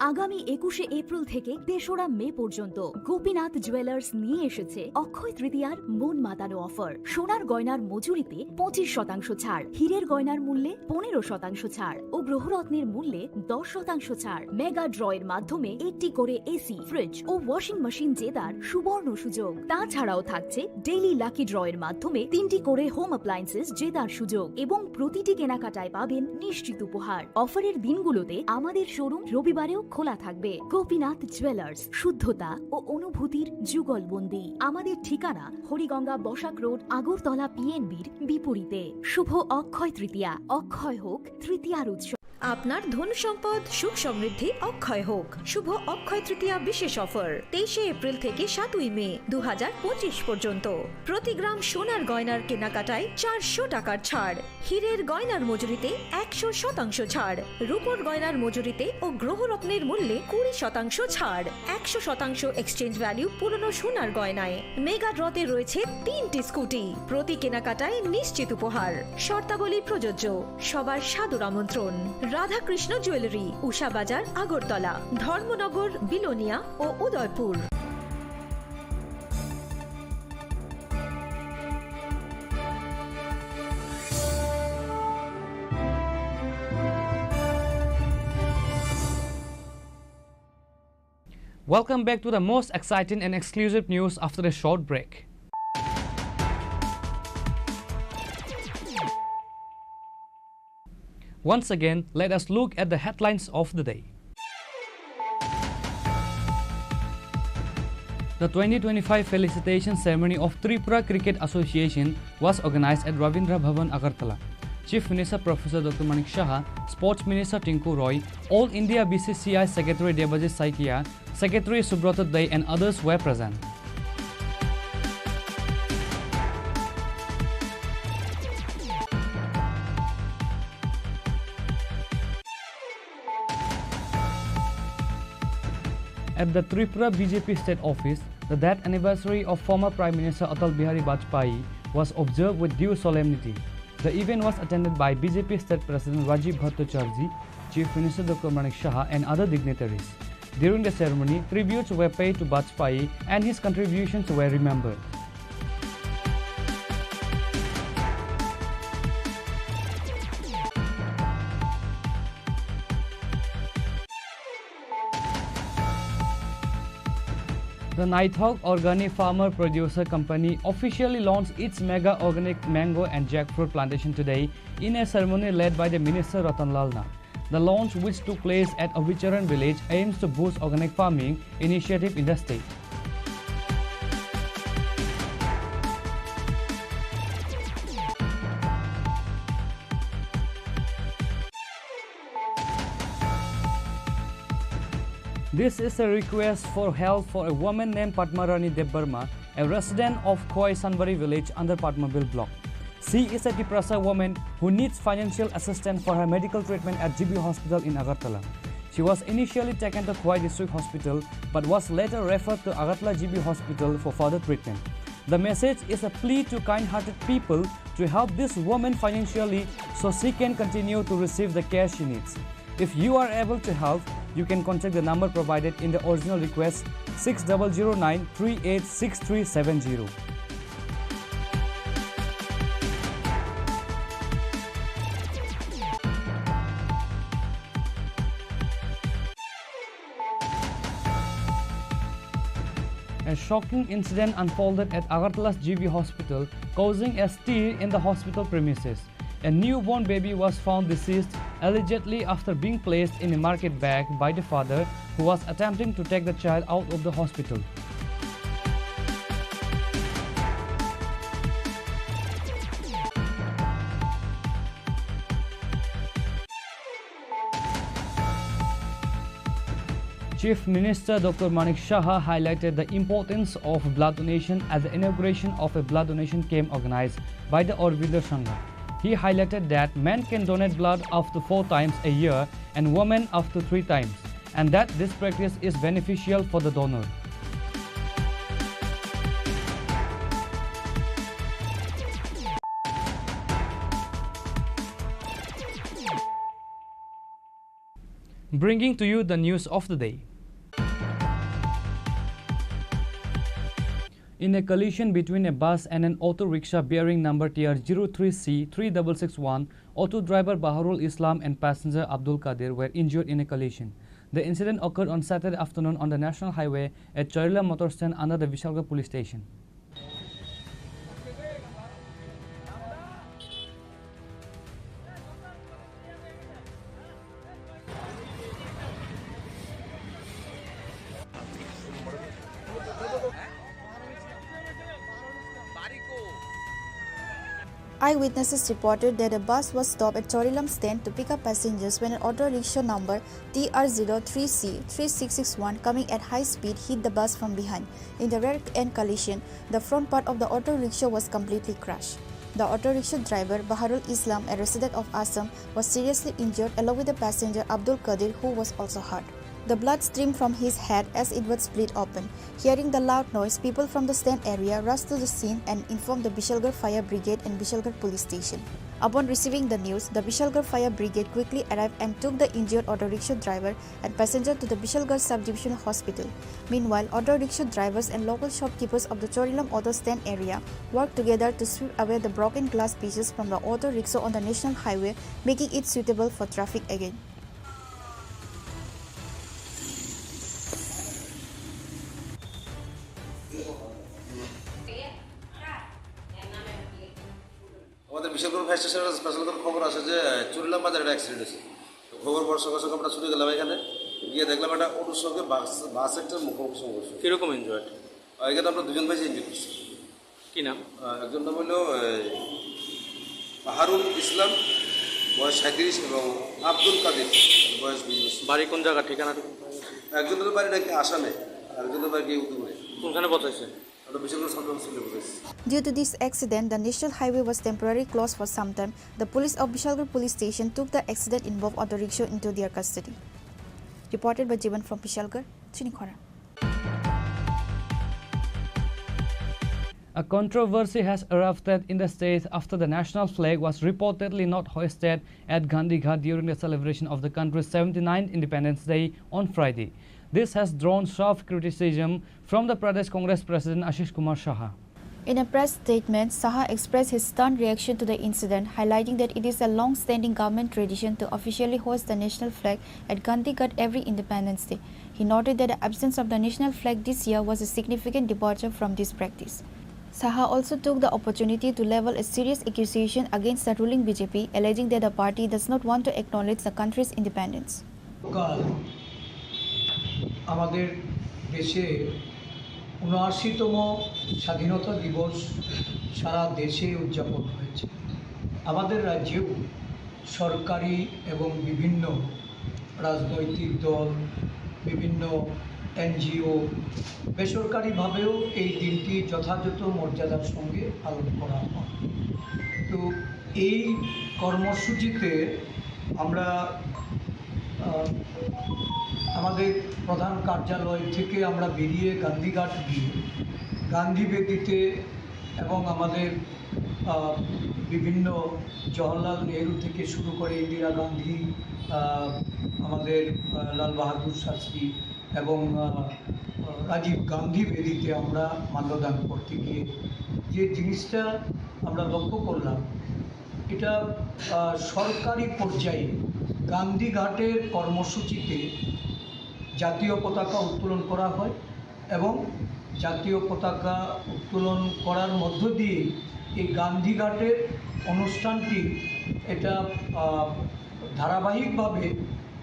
আগামী একুশে এপ্রিল থেকে তেসরা মে পর্যন্ত গোপীনাথ জুয়েলার্স নিয়ে এসেছে অক্ষয় তৃতীয়ার মন মাতানো অফার। সোনার গয়নার মজুরিতে পঁচিশ শতাংশ ছাড়, হীরের গয়নার মূল্যে পনেরো শতাংশ ছাড় ও গ্রহরত্নের মূল্যে দশ শতাংশ ছাড়। মেগা ড্র এর মাধ্যমে একটি করে এসি, ফ্রিজ ও ওয়াশিং মেশিন জেতার সুবর্ণ সুযোগ। তাছাড়াও থাকছে ডেইলি লাকি ড্র এর মাধ্যমে তিনটি করে হোম অ্যাপ্লায়েন্সেস জেতার সুযোগ এবং প্রতিটি কেনাকাটায় পাবেন নিশ্চিত উপহার। অফারের দিনগুলোতে আমাদের শোরুম রবিবারেও খোলা থাকবে। গোপীনাথ জুয়েলার্স, শুদ্ধতা ও অনুভূতির যুগলবন্দি। আমাদের ঠিকানা হরিগঙ্গা বসাক রোড, আগরতলা পিএনবির বিপরীতে। শুভ অক্ষয় তৃতীয়া, অক্ষয় হোক তৃতীয়ার উৎসব। আপনার ধন সম্পদ সুখ সমৃদ্ধি অক্ষয় হোক। শুভ অক্ষয় তৃতীয়া বিশেষ অফার, তেইশে এপ্রিল থেকে সাতই মে দু হাজার পঁচিশ পর্যন্ত। প্রতি গ্রাম সোনার গয়নার কেনাকাটায় চারশো টাকার ছাড়, হীরের গয়নার মজুরিতে একশো শতাংশ ছাড়, রূপোর গয়নার মজুরিতে ও গ্রহরত্নের মূল্যে কুড়ি শতাংশ ছাড়, একশো শতাংশ এক্সচেঞ্জ ভ্যালু পুরনো সোনার গয়নায়। মেগা ড্রতে রয়েছে তিনটি স্কুটি, প্রতি কেনাকাটায় নিশ্চিত উপহার। শর্তাবলী প্রযোজ্য। সবার সাদর আমন্ত্রণ। রাধাকৃষ্ণ জুয়েলারি, উষা বাজার, আগরতলা, ধর্মনগর, বিলোনিয়া ও Udaipur. Welcome back to the most exciting and exclusive news after a short break. Once again, let us look at the headlines of the day. The twenty twenty-five felicitation ceremony of Tripura Cricket Association was organized at Rabindra Bhavan, Agartala. Chief Minister Professor Doctor Manik Saha, Sports Minister Tinku Roy, All India B C C I Secretary Debajit Saikia, Secretary Subrata Dey and others were present. At the Tripura B J P state office, the death anniversary of former Prime Minister Atal Bihari Vajpayee was observed with due solemnity. The event was attended by B J P state president Rajiv Bhattacharjee, Chief Minister Doctor Manik Saha and other dignitaries. During the ceremony, tributes were paid to Vajpayee and his contributions were remembered. The Naithok Organic Farmer Producer Company officially launched its mega organic mango and jackfruit plantation today in a ceremony led by the Minister Ratan Lal Nath. The launch, which took place at Abicharan Village, aims to boost organic farming initiative in the state. This is a request for help for a woman named Padma Rani Debbarma, a resident of Khowai Sanbari village under Padmabil block. She is a Tiprasa woman who needs financial assistance for her medical treatment at G B Hospital in Agartala. She was initially taken to Khowai District Hospital but was later referred to Agartala G B Hospital for further treatment. The message is a plea to kind-hearted people to help this woman financially so she can continue to receive the care she needs. If you are able to help, you can contact the number provided in the original request, six double zero nine three eight six three seven zero. A shocking incident unfolded at Agartala's G B Hospital, causing a stir in the hospital premises. A newborn baby was found deceased, allegedly after being placed in a market bag by the father, who was attempting to take the child out of the hospital. Chief Minister Doctor Manik Saha highlighted the importance of blood donation at the inauguration of a blood donation camp organized by the Aurobindo Sangha. He highlighted that men can donate blood up to four times a year and women up to three times, and that this practice is beneficial for the donor. Bringing to you the news of the day. In a collision between a bus and an auto rickshaw bearing number T R zero three C three double six one, auto driver Baharul Islam and passenger Abdul Kadir were injured in a collision. The incident occurred on Saturday afternoon on the National Highway at Charilam motor stand under the Vishalgarh police station. Eyewitnesses reported that a bus was stopped at Charilam stand to pick up passengers when an auto rickshaw number T R zero three C three six six one coming at high speed hit the bus from behind in the rear end collision. The front part of the auto rickshaw was completely crushed. The auto rickshaw driver, Baharul Islam, a resident of Assam, was seriously injured along with the passenger Abdul Kadir, who was also hurt. The blood streamed from his head as it was split open. Hearing the loud noise, people from the stand area rushed to the scene and informed the Bishalgarh Fire Brigade and Bishalgarh Police Station. Upon receiving the news, the Bishalgarh Fire Brigade quickly arrived and took the injured auto rickshaw driver and passenger to the Bishalgarh Sub-Divisional Hospital. Meanwhile, auto rickshaw drivers and local shopkeepers of the Charilam auto stand area worked together to sweep away the broken glass pieces from the auto rickshaw on the national highway, making it suitable for traffic again. আমাদের বিশালগড় ফায়ার স্টেশনের স্পেশাল করে খবর আসে যে চুরিলাম বাজারে একটা অ্যাক্সিডেন্ট হয়েছে। তো খবর পাওয়ার সঙ্গে সঙ্গে আমরা ছুটে গেলাম এখানে, গিয়ে দেখলাম একটা অটোর সঙ্গে বাস, বাস একটা মুখোমুখি সংঘর্ষ। কিরকম ইনজুয়ার্ড? আহ, এখানে আমরা দুজন ভাই ইনজুরি করছি। কি নাম? আহ, একজন নাম হলো, আহ, বাহারুল ইসলাম, বয়স সাঁইত্রিশ, এবং আব্দুল কাদির, বয়স বিশ। বাড়ি কোন জায়গা, ঠিকানা? একজনের বাড়ি নাকি আসামে, আর একজনের বাড়ি গিয়ে উত্তরবঙ্গে। কোনখানে পৌঁছাইছে? ওটা বিশালগড় সাব ডিভিশনে পৌঁছাইছে। Due to this accident, the national highway was temporarily closed for some time. The police of Bishalgarh police station took the accident involved auto rickshaw into their custody. Reported by Jiban from Bishalgarh, Chinikhora. A controversy has erupted in the state after the national flag was reportedly not hoisted at Gandhi Ghat during the celebration of the country's seventy-ninth Independence Day on Friday. This has drawn sharp criticism from the Pradesh Congress President Ashish Kumar Saha. In a press statement, Saha expressed his stunned reaction to the incident, highlighting that it is a long-standing government tradition to officially hoist the national flag at Gandhi Ghat every Independence Day. He noted that the absence of the national flag this year was a significant departure from this practice. Saha also took the opportunity to level a serious accusation against the ruling B J P, alleging that the party does not want to acknowledge the country's independence. কাল আমাদের দেশে ঊনআশিতম স্বাধীনতা দিবস সারা দেশে উদযাপন হয়েছে। আমাদের রাজ্যেও সরকারি এবং বিভিন্ন রাজনৈতিক দল, বিভিন্ন এনজিও, বেসরকারিভাবেও এই দিনটি যথাযথ মর্যাদার সঙ্গে পালন করা হয়। তো এই কর্মসূচিতে আমরা, আহ, আমাদের প্রধান কার্যালয় থেকে আমরা বেরিয়ে গান্ধীঘাট গিয়ে গান্ধী বেদিতে এবং আমাদের, আহ, বিভিন্ন জওহরলাল নেহরু থেকে শুরু করে ইন্দিরা গান্ধী, আহ, আমাদের, আহ, লাল বাহাদুর শাস্ত্রী এবং, আহ, রাজীব গান্ধী বেদিতে আমরা মাল্যদান করতে গিয়ে যে জিনিসটা আমরা লক্ষ্য করলাম, এটা, আহ, সরকারি পর্যায়ে গান্ধীঘাটের কর্মসূচিতে জাতীয় পতাকা উত্তোলন করা হয় এবং জাতীয় পতাকা উত্তোলন করার মধ্য দিয়ে এই গান্ধীঘাটের অনুষ্ঠানটি এটা, আহ, ধারাবাহিকভাবে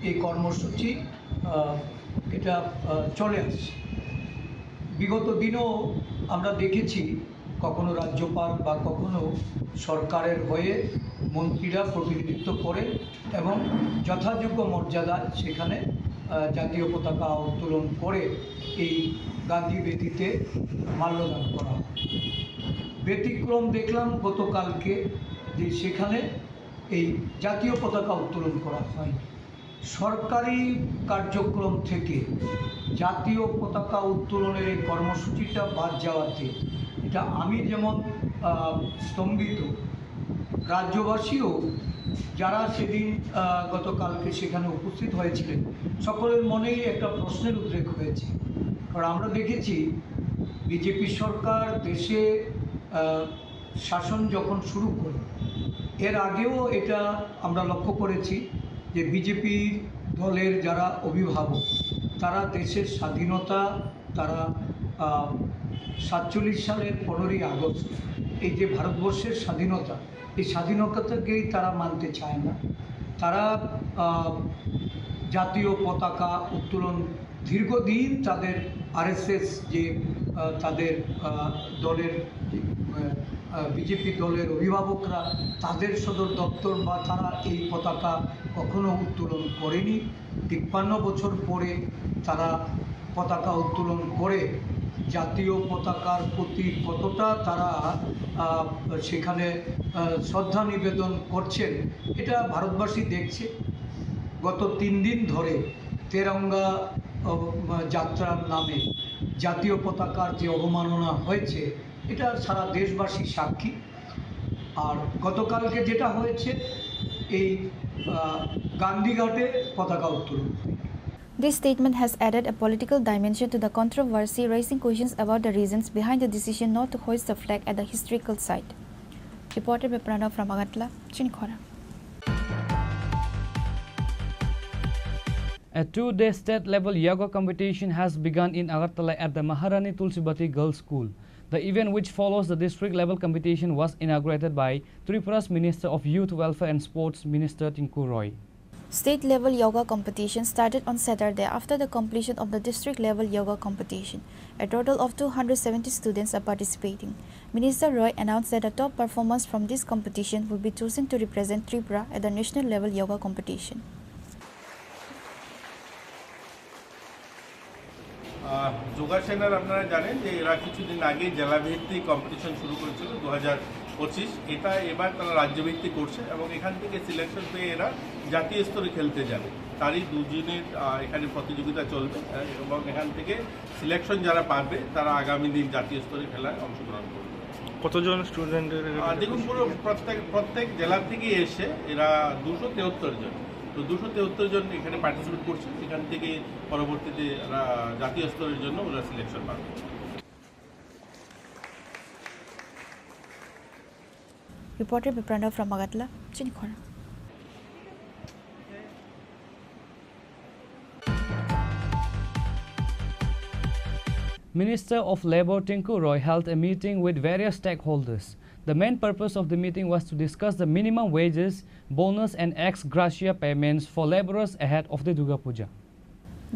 এই কর্মসূচি, আহ, এটা, আহ, চলে আসছে। বিগত দিনেও আমরা দেখেছি কখনো রাজ্যপাল বা কখনো সরকারের হয়ে মন্ত্রীরা প্রতিনিধিত্ব করেন এবং যথাযোগ্য মর্যাদায় সেখানে, আহ, জাতীয় পতাকা উত্তোলন করে এই গান্ধী বেদিতে মাল্যদান করা হয়। ব্যতিক্রম দেখলাম গতকালকে যে সেখানে এই জাতীয় পতাকা উত্তোলন করা হয়নি। সরকারি কার্যক্রম থেকে জাতীয় পতাকা উত্তোলনের এই কর্মসূচিটা বাদ যাওয়াতে এটা আমি যেমন, আহ, স্তম্ভিত, রাজ্যবাসীও যারা সেদিন, আহ, গতকালকে সেখানে উপস্থিত হয়েছিলেন, সকলের মনেই একটা প্রশ্নের উদ্রেক হয়েছে। কারণ আমরা দেখেছি বিজেপি সরকার দেশে, আহ, শাসন যখন শুরু করে, এর আগেও এটা আমরা লক্ষ্য করেছি যে বিজেপি দলের যারা অভিভাবক, তারা দেশের স্বাধীনতা, তারা, আহ, সাতচল্লিশ সালের পনেরোই আগস্ট, এই যে ভারতবর্ষের স্বাধীনতা, এই স্বাধীনতাকেই তারা মানতে চায় না। তারা, আহ, জাতীয় পতাকা উত্তোলন, দীর্ঘদিন তাদের আরএসএস যে, আহ, তাদের, আহ, দলের, আহ, আহ, বিজেপি দলের অভিভাবকরা, তাদের সদর দপ্তর বা তারা এই পতাকা কখনো উত্তোলন করেনি। তিপ্পান্ন বছর পরে তারা পতাকা উত্তোলন করে জাতীয় পতাকার প্রতি কতটা তারা, আহ, সেখানে, আহ, শ্রদ্ধা নিবেদন করছেন, এটা ভারতবাসী দেখছে। গত তিন দিন ধরে তেরঙ্গা, আহ, যাত্রার নামে জাতীয় পতাকার যে অবমাননা হয়েছে, এটা সারা দেশবাসী সাক্ষী। আর গতকালকে যেটা হয়েছে, এই, আহ, গান্ধীঘাটে পতাকা উত্তোলন। This statement has added a political dimension to the controversy, raising questions about the reasons behind the decision not to hoist the flag at the historical site. Reporter by Pranav from Agartala, Chinikhora. A two-day state-level yoga competition has begun in Agartala at the Maharani Tulsibati Girls' School. The event, which follows the district-level competition, was inaugurated by Tripura's Minister of Youth Welfare and Sports, Minister Tinku Roy. State-level yoga competition started on Saturday after the completion of the district-level yoga competition. A total of two hundred seventy students are participating. Minister Roy announced that the top performers from this competition will be chosen to represent Tripura at the national-level yoga competition. আহ, যোগা সেনার আপনারা জানেন যে এরা কিছুদিন আগে জেলাভিত্তিক কম্পিটিশন শুরু করেছিল দু হাজার পঁচিশ। এটা এবার তারা রাজ্যভিত্তিক করছে এবং এখান থেকে সিলেকশন পেয়ে এরা জাতীয় স্তরে খেলতে যাবে। তারই দুদিনের, আহ, এখানে প্রতিযোগিতা চলবে, আহ, এবং এখান থেকে সিলেকশন যারা পাবে তারা আগামী দিন জাতীয় স্তরে খেলায় অংশগ্রহণ করবে। কতজন স্টুডেন্টের এখানে? আহ, দেখুন, পুরো প্রত্যেক, প্রত্যেক জেলা থেকে এসে এরা দুশো তেহত্তর জন, তো দুশো তেহত্তর জন এখানে পার্টিসিপেট করছে, সেখান থেকে পরবর্তীতে এরা জাতীয় স্তরের জন্য ওরা সিলেকশন পাবে। Reporter by Pranav from Agartala, Chinikhora. Minister of Labour Tinku Roy held a meeting with various stakeholders. The main purpose of the meeting was to discuss the minimum wages, bonus and ex gratia payments for labourers ahead of the Durga Puja.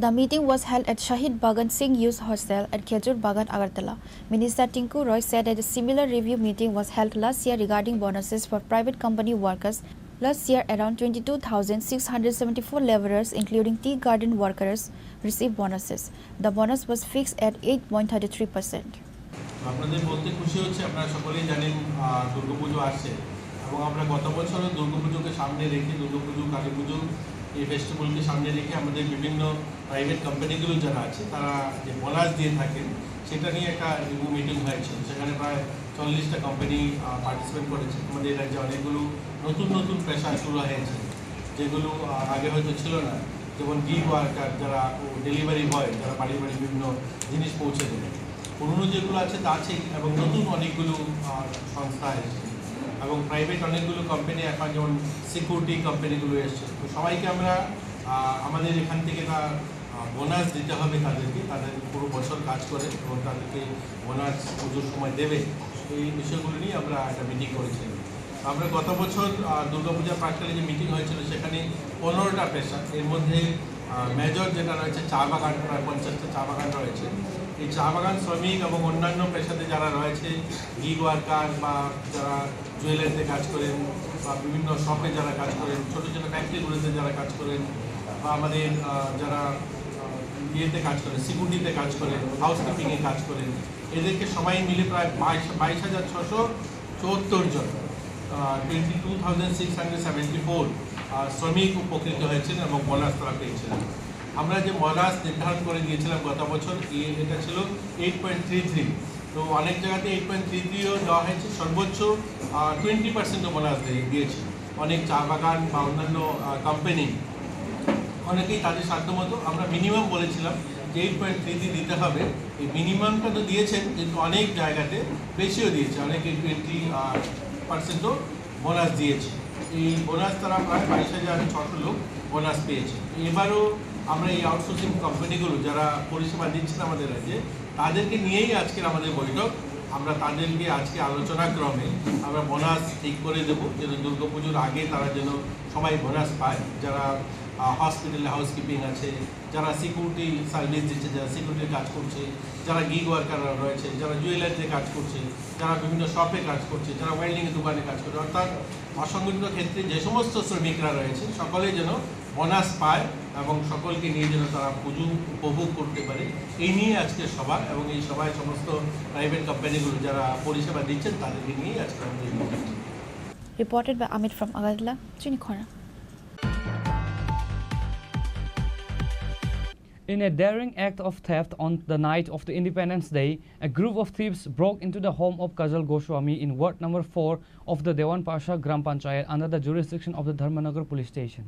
The meeting was held at Shahid Bhagat Singh Youth Hostel at Khejur Bagan, Agartala. Minister Tinku Roy said that a similar review meeting was held last year regarding bonuses for private company workers. Last year, around twenty-two thousand six hundred seventy-four labourers, including tea garden workers, received bonuses. The bonus was fixed at eight point thirty-three percent. আপনাদের বলতে খুশি হচ্ছে, আপনারা সকলেই জানেন, আহ, দুর্গাপুজো আসছে এবং আমরা গত বছরও দুর্গাপুজোকে সামনে রেখে, দুর্গাপুজো, কালী পুজো, এই ফেস্টিভ্যালকে সামনে রেখে আমাদের বিভিন্ন প্রাইভেট কোম্পানিগুলো যারা আছে, তারা যে বোনাস দিয়ে থাকেন, সেটা নিয়ে একটা রিভিউ মিটিং হয়েছিল। সেখানে প্রায় চল্লিশটা কোম্পানি, আহ, পার্টিসিপেট করেছে। আমাদের রাজ্যে অনেকগুলো নতুন নতুন পেশা শুরু হয়েছে, যেগুলো, আহ, আগে হয়তো ছিল না, যেমন গিগ ওয়ার্কার, যারা ডেলিভারি বয়, যারা বাড়ি বাড়ি বিভিন্ন জিনিস পৌঁছে দেয়। পুরনো যেগুলো আছে তা আছে, এবং নতুন অনেকগুলো, আহ, সংস্থা এসেছে, এবং প্রাইভেট অনেকগুলো কোম্পানি এখন, যেমন সিকিউরিটি কোম্পানিগুলো এসছে। তো সবাইকে আমরা, আহ, আমাদের এখান থেকে তা, আহ, বোনাস দিতে হবে তাদেরকে, তাদের পুরো বছর কাজ করে এবং তাদেরকে বোনাস পুজোর সময় দেবে, এই বিষয়গুলো নিয়ে আমরা একটা মিটিং করেছি। আমরা গত বছর, আহ, দুর্গাপূজার প্রাককালে যে মিটিং হয়েছিল, সেখানে পনেরোটা পেশা, এর মধ্যে, আহ, মেজর যেটা রয়েছে চা বাগান, প্রায় পঞ্চাশটা চা বাগান রয়েছে। এই চা বাগান শ্রমিক এবং অন্যান্য পেশাতে যারা রয়েছে, গিগ ওয়ার্কার বা যারা জুয়েলারিতে কাজ করেন বা বিভিন্ন শপে যারা কাজ করেন, ছোটো ছোটো ফ্যাক্টরিগুলোতে যারা কাজ করেন বা আমাদের, আহ, যারা, আহ, ইয়েতে কাজ করেন, সিকিউরিটিতে কাজ করেন, হাউসকিপিংয়ে কাজ করেন, এদেরকে সবাই মিলে প্রায় বাইশ, বাইশ হাজার ছশো চুয়াত্তর জন, আহ, twenty two thousand six hundred seventy four, আহ, শ্রমিক উপকৃত হয়েছেন এবং বোনাস তারা পেয়েছেন। আমরা যে বোনাস নির্ধারণ করে দিয়েছিলাম গত বছর, এ-, এটা ছিল এইট পয়েন্ট থ্রি থ্রি। তো অনেক জায়গাতে এইট পয়েন্ট থ্রি থ্রিও দেওয়া হয়েছে, সর্বোচ্চ, আহ, টোয়েন্টি পার্সেন্টও বোনাস দিয়ে, দিয়েছে। অনেক চা বাগান বা অন্যান্য কোম্পানি অনেকেই তাদের সাধ্যমতো, আমরা মিনিমাম বলেছিলাম যে এইট পয়েন্ট থ্রি দিতে হবে। এই মিনিমামটা তো দিয়েছেন, কিন্তু অনেক জায়গাতে বেশিও দিয়েছে, অনেকে টোয়েন্টি পার্সেন্টও বোনাস দিয়েছে। এই বোনাস তারা প্রায় বাইশ হাজার ছশো লোক বোনাস পেয়েছে। এবারও আমরা এই আউটসোর্সিং কোম্পানিগুলো যারা পরিষেবা দিচ্ছেন আমাদের রাজ্যে, তাদেরকে নিয়েই আজকের আমাদের বৈঠক। আমরা তাদেরকে আজকে আলোচনা ক্রমে আমরা বোনাস ঠিক করে দেবো, যেন দুর্গাপুজোর আগে তারা যেন সবাই বোনাস পায়। যারা হসপিটালে হাউসকিপিং আছে, যারা সিকিউরিটি সার্ভিস দিচ্ছে, যারা সিকিউরিটির কাজ করছে, যারা গিগ ওয়ার্কাররা রয়েছে, যারা জুয়েলারিতে কাজ করছে, যারা বিভিন্ন শপে কাজ করছে, যারা ওয়েল্ডিং দোকানে কাজ করছে, অর্থাৎ অসংগঠিত ক্ষেত্রে যে সমস্ত শ্রমিকরা রয়েছে, সকলে যেন বোনাস পায় এবং সকলকে নিয়ে যেন তারা পুজো উপভোগ করতে পারে, এই নিয়ে আজকের সভা। এবং এই সভায় সমস্ত প্রাইভেট কোম্পানিগুলো যারা পরিষেবা দিচ্ছেন, তাদেরকে নিয়েই আজকে আমাদের এই meeting. Reported by Amit from Agartala, Chinikhora. In a daring act of theft on the night of the Independence Day, a group of thieves broke into the home of Kajal Goswami in ward number four of the Dewan Pasha Gram Panchayat under the jurisdiction of the Dharmanagar Police Station.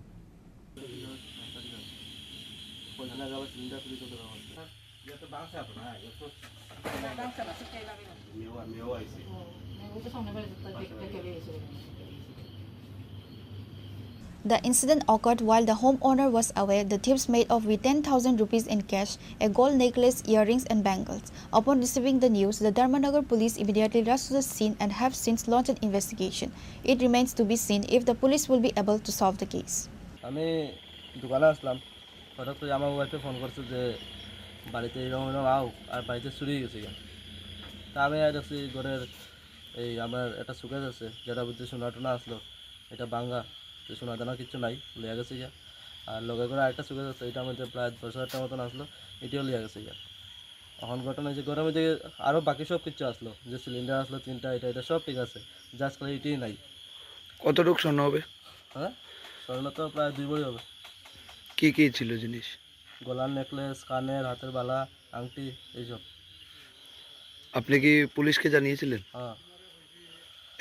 The incident occurred while the homeowner was away. The thieves made off with ten thousand rupees in cash, a gold necklace, earrings, and bangles. Upon receiving the news, the Dharmanagar police immediately rushed to the scene and have since launched an investigation. It remains to be seen if the police will be able to solve the case. আমি দোকানে আসলাম, হঠাৎ করে আমার ওয়াইফে ফোন করছে যে বাড়িতে এরকম এরকম আও, আর বাড়িতে চুরি হয়ে গেছে গিয়া। তা আমি আর দেখছি ঘরের এই আমার একটা শোকেস আছে, যেটা বুঝতে সোনা টোনা আসলো, এটা ভাঙ্গা, তো সোনা দানা কিচ্ছু নাই, লইয়া গেছে গিয়া। আর লগে করে আরেকটা শোকেস আছে, এটার মধ্যে প্রায় দশ হাজার টাকার মতন আসলো, এটাও লইয়া গেছে গিয়া। এখন ঘটনা হয়েছে, ঘরের মধ্যে আরও বাকি সব কিছু আসলো, যে সিলিন্ডার আসলো তিনটা, এটা এটা সব ঠিক আছে, জাস্ট খালি এটাই নাই। কতটুক স্বর্ণ হবে? হ্যাঁ, স্বর্ণ তো প্রায় দুই ভরি হবে। কি কি ছিল জিনিস? গলার নেকলেস, কানের, হাতের বালা, আংটি, এইসব। আপনি কি পুলিশকে জানিয়েছিলেন? হ্যাঁ।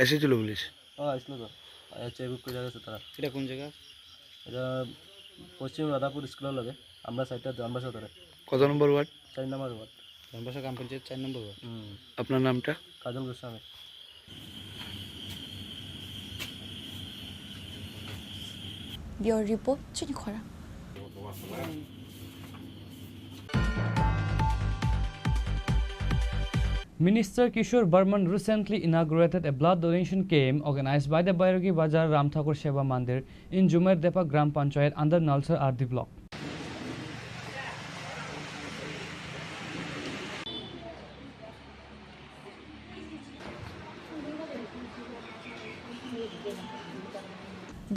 এসেছিল পুলিশ? হ্যাঁ, আসলো তো। আচ্ছা, চেকবুক করে গেছে তারা। এটা কোন জায়গা? এটা পশ্চিম রাধাপুর স্কুলের লগে, আমরা সাইডটা জানবাসা ধরে। কত নম্বর ওয়ার্ড? চার নম্বর ওয়ার্ড। জানবাসা গ্রাম পঞ্চায়েত চার নম্বর ওয়ার্ড। হুম। আপনার নামটা? কাজল Goswami. Bureau report, Chinikhora. Minister Kishore Barman recently inaugurated a blood donation camp organized by the Bairogi Bazar Ram Thakur Seva Mandir in Jumer Depa Gram Panchayat under Nalsar R D block.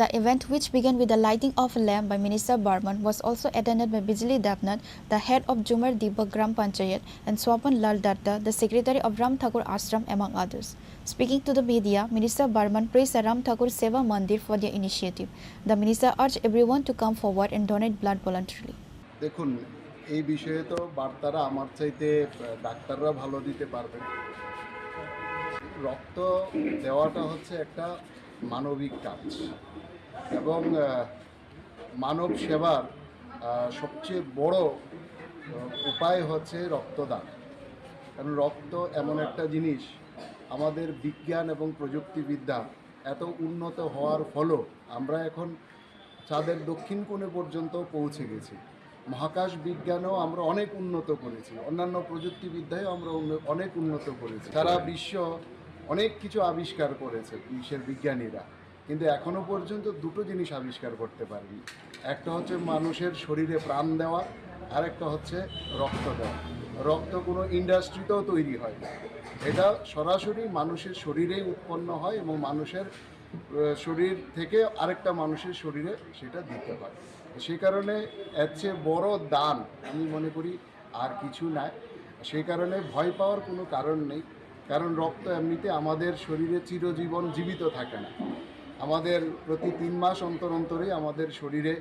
The event, which began with the lighting of a lamp by Minister Barman, was also attended by Bijli Debnath, the head of Jumar Dibba Gram Panchayat, and Swapan Lal Datta, the secretary of Ram Thakur Ashram, among others. Speaking to the media, Minister Barman praised the Ram Thakur Seva Mandir for their initiative. The minister urged everyone to come forward and donate blood voluntarily. দেখুন, এই বিষয়ে তো বার্তারা আমার চাইতে, আহ, ডাক্তাররা ভালো দিতে পারবেন। রক্ত দেওয়াটা হচ্ছে একটা মানবিক কাজ এবং, আহ, মানব সেবার, আহ, সবচেয়ে বড়, আহ, উপায় হচ্ছে রক্তদান। কারণ রক্ত এমন একটা জিনিস, আমাদের বিজ্ঞান এবং প্রযুক্তিবিদ্যা এত উন্নত হওয়ার ফলেও আমরা এখন চাঁদের দক্ষিণ কোণে পর্যন্ত পৌঁছে গেছি। মহাকাশ বিজ্ঞানেও আমরা অনেক উন্নত করেছি, অন্যান্য প্রযুক্তিবিদ্যায়ও আমরা উন্ন-, অনেক উন্নত করেছি। সারা বিশ্ব অনেক কিছু আবিষ্কার করেছে বিশ্বের বিজ্ঞানীরা, কিন্তু এখনো পর্যন্ত দুটো জিনিস আবিষ্কার করতে পারেনি। একটা হচ্ছে মানুষের শরীরে প্রাণ দেওয়া, আর একটা হচ্ছে রক্ত দেওয়া। রক্ত কোনো ইন্ডাস্ট্রিতেও তৈরি হয় না, এটা সরাসরি মানুষের শরীরেই উৎপন্ন হয় এবং মানুষের আহ, শরীর থেকে আরেকটা মানুষের শরীরে সেটা দিতে হয়। সেই কারণে এর চেয়ে বড় দান আমি মনে করি আর কিছু নাই। সেই কারণে ভয় পাওয়ার কোনো কারণ নেই, কারণ রক্ত এমনিতে আমাদের শরীরে চিরজীবন জীবিত থাকে না। আমাদের প্রতি তিন মাস অন্তর অন্তরেই আমাদের শরীরে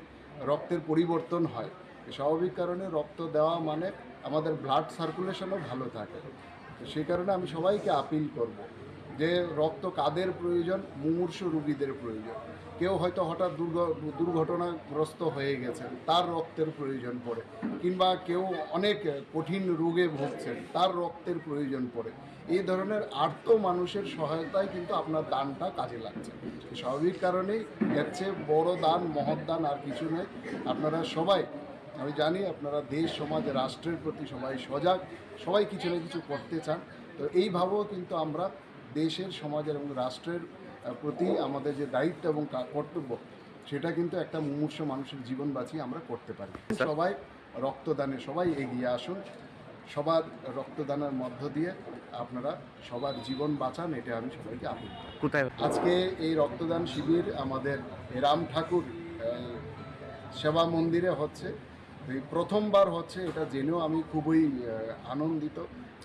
রক্তের পরিবর্তন হয়। স্বাভাবিক কারণে রক্ত দেওয়া মানে আমাদের ব্লাড সার্কুলেশনও ভালো থাকে। তো সেই কারণে আমি সবাইকে আপিল করব যে রক্ত কাদের প্রয়োজন, মুমূর্ষু রোগীদের প্রয়োজন। কেউ হয়তো হঠাৎ দুর্ঘ-, দুর্ঘটনাগ্রস্ত হয়ে গেছেন, তার রক্তের প্রয়োজন পড়ে, কিংবা কেউ অনেক কঠিন রোগে ভুগছেন, তার রক্তের প্রয়োজন পড়ে। এই ধরনের আর্ত মানুষের সহায়তায় কিন্তু আপনার দানটা কাজে লাগছে। তো স্বাভাবিক কারণেই এর চেয়ে বড় দান, মহৎ দান আর কিছু নেই। আপনারা সবাই, আমি জানি আপনারা দেশ, সমাজ, রাষ্ট্রের প্রতি সবাই সজাগ, সবাই কিছু না কিছু করতে চান। তো এইভাবেও কিন্তু আমরা দেশের, সমাজের এবং রাষ্ট্রের, আহ, প্রতি আমাদের যে দায়িত্ব এবং কা-, কর্তব্য, সেটা কিন্তু একটা মুমূর্ষু মানুষের জীবন বাঁচিয়ে আমরা করতে পারি। স্যার। সবাই রক্তদানে সবাই এগিয়ে আসুন। সবার রক্তদানের মধ্য দিয়ে আপনারা সবার জীবন বাঁচান, এটা আমি সবাইকে আহ্বান করি। কোথায়? আজকে এই রক্তদান শিবির আমাদের এই রাম ঠাকুর, আহ, সেবা মন্দিরে হচ্ছে। এই প্রথমবার হচ্ছে, এটা জেনেও আমি খুবই, আহ, আনন্দিত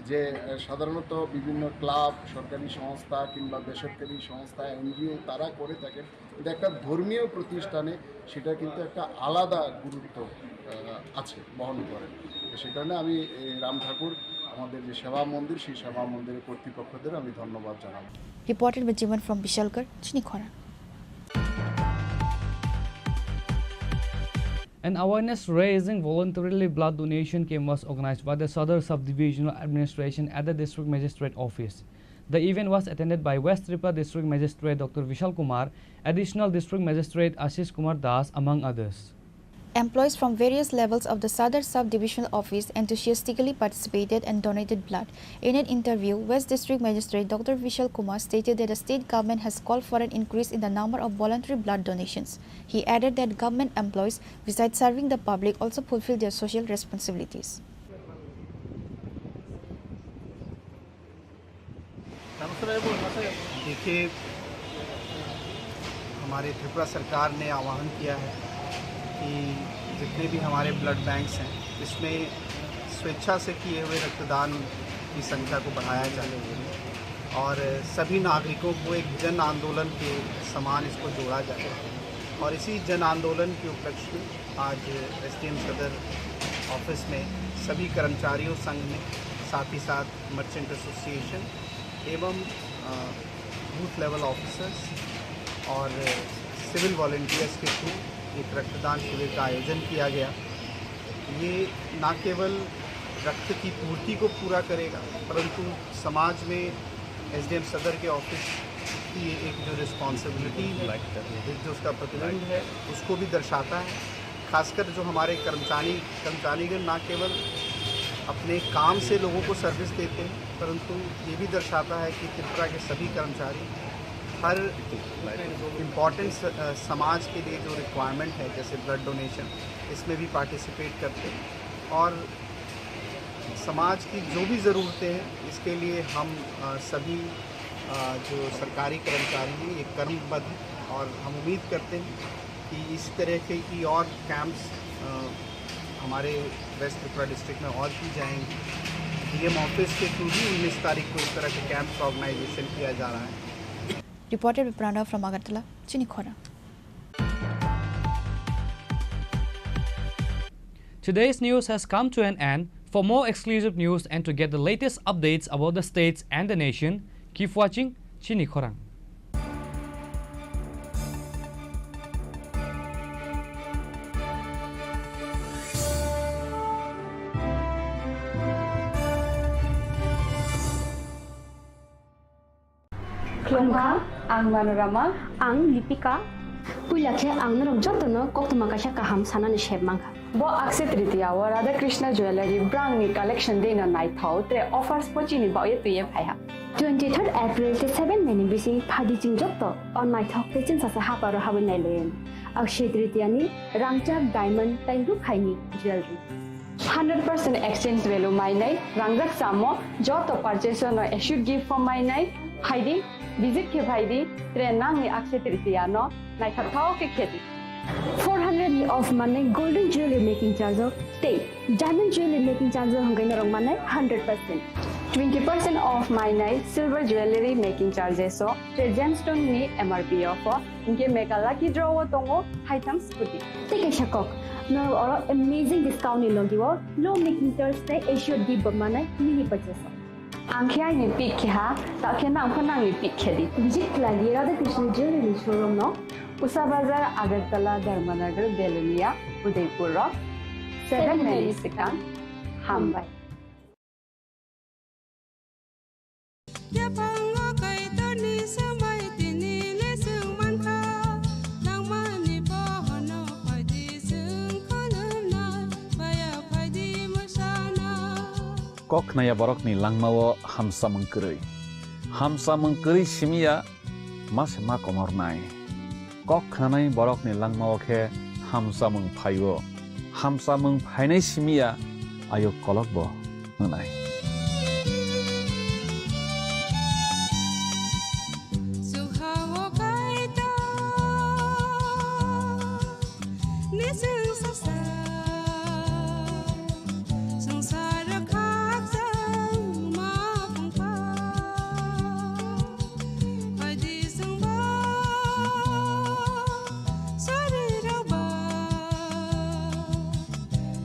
যে, আহ, সাধারণত বিভিন্ন ক্লাব, সরকারি সংস্থা কিংবা বেসরকারি সংস্থা, এনজিও তারা করে থাকেন, কিন্তু একটা ধর্মীয় প্রতিষ্ঠানে সেটা কিন্তু একটা আলাদা গুরুত্ব, আহ, আছে, বহন করে। তো সে কারণে আমি এই রাম ঠাকুর, আমাদের যে সেবা মন্দির, সেই সেবা মন্দিরের কর্তৃপক্ষদের আমি ধন্যবাদ জানাবো। Reported by Jiman from Bishalgarh, Chinikhora. An awareness raising voluntarily blood donation camp was organized by the Sadar Sub-Divisional Administration at the District Magistrate Office. The event was attended by West Tripura District Magistrate Doctor Vishal Kumar, Additional District Magistrate Ashish Kumar Das, among others. Employees from various levels of the Sadar Sub-Divisional Office enthusiastically participated and donated blood. In an interview, West District Magistrate Doctor Vishal Kumar stated that the state government has called for an increase in the number of voluntary blood donations. He added that government employees, besides serving the public, also fulfill their social responsibilities. देखिए, हमारे त्रिपुरा सरकार ने आह्वान किया है कि जितने भी हमारे ब्लड बैंक्स हैं, इसमें स्वेच्छा से किए हुए रक्तदान की संख्या को बढ़ाया जाए और सभी नागरिकों को एक जन आंदोलन के समान इसको जोड़ा जाए। और इसी जन आंदोलन के उपलक्ष्य में आज एसडीएम सदर ऑफिस में सभी कर्मचारियों संघ ने, साथ ही साथ मर्चेंट एसोसिएशन एवं, अ, बूथ लेवल ऑफिसर्स और सिविल वॉलंटियर्स के थ्रू एक रक्तदान शिविर का आयोजन किया गया। ये ना केवल रक्त की पूर्ति को पूरा करेगा, परंतु समाज में एसडीएम सदर के ऑफिस की ये एक जो रिस्पॉन्सिबिलिटी है, एक जो उसका प्रतिबिंब है, उसको भी दर्शाता है। खासकर जो हमारे कर्मचारी, कर्मचारीगण ना केवल अपने काम से लोगों को सर्विस देते हैं, परंतु ये भी दर्शाता है कि त्रिपुरा के सभी कर्मचारी हर इम्पॉर्टेंट स-, अ, समाज के लिए जो रिक्वायरमेंट है, जैसे ब्लड डोनेशन, इसमें भी पार्टिसिपेट करते हैं। और समाज की जो भी ज़रूरतें हैं, इसके लिए हम, अ, सभी, अ, जो सरकारी कर्मचारी हैं, ये कर्मबद्ध हैं और हम उम्मीद करते हैं कि इस तरह के की और कैंप्स, अ, हमारे वेस्ट त्रिपुरा डिस्ट्रिक्ट में और की जाएंगी। डीएम ऑफिस के थ्रू भी उन्नीस तारीख को इस तरह के कैंप्स का ऑर्गेनाइजेशन किया जा रहा है। Reported by Pranav from Agartala, Chinikhora. Today's news has come to an end. For more exclusive news and to get the latest updates about the states and the nation, keep watching Chinikhorang. Khulumkha, ang Manorama. Ang Lipika. Puila khe ang norok jotono koktwma kaisa kaham sanani sep mankha. Bo Akshaya Tritiya o Radha Krishna Jewellery brangni collection deino naithok, tre offers bo chini bagwi twiwi phaiha. Twenty-third April tei seven May ni bising phaidi chwng joto o naithok tei chwngsacha haparo habwi nailaio. Akshaya Tritiya ni rangchak, diamond tei rukhaini jewellery. Hundred percent exchange value mainai, rangjak chamo, joto purchase no assured gift bo mainai, phaidi, visit khe phaidi, tre nangni Akshaya Tritiya no naithok thao khe khedi. Four hundred ni off manai golden jewelry making charge o tei diamond jewelry making charge o hwnkhe norok manai hundred percent. Twenty percent off mainai silver jewelry making charges o tre gemstone ni M R P o pho. Hinkhe mega lucky draw o tongo haitham scooty. Tei kaisa kok, norok oro amazing discount ni logi o low making charge tei assured gift bo manai mini purchase o. Ang khe aini pick khe ha, ta khe nang pho nangni pick khe di. Visit khlai di Radha Krishna Jewelry showroom no. Usha Bazar, Agartala, Dharmanagar, Belonia, Udaipur rok seven minutes swkang. Hambai. Yaphango Kaitorni swmai tini le chwng mankha, nangmani bohono phaidi chwng khulumnai, baya phaidi mwsana. Kok khnaya borokni langmao hamsamung kwrwi. Hamsamung kwrwi simiya ma se ma komornai. Kok khnanai borokni langmao khe hamsamung phaio. Hamsamung phainai simiya ayuk kolokbo wngnai. Nising sasa swngchar khakchangma phungkha. Phaidi chwngbo sorirokba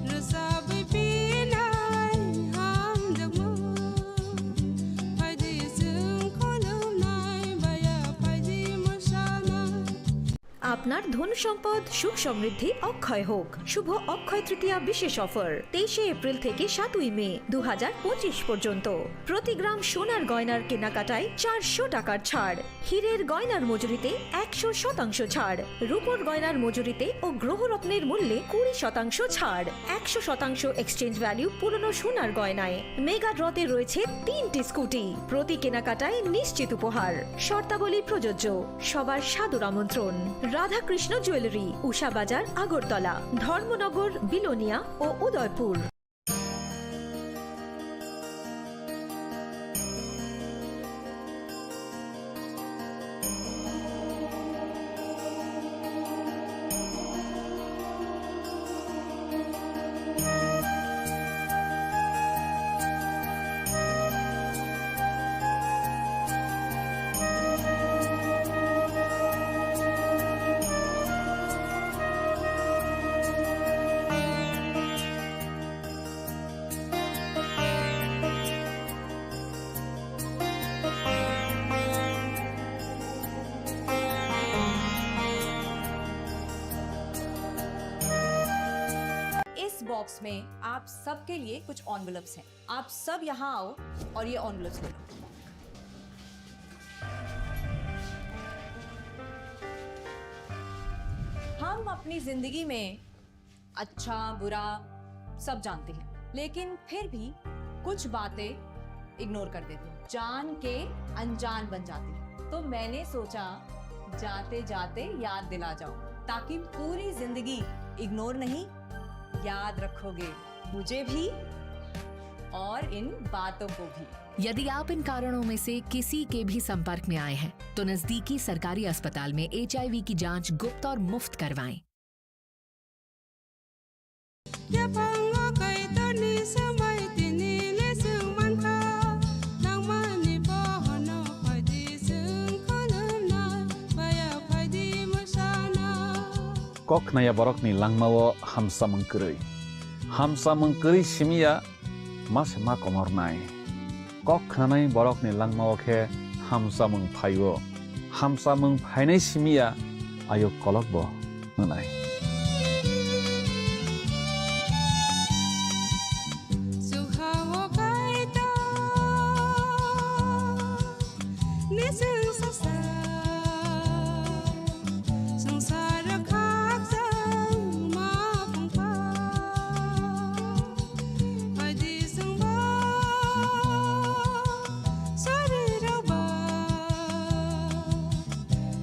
rwchabwi pinai hamjakmung. Phaidi chwng khulumnai baya phaidi mwsana. আপনার ধন সম্পদ সুখ সমৃদ্ধি অক্ষয় হোক। শুভ অক্ষয় তৃতীয়া বিশেষ অফার, তেইশে এপ্রিল থেকে সাতই মে দু হাজার পঁচিশ পর্যন্ত। প্রতি গ্রাম সোনার গয়নার কেনাকাটায় চারশো টাকার ছাড়, হীরের গয়নার মজুরিতে একশো শতাংশ ছাড়, রূপোর গয়নার মজুরিতে ও গ্রহরত্নের মূল্যে কুড়ি শতাংশ ছাড়, একশো শতাংশ এক্সচেঞ্জ ভ্যালু পুরনো সোনার গয়নায়। মেগা ড্রতে রয়েছে তিনটি স্কুটি, প্রতি কেনাকাটায় নিশ্চিত উপহার। শর্তাবলী প্রযোজ্য। সবার সাদর আমন্ত্রণ। রাধাকৃষ্ণ জুয়েলারি, উষা বাজার, আগরতলা, ধর্মনগর, বিলোনিয়া ও উদয়পুর। इस बॉक्स में आप सबके लिए कुछ एनवेलप्स हैं। आप सब यहाँ आओ और ये एनवेलप्स ले लो। हम अपनी जिंदगी में अच्छा, बुरा सब जानते हैं, लेकिन फिर भी कुछ बातें इग्नोर कर देते हैं, जान के अनजान बन जाती है। तो मैंने सोचा, जाते जाते याद दिला जाऊं, ताकि पूरी जिंदगी इग्नोर नहीं, याद रखोगे मुझे भी और इन बातों को भी। यदि आप इन कारणों में से किसी के भी संपर्क में आए हैं, तो नजदीकी सरकारी अस्पताल में एचआईवी की जांच गुप्त और मुफ्त करवाएं। Yaphango Kaitorni swmai tini le chwng mankha, nangmani bohono phaidi chwng khulumnai, baya phaidi mwsana. Kok khnaya borokni langmao hamsamung kwrwi. Hamsamung kwrwi simiya ma se ma komornai. Kok khnanai borokni langmao khe hamsamung phaio. Hamsamung phainai simiya ayuk kolokbo wngnai. Chwng ha-o Kaitor, nising sasa, swngchar khakchangma phungkha. Phaidi chwngbo sorirokba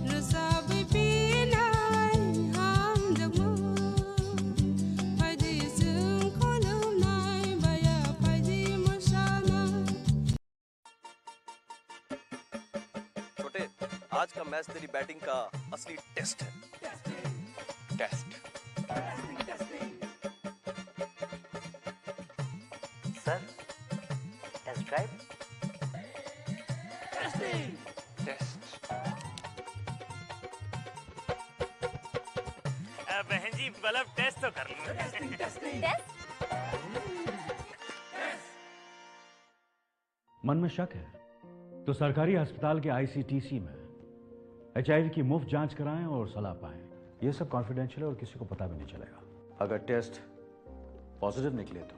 rwchabwi pinai hamjakmung. Phaidi chwng khulumnai baya phaidi mwsana. छोटे, आज का मैच तेरी बैटिंग का असली test है। Test. Sir, test drive. Test. अ, बहन जी, मतलब, टेस्ट तो कर लूं। टेस्ट? मन में शक है तो सरकारी अस्पताल के आईसीटीसी में एचआईवी की मुफ्त जांच कराएं और सलाह पाएं। ये सब कॉन्फिडेंशियल है और किसी को पता भी नहीं चलेगा। अगर टेस्ट पॉजिटिव निकले तो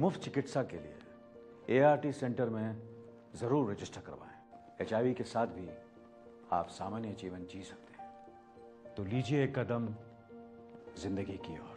मुफ्त चिकित्सा के लिए एआरटी सेंटर में जरूर रजिस्टर करवाएं। एचआईवी के साथ भी आप सामान्य जीवन जी सकते हैं। तो लीजिए एक कदम जिंदगी की ओर।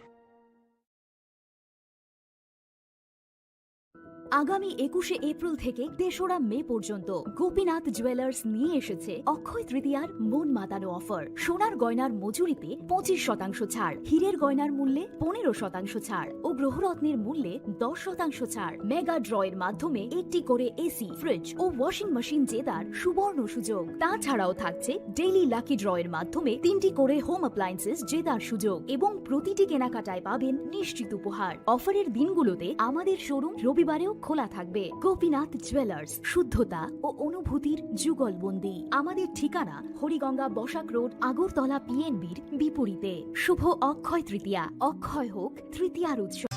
আগামী একুশে এপ্রিল থেকে তেসরা মে পর্যন্ত গোপীনাথ জুয়েলার্স নিয়ে এসেছে অক্ষয় তৃতীয়ার মন মাতানো অফার। সোনার গয়নার মজুরিতে পঁচিশ শতাংশ ছাড়, হীরের গয়নার মূল্যে পনেরো শতাংশ ছাড় ও গ্রহরত্নের মূল্যে দশ শতাংশ ছাড়। মেগা ড্রয়ের মাধ্যমে একটি করে এসি, ফ্রিজ ও ওয়াশিং মেশিন জেতার সুবর্ণ সুযোগ। তাছাড়াও থাকছে ডেইলি লাকি ড্রয়ের মাধ্যমে তিনটি করে হোম অ্যাপ্লায়েন্সেস জেতার সুযোগ এবং প্রতিটি কেনাকাটায় পাবেন নিশ্চিত উপহার। অফারের দিনগুলোতে আমাদের শোরুম রবিবারেও খোলা থাকবে। গোপীনাথ জুয়েলার্স, শুদ্ধতা ও অনুভূতির যুগলবন্দি। আমাদের ঠিকানা হরিগঙ্গা বসাক রোড, আগরতলা পিএনবির বিপরীতে। শুভ অক্ষয় তৃতীয়া, অক্ষয় হোক তৃতীয়ার উৎসব।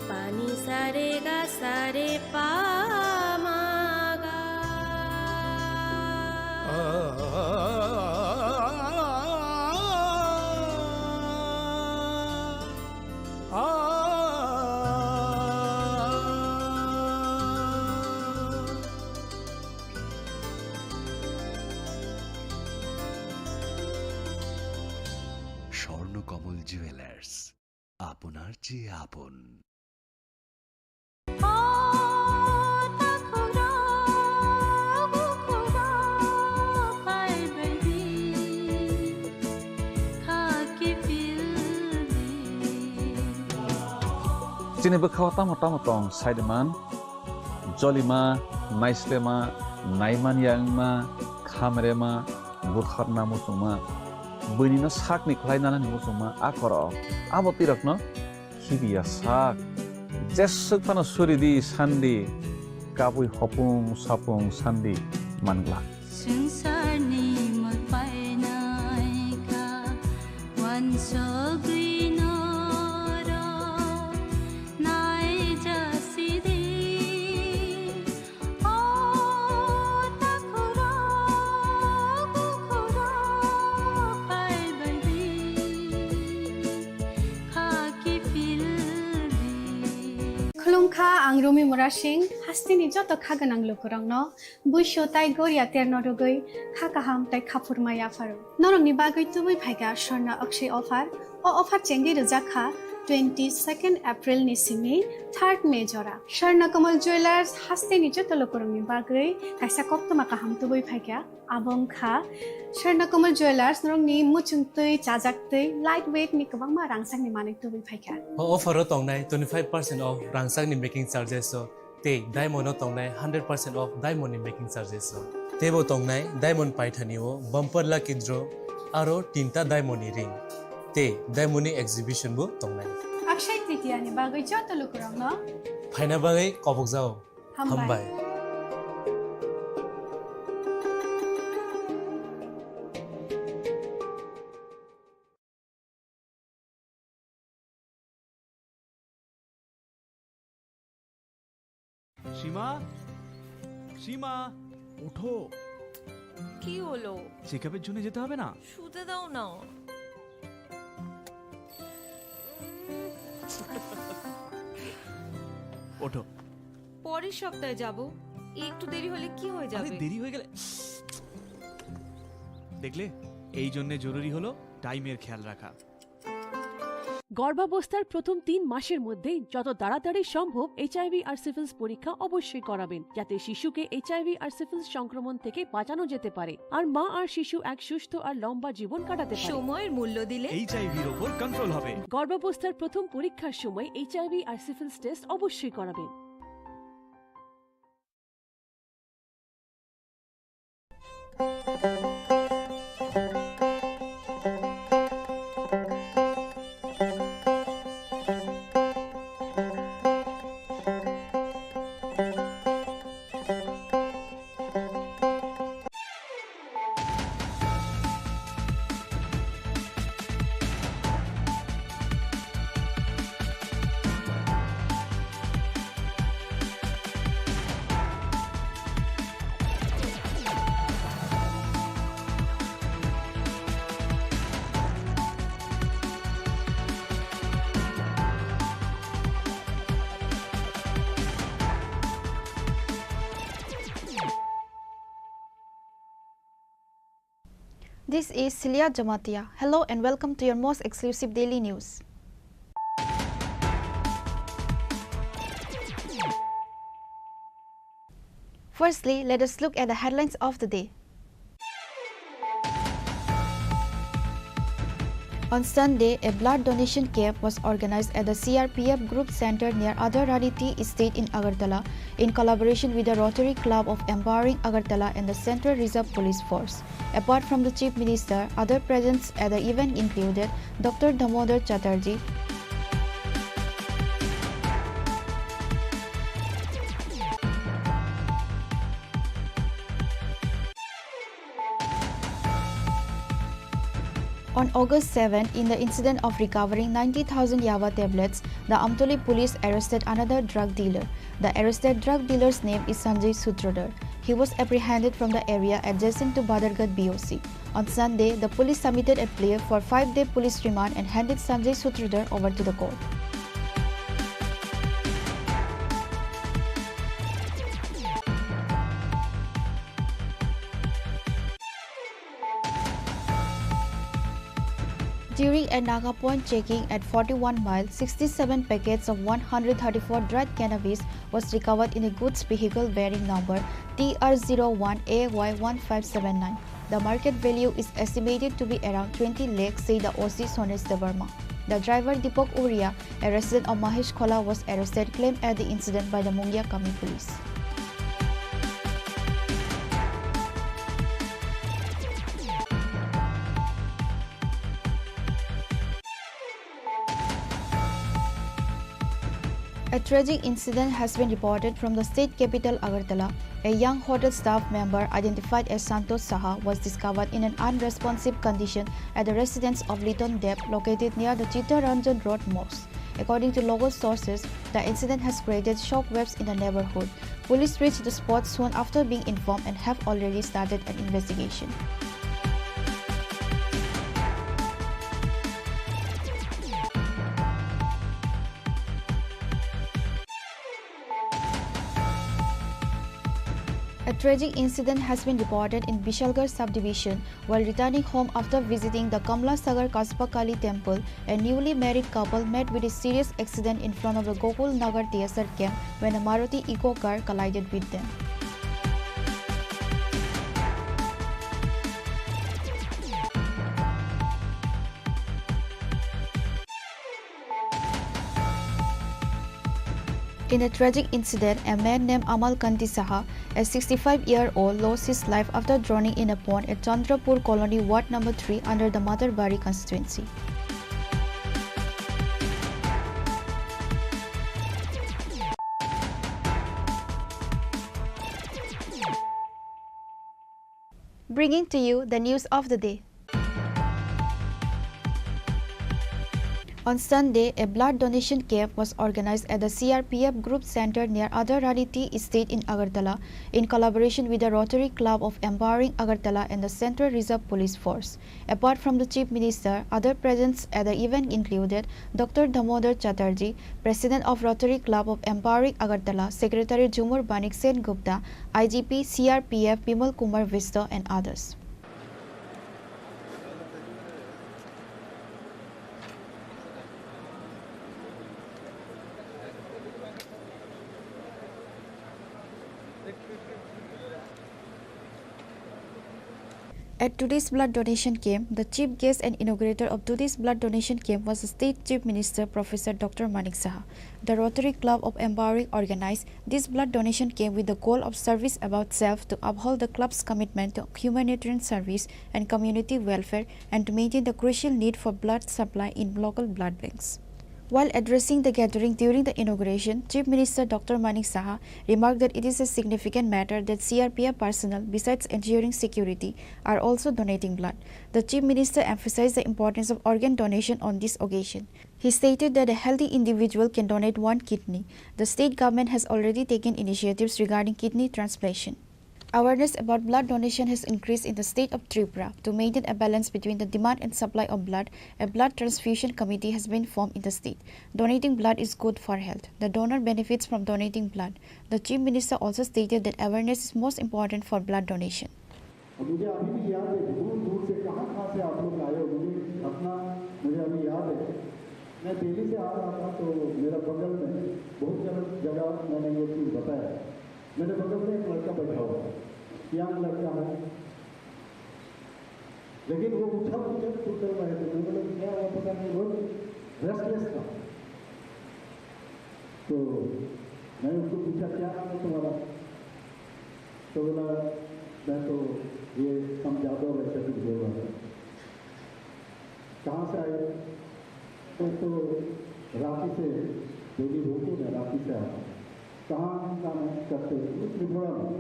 Pani sare ga sare pa ma ga. Swarnakamal jewellers, আপনার চেয়ে আপন। Chini bwkhao tamo tamo tong saiman, jolima, naislema, naiman yangma, khamrema, butharna muchungma, buini no sakni khlai nanani muchungma a korok. Abo twirokno khibiya sak. Jeswk phano suri di sandi, kabui hopung sapung sandi mangla. Swngcharni mul painai kha, uansugwi norok naijasidi. O takhurok, bukhurok, phaibaidi, khaki phildi. Khulumkha, ang Rumi Murasing, hasteni joto kha gwnang lukurokno buisu tai goria terno rwgwi kha kaham tai khaphurma yapharo. Norokni bagwi tubui phaikha Swarna Akshay offer. O offer chengwi rwjak kha twenty second April ni simi third May jora. Swarna Kamal Jewellers hasteni joto lukurokni bagwi kaisa koktwma kaham tubui phaikha. Abo wngkha Swarna Kamal Jewellers norokni muchungtwi, chajaktwi, light weight ni kwbangma rangchakni manwi tubui phaikha. O offer o tongnai twenty five percent off rangchakni making charges o. Tei diamond o tongnai hundred percent off diamond ni making charges o. Teibo tongnai diamond paithani o bumper lucky draw aro tinta diamond ni ring. Tei diamond ni exhibition bo tongnai. Akshay Tritiya ni bagwi joto lukurokno phaina bagwi kobokjao. Hambai. Hambai. সীমা, সীমা, ওঠো। কি হলো? চেকআপের জন্য যেতে হবে না? শুতে দাও না। ওঠো। পরের সপ্তাহে যাব। একটু দেরি হলে কি হয়ে আরে, যাবে? দেরি হয়ে গেলে, দেখলে, এই জন্য জরুরি হলো টাইমের খেয়াল রাখা। গর্ভাবস্থার প্রথম তিন মাসের মধ্যেই যত তাড়াতাড়ি সম্ভব এইচআইভি আর সিফিলিস পরীক্ষা অবশ্যই করাবেন, যাতে শিশুকে এইচআইভি আর সিফিলিস সংক্রমণ থেকে বাঁচানো যেতে পারে আর মা আর শিশু এক সুস্থ আর লম্বা জীবন কাটাতে পারে। সময়ের মূল্য দিলে এইচআইভির ওপর কন্ট্রোল হবে। গর্ভাবস্থার প্রথম পরীক্ষার সময় এইচআইভি আর সিফিলিস টেস্ট অবশ্যই করাবেন। This is Celia Jamatia. Hello and welcome to your most exclusive daily news. Firstly, let us look at the headlines of the day. On Sunday, a blood donation camp was organized at the C R P F Group Center near Adharani Tea Estate in Agartala, in collaboration with the Rotary Club of Empowering Agartala and the Central Reserve Police Force. Apart from the Chief Minister, other presents at the event included Doctor Damodar Chatterjee, On August seven, in the incident of recovering ninety thousand Yaba tablets, the Amtoli police arrested another drug dealer. The arrested drug dealer's name is Sanjay Sutradhar. He was apprehended from the area adjacent to Badharghat B O C. On Sunday, the police submitted a plea for five-day police remand and handed Sanjay Sutradhar over to the court. During a Naga Point checking at forty-one mile, sixty-seven packets of one hundred thirty-four dried cannabis was recovered in a goods vehicle bearing number T R zero one A Y one five seven nine. The market value is estimated to be around twenty lakhs, said the O C Sonesh Debbarma. The driver Deepak Uria, a resident of Mahesh Khola, was arrested, claimed at the incident by the Mungia Kami police. A tragic incident has been reported from the state capital Agartala. A young hotel staff member identified as Santosh Saha was discovered in an unresponsive condition at the residence of Liton Deb, located near the Chittaranjan Road Mosque. According to local sources, the incident has created shockwaves in the neighborhood. Police reached the spot soon after being informed and have already started an investigation. A tragic incident has been reported in Bishalgarh subdivision. While returning home after visiting the Kamla Sagar Kaspa Kali temple, a newly married couple met with a serious accident in front of the Gokul Nagar T S R camp when a Maruti Eeco car collided with them. In a tragic incident, a man named Amal Kanti Saha, a sixty-five-year-old, lost his life after drowning in a pond at Chandrapur Colony, Ward number three, under the Matarbari constituency. Bringing to you the news of the day. On Sunday, a blood donation camp was organized at the C R P F Group Center near Adharani Tea Estate in Agartala, in collaboration with the Rotary Club of Empowering Agartala and the Central Reserve Police Force. Apart from the Chief Minister, other presents at the event included Doctor Damodar Chatterjee, President of Rotary Club of Empowering Agartala, Secretary Jhumur Banik Sen Gupta, I G P C R P F Bimal Kumar Visto, and others. At today's blood donation camp, the chief guest and inaugurator of today's blood donation camp was the State Chief Minister Professor Doctor Manik Saha. The Rotary Club of Empowering organized this blood donation camp with the goal of service about self, to uphold the club's commitment to humanitarian service and community welfare and to maintain the crucial need for blood supply in local blood banks. While addressing the gathering during the inauguration, Chief Minister Doctor Manik Saha remarked that it is a significant matter that C R P F personnel, besides ensuring security, are also donating blood. The Chief Minister emphasized the importance of organ donation on this occasion. He stated that a healthy individual can donate one kidney. The state government has already taken initiatives regarding kidney transplantation. Awareness about blood donation has increased in the state of Tripura. To maintain a balance between the demand and supply of blood, a blood transfusion committee has been formed in the state. Donating blood is good for health. The donor benefits from donating blood. The Chief Minister also stated that awareness is most important for blood donation. मुझे अभी भी याद है, दूर दूर से कहाँ घटना मुझे अभी याद है। मैं दिल्ली से आ रहा था तो मेरा बगल में बहुत जगह जगह मैंने ये चीज़ बताया। मेरे बगल में एक लड़का बैठा हुआ है, यंग लड़का है, लेकिन वो उठा उठा उठा हुआ है। तो मैं बोला, क्या हुआ पता नहीं, वो रेस्टलेस था। तो मैंने उसको पूछा, क्या नाम है तुम्हारा? तो बोला, मैं तो ये समझा दो, वैसे कुछ बोल रहा था। कहाँ से आए? तो, तो रांची से, दिल्ली होके मैं रांची से आया। कहाँ काम करते हो? त्रिपुरा में।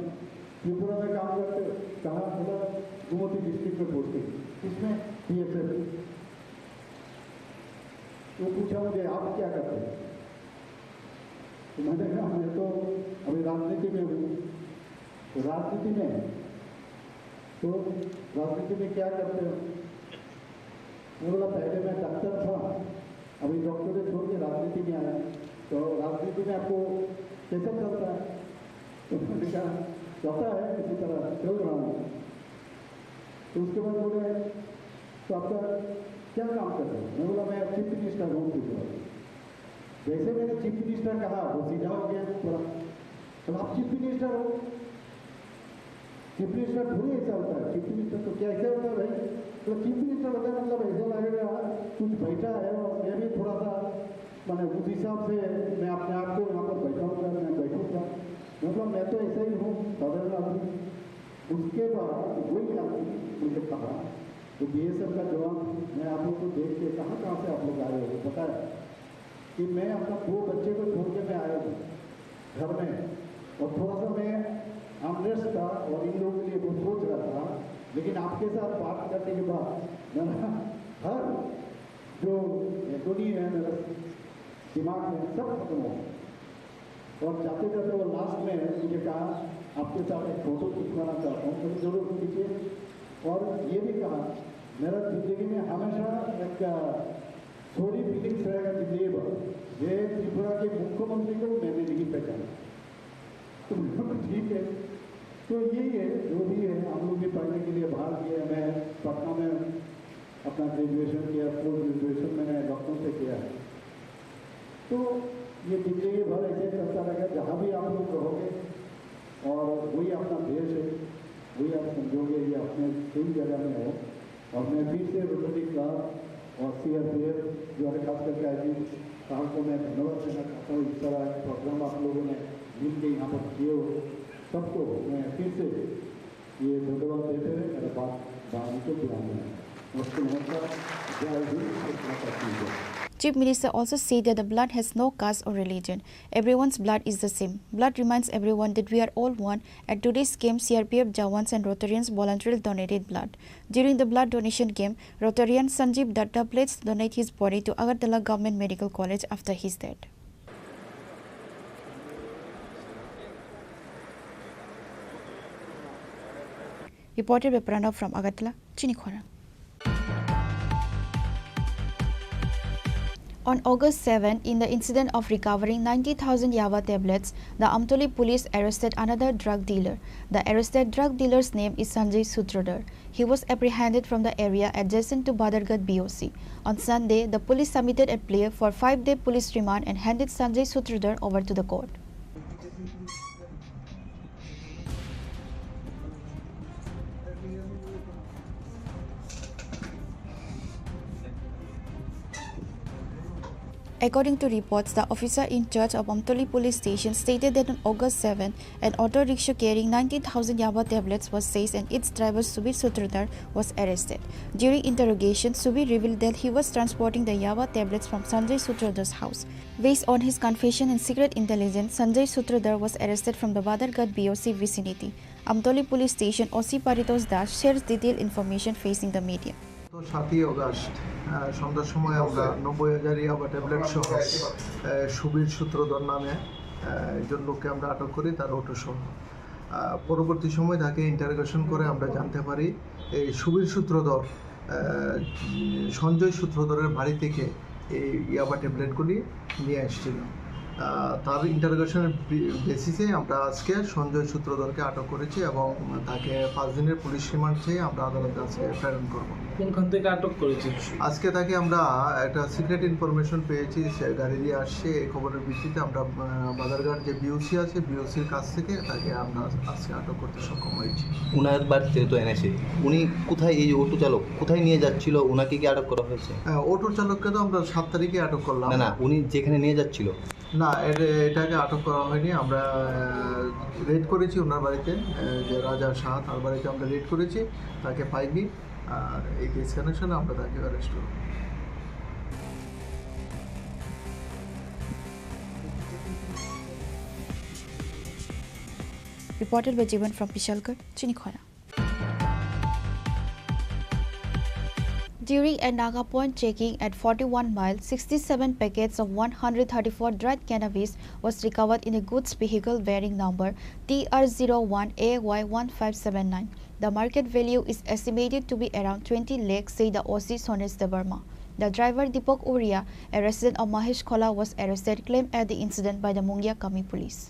त्रिपुरा में काम करते हो? कहाँ? बोला, गोमती डिस्ट्रिक्ट में पोस्टिंग। किसमें? बीएसएफ। वो पूछा मुझे, आप क्या करते हो? तो मैंने कहा, मैं तो अभी राजनीति में हूँ। तो राजनीति में, तो राजनीति में क्या करते हो? वो बोला, पहले मैं डॉक्टर था, अभी डॉक्टरेट छोड़ के राजनीति में आया। तो राजनीति में आपको कैसा चलता है? तो मैंने कहा, चलता है, किसी तरह चल रहा हूँ। तो उसके बाद बोले, तो आपका क्या काम कर रहे हो? मैं बोला, मैं चीफ मिनिस्टर हूँ त्रिपुरा। जैसे मैंने चीफ मिनिस्टर कहा, वो सीधा हो गया पूरा। तो आप चीफ मिनिस्टर हो, चीफ मिनिस्टर थोड़ी ऐसा होता है। चीफ मिनिस्टर तो क्या ऐसा होता है भाई? तो चीफ मिनिस्टर होता है, मतलब, ऐसा लगेगा कुछ बैठा है और मैं भी थोड़ा सा, माने, उस हिसाब से मैं अपने आप को यहाँ पर बैठाऊंगा, मैं बैठूंगा। मतलब, मैं तो ऐसा ही हूँ, साधारण आदमी। उसके बाद वही आदमी मुझे कहा, तो बीएसएफ का जवान, मैं आप लोग को देख के, कहाँ कहाँ से आप लोग आए हो, बताया कि मैं अपना दो बच्चे को छोड़ के मैं आया हूँ घर में, और थोड़ा सा मैं अनरेस्ट था और इन लोगों के लिए बहुत सोच रहा था, लेकिन आपके साथ बात करने के बाद मेरा हर जो एगोनी है, मेरा दिमाग में सब खत्म हो गया। और जाते जाते वो लास्ट में मुझे कहा, आपके साथ एक फोटो खिंचवाना चाहता हूँ। मैंने जरूर खींचे। और ये भी कहा, मेरा जिंदगी में हमेशा एक सॉरी फीलिंग्स रहेगा जिंदगी भर, ये त्रिपुरा के मुख्यमंत्री को मैंने नहीं पहचाना। तो मैंने कहा, ठीक है। तो यही है, जो भी है, हम लोग भी पढ़ने के लिए बाहर गए। मैं पटना में अपना ग्रेजुएशन किया, पोस्ट ग्रेजुएशन मैंने लखनऊ से किया है। तो ये जिंदगी भर ऐसे चलता रहेगा, जहाँ भी आप लोग रहोगे, और वही अपना देश है, वही आप समझोगे, ये अपने सेम जगह में हो। और मैं फिर से रोटरी क्लब और सीआरपीएफ जो है, खास करके आईजी साहब को मैं धन्यवाद देना चाहता हूँ। इस तरह के प्रोग्राम आप लोगों ने मिल के यहाँ पर किए हो, सबको मैं फिर से ये धन्यवाद देते हुए मेरा बात, बात को विराम देना। नमस्ते, नमस्कार, जय हिंद, जय माता दी। Chief Minister also said that the blood has no caste or religion. Everyone's blood is the same. Blood reminds everyone that we are all one. At today's game, C R P F jawans and Rotarians voluntarily donated blood. During the blood donation game, Rotarian Sanjeev Datta pledged to donate his body to Agartala Government Medical College after his death. Reported by Pranab from Agartala, Chini Khorang. On August seven, in the incident of recovering ninety thousand yaba tablets, the Amtoli police arrested another drug dealer. The arrested drug dealer's name is Sanjay Sutradhar. He was apprehended from the area adjacent to Badharghat B O C. On Sunday, the police submitted a plea for five-day police remand and handed Sanjay Sutradhar over to the court. According to reports, the officer in charge of Amtoli police station stated that on August seven, an auto rickshaw carrying ninety thousand yaba tablets was seized and its driver Subir Sutradhar was arrested. During interrogation, Subir revealed that he was transporting the yaba tablets from Sanjay Sutradhar's house. Based on his confession and secret intelligence, Sanjay Sutradhar was arrested from the Badharghat B O C vicinity. Amtoli Police Station O C Paritosh Das shares detailed information facing the media. গত সাতই অগাস্ট, আহ, সন্ধ্যার সময় আমরা নব্বই হাজার ইয়াবা ট্যাবলেট সহ, আহ, সুবীর সূত্রধর নামে, আহ, একজন লোককে আমরা আটক করি, তার অটো সহ। আহ, পরবর্তী সময় তাকে ইন্টারোগেশন করে আমরা জানতে পারি এই সুবীর সূত্রধর, আহ, সঞ্জয় সূত্রধরের বাড়ি থেকে এই ইয়াবা ট্যাবলেটগুলি নিয়ে আসছিল। আহ, তার ইন্টারোগেশনের বি-, বেসিসে আমরা আজকে সঞ্জয় সূত্রধরকে আটক করেছি এবং তাকে পাঁচ দিনের পুলিশ রিমান্ড চেয়ে আমরা আদালতে আজকে প্রেরণ করব। কোনখান থেকে আটক করেছে? আজকে তাকে আমরা একটা সিক্রেট ইনফরমেশন পেয়েছি, সে গাড়ি দিয়ে আসছে। এই খবরের ভিত্তিতে আমরা, আহ, বাজারঘাট যে বিওসি আছে, বিওসির কাছ থেকে তাকে আমরা আজকে আটক করতে সক্ষম হয়েছি। ওনার বাড়ি থেকে তো এনেছে। উনি কোথায়, এই যে অটো চালক কোথায় নিয়ে যাচ্ছিল, ওনাকে কি আটক করা হয়েছে? হ্যাঁ, অটো চালককে তো আমরা সাত তারিখে আটক করলাম। না, না, উনি যেখানে নিয়ে যাচ্ছিল। না, এটা, এটাকে আটক করা হয়নি। আমরা, আহ, রেড করেছি ওনার বাড়িতে, আহ, যে রাজা শাহ, তার বাড়িতে আমরা রেড করেছি, তাকে পাইনি। আর এই কেস কানেকশনে আমরা তাকে অ্যারেস্ট করব। Reported by Jivan from Pishalgarh, Chinikhona. During a Naga point checking at forty-one mile, sixty-seven packets of one hundred thirty-four dried cannabis was recovered in a goods vehicle bearing number T R zero one A Y one five seven nine. The market value is estimated to be around twenty lakhs, said the O C Sonesh Debbarma. The driver Deepak Uria, a resident of Mahesh Khola, was arrested, claimed at the incident by the Mungia Kami police.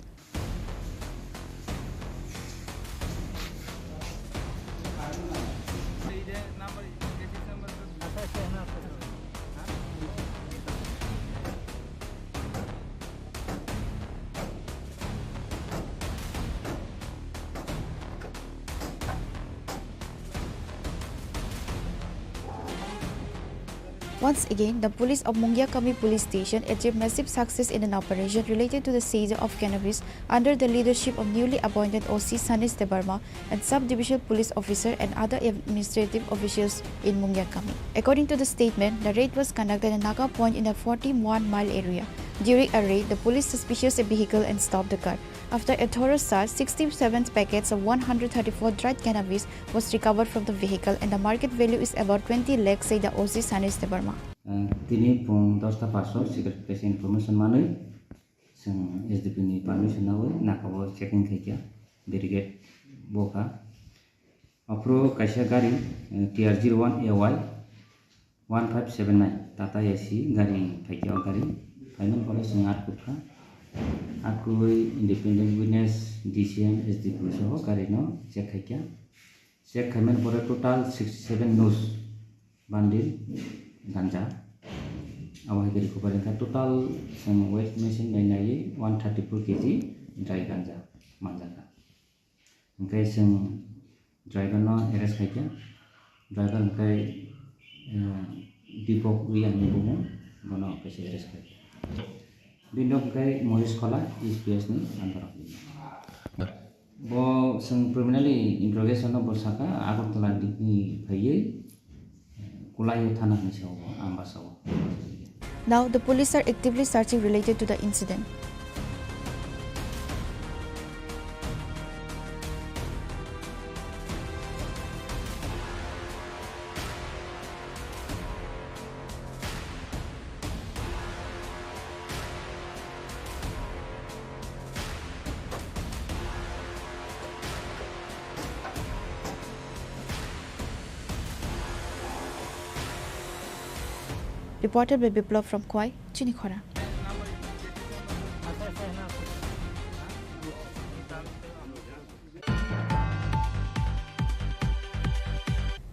Once again, the police of Mungiakami Police Station achieved massive success in an operation related to the seizure of cannabis under the leadership of newly appointed O C Sanesh Debbarma and sub-divisional police officer and other administrative officials in Mungiakami. According to the statement, the raid was conducted at Naga Point in the forty-one mile area. During a raid, the police suspicious a vehicle and stopped the car. After a thorough search, sixty-seven packets of one hundred thirty-four dried cannabis was recovered from the vehicle and the market value is about twenty lakhs, said the O C Sanesh Debbarma. Uh, tini pung dosta paso secret place information manwi chwng S D P ni permission nawi nakabo checking khaikha, barricade bokha. Aphuru kaisa gari, uh, T R zero one A Y one five seven nine Tata A C gari phaikha, o gari phaimani pore chwng atkukha, atkugwi independent witness, D C M, S D P O soho gari no check khaikha. Check khaimani pore total sixty-seven nus bundle ganja. Abo hai khe recovery wngkha. Total chwng weight machine bai naiwi one thirty-four K G dry ganja manjakha. Hwnkhe chwng driver no arrest khaikha. Driver hwnkhe, eh, Deepak Ria hinwi bumung, bono kaisa arrest khaikha. Bini nok hwnkhe Mohesh Khola, E C P S ni under of. Bo chwng preliminary interrogation no bo sakha, Agartala digni phaiwi, eh, Kulaio thana hinwi sao bo, Ambasa o. Now, the police are actively searching related to the incident. Reported by Biplab from Khowai, Chinikhona.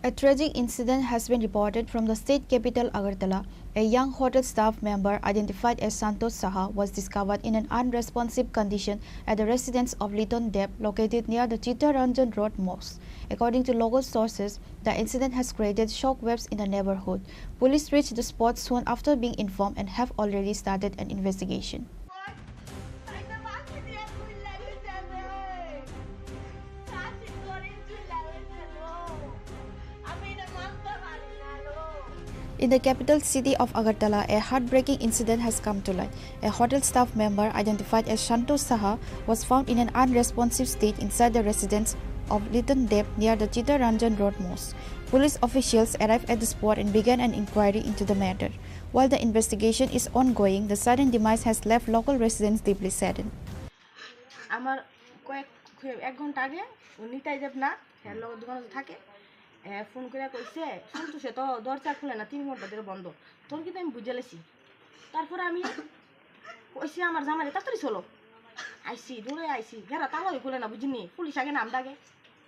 A tragic incident has been reported from the state capital Agartala. A young hotel staff member identified as Santosh Saha was discovered in an unresponsive condition at the residence of Liton Deb, located near the Chittaranjan Road Mosque. According to local sources, the incident has created shockwaves in the neighborhood. Police reached the spot soon after being informed and have already started an investigation. In the capital city of Agartala, a heartbreaking incident has come to light. A hotel staff member identified as Shanto Saha was found in an unresponsive state inside the residence of Liton Deb near the Chittaranjan Road Mosque. Police officials arrived at the spot and began an inquiry into the matter. While the investigation is ongoing, the sudden demise has left local residents deeply saddened. আমার কয়েক, এক ঘন্টা আগে ও নিতাই দেব না, হ্যাঁ, লগর দোকানে থাকে। এ, ফোন করে কইছে, "সন্তোষে তো দরজা খুলে না, তিন ঘন্টা ধরে বন্ধ। তোর কিন্তু আমি বুঝে লেছি।" তারপরে আমি ওই সে আমার জামাইরে তাড়াতাড়ি চলো। আইসি, দূরে আইসি। হেরা তালা ওই খুলে না, বুঝিনি? পুলিশ আগে না, আমডাকে।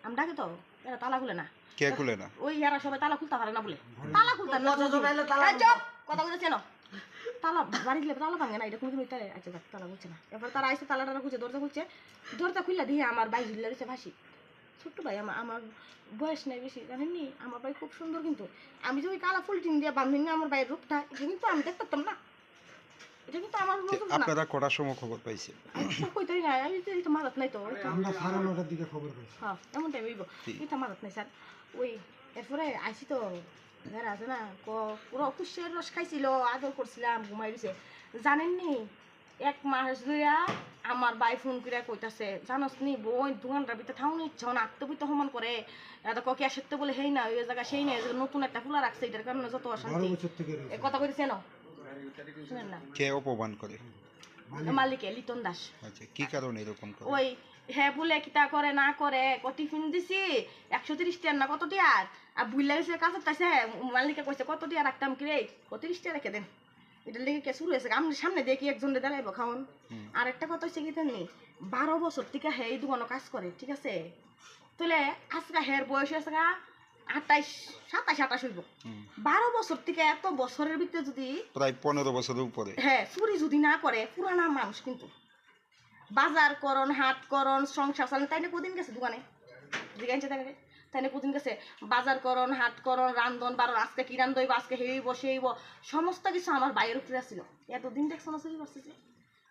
আমডাকে তো, এরা তালা খুলে না। কে খুলে না? ওই এরা সবাই তালা খুলতে পারে না বলে। তালা খুলতে না। কত জন আইলে তালা এই চুপ! কথা বলতে চেনো? তালা, বাড়ি গেলে তালা ভাঙে না, এটা কোনোদিন ওই তালা, আচ্ছা, যাক, তালা খুলছে না। এরপর তারা আইসে, তালা টালা খুলছে, দরজা খুলছে। দরজা খুললে দিয়ে আমার ভাই ঝুলে রয়েছে ফাঁসি। ছোট্ট ভাই, আমার, আমার বয়স নাই বেশি, জানেননি? আমার ভাই খুব সুন্দর কিন্তু। আমি যে ওই কালা ফুল টিন দিয়ে বান্ধবী আমার ভাইয়ের রূপটা, এটা কিন্তু আমি দেখতাম না। এটা কিন্তু আমার তে নজর না। আপনারা কটার সময় খবর পাইছেন? আমি তো কইতাই না, আমি তো, এই তো মাথাত নাই তো, ওই তো। আমরা সাড়ে নটার দিকে খবর পাইছি। হ্যাঁ, এমন টাইম হইব। ঠিক। এটা মাথাত নাই, স্যার। ওই, এরপরে আইসি তো, যারা আছে না, ক-, পুরো কুশিয়ার রস খাইছিল, আদর করছিলাম, ঘুমাই দিছে। জানেননি, এক মাস ধইরা আমার ভাই ফোন করে কইতাছে, "জানোস নি বোন, দোকানটার ভিতরে থাউনি ইচ্ছা না, আত্মবিত হমন করে, এত ক ক্যাশের তো বলে হেই না, ওই জায়গা সেই না, এই জায়গা নতুন একটা খোলা রাখছে, এটার কারণে যত অশান্তি।" বারো বছর থেকে রয়েছে। এ কথা কইতেছে না, শুনেন না। কে অপমান করে? মালিক। মালিকে, লিটন দাস। আচ্ছা, কি কারণে এরকম করে? ওই, হ্যাঁ, বলে কিতা করে না করে, ক টিফিন দিছি, একশো তিরিশ টিয়ার না কত টিয়ার, আর ভুল লাগছে কাছে তাইছে, মালিকে কইছে, "কত টিয়ার রাখতাম কি রে?" "ক তিরিশ টিয়ার রেখে দেন।" এটার লেগে কে শুরু হয়েছে, আমি সামনে দেখি একজন দাঁড়াইবো খাওন। হুম। আর একটা কথা হচ্ছে কি জানি, বারো বছর থেকে হে এই দোকানে কাজ করে, ঠিক আছে? তাহলে আজকে হের বয়স আছে গা আঠাইশ, সাতাইশ, আঠাশ হইব। হুম। বারো বছর থেকে এত বছরের ভিতরে যদি প্রায় পনেরো বছরের উপরে। হ্যাঁ, চুরি যদি না করে, পুরানা মানুষ কিন্তু। বাজার করন, হাট করন, সংসার চালান, তাই না কদিন গেছে দোকানে? জিজ্ঞাসা তাই না? তাই না কদিন গেছে? বাজার করন, হাট করন, রান্ধন বাড়ন, আজকে কি রান্ধ হইব, আজকে হেইব, সেইব, সমস্ত কিছু আমার ভাইয়ের উপরে ছিল। এতদিন দেখছো না চুরি করছে যে?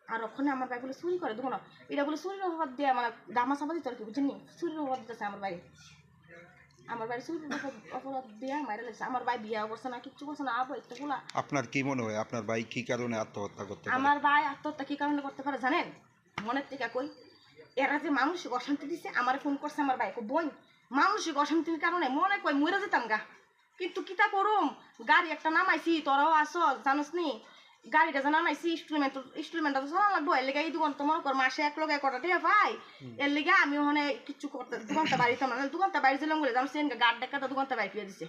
আর ওখানে আমার ভাই বলে চুরি করে, দেখো না, এটা বলে চুরির অপবাদ দিয়ে আমার দামা চাপা দিত আর কি, বুঝছেন নি? চুরির অপবাদ দিতেছে আমার ভাই। আমার ভাই চুরির অপবাদ, অপবাদ দিয়ে মারা লাগছে। আমার ভাই বিয়া করছে না, কিচ্ছু করছে না, আবো একটা গুলা। আপনার কি মনে হয়, আপনার ভাই কি কারণে আত্মহত্যা করতে পারে? আমার ভাই আত্মহত্যা কি কারণে করতে পারে জানেন? মনের থেকে কই, এরা যে মানসিক অশান্তি দিছে, আমারে ফোন করছে আমার ভাই, কই, "বোন, মানসিক অশান্তির কারণে মনে কয় মরে যেতাম গা, কিন্তু কিতা করুম, গাড়ি একটা নামাইছি, তোরাও আছো, জানোস নি, গাড়িটা যে নামাইছি, ইনস্টলমেন্ট, ইনস্টলমেন্টটা তো চালান লাগবো, এর লেগে এই দোকান তো মনে কর মাসে এক লগে কটা টিয়া পাই, হুম। এর লেগে আমি ওখানে কিচ্ছু করতে, দোকানটা বাড়িতে না, দোকানটা বাইরে যেলাম বলে, জানোস নি, গার্ড ডাক্তার দোকানটা বাইরে ফিরে দিছে।"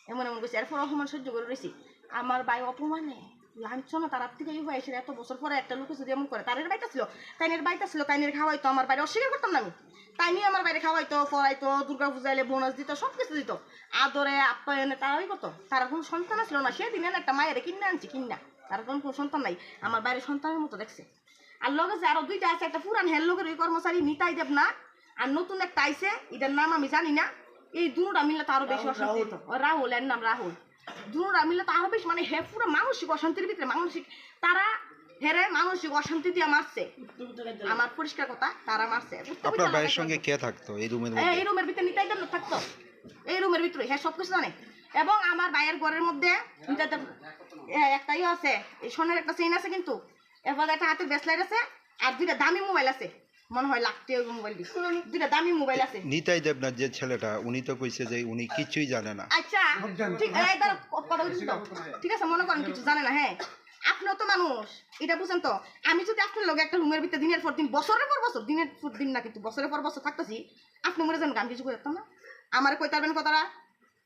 এমন এমন কইছে, এরপর অপমান সহ্য করে রইছি। আমার ভাই অপমানে লাঞ্ছনা তার থেকে ইয়ে হয়েছিল, এত বছর পরে একটা লোকে যদি এমন করে, তার এর বাইতে ছিল, তাই এর বাইতে ছিল, তাই এর খাওয়াইতো আমার বাইরে, অস্বীকার করতাম না আমি। তাই নিয়ে আমার বাইরে খাওয়াইতো, পড়াইতো, দুর্গা পূজা এলে বোনাস দিত, সব কিছু দিত, আদরে আপ্যায়নে তারাই করতো। তার কোনো সন্তান ছিল না, সেদিন এনে একটা মায়ের কিনে আনছি কিনা, তার কোনো কোনো সন্তান নাই, আমার বাইরে সন্তানের মতো দেখছে। আর লগে যে আরো দুইটা আছে, একটা পুরান হের লগের ওই কর্মচারী নিতাই দেব না, আর নতুন একটা আইছে, এটার নাম আমি জানি না। এই দুটা মিললে তো আরো বেশি রাহুল, অশান্তি রাহুল। হতো। ও রাহুল, এর নাম রাহুল। দুটা মিললে তো আরো বেশি, মানে, হে পুরো মানসিক অশান্তির ভিতরে, মানসিক, তারা হেরে মানসিক অশান্তি দিয়ে মারছে। আমার পরিষ্কার কথা, তারা মারছে। উত্তর আপনার দিতে ভাইয়ের লাগে সঙ্গে একদম। কে থাকতো এই রুমের এ, মধ্যে? এই রুমের ভিতরে নিতাই দেব না থাকতো, এই রুমের ভিতরে, হ্যাঁ, সবকিছু জানে। এবং আমার ভাইয়ের ঘরের মধ্যে নিতাই দেব, এ, একটা ইয়ে আছে, এই সোনার একটা চেইন আছে কিন্তু, এরপর একটা হাতের ব্রেসলেট আছে, আর দুইটা দামি মোবাইল আছে, মনে হয় লাখ টাকা মোবাইল দিছে। দুইটা দামি মোবাইল আছে। নিতাই দেব না যে ছেলেটা, উনি তো কইছে যে উনি কিচ্ছুই জানে না। আচ্ছা, ঠিক, এই ধরো, ক-, কথা বলছি তো। ঠিক আছে, মনে করেন কিছু জানে না, হ্যাঁ। আপনিও তো মানুষ, এটা বুঝেন তো। আমি যদি আপনার লগে একটা রুমের ভিতরে দিনের পর দিন, বছরের পর বছর, দিনের পর দিন না কিন্তু বছরের পর বছর থাকতেছি, আপনি মরে যান, আমি কিছু করতাম না। আমারে কইতে পারবেন কথাটা?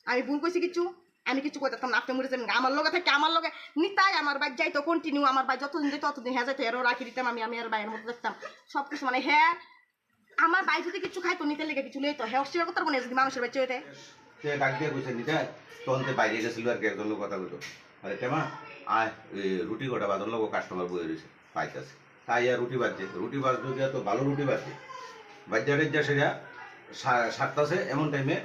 আমি ভুল কইছি কিচ্ছু? আমি কিচ্ছু কইতাম না, আপনি মরে যাবেন। আমার লগে থাকে, আমার লগে নিতাই, আমার ভাই যাইতো কন্টিনিউ, আমার ভাই যতদিন যাইতো ততদিন হ্যাঁ যাইতো, এরও রাখি দিতাম আমি, আমি আর ভাইয়ের মতো দেখতাম সবকিছু। মানে হ্যাঁ, আমার ভাই যদি কিচ্ছু খাইতো, নিতে লেগে কিছু লইতো, হ্যাঁ অস্বীকার করতে পারবো না যদি মানুষের বাচ্চা হইতে। তে ডাক দিয়ে কইছে, "নিতাই, তখন তে বাইরে গেছিল আর কি, একজন লোক কথা কইতো। আরে তেমা, আয়, এই রুটি কটা বাজার লোক কাস্টমার বয়ে রয়েছে।" পাইতাছে। তাই আর রুটি বাজছে, রুটি বাজতে গিয়া তো ভালো রুটি বাজছে। বাজ্যা টাজ্যা সেটা সা-, সাতটাছে, এমন টাইমে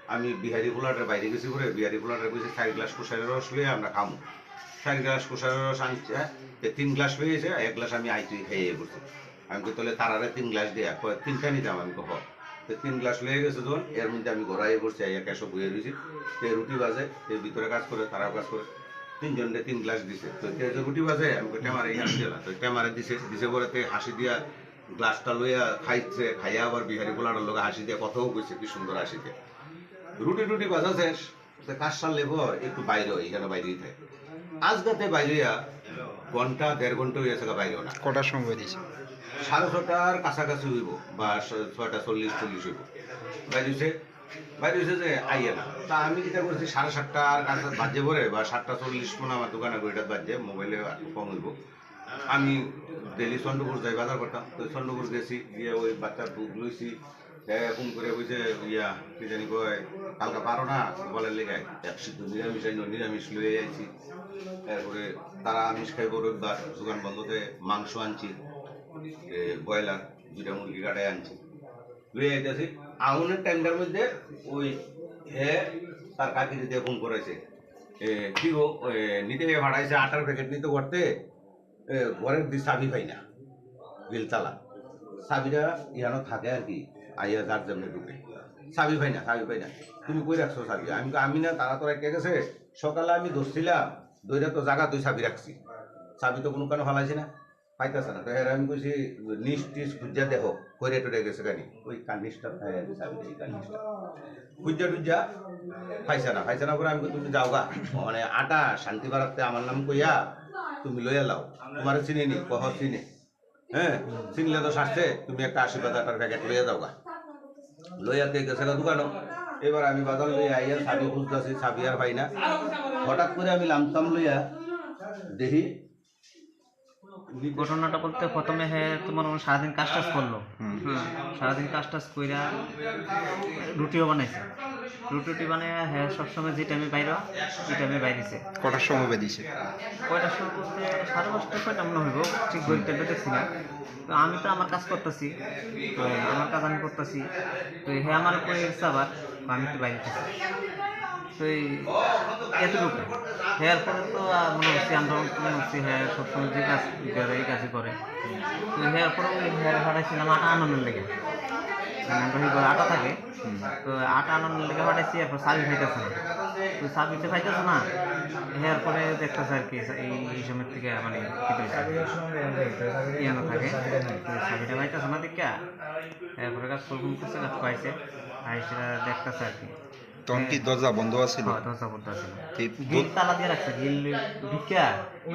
আমি বিহারি ফ্ল্যাটের বাইরে গেছি করে, বিহারি ফ্ল্যাটের কইছে, "চার গ্লাস কুশারের রস লইয়া আমরা খামু।" চার গ্লাস কুশারের রস আনছে, এ তিন গ্লাস লইয়া এসে এক গ্লাস আমি আইতুই খাইয়ে পড়ছি। আমি কই, "তাহলে তারারে তিন গ্লাস দিয়া?" কয়, "তিনটা নিতাম।" আমি কই, "হ।" তো তিন গ্লাস লইয়া গেছে যখন, এর মধ্যে আমি ঘরে আইয়া পড়ছি, আইয়া ক্যাশো বইয়া রইছি। তে রুটি বাজে, তে ভিতরে কাজ করে, তারাও কাজ করে। তিনজনরে তিন গ্লাস দিছে। তো তে যে রুটি বাজে, আমি কই, "টেমারে এখানে দিলা।" তো টেমারে দিছে, দিছে পরে তে হাসি দিয়া গ্লাসটা লইয়া খাইছে, খাইয়া আবার বিহারি পোলাটার লগে হাসি দিয়া কথাও কইছে, কি সুন্দর হাসি দিয়া। রুটি টুটি বাজা শেষ, তো কাজ সারলে পর একটু বাইরে হয়, এখানে বাইরেই থাকে। আজ রাতে বাইরে হইয়া ঘন্টা, দেড় ঘন্টা হয়ে গেছে বাইরে না। কটার সময় বেরিয়েছে? সাড়ে ছটার কাছাকাছি হইব, বা ছ-, ছয়টা চল্লিশ, চল্লিশ হইব। বাইরে হইছে, বাইরে হইছে যে আইয়ে না। তা আমি কিতা করছি, সাড়ে সাতটার কাছে বাজে পরে, বা সাতটা চল্লিশ মনে আমার দোকানে ঘড়িটা বাজে, মোবাইলে একটু কম হইব। আমি ডেইলি চন্দ্রপুর যাই বাজার করতাম, তো চন্দ্রপুর গেছি, গিয়ে ওই বাচ্চার দুধ লইছি, এ, ফোন করে কইছে, ইয়া, কি জানি কয়, কালকে পারো না, বলে লেগে এক সিদ্ধ নিরামিষ আইনো, নিরামিষ লইয়া আইছি। এরপরে তারা আমিষ খাইব রবিবার, দোকান বন্ধতে মাংস আনছি, এ, ব্রয়লার, দুইটা মুরগি কাটাই আনছি, লইয়া আইতেছি। আউনের টাইমটার মধ্যে ওই হে তার কাকি দিয়ে ফোন করেছে, এ, কি গো, এ, নিতে গিয়ে ফাটাইছে আটার প্যাকেট নিতে করতে, এ, ঘরের দি চাবি পাই না, গিল তালা। চাবিটা ইয়ানো থাকে আর কি, আইয়া যার যেমনি ঢুকে। চাবি পাই না, চাবি পাই না। তুমি কই রাখছো চাবি? আমি কই, "আমি না, তারা তো রেখে গেছে। সকালে আমি ধরছিলাম, দইরা তো জায়গা তুই চাবি রাখছি। চাবি তো কোনো কারণে ফালাইছি না, পাইতেছে না।" তো এর আমি কইছি, "নিস টিস খুঁজা দেখো, কইরে টরে গেছে গানি।" ওই কার্নিশটা, এ, চাবি, এই কার্নিশটা। খুঁজা টুজা পাইছে না, পাইছে না করে আমি কই, "তুমি যাও গা, মানে আটা শান্তি বাড়াতে আমার নাম কইয়া তুমি লইয়া লাও, তোমার চিনি নি, কহ চিনি, হ্যাঁ, চিনলে তো সারছে, তুমি একটা আশীর্বাদ আটার প্যাকেট লইয়া যাও গা।" লইয়া তে গেছে গা দোকানো। এবার আমি বাজার লইয়া আইয়া চাবি খুঁজতেছি, চাবি আর পাই না। হঠাৎ করে আমি লামতাম লইয়া দেখি, ঘটনাটা বলতে প্রথমে হে তোমার ওই সারাদিন কাজ টাজ করলো। হুম। হুম, সারাদিন কাজ টাজ কইরা রুটিও বানাইছে। রুটি টুটি বানাইয়া হে সবসময় যে টাইমে বাইরে, এই টাইমে বাইরেছে। কটার সময় বেরিয়েছে? কয়টার সময় বলতে সাড়ে পাঁচটা, কয়টা মনে হইব, ঠিক ঘড়িতে দেখছি না। তো আমি তো আমার কাজ করতেছি, তো আমার কাজ আমি করতেছি, তো হে আমার উপরে গেছে আবার, আমি তো বাইরে গেছি। তো এই এতটুকু। এরপরে তো, আহ, মনে হচ্ছে আমরা মনে হচ্ছে হ্যাঁ সবসময় যে কাজ করে, এই কাজই করে। তো এরপরে ওই হ্যাঁ পাঠাইছিলাম আটা আনানোর লেগে, মানে আমরা ওই ঘরে আটা থাকে। হুম। তো আটা আনানোর লেগে পাঠাইছি, এরপর চাবি পাইতেছে না। তো চাবি তো পাইতেছে না, এরপরে দেখতেছে আর কি এই, এই সময় থেকে মানে কি হয়েছে, ইয়ানো থাকে। তো চাবিটা পাইতেছে না দেখা, এরপরে কাজ ফোন করছে, কাজ পাইছে, আর সেটা দেখতেছে আর কি। তখন কি হ্যাঁ। দরজা বন্ধ আছিল? হ্যাঁ, দরজা বন্ধ আছিল। ঠিক গিল দো- তালা দিয়ে রাখছে, গিল ঢুকিয়া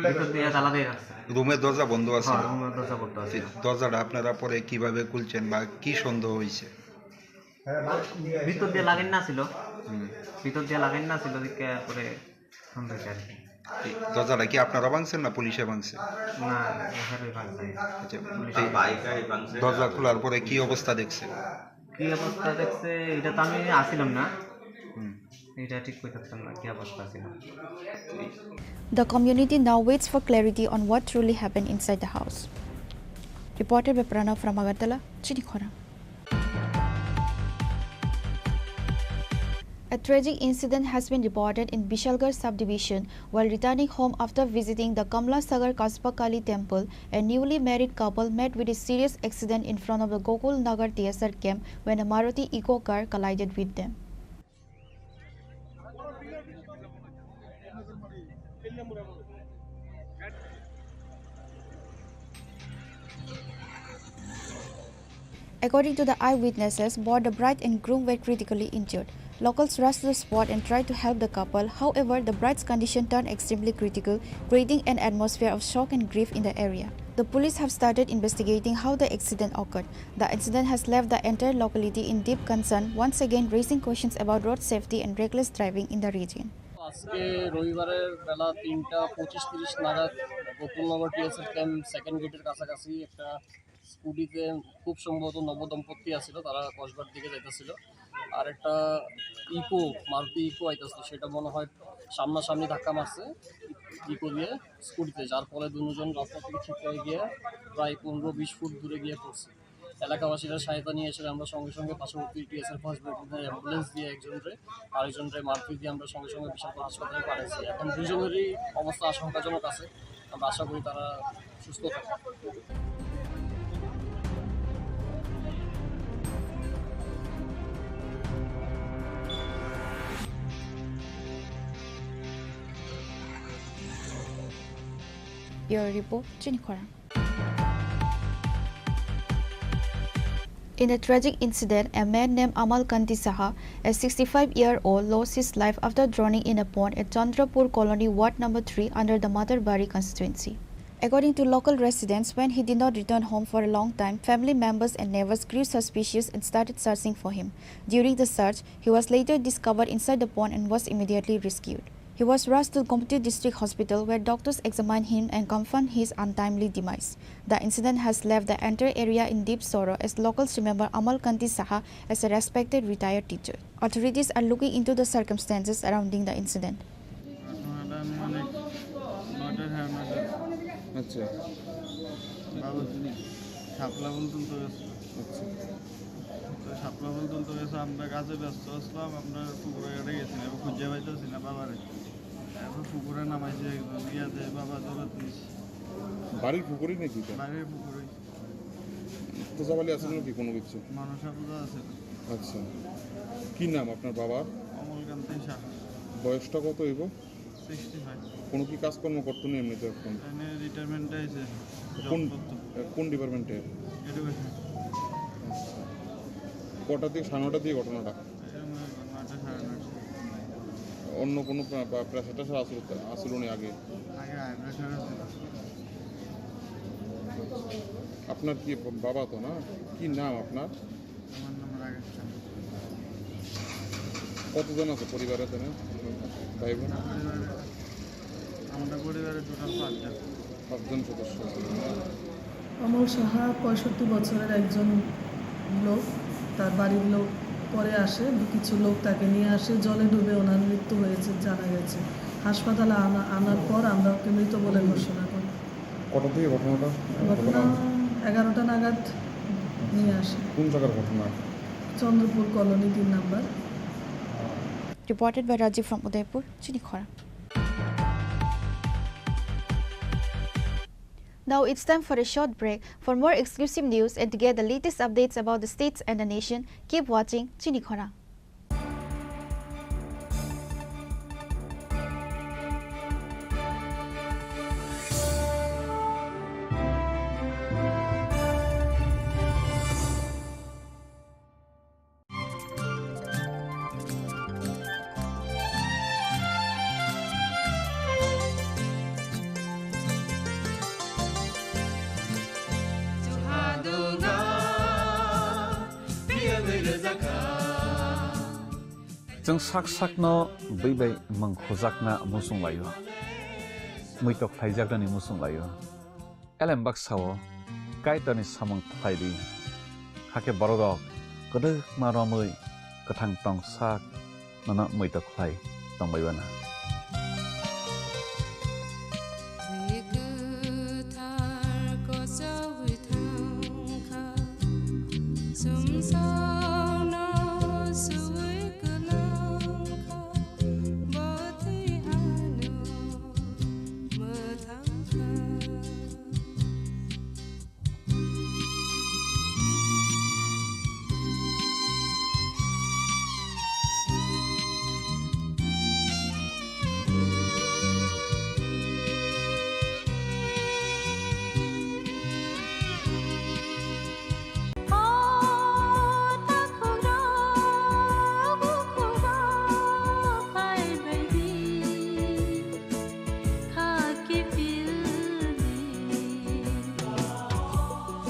ভিতর দিয়ে তালা দিয়ে রাখছে। রুমের দরজা বন্ধ আছিল? হ্যাঁ, রুমের দরজা বন্ধ আছিল। ঠিক দরজাটা আপনারা পরে কিভাবে খুলছেন বা কি সন্দেহ হইছে? ভিতর দিয়ে লাগাই না ছিল। হুম। ভিতর দিয়ে লাগাই না ছিল, দেখে পরে সন্দেহ হয়েছে আর কি। ঠিক দরজাটা কি আপনারা ভাঙছেন না পুলিশে ভাঙছে? না, এভাবে ভাঙছে। আচ্ছা, পুলিশে এই ভাঙছে। দরজা খোলার পরে কি অবস্থা দেখছে? কি অবস্থা দেখছে, এটা তো আমি আসিলাম না। হুম। এটা ঠিক কই থাকতাম না, কি অবস্থা ছিল। The community now waits for clarity on what truly happened inside the house. Reported by Pranav from Agartala, Chinikhora. A tragic incident has been reported in Bishalgarh subdivision while returning home after visiting the Kamla Sagar Kaspa Kali temple. A newly married couple met with a serious accident in front of the Gokul Nagar T S R camp when a Maruti Eeco car collided with them. According to the eyewitnesses, both the bride and groom were critically injured. Locals rushed to the spot and tried to help the couple. However, the bride's condition turned extremely critical, creating an atmosphere of shock and grief in the area. The police have started investigating how the accident occurred. The incident has left the entire locality in deep concern, once again raising questions about road safety and reckless driving in the region. আজকে রবিবারের বেলা তিনটা পঁচিশ তিরিশ নাগাদ Gokulnagar TSR camp second গেটের কাছাকাছি একটা স্কুটিতে, খুব সম্ভবত নবদম্পতি আছিল, তারা কসবার দিকে যাইতেছিল। আর একটা ইকো, মারুতি ইকো আইতেছিল, সেটা মনে হয় সামনাসামনি ধাক্কা মারছে ইকো দিয়ে স্কুটিতে, যার ফলে দুজন রাস্তা থেকে ছিটকে গিয়ে প্রায় পনেরো বিশ ফুট দূরে গিয়ে পড়ছে। এলাকাবাসীরা সহায়তা নিয়ে এসে আমরা সঙ্গে সঙ্গে পার্শ্ববর্তী টিএসআর ফার্স্ট ব্যাটালিয়নের অ্যাম্বুলেন্স দিয়ে একজনরে, আরেকজনরে মারুতি দিয়ে আমরা সঙ্গে সঙ্গে বিশালপুর হাসপাতালে পাঠাইছি। এখন দুজনেরই অবস্থা আশঙ্কাজনক আছে, আমরা আশা করি তারা সুস্থ থাকবে। Bureau Report, Chinikhora. In a tragic incident, a man named Amal Kanti Saha, a sixty-five-year-old, lost his life after drowning in a pond at Chandrapur Colony, Ward number three, under the Matarbari constituency. According to local residents, when he did not return home for a long time, family members and neighbors grew suspicious and started searching for him. During the search, he was later discovered inside the pond and was immediately rescued. He was rushed to Gomati District Hospital, where doctors examined him and confirmed his untimely demise. The incident has left the entire area in deep sorrow, as locals remember Amal Kanti Saha as a respected retired teacher. Authorities are looking into the circumstances surrounding the incident. ঘটনাটা আনুমানিক নয়টা, সাড়ে নয়টা। আচ্ছা। বাবু শাপলা ফুল তুলতে গেছিল। আচ্ছা। তো শাপলা ফুল তুলতে গেছে, আমরা কাজে ব্যস্ত আসলাম, আমরা পুকুরে ঘাটে গেছি না, এবার খুঁজে পাইতেছি না বাবারে। এবার পুকুরে নামাইছি একজন, ইয়াতে বাবা দৌড়াত নিছি। বাড়ির পুকুরেই নাকি এটা? বাড়ির পুকুরে। পূজা বালি আছে নাকি কোনো কিছু? মনসা পূজা আছে। আচ্ছা। কি নাম আপনার বাবার? অমলকান্তি সাহা। বয়সটা কত হইব? Sixty five. কোনো কি কাজকর্ম করতো না এমনিতে এখন? এনে রিটায়ারমেন্টে আইছে। কোন, জব করতো। কোন ডিপার্টমেন্টে? এডুকেশন। আচ্ছা। কটা থেকে, সাড়ে নটা দিয়ে ঘটনাটা? এরকম নয়টা, সাড়ে নয়টা। অন্য কোনো প্রা-, প্রা-, প্রেশার টেশার আসলো, আসলো নি আগে? আগে হাই প্রেশার আছিল। আপনার কি বাবা তো না? কি নাম আপনার? আমার নাম রাকেশ খান। কতজন আছে পরিবারে তারা? ভাই বোন? আমরা পরিবারে, আমরা পরিবারে টোটাল পাঁচজন। পাঁচজন সদস্য আছে। অমল সাহা পঁয়ষট্টি বছরের একজন লোক। তার বাড়ির লোক পরে আসে, কিছু লোক তাকে নিয়ে আসে। জলে ডুবে ওনার মৃত্যু হয়েছে জানা গেছে। হাসপাতালে আনা, আনার পর আমরা ওকে মৃত বলে ঘোষণা করি। কটা থেকে ঘটনাটা? ঘটনা এগারোটা নাগাদ নিয়ে আসে। কোন জায়গার ঘটনা? চন্দ্রপুর কলোনি তিন number. Reported by Rajiv from Udaipur, Chinikhora. Now it's time for a short break. For more exclusive news and to get the latest updates about the states and the nation, keep watching Chinikhora. Chwng sak sakno bwi bai mwng khujakna muchung laio, muitok khlaijaknani muchung laio. Elem baksa-o Kaitorni samung khlai di, hakhe bororok kwdwkma romwi kwthang tong sak nono muitok khlai tongbai uana. Twi kwthar kochogwi thangkha, sumsokno suwi kwlangkha, bo twi ano mwthangkha.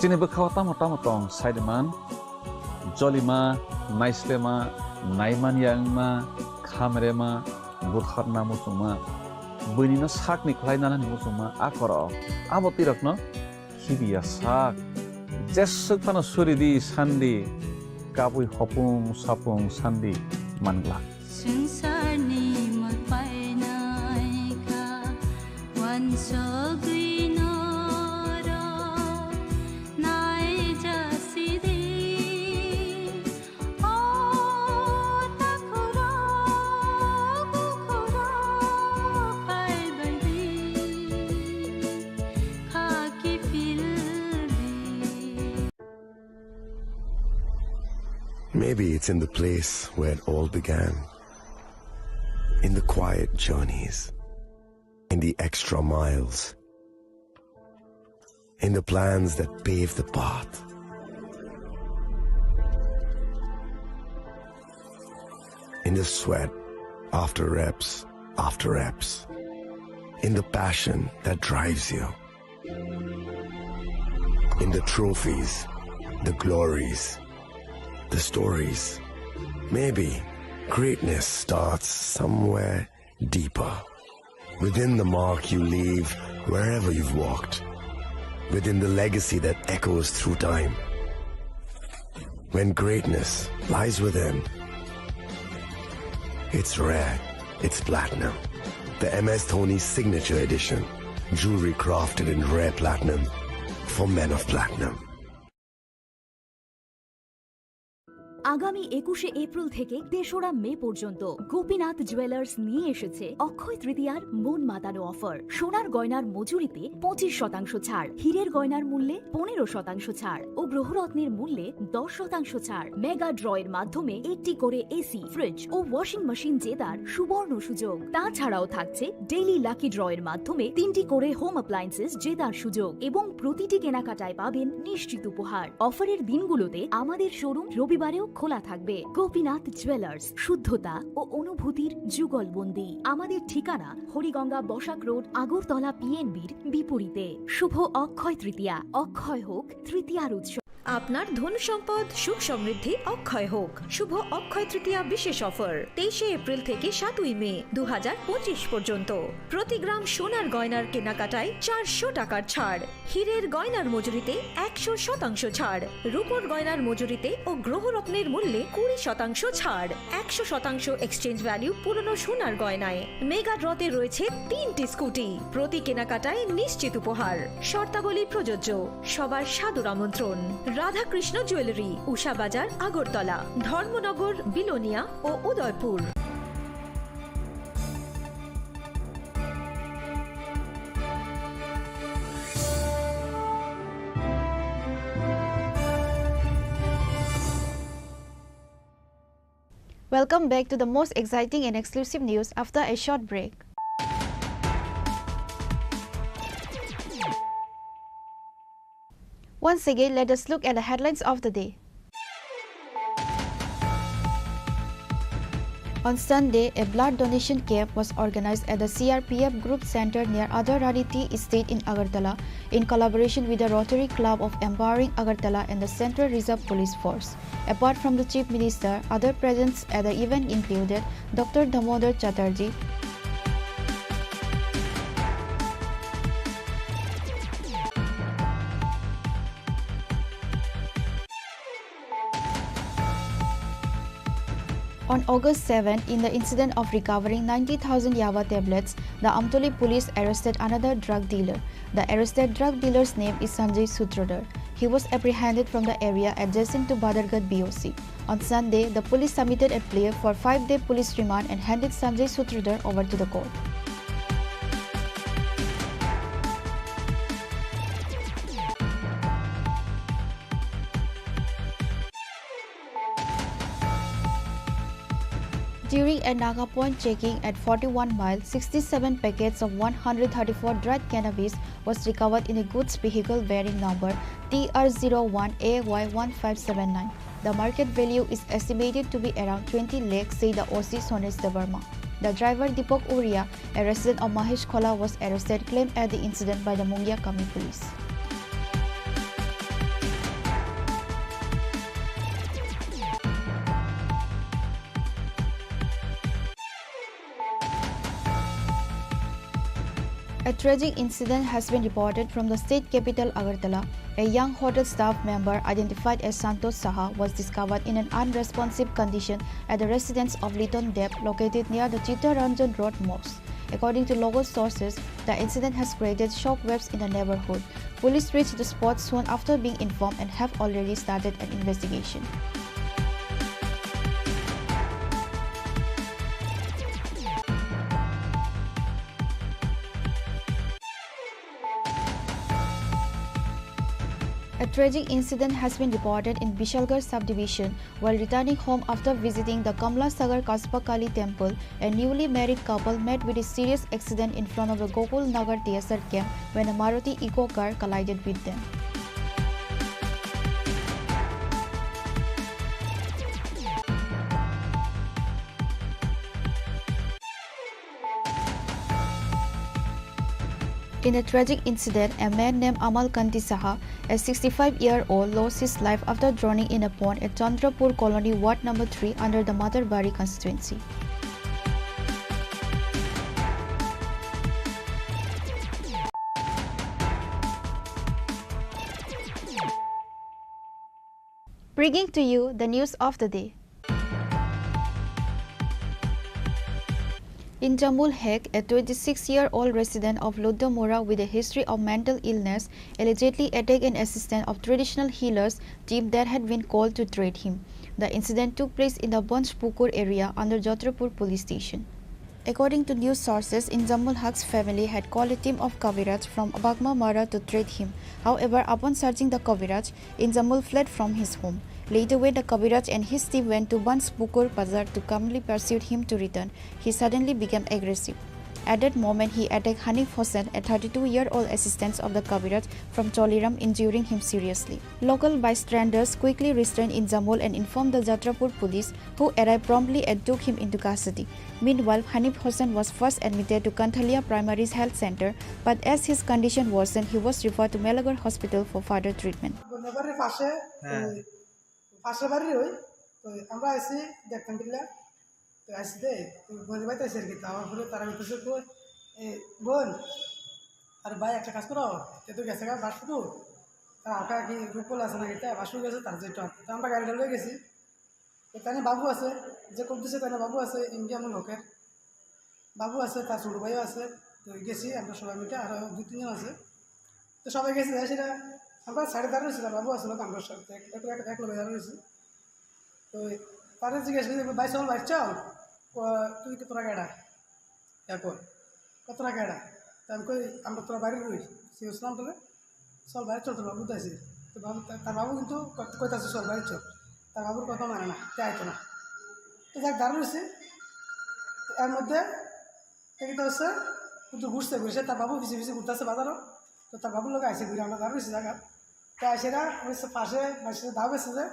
Chini bwkhao tamo tamo tong sai de man, jolima, naislema, naiman ya wngma, khamrema, butharna muchungma, buini no sakni khlai nanani muchungma, a korok, abo twi rokno khibiya sak. Jeswk phano suri di sandi, kabui hopung sapung sandi manglak. Swngcharni mol painai kha, uansugwi norok naijasidi. O takhurok, bukhurok, phaibaidi, khaki phildi. Maybe it's in the place where it all began. In the quiet journeys. In the extra miles. In the plans that pave the path. In the sweat after reps after reps. In the passion that drives you. In the trophies, the glories, the stories. Maybe greatness starts somewhere deeper. Within the mark you leave wherever you've walked. Within the legacy that echoes through time. When greatness lies within, it's rare, it's platinum. The M S Dhoni Signature Edition. Jewelry crafted in rare platinum for men of platinum. আগামী একুশে এপ্রিল থেকে তেসরা মে পর্যন্ত গোপীনাথ জুয়েলার্স নিয়ে এসেছে অক্ষয় তৃতীয়ার মন মাতানো অফার। সোনার গয়নার মজুরিতে পঁচিশ শতাংশ ছাড়, হীরের গয়নার মূল্যে পনেরো শতাংশ ছাড় ও গ্রহরত্নের মূল্যে দশ শতাংশ ছাড়। মেগা ড্রয়ের মাধ্যমে একটি করে এসি, ফ্রিজ ও ওয়াশিং মেশিন জেতার সুবর্ণ সুযোগ। তাছাড়াও থাকছে ডেইলি লাকি ড্রয়ের মাধ্যমে তিনটি করে হোম অ্যাপ্লায়েন্সেস জেতার সুযোগ এবং প্রতিটি কেনাকাটায় পাবেন নিশ্চিত উপহার। অফারের দিনগুলোতে আমাদের শোরুম রবিবারেও খোলা থাকবে। গোপীনাথ জুয়েলার্স, শুদ্ধতা ও অনুভূতির যুগলবন্দি। আমাদের ঠিকানা হরিগঙ্গা বসাক রোড, আগরতলা পিএনবির বিপরীতে। শুভ অক্ষয় তৃতীয়া, অক্ষয় হোক তৃতীয়ার উৎসব। আপনার ধন সম্পদ, সুখ সমৃদ্ধি অক্ষয় হোক। শুভ অক্ষয় তৃতীয়া বিশেষ অফার, তেইশে এপ্রিল থেকে সাতই মে দু হাজার পঁচিশ পর্যন্ত। প্রতি গ্রাম সোনার গয়নার কেনাকাটায় চারশো টাকার ছাড়, হীরের গয়নার মজুরিতে একশো শতাংশ ছাড়, রূপোর গয়নার মজুরিতে ও গ্রহরত্নের মূল্যে কুড়ি শতাংশ ছাড়, একশো শতাংশ এক্সচেঞ্জ ভ্যালু পুরনো সোনার গয়নায়। মেগা ড্রতে রয়েছে তিনটি স্কুটি, প্রতি কেনাকাটায় নিশ্চিত উপহার। শর্তাবলী প্রযোজ্য। সবার সাদর আমন্ত্রণ। রাধাকৃষ্ণ জুয়েলারি, উষা বাজার, আগরতলা, ধর্মনগর, বিলোনিয়া ও Udaipur. Welcome back to the most exciting and exclusive news after a short break. Once again, let us look at the headlines of the day. On Sunday, a blood donation camp was organized at the C R P F Group Center near Adharani Tea Estate in Agartala, in collaboration with the Rotary Club of Empowering Agartala and the Central Reserve Police Force. Apart from the Chief Minister, other presents at the event included Doctor Damodar Chatterjee, On August seven, in the incident of recovering ninety thousand Yava tablets, the Amtoli police arrested another drug dealer. The arrested drug dealer's name is Sanjay Sutradhar. He was apprehended from the area adjacent to Badharghat B O C. On Sunday, the police submitted a plea for five-day police remand and handed Sanjay Sutradhar over to the court. During a Naga Point checking at forty-one Mile, sixty-seven packets of one hundred thirty-four dried cannabis was recovered in a goods vehicle bearing number T R zero one A Y one five seven nine. The market value is estimated to be around twenty lakhs, said the O C Sonesh Debbarma. The driver Deepak Uria, a resident of Mahesh Khola, was arrested, claimed at the incident by the Mungia Kami police. A tragic incident has been reported from the state capital Agartala. A young hotel staff member identified as Santosh Saha was discovered in an unresponsive condition at the residence of Liton Deb, located near the Chittaranjan Road Mosque. According to local sources, the incident has created shockwaves in the neighborhood. Police reached the spot soon after being informed and have already started an investigation. A tragic incident has been reported in Bishalgarh subdivision while returning home after visiting the Kamla Sagar Kaspa Kali temple. A newly married couple met with a serious accident in front of the Gokul Nagar T S R camp when a Maruti Eeco car collided with them. In a tragic incident, a man named Amal Kanti Saha, a sixty-five-year-old, lost his life after drowning in a pond at Chandrapur Colony, Ward number three, under the Matarbari constituency. Bringing to you the news of the day. In Jamul Hek, a twenty-six-year-old resident of Loddomora with a history of mental illness allegedly attacked an assistant of traditional healers team that had been called to treat him. The incident took place in the Banjpukur area under Jatrapur police station. According to news sources, Inzamul Haq's family had called a team of Kaviraj from Bagma Mara to treat him. However, upon searching the Kaviraj, Inzamul fled from his home. Later, when the Kaviraj and his team went to Banjpukur Bazar to calmly persuade him to return, he suddenly became aggressive. At that moment, he attacked Hanif Hossain, a thirty-two-year-old assistant of the Kaviraj from Choliram, injuring him seriously. Local bystanders quickly restrained Inzamul and informed the Jatrapur police, who arrived promptly and took him into custody. Meanwhile, Hanif Hossain was first admitted to Kanthalia Primary Health Center, but as his condition worsened, he was referred to Melagar Hospital for further treatment. বন্যবাড়ির পাশে, হ্যাঁ। ওই পাশের বাড়ির ওই, তো আমরা আইছি দেখতাম বিল্লা, তো আইছি দে, তো বোনের বাড়িতে আইছি আর কি, তো আমার পরে তারা বলতেছে, "কই, এ, বোন, আর ভাই একটা কাজ করো, এ তো গেছে গা বাসু, তার আঁকা কি রূপল আছে নাকি, তাই বাসু গেছে, তার যেটা।" তো আমরা গাড়িটা লয়ে গেছি, তো তানে বাবু আছে, যে করতেছে তানে বাবু আছে, ইন্ডিয়ান লোকের বাবু আছে, তার ছোট ভাইও আছে। তো গেছি আমরা সবাই মিলে, আরো দুই তিনজন আছে। তো সবাই গেছি, যাই সেটা আমরা সাড়ে তেরো ছিলাম, বাবু আছে না, তো আমরা সব এক, এক, এক, এক লগে যারা রয়েছি। তো তারা জিজ্ঞেস করি, "ভাই, চল, বাইর চল, ক-, তুই তো তোরা কেডা?" এখন, "কত টাকা এটা?" তা আমি কই, "আমরা তোরা বাইরে রই, সিরিয়াস নাম তোরে, চল বাইরে চল, তোর বাবু তো আছে।" তো বাবু, তা-, তার বাবু কিন্তু কত-, কইতাছে, "চল বাইরে চল।" তার বাবুর কথা মানে না, তে আইতো না। তো যাক, দাঁড়ানো হয়েছে। তো এর মধ্যে দেখি তো হচ্ছে, কিন্তু ঘুরছে, ঘুরছে, তার বাবু পিছে পিছে ঘুরতেছে বাজারও। তো তার বাবুর লোক আইসে ঘুরে, আমরা দাঁড়ানো হয়েছে জায়গা। তো আইসে না, ওই পাশে, পাশে দাও গেছে যে,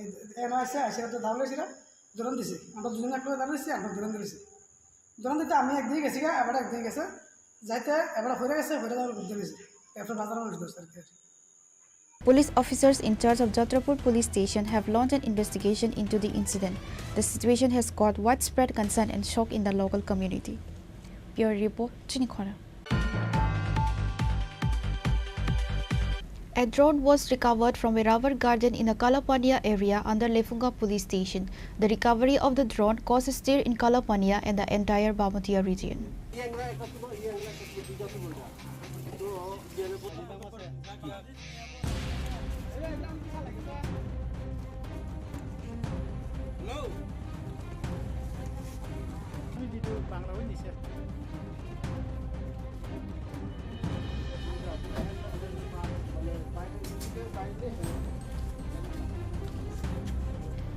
এই, এনে আইসে, আইসে তো দাও গেছে না, জোরন দিছে। আমরা দুজন এক লগে দাঁড়ানো হয়েছি, আমরা জোরন দিয়েছি। জোরন দিতে আমি একদিকে গেছি গা, এবার একদিকে গেছে। যাইতে এবার হয়ে গেছে, হয়ে যাওয়ার বুদ্ধি হয়েছে। এরপর বাজার মানুষ ধরছে আর কি। Police officers in charge of Jatrapur Police Station have launched an investigation into the incident. The situation has caused widespread concern and shock in the local community. Bureau report, Chinikhora. A drone was recovered from a rubber garden in the Kalapania area under Lefunga Police Station. The recovery of the drone caused a stir in Kalapania and the entire Bamutia region.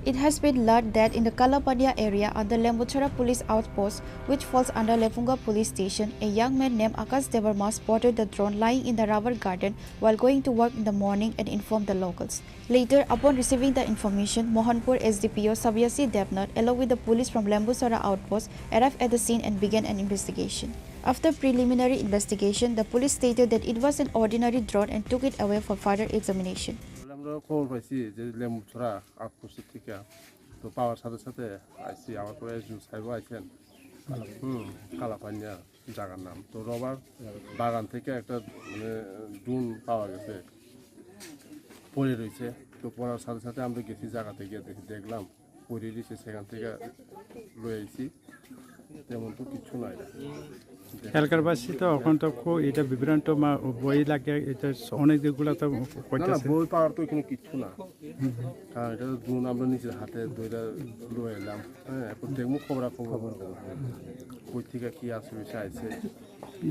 It has been learned that in the Kalapania area under Lembuchara police outpost, which falls under Lefunga police station, a young man named Akash Debbarma spotted the drone lying in the rubber garden while going to work in the morning and informed the locals. Later, upon receiving the information, Mohanpur S D P O Sabyasi Debnath, along with the police from Lembusara outpost, arrived at the scene and began an investigation. After preliminary investigation, the police stated that it was an ordinary drone and took it away for further examination. আমরা খবর পাইছি যে লেম্বুছড়া আউটপোস্ট থেকে, তো পাওয়ার সাথে সাথে আইছি, আমার পরে এসডিও সাহেবও আইছেন। হুম, কালাপানিয়া জায়গার নাম। তো রবার বাগান থেকে একটা, মানে, ড্রোন পাওয়া গেছে, পড়ে রয়েছে। তো পড়ার সাথে সাথে আমরা গেছি, জায়গাতে গিয়ে দেখি, দেখলাম পড়ে রয়েছে, সেখান থেকে লয়ে আইছি, তেমন তো কিচ্ছু নাই। এলাকাবাসী তো এখন তো খুব এটা বিভ্রান্ত মা-, বই লাগে, এটা অনেক যেগুলো তো না, না, কইতাছে। বই পাওয়ার তো এখানে কিচ্ছু না, কারণ এটা তো ড্রোন আমরা নিজের হাতে ধরে লয়ে এলাম। হ্যাঁ, এখন দেখবো খবরাখবর, কই থেকে কি আসে বিষয় আছে।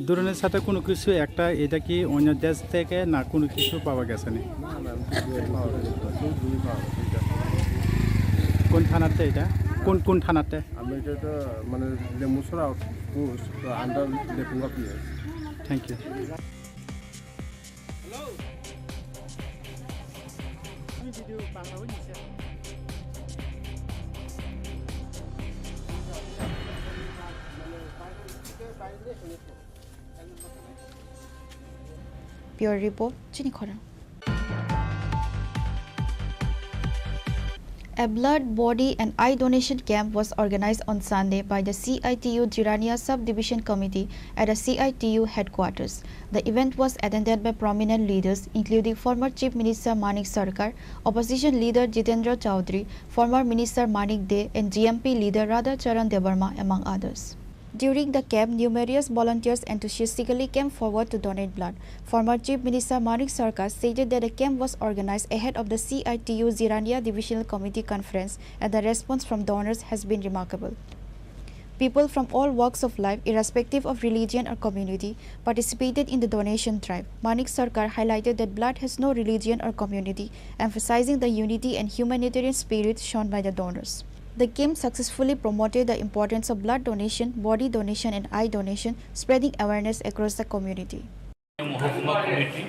ড্রোনের সাথে কোনো কিছু একটা, এটা কি অন্য দেশ থেকে না কোনো কিছু পাওয়া গেছে নি? না, না, আমি তো ড্রোন পাওয়া গেছে না, শুধু ড্রোন পাওয়া গেছে, ঠিক আছে। কোন থানাতে এটা? কোন, কোন থানাতে? আমি এটা তো মানে লেম্বুছড়া আউটপোস্ট, তো under Lefunga PS. Thank you. Bureau report, Chinikhora. A blood, body, and eye donation camp was organized on Sunday by the C I T U Jirania Subdivision Committee at the C I T U headquarters. The event was attended by prominent leaders, including former Chief Minister Manik Sarkar, opposition leader Jitendra Chaudhary, former Minister Manik Dey, and G M P leader Radha Charan Debbarma, among others. During the camp, numerous volunteers enthusiastically came forward to donate blood. Former Chief Minister Manik Sarkar stated that the camp was organized ahead of the C I T U Jirania Divisional Committee Conference, and the response from donors has been remarkable. People from all walks of life, irrespective of religion or community, participated in the donation drive. Manik Sarkar highlighted that blood has no religion or community, emphasizing the unity and humanitarian spirit shown by the donors. The camp successfully promoted the importance of blood donation, body donation, and eye donation, spreading awareness across the community. মহকুমা কমিটি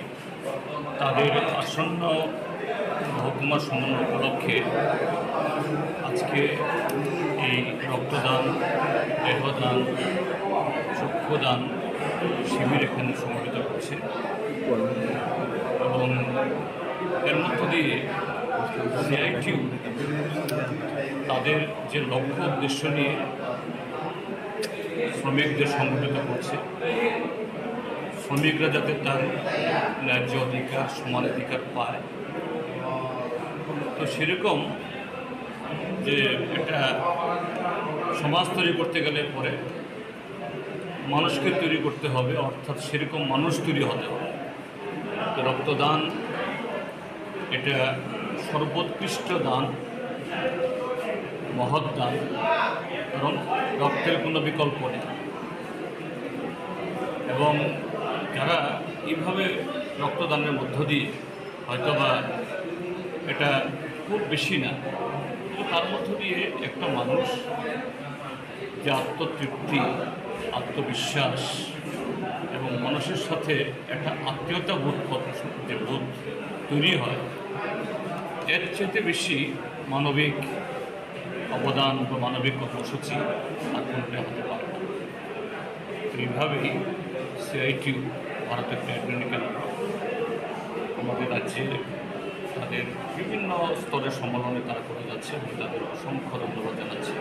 তাদের আসন্ন মহকুমা সম্মেলন উপলক্ষে আজকে এই রক্তদান, দেহদান, চক্ষুদান শিবির এখানে সংগঠিত করছে। এবং এর মধ্য দিয়ে সিআইটিউ তাদের যে লক্ষ্য উদ্দেশ্য নিয়ে শ্রমিকদের সংগঠিত করছে, শ্রমিকরা যাতে তার ন্যায্য অধিকার, সমান অধিকার পায়, তো সেরকম যে একটা সমাজ তৈরি করতে গেলে পরে মানুষকে তৈরি করতে হবে, অর্থাৎ সেরকম মানুষ তৈরি হতে হবে। তো রক্তদান এটা সর্বোৎকৃষ্ট দান, মহৎ দান, কারণ রক্তের কোনো বিকল্প নেই। এবং যারা এইভাবে রক্তদানের মধ্য দিয়ে হয়তোবা এটা খুব বেশি না, কিন্তু তার মধ্য দিয়ে একটা মানুষ যে আত্মতৃপ্তি, আত্মবিশ্বাস এবং মানুষের সাথে একটা আত্মীয়তা বোধ কর-, যে বোধ তৈরি হয়, এর চাইতে বেশি মানবিক অবদান বা মানবিক কর্মসূচি আর কোনোটাই হতে পারে না। তো এইভাবেই সিআইটিউ ভারতের ট্রেড ইউনিয়ন আমাদের রাজ্যে তাদের বিভিন্ন স্তরের সম্মেলনে তারা করে যাচ্ছে, আমি তাদের অসংখ্য ধন্যবাদ জানাচ্ছি।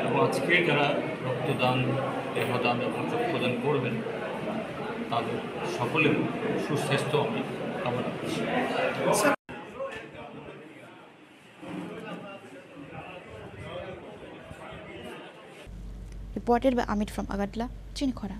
এবং আজকে যারা রক্তদান, দেহদান এবং চক্ষুদান করবেন, তাদের সকলের সুস্বাস্থ্য আমি কামনা করছি। Reported by Amit from Agartala, Chinikhora.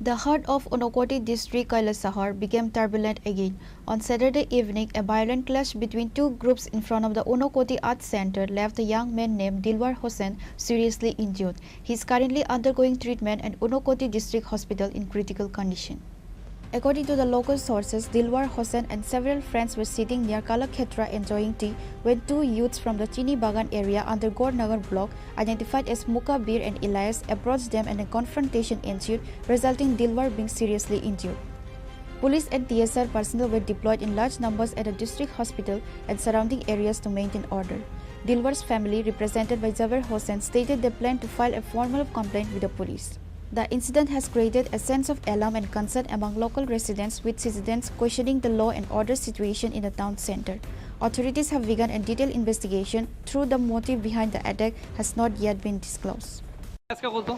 The heart of Unakoti district, Kailasahar, became turbulent again. On Saturday evening, a violent clash between two groups in front of the Unakoti Art Center left a young man named Dilwar Hossain seriously injured. He is currently undergoing treatment at Unakoti District Hospital in critical condition. According to the local sources, Dilwar Hossain and several friends were sitting near Kalakhetra enjoying tea when two youths from the Chini Bagan area under Gornagar block, identified as Mukabir and Elias, approached them and a confrontation ensued, resulting Dilwar being seriously injured. Police and T S R personnel were deployed in large numbers at the district hospital and surrounding areas to maintain order. Dilwar's family, represented by Jaber Hossain, stated they plan to file a formal complaint with the police. The incident has created a sense of alarm and concern among local residents, with citizens questioning the law and order situation in the town center. Authorities have begun a detailed investigation, though the motive behind the attack has not yet been disclosed. আজকে কত?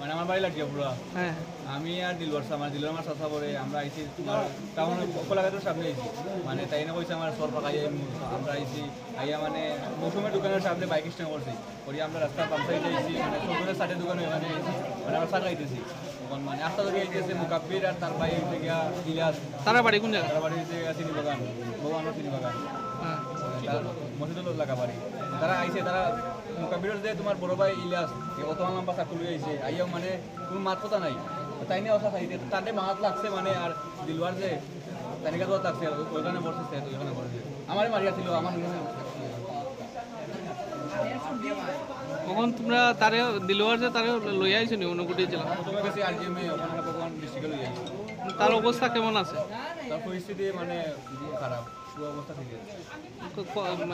মানে আমার বাড়ি লাগিয়া পুরা। হ্যাঁ। আমি আর দিলবার সাহ, আমার দিলবার আমার চাচা পড়ে, আমরা আইছি তোমার টাউন কলাঘাটের সামনে আইছি। মানে তাই না কইছে আমার সর পাকাই আইমু, আমরা আইছি। আইয়া মানে মৌসুমের দোকানের সামনে বাইক স্ট্যান্ড করছি। করি আমরা রাস্তা পাম্প সাইডে আইছি, মানে সবুজের সাইডে দোকানে ওখানে আইছি। মানে আমরা সার খাইতেছি। তখন মানে আস্তা ধরে আইতেছে মুকাব্বির আর তার ভাই হইতে গিয়া ইলিয়াস। তারা বাড়ি কোন জায়গা? তারা বাড়ি হইতে গিয়া চিনি বাগান, ভগবানর চিনি বাগান। হ্যাঁ। তার মসজিদুল লাগা বাড়ি। তারা আইছে, তারা মুকাব্বিরর যে তোমার বড় ভাই ইলিয়াস, এ অত লম্বা চাকু লই আইছে, আইয়াও মানে কোনো মাত কথা নাই। তাই নিয়ে অসা খাইতে, তাতে মাত লাগছে মানে, আর দিলওয়ার যে তানিকা তো লাগছে, ওখানে বসে, ওখানে বসে। আমারে মারিয়া ছিল, আমার ওখানে। কখন তোমরা তারে দিলওয়ার যে তারে লই আইছো নি, অনুকুটি জেলা? প্রথমে গেছি আরজিএমএ, ওখানে ভগবান ডিস্ট্রিক্টে লই আইছি। তার অবস্থা কেমন আছে? তার পরিস্থিতি মানে খারাপ, পুরো অবস্থা ঠিক আছে। ক-, ক-, উম,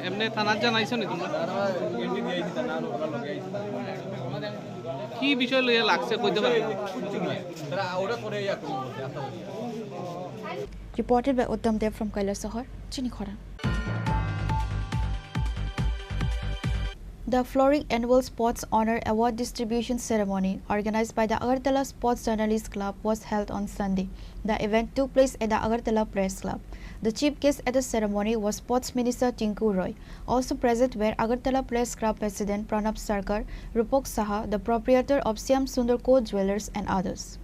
এমনি থানাত জানাইছো নি তোমরা? তারা এন্ট্রি দিয়ে আইছি, তারা ওরা লগে আইছি। কি বিষয় লইয়া লাগছে কইতে পারো? কিচ্ছু নাই। তারা ওরা করে ইয়া করে বলছে, আশা করি। Reported by Uttam Dev from Kailasahar, Chinikhora. The Floring Annual Sports Honor Award Distribution Ceremony, organized by the Agartala Sports Journalist Club, was held on Sunday. The event took place at the Agartala Press Club. The chief guest at the ceremony was Sports Minister Tinku Roy. Also present were Agartala Press Club President Pranab Sarkar, Rupak Saha, the proprietor of Shyam Sundar Co Jewelers, and others.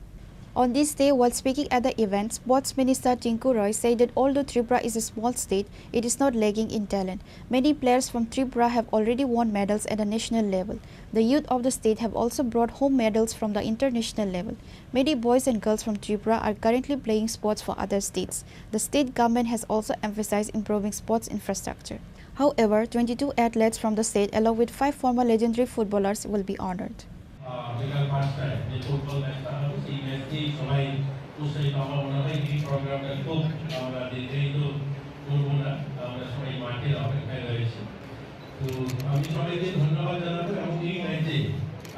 On this day, while speaking at the event, Sports Minister Tinku Roy said that although Tripura is a small state, it is not lacking in talent. Many players from Tripura have already won medals at the national level. The youth of the state have also brought home medals from the international level. Many boys and girls from Tripura are currently playing sports for other states. The state government has also emphasized improving sports infrastructure. However, twenty-two athletes from the state, along with five former legendary footballers, will be honored. আহ, বিকাল পাঁচটায় যে ফুটবল ম্যাচটা হবে, সেই ম্যাচ নিয়েই সবাই উৎসাহিত। আমার মনে হয় এই প্রোগ্রামটা খুব আমরা দীর্ঘায়িত করবো না, আমরা সবাই মাঠের অপেক্ষায় রয়েছি। তো আমি সবাইকে ধন্যবাদ জানাবো এবং এই ম্যাচে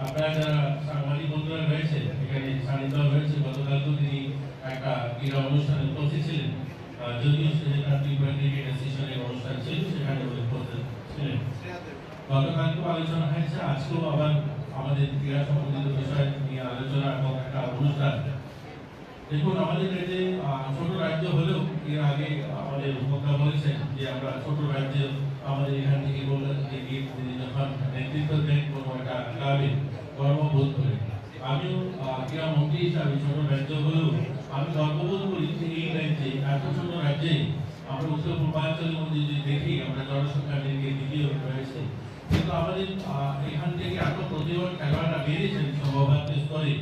আপনারা যারা সাংবাদিক বন্ধুরা রয়েছেন, এখানে সানিধ্য রয়েছে, গতকালকেও তিনি একটা ক্রীড়া অনুষ্ঠানে উপস্থিত ছিলেন। আহ, যদিও সেটা ত্রিপুরা ক্রিকেট অ্যাসোসিয়েশনের অনুষ্ঠান ছিল, সেখানে উনি উপস্থিত ছিলেন। গতকালকেও আলোচনা হয়েছে, আজকেও আবার আমাদের ক্রীড়া সম্বন্ধিত বিষয় নিয়ে আলোচনা এবং একটা অনুষ্ঠান। দেখুন, আমাদের এই যে, আহ, ছোট রাজ্য হলেও এর আগে আমাদের বক্তা বলেছেন যে আমরা ছোট রাজ্য, আমাদের এখান থেকে কলকাতাতে গিয়ে তিনি যখন নেতৃত্ব দেন কোনো একটা ক্লাবে, গর্ববোধ করে। আমিও, আহ, ক্রীড়া মন্ত্রী হিসাবে ছোট রাজ্য হলেও আমি গর্ববোধ করি যে এই রাজ্যে, এত ছোট রাজ্যে আমরা উত্তর পূর্বাঞ্চলের মধ্যে যদি দেখি, আমরা জনসংখ্যা দিকে দ্বিতীয় রয়েছে, কিন্তু আমাদের, আহ, এখান থেকে এত প্রতিভাবান খেলোয়াড়রা বেরিয়েছেন সর্বভারতীয় স্তরে।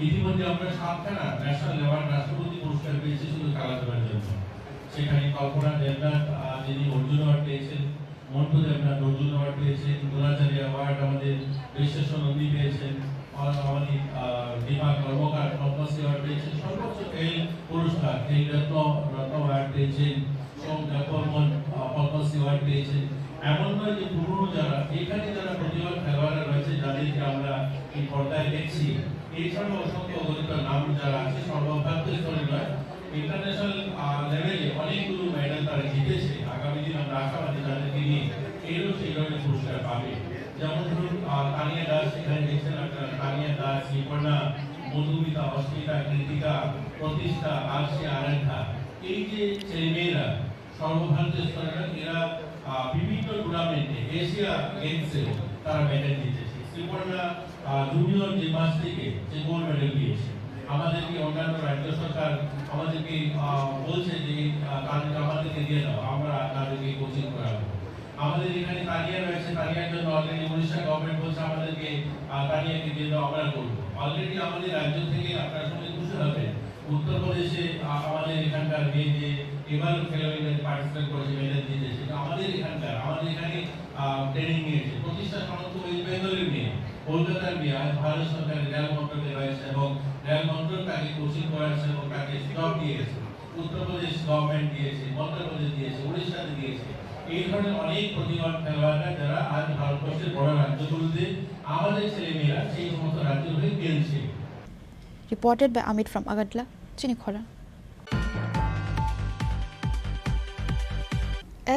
ইতিমধ্যে আমরা সাতখানা ন্যাশনাল অ্যাওয়ার্ড, রাষ্ট্রপতি পুরস্কার পেয়েছি শুধু খেলাধুলার জন্য। সেখানে কল্পনা দেবনাথ, আহ, যিনি অর্জুন অ্যাওয়ার্ড পেয়েছেন, মন্টু দেবনাথ অর্জুন অ্যাওয়ার্ড পেয়েছেন, দ্রোণাচার্য অ্যাওয়ার্ড আমাদের বিশ্বেশ্বর নন্দী পেয়েছেন, আ-, আমাদের, আ, দীপা কর্মকার পদ্মশ্রী অ্যাওয়ার্ড পেয়েছেন, সর্বোচ্চ খেল পুরস্কার, খেল রত্ন, রত্ন অ্যাওয়ার্ড পেয়েছেন, সোম দেববর্মন, আ, পদ্মশ্রী অ্যাওয়ার্ড পেয়েছেন। এমন নয় যে পুরনো যারা, এখানে যারা প্রতিভাবান খেলোয়াড়রা রয়েছে, যাদেরকে আমরা এই পর্দায় দেখছি, এছাড়াও অসংখ্য অগণিত নাম যারা আছে, সর্বভারতীয় স্তরে নয়, ইন্টারন্যাশনাল, আহ, লেভেলে অনেকগুলো মেডেল তারা জিতেছে। আগামী দিন আমরা আশাবাদী তাদেরকে নিয়ে এরও সেই ধরনের পুরস্কার পাবে। যেমন ধরুন, আহ, তানিয়া দাস, এখানে দেখছেন আপনারা, তানিয়া দাস, ঋপর্ণা, মধুমিতা, অস্মিতা, কৃতিকা, প্রতিষ্ঠা, আরশি, আরাধ্যা, এই যে ছেলেমেয়েরা সর্বভারতীয় স্তরে নয়, এরা, আহ, বিভিন্ন টুর্নামেন্টে, এশিয়া গেমসে তারা মেডেল জিতেছে। ত্রিপুরা, আহ, জুনিয়র জিমন্যাস্টিকে যে গোল্ড মেডেল পেয়েছে, আমাদেরকে অন্যান্য রাজ্য সরকার আমাদেরকে, আহ, বলছে যে, আহ, তাদেরকে আমাদেরকে দিয়ে দাও, আমরা তাদেরকে কোচিং করাবো। আমাদের এখানে তানিয়া রয়েছে, তানিয়ার জন্য অলরেডি উড়িষ্যা গভর্নমেন্ট বলছে আমাদেরকে, আহ, তানিয়াকে দিয়ে দাও, আমরা করবো। অলরেডি আমাদের রাজ্য থেকে আপনারা সবাই খুশি হবেন, উত্তরপ্রদেশে, আ-, আমাদের এখানকার মেয়ে যে এবার খেলো ইন্ডিয়াতে পার্টিসিপেট করেছে, মেডেল জিতেছে, তো আমাদের এখানকার, আমাদের এখানে, আ, ট্রেনিং নিয়েছে। প্রতিষ্ঠা সমস্ত ওয়েস্ট বেঙ্গলের মেয়ে, কলকাতার মেয়ে, আজ ভারত সরকারের রেল মন্ত্রকে রয়েছে এবং রেল মন্ত্রক তাকে কোচিং করাচ্ছে এবং তাকে জব দিয়েছে। উত্তরপ্রদেশ গভর্নমেন্ট দিয়েছে, মধ্যপ্রদেশ দিয়েছে, উড়িষ্যাতে দিয়েছে। এই ধরনের অনেক প্রতিভাবান খেলোয়াড়রা যারা আজ ভারতবর্ষের বড় রাজ্যগুলোতে আমাদের ছেলেমেয়েরা সেই সমস্ত রাজ্যের হয়ে খেলছে। Reported by Amit from Agartala, Chinikhora.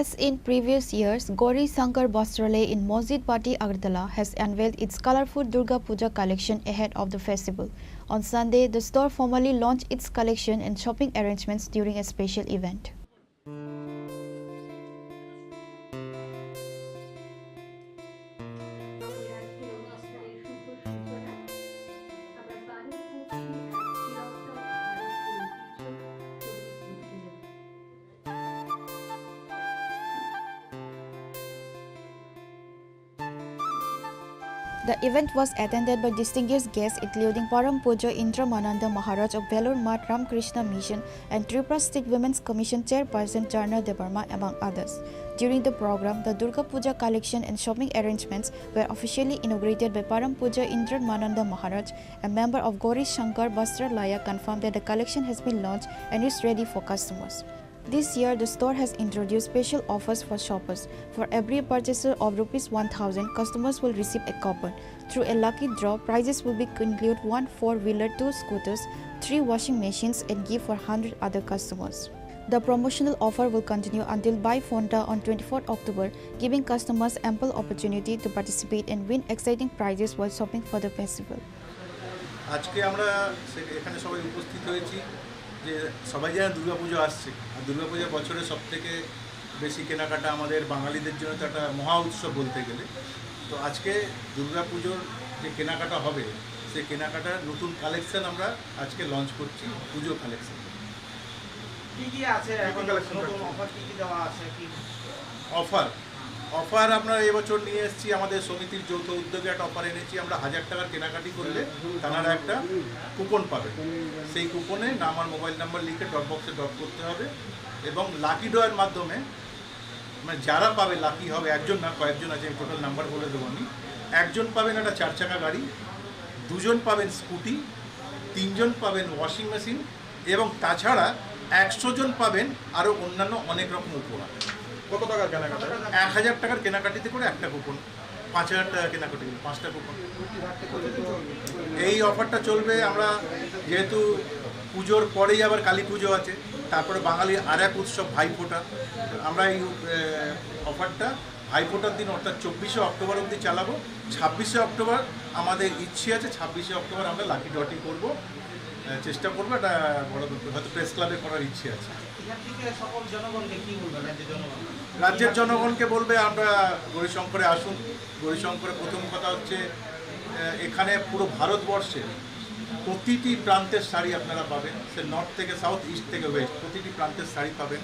As in previous years, Gauri Shankar Bastralaya in Masjid Pati, Agartala has unveiled its colorful Durga Puja collection ahead of the festival. On Sunday, the store formally launched its collection and shopping arrangements during a special event. The event was attended by distinguished guests including Param Pujo Indra Mananda Maharaj of Belur Math Ramakrishna Mission and Tripura State Women's Commission Chairperson Charna Debbarma, among others. During the program, the Durga Puja collection and shopping arrangements were officially inaugurated by Param Pujo Indra Mananda Maharaj, a member of Gauri Shankar Bastralaya, confirmed that the collection has been launched and is ready for customers. This year, the store has introduced special offers for shoppers. For every purchaser of rupees one thousand, customers will receive a coupon. Through a lucky draw, prizes will be include one four-wheeler, two scooters, three washing machines, and gift for hundred other customers. The promotional offer will continue until buy Fonta on twenty-fourth October, giving customers ample opportunity to participate and win exciting prizes while shopping for the festival. আজকে আমরা সে- এখানে সবাই উপস্থিত হয়েছি যে সবাই জানে দুর্গাপুজো আসছে, আর দুর্গাপুজো বছরের সব থেকে বেশি কেনাকাটা আমাদের বাঙালিদের জন্য তো একটা মহা উৎসব বলতে গেলে। তো আজকে দুর্গাপুজোর যে কেনাকাটা হবে, সেই কেনাকাটার নতুন কালেকশন আমরা আজকে লঞ্চ করছি, পুজো কালেকশন। কি কি আছে এখন নতুন অফার কি কি দেওয়া আছে কি? অফার অফার আমরা এবছর নিয়ে এসেছি, আমাদের সমিতির যৌথ উদ্যোগে একটা অফার এনেছি। আমরা হাজার টাকার কেনাকাটি করলে তারা একটা কুপন পাবে। সেই কুপনে নাম আর মোবাইল নাম্বার লিখে ড্রপ বক্সে ড্রপ করতে হবে এবং লাকি ড্রয়ের মাধ্যমে, মানে, যারা পাবে, লাকি হবে একজন না, কয়েকজন আছে, আমি টোটাল নাম্বার বলে দেবো আমি। একজন পাবেন একটা চার চাকা গাড়ি, দুজন পাবেন স্কুটি, তিনজন পাবেন ওয়াশিং মেশিন এবং তাছাড়া একশো জন পাবেন আরও অন্যান্য অনেক রকম উপহার। কত টাকার কেনাকাটা? এক হাজার টাকার কেনাকাটিতে করে একটা কুপন, পাঁচ হাজার টাকা কেনাকাটি হলে পাঁচটা কুপন। এই অফারটা চলবে। আমরা যেহেতু পুজোর পরেই আবার কালী পুজো আছে, তারপরে বাঙালির আর এক উৎসব ভাইফোঁটা। আমরা এই অফারটা ভাইফোঁটার দিন অর্থাৎ চব্বিশে অক্টোবর অবধি চালাবো। ছাব্বিশে অক্টোবর আমাদের ইচ্ছে আছে, ছাব্বিশে অক্টোবর আমরা লাকি ড্রটি করবো। চেষ্টা করবো, এটা বড় হয়তো প্রেস ক্লাবে করার ইচ্ছে আছে। এখান থেকে সকল জনগণকে কি বলবেন, রাজ্যের জনগণ? রাজ্যের জনগণকে বলবে, আমরা গৌরীশঙ্করে আসুন। গৌরীশঙ্করে প্রথম কথা হচ্ছে, এখানে পুরো ভারতবর্ষে প্রতিটি প্রান্তের শাড়ি আপনারা পাবেন। সে নর্থ থেকে সাউথ, ইস্ট থেকে ওয়েস্ট, প্রতিটি প্রান্তের শাড়ি পাবেন।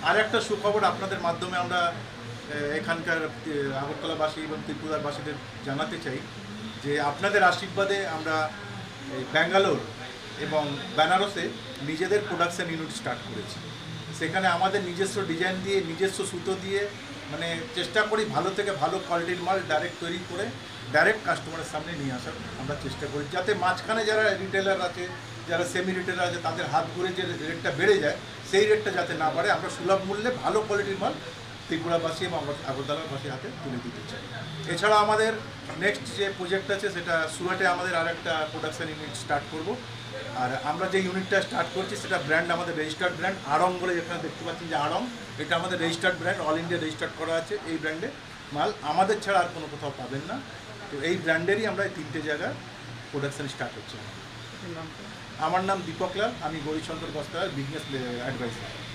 আর একটা সুখবর আপনাদের মাধ্যমে আমরা এখানকার আগরতলাবাসী এবং ত্রিপুরাবাসীদের জানাতে চাই যে আপনাদের আশীর্বাদে আমরা ব্যাঙ্গালোর এবং বেনারসে নিজেদের প্রোডাকশন ইউনিট স্টার্ট করেছি। সেখানে আমাদের নিজস্ব ডিজাইন দিয়ে, নিজস্ব সুতো দিয়ে, মানে, চেষ্টা করি ভালো থেকে ভালো কোয়ালিটির মাল ডাইরেক্ট তৈরি করে ডাইরেক্ট কাস্টমারের সামনে নিয়ে আসার আমরা চেষ্টা করি, যাতে মাঝখানে যারা রিটেলার আছে, যারা সেমি রিটেলার আছে, তাদের হাত ঘুরে যে রেটটা বেড়ে যায়, সেই রেটটা যাতে না বাড়ে। আমরা সুলভ মূল্যে ভালো কোয়ালিটির মাল ত্রিপুরাবাসী এবং আগরতলাবাসীর হাতে তুলে দিতে চাই। এছাড়া আমাদের নেক্সট যে প্রজেক্ট আছে, সেটা সুরাটে আমাদের আর একটা প্রোডাকশন ইউনিট স্টার্ট করব। আর আমরা যে ইউনিটটা স্টার্ট করছি, সেটা ব্র্যান্ড আমাদের রেজিস্টার্ড ব্র্যান্ড আড়ং বলে, যেখানে দেখতে পাচ্ছেন যে আড়ং, এটা আমাদের registered brand, all India registered করা আছে। এই ব্র্যান্ডে মাল আমাদের ছাড়া আর কোনো কোথাও পাবেন না। তো এই ব্র্যান্ডেরই আমরা এই তিনটে জায়গা প্রোডাকশন স্টার্ট হচ্ছে। আমার নাম দীপক লাল, আমি গৌরীশঙ্কর বস্ত্রালয় বিজনেস অ্যাডভাইজার।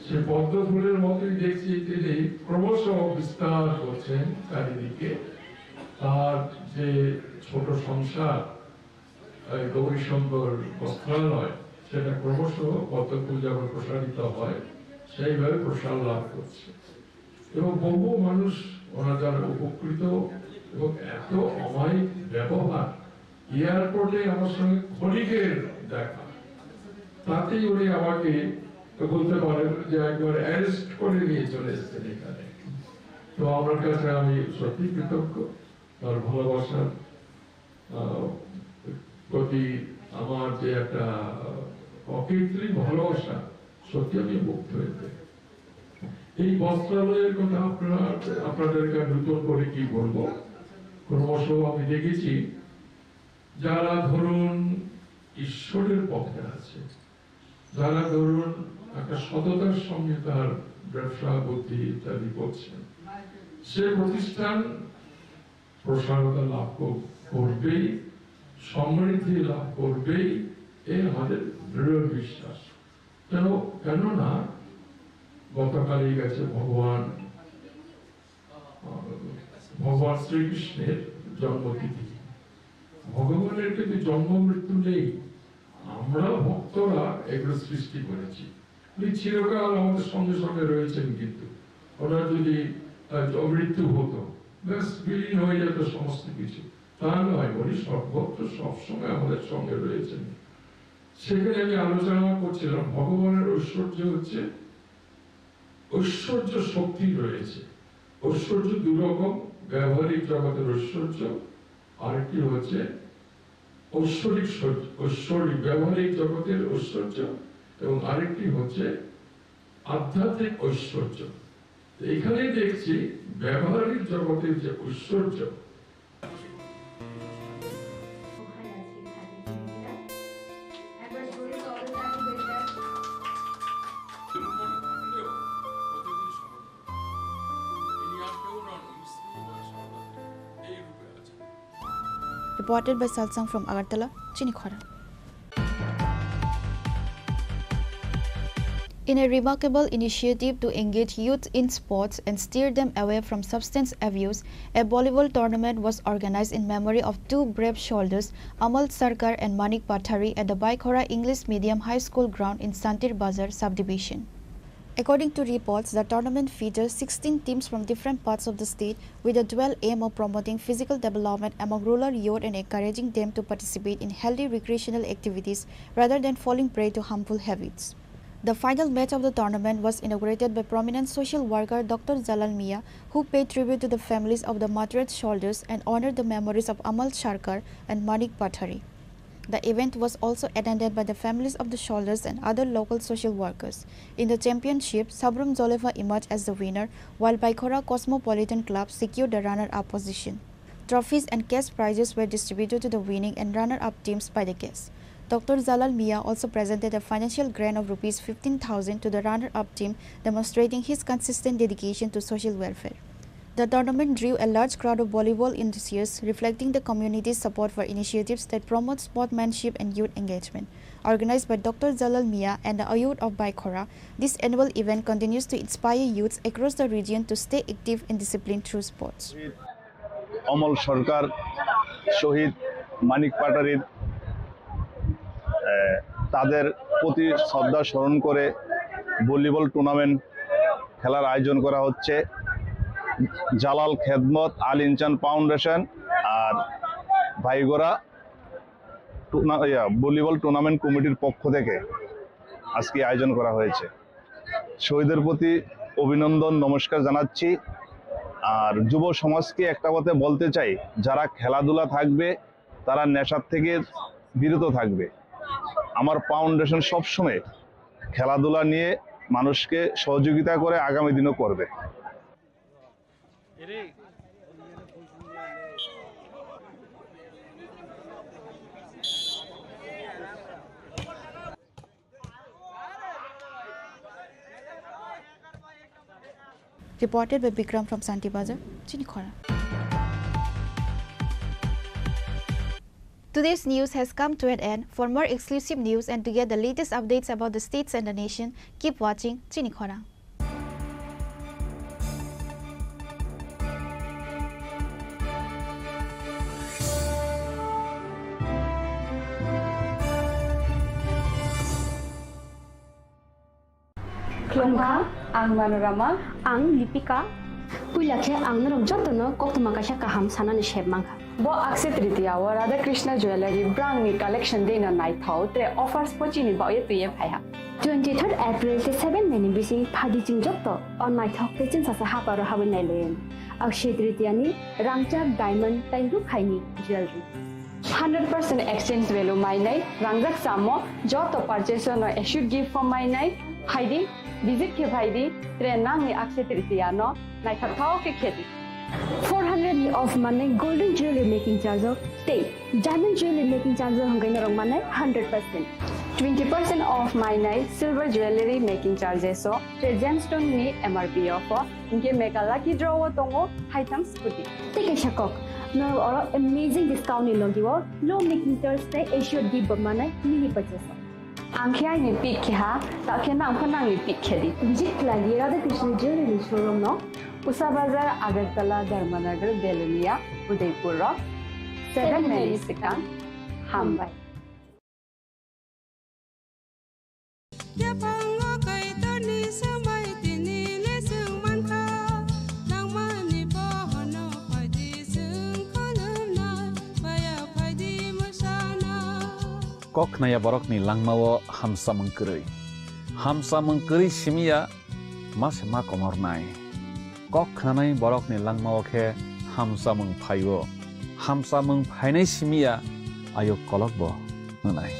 সে পদ্ম ফুলের মতোই দেখছি, তিনি ক্রমশ বিস্তার করছেন চারিদিকে। তার যে ছোট সংসার, এই গৌরীশঙ্কর বস্ত্রালয়, সেটা ক্রমশ পদ্ম ফুল যেমন প্রসারিত হয়, সেইভাবে প্রসার লাভ করছে। এবং বহু মানুষ ওনার দ্বারা উপকৃত। এবং এত অমায়িক ব্যবহার, এয়ারপোর্টে আমার সঙ্গে ক্ষণিকের দেখা, তাতেই উনি আমাকে বলতে পারেন যে একবার অ্যারেস্ট করে নিয়ে চলে এসেছেন এখানে। তো আমার কাছে আমি সত্যি কৃতজ্ঞ তার ভালোবাসার আহ, প্রতি আমার যে একটা অকৃত্রিম ভালোবাসা, সত্যি আমি মুগ্ধ হয়ে যাই। এই বস্ত্রালয়ের কথা আপনারা, আপনাদেরকে আমি নতুন করে কি বলবো, ক্রমশ আমি দেখেছি যারা, ধরুন, ঈশ্বরের পথে আছে, যারা, ধরুন, একটা সততার সঙ্গে তার ব্যবসা বুদ্ধি ইত্যাদি করছেন, সে প্রতিষ্ঠান প্রসারতা লাভ কর- করবেই, সমৃদ্ধি লাভ করবেই, এই আমাদের দৃঢ় বিশ্বাস। কেন? কেননা গতকালই গেছে ভগবান, আহ, ভগবান শ্রীকৃষ্ণের জন্মতিথি। ভগবানের কিন্তু জন্ম মৃত্যু নেই, আমরা ভক্তরা এগুলো সৃষ্টি করেছি। উনি চিরকাল আমাদের সঙ্গে সঙ্গে রয়েছেন, কিন্তু ওনার যদি আহ, অমৃত্যু হতো, ব্যাস বিলীন হয়ে যেত সমস্ত কিছু। তা নয়, উনি সর্বত্র সবসময় আমাদের সঙ্গে রয়েছেন। সেখানে আমি আলোচনা করছিলাম, ভগবানের ঐশ্বর্য হচ্ছে, ঐশ্বর্য শক্তি রয়েছে। ঐশ্বর্য দুরকম, ব্যবহারিক জগতের ঐশ্বর্য, আরেকটি হচ্ছে ঐশ্বরিক সৌর্য, ঐশ্বরিক ব্যবহারিক জগতের ঐশ্বর্য, এবং আরেকটি হচ্ছে আধ্যাত্মিক ঐশ্বর্য। তো এখানেই দেখছি ব্যবহারিক জগতের যে ঐশ্বর্য। Reported by Salsang from Agartala, Chinikhora. In a remarkable initiative to engage youth in sports and steer them away from substance abuse, a volleyball tournament was organized in memory of two brave soldiers, Amal Sarkar and Manik Pathari, at the Baikhora English Medium High School ground in Santir Bazar subdivision. According to reports, the tournament features sixteen teams from different parts of the state with the dual aim of promoting physical development among rural youth and encouraging them to participate in healthy recreational activities rather than falling prey to harmful habits. The final match of the tournament was inaugurated by prominent social worker Doctor Jalal Mia, who paid tribute to the families of the martyred soldiers and honored the memories of Amal Sarkar and Manik Pathari. The event was also attended by the families of the soldiers and other local social workers. In the championship, Sabram Jolefa emerged as the winner, while Baikhora Cosmopolitan Club secured the runner-up position. Trophies and cash prizes were distributed to the winning and runner-up teams by the guests. Doctor Jalal Mia also presented a financial grant of rupees fifteen thousand to the runner-up team, demonstrating his consistent dedication to social welfare. The tournament drew a large crowd of volleyball enthusiasts, reflecting the community's support for initiatives that promote sportsmanship and youth engagement. Organized by Doctor Jalal Mia and the Ayod of Baikhora, this annual event continues to inspire youths across the region to stay active and disciplined through sports. Amal সরকার, শহীদ মানিক পাটারির, আহ, তাদের প্রতি শ্রদ্ধা স্মরণ করে volleyball tournament খেলার আয়োজন করা হচ্ছে। জালাল খেদমত আল ইনসান ফাউন্ডেশন আর ভাইগোরা টুর্না-, ইয়া, ভলিবল টুর্নামেন্ট কমিটির পক্ষ থেকে আজকে আয়োজন করা হয়েছে। শহীদের প্রতি অভিনন্দন, নমস্কার জানাচ্ছি। আর যুব সমাজকে একটা কথা বলতে চাই, যারা খেলাধুলা থাকবে, তারা নেশার থেকে বিরত থাকবে। আমার ফাউন্ডেশন সবসময় খেলাধুলা নিয়ে মানুষকে সহযোগিতা করে, আগামী দিনও করবে। Reported by Bikram from Santi Bazar, Chinikhora. Today's news has come to an end. For more exclusive news and to get the latest updates about the states and the nation, keep watching Chinikhora. Khulumkha, ang Manorama. Ang Lipika. Puila khe ang norok jotono koktwma kaisa kaham sanani sep mankha. Bo Akshaya Tritiya o Radha Krishna Jewellery brangni collection dino naithok tre offers pochini baoye twiye phaiha. Twenty-third April tei seven May ni bising phaidi chwng joto o naithok tei chwngsasa haparo habwi nailaiwi. Akshaya Tritiya ni rangchak diamond tei rukhaini jewellery. Hundred percent exchange value mainai, rangjak chamo, joto purchase no assured gift form mainai, phaidi, visit khe phaidi, tre nangni Akshaya Tritiya no naithokthok khe khedi. Four hundred ni off manai golden jewelry making charge o tei diamond jewelry making charge o hwnkhai norok manai hundred percent. Twenty percent off mainai silver jewelry making charges o tre gemstone ni M R P o pho. Hinkhe Mega Lucky Draw o tongo haitham scooty. Tei kaisa kok, norok oro amazing discount ni logi o low making charge tei assured gift bo manai mini purchase o. Ang khe aini pick khe ha, ta khe nang pho nangni pick khe di. Visit khlai di Radha Krishna Jewelry showroom no, Usa Bazar, Agartala, Dharmanagar, Belonia, Udaipur rok. Seven May ni swkang. Hambai. Yaphango Kaitorni swmai tini le chwng mankha, nangmani bohono phaidi chwng khulumna, maya phaidi mwsana. Kok khnaya borokni langmao hamsamung kwrwi. Hamsamung kwrwi simiya ma se ma komornai. Kok khnanai borokni langmao khe hamsamung phaio. Hamsamung phainai simiya ayuk kolokbo wngnai.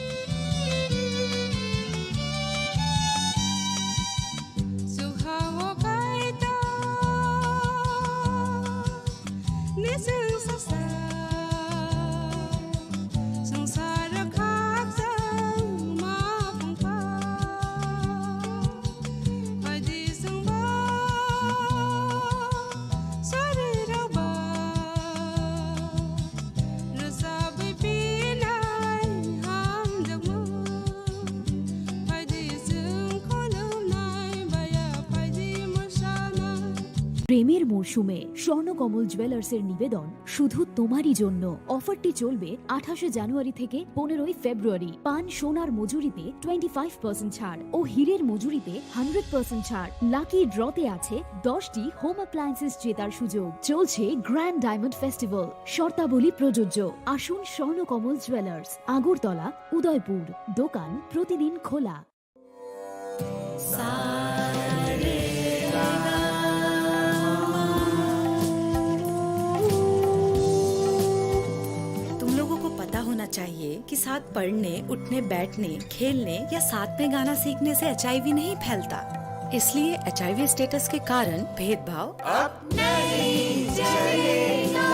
প্রেমের মরশুমে স্বর্ণকমল জুয়েলার্সের নিবেদন শুধু তোমারই জন্য। অফারটি চলবে আঠাশে জানুয়ারি থেকে পনেরোই ফেব্রুয়ারি। পান সোনার মজুরিতে টোয়েন্টি ফাইভ পার্সেন্ট ছাড় ও হীরের মজুরিতে হান্ড্রেড পার্সেন্ট ছাড়। লাকি ড্রতে আছে দশটি হোম অ্যাপ্লায়েন্সেস জেতার সুযোগ। চলছে গ্র্যান্ড ডায়মন্ড ফেস্টিভ্যাল, শর্তাবলী প্রযোজ্য। আসুন স্বর্ণকমল জুয়েলার্স, আগরতলা, উদয়পুর। দোকান প্রতিদিন খোলা। तुम लोगों को पता होना चाहिए कि साथ पढ़ने, उठने, बैठने, खेलने या साथ में गाना सीखने से एचआईवी नहीं फैलता। इसलिए एचआईवी स्टेटस के कारण भेदभाव अब नहीं चलेगा।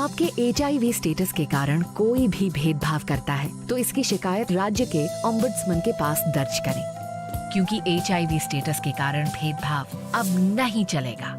आपके एचआईवी स्टेटस के कारण कोई भी भेदभाव करता है, तो इसकी शिकायत राज्य के ओम्बड्समैन के पास दर्ज करें, क्योंकि एचआईवी स्टेटस के कारण भेदभाव अब नहीं चलेगा।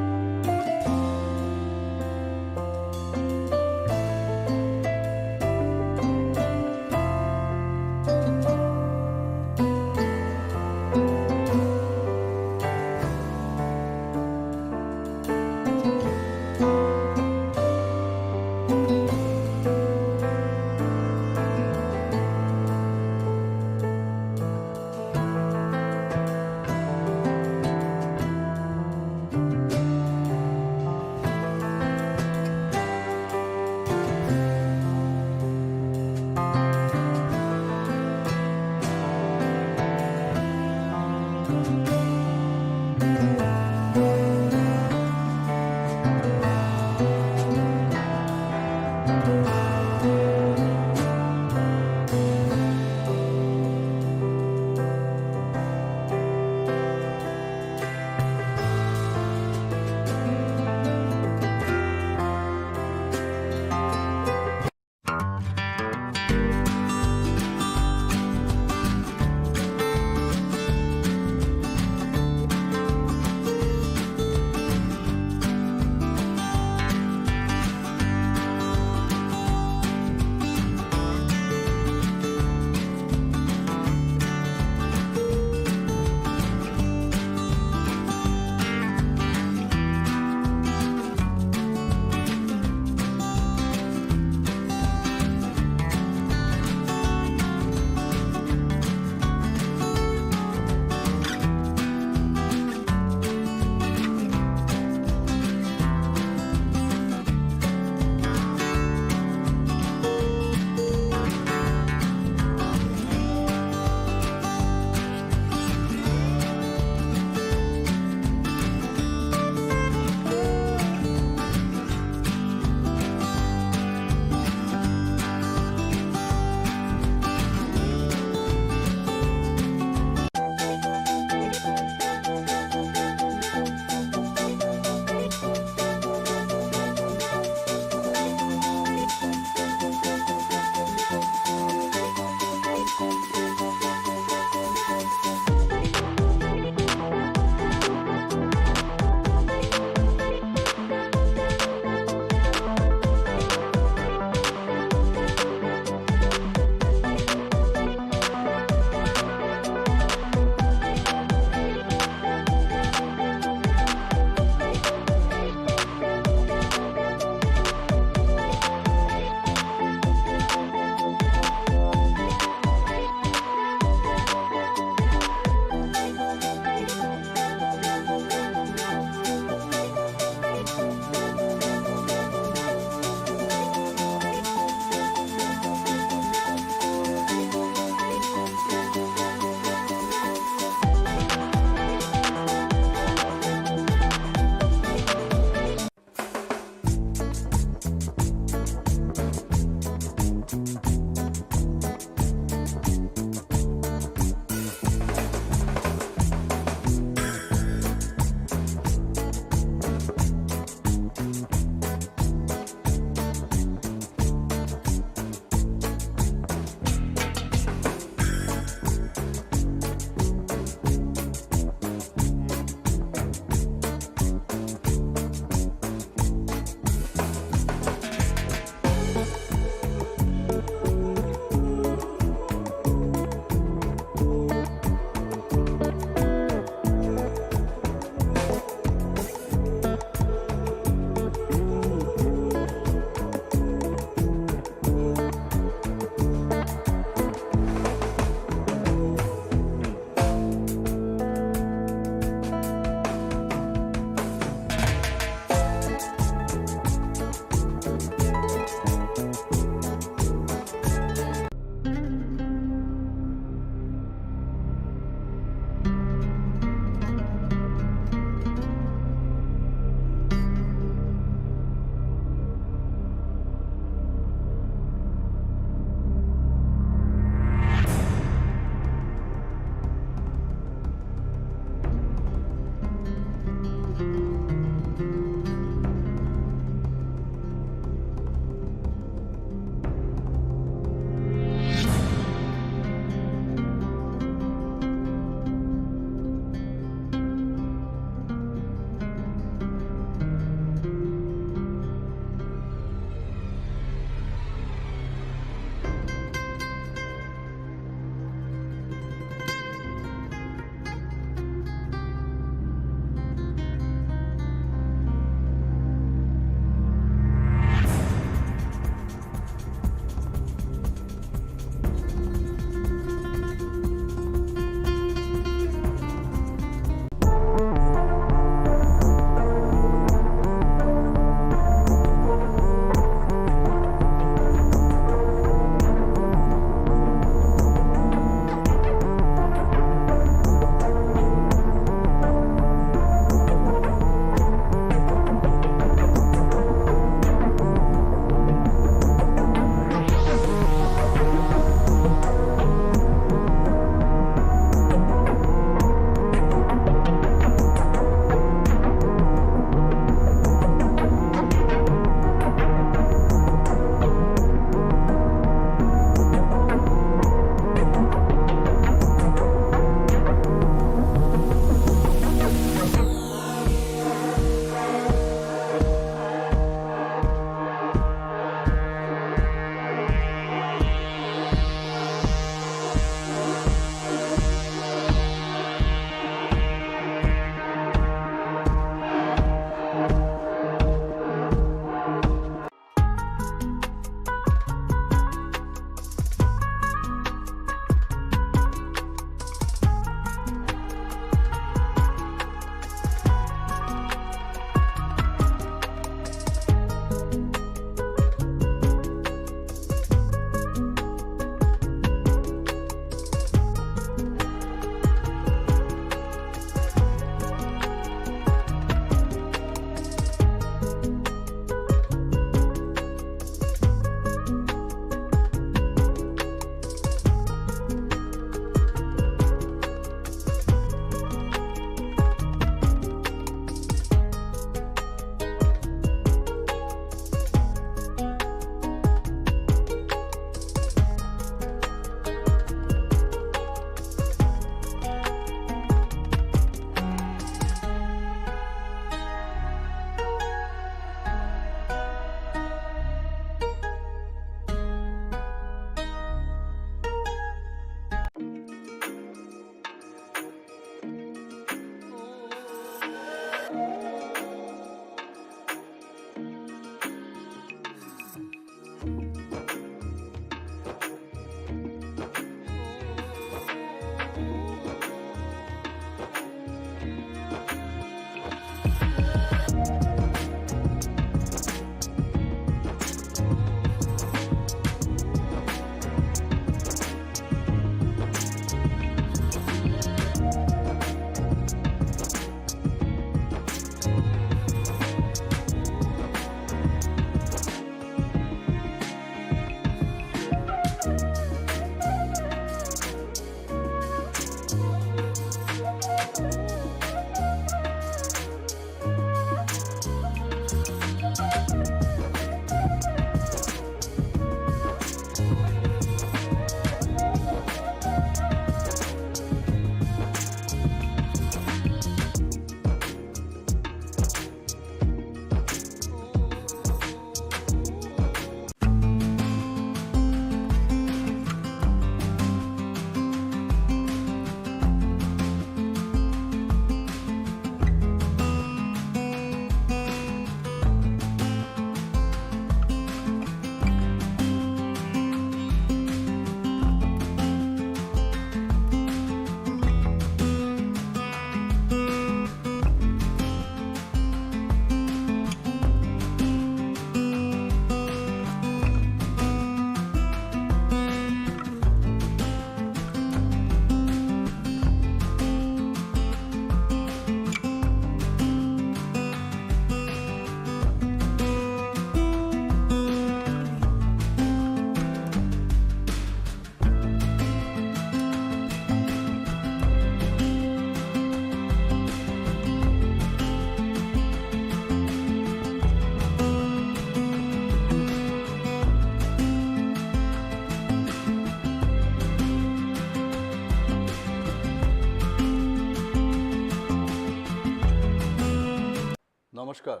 নমস্কার।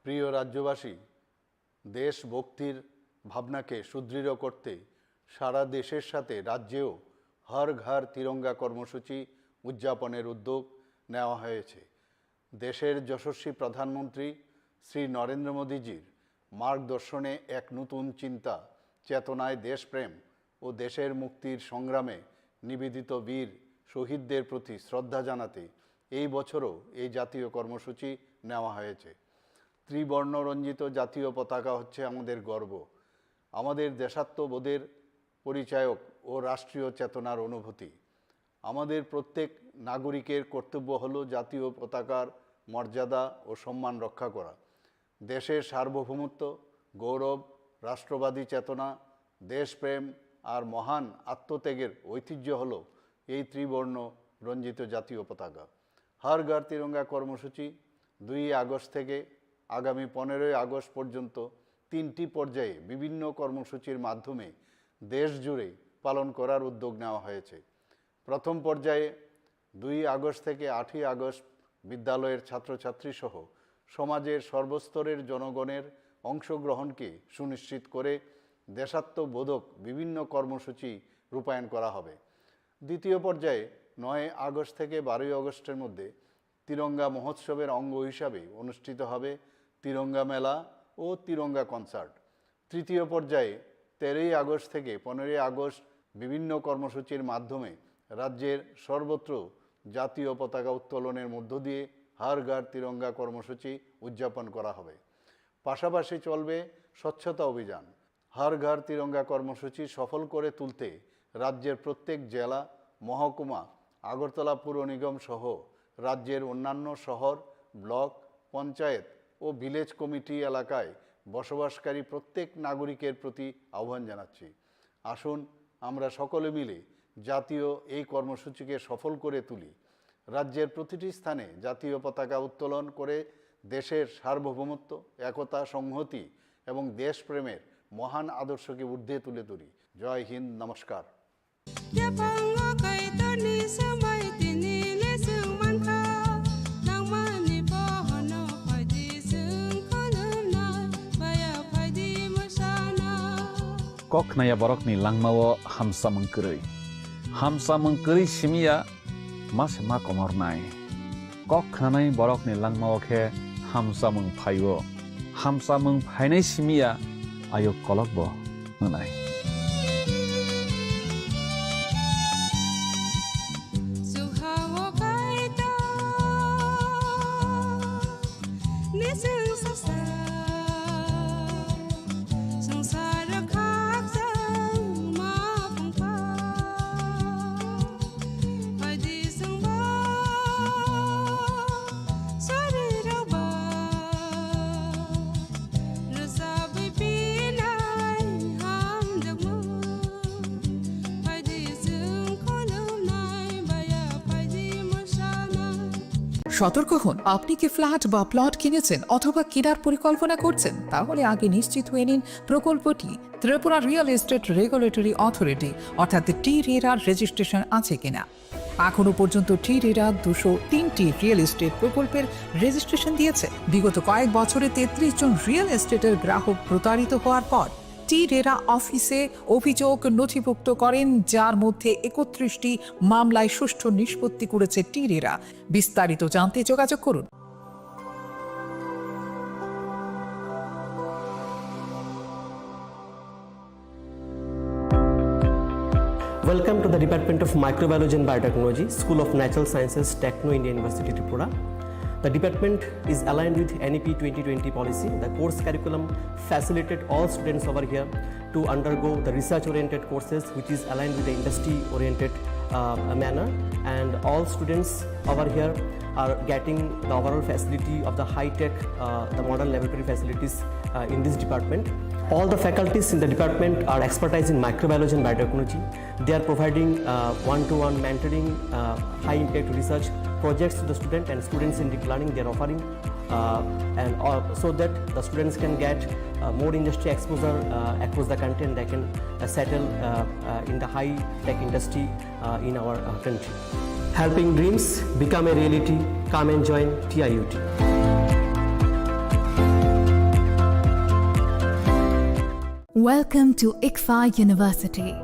প্রিয় রাজ্যবাসী, দেশভক্তির ভাবনাকে সুদৃঢ় করতে সারা দেশের সাথে রাজ্যেও হর ঘর তিরঙ্গা কর্মসূচি উদযাপনের উদ্যোগ নেওয়া হয়েছে। দেশের যশস্বী প্রধানমন্ত্রী শ্রী নরেন্দ্র মোদীজির মার্গদর্শনে এক নতুন চিন্তা, চেতনায় দেশপ্রেম ও দেশের মুক্তির সংগ্রামে নিবেদিত বীর শহীদদের প্রতি শ্রদ্ধা জানাতে এই বছরও এই জাতীয় কর্মসূচি নেওয়া হয়েছে। ত্রিবর্ণ রঞ্জিত জাতীয় পতাকা হচ্ছে আমাদের গর্ব, আমাদের দেশাত্মবোধের পরিচায়ক ও রাষ্ট্রীয় চেতনার অনুভূতি। আমাদের প্রত্যেক নাগরিকের কর্তব্য হলো জাতীয় পতাকার মর্যাদা ও সম্মান রক্ষা করা। দেশের সার্বভৌমত্ব, গৌরব, রাষ্ট্রবাদী চেতনা, দেশপ্রেম আর মহান আত্মত্যাগের ঐতিহ্য হলো এই ত্রিবর্ণ রঞ্জিত জাতীয় পতাকা। হর ঘর তিরঙ্গা কর্মসূচি দুই আগস্ট থেকে আগামী পনেরোই আগস্ট পর্যন্ত তিনটি পর্যায়ে বিভিন্ন কর্মসূচির মাধ্যমে দেশ জুড়ে পালন করার উদ্যোগ নেওয়া হয়েছে। প্রথম পর্যায়ে দুই আগস্ট থেকে আটই আগস্ট বিদ্যালয়ের ছাত্রছাত্রী সহ সমাজের সর্বস্তরের জনগণের অংশগ্রহণকে সুনিশ্চিত করে দেশাত্মবোধক বিভিন্ন কর্মসূচি রূপায়ণ করা হবে। দ্বিতীয় পর্যায়ে নয় আগস্ট থেকে বারোই আগস্টের মধ্যে তিরঙ্গা মহোৎসবের অঙ্গ হিসাবে অনুষ্ঠিত হবে তিরঙ্গা মেলা ও তিরঙ্গা কনসার্ট। তৃতীয় পর্যায়ে তেরোই আগস্ট থেকে পনেরোই আগস্ট বিভিন্ন কর্মসূচির মাধ্যমে রাজ্যের সর্বত্র জাতীয় পতাকা উত্তোলনের মধ্য দিয়ে হর ঘর তিরঙ্গা কর্মসূচি উদযাপন করা হবে। পাশাপাশি চলবে স্বচ্ছতা অভিযান। হর ঘর তিরঙ্গা কর্মসূচি সফল করে তুলতে রাজ্যের প্রত্যেক জেলা, মহকুমা, আগরতলা পুর নিগম সহ রাজ্যের অন্যান্য শহর, ব্লক, পঞ্চায়েত ও ভিলেজ কমিটি এলাকায় বসবাসকারী প্রত্যেক নাগরিকের প্রতি আহ্বান জানাচ্ছি। আসুন আমরা সকলে মিলে জাতীয় এই কর্মসূচিকে সফল করে তুলি। রাজ্যের প্রতিটি স্থানে জাতীয় পতাকা উত্তোলন করে দেশের সার্বভৌমত্ব, একতা, সংহতি এবং দেশপ্রেমের মহান আদর্শকে ঊর্ধ্বে তুলে ধরি। জয় হিন্দ, নমস্কার। Yaphango Kaitorni swmai tini le chwng mankha, nangmani pohorno phaidi chwng khulumnai, baya phaidi mwsana. Kok khnaya borokni langmao hamsamung kwrwi. Hamsamung kwrwi simiya ma se ma komornai. Kok khnanai borokni langmao khe hamsamung phaio. Hamsamung phainai simiya ayuk kolokbo wngnai. Nising sasa, sangsar khakchangma phungkha. Phaidi chwngbo, sari rokba, rwchapwi pinai hamjakmung. Phaidi chwng khulumnai, baya phaidi mwsana. সতর্ক হন, আপনি কি ফ্ল্যাট বা প্লট কিনেছেন অথবা কেনার পরিকল্পনা করছেন? তাহলে আগে নিশ্চিত হয়ে নিন প্রকল্পটি Tripura real estate regulatory authority অর্থাৎ টি রেরার রেজিস্ট্রেশন আছে কিনা। এখনও পর্যন্ত টি রেরা দুশো তিনটি রিয়েল এস্টেট প্রকল্পের রেজিস্ট্রেশন দিয়েছে। বিগত কয়েক বছরে তেত্রিশ জন রিয়েল এস্টেটের গ্রাহক প্রতারিত হওয়ার পর টি রেরা অফিসে অভিযোগ নথিভুক্ত করেন, যার মধ্যে একত্রিশটি মামলায় সুষ্ঠু নিষ্পত্তি করেছে টি রেরা। বিস্তারিত জানতে যোগাযোগ করুন। Welcome to the Department of Microbiology and Biotechnology, School of Natural Sciences, Techno India University, Tripura. The department is aligned with N E P twenty twenty policy. The course curriculum facilitated all students over here to undergo the research-oriented courses, which is aligned with the industry-oriented, uh, manner. And all students over here are getting the overall facility of the high-tech, uh, the modern laboratory facilities, uh, in this department. All the faculties in the department are expertise in microbiology and biotechnology. They are providing, uh, one-to-one mentoring, uh, high-impact research projects to the student and students-centric learning they are offering, uh, and, uh, so that the students can get, uh, more industry exposure, uh, across the country, and they can, uh, settle, uh, uh, in the high-tech industry, uh, in our, uh, country. Helping dreams become a reality. Come and join T I U T. Welcome to ICFAI University,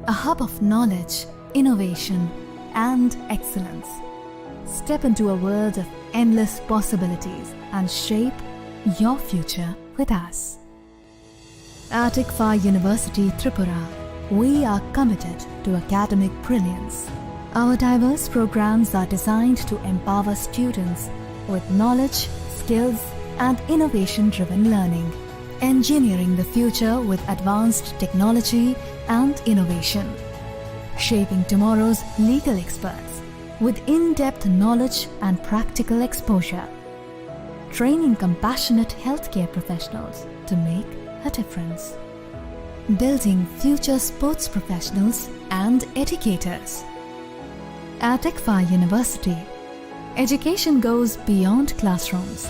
a hub of knowledge, innovation, and excellence. Step into a world of endless possibilities and shape your future with us. At ICFAI University Tripura, we are committed to academic brilliance. Our diverse programs are designed to empower students with knowledge, skills, and innovation-driven learning, engineering the future with advanced technology and innovation, shaping tomorrow's legal experts with in-depth knowledge and practical exposure, training compassionate healthcare professionals to make a difference, building future sports professionals and educators. At ICFAI University, education goes beyond classrooms.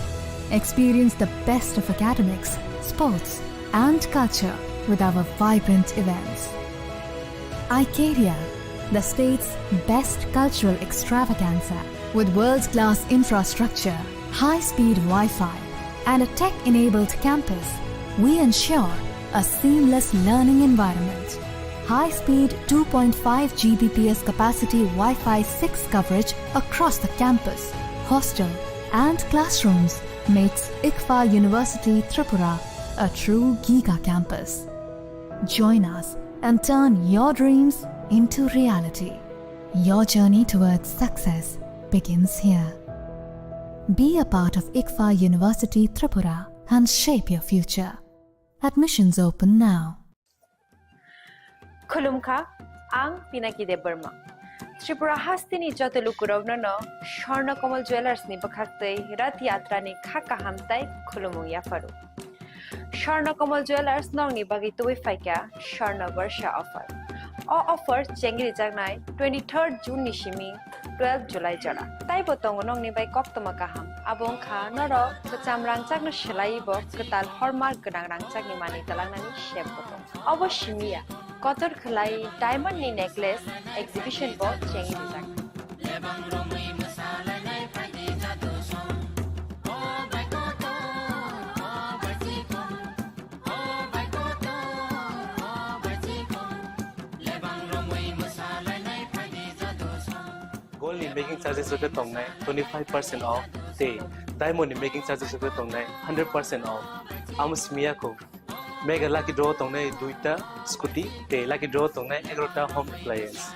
Experience the best of academics, sports, and culture with our vibrant events. Icaria, the state's best cultural extravaganza, with world-class infrastructure, high-speed Wi-Fi, and a tech-enabled campus, we ensure a seamless learning environment. High-speed two point five G B P S capacity Wi-Fi six coverage across the campus, hostel, and classrooms makes ICFAI University Tripura a true giga campus. Join us and turn your dreams into reality. Your journey towards success begins here. Be a part of ICFAI University Tripura and shape your future. Admissions open now. Khulumkha, ang Pinaki Debbarma. Tripura hasteni joto lukurokno no Swarna Kamal Jewellers ni bwkhaktwi Rath Yatra ni kha kaham tai khulumung yapharu. Swarna Kamal Jewellers nokni bagwi tubui phaikha Swarna Barsha offer. O offer chengrijaknai twenty-third June ni simi twelve July jora. Taibo tongo nokni bai koktwma kaham. Abo wngkha norok kwcham rangchakno swlaiwi bo kwtal hallmark gwnang rangchakni manwi twlangnani sep bo tongo. Obo simi ya, kotor khwlai diamond ni necklace exhibition bo chengwi rijak. Gold ni making charges rok tongnai twenty five percent off, tei diamond ni making charges rok tongnai hundred percent off. Amo simi ya kho. Mega lucky draw tongnai duita scooty, tei lucky draw tongnai egarota home appliance.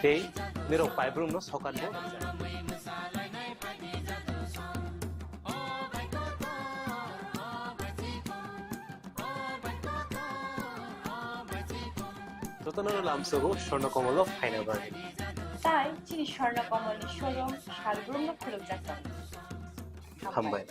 Tei nirok paibrum no sokat bo. Jotono lamsogo Swarna Kamal o phaina bagwi. Tai chini Swarna Kamal ni showroom salbrum no khulumjak tongo. Hambai.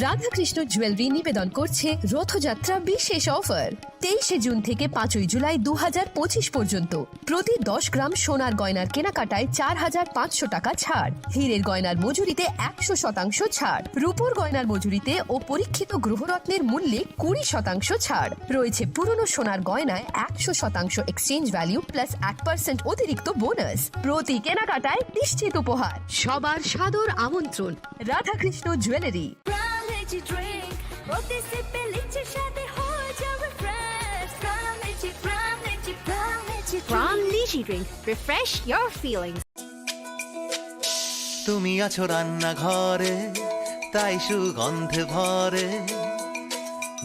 Radhakrishna jewellery নিবেদন করছে রথযাত্রা বিশেষ অফার। তেইশে জুন থেকে পাঁচই জুলাই দু হাজার পঁচিশ পর্যন্ত প্রতি দশ গ্রাম সোনার গয়নার কেনাকাটায় চার হাজার পাঁচশো টাকা ছাড়, হীরের গয়নার মজুরিতে একশো শতাংশ ছাড়, রূপোর গয়নার মজুরিতে ও পরীক্ষিত গ্রহরত্নের মূল্যে কুড়ি শতাংশ ছাড়। রয়েছে পুরনো সোনার গয়নায় একশো শতাংশ এক্সচেঞ্জ ভ্যালু প্লাস এক পার্সেন্ট অতিরিক্ত বোনাস। প্রতি কেনাকাটায় নিশ্চিত উপহার। সবার সাদর আমন্ত্রণ Radhakrishna jewellery. Prime Energy Drink, প্রতি সিপে লিচির স্বাদে হয়ে যাবে fresh. Prime Energy, Prime Energy, Prime Energy Drink। Prime Energy Drink, refresh your feelings। তুমি আছো রান্নাঘরে, তাই সুগন্ধে ভরে।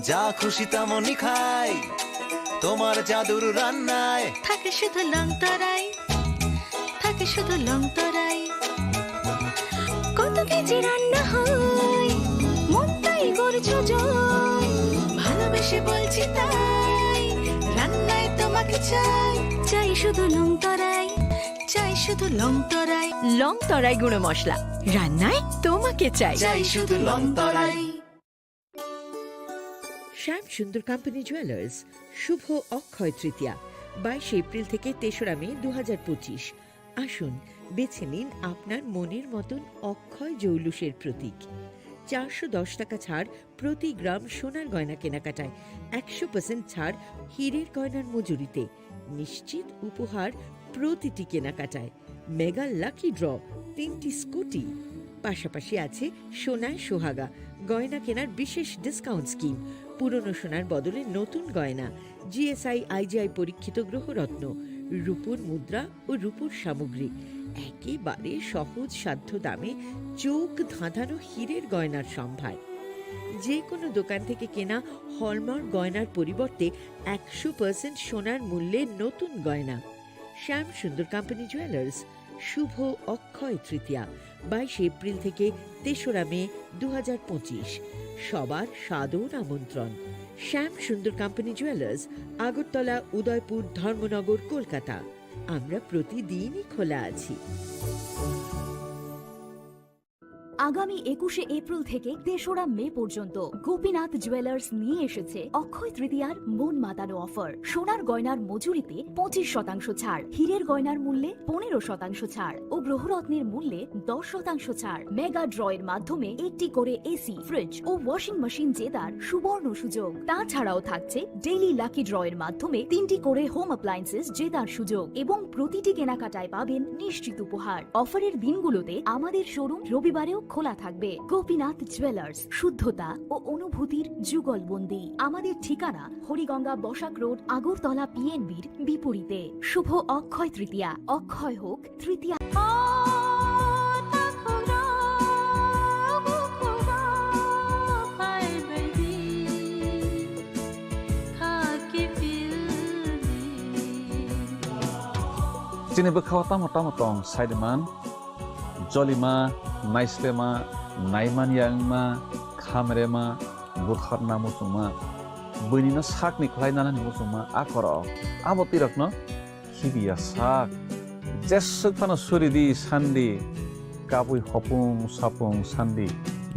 যা খুশি তেমনই খাই, তোমার জাদুর রান্নায়। থাকে শুধু লং তরাই, থাকে শুধু লং তরাই। কত কেজি রান্না হয়, মনটাই করছো জয়। ভালোবেসে বলছি তাই, রান্নায় তোমাকে চাই। চাই শুধু লং তরাই, চাই শুধু লং তরাই। লং তরাই গুঁড়ো মশলা, রান্নায় তোমাকে চাই। চাই শুধু লং তরাই। শ্যাম সুন্দর কোম্পানি জুয়েলার্স, শুভ অক্ষয় তৃতীয়া, বাইশে এপ্রিল থেকে তেসরা মে দু হাজার পঁচিশ। আসুন, বেছে নিন আপনার মনের মতন অক্ষয় জৌলুসের প্রতীক। চারশো দশ টাকা ছাড় প্রতি গ্রাম সোনার গয়না কেনাকাটায়, একশো পার্সেন্ট ছাড় হীরের গয়নার মজুরিতে, নিশ্চিত উপহার প্রতিটি কেনাকাটায়। মেগা লাকি ড্র, তিনটি স্কুটি, পাশাপাশি আছে সোনায় সোহাগা, গয়না কেনার বিশেষ ডিসকাউন্ট স্কিম, পুরনো সোনার বদলে নতুন গয়না, জিএসআই আইজিআই পরীক্ষিত গ্রহরত্ন, রূপোর মুদ্রা ও রূপোর সামগ্রী, একেবারে সহজ সাধ্য দামে চোখ ধাঁধানো হীরের গয়নার সম্ভার। যে কোনো দোকান থেকে কেনা হলমার্ক গয়নার পরিবর্তে একশো পার্সেন্ট সোনার মূল্যে নতুন গয়না। শ্যাম সুন্দর কোম্পানি জুয়েলার্স, শুভ অক্ষয় তৃতীয়া, বাইশে এপ্রিল থেকে তেসরা মে দু হাজার পঁচিশ। সবার সাদর আমন্ত্রণ। শ্যাম সুন্দর কোম্পানি জুয়েলার্স, আগরতলা, উদয়পুর, ধর্মনগর, কলকাতা। আমরা প্রতিদিনই খোলা আছি। আগামী একুশে এপ্রিল থেকে তেসরা মে পর্যন্ত গোপীনাথ জুয়েলার্স নিয়ে এসেছে অক্ষয় তৃতীয়ার মন মাতানো অফার। সোনার গয়নার মজুরিতে পঁচিশ শতাংশ ছাড়, হীরের গয়নার মূল্যে পনেরো শতাংশ ছাড় ও গ্রহরত্নের মূল্যে দশ শতাংশ ছাড়। মেগা ড্রয়ের মাধ্যমে একটি করে এসি, ফ্রিজ ও ওয়াশিং মেশিন জেতার সুবর্ণ সুযোগ। তাছাড়াও থাকছে ডেইলি লাকি ড্রয়ের মাধ্যমে তিনটি করে হোম অ্যাপ্লায়েন্সেস জেতার সুযোগ এবং প্রতিটি কেনাকাটায় পাবেন নিশ্চিত উপহার। অফারের দিনগুলোতে আমাদের শোরুম রবিবারেও খোলা থাকবে। গোপীনাথ জুয়েলার্স, শুদ্ধতা ও অনুভূতির যুগলবন্দি। আমাদের ঠিকানা হরিগঙ্গা বসাক রোড, আগরতলা পিএনবির বিপরীতে। শুভ অক্ষয় তৃতীয়া, অক্ষয় হোক তৃতীয়া। Chini bwkhao tamo tamo tong saiman, jolima, naislema, naimanya wngma, khamrema, butharna muchungma, buinino sakni khlai nanani muchungma a korok. Abo twi rokno khibiya sak. Jeswk phano suri di sandi, kabui hopung sapung sandi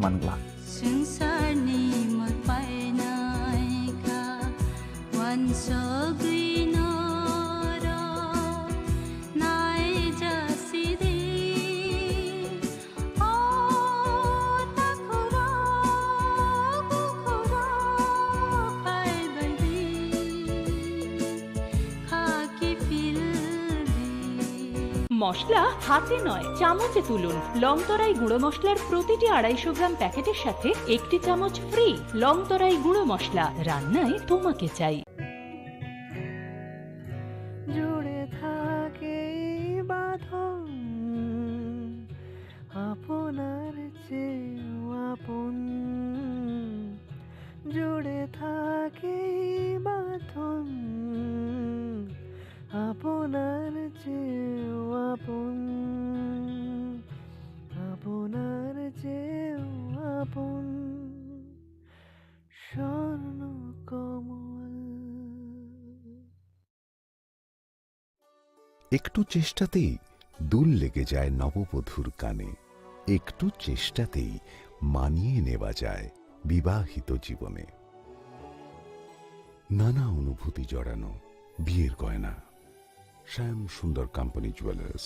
man glak. Swngcharni mwtai naikha, wansugwi norok naijasidi. O takhurok, bukhurok, phaibaidi, khaki phildi. মশলা হাতে নয়, চামচে তুলুন। লংতরাই গুঁড়ো মশলার প্রতিটি আড়াইশো গ্রাম প্যাকেটের সাথে একটি চামচ ফ্রি। লংতরাই গুঁড়ো মশলা, রান্নায় তোমাকে চাই। জুড়ে থাকে এই বাঁধন, আপনার চেয়েও আপন। জুড়ে থাকে এই বাঁধন, আপনার চেয়েও আপন, আপনার চেয়েও আপন। স্বর্ণ কমল। একটু চেষ্টাতেই দুল লেগে যায় নববধূর কানে, একটু চেষ্টাতেই মানিয়ে নেওয়া যায় বিবাহিত জীবনে। নানা অনুভূতি জড়ানো বিয়ের গয়না। শ্যাম Sundar company jewellers.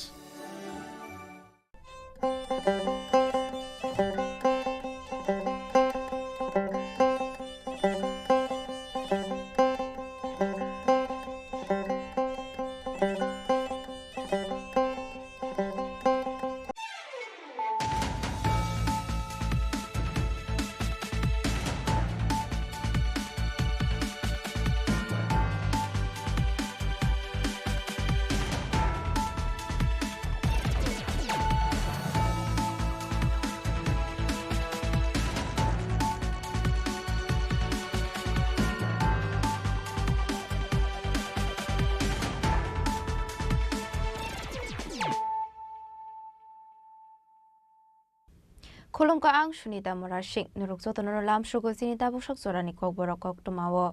Khulumkha, ang Sunita Murasing. Norok jotono lamsogo chini tabuksak jorani kokborok koktwmao.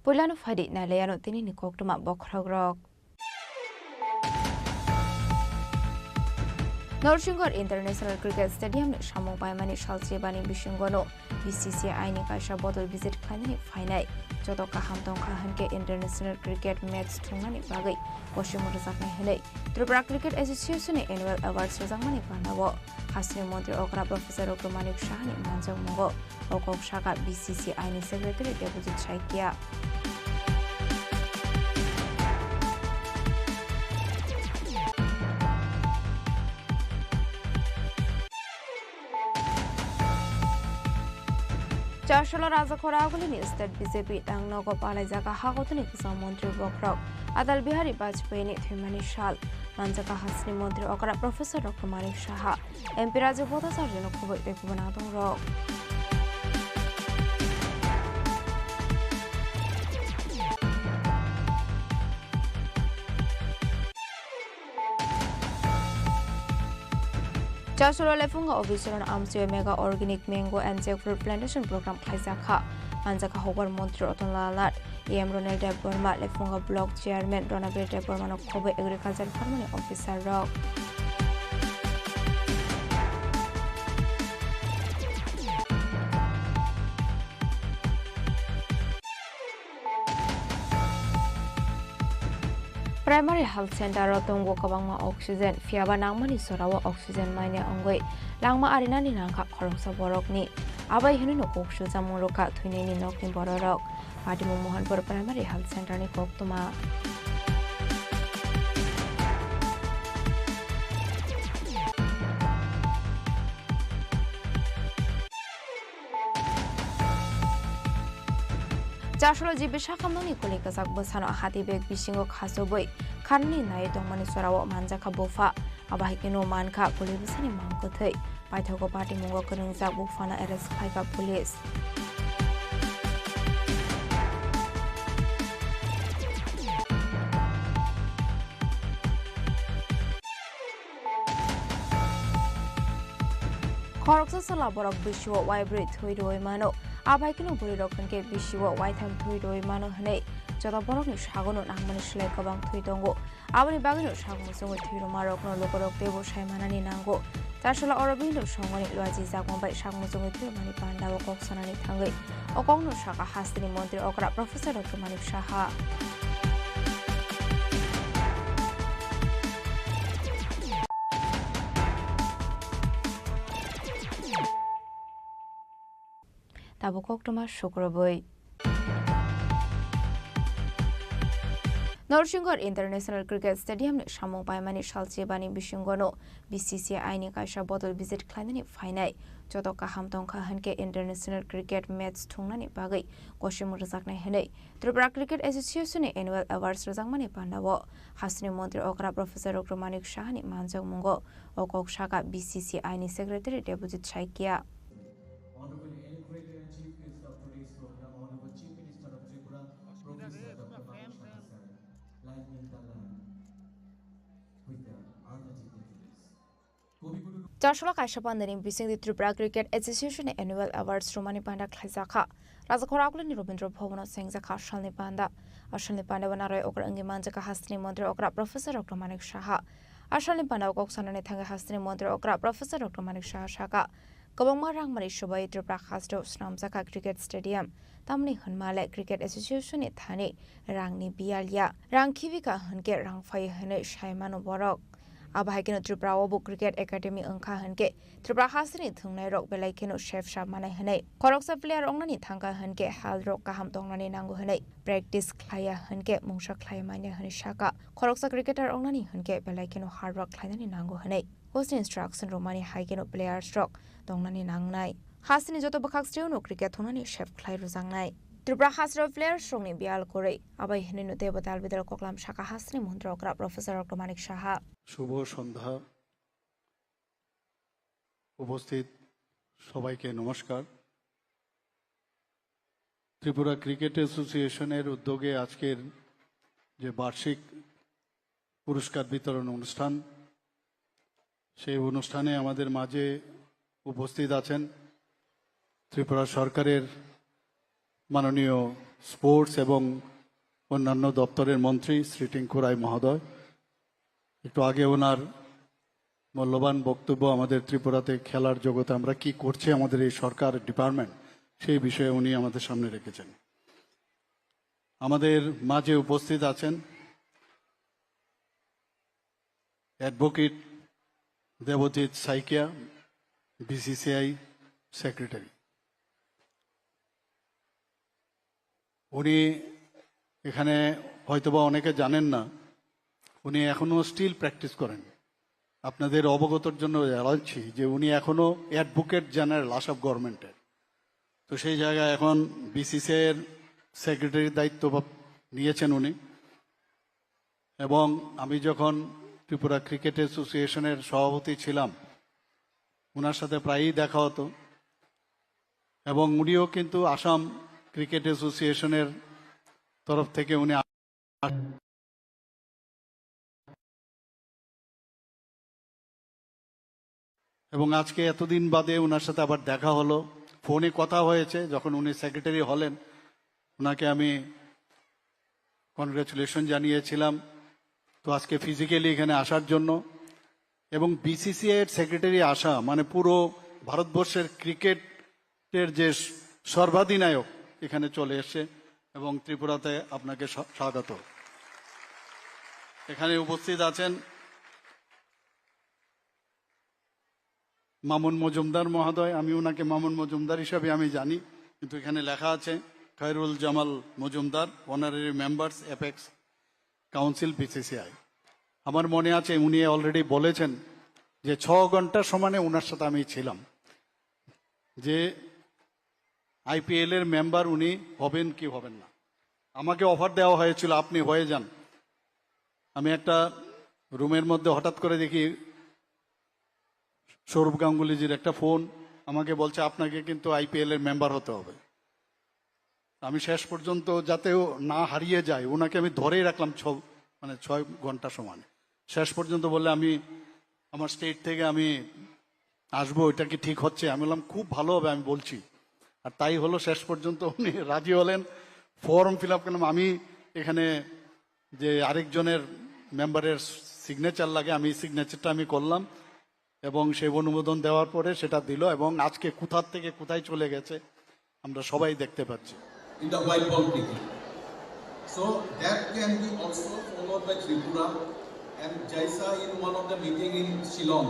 Puilano phaidi nailaiano tinini koktwma bokhorokrok. Norsingor International Cricket Stadium ni samung paimani salchibani bisingono B C C I ni kaisa bodol visit khlainani phainai. Joto kaham tongkha hinkhe international cricket match thungnani bagwi koching rwjaknai hinwi Tripura Cricket Association ni annual awards rwjakmani panao hasteni montri okra Professor Rukmanik Saha ni manjakmungo o kok sakha B C C I ni secretary Debojit Saikia. Chasolo Rajakhor agulini state B J P tangnogo palaijaka hagotoni kwcham montri bokhorok Atal Bihari Vajpayee ni thwimani sal manjaka hasteni montri okra Professor Doctor Manik Saha, M P Raju Bhattacharya no khoboi tei kubun adongrok. Chasolo Lefunga officer on Amsio Mega Organic Mango and Jackfruit Plantation Program khlaijakha. Manjakha Hokbar Montri Ratan Lal Nath, E M Ronel Debbarma, Lefunga Block Chairman Ronabir Debbarma no khoboi Agriculture Department ni officer rok. Primary Health Center o tongo kwbangma oxygen, phiyaba nangmani jorao oxygen maine wngwi langma arinani nangkha khoroksa borokni. Abai hwnwi no kok sujamung rwkha thwinani nokni bororok. Patimung Mohanpur Primary Health Center ni koktwma. Chasolo G B Sakamoni kuli kwchak bwsano hati bag bisingo khachubwi kharnani nai tongmani jorao manjakha bupha. Abo hai kheno mankha kuli bwsani mang kwthwi. Paithago patimungo kwrwngjak buphano arrest khlaikha police. Khoroksa chwla borok bisio waibrwi thwi rwui mano. Abai kheno bwrwirok hwnkhe bisio waitham thwi rwui mano hwnwi joto borokni sagono nangmani slai kwbang thwi tongo. Aboni bagwino sakmuchungwi thwi rwmarokno lukurok teibo sai manani nango. Chasolo Aurobindo Songoni luajijakma bai sakmuchungwi thwi rwmani pandao kok sanani thangwi o kokno sakha hasteni montri okra Professor Doctor Manik Saha. Tabuk koktwma sukrubwi. Norsingor International Cricket Stadium ni samung paimani salchibani bisingono B C C I ni kaisa bodol visit khlainani phainai. Joto kaham tongkha hwnkhe international cricket match thungnani bagwi kosim rwjaknai hwnwi Tripura Cricket Association ni Annual Awards rwjakmani pandao hasteni montri okra Professor Doctor Manik Saha ni manjakmungo o kok sakha B C C I ni Secretary Debojit Saikia. Honorable L. Creator and Chief Guest of today's program, Honorable Chief Minister of Tripura, Professor Doctor Manik Saha sir, live in the land with the other dignitaries. Chasolo kaisa pandani bisingtwi Tripura Cricket Association ni Annual Awards rwmani panda khlaijakha. Rajakhor agulini Rabindra Bhavan o chengjakha asalni panda. Asalni panda o narwai okra wngwi manjakha hasteni montri okra Professor Doctor Manik Saha. Asalni panda o kok sanani thangwi hasteni montri okra Professor Doctor Manik Saha sakha, kwbangma rangmani swbai Tripura hasteo swnamjakha cricket stadium. Tamni hwnma le Cricket Association ni thani rangni biyal ya. Rang khibika hwnkhe rang phai hwnwi sai mano borok. Abo hai kheno Tripura o bo Cricket Academy wngkha hwnkhe Tripura hasteni thwngnairok belai kheno sep sap manai hwnwi. Khoroksa player wngnani thangkha hwnkhe hal rok kaham tongnani nango hwnwi. Practice khlaiya hwnkhe mungsa khlai manya hwnwi sakha. Khoroksa cricketer wngnani hwnkhe belai kheno hard work khlainani nango hwnwi. Coach ni instruction rwmani hai kheno players rok tongnani nangnai. Hasteni joto bwkhak sreo no cricket thungnani sep khlai rwjaknai. Tripura hasteo players rokni biyal kwrwi, abai hwnwi no teibo dal bidal koklam sakha hasteni montri okra Professor Doctor Manik Saha. শুভ সন্ধ্যা। উপস্থিত সবাইকে নমস্কার। ত্রিপুরা ক্রিকেট অ্যাসোসিয়েশনের উদ্যোগে আজকের যে বার্ষিক পুরস্কার বিতরণ অনুষ্ঠান, সেই অনুষ্ঠানে আমাদের মাঝে উপস্থিত আছেন ত্রিপুরা সরকারের মাননীয় স্পোর্টস এবং অন্যান্য দপ্তরের মন্ত্রী শ্রী টিঙ্কু রায় মহোদয়। একটু আগে ওনার মূল্যবান বক্তব্য আমাদের ত্রিপুরাতে খেলার জগতে আমরা কি করছে আমাদের এই সরকার ডিপার্টমেন্ট, সেই বিষয়ে উনি আমাদের সামনে রেখেছেন। আমাদের মাঝে উপস্থিত আছেন অ্যাডভোকেট দেবজিৎ সাইকিয়া, বিসিসিআই সেক্রেটারি। উনি এখানে হয়তোবা অনেকে জানেন না, উনি এখনো স্টিল প্র্যাকটিস করেন। আপনাদের অবগতর জন্য জানাচ্ছি যে উনি এখনো অ্যাডভোকেট জেনারেল আসাম গভর্নমেন্টের। তো সেই জায়গায় এখন বিসিসিআই এর সেক্রেটারির দায়িত্ব ভাব-, নিয়েছেন উনি। এবং আমি যখন ত্রিপুরা ক্রিকেট অ্যাসোসিয়েশনের সভাপতি ছিলাম, ওনার সাথে প্রায়ই দেখা হতো। এবং উনিও কিন্তু আসাম ক্রিকেট অ্যাসোসিয়েশনের তরফ থেকে উনি আ-, এবং আজকে এতদিন বাদে ওনার সাথে আবার দেখা হলো, ফোনে কথা হয়েছে। যখন উনি সেক্রেটারি হলেন, ওনাকে আমি কনগ্রাচুলেশন জানিয়েছিলাম। তো আজকে ফিজিক্যালি এখানে আসার জন্য এবং বিসিসিআই এর সেক্রেটারি আসা মানে পুরো ভারতবর্ষের ক্রিকেটের যে সর্বাধিনায়ক এখানে চলে এসছে এবং ত্রিপুরাতে আপনাকে স্বা-, স্বাগত। এখানে উপস্থিত আছেন মামুন মজুমদার মহোদয়, আমি ওনাকে মামুন মজুমদার হিসাবে আমি জানি, কিন্তু এখানে লেখা আছে Khairul Jamal Majumdar, honorary members, apex council, BCCI. আমার মনে আছে উনি অলরেডি বলেছেন যে ছ ঘন্টা সমানে ওনার সাথে আমি ছিলাম, যে আইপিএল এর মেম্বার উনি হবেন কি হবেন না। আমাকে অফার দেওয়া হয়েছিল, "আপনি হয়ে যান।" আমি একটা রুমের মধ্যে হঠাৎ করে দেখি সৌরভ গাঙ্গুলিজির একটা ফোন, আমাকে বলছে, "আপনাকে কিন্তু আইপিএল এর মেম্বার হতে হবে।" আমি শেষ পর্যন্ত যাতে ও না হারিয়ে যায়, ওনাকে আমি ধরেই রাখলাম ছ-, মানে ছয় ঘন্টা সমান। শেষ পর্যন্ত বললে, "আমি আমার স্টেট থেকে আমি আসবো, এটা কি ঠিক হচ্ছে?" আমি বললাম, "খুব ভালো হবে, আমি বলছি।" আর তাই হলো, শেষ পর্যন্ত উনি রাজি হলেন, ফর্ম ফিল আপ করলাম। আমি এখানে যে আরেকজনের মেম্বারের সিগনেচার লাগে, আমি সিগনেচারটা আমি করলাম এবং সেই অনুমোদন দেওয়ার পরে সেটা দিল এবং আজকে কোথার থেকে কোথায় চলে গেছে আমরা সবাই দেখতে পাচ্ছি। In the white ball cricket. So that can be also followed by Tripura. And Jaisa, in one of the meeting in Shillong,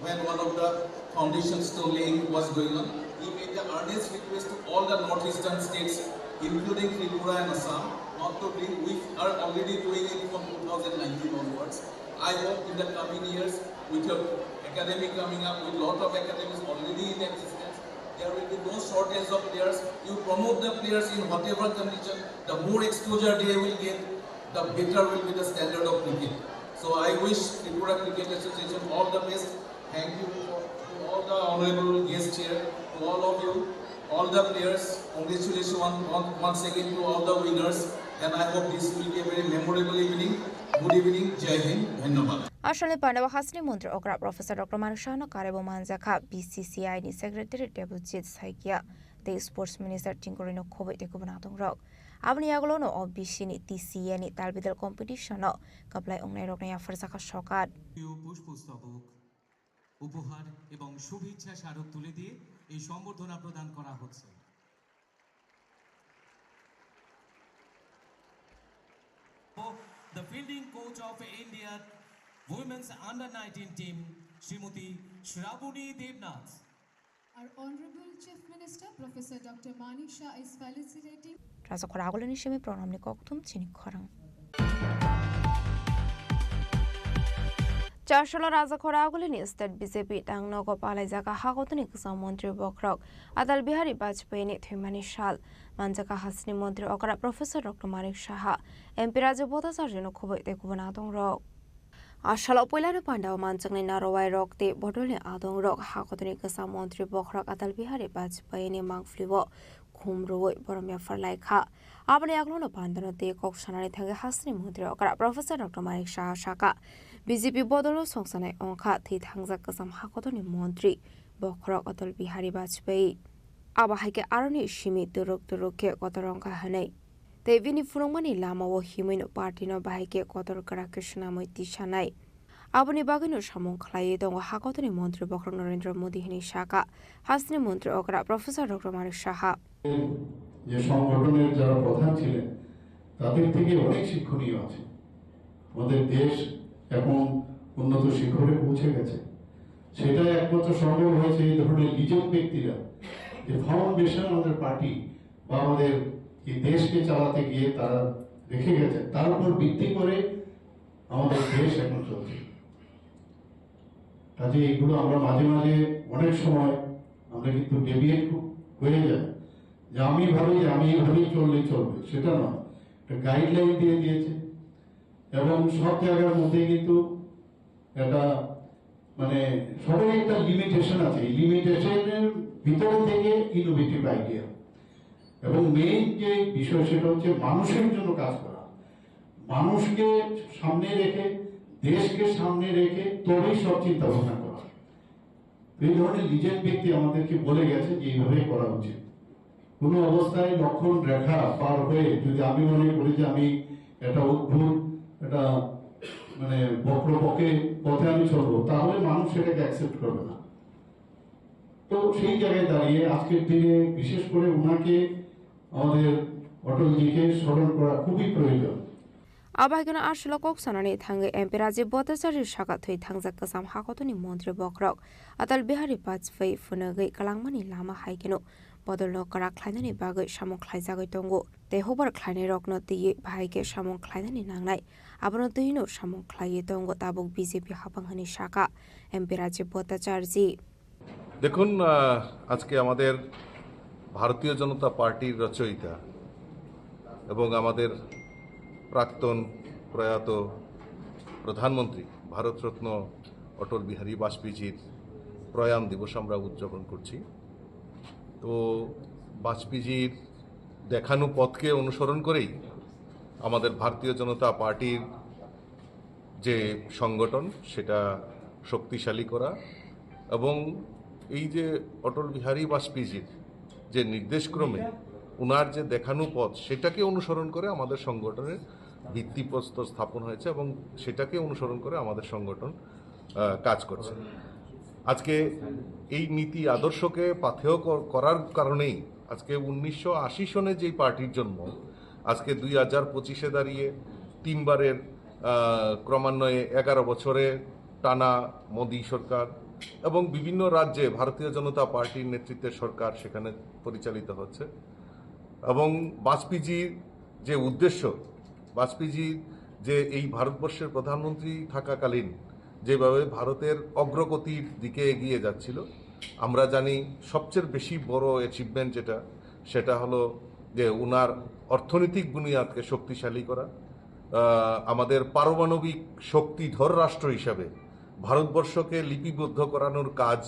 when one of the foundation stoning was going on, he made the earnest request to all the northeastern states, including Tripura and Assam, not to bring. We are already doing it from two thousand nineteen onwards. I hope in the coming years, with your academy coming up, with lot of academies already in existence, there will be no shortage of players. You promote the players in whatever condition, the more exposure they will get, the better will be the standard of cricket. So I wish Tripura Cricket Association all the best. Thank you for, to all the honorable guests here, to all of you, all the players. Congratulations one, one, once again to all the winners, and I hope this will be a very memorable evening. Good evening, Jai Hind, dhanyabad. Asalni pandao hasni montri okra Professor Doctor Manik Saha no karebo manjakha B C C I ni Secretary Debojit Saikia tei Sports Minister Tingkuri no khoboi tei kubun adong rok. Aboni yagulo no O B C ni T C A ni talbidal competition no kwplai wngnai rok no yapharjakha sokat. প্রিয় পুষ্পস্তবক উপহার এবং শুভেচ্ছা স্মারক তুলে দিয়ে এই সম্বর্ধনা প্রদান করা হচ্ছে। The fielding coach of India women's under nineteen team, Shrimati শ্রাবণী Debnath. Our Honorable Chief Minister, Professor Doctor Manik Shah is felicitating. Rajakhor agulini simi program ni kokthum chini khorang. Chasolo Rajakhor agulini state B J P tangnogo palaijaka hagotoni kwcham montri bokhorok Atal Bihari Vajpayee ni thwimani sal. Manjaka hasni montri okra Professor Doctor Manik Saha, M P Raju Bhattacharya no khoboi tei kubun adong rok. A salo puilano pandao manjaknai narwai rok tei bodolni adong rok hagotoni kwcham montri bokhorok Atal Bihari Vajpayee ni mangphlio khum rwui borom yaphar lai kha. Aboni yagulono pandano tei kok sanani thangwi hasni montri okra Professor Doctor Manik Saha sakha, B J P bodolno songsanai wngkha thwi thangjak kwcham hagotoni montri bokhorok Atal Bihari Vajpayee. Abo hai khe aroni simi turuk turuk khe kotor wngkha hwnwi. Tei bini phunukmani lamao himwino party no bahai khe kotor kwrak khe swnamwi tisanai. Aboni bagwino samung khlaiwi tongo hagotoni montri bokhorok Narendra Modi hwnwi sakha, hasni montri okra Professor Doctor Manik Saha. যে সংগঠনের যারা প্রধান ছিলেন, তাদের থেকে অনেক শিক্ষণীয় আছে। আমাদের দেশ এখন উন্নত শিখরে পৌঁছে গেছে। সেটা একমাত্র সম্ভব হয়েছে এই ধরনের লিজেন্ড ব্যক্তিরা, যে ফাউন্ডেশন আমাদের পার্টি বা আমাদের এই দেশকে চালাতে গিয়ে তারা রেখে গেছে, তার উপর ভিত্তি করে আমাদের দেশ এখন চলছে। কাজে এগুলো আমরা মাঝে মাঝে অনেক সময় আমরা কিন্তু ডেভিয়েট হয়ে যাই। যে আমি ভাবি যে আমি এইভাবেই চললে চলবে, সেটা নয়, একটা গাইডলাইন দিয়ে দিয়েছে। এবং সব জায়গার মধ্যে কিন্তু একটা, মানে, সবারই একটা লিমিটেশন আছে। এই লিমিটেশনের ভিতরে থেকে ইনোভেটিভ আইডিয়া। এবং মেইন যে বিষয়, সেটা হচ্ছে মানুষের জন্য কাজ করা, মানুষকে সামনে রেখে, দেশকে সামনে রেখে তবেই সব চিন্তা ভাবনা করা। এই ধরনের লিজেন্ড ব্যক্তি আমাদেরকে বলে গেছে যে এইভাবেই করা উচিত। কোনো অবস্থায় লক্ষণ রেখা পার হয়ে যদি আমি মনে করি যে আমি এটা অদ্ভুত, এটা, মানে, বক্র পথে, পথে আমি চলবো, তাহলে মানুষ সেটাকে অ্যাকসেপ্ট করবে না। তো সেই জায়গায় দাঁড়িয়ে আজকের দিনে বিশেষ করে ওনাকে, আমাদের অটলজিকে স্মরণ করা খুবই প্রয়োজন। Abo hai kheno aswk kok sanani thangwi M P Rajiv Bhattacharya saka thwi thangjak kwcham hakotoni montri bokhorok Atal Bihari Vajpayee phunugwi kwlangmani lama hai kheno bodolno kwrak khlainani bagwi samung khlaijagwi tongo tei hukbar khlainairokno twiwi bahai khe samung khlainani nangnai, abono twino samung khlaiwi tongo tabuk B J P hapang hwnwi saka M P Rajiv Bhattacharya. দেখুন, আহ, আজকে আমাদের ভারতীয় জনতা পার্টির রচয়িতা এবং আমাদের প্রাক্তন প্রয়াত প্রধানমন্ত্রী ভারতরত্ন অটল বিহারী বাজপেয়ীজির প্রয়াণ দিবস আমরা উদযাপন করছি। তো বাজপেয়ীজির দেখানো পথকে অনুসরণ করেই আমাদের ভারতীয় জনতা পার্টির যে সংগঠন, সেটা শক্তিশালী করা এবং এই যে অটল বিহারী বাজপেয়ীজির যে নির্দেশক্রমে ওনার যে দেখানো পথ, সেটাকে অনুসরণ করে আমাদের সংগঠনের ভিত্তিপ্রস্তর স্থাপন হয়েছে এবং সেটাকে অনুসরণ করে আমাদের সংগঠন, আহ, কাজ করছে। আজকে এই নীতি আদর্শকে পাথেয় কর-, করার কারণেই আজকে উনিশশো আশি সনে যেই পার্টির জন্ম, আজকে দুই হাজার পঁচিশে দাঁড়িয়ে তিনবারের, আহ, ক্রমান্বয়ে এগারো বছরে টানা মোদী সরকার এবং বিভিন্ন রাজ্যে ভারতীয় জনতা পার্টির নেতৃত্বে সরকার সেখানে পরিচালিত হচ্ছে। এবং বাজপেয়ীজির যে উদ্দেশ্য, বাজপেয়ীজি যে এই ভারতবর্ষের প্রধানমন্ত্রী থাকাকালীন যেভাবে ভারতের অগ্রগতির দিকে এগিয়ে যাচ্ছিল, আমরা জানি সবচেয়ে বেশি বড় অ্যাচিভমেন্ট যেটা, সেটা হলো যে ওনার অর্থনৈতিক বুনিয়াদকে শক্তিশালী করা, আহ, আমাদের পারমাণবিক শক্তিধর রাষ্ট্র হিসাবে ভারতবর্ষকে লিপিবদ্ধ করানোর কাজ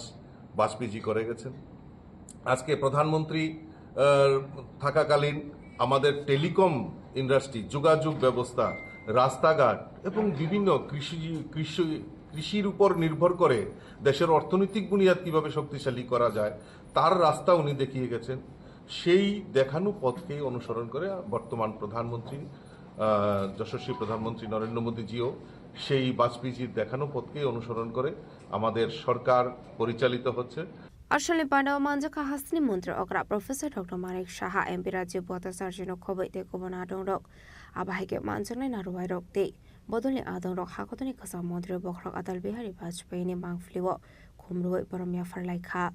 বাজপেয়ীজি করে গেছেন। আজকে প্রধানমন্ত্রী, আহ, থাকাকালীন আমাদের টেলিকম ইন্ডাস্ট্রি, যোগাযোগ ব্যবস্থা, রাস্তাঘাট এবং বিভিন্ন কৃষি, কৃষি, কৃষির উপর নির্ভর করে দেশের অর্থনৈতিক বুনিয়াদ কিভাবে শক্তিশালী করা যায়, তার রাস্তা উনি দেখিয়ে গেছেন। সেই দেখানো পথকেই অনুসরণ করে বর্তমান প্রধানমন্ত্রী, আহ, যশস্বী প্রধানমন্ত্রী নরেন্দ্র মোদীজিও সেই বাজপেয়ীজির দেখানো পথকেই অনুসরণ করে আমাদের সরকার পরিচালিত হচ্ছে। Aswkni pandao manjakha hasteni montri okra Professor Doctor Manik Saha, M P Rajiv Bhattacharya no khobwi tei kubun adongrok. Abo hai khe manjaknai narwai rok tei bodolni adongrok hakotoni kwcham montri bokhorok Atal Bihari Vajpayee ni mangpili o khumrwi borom yaphar lai kha.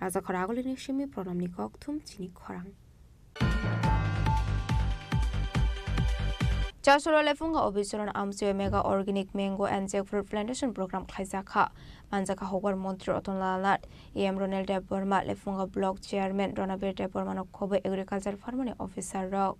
Rajakhor Agulini simi Pranamni kokthum chini khorang. Chasura Lefunga Obicharan Amchaio Mega Organic Mango and Jackfruit Plantation Program khlaijak kha. Manjakha hukbar montri Ratan Lal Nath, E M Ronel Debbarma, Lefunga Block Chairman Ronabir Debbarma no khobwi agriculture farmer ni officer rok.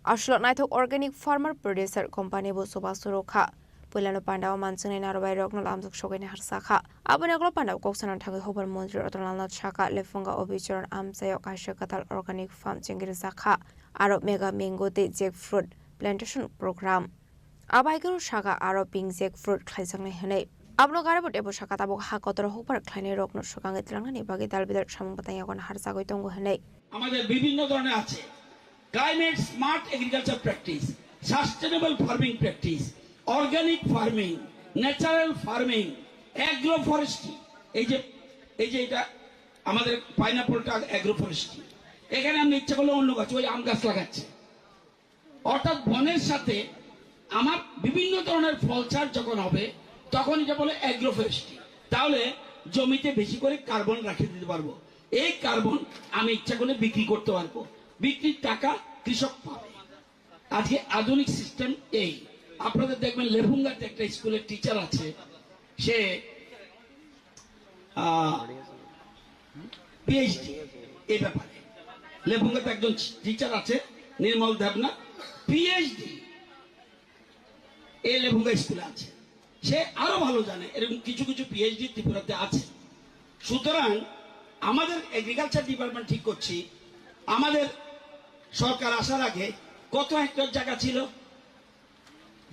Aswk naithok organic farmer producer company bo chubachu rw kha. Puilano pandao manjaknai narwai rokno lamjak sogwi naharsa kha. Aboni ulo pandao kok sanani thangwi hukbar montri Ratan Lal Nath saka, Lefunga Obicharan Amchaio kaisa kwtal organic farm chengrijak kha. Aro mega mango tei jackfruit plantation program. Abo hai kheno saka aro pink jackfruit khlaijaknai hwnwi. Abono garibo teibo saka tabuk ha kotor hukbar khlainai rokno swkangwi tlangnani bagwi dal bidal samung bwtang yago naharjagwi tongo hwnwi. আমাদের বিভিন্ন ধরনের আছে, climate smart agriculture practice, sustainable farming practice, organic farming, natural farming, agro forestry. এই যে, এই যে এটা আমাদের পাইনাপলটা অ্যাগ্রো ফরেস্ট্রি, এখানে আমরা ইচ্ছা করলে অন্য গাছ, ওই আম গাছ লাগাচ্ছি। অর্থাৎ বনের সাথে আমার বিভিন্ন ধরনের ফল চাষ যখন হবে, তখন এটা বলে অ্যাগ্রো ফরেস্ট্রি। তাহলে জমিতে বেশি করে কার্বন রেখে দিতে পারবো। এই কার্বন আমি ইচ্ছা করলে বিক্রি করতে পারবো, বিক্রির টাকা কৃষক পাবে। আজকে আধুনিক সিস্টেম এই। আপনাদের দেখবেন লেফুঙ্গাতে একটা স্কুলের টিচার আছে, সে পিএইচডি এই ব্যাপারে। লেফুঙ্গাতে একজন টিচার আছে, নির্মল দেবনাথ, পিএইচডি, এই লেফুঙ্গা স্কুলে আছে। সে আরো ভালো জানে, এরকম কিছু কিছু পিএইচডি ত্রিপুরাতে আছে। সুতরাং আমাদের এগ্রিকালচার ডিপার্টমেন্ট ঠিক করছি, আমাদের সরকার আসার আগে কত হেক্টর জায়গা ছিল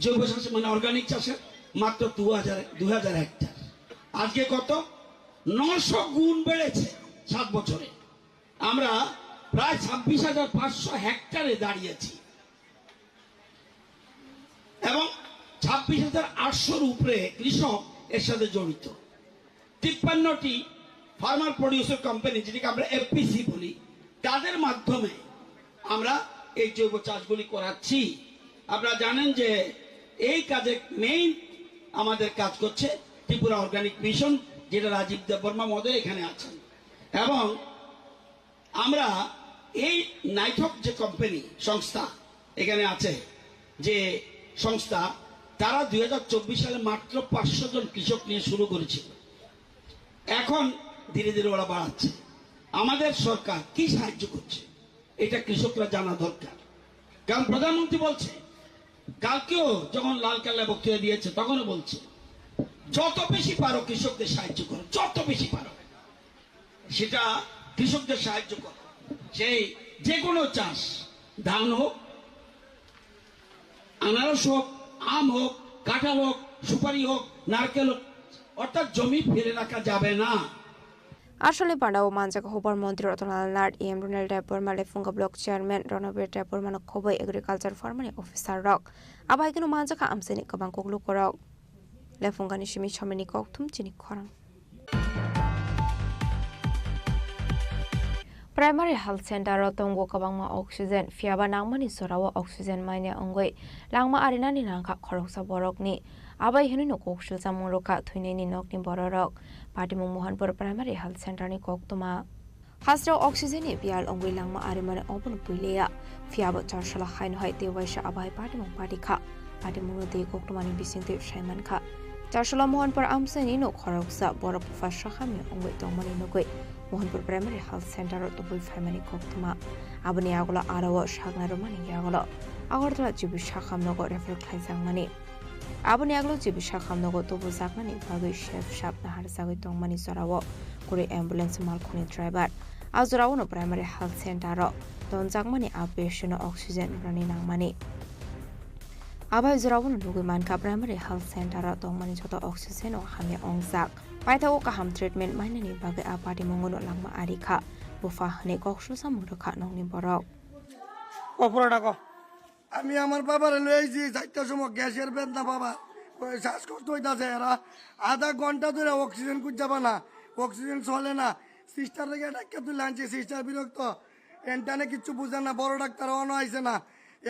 জৈব চাষে, মানে অর্গানিক চাষের? মাত্র দু হাজার, দু হাজার হেক্টর। আজকে কত? নশো গুণ বেড়েছে সাত বছরে। আমরা প্রায় ছাব্বিশ হাজার পাঁচশো হেক্টরে দাঁড়িয়েছি এবং ছাব্বিশ হাজার আটশোর উপরে কৃষক এর সাথে জড়িত। তিপ্পান্নটি ফার্মার প্রডিউসার কোম্পানি, যেটাকে আমরা এফপিসি বলি, তাদের মাধ্যমে আমরা এই জৈব চাষগুলি করাচ্ছি। আপনারা জানেন যে এই কাজে মেইন আমাদের কাজ করছে ত্রিপুরা অর্গানিক মিশন, যেটা রাজীব দেববর্মা মহোদয় এখানে আছেন। এবং আমরা এই নাইথক যে কোম্পানি, সংস্থা এখানে আছে, যে সংস্থা, তারা দুই হাজার চব্বিশ সালে মাত্র পাঁচশো জন কৃষক নিয়ে শুরু করেছিল। এখন ধীরে ধীরে ওরা বাড়াচ্ছে। আমাদের সরকার কি সাহায্য করছে, এটা কৃষকরা জানা দরকার। কারণ প্রধানমন্ত্রী বলছে, কালকেও যখন লাল কেল্লায় বক্তৃতা দিয়েছে, তখনও বলছে, যত বেশি পারো কৃষকদের সাহায্য করো, যত বেশি পারো। সেটা কৃষকদের সাহায্য করো, সেই যে কোনো চাষ, ধান হোক, আনারস হোক, আম হোক, কাঁঠাল হোক, সুপারি হোক, নারকেল হোক, অর্থাৎ জমি ফেলে রাখা যাবে না। Aswkni panda o manjak hopor montri Ratan Lal Nath, E M Ronel Debbarma, Lephunga Block Chairman Ronobir Debbarma no khoboi Agriculture Farmani Officer rok. Abo hai kheno manjak kha amchaini kwbang kuklukorok. Lephungani simi someni kokthum chini khorang. Primary Health Center o tongo kwbangma oxygen, phiyaba nangmani jorao oxygen manya wngwi langma arinani nangkha khoroksa borokni. Abai hwnwi no kok silsamung rwkha thwinaini nokni bororok. Patimung Mohanpur Primary Health Center ni koktwma. Hasteo oxygen ni biyal wngwi langma arimani obono puileya. Phiyabo char sala haino hai tei waisa abo hai patimung pati kha. Patimungno tei koktwmani bisingtwi saimankha. Char sala Mohanpur amchaini no khoroksa borok bupha sahamya wngwi tongmani nugwi Mohanpur Primary Health Center o tubui phaimani koktwma. Aboni yagulo aro o sakna rwmani yagulo Agartala G B Sakham nogo refer khlaijakmani. Aboni yagulo G B Sakham nogo tubujaknani bagwi chef sap naharjagwi tongmani jorao kwrwi ambulance malkhungni driver. A jorao no Primary Health Center o tonjakmani a patient no oxygen rwnani nangmani. Abai jorao no nugwi mankha Primary Health Center o tongmani joto oxygen o hamya wngjak. Paithago kaham treatment mainani bagwi a patimungo no langma ari kha. Bupha hwnwi kok silsamung rwkha nokni borok. Opor dago. আমি আমার বাবারে লই আইছি চারটার সময়, গ্যাসের বেদনা বাবা, ওই শ্বাসকষ্ট হইতাছে। এরা আধা ঘন্টা ধরে অক্সিজেন খুঁজ যাবা না, অক্সিজেন চলে না। সিস্টার থেকে ডাক্তার তুলে আনছি, সিস্টার বিরক্ত, এন্টানে কিচ্ছু বুঝে না, বড় ডাক্তার অন আইছে না।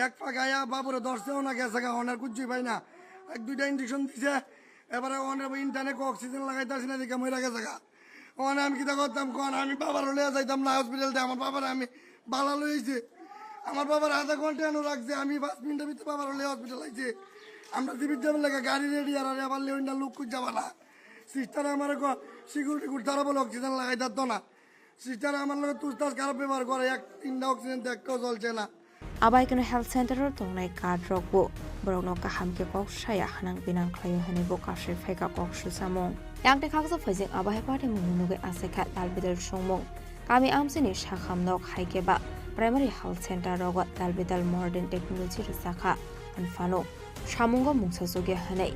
এক ফাঁক আয়া বাবুরে ধরছেও না, গেছে গা, অনের কুচ্ছুই পাই না। এক দুইটা ইঞ্জেকশন দিছে, এবারে অনের ইন্টারনেট অক্সিজেন লাগাইতাছি না, দেখে মরে গেছে গা। অনে আমি কিতা করতাম কন? আমি বাবার লইয়া যাইতাম না হসপিটাল, আমার বাবার আমি বালা লইছি। আমার বাবার আধা ঘন্টা এনে রাখছে, আমি পাঁচ মিনিটের ভিতরে বাবার লইয়া হসপিটাল আইছি। আমরা জীবিত যাবার লাগে গাড়ি রেডি, আর আবার লেউন্ডা লুক করে যাবা না। সিস্টার আমার সিকিউরিটি গুড তারা বলে অক্সিজেন লাগাই দিত না। সিস্টার আমার লগে তুস্তাস খারাপ ব্যবহার করে, এক তিনটা অক্সিজেন তো একটাও চলছে না। Abai keno health center o tongnai card rok bo borok no kaham khe kok saya hanang binang khlaio hwnwi bo kasui phaikha kok susamung. Yang tei khaksa phaijak abo hai patimung no nugwi achaikha dal bidal songmung. Kami amchaini sakham nok hai khe ba primary health center rogo dal bidal modern technology rwjakha. Anphano samungo mungsa chukya hwnwi.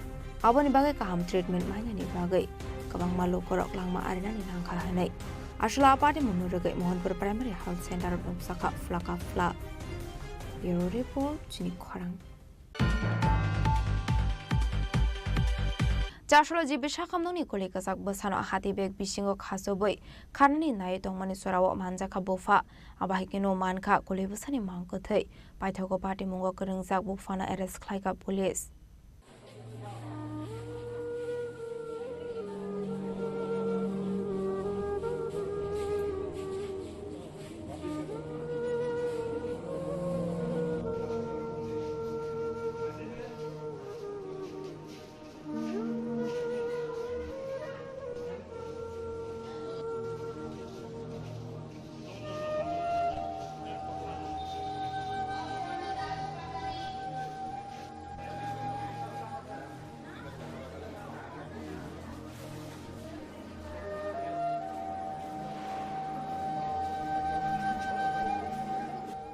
Aboni bagwi kaham treatment mainani bagwi kwbangma lukurok langma arinani nangkha hwnwi. Aswla a patimungno rwgwi Mohanpur Primary Health Center o nukjakha phlaka phla. Bureau Report, chini khorang. Chasolo G B Sakhamnokni kuli kwchak bwsano hati bag bisingo khachobwi kharnani nai tongmani jorao manjakha bupha. Abo hai kheno mankha kuli bwsani mang kwthwi. Paithago patimungo kwrwngjak buphano arrest khlaikha police.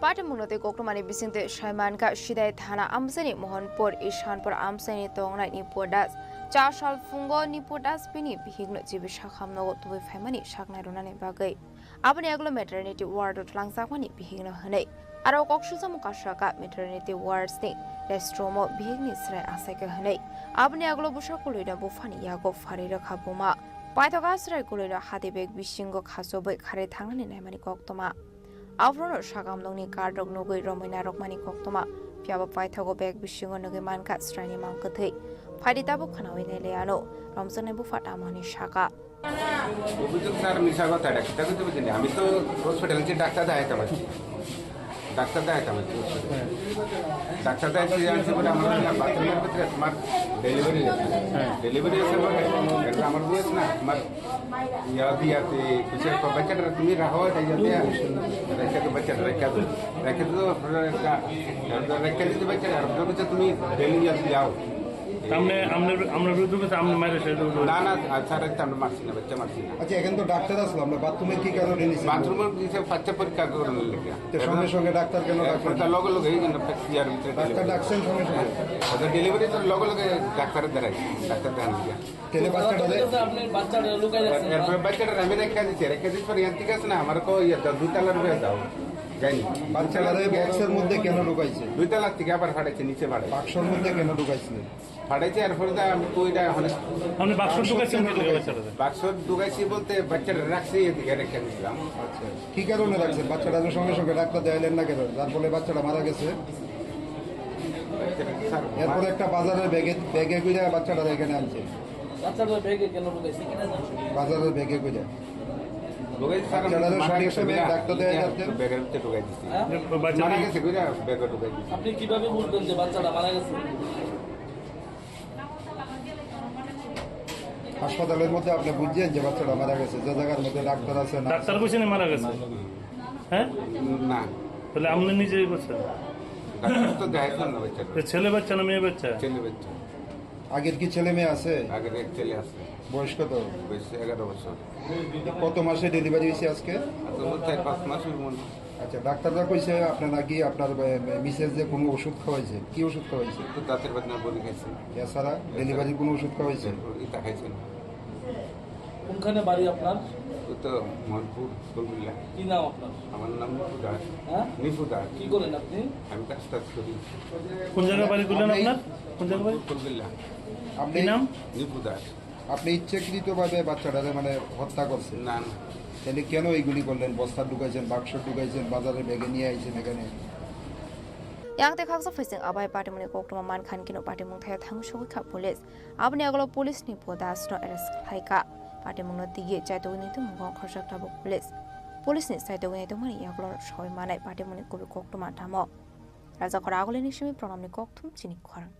Patimungno tei koktwmani bisingtwi saimankha Sidai thana amchaini Mohanpur Ishanpur amchaini tongnai Nipu Das. Chasal phungo Nipu Das bini bihikno jibi sakham nogo tubui phaimani saknai rwnani bagwi. Aboni aglo maternity ward o twlangjakmani bihikno hwnwi. Aro kok sujamo kasaka maternity wards ni restroom o bihikni chwrai achaikha hwnwi. Aboni aglo bwsa kwlwino buphani yago pharwi rwkha buma. Paithak a chwrai kwlwino hati bag bisingo khachobwi kharwi thangnani naimani koktwma. Aphuru sakam nokni card rok nugwi romwi narwkmani koktwma. Phiyaba paithago bag bisingo nugwi mankha chwraini mang kwthwi. Phaidi tabuk khwnawi nailaiano. Romjaknai bupha tamoni saka. অভিযোগ স্যার মিছা কথা, এটা কিতা করতে বুঝলি? আমি তো হসপিটাল থেকে ডাক্তার দেখাইতাম আছি, ডাক্তার দেখাইতাম আছি। ডাক্তার দেখাইতে আনছি বলে আমার বাথরুমের ভিতরে তোমার ডেলিভারি আছে। হ্যাঁ। ডেলিভারি আছে বলে, এটা আমার বয়স না, তোমার ইয়া দিয়া তুই কিছু একটা বাচ্চাটা তুমি রাখো, এটা ইয়া দিয়া রেখে তো বাচ্চাটা রেখে তো রেখে তো রেখে দিতে বাচ্চাটা আর তুমি ডেলিভারি যাও। আপনি, আপনি, আপনার বিরুদ্ধে কিছু আপনি মায়ের সাথে না, না, আর স্যার, একটা আমরা মারছি না, বাচ্চা মারছি না। আচ্ছা, এখানে তো ডাক্তার আসলো, আমরা বাথরুমে কি কারণে নিছি? বাথরুমে নিছে বাচ্চা পরীক্ষা করানোর লেগে। তো সঙ্গে সঙ্গে ডাক্তার কেন ডাকলেন? এটা লগে লগে এই জন্য ইয়ার ভিতরে ডাক্তার ডাকছেন সঙ্গে সঙ্গে? ওদের ডেলিভারি তো লগে লগে ডাক্তারের দ্বারাই, ডাক্তার দেখান দিকে। তাহলে বাচ্চাটা তাহলে তো আপনি বাচ্চাটা লুকাই রাখছেন। এরপরে বাচ্চাটা আমি রেখে দিচ্ছি, রেখে দিচ্ছি পরে ইয়ার ঠিক আছে না, আমার কো ইয়ে দুই তালার হয়ে যাও, যাইনি। বাচ্চাটা বক্সের মধ্যে কেন ঢুকাইছে? দুই তালার থেকে আবার ফাটাইছে, নিচে ফাটাইছে। বাক্সর মধ্যে কেন ঢুকাইছিলেন? ফাটাইছে, এরপরে তো আমি কই না, ওখানে আপনি বাক্স ঢুকাইছেন কি করে বাচ্চাটাতে? বাক্স ঢুকাইছি বলতে বাচ্চাটা রাখছি এদিকে রেখে দিছিলাম। আচ্ছা, কি কারণে রাখছেন? বাচ্চাটা তো সঙ্গে সঙ্গে ডাক্তার দেখাইলেন না কেন, যার ফলে বাচ্চাটা মারা গেছে? স্যার, এরপরে একটা বাজারের ব্যাগে, ব্যাগে করে বাচ্চাটা এখানে আনছে। বাচ্চাটা ব্যাগে কেন ঢুকাইছে? বাজারের ব্যাগে করে। ঢুকাইছি, স্যার, বাচ্চাটা তো মারা সঙ্গে গেছে, সঙ্গে বিনা ডাক্তার দেখাই যাচ্ছে। ব্যাগের ভিতরে ঢুকাই দিছি। হ্যাঁ? বাচ্চা মারা গেছে, বিনা ব্যাগে ঢুকাই দিছি। আপনি কিভাবে বুঝলেন যে বাচ্চাটা মারা গেছে? হাসপাতালের মধ্যে আপনি বুঝছেন যে বাচ্চাটা মারা গেছে, যে জায়গার মধ্যে ডাক্তার আছে না? ডাক্তার কইছে না মারা গেছে? হ্যাঁ? না। তাহলে আপনি নিজেই করছেন? ডাক্তার তো দেখাইছিলাম না বাচ্চাটা। তো ছেলে বাচ্চা না মেয়ে বাচ্চা? ছেলে বাচ্চা। আগের কি ছেলে মেয়ে আছে? আগের এক ছেলে আছে। বয়স কত? বয়স এগারো বছর। কত মাসে ডেলিভারি হয়েছে আজকে? আজকে তো চার পাঁচ মাস হইব মনে হয়। আচ্ছা, ডাক্তাররা কইছে আপনার নাকি আপনার, এ, এ, মিসেস যে কোনো ওষুধ খাওয়াইছে। কি ওষুধ খাওয়াইছে? তো দাঁতের ব্যথার বড়ি খাইছে। এছাড়া ডেলিভারির কোনো ওষুধ খাওয়াইছে? এটা খাইছে না। কোনখানে বাড়ি আপনার? ও তো মনপুর, ফুলবিল্লা। কি নাম আপনার? আমার নাম নিপু দাস। হ্যাঁ? নিপু দাস। কি করেন আপনি? আমি কাজ টাজ করি। কোন জায়গায় বাড়ি করলেন আপনার? কোন জায়গায় বাড়ি? ফুলবিল্লা। আপনি কি নাম? নিপু দাস। আপনি ইচ্ছাকৃতভাবে বাচ্চাটারে মানে হত্যা করছেন? না, না। তাহলে কেন এইগুলি করলেন? বস্তা ঢুকাইছেন, বাক্স ঢুকাইছেন, বাজারে ব্যাগে নিয়ে আইছেন এখানে। Yang tei khaksa phaising abai patimungni koktwma mankha hwn kheno patimung thaio thang sogwi kha police. Aboni agolo police ni podasno arrest khlai kha. Patimungno tigi chaitokni tongmungo khorjak tabuk police. Police ni chaitokni tongmani yagulo soi manai patimungni kubui koktwma tamo. Rajakhor agulini simi Pranamni kokthum chini khorang.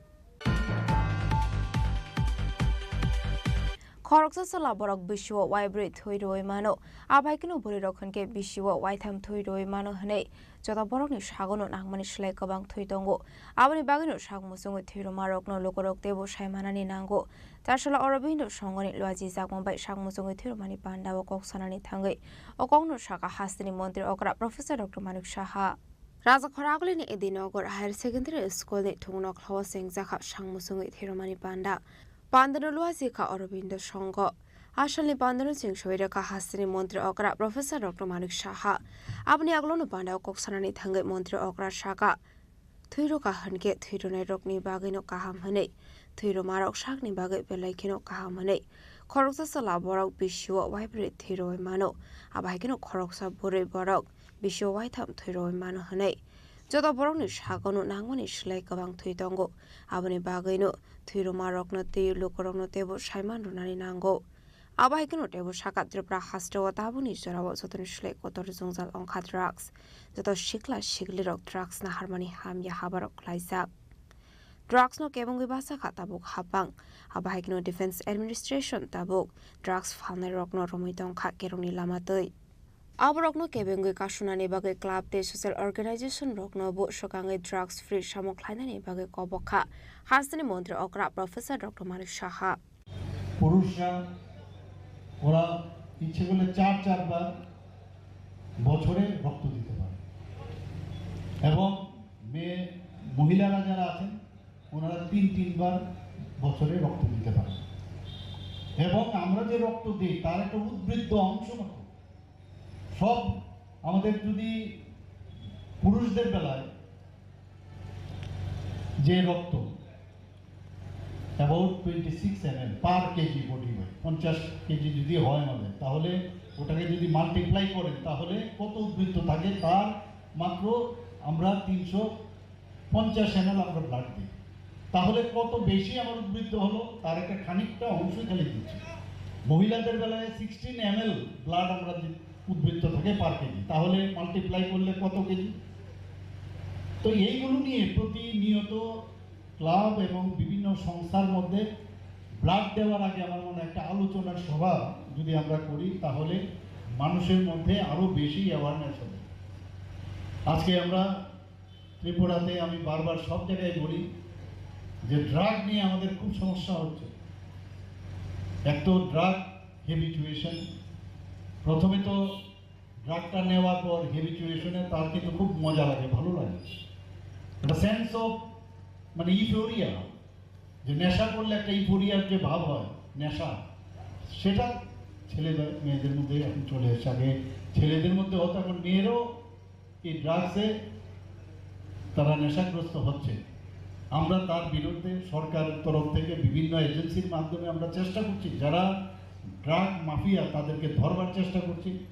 Khoroksa chwla borok bisio waibrwi thwi rwui mano, abai kheno bwrwirok hwnkhe bisio waitham thwi rwui mano hwnwi joto borokni sagono nangmani slai kwbang thwi tongo. Aboni bagwino sak muchungwi thwi rwmarokno lukurok teibo sai manani nango. Chasala Aurobindo songoni luajijakma bai sak muchungwi thwi rwmani pandao kok sanani thangwi o kokno sakha hasteni montri okra Professor Doctor Manik Saha. Rajakhor agulini Edinagar Higher Secondary School ni thungno khlao chengjakha sak muchungwi thwi rwmani panda. Pandano luaji kha Aurobindo Songho. Asalni pandano chengsawi rwkha hasteni montri okra Professor Doctor Manik Saha. Aboni aglono pandao kok sanani thangwi montri okra saka, thwi rwkha hwnkhe thwi rwnairokni bagwino kaham hwnwi, thwi rwmarok sakni bagwi belai kheno kaham hwnwi. Khoroksa chwla borok bisio waibrwi thwi rwui mano, abo hai kheno khoroksa bwrwi borok bisio waitham thwi rwui mano hwnwi. Joto borokni sagono nangmani slai kwbang thwi tongo. Aboni bagwino thwi rwmarokno tei lukurokno teibo saiman rwnani nango. Abo hai kheno teibo saka Tripura hasteo tabukni jorao jotoni slai kotor jwngjal wngkha drugs. Joto sikla siklirok drugs naharmani hamya habarok khlaijak. Drugs no kebengwi bachakha tabuk hapang. Abo hai kheno Defense Administration tabuk drugs phalnairokno romwi tongkha kerongni lama twi. Aborokno kebengwi kasunani bagwi club tei social organization rokno bo swkangwi drugs free samung khlainani bagwi kobok kha hasteni montri okra Professor Doctor Manik Saha. পুরুষরা ওরা ইচ্ছে করলে চার চারবার বছরে রক্ত দিতে পারে। এবং মেয়ে, মহিলারা যারা আছেন, ওনারা তিন তিনবার বছরে রক্ত দিতে পারেন। এবং আমরা যে রক্ত দিই, তার একটা উদ্বৃত্ত অংশ মাত্র। সব আমাদের যদি পুরুষদের বেলায় যে রক্ত about twenty six ml per kg body weight, পঞ্চাশ কেজি যদি হয় আমাদের, তাহলে ওটাকে যদি মাল্টিপ্লাই করেন, তাহলে কত উদ্বৃত্ত থাকে, তার মাত্র আমরা তিনশো পঞ্চাশ এমএল আমরা ব্লাড দিই। তাহলে কত বেশি আমার উদ্বৃত্ত হলো, তার একটা খানিকটা অংশই খালি দিচ্ছি। মহিলাদের বেলায় সিক্সটিন এমএল ব্লাড আমরা দি-, উদ্বৃত্ত থাকে পার কেজি, তাহলে মাল্টিপ্লাই করলে কত কেজি? তো এইগুলো নিয়ে প্রতিনিয়ত ক্লাব এবং বিভিন্ন সংস্থার মধ্যে ব্লাড দেওয়ার আগে আমার মনে হয় একটা আলোচনার সভা যদি আমরা করি, তাহলে মানুষের মধ্যে আরও বেশি অ্যাওয়ারনেস হবে। আজকে আমরা ত্রিপুরাতে, আমি বারবার সব জায়গায় বলি যে ড্রাগ নিয়ে আমাদের খুব সমস্যা হচ্ছে। এক তো ড্রাগ হ্যাবিচুয়েশন, প্রথমে তো ড্রাগটা নেওয়ার পর হ্যাবিচুয়েশনে তার কিন্তু খুব মজা লাগে, ভালো লাগে, একটা সেন্স অফ, মানে, ইউফোরিয়া, যে নেশা করলে একটা ইউফোরিয়ার যে ভাব হয়, নেশা, সেটা ছেলে মেয়েদের মধ্যে এখন চলে এসেছে। আগে ছেলেদের মধ্যে হতো, এখন মেয়েরাও এই ড্রাগসে তারা নেশাগ্রস্ত হচ্ছে। আমরা তার বিরুদ্ধে সরকারের তরফ থেকে বিভিন্ন এজেন্সির মাধ্যমে আমরা চেষ্টা করছি, যারা ড্রাগ মাফিয়া তাদেরকে ধরবার চেষ্টা করছি।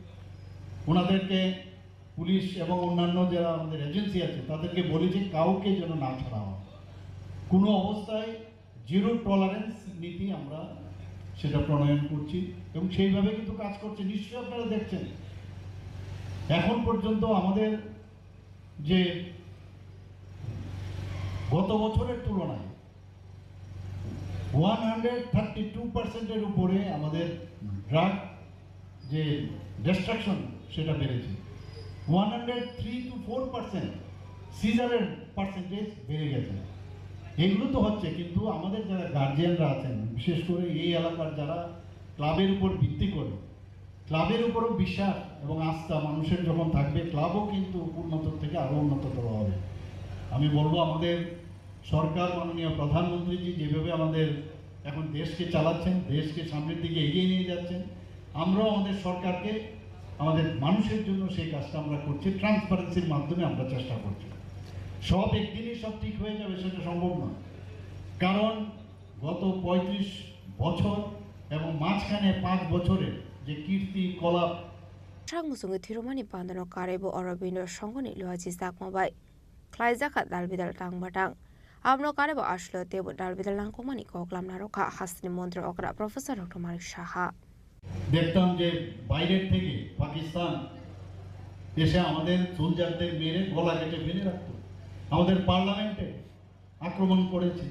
ওনাদেরকে পুলিশ এবং অন্যান্য যারা আমাদের এজেন্সি আছে তাদেরকে বলি যে কাউকে যেন না ছাড়া হয়, কোনো অবস্থায় জিরো টলারেন্স নীতি আমরা সেটা প্রণয়ন করছি এবং সেইভাবে কিন্তু কাজ করছে। নিশ্চয়ই আপনারা দেখছেন, এখন পর্যন্ত আমাদের যে গত বছরের তুলনায় ওয়ান হান্ড্রেড থার্টি টু পার্সেন্টের উপরে আমাদের ড্রাগ যে ডিস্ট্রাকশন, সেটা বেড়েছে। One hundred three two four percent সিজারের পার্সেন্টেজ বেড়ে গেছে। এগুলো তো হচ্ছে, কিন্তু আমাদের যারা গার্জিয়ানরা আছেন, বিশেষ করে এই এলাকার যারা ক্লাবের উপর ভিত্তি করে, ক্লাবের উপরও বিশ্বাস এবং আস্থা মানুষের যখন থাকবে, ক্লাবও কিন্তু উন্নত থেকে আরও উন্নততর হবে। আমি বলবো, আমাদের সরকার, মাননীয় প্রধানমন্ত্রীজি যেভাবে আমাদের এখন দেশকে চালাচ্ছেন, দেশকে সামনের দিকে এগিয়ে নিয়ে যাচ্ছেন, আমরাও আমাদের সরকারকে, আমাদের মানুষের জন্য সেই কাজটা আমরা করছি, ট্রান্সপারেন্সির মাধ্যমে আমরা চেষ্টা করছি। সব একদিনই সব ঠিক হয়ে যাবে, সেটা সম্ভব নয়, কারণ গত পঁয়ত্রিশ বছর এবং মাঝখানে পাঁচ বছরের যে কীর্তি কলাপ। Sak muchungwi thwirokmani pandano karwi bo Aurobindo Songhoni Luaji Chakma bai khlaijak kha dalbidal tang batang. Abono karwi bo aswk teibo dalbidal nangkukmani kok lamna rwkha hasteni montri okra Professor Doctor Manik Saha. দেখতাম যে বাইরের থেকে পাকিস্তান এসে আমাদের সোলজারদের মেরে গলা কেটে ফেলে রাখতো। আমাদের পার্লামেন্টে আক্রমণ করেছে।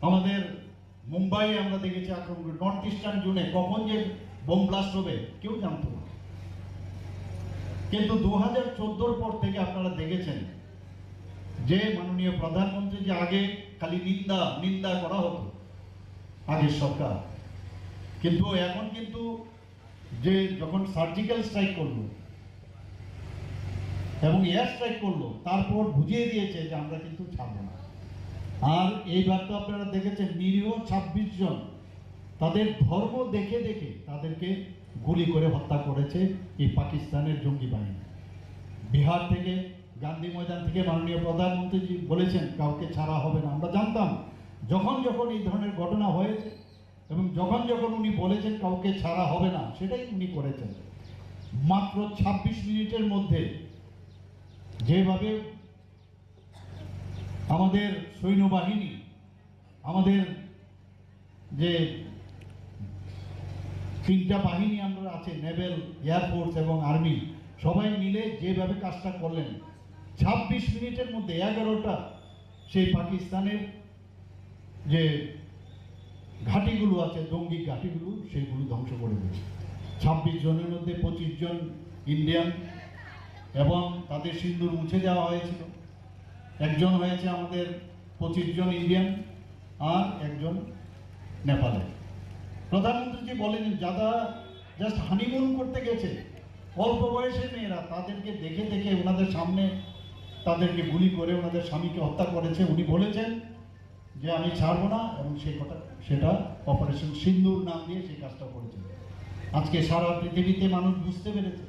আমাদের মুম্বাইয়ে আমরা দেখেছি আক্রমণ করে। নর্থ ইস্টার্ন জোনে কখন যে বোম ব্লাস্ট হবে, কেউ জানতো না। কিন্তু দু হাজার চোদ্দোর পর থেকে আপনারা দেখেছেন যে মাননীয় প্রধানমন্ত্রী যে আগে খালি নিন্দা, নিন্দা করা হতো আগের সরকার, কিন্তু এখন কিন্তু যে যখন সার্জিক্যাল স্ট্রাইক করলো এবং এয়ার স্ট্রাইক করলো, তারপর বুঝিয়ে দিয়েছে যে আমরা কিন্তু ছাড়বো না। আর এইবার তো আপনারা দেখেছেন, নিরীহ ছাব্বিশ জন তাদের ধর্ম দেখে দেখে তাদেরকে গুলি করে হত্যা করেছে এই পাকিস্তানের জঙ্গি বাহিনী। বিহার থেকে, গান্ধী ময়দান থেকে মাননীয় প্রধানমন্ত্রীজি বলেছেন, "কাউকে ছাড়া হবে না।" আমরা জানতাম, যখন যখন এই ধরনের ঘটনা হয়েছে এবং যখন যখন উনি বলেছেন, "কাউকে ছাড়া হবে না," সেটাই উনি করেছেন। মাত্র ছাব্বিশ মিনিটের মধ্যে যেভাবে আমাদের সৈন্যবাহিনী, আমাদের যে তিনটা বাহিনী আমরা আছে, নেভেল, এয়ারফোর্স এবং আর্মি, সবাই মিলে যেভাবে কাজটা করলেন, ছাব্বিশ মিনিটের মধ্যে এগারোটা সেই পাকিস্তানের যে ঘাঁটিগুলো আছে, জঙ্গি ঘাঁটিগুলো, সেইগুলো ধ্বংস করে দিয়েছে। ছাব্বিশ জনের মধ্যে পঁচিশ জন ইন্ডিয়ান এবং তাদের সিন্দুর মুছে দেওয়া হয়েছিল। একজন হয়েছে আমাদের পঁচিশ জন ইন্ডিয়ান আর একজন নেপালে। প্রধানমন্ত্রীজি বলেন, যারা জাস্ট হানিমুন করতে গেছে, অল্প বয়সের মেয়েরা, তাদেরকে দেখে দেখে ওনাদের সামনে তাদেরকে গুলি করে ওনাদের স্বামীকে হত্যা করেছে। উনি বলেছেন যে, "আমি ছাড়বো না", এবং সেই কথা, সেটা অপারেশন সিন্দুর নাম দিয়ে সেই কাজটা করেছেন। আজকে সারা পৃথিবীতে মানুষ বুঝতে পেরেছে।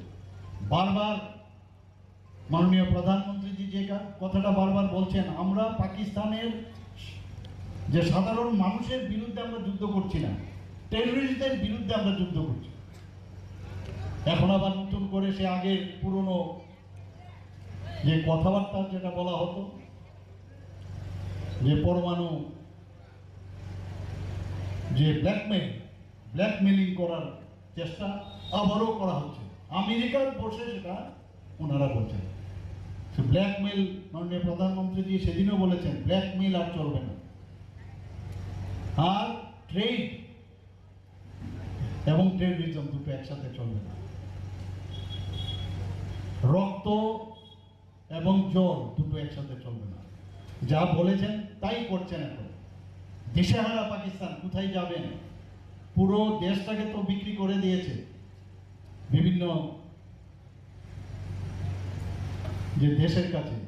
বারবার মাননীয় প্রধানমন্ত্রীজি যে কা-, কথাটা বারবার বলছেন, আমরা পাকিস্তানের যে সাধারণ মানুষের বিরুদ্ধে আমরা যুদ্ধ করছি না, টেররিস্টদের বিরুদ্ধে আমরা যুদ্ধ করছি। এখন আবার নতুন করে সে আগের পুরনো যে কথাবার্তা যেটা বলা হতো, যে পরমাণু, যে ব্ল্যাকমেইল, ব্ল্যাকমেইলিং করার চেষ্টা আবারও করা হচ্ছে। আমেরিকার বসে সেটা ওনারা বলছেন। সে ব্ল্যাকমেইল, মাননীয় প্রধানমন্ত্রীজি সেদিনও বলেছেন, ব্ল্যাকমেইল আর চলবে না। আর ট্রেড এবং টেররিজম দুটো একসাথে চলবে না। রক্ত এবং জল দুটো একসাথে চলবে না। যা বলেছেন তাই করছেন। এখন দিশেহারা পাকিস্তান কোথায় যাবেন? পুরো দেশটাকে তো বিক্রি করে দিয়েছে বিভিন্ন যে দেশের কাছে।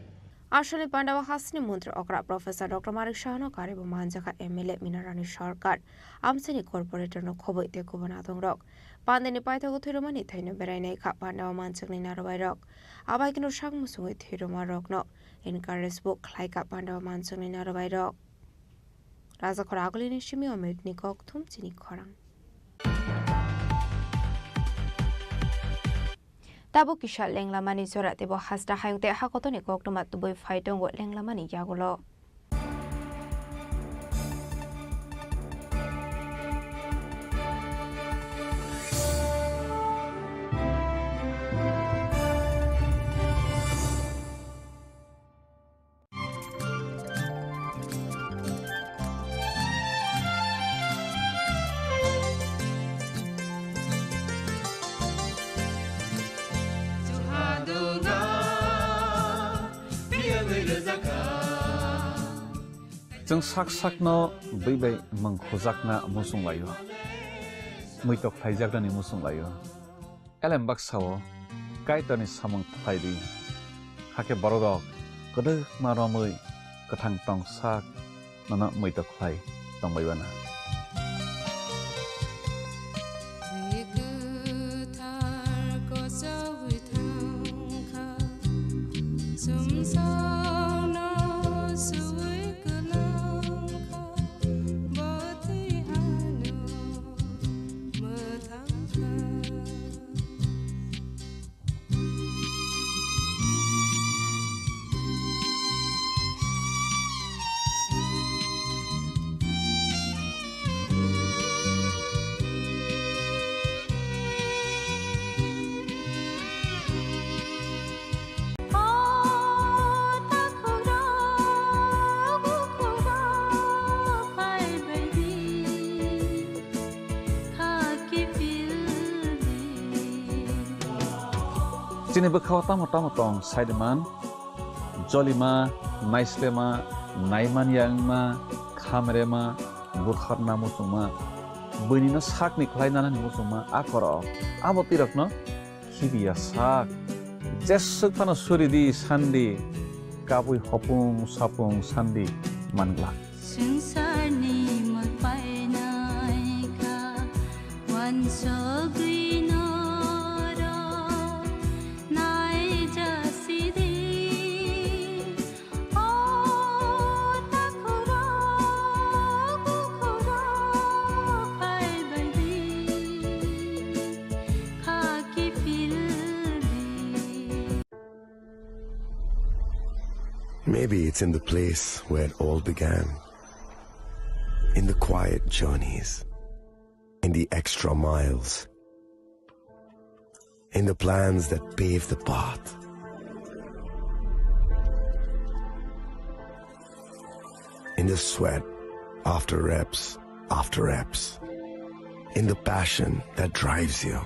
Aswkni pandao hasteni montri okra Professor Doctor Manik Sahano karibo manjakha M L A Minarani Sarkar, amchaini corporator no khoboi tei kubun adongrok. Pandeni paithago thwirwmani thaino berainai kha pandao manjakni narwbairok. Abaikeno sak muchungwi thwirwmarokno encourage bo khlaikha pandao manjakni narwbairok. Rajakhor agulini simi Omekni kokthum chini khorang. Tabuk kisa lenglamani jora teibo hasta hayung tei hakotoni koktwma tubui phai tongo lenglamani yagulo. Chwng sak sakno bwi bai mwng khujakna muchung laio, muitok khlaijaknani muchung laio. Elem baksa-o Kaitorni samung khlai di, hakhe bororok kwdwkma romwi kwthang tong sak nono muitok khlai tongbai bana. Bwi kwthar kochogwi thangkha, chumsokno suwi kwlangkha, bwtwi ano mwthangkha. Chini bwkhao tamo tamo tong sai de man, jolima, naislema, naimanya wngma, khamrema, butharna muchungma, buinino sakni khlai nanani muchungma, a koro abo twirokno khibiya sak. Jeswk phano suri di sandi, kabui hopung sapung sandi mangla. Swngcharni mwlpainaikha, wansugwi norok naijasidi. O takhurok, bukhurok, phaibaidi, khaki phildi. Maybe it's in the place where it all began. In the quiet journeys. In the extra miles. In the plans that pave the path. In the sweat after reps after reps. In the passion that drives you.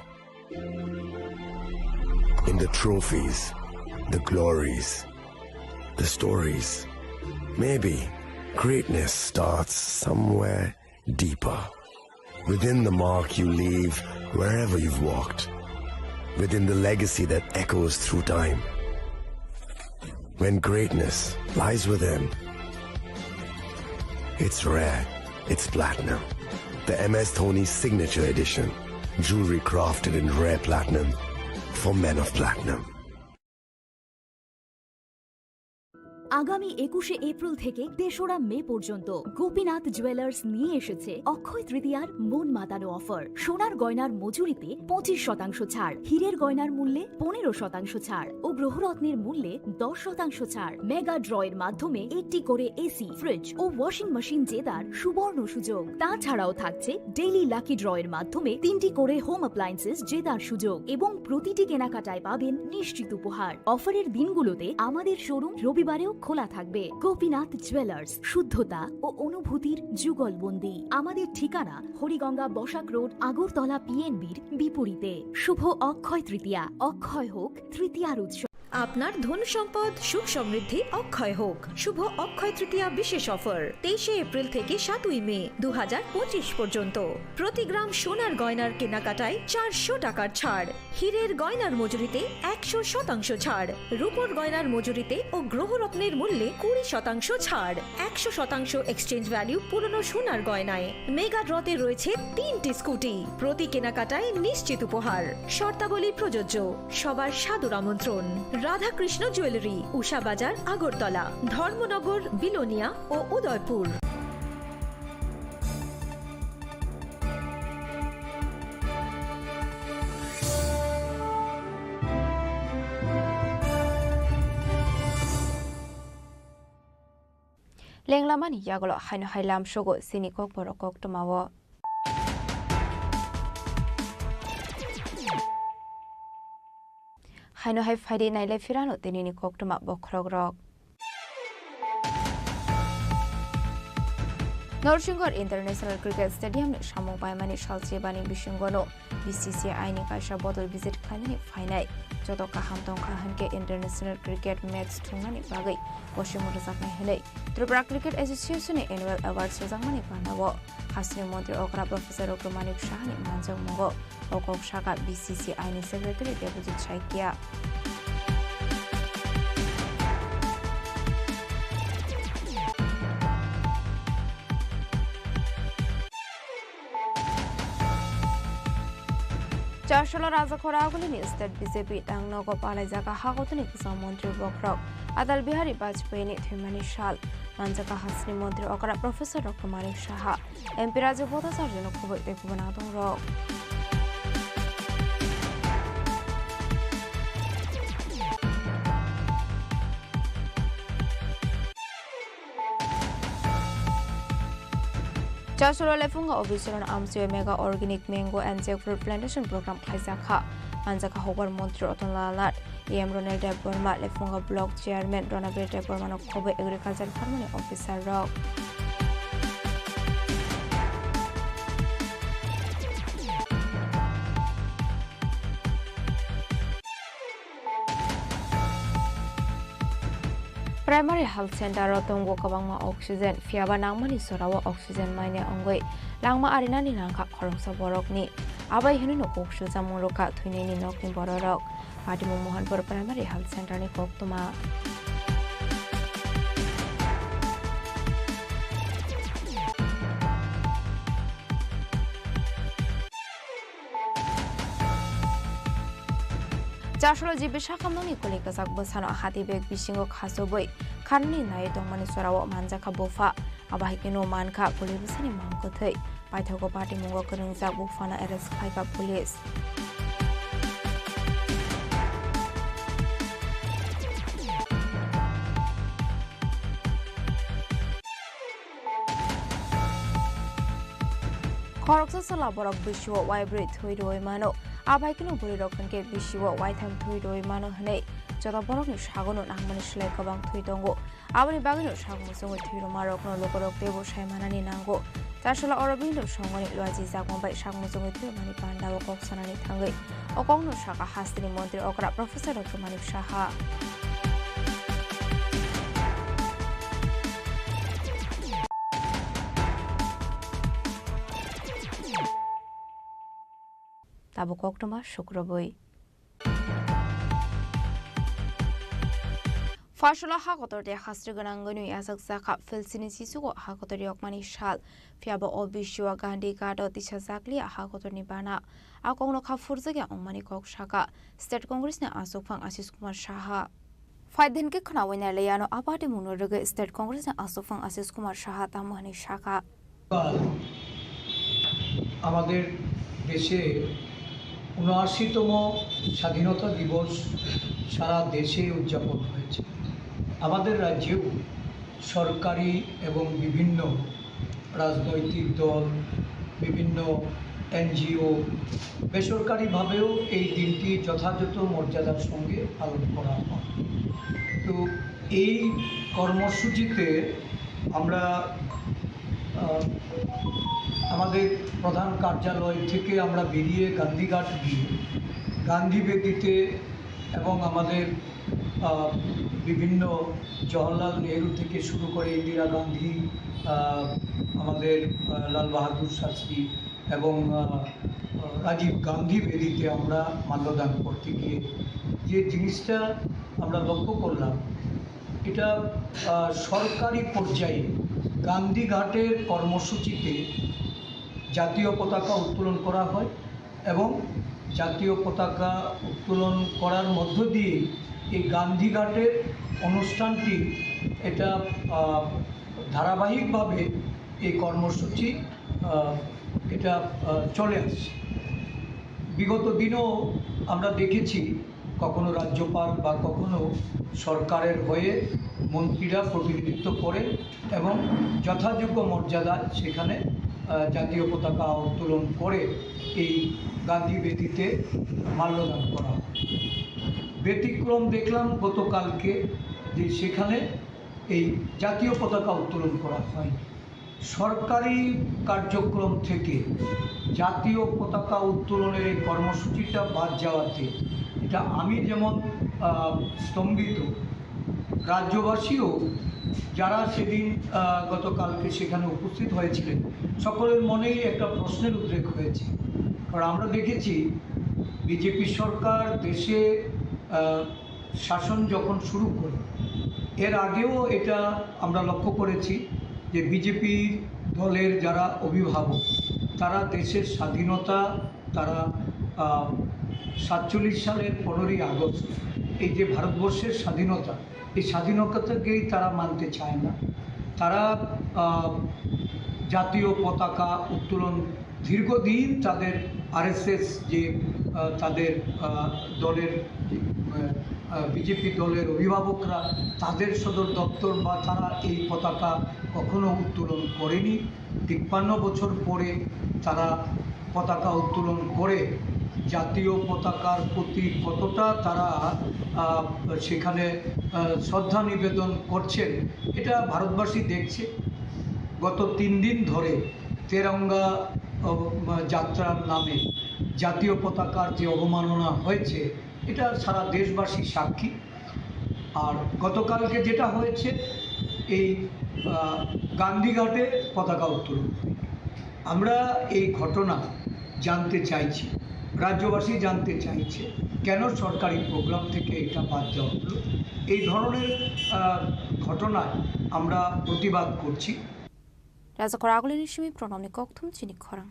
In the trophies, the glories, the stories. Maybe greatness starts somewhere deeper. Within the mark you leave wherever you've walked. Within the legacy that echoes through time. When greatness lies within, it's rare, it's platinum. The M S Dhoni Signature Edition. Jewelry crafted in rare platinum for men of platinum. আগামী একুশে এপ্রিল থেকে তেসরা মে পর্যন্ত গোপীনাথ জুয়েলার্স নিয়ে এসেছে অক্ষয় তৃতীয়ার মন মাতানো অফার। সোনার গয়নার মজুরিতে পঁচিশ শতাংশ ছাড়, হীরের গয়নার মূল্যে পনেরো শতাংশ ছাড় ও গ্রহরত্নের মূল্যে দশ শতাংশ ছাড়। মেগা ড্রয়ের মাধ্যমে একটি করে এসি, ফ্রিজ ও ওয়াশিং মেশিন জেতার সুবর্ণ সুযোগ। তাছাড়াও থাকছে ডেইলি লাকি ড্রয়ের মাধ্যমে তিনটি করে হোম অ্যাপ্লায়েন্সেস জেতার সুযোগ এবং প্রতিটি কেনাকাটায় পাবেন নিশ্চিত উপহার। অফারের দিনগুলোতে আমাদের শোরুম রবিবারেও খোলা থাকবে। গোপীনাথ জুয়েলার্স, শুদ্ধতা ও অনুভূতির যুগলবন্দি। আমাদের ঠিকানা হরিগঙ্গা বসাক রোড, আগরতলা পিএনবির বিপরীতে। শুভ অক্ষয় তৃতীয়া, অক্ষয় হোক তৃতীয়ার উৎসব। আপনার ধন সম্পদ সুখ সমৃদ্ধি অক্ষয় হোক। শুভ অক্ষয় তৃতীয়া বিশেষ অফার, তেইশে এপ্রিল থেকে সাতই মে দু হাজার পঁচিশ পর্যন্ত। প্রতি গ্রাম সোনার গয়নার কেনাকাটায় চারশো টাকার ছাড়, হীরের গয়নার মজুরিতে একশো শতাংশ ছাড়, রূপোর গয়নার মজুরিতে ও গ্রহরত্নের মূল্যে কুড়ি শতাংশ ছাড়, একশো শতাংশ এক্সচেঞ্জ ভ্যালু পুরনো সোনার গয়নায়। মেগা ড্রতে রয়েছে তিনটি স্কুটি, প্রতি কেনাকাটায় নিশ্চিত উপহার। শর্তাবলী প্রযোজ্য। সবার সাদর আমন্ত্রণ। রাধাকৃষ্ণ জুয়েলারি, উষা বাজার, আগরতলা, ধর্মনগর, বিলোনিয়া ও Udaipur. Lenglamani yagulo haino hai lamsogo chini kokborok koktwmao. Haino hai phaidi nailai phirano tinini koktwma bokhorokrok. Norsingor International Cricket Stadium ni samung paimani salchibani bisingono B C C I ni kaisa bodol visit khlainani phainai. Joto kaham tongkha hinkhe international cricket match thungnani bagwi kosimung rwjaknai hinwi Tripura Cricket Association ni Annual Awards rwjakmani pandao. Hasteni montri okra Professor Doctor Manik Saha ni manjakmungo o kok sakha B C C I ni Secretary Debojit Saikia. Chasolo Rajakhora agulini state B J P tangnogo palaijak hakotoni kwchang montri bokhorok Atal Bihari Vajpayee ni thwimani sal. Manjak hasteni montri okra Professor Doctor Manik Saha, M P Raju Bhattacharya no khoboi tei kubun adongrok. Chasolo Lefunga Obichorona Amchoi Mega Organic Mango and Jackfruit Plantation Program khlaijak kha. Manjak kha Hokbar Montri Ratan Lal Nath, E M Ronel Debbarma, Lefunga Block Chairman Ronabir Debbarma no khoboi Agriculture Farming Officer rok. Primary Health Center o tongo kwbangma oxygen, phiyaba nangmani jorao oxygen manya wngwi langma arinani nangkha khoroksa borokni. Abai hwnwi no kok sujamung rwkha thwinaini nokni bororok. Patimung Mohanpur Primary Health Center ni koktwma. Chasolo G B Sakamnani kuli kwchak bwsano hati bag bisingo khachobwi kharnani naiwi tongmani jorao manjakha bupha. Abo hai kheno mankha kuli bwsani mang kwthwi. Paithago patimungo kwrwngjak buphano arrest khlaikha police. Khoroksa chwla borok bisio waibrwi thwi rwui mano. Abai kheno bwrwirok hinkhe bisio waitham thwi rwui mano hwnwi joto borokni sagono nangmani slai kwbang thwi tongo. Aboni bagwino sak muchungwi thwi rwmarokno lukurok teibo sai manani nango. Chasolo Aurobindo Songoni luajijakma bai sak muchungwi thwi rwmani pandao kok sanani thangwi o kokno sakha hasteni montri okra Professor Doctor Manik Saha. Tabuk koktwma sukrubwi. Phaisalo ha kotor de hasri gwnang gwnwi achak jakha, Philsini chichugo ha kotor yokmani sal. Phiya bo o bisio Gandhi Ghat o tisa jakliya ha kotorni bana. A kokno kha phurjakya wngmani kok saka State Congress ni achukphang Ashish Kumar Saha. Phaidin khe khnawi nailai ano a party mungno rwgwi State Congress ni achukphang Ashish Kumar Saha tamo hwnwi saka. কাল আমাদের দেশে ঊনআশিতম স্বাধীনতা দিবস সারা দেশে উদযাপন হয়েছে। আমাদের রাজ্যেও সরকারি এবং বিভিন্ন রাজনৈতিক দল, বিভিন্ন এনজিও, বেসরকারিভাবেও এই দিনটি যথাযথ মর্যাদার সঙ্গে পালন করা হয়। তো এই কর্মসূচিতে আমরা, আহ, আমাদের প্রধান কার্যালয় থেকে আমরা বেরিয়ে গান্ধীঘাট গিয়ে গান্ধী বেদিতে এবং আমাদের, আহ, বিভিন্ন জওহরলাল নেহেরু থেকে শুরু করে ইন্দিরা গান্ধী, আহ, আমাদের, আহ, লাল বাহাদুর শাস্ত্রী এবং, আহ, রাজীব গান্ধী বেদিতে আমরা মাল্যদান করতে গিয়ে যে জিনিসটা আমরা লক্ষ্য করলাম, এটা, আহ, সরকারি পর্যায়ে গান্ধীঘাটের কর্মসূচিতে জাতীয় পতাকা উত্তোলন করা হয় এবং জাতীয় পতাকা উত্তোলন করার মধ্য দিয়ে এই গান্ধীঘাটের অনুষ্ঠানটি এটা, আহ, ধারাবাহিকভাবে এই কর্মসূচি, আহ, এটা, আহ, চলে আসছে। বিগত দিনেও আমরা দেখেছি কখনো রাজ্যপাল বা কখনো সরকারের হয়ে মন্ত্রীরা প্রতিনিধিত্ব করেন এবং যথাযোগ্য মর্যাদায় সেখানে, আহ, জাতীয় পতাকা উত্তোলন করে এই গান্ধী বেদিতে মাল্যদান করা হয়। ব্যতিক্রম দেখলাম গতকালকে যে সেখানে এই জাতীয় পতাকা উত্তোলন করা হয়নি। সরকারি কার্যক্রম থেকে জাতীয় পতাকা উত্তোলনের এই কর্মসূচিটা বাদ যাওয়াতে এটা আমি যেমন, আহ, স্তম্ভিত, রাজ্যবাসীও যারা সেদিন, আহ, গতকালকে সেখানে উপস্থিত হয়েছিলেন, সকলের মনেই একটা প্রশ্নের উদ্রেক হয়েছে। কারণ আমরা দেখেছি বিজেপি সরকার দেশে, আহ, শাসন যখন শুরু করে, এর আগেও এটা আমরা লক্ষ্য করেছি যে বিজেপি দলের যারা অভিভাবক, তারা দেশের স্বাধীনতা, তারা, আহ, সাতচল্লিশ সালের পনেরোই আগস্ট, এই যে ভারতবর্ষের স্বাধীনতা, এই স্বাধীনতাকেই তারা মানতে চায় না। তারা, আহ, জাতীয় পতাকা উত্তোলন দীর্ঘদিন তাদের আরএসএস যে, আহ, তাদের, আহ, দলের যে, আহ, আহ, বিজেপি দলের অভিভাবকরা তাদের সদর দপ্তর বা তারা এই পতাকা কখনো উত্তোলন করেনি। তিপ্পান্ন বছর পরে তারা পতাকা উত্তোলন করে জাতীয় পতাকার প্রতি কতটা তারা, আহ, সেখানে, আহ, শ্রদ্ধা নিবেদন করছেন, এটা ভারতবাসী দেখছে। গত তিন দিন ধরে তেরঙ্গা, আহ, যাত্রার নামে জাতীয় পতাকার যে অবমাননা হয়েছে, এটা সারা দেশবাসী সাক্ষী। আর গতকালকে যেটা হয়েছে, এই, আহ, গান্ধীঘাটে পতাকা উত্তোলন, আমরা এই ঘটনা জানতে চাইছি, রাজ্যবাসী জানতে চাইছে কেন সরকারি প্রোগ্রাম থেকে এটা বাদ দেওয়া হলো। এই ধরনের, আহ, ঘটনায় আমরা প্রতিবাদ করছি। Rajakhor agulini simi pranamni kokthum chini khorang.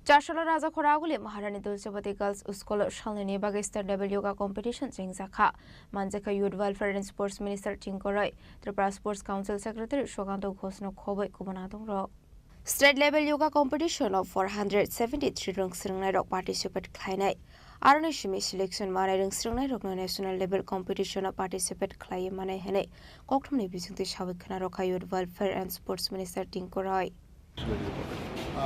Chasalo Rajakhor aguli Maharani Dulchabati Girls School salnini bagwi state level yoga competition chengjakha. Manjakha Youth Welfare and Sports Minister Tinku Roy, Tripura Sports Council Secretary Sukanto Ghoshno khobwi kubun adongrok. State level yoga competition o four hundred seventy three rwng swrwngnairok participate khlainai. Aroni simi selection manai rwng swrwngnairokno national level competition o participate khlaiwi manai hwnwi kokthumni bisingtwi sawi khwnarokha Youth Welfare and Sports Minister Tinku Roy.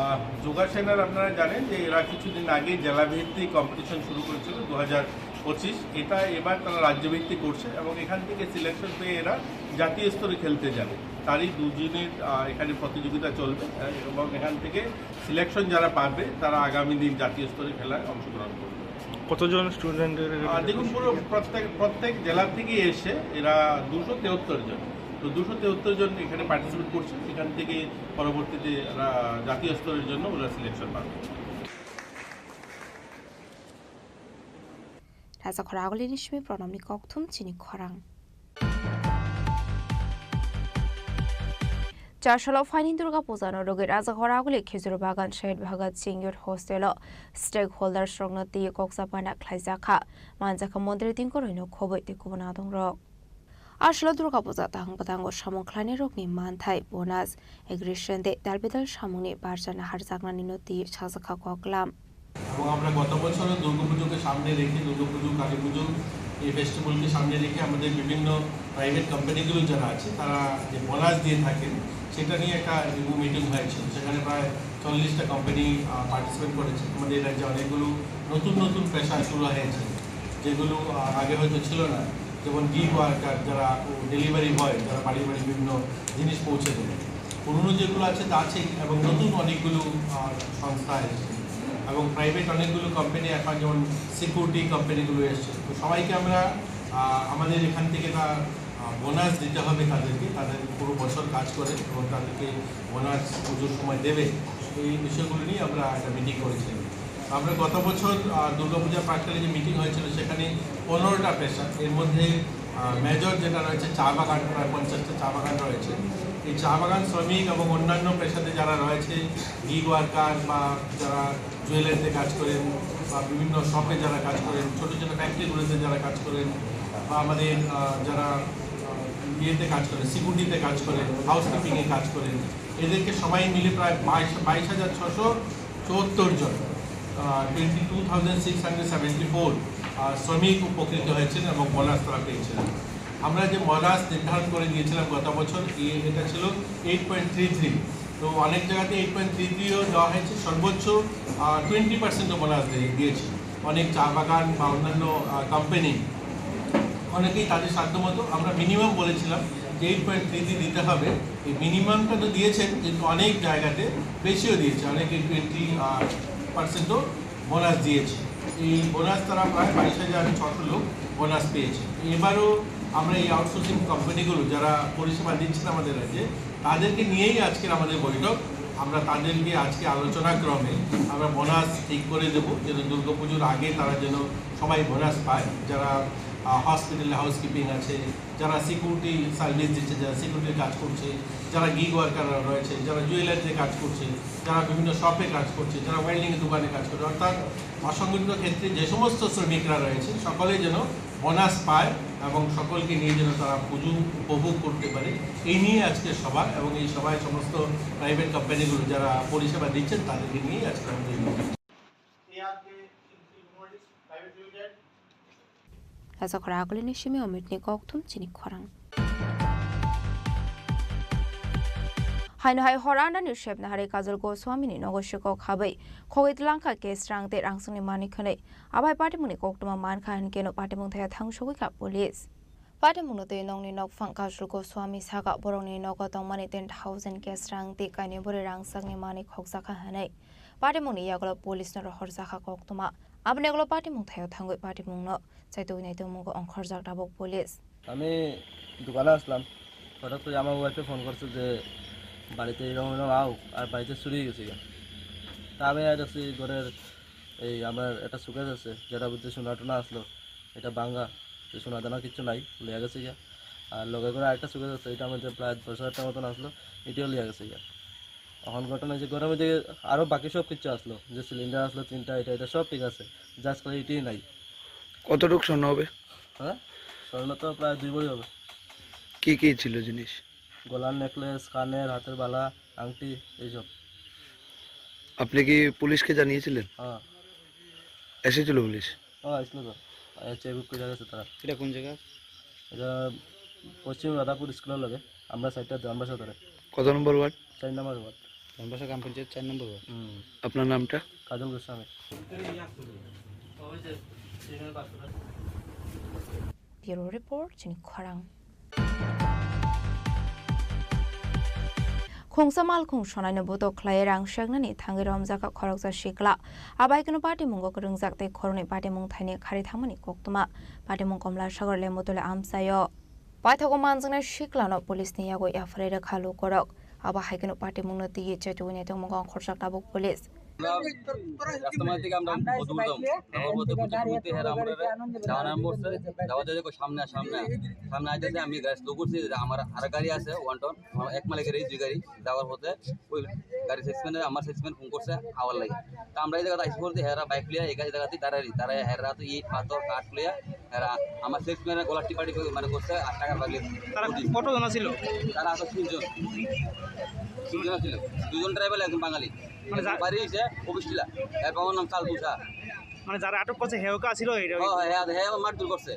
আহ, যোগা সেনার আপনারা জানেন যে এরা কিছুদিন আগে জেলাভিত্তিক কম্পিটিশন শুরু করেছিল দু হাজার পঁচিশ। এটা এবার তারা রাজ্যভিত্তিক করছে এবং এখান থেকে সিলেকশন পেয়ে এরা জাতীয় স্তরে খেলতে যাবে। তারই দুদিনের, আহ, এখানে প্রতিযোগিতা চলবে, আহ, এবং এখান থেকে সিলেকশন যারা পাবে তারা আগামী দিন জাতীয় স্তরে খেলায় অংশগ্রহণ করবে। কতজন স্টুডেন্টের এখানে আহ, দেখুন, পুরো প্রত্যেক, প্রত্যেক জেলা থেকে এসে এরা দুশো তেহত্তর জন। তো দুশো তেহত্তর জন এখানে পার্টিসিপেট করছে, এখান থেকে পরবর্তীতে এরা জাতীয় স্তরের জন্য ওরা সিলেকশন পাবে। Rajakhor agulini simi Pranamni kokthum chini khorang. Chasalo phaini Durga Puja no rwgwi Rajakhor aguli Khejur Bagan Shahid Bhagat Singh Youth Hostel o stakeholders rokno twi koksa pana khlaijakha, manjakha montri tingkoroi no khobwi tei kubun adongrok. Aswk Durga Puja tang bwtango samung khlainairokni manthai, bonus, aggression tei dalbidal samungni barsa naharjaknani no twi sajakha koklam. এবং আমরা গত বছরও দুর্গাপুজোকে সামনে রেখে, দুর্গাপুজো, কালী পুজো, এই ফেস্টিভ্যালকে সামনে রেখে আমাদের বিভিন্ন প্রাইভেট কোম্পানিগুলো যারা আছে, তারা যে বোনাস দিয়ে থাকেন, সেটা নিয়ে একটা রিভিউ মিটিং হয়েছিল। সেখানে প্রায় চল্লিশটা কোম্পানি, আহ, পার্টিসিপেট করেছে। আমাদের রাজ্যে অনেকগুলো নতুন নতুন পেশা শুরু হয়েছে, যেগুলো, আহ, আগে হয়তো ছিল না। যেমন গিগ ওয়ার্কার, যারা ডেলিভারি বয়, যারা বাড়ি বাড়ি বিভিন্ন জিনিস পৌঁছে দেয়। পুরনো যেগুলো আছে তা আছে, এবং নতুন অনেকগুলো, আহ, সংস্থা এসেছে, এবং প্রাইভেট অনেকগুলো কোম্পানি এখন, যেমন সিকিউরিটি কোম্পানিগুলো এসছে। তো সবাইকে আমরা, আহ, আমাদের এখান থেকে তা, আহ, বোনাস দিতে হবে তাদেরকে, তাদের পুরো বছর কাজ করে এবং তাদেরকে বোনাস পুজোর সময় দেবে, এই বিষয়গুলো নিয়ে আমরা একটা মিটিং করেছিলাম। আমরা গত বছর, আহ, দুর্গাপূজার প্রাককালে যে মিটিং হয়েছিল, সেখানে পনেরোটা পেশা, এর মধ্যে, আহ, মেজর যেটা রয়েছে চা বাগান, প্রায় পঞ্চাশটা চা বাগান রয়েছে। এই চা বাগান শ্রমিক এবং অন্যান্য পেশাতে যারা রয়েছে, গিগ ওয়ার্কার বা যারা জুয়েলারিতে কাজ করেন বা বিভিন্ন শপে যারা কাজ করেন, ছোটো ছোটো ফ্যাক্টরিগুলোতে যারা কাজ করেন বা আমাদের, আহ, যারা, আহ, ইয়েতে কাজ করেন, সিকিউরিটিতে কাজ করেন, হাউসকিপিংয়ে কাজ করেন, এদেরকে সবাই মিলে প্রায় বাইশ, বাইশ হাজার ছশো চুয়াত্তর জন, আহ, twenty two thousand six hundred seventy four, আহ, শ্রমিক উপকৃত হয়েছেন এবং বোনাস তারা পেয়েছেন। আমরা যে বোনাস নির্ধারণ করে দিয়েছিলাম গত বছর, এ-, এটা ছিল এইট পয়েন্ট থ্রি থ্রি। তো অনেক জায়গাতে এইট পয়েন্ট থ্রি থ্রিও দেওয়া হয়েছে, সর্বোচ্চ, আহ, টোয়েন্টি পার্সেন্টও বোনাস দিয়ে, দিয়েছে। অনেক চা বাগান বা অন্যান্য, আহ, কোম্পানি অনেকেই তাদের সাধ্যমতো, আমরা মিনিমাম বলেছিলাম যে এইট পয়েন্ট থ্রি থ্রি দিতে হবে। এই মিনিমামটা তো দিয়েছেন, কিন্তু অনেক জায়গাতে বেশিও দিয়েছে, অনেকে টোয়েন্টি পার্সেন্টও বোনাস দিয়েছে। এই বোনাস তারা প্রায় বাইশ হাজার ছশো লোক বোনাস পেয়েছে। এবারও আমরা এই আউটসোর্সিং কোম্পানিগুলো যারা পরিষেবা দিচ্ছেন আমাদের রাজ্যে, তাদেরকে নিয়েই আজকের আমাদের বৈঠক। আমরা তাদেরকে আজকে আলোচনা ক্রমে আমরা বোনাস ঠিক করে দেবো, যেন দুর্গাপুজোর আগে তারা যেন সবাই বোনাস পায়। যারা, আহ, হসপিটালে হাউসকিপিং আছে, যারা সিকিউরিটি সার্ভিস দিচ্ছে, যারা সিকিউরিটির কাজ করছে, যারা গিগ ওয়ার্কাররা রয়েছে, যারা জুয়েলারিতে কাজ করছে, যারা বিভিন্ন শপে কাজ করছে, যারা ওয়েল্ডিং দোকানে কাজ করছে, অর্থাৎ অসংগঠিত ক্ষেত্রে যে সমস্ত শ্রমিকরা রয়েছে, সকলে যেন বোনাস পায় এবং সকলকে নিয়ে যেন তারা পুজো উপভোগ করতে পারে, এই নিয়ে আজকে সভা। এবং এই সভায় সমস্ত প্রাইভেট কোম্পানিগুলো যারা পরিষেবা দিচ্ছেন, তাদেরকে নিয়েই আজকে আমাদের এই সভা। Rajakhor agulini simi Omitni kokthum chini khorang. Haino hai hor andani sepna hari Kajol Goswamini nogo sikok habwi khogwi tlangkha, cash rang tei rangsongni manwi khwnwi. Abai patimungni koktwma mankha hinkhe no patimung thaya thangsogwi kha police. Patimungno twi nokni nokphang Kajol Goswami saka borokni nogo tongmani ten thousand cash rang tei kainwi bwrwi rangchakni manwi khokjakha hwnwi. Patimungni yagulo police no rohorjakha koktwma. Aboni yagulo patimung thaio thangwi patimungno chaitugwi naitugmungo ongkhorjak tabuk police. আমি দোকানে আসলাম, হঠাৎ করে আমার ওয়াইফে ফোন করছে যে বাড়িতে এরকম এরকম আও, আর বাড়িতে চুরি হয়ে গেছে গিয়া। তা আমি আর দেখছি ঘরের এই আমার একটা সুকেস আছে, যেটা ভিতরে সোনা টোনা আসলো, এটা ভাঙা, তো সোনা দানা কিচ্ছু নাই, লইয়া গেছে গিয়া। আর লগে করে আরেকটা সুকেস আছে, এটা আমাদের প্রায় দশ হাজার টাকা মতন আসলো, এটাও লইয়া গেছে গিয়া। এখন ঘটনা যে ঘরের মধ্যে আরো বাকি সব কিছু আসলো, যে সিলিন্ডার আসলো তিনটা, এটা, এটা সব ঠিক আছে, জাস্ট খালি এটাই নাই। কতটুক স্বর্ণ হবে? হ্যাঁ, স্বর্ণ তো প্রায় দুই ভরি হবে। কি কি ছিল জিনিস? গলার নেকলেস, কানের, হাতের বালা, আংটি, এইসব। আপনি কি পুলিশকে জানিয়েছিলেন? হ্যাঁ। এসেছিল পুলিশ? হ্যাঁ, আসলো তো। আচ্ছা, চেক করে গেছে তারা। এটা কোন জায়গা? এটা পশ্চিম রাধাপুর স্কুলের লগে। আমরা সাইডটা ধানবাসা ধরে। কত নম্বর ওয়ার্ড? চার নম্বর ওয়ার্ড। ধানবাসা গ্রাম পঞ্চায়েত চার নম্বর ওয়ার্ড। হুম। আপনার নামটা? কাজল Goswami. Bureau report, chini khorang. Khungsa malkhung sonaino botok khlai rang seknani thangwi romjakha khoroksa sikla. Abai kheno patimungo kwrwngjak tei khoroknwi patimung thaini khari thangmani koktwma. Patimung Komla Sagar Lembutoli amchaio. Paithago manjaknai siklano police ni yago F I R rwkha lukorok. Abo hai kheno patimungno twiwi chaitugwi naitugmungo ongkhorjak tabuk police. আমরা রাস্তার মাঝ থেকে আমরা মধুপুর যাবো। যাওয়ার পথে প্রচুর শুনতে হ্যাঁ আমরা যাওয়া নাম পড়ছে, যাওয়া যায় দেখো সামনে, সামনে, সামনে আইতেছে। আমি গাড়ি স্লো করছি, যে আমার আর গাড়ি আছে ওয়ান টন, আমার এক মালিকের এই দুই গাড়ি যাওয়ার পথে ওই গাড়ি সেলসম্যান, আমার সেলসম্যান ফোন করছে আওয়ার লাগে। তো আমরা এই জায়গাতে আইসি বলতে হেরা বাইক লিয়া এই গাড়ি জায়গাতে দাঁড়াই, দাঁড়াই হেরা তো ইট পাথর কাঠ লিয়া হেরা আমার সেলসম্যানের গলা টিপাটিপি মানে করছে আর টাকার বাগলি তারা কতজন ছিল? তারা আছে তিনজন, তিনজন ছিল, দুজন ট্রাইবাল, একজন বাঙালি। মানে যা- বাড়ি হইছে অফিস টিলা, এর বাবার নাম চাল তুষা। মানে যারা আটক করছে হেও কা ছিল এটা? ও হ্যাঁ, হ্যাঁ, হ্যাঁ, মারধর করছে।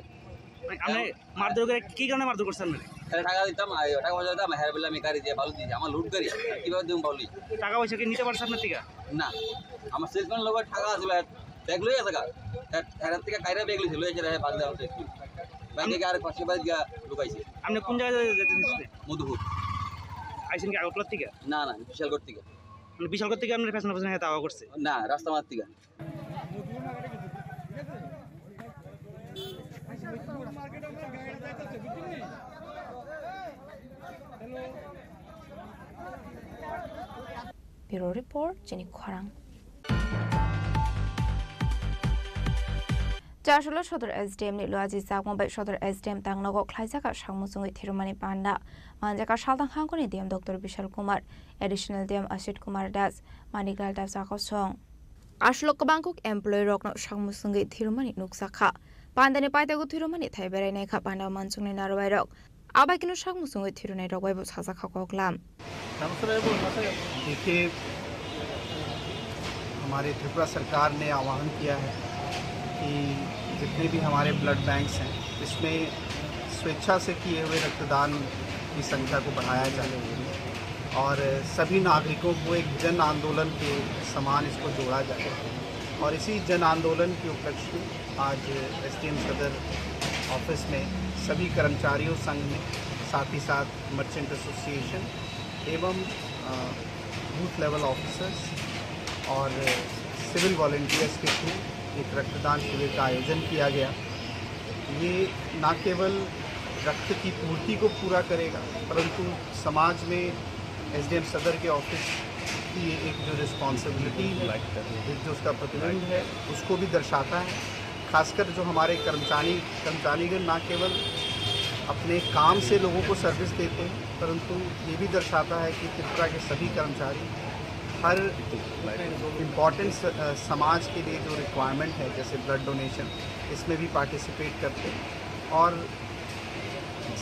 মানে আপনি মারধর করে কি কারণে মারধর করছেন? মানে তাহলে টাকা দিতাম, আই, টাকা পয়সা দিতাম, হ্যাঁ বলে আমি গাড়ি দিয়ে বালু দিয়েছি, আমার লুট গাড়ি, কিভাবে দিম বালু? টাকা পয়সা কি নিতে পারছে আপনার থেকে? না, আমার সেলসম্যান লোকের টাকা আছে, ব্যাগ লই আছে গা। এর থেকে কাইরা ব্যাগ লইছিল, এই যে হ্যাঁ বাগদা হচ্ছে একটু। ব্যাগ থেকে আর পাঁচশো ব্যাগ গিয়া লুকাইছে। আপনি কোন জায়গায় যেতে দিচ্ছেন? মধুপুর। আইসেন কি আগরতলা থেকে? না, না, বিশালগড় থেকে। মানে বিশালগড় থেকে আপনার পেছনে পেছনে হ্যাঁ দাওয়া করছে? না, রাস্তা মার থেকে। Bureau Report, Chini Khorang. Chasolo Sodor S D M ni Luaji Chakma bai Sodor S D M tangnogo khlaijak kha sakmuchungwi thirumani panda. Manjak kha Salthang Hangkoni D M Doctor Bishal Kumar, Additional D M Ashit Kumar Das, Manik Lal Das Akosong. Aswk kwbangkuk employee rokno sakmuchungwi thirumani nukjakha. Pandani paitego thirumani thai berai naikha panda manchuknai narwai rok. Abai kino sakmuchungwi thirunai rok bai bo sajakha koklam. देखिए, हमारे त्रिपुरा सरकार ने आह्वान किया है कि जितने भी हमारे ब्लड बैंक्स हैं, इसमें स्वेच्छा से किए हुए रक्तदान की संख्या को बढ़ाया जाए और सभी नागरिकों को एक जन आंदोलन के समान इसको जोड़ा जाए। और इसी जन आंदोलन के उपलक्ष्य में आज एसडीएम सदर ऑफिस में सभी कर्मचारियों संघ ने, साथ ही साथ मर्चेंट एसोसिएशन एवं, अ, बूथ लेवल ऑफिसर्स और सिविल वॉलंटियर्स के थ्रू एक रक्तदान शिविर का आयोजन किया गया। ये ना केवल रक्त की पूर्ति को पूरा करेगा, परंतु समाज में एसडीएम सदर के ऑफिस की ये एक जो रिस्पॉन्सिबिलिटी, एक जो उसका प्रतिबिंब है, उसको भी दर्शाता है। खासकर जो हमारे कर्मचारी, कर्मचारीगण ना केवल अपने काम से लोगों को सर्विस देते हैं, परंतु ये भी दर्शाता है कि त्रिपुरा के सभी कर्मचारी हर इम्पॉर्टेंट समाज के लिए जो रिक्वायरमेंट है, जैसे ब्लड डोनेशन, इसमें भी पार्टिसिपेट करते हैं और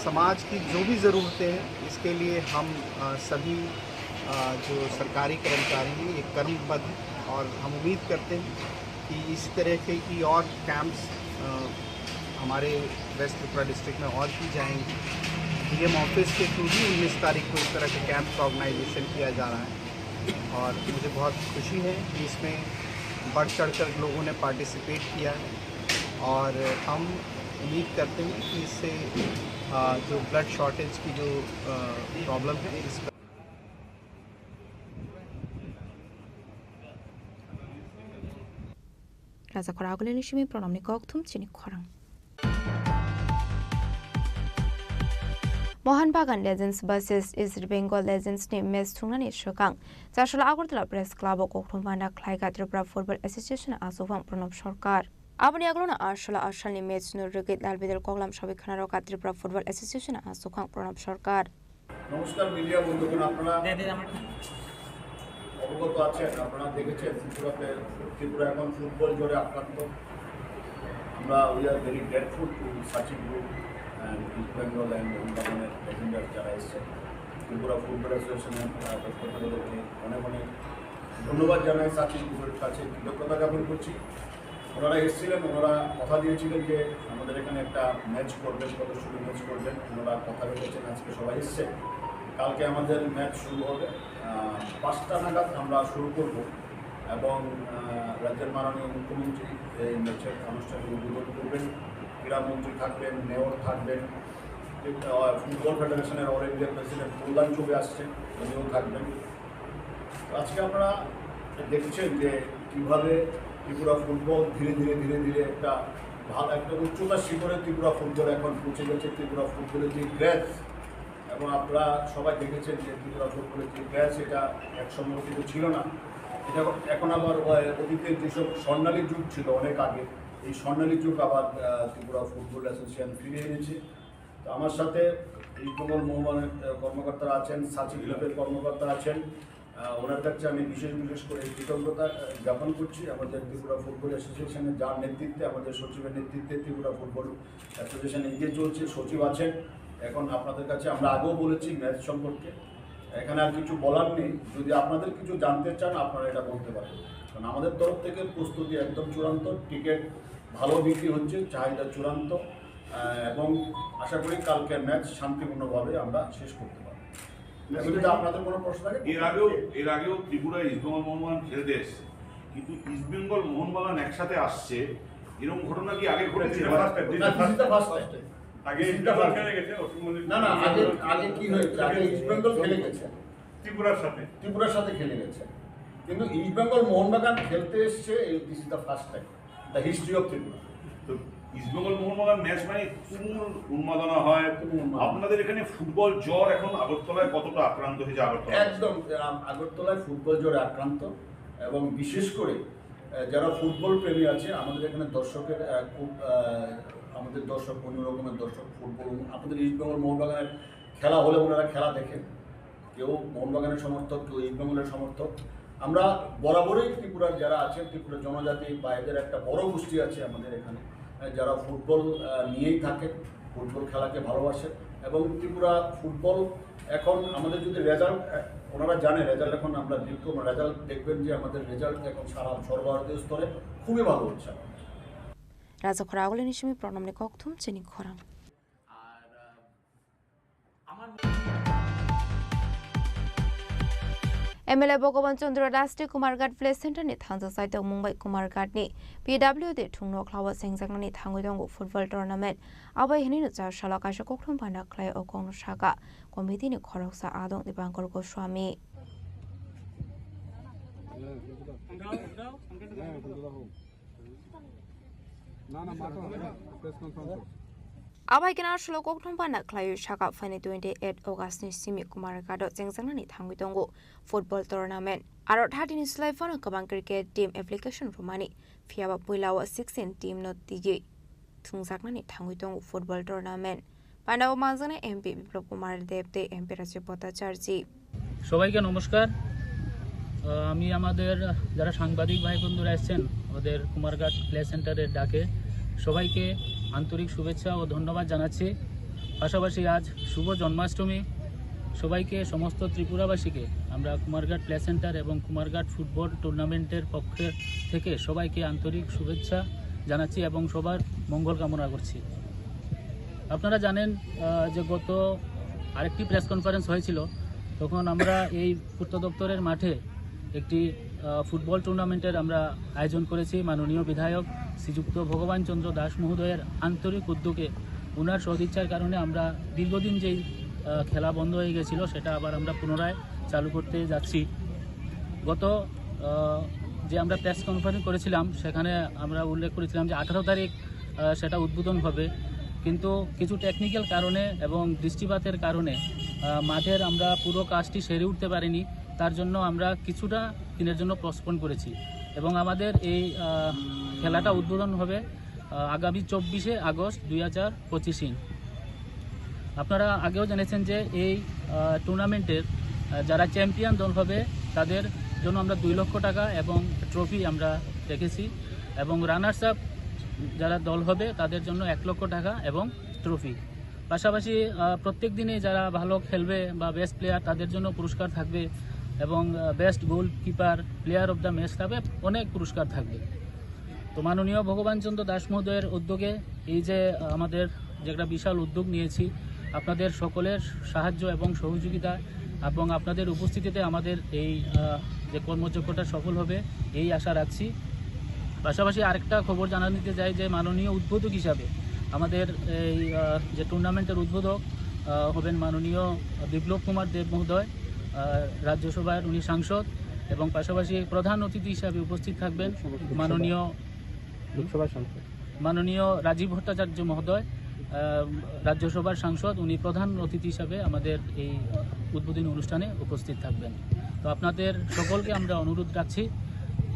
समाज की जो भी ज़रूरतें हैं, इसके लिए हम, अ, सभी, अ, जो सरकारी कर्मचारी हैं, ये कर्मबद्ध हैं और हम उम्मीद करते हैं कि इस तरह के की और कैंप्स, अ, हमारे वेस्ट त्रिपुरा डिस्ट्रिक्ट में और की जाएंगी। डीएम ऑफिस के थ्रू भी उन्नीस तारीख को इस तरह के कैंप का ऑर्गेनाइजेशन किया जा रहा है और मुझे बहुत खुशी है कि इसमें बढ़ चढ़कर लोगों ने पार्टिसिपेट किया है और हम उम्मीद करते हैं कि इससे, अ, जो ब्लड शॉर्टेज की जो, अ, प्रॉब्लम है, इसका Raja Khorang Agulini simi Pranamni kokthum chini khorang. Mohan Bagan Legends versus East Bengal Legends ni match thungnani swkang Chasolo Agartala Press Club o kokthum panda khlaikha Tripura Football Association ni achukphang Pranab Sarkar. Aboni agulano Asala asalni match no rwgwi lal bidal koklam sawi khana rwkha Tripura Football Association ni achukphang Pranab Sarkar. নমস্কার মিডিয়া বন্ধুগণ, আপনারা অবগত আছেন, আপনারা দেখেছেন ত্রিপুরাতে, ত্রিপুরা এখন ফুটবল জ্বরে আক্রান্ত। আমরা we are very grateful to Sachin Group and East Bengal and মোহনবাগানের লেজেন্ডার যারা এসছেন। ত্রিপুরা ফুটবল অ্যাসোসিয়েশনের, আহ, পক্ষ থেকে ওদেরকে অনেক অনেক ধন্যবাদ জানাই, সাচিন গ্রুপের কাছে কৃতজ্ঞতা জ্ঞাপন করছি। ওনারা এসেছিলেন, ওনারা কথা দিয়েছিলেন যে আমাদের এখানে একটা ম্যাচ করবেন, প্রদর্শনী ম্যাচ করবেন। ওনারা কথা রেখেছেন, আজকে সবাই এসছে। কালকে আমাদের ম্যাচ শুরু হবে, আহ, পাঁচটা নাগাদ আমরা শুরু করব এবং, আহ, রাজ্যের মাননীয় মুখ্যমন্ত্রী এই ম্যাচের আনুষ্ঠানিক উদ্বোধন করবেন। ক্রীড়ামন্ত্রী থাকবেন, মেয়র থাকবেন, আহ, ফুটবল ফেডারেশনের অল ইন্ডিয়া প্রেসিডেন্ট কল্যাণ চৌবে আসছেন, উনিও থাকবেন। তো আজকে আপনারা দেখছেন যে কিভাবে ত্রিপুরা ফুটবল ধীরে ধীরে, ধীরে ধীরে একটা ভালো, একটা উচ্চতার শিখরে ত্রিপুরা ফুটবল এখন পৌঁছে গেছে। ত্রিপুরা ফুটবলের যে ক্রেজ, এবং আপনারা সবাই দেখেছেন যে ত্রিপুরা ফুটবলের যে ক্রেজ, এটা এক সময় কিন্তু ছিল না। এখন এখন আবার ওই অতীতের যেসব স্বর্ণালী যুগ ছিল অনেক আগে, এই স্বর্ণালী যুগ আবার আহ, ত্রিপুরা ফুটবল অ্যাসোসিয়েশন ফিরে এনেছে। তো আমার সাথে ইস্টবেঙ্গল মোহনবাগানের আহ, কর্মকর্তারা আছেন, সাচি ক্লাবের কর্মকর্তা আছেন। আহ, ওনার কাছে আমি বিশেষ বিশেষ করে কৃতজ্ঞতা আহ, জ্ঞাপন করছি আমাদের ত্রিপুরা ফুটবল অ্যাসোসিয়েশনের, যার নেতৃত্বে, আমাদের সচিবের নেতৃত্বে ত্রিপুরা ফুটবল অ্যাসোসিয়েশন এগিয়ে চলছে। সচিব আছেন। এখন আপনাদের কাছে আমরা আগেও বলেছি ম্যাচ সম্পর্কে, এখানে আর কিছু বলার নেই। যদি আপনাদের কিছু জানতে চান, আপনারা এটা বলতে পারেন, কারণ আমাদের তরফ থেকে প্রস্তুতি একদম চূড়ান্ত। টিকিট ভালো বিক্রি হচ্ছে, চাহিদা চূড়ান্ত। আহ, এবং আশা করি কালকে ম্যাচ শান্তিপূর্ণভাবে আমরা শেষ করতে পারবো। যদি আপনাদের কোনো প্রশ্ন থাকে, এর আগেও এর আগেও ত্রিপুরা ইস্টবেঙ্গল মোহনবাগান খেলতে এসছে, কিন্তু ইস্টবেঙ্গল মোহনবাগান একসাথে আসছে, এরকম ঘটনা কি আগে ঘটেছে? না, this is the first time। আগে ইস্টবেঙ্গল খেলে গেছে, অসম মল্লিক না, না, আগে আগে কি হয়েছে? আগে ইস্টবেঙ্গল খেলে গেছে, ত্রিপুরার সাথে। ত্রিপুরার সাথে খেলে গেছে, কিন্তু ইস্টবেঙ্গল মোহনবাগান খেলতে এসছে, এই this is the first time, the history of Tripura। তো ইস্টবেঙ্গল মোহনবাগান ম্যাচ মানে তুমুল উন্মাদনা হয়। তুমুল উন্মাদনা। আপনাদের এখানে ফুটবল জ্বর এখন আগরতলায় কতটা আক্রান্ত হয়েছে আগরতলা? একদম, আম, আগরতলায় ফুটবল জ্বরে আক্রান্ত, এবং বিশেষ করে আহ, যারা ফুটবল প্রেমী আছে, আমাদের এখানে দর্শকের আহ, খুব আহ, আমাদের দর্শক অন্য রকমের দর্শক। ফুটবল, আমাদের ইস্টবেঙ্গল মোহনবাগানের খেলা হলে ওনারা খেলা দেখেন। কেউ মোহনবাগানের সমর্থক, কেউ ইস্টবেঙ্গলের সমর্থক। আমরা বরাবরই ত্রিপুরার যারা আছেন, ত্রিপুরা জনজাতি বা এদের একটা বড় গোষ্ঠী আছে আমাদের এখানে, আহ, যারা ফুটবল আহ, নিয়েই থাকেন, ফুটবল খেলাকে ভালোবাসেন। এবং ত্রিপুরা ফুটবল এখন আমাদের যদি রেজাল্ট, ওনারা জানেন রেজাল্ট এখন আমরা দিক করবো, রেজাল্ট দেখবেন যে আমাদের রেজাল্ট এখন সারা সর্বভারতীয় স্তরে খুবই ভালো হচ্ছে। Rajakhora Agulini simi Pranamni kokthum chini khorang. M L A Bhagavan Chandra Das tei Kumarghat Play Center ni thansa saitok Mumbai Kumarghat ni P W D thungno khlaio chengjaknani thangwi tongo football tournament. Abai hinwi no char salo kaisa kokthum panda khlai o kokno saka committee ni khoroksa adong Dipankar Goswami. Abai khe no salo kokthum panda khlaiwi saka phaini twenty eight August ni simi Kumarghat o chengjaknani thangwi tongo football tournament. Aro thirty ni slai phano kwbang cricket team application rwmani, phiyaba puila o sixteen team no twiwi thwngjaknani thangwi tongo football tournament. Pandao manjaknai M P Biplab Kumar Deb tei M P Rajib Bhattacharjee. সবাইকে নমস্কার। আহ, আমি আমাদের যারা সাংবাদিক ভাই বন্ধুরা এসছেন, আমাদের কুমারঘাট প্লে সেন্টারের ডাকে সবাইকে আন্তরিক শুভেচ্ছা ও ধন্যবাদ জানাচ্ছি। পাশাপাশি আজ শুভ জন্মাষ্টমী, সবাইকে, সমস্ত ত্রিপুরাবাসীকে আমরা কুমারঘাট প্লে সেন্টার এবং কুমারঘাট ফুটবল টুর্নামেন্টের পক্ষ থেকে সবাইকে আন্তরিক শুভেচ্ছা জানাচ্ছি এবং সবার মঙ্গল কামনা করছি। আপনারা জানেন, আহ, যে গত আরেকটি প্রেস কনফারেন্স হয়েছিল, তখন আমরা এই পূর্ত দপ্তরের মাঠে একটি, আহ, ফুটবল টুর্নামেন্টের আমরা আয়োজন করেছি। মাননীয় বিধায়ক শ্রীযুক্ত ভগবান চন্দ্র দাস মহোদয়ের আন্তরিক উদ্যোগে, ওনার সদিচ্ছার কারণে আমরা দীর্ঘদিন যেই, আহ, খেলা বন্ধ হয়ে গেছিল, সেটা আবার আমরা পুনরায় চালু করতে যাচ্ছি। গত, আহ, যে আমরা প্রেস কনফারেন্স করেছিলাম, সেখানে আমরা উল্লেখ করেছিলাম যে আঠারো তারিখ আহ, সেটা উদ্বোধন হবে, কিন্তু কিছু টেকনিক্যাল কারণে এবং দৃষ্টিপাতের কারণে, আহ, মাঠের আমরা পুরো কাজটি সেরে উঠতে পারিনি। তার জন্য আমরা কিছুটা দিনের জন্য পোস্টপোন করেছি এবং আমাদের এই, আহ, খেলাটা উদ্বোধন হবে, আহ, আগামী চব্বিশে আগস্ট দুই হাজার পঁচিশ। আপনারা আগেও জেনেছেন যে এই, আহ, টুর্নামেন্টের, আহ, যারা চ্যাম্পিয়ন দল হবে, তাদের জন্য আমরা দুই লক্ষ টাকা এবং ট্রফি আমরা রেখেছি, এবং রানার্স আপ যারা দল হবে, তাদের জন্য এক লক্ষ টাকা এবং ট্রফি। পাশাপাশি, আহ, প্রত্যেক দিনে যারা ভালো খেলবে বা বেস্ট প্লেয়ার, তাদের জন্য পুরস্কার থাকবে, এবং, আহ, best goalkeeper, player of the match থাকবে, অনেক পুরস্কার থাকবে। তো মাননীয় ভগবান চন্দ্র দাস মহোদয়ের উদ্যোগে এই যে, আহ, আমাদের যে একটা বিশাল উদ্যোগ নিয়েছি, আপনাদের সকলের সাহায্য এবং সহযোগিতা এবং আপনাদের উপস্থিতিতে আমাদের এই, আহ, যে কর্মযজ্ঞটা সফল হবে, এই আশা রাখছি। পাশাপাশি আরেকটা খবর জানাতে চাই যে মাননীয় উদ্বোধক হিসাবে আমাদের এই, আহ, যে টুর্নামেন্টের উদ্বোধক, আহ, হবেন মাননীয় বিপ্লব কুমার দেব মহোদয়, আহ, রাজ্যসভার উনি সাংসদ, এবং পাশাপাশি প্রধান অতিথি হিসাবে উপস্থিত থাকবেন লোকসভা। মাননীয় লোকসভার সাংসদ। মাননীয় রাজীব ভট্টাচার্য মহোদয়, আহ, রাজ্যসভার সাংসদ, উনি প্রধান অতিথি হিসাবে আমাদের এই উদ্বোধনী অনুষ্ঠানে উপস্থিত থাকবেন। তো আপনাদের সকলকে আমরা অনুরোধ রাখছি,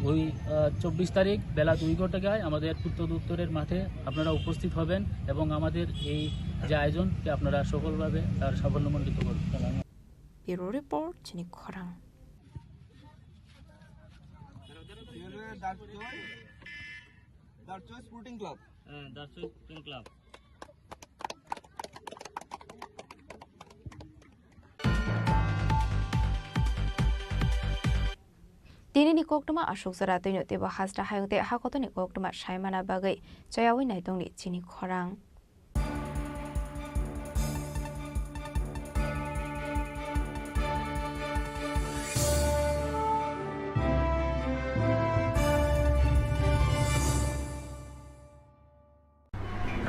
ওই, আহ, চব্বিশ তারিখ বেলা দুই ঘটিকায় আমাদের পুত্র দপ্তরের মাঠে আপনারা উপস্থিত হবেন এবং আমাদের এই যে আয়োজনকে আপনারা সফলভাবে তার সাফল্যমণ্ডিত করুন। Bureau Report, Chini Khorang. Darchoi Sporting Club. Eh, Darchoi Sporting Club. Tinini koktwma aswk jora twino teibo hasta hayung tei hakotoni koktwma saimana bagwi chayawi naitongni chini khorang.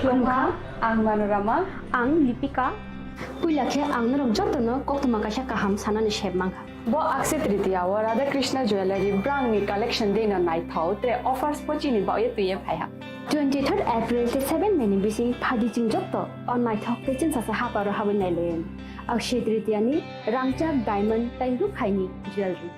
Khulumkha, ang Manorama. Ang Lipika. Puila khe ang norok jotono koktwma kaisa kaham sanani sep mankha. Bo Akshaya Tritiya o Radha Krishna Jewellery brangni collection dino naithok tre offers pochini baoye twiye phaiha. Twenty-third April tei seven May ni bising phaidi chwng joto o naithok tei chwngsacha haparo habwi nailayan. Akshaya Tritiya ni rangchak diamond tei rukhaini jewellery.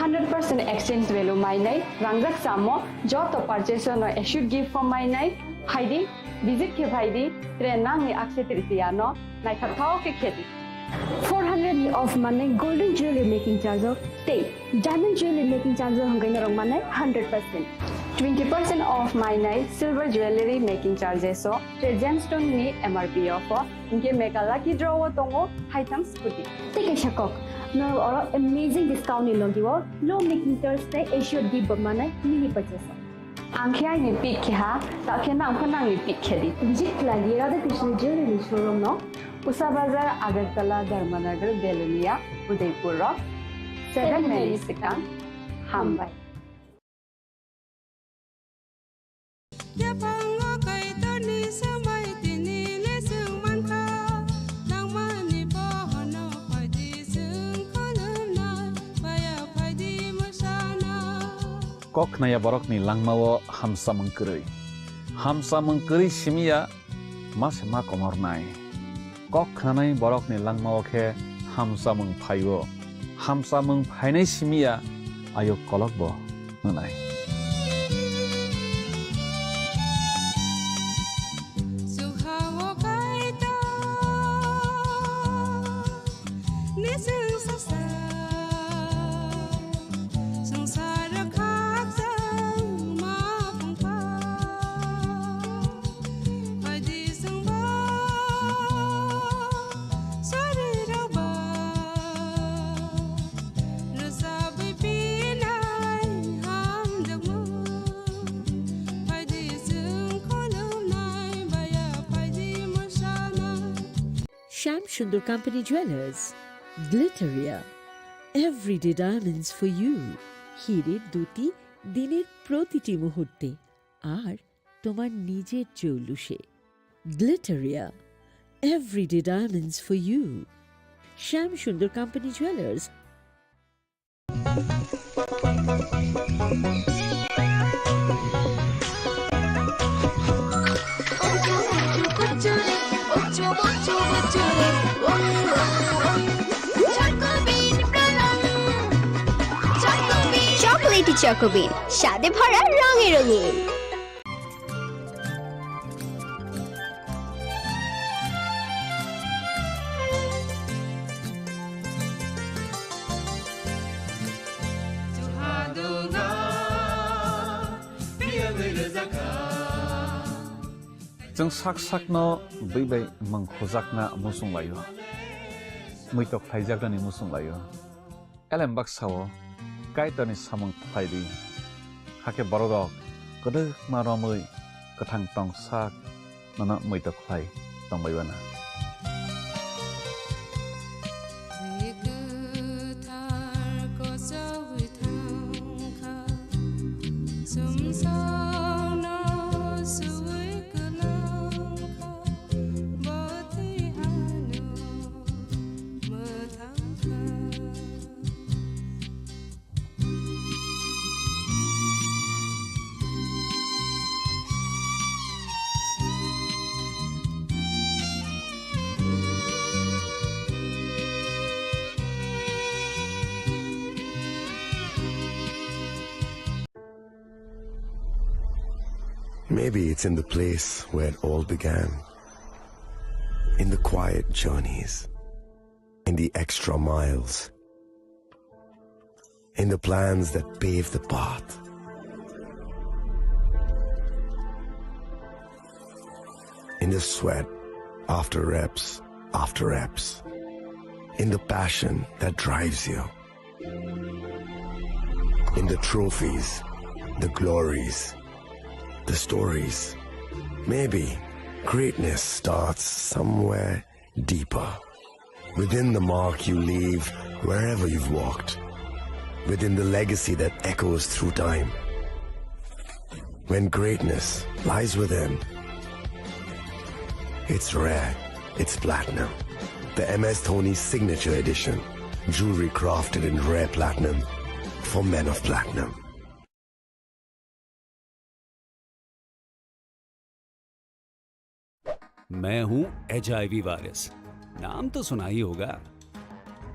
Hundred percent exchange value mainai rangjak chamo joto purchase no assured gift form mainai phaidi, visit khe phaidi, tre nangni Akshaya Tritiya no naithok thok khe khedi. Four hundred ni off manwi golden jewelry making charge o tei diamond jewelry making charge o hwnkhe norok manai hundred percent. Twenty percent off mainai silver jewelry making charges o tei gemstone ni M R P o pho hwnkhe mega lucky draw o tongo haitham scooty. Tei kaisa kok, norok oro amazing discount ni logi o low making charge tei assured gift bo manai mini purchase o. Ang khe aini pick khe ha, ta khe nang pho nangni pick khe di. Visit khlai di Radha Krishna Jewelry showroom no, Usa Bazar, Agartala, Dharmanagar, Belonia, Udaipur rok, seven May ni swkang. Hambai. Yaphango Kaitorni swmai tini le swng mankha, nangmani pohorno phaidi swng khulumnai, baya phaidi mwsana. Kok khnaya borokni langmao hamsamung kwrwi. Hamsamung kwrwi simiya ma se ma komornai. Kok khnanai borokni langmao khe hamsamung phaio. Hamsamung phainai simiya ayuk kolokbo wngnai. Nising sasa, sangsar khakchangma phungkha. Phaidi swngbo, sarirokba, rwchapwi pinai hamjakmung. Phaidi swng khulumnai, baya phaidi mwsana. Shyam Sundar Company Jewelers, Glitteria, everyday diamonds for you. হীরের দ্যুতি দিনের প্রতিটি মুহূর্তে আর তোমার নিজের জৌলুসে। Glitteria, everyday diamonds for you. Shyam Sundar Company Jewelers. Chocolatey Choco Bean, স্বাদে ভরা রঙে রঙিন। Chwng sak sakno bwi bai mwng khujakna muchung laio, muitok khlaijaknani muchung laio. Elem baksa-o Kaitorni samung khlai di, hakhe bororok kwdwkma romwi kwthang tong sak nono muitok khlai tongbai bana. Twi kwthar kochogwi thangkha, sumsokno suwi kwlangkha, bo twi ano mwthangkha. Maybe it's in the place where it all began. In the quiet journeys, in the extra miles, in the plans that pave the path, in the sweat after reps, after reps, in the passion that drives you, in the trophies, the glories, the stories. Maybe greatness starts somewhere deeper. Within the mark you leave wherever you've walked. Within the legacy that echoes through time. When greatness lies within, it's rare, it's platinum. The M S Dhoni Signature Edition. Jewelry crafted in rare platinum for men of platinum. मैं हूं HIV virus. नाम तो सुना ही होगा।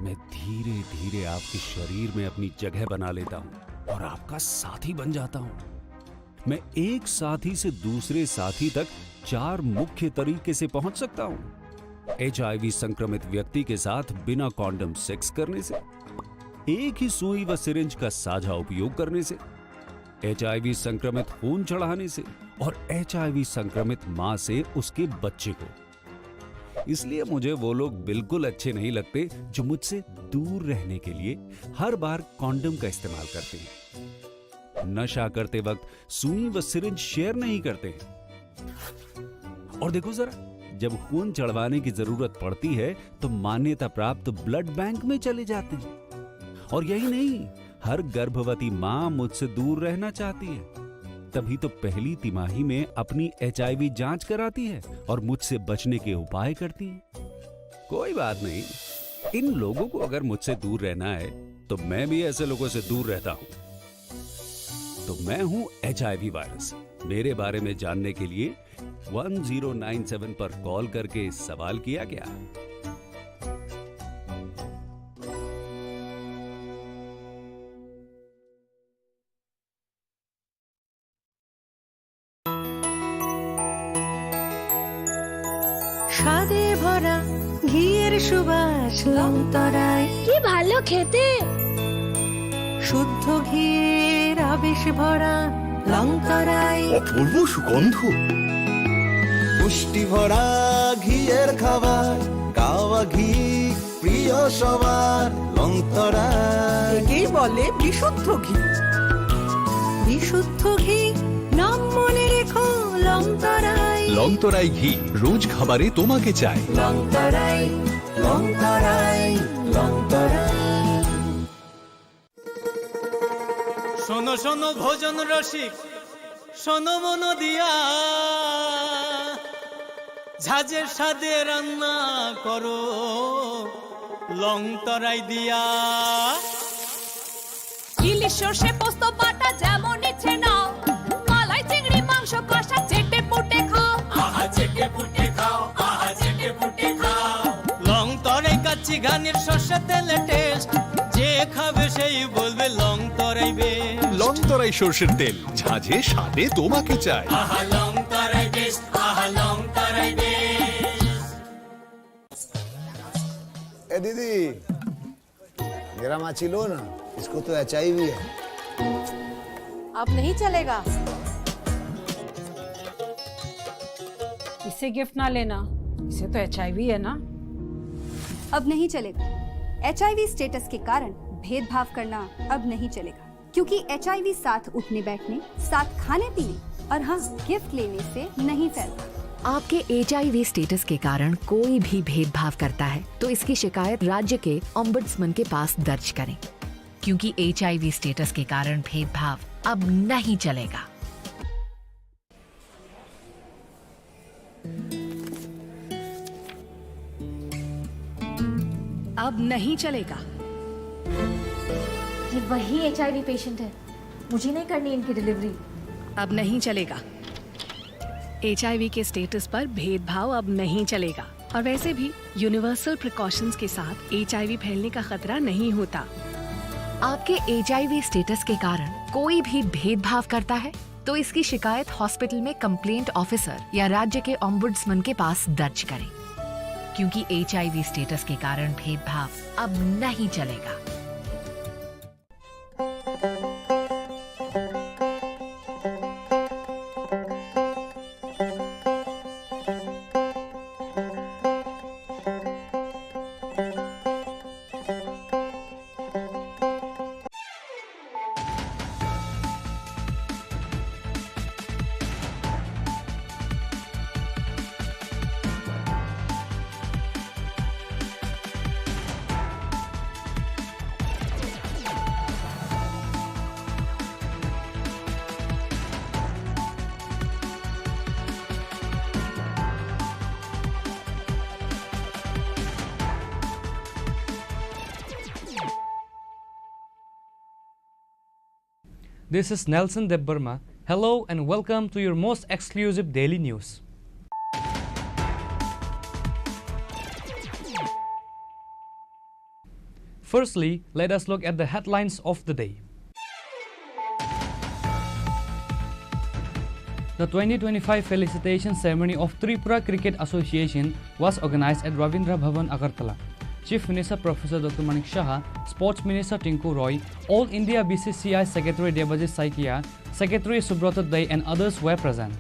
मैं धीरे धीरे आपके शरीर में अपनी जगह बना लेता हूं और आपका साथी बन जाता हूं। मैं एक साथी से दूसरे साथी तक चार मुख्य तरीके से पहुंच सकता हूं। एचआईवी संक्रमित व्यक्ति के साथ बिना कॉन्डम सेक्स करने से, एक ही सुई व सिरिंज का साझा उपयोग करने से, एचआईवी संक्रमित खून चढ़ाने से और एचआईवी संक्रमित मां से उसके बच्चे को। इसलिए मुझे वो लोग बिल्कुल अच्छे नहीं लगते जो मुझसे दूर रहने के लिए हर बार कॉन्डम का इस्तेमाल करते हैं। नशा करते वक्त सुई व सिरिंज शेयर नहीं करते हैं। और देखो जरा, जब खून चढ़वाने की जरूरत पड़ती है, तो मान्यता प्राप्त ब्लड बैंक में चले जाते हैं। और यही नहीं, हर गर्भवती मां मुझसे दूर रहना चाहती है, तभी तो पहली तिमाही में अपनी एचआईवी जांच कराती है और मुझसे बचने के उपाय करती है। कोई बात नहीं, इन लोगों को अगर मुझसे दूर रहना है, तो मैं भी ऐसे लोगों से दूर रहता हूं। तो मैं हूं एचआईवी वायरस। मेरे बारे में जानने के लिए वन ज़ीरो नाइन सेवन पर कॉल करके सवाल किया क्या? স্বাদে ভরা ঘিয়ের সুবাস লংতরায়। কি ভালো খেতে। শুদ্ধ ঘিয়ের আবেশ ভরা লংতরায়। অপূর্ব সুগন্ধ। পুষ্টি ভরা ঘিয়ের খাবার, গাওয়া ঘি প্রিয় সবার লংতরায়। একেই বলে বিশুদ্ধ ঘি। বিশুদ্ধ ঘি, নাম মনে রেখো লংতরায়। লংতরাই ঘি, রোজ খাবারে তোমাকে চাই। লংতরায়, লংতরায়, লংতরায়। শোনো শোনো ভোজন রসিক, শোনো মন দিয়া, ঝাঁঝের স্বাদে রান্না করো লং তরাই দিয়া। ইলিশ সর্ষে পোস্ত বাটা যেমন ইচ্ছে নাও, মালাই চিংড়ি মাংস কষা চেটে পুটে খাও। আহা চেটে পুটে খাও, আহা চেটে পুটে খাও। লং তরাই কাচ্চি ঘানির সর্ষে তেলে টেস্ট, যে খাবে সেই বলবে লং তরাই বেস্ট। লং তরাই সর্ষের তেল, ঝাঁঝে স্বাদে তোমাকে চাই। আহা লং তরাই বেস্ট, আহা লং তরাই বেস্ট। ए दीदी, मेरा माची लो ना, इसको तो एचआईवी है। अब नहीं चलेगा। इसे गिफ्ट ना लेना, इसे तो एचआईवी है ना। अब नहीं चलेगा। एचआईवी स्टेटस के कारण भेदभाव करना अब नहीं चलेगा, क्योंकि एचआईवी साथ उठने बैठने, साथ खाने पीने और हाँ, गिफ्ट लेने से नहीं फैलता। आपके एचआईवी स्टेटस के कारण कोई भी भेदभाव करता है, तो इसकी शिकायत राज्य के ओम्बड्समैन के पास दर्ज करें, क्योंकि एचआईवी स्टेटस के कारण भेदभाव अब नहीं चलेगा। अब नहीं चलेगा। ये वही एचआईवी पेशेंट है, मुझे नहीं करनी इनकी डिलीवरी। अब नहीं चलेगा। एचआईवी के स्टेटस पर भेदभाव अब नहीं चलेगा। और वैसे भी यूनिवर्सल प्रिकॉशंस के साथ एचआईवी फैलने का खतरा नहीं होता। आपके एचआईवी स्टेटस के कारण कोई भी भेदभाव करता है, तो इसकी शिकायत हॉस्पिटल में कंप्लेंट ऑफिसर या राज्य के ओम्बुड्समैन के पास दर्ज करें, क्योंकि एचआईवी स्टेटस के कारण भेदभाव अब नहीं चलेगा। This is Nelson Debbarma. Hello and welcome to your most exclusive daily news. Firstly, let us look at the headlines of the day. The twenty twenty-five felicitation ceremony of Tripura Cricket Association was organized at Rabindra Bhavan, Agartala. Chief Minister Professor Doctor Manik Saha, Sports Minister Tinku Roy, All India B C C I Secretary Debajit Saikia, Secretary Subrata Dey and others were present.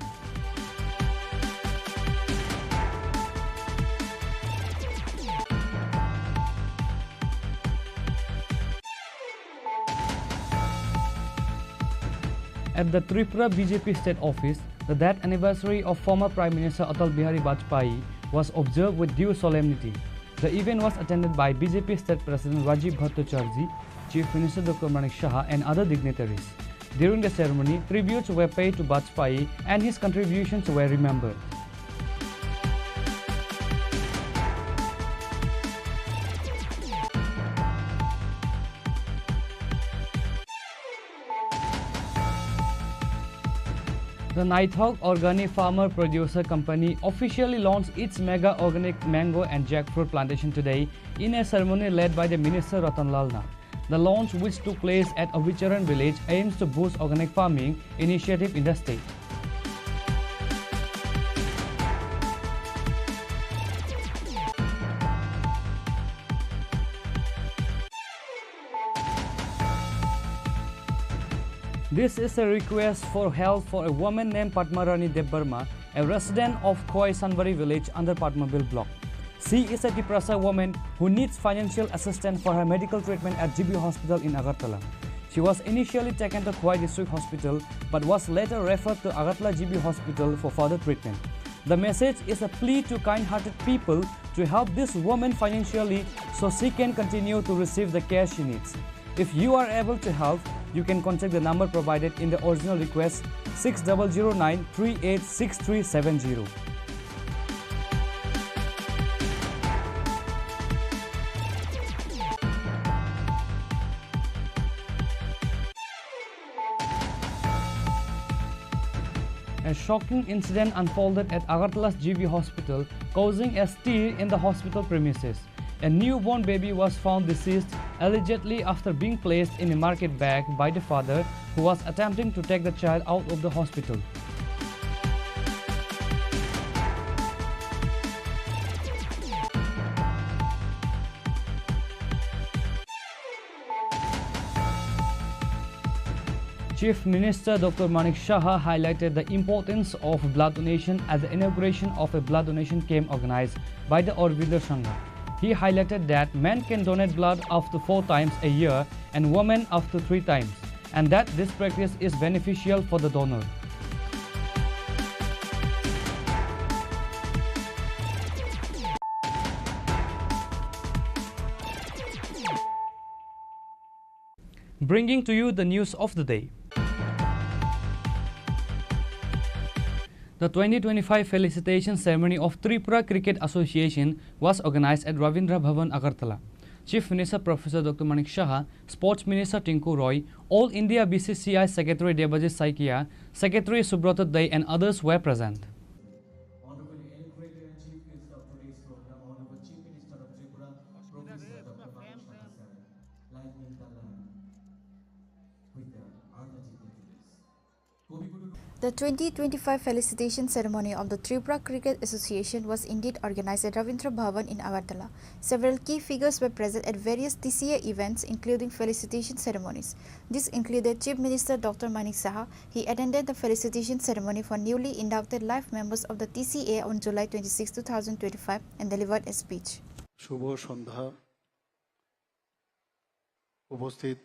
At the Tripura B J P state office, the death anniversary of former Prime Minister Atal Bihari Vajpayee was observed with due solemnity. The event was attended by B J P state president Rajiv Bhattacharjee, Chief Minister Doctor Manik Saha and other dignitaries. During the ceremony, tributes were paid to Vajpayee and his contributions were remembered. The Naithok Organic Farmer Producer Company officially launched its mega organic mango and jackfruit plantation today in a ceremony led by the Minister Ratan Lal Nath. The launch, which took place at Avicharan village, aims to boost organic farming initiative in the state. This is a request for help for a woman named Padmarani Debbarma, a resident of Khowai Sanbari village under Padmabil block. She is a Tiprasa woman who needs financial assistance for her medical treatment at G B Hospital in Agartala. She was initially taken to Khowai District Hospital but was later referred to Agartala G B Hospital for further treatment. The message is a plea to kind-hearted people to help this woman financially so she can continue to receive the care she needs. If you are able to help, you can contact the number provided in the original request, six double zero nine three eight six three seven zero. A shocking incident unfolded at Agartala's G B Hospital, causing a stir in the hospital premises. A newborn baby was found deceased, allegedly after being placed in a market bag by the father, who was attempting to take the child out of the hospital. Chief Minister Doctor Manik Saha highlighted the importance of blood donation at the inauguration of a blood donation camp organized by the Aurobindo Sangha. He highlighted that men can donate blood up to four times a year and women up to three times, and that this practice is beneficial for the donor. Bringing to you the news of the day. The twenty twenty-five felicitation ceremony of Tripura Cricket Association was organized at Rabindra Bhavan, Agartala. Chief Minister Professor Doctor Manik Saha, Sports Minister Tinku Roy, All India B C C I Secretary Debajit Saikia, Secretary Subrata Dey and others were present. Honorable L. Greater Chief Guest of today's program, Honorable Chief Minister of Tripura, Professor Doctor Manik Saha sir, lighting the lamp with the Arthur G P. The twenty twenty-five felicitation ceremony of the Tripura Cricket Association was indeed organized at Ravindra Bhavan in Agartala. Several key figures were present at various T C A events, including felicitation ceremonies. This included Chief Minister Doctor Manik Saha. He attended the felicitation ceremony for newly inducted life members of the T C A on July twenty-six, two thousand twenty-five, and delivered a speech. শুভ সন্ধ্যা। উপস্থিত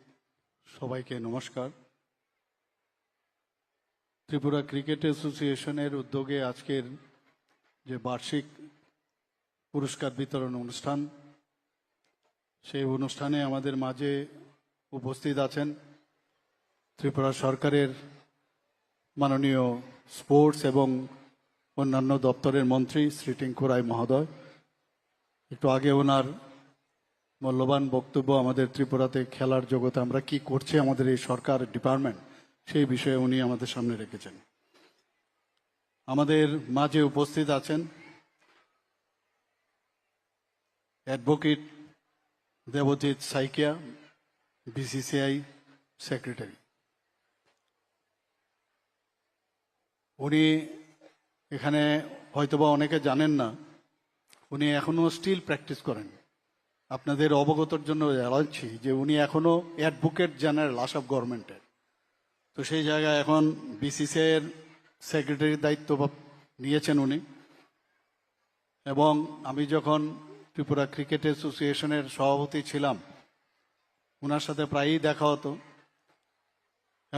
সবাইকে নমস্কার। ত্রিপুরা ক্রিকেট অ্যাসোসিয়েশনের উদ্যোগে আজকের যে বার্ষিক পুরস্কার বিতরণ অনুষ্ঠান, সেই অনুষ্ঠানে আমাদের মাঝে উপস্থিত আছেন ত্রিপুরা সরকারের মাননীয় স্পোর্টস এবং অন্যান্য দপ্তরের মন্ত্রী শ্রী টিঙ্কু রায় মহোদয়। একটু আগে ওনার মূল্যবান বক্তব্য আমাদের ত্রিপুরাতে খেলার জগতে আমরা কি করছে আমাদের এই সরকার ডিপার্টমেন্ট, সেই বিষয়ে উনি আমাদের সামনে রেখেছেন। আমাদের মাঝে উপস্থিত আছেন অ্যাডভোকেট দেবজিৎ সাইকিয়া, বিসিসিআই সেক্রেটারি। উনি এখানে হয়তোবা অনেকে জানেন না, উনি এখনো স্টিল প্র্যাকটিস করেন। আপনাদের অবগতর জন্য জানাচ্ছি যে উনি এখনো অ্যাডভোকেট জেনারেল আসাম গভর্নমেন্টের। তো সেই জায়গায় এখন বিসিসিআই এর সেক্রেটারির দায়িত্ব ভাব-, নিয়েছেন উনি। এবং আমি যখন ত্রিপুরা ক্রিকেট অ্যাসোসিয়েশনের সভাপতি ছিলাম, ওনার সাথে প্রায়ই দেখা হতো।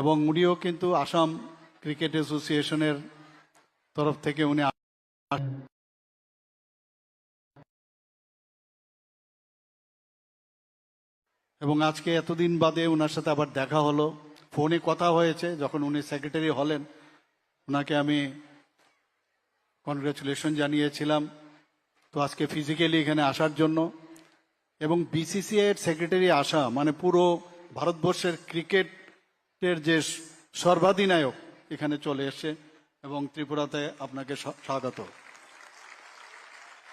এবং উনিও কিন্তু আসাম ক্রিকেট অ্যাসোসিয়েশনের তরফ থেকে উনি আ-, এবং আজকে এতদিন বাদে ওনার সাথে আবার দেখা হলো, ফোনে কথা হয়েছে। যখন উনি সেক্রেটারি হলেন, ওনাকে আমি কনগ্রাচুলেশন জানিয়েছিলাম। তো আজকে ফিজিক্যালি এখানে আসার জন্য এবং বিসিসিআই এর সেক্রেটারি আসা মানে পুরো ভারতবর্ষের ক্রিকেটের যে সর্বাধিনায়ক এখানে চলে এসছে এবং ত্রিপুরাতে আপনাকে স্বা-, স্বাগত।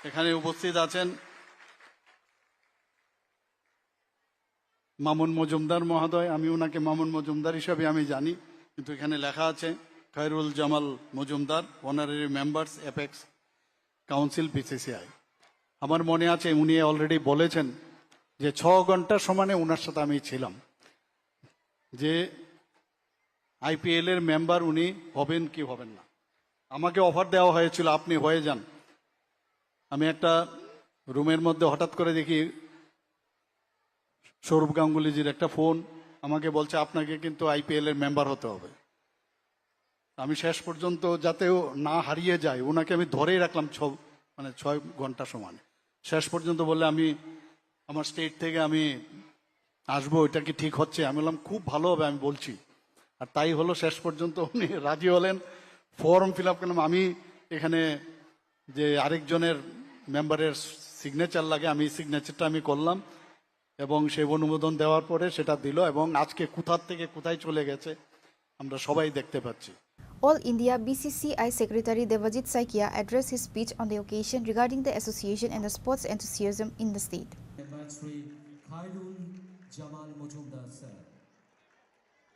এখানে উপস্থিত আছেন মামুন মজুমদার মহোদয়, আমি ওনাকে মামুন মজুমদার হিসাবে আমি জানি, কিন্তু এখানে লেখা আছে Khairul Jamal Majumdar, honorary members, apex council, BCCI. আমার মনে আছে উনি অলরেডি বলেছেন যে ছ ঘন্টা সমানে ওনার সাথে আমি ছিলাম, যে আইপিএল এর মেম্বার উনি হবেন কি হবেন না। আমাকে অফার দেওয়া হয়েছিল, "আপনি হয়ে যান।" আমি একটা রুমের মধ্যে হঠাৎ করে দেখি সৌরভ গাঙ্গুলিজির একটা ফোন, আমাকে বলছে, "আপনাকে কিন্তু আইপিএল এর মেম্বার হতে হবে।" আমি শেষ পর্যন্ত যাতে ও না হারিয়ে যায়, ওনাকে আমি ধরেই রাখলাম ছ-, মানে ছয় ঘন্টা সমান। শেষ পর্যন্ত বললে, "আমি আমার স্টেট থেকে আমি আসবো, এটা কি ঠিক হচ্ছে?" আমি বললাম, "খুব ভালো হবে, আমি বলছি।" আর তাই হলো, শেষ পর্যন্ত উনি রাজি হলেন, ফর্ম ফিল আপ করলাম। আমি এখানে যে আরেকজনের মেম্বারের সিগনেচার লাগে, আমি সিগনেচারটা আমি করলাম এবং সেই অনুমোদন দেওয়ার পরে সেটা দিল এবং আজকে কোথার থেকে কোথায় চলে গেছে আমরা সবাই দেখতে পাচ্ছি। All India B C C I Secretary Devajit Saikia addressed his speech on the occasion regarding the association and the sports enthusiasm in the state. Member Shri Khairul Jamal Majumdar, sir.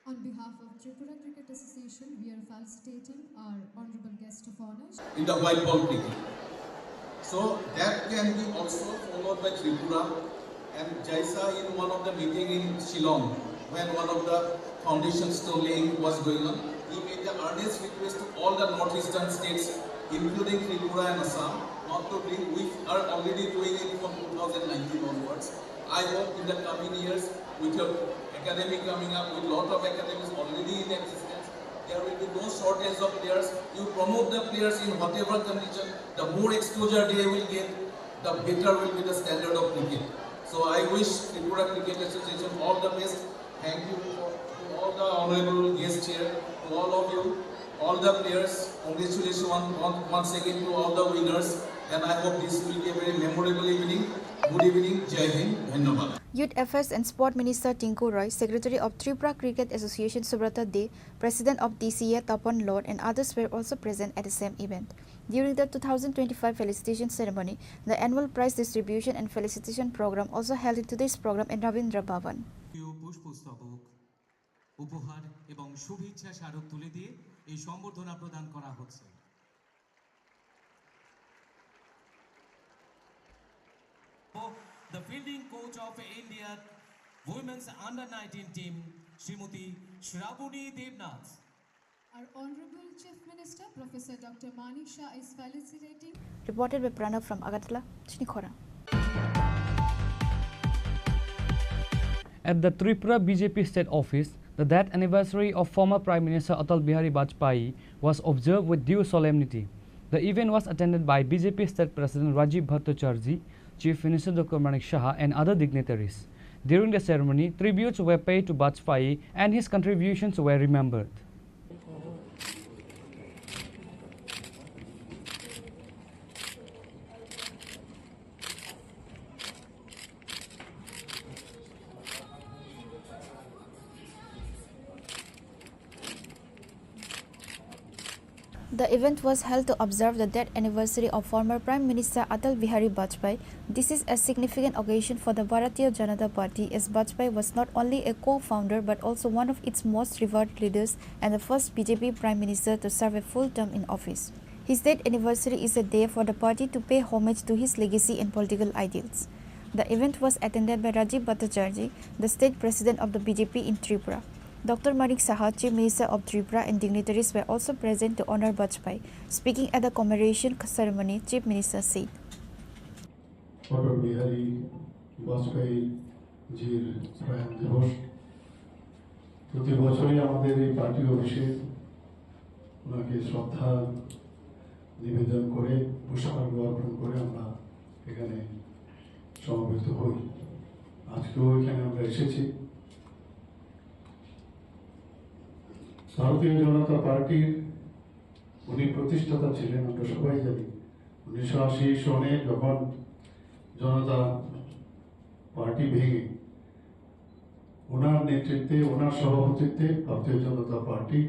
On behalf of Tripura Cricket Association, we are felicitating our honorable guest of honor. In the white ball cricket. So that can be also followed by Tripura. And Jaisa, in one of the meeting in Shillong, when one of the foundation stone laying was going on, he made the earnest request to all the northeastern states, including Tripura and Assam, not to bring, we are already doing it from two thousand nineteen onwards. I hope in the coming years, with your academy coming up, with lot of academies already in existence, there will be no shortage of players. You promote the players in whatever condition, the more exposure they will get, the better will be the standard of cricket. So I wish Tripura Cricket Association all the best. Thank you for, to all the honorable guests here, to all of you, all the players. Congratulations one, one, once again to all the winners, and I hope this will be a very memorable evening. Good evening, Jai Hind, dhanyabad. Youth Affairs and Sport Minister Tinku Roy, Secretary of Tripura Cricket Association Subrata De, President of T C A Tapan Lord, and others were also present at the same event. During the two thousand twenty-five felicitation ceremony, the annual prize distribution and felicitation program also held in today's program in Ravindra Bhavan. পুষ্পস্তবক উপহার এবং শুভেচ্ছা স্মারক তুলে দিয়ে এই সম্বর্ধনা প্রদান করা হচ্ছে। The fielding coach of India women's under nineteen team, Srimati Shravani Devnath. Our Honorable Chief Minister, Professor Doctor Manik Shah is felicitating. Reported by Pranav from Agartala, Chinikhora. At the Tripura B J P state office, the death anniversary of former Prime Minister Atal Bihari Vajpayee was observed with due solemnity. The event was attended by B J P state president Rajiv Bhattacharjee, Chief Minister Doctor Manik Saha and other dignitaries. During the ceremony, tributes were paid to Vajpayee and his contributions were remembered. The event was held to observe the death anniversary of former Prime Minister Atal Bihari Vajpayee. This is a significant occasion for the Bharatiya Janata Party, as Vajpayee was not only a co-founder but also one of its most revered leaders and the first B J P Prime Minister to serve a full term in office. His death anniversary is a day for the party to pay homage to his legacy and political ideals. The event was attended by Rajiv Bhattacharjee, the state president of the B J P in Tripura. Doctor Manik Saha, Chief Minister of Tripura, and dignitaries were also present to honor Vajpayee. Speaking at the commemoration ceremony, Chief Minister said, Atal বিহারী বাজপেয়ী জির প্রয়াণ দিবস। প্রতি বছরই আমাদের এই পার্টি অফিসে ওনাকে শ্রদ্ধা নিবেদন করে, পুষ্পার্ঘ্য অর্পণ করে আমরা এখানে সমবেত হই। আজকেও এখানে আমরা এসেছি। ভারতীয় জনতা পার্টির উনি প্রতিষ্ঠাতা ছিলেন, আমরা সবাই জানি। উনিশশো আশি সনে যখন জনতা পার্টি ভেঙে, ওনার নেতৃত্বে, ওনার সভাপতিত্বে ভারতীয় জনতা পার্টি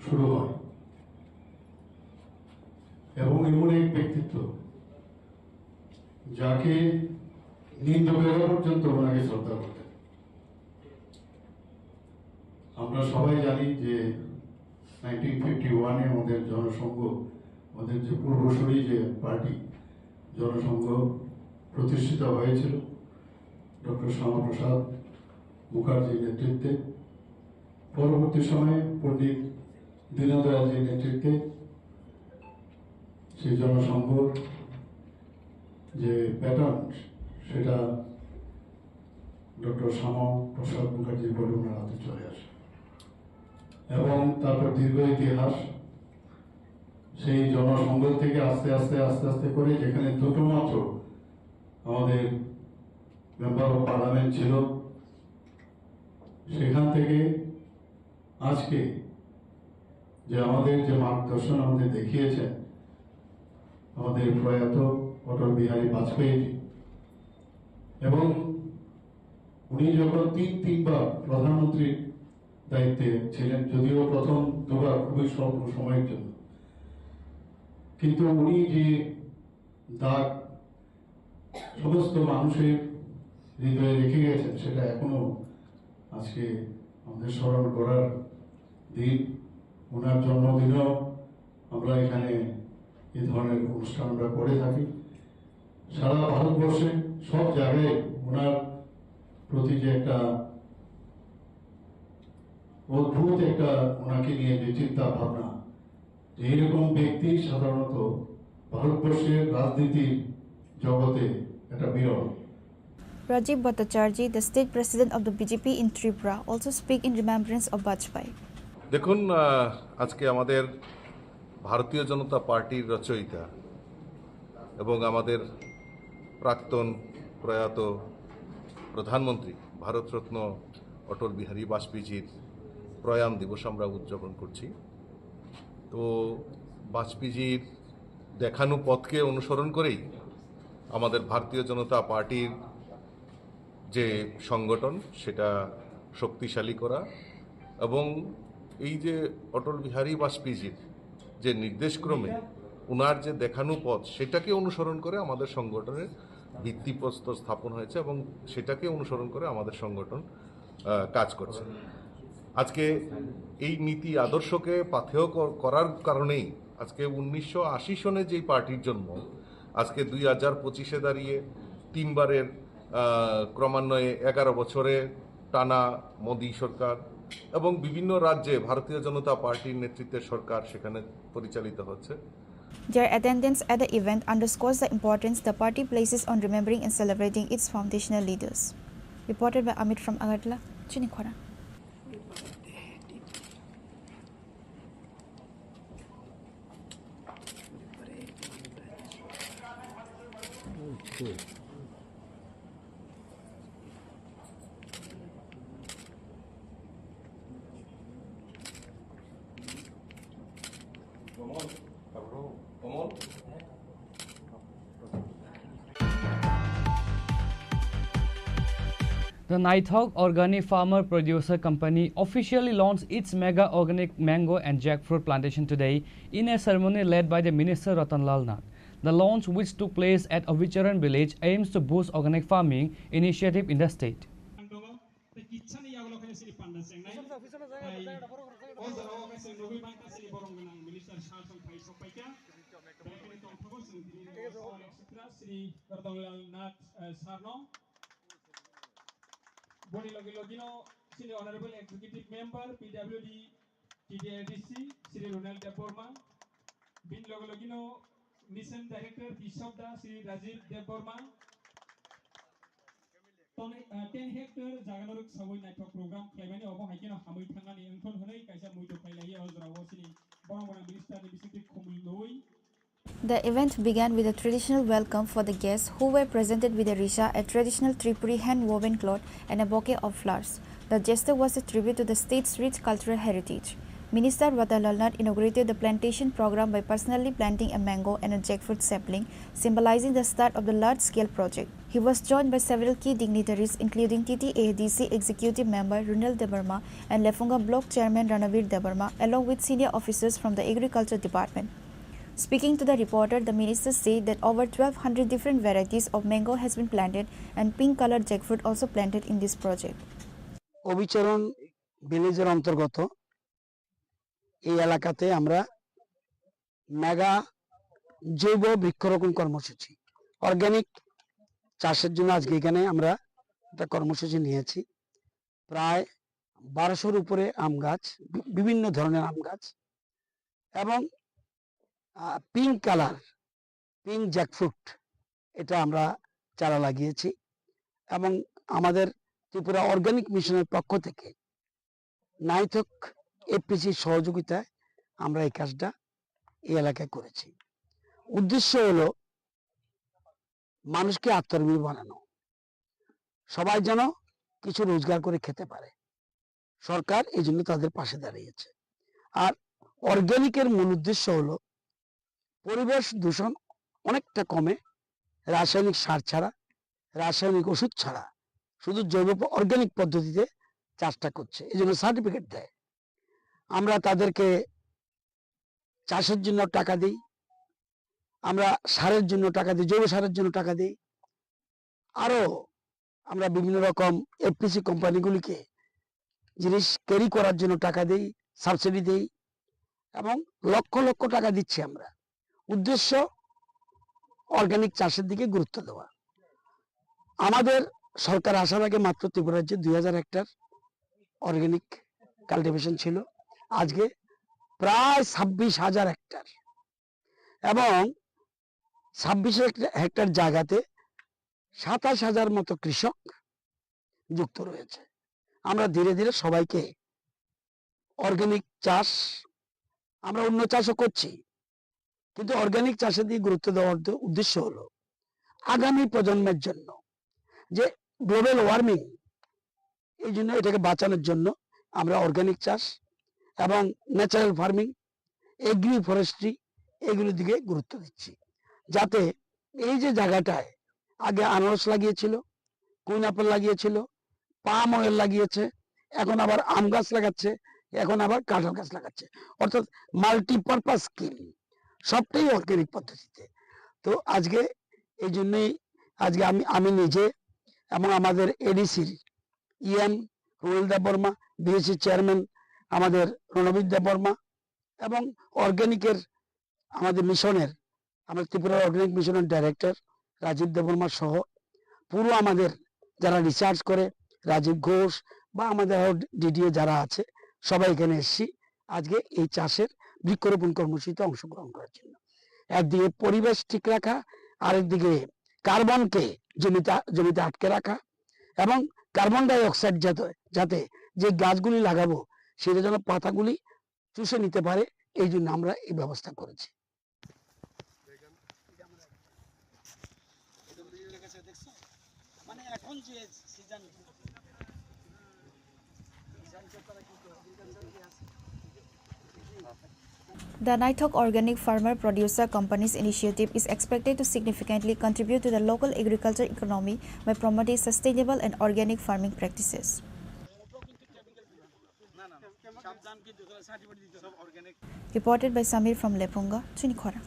শুরু হয়। এবং এমন এক ব্যক্তিত্ব, যাকে নিন্দুকেরা পর্যন্ত ওনাকে শ্রদ্ধা করতেন। আমরা সবাই জানি যে নাইনটিন ফিফটি ওয়ানে আমাদের জনসংঘ, আমাদের যে পূর্বসূরি যে পার্টি জনসংঘ প্রতিষ্ঠিত হয়েছিল ডক্টর শ্যামাপ্রসাদ মুখার্জির নেতৃত্বে। পরবর্তী সময়ে পণ্ডিত দীনদয়ালজির নেতৃত্বে সেই জনসংঘর যে প্যাটার্ন, সেটা ডক্টর শ্যামা প্রসাদ মুখার্জির পরে ওনার হাতে চলে আসে। এবং তারপর দীর্ঘ ইতিহাস, সেই জনসংঘ থেকে আস্তে আস্তে আস্তে আস্তে করে যেখানে দুটো মাত্র আমাদের মেম্বার অফ পার্লামেন্ট ছিল, সেখান থেকে আজকে যে আমাদের যে মার্গদর্শন আমাদের দেখিয়েছেন আমাদের প্রয়াত অটল বিহারী বাজপেয়ীজি, এবং উনি যখন তিন তিনবার প্রধানমন্ত্রীর দায়িত্বে ছিলেন, যদিও প্রথম দুবার খুবই স্বল্প সময়ের জন্য, কিন্তু উনি যে দাগ সমস্ত মানুষের হৃদয়ে রেখে গেছেন, সেটা এখনো আজকে আমাদের স্মরণ করার দিন। ওনার জন্মদিনেও আমরা এখানে এই ধরনের অনুষ্ঠান আমরা করে থাকি। সারা ভারতবর্ষে সব জায়গায় ওনার প্রতি যে একটা অদ্ভুত একটা, ওনাকে নিয়ে যে চিন্তা ভাবনা, এইরকম ব্যক্তি সাধারণত ভারতবর্ষের রাজনীতির জগতে এটা বিরল। Rajiv Bhattacharjee, the state president of the B J P in Tripura, also speak in remembrance of Vajpayee. দেখুন, আহ, আজকে আমাদের ভারতীয় জনতা পার্টির রচয়িতা এবং আমাদের প্রাক্তন প্রয়াত প্রধানমন্ত্রী ভারতরত্ন অটল বিহারী বাজপেয়ীজির প্রয়াণ দিবস আমরা উদযাপন করছি। তো বাজপেয়ীজির দেখানো পথকে অনুসরণ করেই আমাদের ভারতীয় জনতা পার্টির যে সংগঠন, সেটা শক্তিশালী করা এবং এই যে অটল বিহারী বাজপেয়ীজির যে নির্দেশক্রমে ওনার যে দেখানো পথ, সেটাকে অনুসরণ করে আমাদের সংগঠনের ভিত্তিপ্রস্তর স্থাপন হয়েছে এবং সেটাকে অনুসরণ করে আমাদের সংগঠন, আহ, কাজ করছে। আজকে এই নীতি আদর্শকে পাথেয় কর-, করার কারণেই আজকে উনিশশো আশি সনে যেই পার্টির জন্ম, আজকে দুই হাজার পঁচিশে দাঁড়িয়ে তিনবারের, আহ, ক্রমান্বয়ে এগারো বছরে টানা মোদী সরকার এবং বিভিন্ন রাজ্যে ভারতীয় জনতা পার্টির নেতৃত্বে সরকার সেখানে পরিচালিত হচ্ছে। Their attendance at the event underscores the importance the party places on remembering and celebrating its foundational leaders. Reported by Amit from Agartala, Chini Khorang. The Naithok Organic Farmer Producer Company officially launched its mega organic mango and jackfruit plantation today in a ceremony led by the Minister Ratan Lal Nath. The launch, which took place at Avicharan village, aims to boost organic farming initiative in the state. Tei kitsani yagulo khe chini panda chengnai. Tei o jorao khe chwng nugwi mankha chini borom gwnang minister sir chwng phai sok paikha. Tei khe tongthogo chwng tini ni sir Eksutra Shri Kardonglal Nath, eh, sir no. Boni logi logino chini honorable executive member P W D T D L D C Shri Ronald Debbarma, bini loge logino Mission Director Bishabda Shri Rajiv Debbarma, toni, ah, ten hectare jaganoro sawi naithok program khlaimani obo hai kheno hamwi thangnani wngthon hwnwi kaisa muitu khlai laiya o jorao chini borok gwnang minister ni bisingtwi khumui nui. The event began with a traditional welcome for the guests, who were presented with a risha, a traditional Tripuri hand-woven cloth, and a bouquet of flowers. The gesture was a tribute to the state's rich cultural heritage. Minister Ratan Lal Nath inaugurated the plantation program by personally planting a mango and a jackfruit sapling, symbolizing the start of the large-scale project. He was joined by several key dignitaries, including T T A D C Executive Member Runal Debbarma and Lefunga Block Chairman Ranavir Debbarma, along with senior officers from the Agriculture Department. Speaking to the reporter, the minister said that over twelve hundred different varieties of mango has been planted and pink-colored jackfruit also planted in this project. অবিচরণ ভিলেজের অন্তর্গত এই এলাকাতে আমরা মেগা জৈব বৃক্ষরোপণ কর্মসূচি, অর্গানিক চাষের জন্য আজকে এখানে আমরা একটা কর্মসূচি নিয়েছি। প্রায় বারোশোর উপরে আম গাছ, বি-, বিভিন্ন ধরনের আম গাছ এবং, আহ, পিঙ্ক কালার, পিঙ্ক জ্যাকফ্রুট, এটা আমরা চারা লাগিয়েছি। এবং আমাদের ত্রিপুরা অর্গানিক মিশনের পক্ষ থেকে নাইথক এফপিসির সহযোগিতায় আমরা এই কাজটা এই এলাকায় করেছি। উদ্দেশ্য হলো মানুষকে আত্মনির্ভর বানানো, সবাই যেন কিছু রোজগার করে খেতে পারে। সরকার এই জন্য তাদের পাশে দাঁড়িয়েছে। আর অর্গানিকের মূল উদ্দেশ্য হলো পরিবেশ দূষণ অনেকটা কমে, রাসায়নিক সার ছাড়া, রাসায়নিক ওষুধ ছাড়া শুধু জৈব প-, অর্গানিক পদ্ধতিতে চাষটা করছে, এই জন্য সার্টিফিকেট দেয়। আমরা তাদেরকে চাষের জন্য টাকা দিই, আমরা সারের জন্য টাকা দিই, জৈব সারের জন্য টাকা দিই। আরো আমরা বিভিন্ন রকম এফপিসি কোম্পানিগুলিকে জিনিস ক্যারি করার জন্য টাকা দেই, সাবসিডি দেই এবং লক্ষ লক্ষ টাকা দিচ্ছি আমরা। উদ্দেশ্য অর্গানিক চাষের দিকে গুরুত্ব দেওয়া। আমাদের সরকার আসার আগে মাত্র ত্রিপুরা রাজ্যে দুই হাজার হেক্টর অর্গানিক কাল্টিভেশন ছিল, আজকে প্রায় ছাব্বিশ হাজার হেক্টর এবং ছাব্বিশ হেক্টর জায়গাতে সাতাশ হাজার মতো কৃষক যুক্ত রয়েছে। আমরা ধীরে ধীরে সবাইকে অর্গানিক চাষ, আমরা অন্য চাষও করছি, কিন্তু অর্গানিক চাষের দিকে গুরুত্ব দেওয়ার উদ্দে-, উদ্দেশ্য হলো আগামী প্রজন্মের জন্য যে গ্লোবাল ওয়ার্মিং, এই জন্য এটাকে বাঁচানোর জন্য আমরা অর্গানিক চাষ এবং ন্যাচারাল ফার্মিং, এগ্রি ফরেস্ট্রি, এগুলোর দিকে গুরুত্ব দিচ্ছি, যাতে এই যে জায়গাটায় আগে আনারস লাগিয়েছিল, কুইনাপেল লাগিয়েছিল, পাম অয়েল লাগিয়েছে, এখন আবার আম গাছ লাগাচ্ছে, এখন আবার কাঁঠাল গাছ লাগাচ্ছে। অর্থাৎ মাল্টিপারপাস স্কিম, সবটাই অর্গানিক পদ্ধতিতে। তো আজকে এই জন্যই আজকে আমি, আমি নিজে এবং আমাদের এডিসির ইএম রুবেল দেববর্মা, বিএসসি চেয়ারম্যান আমাদের রণবীর দেববর্মা এবং অর্গানিকের আমাদের মিশনের, আমাদের ত্রিপুরা অর্গানিক মিশনের ডাইরেক্টর রাজীব দেববর্মা সহ পুরো আমাদের যারা রিসার্চ করে, রাজীব ঘোষ বা আমাদের আরো ডিডিএ যারা আছে, সবাই এখানে এসেছি আজকে এই চাষের বৃক্ষরোপণ কর্মসূচিতে অংশগ্রহণ করার জন্য। একদিকে পরিবেশ ঠিক রাখা, আরেকদিকে কার্বনকে জমিতে, জমিতে আটকে রাখা এবং কার্বন ডাই অক্সাইড যাতে, যাতে যে গাছগুলি লাগাবো সেটা যেন পাতাগুলি চুষে নিতে পারে, এই জন্য আমরা এই ব্যবস্থা করেছি। The Naithok Organic Farmer Producer Companies initiative is expected to significantly contribute to the local agriculture economy by promoting sustainable and organic farming practices. Reported by Samir from Lepunga, Chinikhora.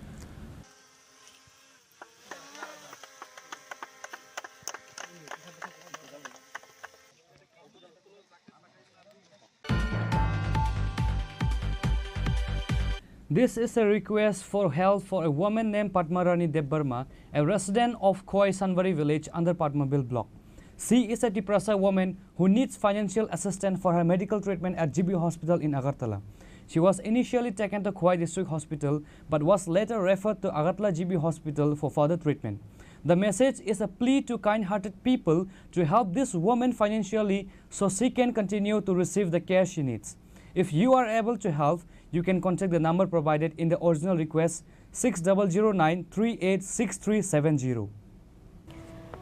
This is a request for help for a woman named Padma Rani Debbarma, a resident of Khowai Sanbari village under Padmabil block. She is a Tiprasa woman who needs financial assistance for her medical treatment at G B Hospital in Agartala. She was initially taken to Khowai District Hospital but was later referred to Agartala G B Hospital for further treatment. The message is a plea to kind-hearted people to help this woman financially so she can continue to receive the care she needs. If you are able to help, you can contact the number provided in the original request, six double zero nine three eight six three seven zero.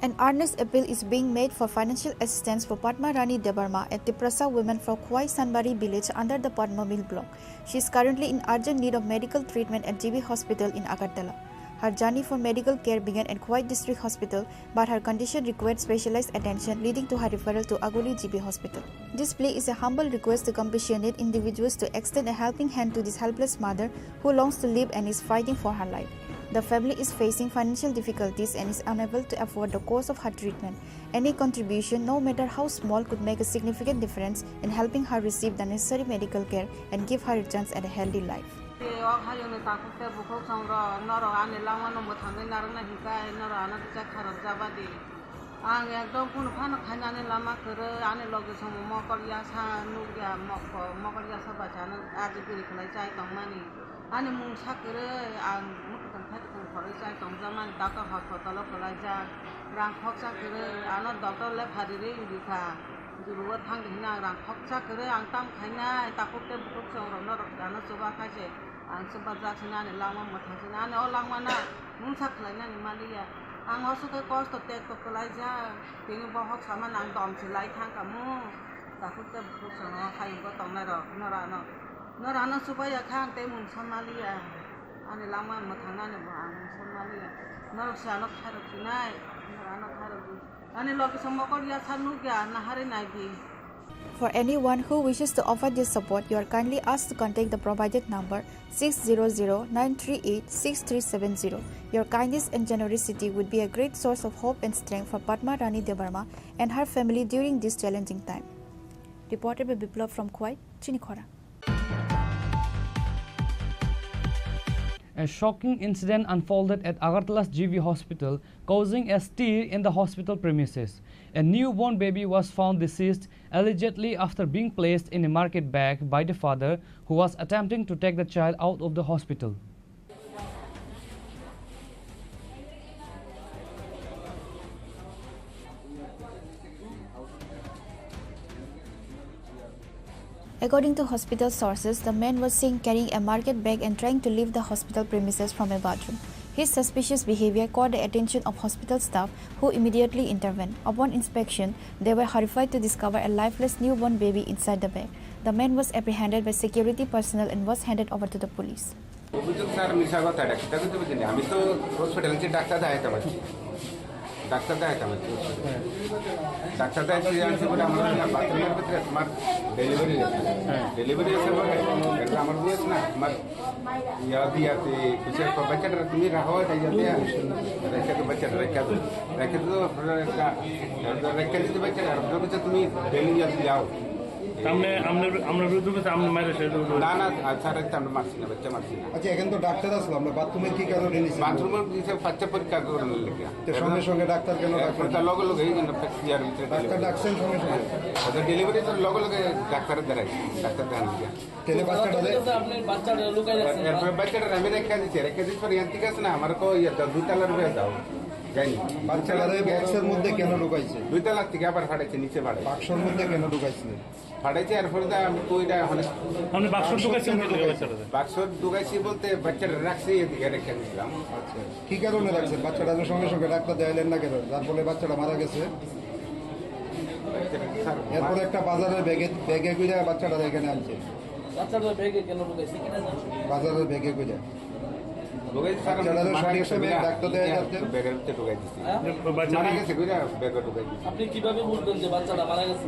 An earnest appeal is being made for financial assistance for Padma Rani Debbarma, a Tiprasa woman from Khowai Sanbari village under the Padmabil block. She is currently in urgent need of medical treatment at G B Hospital in Agartala. Her journey for medical care began at Khowai District Hospital, but her condition required specialized attention, leading to her referral to Aguli G B Hospital. This plea is a humble request to compassionate individuals to extend a helping hand to this helpless mother who longs to live and is fighting for her life. The family is facing financial difficulties and is unable to afford the cost of her treatment. Any contribution, no matter how small, could make a significant difference in helping her receive the necessary medical care and give her a chance at a healthy life. O hayungni takhuk tei bukhuk chwng rok norok ani langmano mwthangwi narwkna hwnkhe norok ano tisa kharok jabadi. Ang ekdom kunu phano khainani lama kwrwi, ani logi chwngbo mokol yasa nukya, mokol yasa bai chana aji bwrwi khlai chai tongmani. Ani mungsa kwrwi, ang mwkhwtwng khaitwng khorwi chai tongjakmani, doctor hospitalo kwlaijak, rang khoksa kwrwi, ano doctor le phari rwi rikha, jurua thangdi hwnwi ang rang khoksa kwrwi, ang tamo khainai, takhuk tei bukhuk chwng rok norok ano chuba khai se. Ang chwpajak sinani langma mwthang sinani o langmano mungsa khlainani maliya. Ang oso khe kosto tekto kwlaijak, tini bohok samani ang dom se lai thang kamo. Takhuk tei bukhuk chwngno hayungbo tongnai rok norano, norano chubaiya khe ang tei mungsa maliya. Ani langma mwthangnani bo ang mungsa maliya. Norok se ano khairok sinai, norano khairok di. Ani logi se mokol yasa nukya, naharwi naidi. For anyone who wishes to offer their support, you are kindly asked to contact the provided number six zero zero nine three eight six three seven zero. Your kindness and generosity would be a great source of hope and strength for Padma Rani Debbarma and her family during this challenging time. Reported by Biplab from Khowai, Chinikhora. A shocking incident unfolded at Agartala's G V hospital, causing a stir in the hospital premises. A newborn baby was found deceased, allegedly after being placed in a market bag by the father, who was attempting to take the child out of the hospital. According to hospital sources, the man was seen carrying a market bag and trying to leave the hospital premises from a bathroom. His suspicious behavior caught the attention of hospital staff, who immediately intervened. Upon inspection, they were horrified to discover a lifeless newborn baby inside the bag. The man was apprehended by security personnel and was handed over to the police. অভিযোগ স্যার মিছা কথা, এটা কিতা করতে বুঝলি? আমি তো হসপিটালে যে ডাক্তার দেখাইতে পারছি। ডাক্তার দেখাইতাম আর কি। ডাক্তার দেখাইতে যে আনছে বলে আমার না বাথরুমের ভিতরে তোমার ডেলিভারি আছে। হ্যাঁ। ডেলিভারি আছে বলে, এটা আমার বয়স না, তোমার ইয়া দিয়া, তে কিছু একটা বাচ্চাটা তুমি রাখো, এটা ইয়া দিয়া, রেখে তো বাচ্চাটা রেখে তো, রেখে তো আপনারা একটা, একটা রেখে দিতে বাচ্চাটা, আপনার বাচ্চা তুমি ডেলিভারি যাও। সামনে আমরা, আমরা বিরুদ্ধে গেছে, আমরা মায়ের সাথে না, না, আর স্যার, একটা আমরা মারছি না, বাচ্চা মারছি না। আচ্ছা, এখানে তো ডাক্তার আসলো, আমরা বাথরুমে কি কারণে নিছি? বাথরুমে কিছু বাচ্চা পরীক্ষা করানোর লেগে। তো সঙ্গে সঙ্গে ডাক্তার কেন এরপর ডাকলেন? তার লগে লগে এই জন্য ইয়ার ভিতরে ডাক্তার ডাকছেন সঙ্গে সঙ্গে? আচ্ছা, ডেলিভারি তো লগে লগে ডাক্তারের দ্বারাই, ডাক্তার দেখানো যায়। তাহলে বাচ্চাটা যে আপনার বাচ্চাটা লুকাই রাখছেন। এরপরে বাচ্চাটা আমি রেখে দিচ্ছি, রেখে দিচ্ছি, পরে ইয়ান্ত্রিক আছে না, আমার তো ইয়ে, দুই তলার উপরে যাও, যাইনি। বাচ্চাটা যে বক্সের মধ্যে কেন ঢুকাইছে? দুই তলার থেকে আবার ফাটাইছে, নিচে ফাটাইছে। বাক্সর মধ্যে কেন ঢুকাইছিলেন? ফাটাইছে, এরপরে তো আমি কই না, ওখানে আপনি বাক্স ঢুকাইছেন কোথা থেকে বাচ্চাটাতে? বাক্স ঢুকাইছি বলতে বাচ্চাটা রাখছি, এদিকে রেখে দিছিলাম। আচ্ছা, কি কারণে রাখছেন? বাচ্চাটা তো সঙ্গে সঙ্গে ডাক্তার দেখাইলেন না কেন, যার ফলে বাচ্চাটা মারা গেছে? বাচ্চাটা স্যার, এরপরে একটা বাজারের ব্যাগে, ব্যাগে করে বাচ্চাটা এখানে আনছে। বাচ্চাটা ব্যাগে কেন ঢুকাইছে? বাজারের ব্যাগে করে। ঢুকাইছে স্যার, বাচ্চাটা তো মারা সঙ্গে গেছে সঙ্গে কইরা, ডাক্তার দেখাই ইয়া, যাচ্ছেন। ব্যাগের ভিতরে ঢুকাই দিছি। হ্যাঁ? বাচ্চা মারা গেছে কইরা ব্যাগে ঢুকাই দিছি। আপনি কিভাবে বুঝলেন যে বাচ্চাটা মারা গেছে?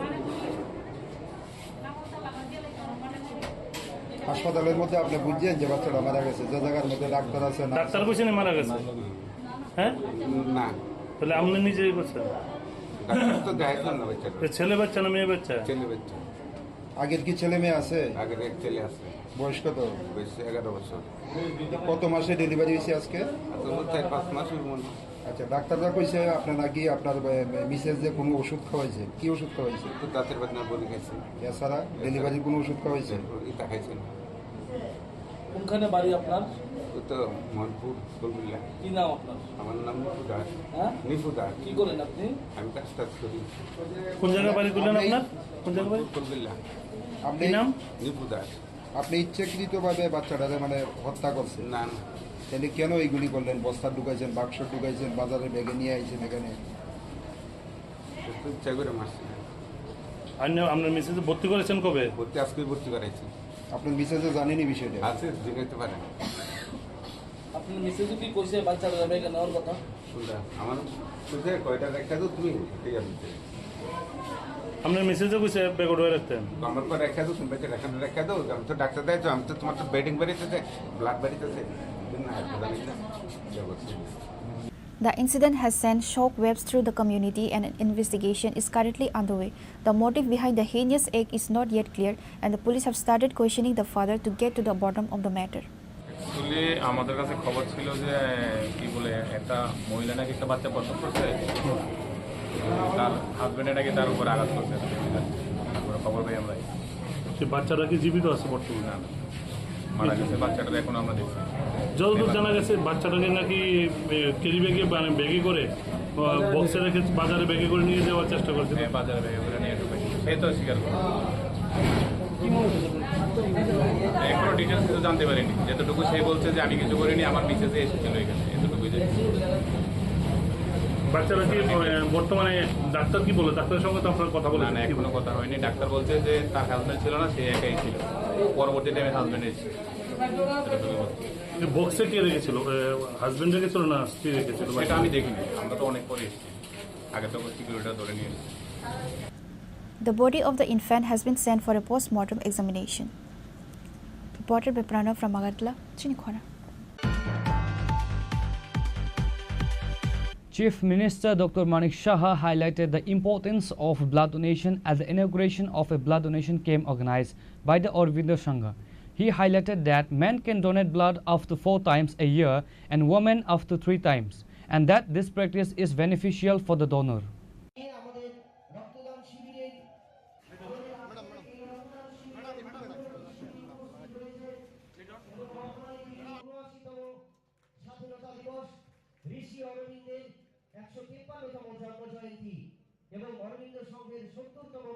হাসপাতালের মধ্যে আপনি বুঝছেন যে বাচ্চাটা মারা গেছে, যে জায়গার মধ্যে ডাক্তার আছে না? ডাক্তার কইছে না মারা গেছে? হ্যাঁ? না। তাহলে আপনি নিজেই করছেন? ডাক্তার তো দেখাইছিলাম না বাচ্চাটা। তো ছেলে বাচ্চা না মেয়ে বাচ্চা? ছেলে বাচ্চা। আগের কি ছেলে মেয়ে আছে? আগের এক ছেলে আছে। বয়স কত? বয়স এগারো বছর। কত মাসে ডেলিভারি হয়েছে আজকে? আজকে তো চার পাঁচ মাস হইব মনে হয়। আচ্ছা, ডাক্তাররা কইছে আপনার নাকি আপনার, এ, এ, মিসেস যে কোনো ওষুধ খাওয়াইছে। কি ওষুধ খাওয়াইছে? তো দাঁতের ব্যথা বড়ি খাইছে। এছাড়া ডেলিভারির কোনো ওষুধ খাওয়াইছে? এটা খাইছে না। কোনখানে বাড়ি আপনার? ও তো মোহনপুর, ফুলবিল্লা। কি নাম আপনার? আমার নাম নিপু দাস। হ্যাঁ? নিপু দাস। কি করেন আপনি? আমি কাজ টাজ করি। কোন জায়গায় বাড়ি করলেন আপনার? কোন জায়গায় বাড়ি? ফুলবিল্লা। আপনি কি নাম? নিপু দাস। আপনি ইচ্ছাকৃতভাবে বাচ্চাটারে মানে হত্যা করছেন? না, না। তাহলে কেন এইগুলি করলেন? বস্তা ঢুকাইছেন, বাক্স ঢুকাইছেন, বাজারে ব্যাগে নিয়ে আইছেন এখানে? একটু ইচ্ছা করে মারছি। আপনি, আপনার মিসেস ভর্তি করেছেন কবে? ভর্তি আজকেই ভর্তি করাইছি। আপনার মিসেসে জানেনি বিষয়টা? আছে, জিজ্ঞাসা পারে। আপনার মিসেসে কি কইছে বাচ্চাটা ব্যাগে নেওয়ার কথা? কোনটা? আমার কইছে কয়টা রেখে দাও তুমি, ঠিক আছে। আপনার মিসেসে কইছে ব্যাগে ঢুকাই রাখতেন? আমার পর রেখে দাও, তুমি রেখে দাও, রেখে দাও। আমি তো ডাক্তার দেয় তো, আমি তো তোমার তো বেডিং বেরিয়েছে, ব্লাড বেরিয়েছে। না, জানি না। ইয়ে করছি। The incident has sent shockwaves through the community and an investigation is currently underway. The motive behind the heinous act is not yet clear, and the police have started questioning the father to get to the bottom of the matter. Actually আমাদের কাছে খবর ছিল যে, কি বলে, একটা মহিলা নাকি একটা বাচ্চা প্রসব করছে, তার হাজবেন্ডে নাকি তার উপর আঘাত করছে। আমরা খবর পাই আমরা। সে বাচ্চাটা কি জীবিত আছে বর্তমানে? না, না। মারা গেছে বাচ্চাটা, এখন আমরা দেখছি। যতদূর জানা গেছে, বাচ্চাটাকে নাকি, এ, ক্যারি ব্যাগে, মানে, ব্যাগে করে, আহ, বক্সে রেখে বাজারে ব্যাগে করে নিয়ে যাওয়ার চেষ্টা করছে। হ্যাঁ, বাজারে ব্যাগে করে নিয়ে ঢুকে। সে তো স্বীকার করে। এখনো ডিটেলস কিছু জানতে পারিনি। যতটুকু সে বলছে যে, "আমি কিছু করিনি, আমার মিসেসে এসেছিল এখানে", এতটুকুই জানি। বাচ্চারা কি, আহ, বর্তমানে ডাক্তার কি বলে? ডাক্তারের সঙ্গে তো আপনার কথা বলেছেন? না, না, এখনো কথা হয়নি। ডাক্তার বলছে যে তার হাজবেন্ড ছিল না, সে একাই ছিল। পরবর্তী টাইমে হাজবেন্ড এসেছে। বক্সে কে রেখেছিল? এ, হাজবেন্ড রেখেছিল না স্ত্রী রেখেছিল? সেটা আমি দেখিনি, আমরা তো অনেক পরে এসেছি, আগে তো সিকিউরিটিরা ধরে নিয়ে এসেছে। The body of the infant has been sent for a post-mortem examination. Reported by Pranav from Agartala, Chinikhora. Chief Minister Doctor Manik Saha highlighted the importance of blood donation at the inauguration of a blood donation camp organized by the Aurobindo Sangha. He highlighted that men can donate blood up to four times a year and women up to three times, and that this practice is beneficial for the donor. আমাদের রক্তদান শিবিরের স্বাধীনতা দিবস, ঋষি অরবিন্দের একশো তিপ্পান্নতম জন্ম জয়ন্তী এবং অরবিন্দ সংঘের সত্তরতম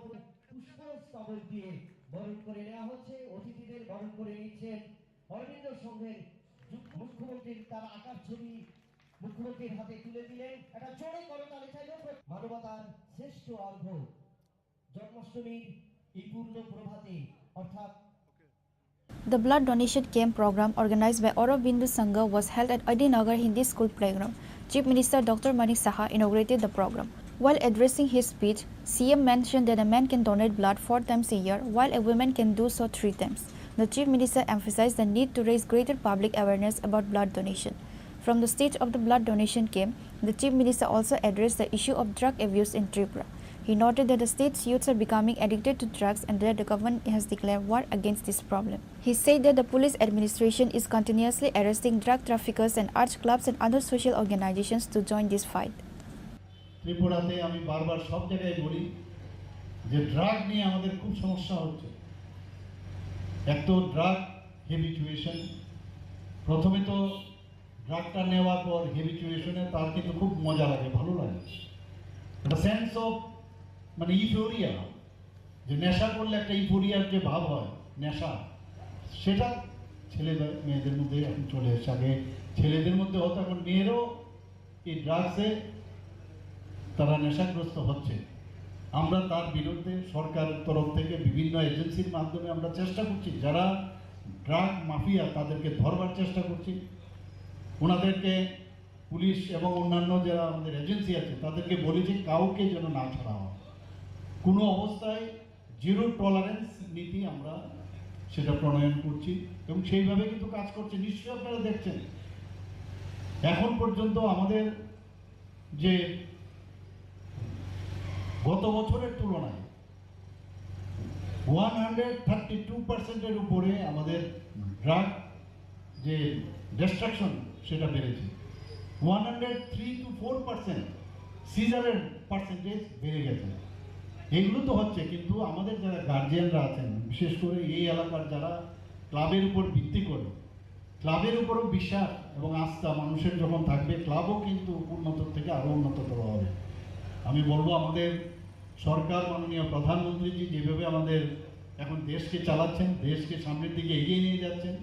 পুষ্পস্তবক দিয়ে বরণ করে নেওয়া হচ্ছে। অতিথিদের বরণ করে নিচ্ছেন অরবিন্দ সংঘের যুগ-, মুখ্যমন্ত্রীর তার আঁকার ছবি মুখ্যমন্ত্রীর হাতে তুলে দিলেন। একটা জোরে করতালি চাইব। মানবতার শ্রেষ্ঠ অর্ঘ্য, জন্মাষ্টমীর এই পূর্ণ প্রভাতে, অর্থাৎ The blood donation camp program organized by Aurobindo Sangha was held at Adinagar Hindi School playground. Chief Minister Doctor Manik Saha inaugurated the program. While addressing his speech, C M mentioned that a man can donate blood four times a year, while a woman can do so three times. The Chief Minister emphasized the need to raise greater public awareness about blood donation. From the stage of the blood donation camp, the Chief Minister also addressed the issue of drug abuse in Tripura. He noted that the state's youths are becoming addicted to drugs and that the government has declared war against this problem. He said that the police administration is continuously arresting drug traffickers and urged clubs and other social organizations to join this fight. ত্রিপুরাতে আমি বারবার সব জায়গায় বলি যে ড্রাগ নিয়ে আমাদের খুব সমস্যা হচ্ছে। এক তো ড্রাগ হ্যাবিচুয়েশন, প্রথমে তো ড্রাগটা নেওয়ার পর হ্যাবিচুয়েশনে তার কিন্তু খুব মজা লাগে, ভালো লাগে, একটা সেন্স অফ মানে ইউফোরিয়া, যে নেশা করলে একটা ইউফোরিয়ার যে ভাব হয়, নেশা, সেটা ছেলে মেয়েদের মধ্যে এখন চলে এসছে। আগে ছেলেদের মধ্যে হতো, এখন মেয়েরও এই ড্রাগসে তারা নেশাগ্রস্ত হচ্ছে। আমরা তার বিরুদ্ধে সরকারের তরফ থেকে বিভিন্ন এজেন্সির মাধ্যমে আমরা চেষ্টা করছি, যারা ড্রাগ মাফিয়া তাদেরকে ধরবার চেষ্টা করছি। ওনাদেরকে পুলিশ এবং অন্যান্য যারা আমাদের এজেন্সি আছে তাদেরকে বলি যে কাউকে যেন না ছাড়া হয়, কোনো অবস্থায় জিরো টলারেন্স নীতি আমরা সেটা প্রণয়ন করছি এবং সেইভাবে কিন্তু কাজ করছে। নিশ্চয়ই আপনারা দেখছেন এখন পর্যন্ত আমাদের যে গত বছরের তুলনায় ওয়ান হান্ড্রেড থার্টি টু পার্সেন্টের উপরে আমাদের ড্রাগ যে ডিস্ট্রাকশন সেটা বেড়েছে। One hundred three two four percent সিজারের পার্সেন্টেজ বেড়ে গেছে। এগুলো তো হচ্ছে, কিন্তু আমাদের যারা গার্জিয়ানরা আছেন, বিশেষ করে এই এলাকার যারা ক্লাবের উপর ভিত্তি করে, ক্লাবের উপরও বিশ্বাস এবং আস্থা মানুষের যখন থাকবে, ক্লাবও কিন্তু উন্নত থেকে আরও উন্নততর হবে। আমি বলবো, আমাদের সরকার, মাননীয় প্রধানমন্ত্রীজি যেভাবে আমাদের এখন দেশকে চালাচ্ছেন, দেশকে সামনের দিকে এগিয়ে নিয়ে যাচ্ছেন,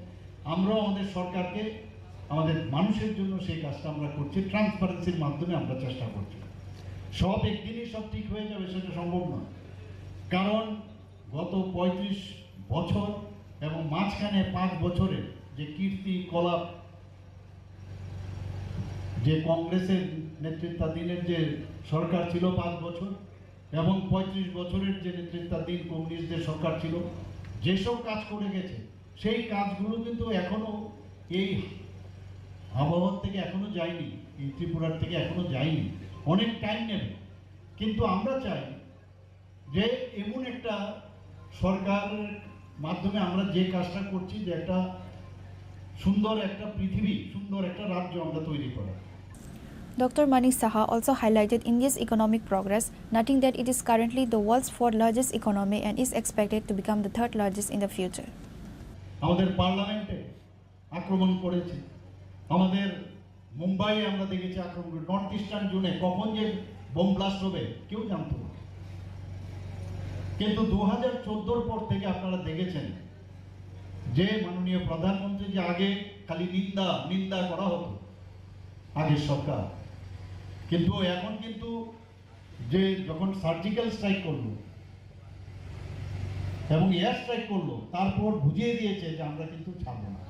আমরাও আমাদের সরকারকে, আমাদের মানুষের জন্য সেই কাজটা আমরা করছি, ট্রান্সপারেন্সির মাধ্যমে আমরা চেষ্টা করছি। সব একদিনই সব ঠিক হয়ে যাবে, সেটা সম্ভব নয়। কারণ গত পঁয়ত্রিশ বছর এবং মাঝখানে পাঁচ বছরে যে কীর্তি কলাপ, যে কংগ্রেসের নেতৃত্বাধীনের যে সরকার ছিল পাঁচ বছর এবং পঁয়ত্রিশ বছরের যে নেতৃত্বাধীন কমিউনিস্টদের সরকার ছিল, যেসব কাজ করে গেছে, সেই কাজগুলো কিন্তু এখনো এই আবহাওয়ার থেকে এখনো যায়নি, এই ত্রিপুরার থেকে এখনো যায়নি। অনেক টাইম নেবে, কিন্তু আমরা চাই যে এমন একটা সরকারের মাধ্যমে আমরা যে কাজটা করছি, যে একটা সুন্দর একটা পৃথিবী, সুন্দর একটা রাজ্য আমরা তৈরি করার। Doctor Manik Saha also highlighted India's economic progress, noting that it is currently the world's fourth largest economy and is expected to become the third largest in the future. আমাদের পার্লামেন্টে আক্রমণ করেছে, আমাদের মুম্বাইয়ে আমরা দেখেছি আক্রমণ করে, নর্থ ইস্টার্ন জোনে কখন যে বোম ব্লাস্ট হবে কেউ জানতো না। কিন্তু দু হাজার চোদ্দোর পর থেকে আপনারা দেখেছেন যে মাননীয় প্রধানমন্ত্রী যে আগে খালি নিন্দা নিন্দা করা হতো আগের সরকার, কিন্তু এখন কিন্তু যে যখন সার্জিক্যাল স্ট্রাইক করলো এবং এয়ার স্ট্রাইক করলো, তারপর বুঝিয়ে দিয়েছে যে আমরা কিন্তু ছাড়বো না।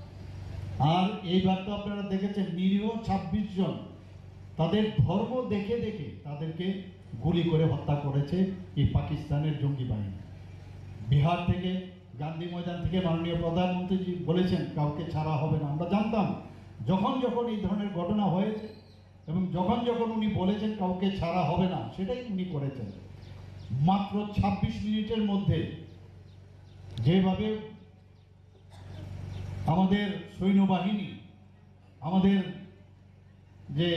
আর এইবার তো আপনারা দেখেছেন, নিরীহ ছাব্বিশ জন তাদের ধর্ম দেখে দেখে তাদেরকে গুলি করে হত্যা করেছে এই পাকিস্তানের জঙ্গি বাহিনী। বিহার থেকে, গান্ধী ময়দান থেকে মাননীয় প্রধানমন্ত্রীজি বলেছেন কাউকে ছাড়া হবে না। আমরা জানতাম যখন যখন এই ধরনের ঘটনা হয়েছে এবং যখন যখন উনি বলেছেন কাউকে ছাড়া হবে না, সেটাই উনি করেছেন। মাত্র ছাব্বিশ মিনিটের মধ্যে যেভাবে আমাদের সৈন্যবাহিনী, আমাদের যে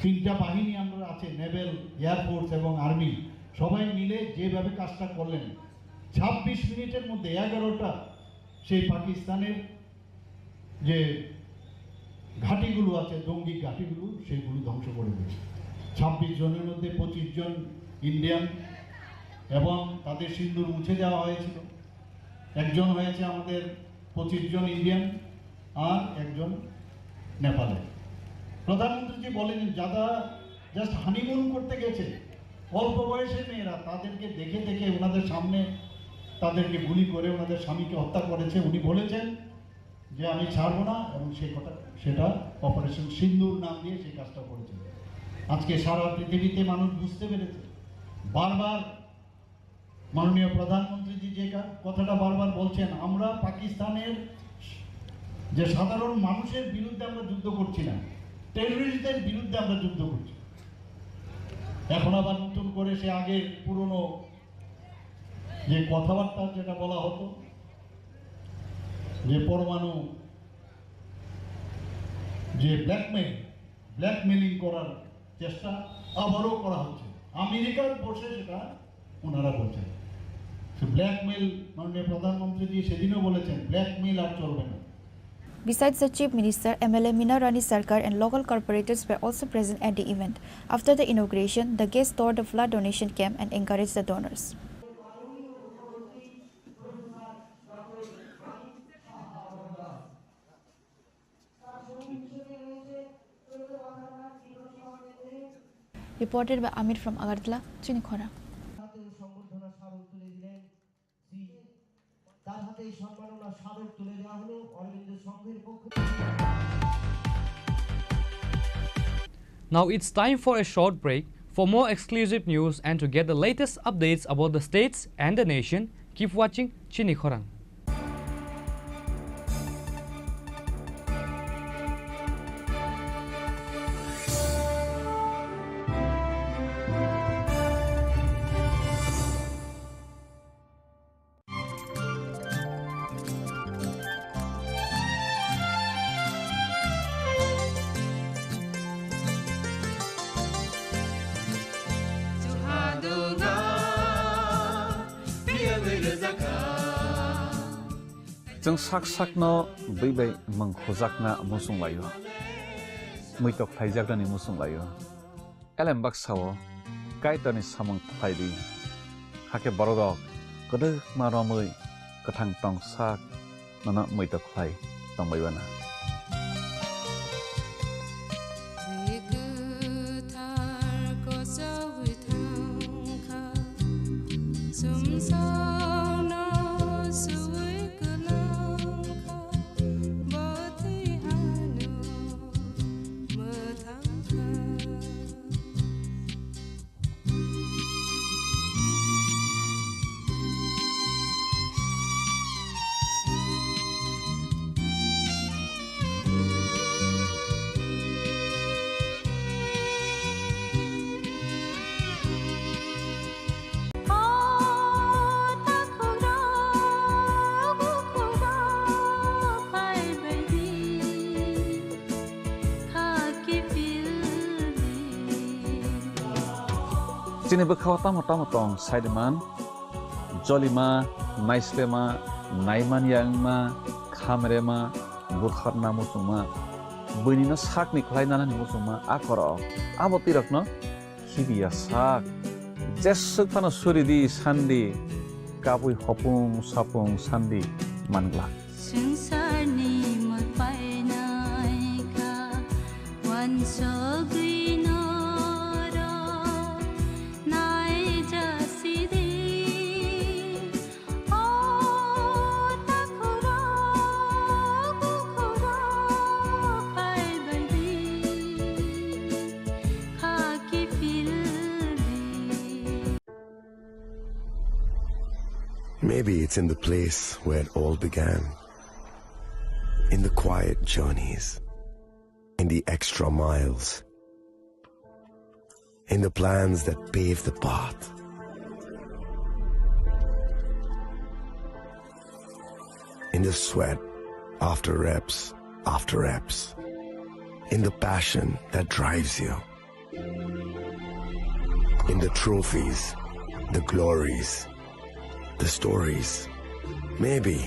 তিনটা বাহিনী আমরা আছে, নেভেল, এয়ারফোর্স এবং আর্মি, সবাই মিলে যেভাবে কাজটা করলেন, ছাব্বিশ মিনিটের মধ্যে এগারোটা সেই পাকিস্তানের যে ঘাঁটিগুলো আছে, জঙ্গি ঘাঁটিগুলো, সেইগুলো ধ্বংস করে দিয়েছে। ছাব্বিশ জনের মধ্যে পঁচিশ জন ইন্ডিয়ান এবং তাদের সিন্দুর মুছে দেওয়া হয়েছিল। একজন হয়েছে আমাদের পঁচিশ জন ইন্ডিয়ান আর একজন নেপালে। প্রধানমন্ত্রীজি বলেন, যারা জাস্ট হানিমুন করতে গেছে, অল্প বয়সের মেয়েরা, তাদেরকে দেখে দেখে ওনাদের সামনে তাদেরকে গুলি করে ওনাদের স্বামীকে হত্যা করেছে। উনি বলেছেন যে আমি ছাড়বো না, এবং সেই কথা, সেটা অপারেশন সিন্দুর নাম দিয়ে সেই কাজটা করেছে। আজকে সারা পৃথিবীতে মানুষ বুঝতে পেরেছে। বারবার মাননীয় প্রধানমন্ত্রীজি যে কা-, কথাটা বারবার বলছেন, আমরা পাকিস্তানের যে সাধারণ মানুষের বিরুদ্ধে আমরা যুদ্ধ করছি না, টেররিস্টদের বিরুদ্ধে আমরা যুদ্ধ করছি। এখন আবার নতুন করে সে আগের পুরনো যে কথাবার্তা যেটা বলা হতো, যে পরমাণু, যে ব্ল্যাকমেইল, ব্ল্যাকমেইলিং করার চেষ্টা আবারও করা হচ্ছে। আমেরিকার বসে সেটা ওনারা বলছেন। সে ব্ল্যাকমেইল, মাননীয় প্রধানমন্ত্রীজি সেদিনও বলেছেন, ব্ল্যাকমেইল আর চলবে না। Besides the Chief Minister, M L A Meena Rani Sarkar and local corporators were also present at the event. After the inauguration, the guests toured the flood donation camp and encouraged the donors. Reported by Amir from Agartala, Chini Khorang. তার হাতে এই সম্মাননা স্মারক তুলে দেওয়া হলো অরবিন্দ সংঘের পক্ষ থেকে। Now it's time for a short break. For more exclusive news and to get the latest updates about the states and the nation, keep watching Chini Khorang. Chwng sak sakno bwi bai mwng khujakna muchung laio, muitok khlaijaknani muchung laio. Elem baksa-o Kaitorni samung khlai di, hakhe bororok kwdwkma romwi kwthang tong sak nono muitok khlai tongbai uana. Chini bwkhao tamo tamo tong saiman, jolima, naislema, naimanya wngma, khamrema, butharna muchungma, buinino sakni khlai nanani muchungma, a korok abo twi rokno khibiya sak. Jeswk phano suri di sandi, kabui hopung sapung sandi man glak. Swngcharni mwtai naikha, wansugwi norok naijasidi. O takhurok, bukhurok, phaibaidi, khaki phildi. Maybe it's in the place where it all began. In the quiet journeys. In the extra miles. In the plans that pave the path. In the sweat after reps, after reps. In the passion that drives you. In the trophies, the glories, the stories. Maybe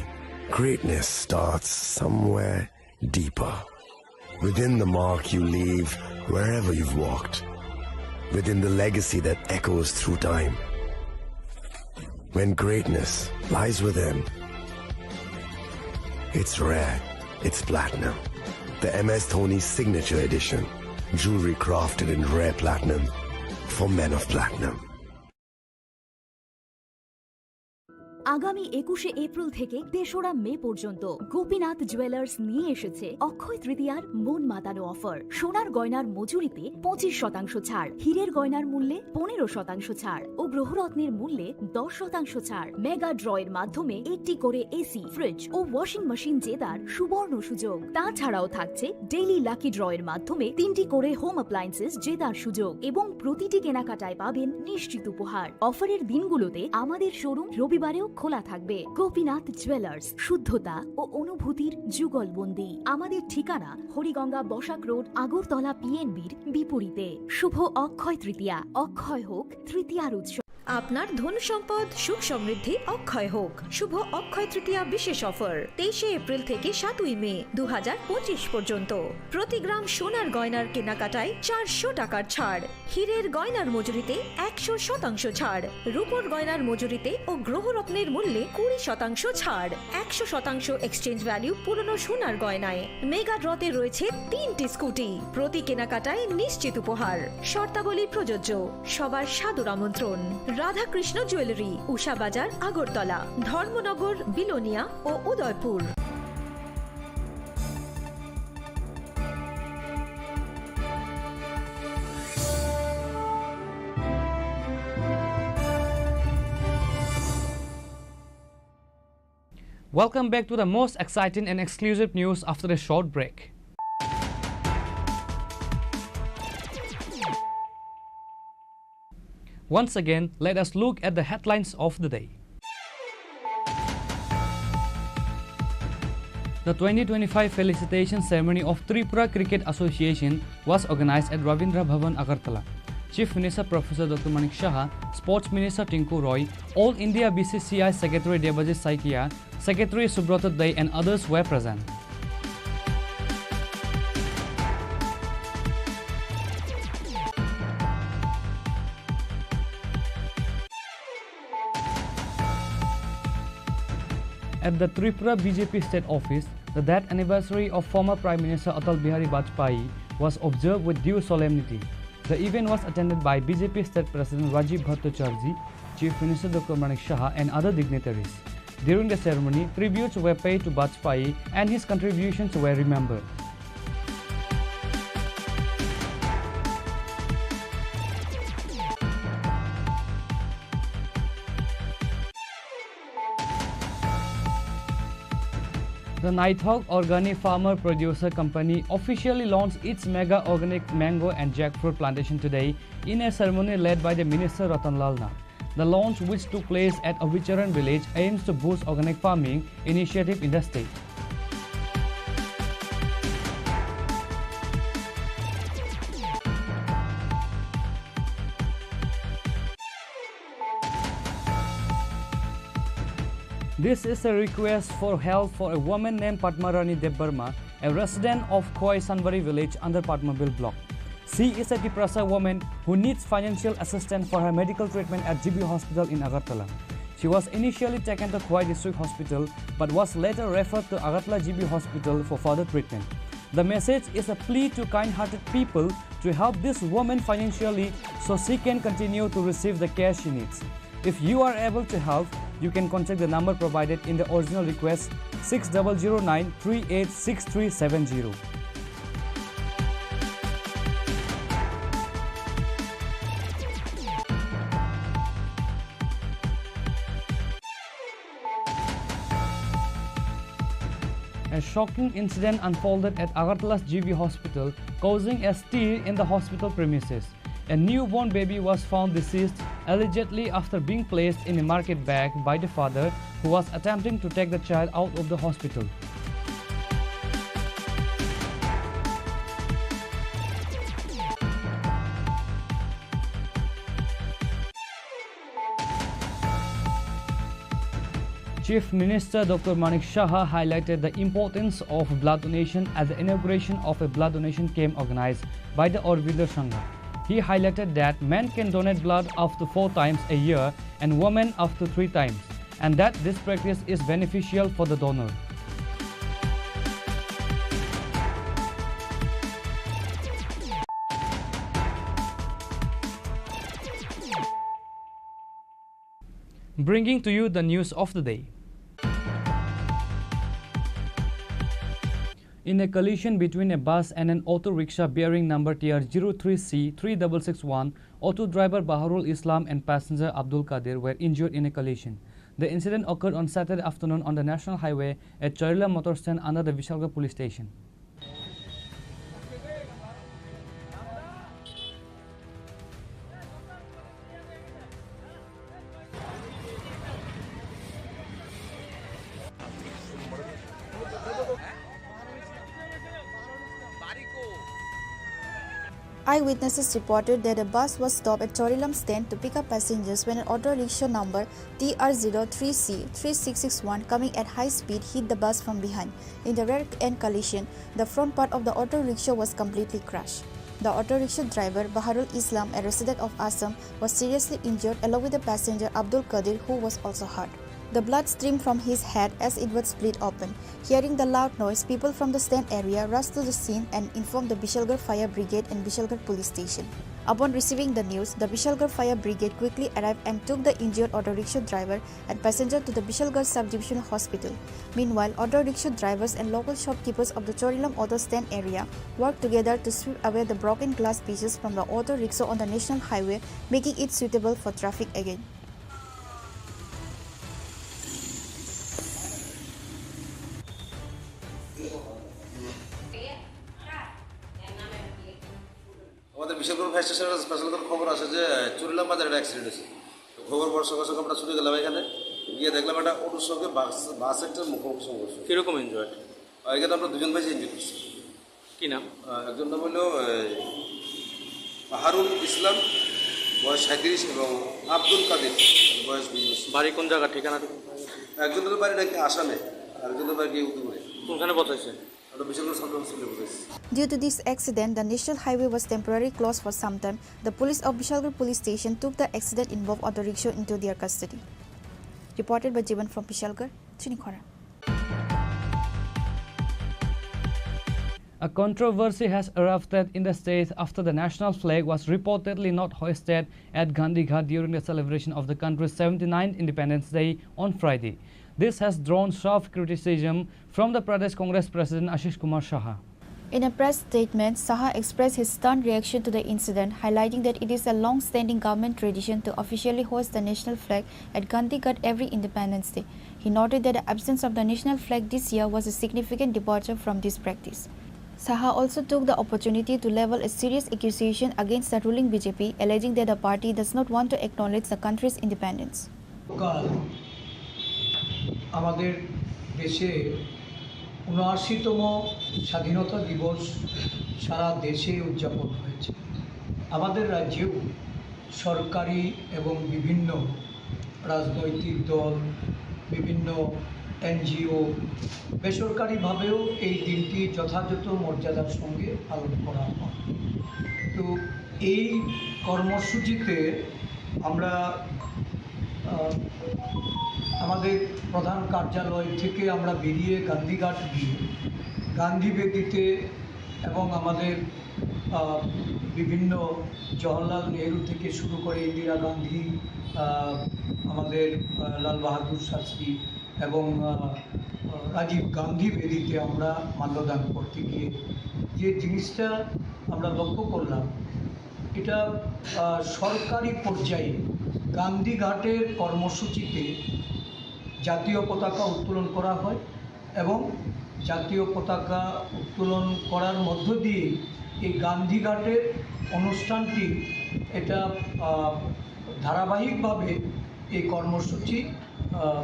greatness starts somewhere deeper. Within the mark you leave wherever you've walked. Within the legacy that echoes through time. When greatness lies within, it's rare, it's platinum. The M S Dhoni Signature Edition. Jewelry crafted in rare platinum for men of platinum. আগামী একুশে এপ্রিল থেকে তেসরা মে পর্যন্ত গোপীনাথ জুয়েলার্স নিয়ে এসেছে অক্ষয় তৃতীয়ার মন মাতানো অফার। সোনার গয়নার মজুরিতে পঁচিশ শতাংশ ছাড়, হীরের গয়নার মূল্যে পনেরো শতাংশ ছাড় ও গ্রহরত্নের মূল্যে দশ শতাংশ ছাড়। মেগা ড্রয়ের মাধ্যমে একটি করে এসি, ফ্রিজ ও ওয়াশিং মেশিন জেতার সুবর্ণ সুযোগ। তাছাড়াও থাকছে ডেইলি লাকি ড্রয়ের মাধ্যমে তিনটি করে হোম অ্যাপ্লায়েন্সেস জেতার সুযোগ এবং প্রতিটি কেনাকাটায় পাবেন নিশ্চিত উপহার। অফারের দিনগুলোতে আমাদের শোরুম রবিবারেও খোলা থাকবে। গোপীনাথ জুয়েলার্স, শুদ্ধতা ও অনুভূতির যুগলবন্দি। আমাদের ঠিকানা হরিগঙ্গা বসাক রোড, আগরতলা পিএনবির বিপরীতে। শুভ অক্ষয় তৃতীয়া। অক্ষয় হোক তৃতীয়ার উৎসব। আপনার ধন সম্পদ সুখ সমৃদ্ধি অক্ষয় হোক। শুভ অক্ষয় তৃতীয়া বিশেষ অফার, তেইশে এপ্রিল থেকে সাতই মে দু হাজার পঁচিশ পর্যন্ত। প্রতি গ্রাম সোনার গয়নার কেনাকাটায় চারশো টাকার ছাড়, হীরের গয়নার মজুরিতে একশো শতাংশ ছাড়, রূপোর গয়নার মজুরিতে ও গ্রহরত্নের মূল্যে কুড়ি শতাংশ ছাড়, একশো শতাংশ এক্সচেঞ্জ ভ্যালু পুরনো সোনার গয়নায়। মেগা ড্রতে রয়েছে তিনটি স্কুটি, প্রতি কেনাকাটায় নিশ্চিত উপহার। শর্তাবলী প্রযোজ্য। সবার সাদর আমন্ত্রণ। রাধাকৃষ্ণ জুয়েলারি, উষা বাজার, আগরতলা, ধর্মনগর, বিলোনিয়া ও Udaipur. Welcome back to the most exciting and exclusive news after a short break. Once again, let us look at the headlines of the day. The twenty twenty-five felicitation ceremony of Tripura Cricket Association was organized at Rabindra Bhavan, Agartala. Chief Minister Professor Doctor Manik Saha, Sports Minister Tinku Roy, All India B C C I Secretary Debajit Saikia, Secretary Subrata Dey and others were present. At the Tripura B J P state office, the death anniversary of former Prime Minister Atal Bihari Vajpayee was observed with due solemnity. The event was attended by B J P state president Rajiv Bhattacharjee, Chief Minister Doctor Manik Saha and other dignitaries. During the ceremony, tributes were paid to Vajpayee and his contributions were remembered. The Naithok organic farmer producer company officially launched its mega organic mango and jackfruit plantation today in a ceremony led by the Minister Ratan Lal Nath. The launch, which took place at Avicharan village, aims to boost organic farming initiative in the state. This is a request for help for a woman named Padma Rani Debbarma, a resident of Khowai Sanbari village under Padmabil block. She is a Tiprasa woman who needs financial assistance for her medical treatment at G B Hospital in Agartala. She was initially taken to Khowai District Hospital but was later referred to Agartala G B Hospital for further treatment. The message is a plea to kind-hearted people to help this woman financially so she can continue to receive the care she needs. If you are able to help, you can contact the number provided in the original request, six double zero nine three eight six three seven zero. A shocking incident unfolded at Agartala's G B Hospital, causing a stir in the hospital premises. A newborn baby was found deceased, allegedly after being placed in a market bag by the father, who was attempting to take the child out of the hospital. Chief Minister Doctor Manik Saha highlighted the importance of blood donation at the inauguration of a blood donation camp organized by the Aurobindo Sangha. He highlighted that men can donate blood up to four times a year and women up to three times, and that this practice is beneficial for the donor. Bringing to you the news of the day. In a collision between a bus and an auto rickshaw bearing number T R zero three C three double six one, auto driver Baharul Islam and passenger Abdul Kadir were injured in a collision. The incident occurred on Saturday afternoon on the National Highway at Charilam motor stand under the Vishalgarh police station. Eyewitnesses reported that a bus was stopped at Charilam stand to pick up passengers when an auto rickshaw number T R zero three C three six six one coming at high speed hit the bus from behind in the rear end collision. The front part of the auto rickshaw was completely crushed. The auto rickshaw driver, Baharul Islam, a resident of Assam, was seriously injured along with the passenger Abdul Kadir, who was also hurt. The blood streamed from his head as it was split open. Hearing the loud noise, people from the stand area rushed to the scene and informed the Vishalgarh Fire Brigade and Vishalgarh Police Station. Upon receiving the news, the Vishalgarh Fire Brigade quickly arrived and took the injured auto rickshaw driver and passenger to the Vishalgarh Sub-Division Hospital. Meanwhile, auto rickshaw drivers and local shopkeepers of the Charilam auto stand area worked together to sweep away the broken glass pieces from the auto rickshaw on the national highway, making it suitable for traffic again. আমাদের বিশালগড় ফায়ার স্টেশনের স্পেশাল করে খবর আসে যে চুরিলাম বাজারে একটা অ্যাক্সিডেন্ট হয়েছে। তো খবর পাওয়ার সঙ্গে সঙ্গে আমরা ছুটে গেলাম এখানে, গিয়ে দেখলাম একটা অটোর সঙ্গে বাস, বাস একটা মুখোমুখি সংঘর্ষ। কিরকম ইনজুর্ড? আহ, এখানে আমরা দুজন পাইছি ইনজুর্ড হয়েছে। কি নাম? আহ, একজন নাম হলো, আহ, হারুন ইসলাম, বয়স সাঁইত্রিশ, এবং আব্দুল কাদির, বয়স বিশ। বাড়ি কোন জায়গা, ঠিকানা? একজনের বাড়ি নাকি আসামে, আর একজনের বাড়ি গিয়ে উদয়পুরে। কোনখানে পৌঁছাইছে? আমরা বিশালগড় সাব হসপিটালে পৌঁছাইছি। Due to this accident, the national highway was temporarily closed for some time. The police of Bishalgarh Police Station took the accident-involved auto rickshaw into their custody. Reported by Jiban from Bishalgarh, Chinikhora. A controversy has erupted in the state after the national flag was reportedly not hoisted at Gandhi Ghat during the celebration of the country's seventy-ninth Independence Day on Friday. This has drawn sharp criticism from the Pradesh Congress President Ashish Kumar Saha. In a press statement, Saha expressed his stunned reaction to the incident, highlighting that it is a long-standing government tradition to officially hoist the national flag at Gandhi Ghat every Independence Day. He noted that the absence of the national flag this year was a significant departure from this practice. Saha also took the opportunity to level a serious accusation against the ruling B J P, alleging that the party does not want to acknowledge the country's independence. কাল আমাদের দেশে ঊনআশিতম স্বাধীনতা দিবস সারা দেশে উদযাপন হয়েছে। আমাদের রাজ্যেও সরকারি এবং বিভিন্ন রাজনৈতিক দল, বিভিন্ন এনজিও, বেসরকারিভাবেও এই দিনটি যথাযথ মর্যাদার সঙ্গে পালন করা হয়। তো এই কর্মসূচিতে আমরা, আহ, আমাদের প্রধান কার্যালয় থেকে আমরা বেরিয়ে গান্ধীঘাট গিয়ে গান্ধী বেদিতে এবং আমাদের, আহ, বিভিন্ন জওহরলাল নেহরু থেকে শুরু করে ইন্দিরা গান্ধী, আহ, আমাদের, আহ, লাল বাহাদুর শাস্ত্রী এবং, আহ, রাজীব গান্ধী বেদিতে আমরা মাল্যদান করতে গিয়ে যে জিনিসটা আমরা লক্ষ্য করলাম, এটা, আহ, সরকারি পর্যায়ে গান্ধীঘাটের কর্মসূচিতে জাতীয় পতাকা উত্তোলন করা হয় এবং জাতীয় পতাকা উত্তোলন করার মধ্য দিয়ে এই গান্ধীঘাটের অনুষ্ঠানটি এটা, আহ, ধারাবাহিকভাবে এই কর্মসূচি, আহ,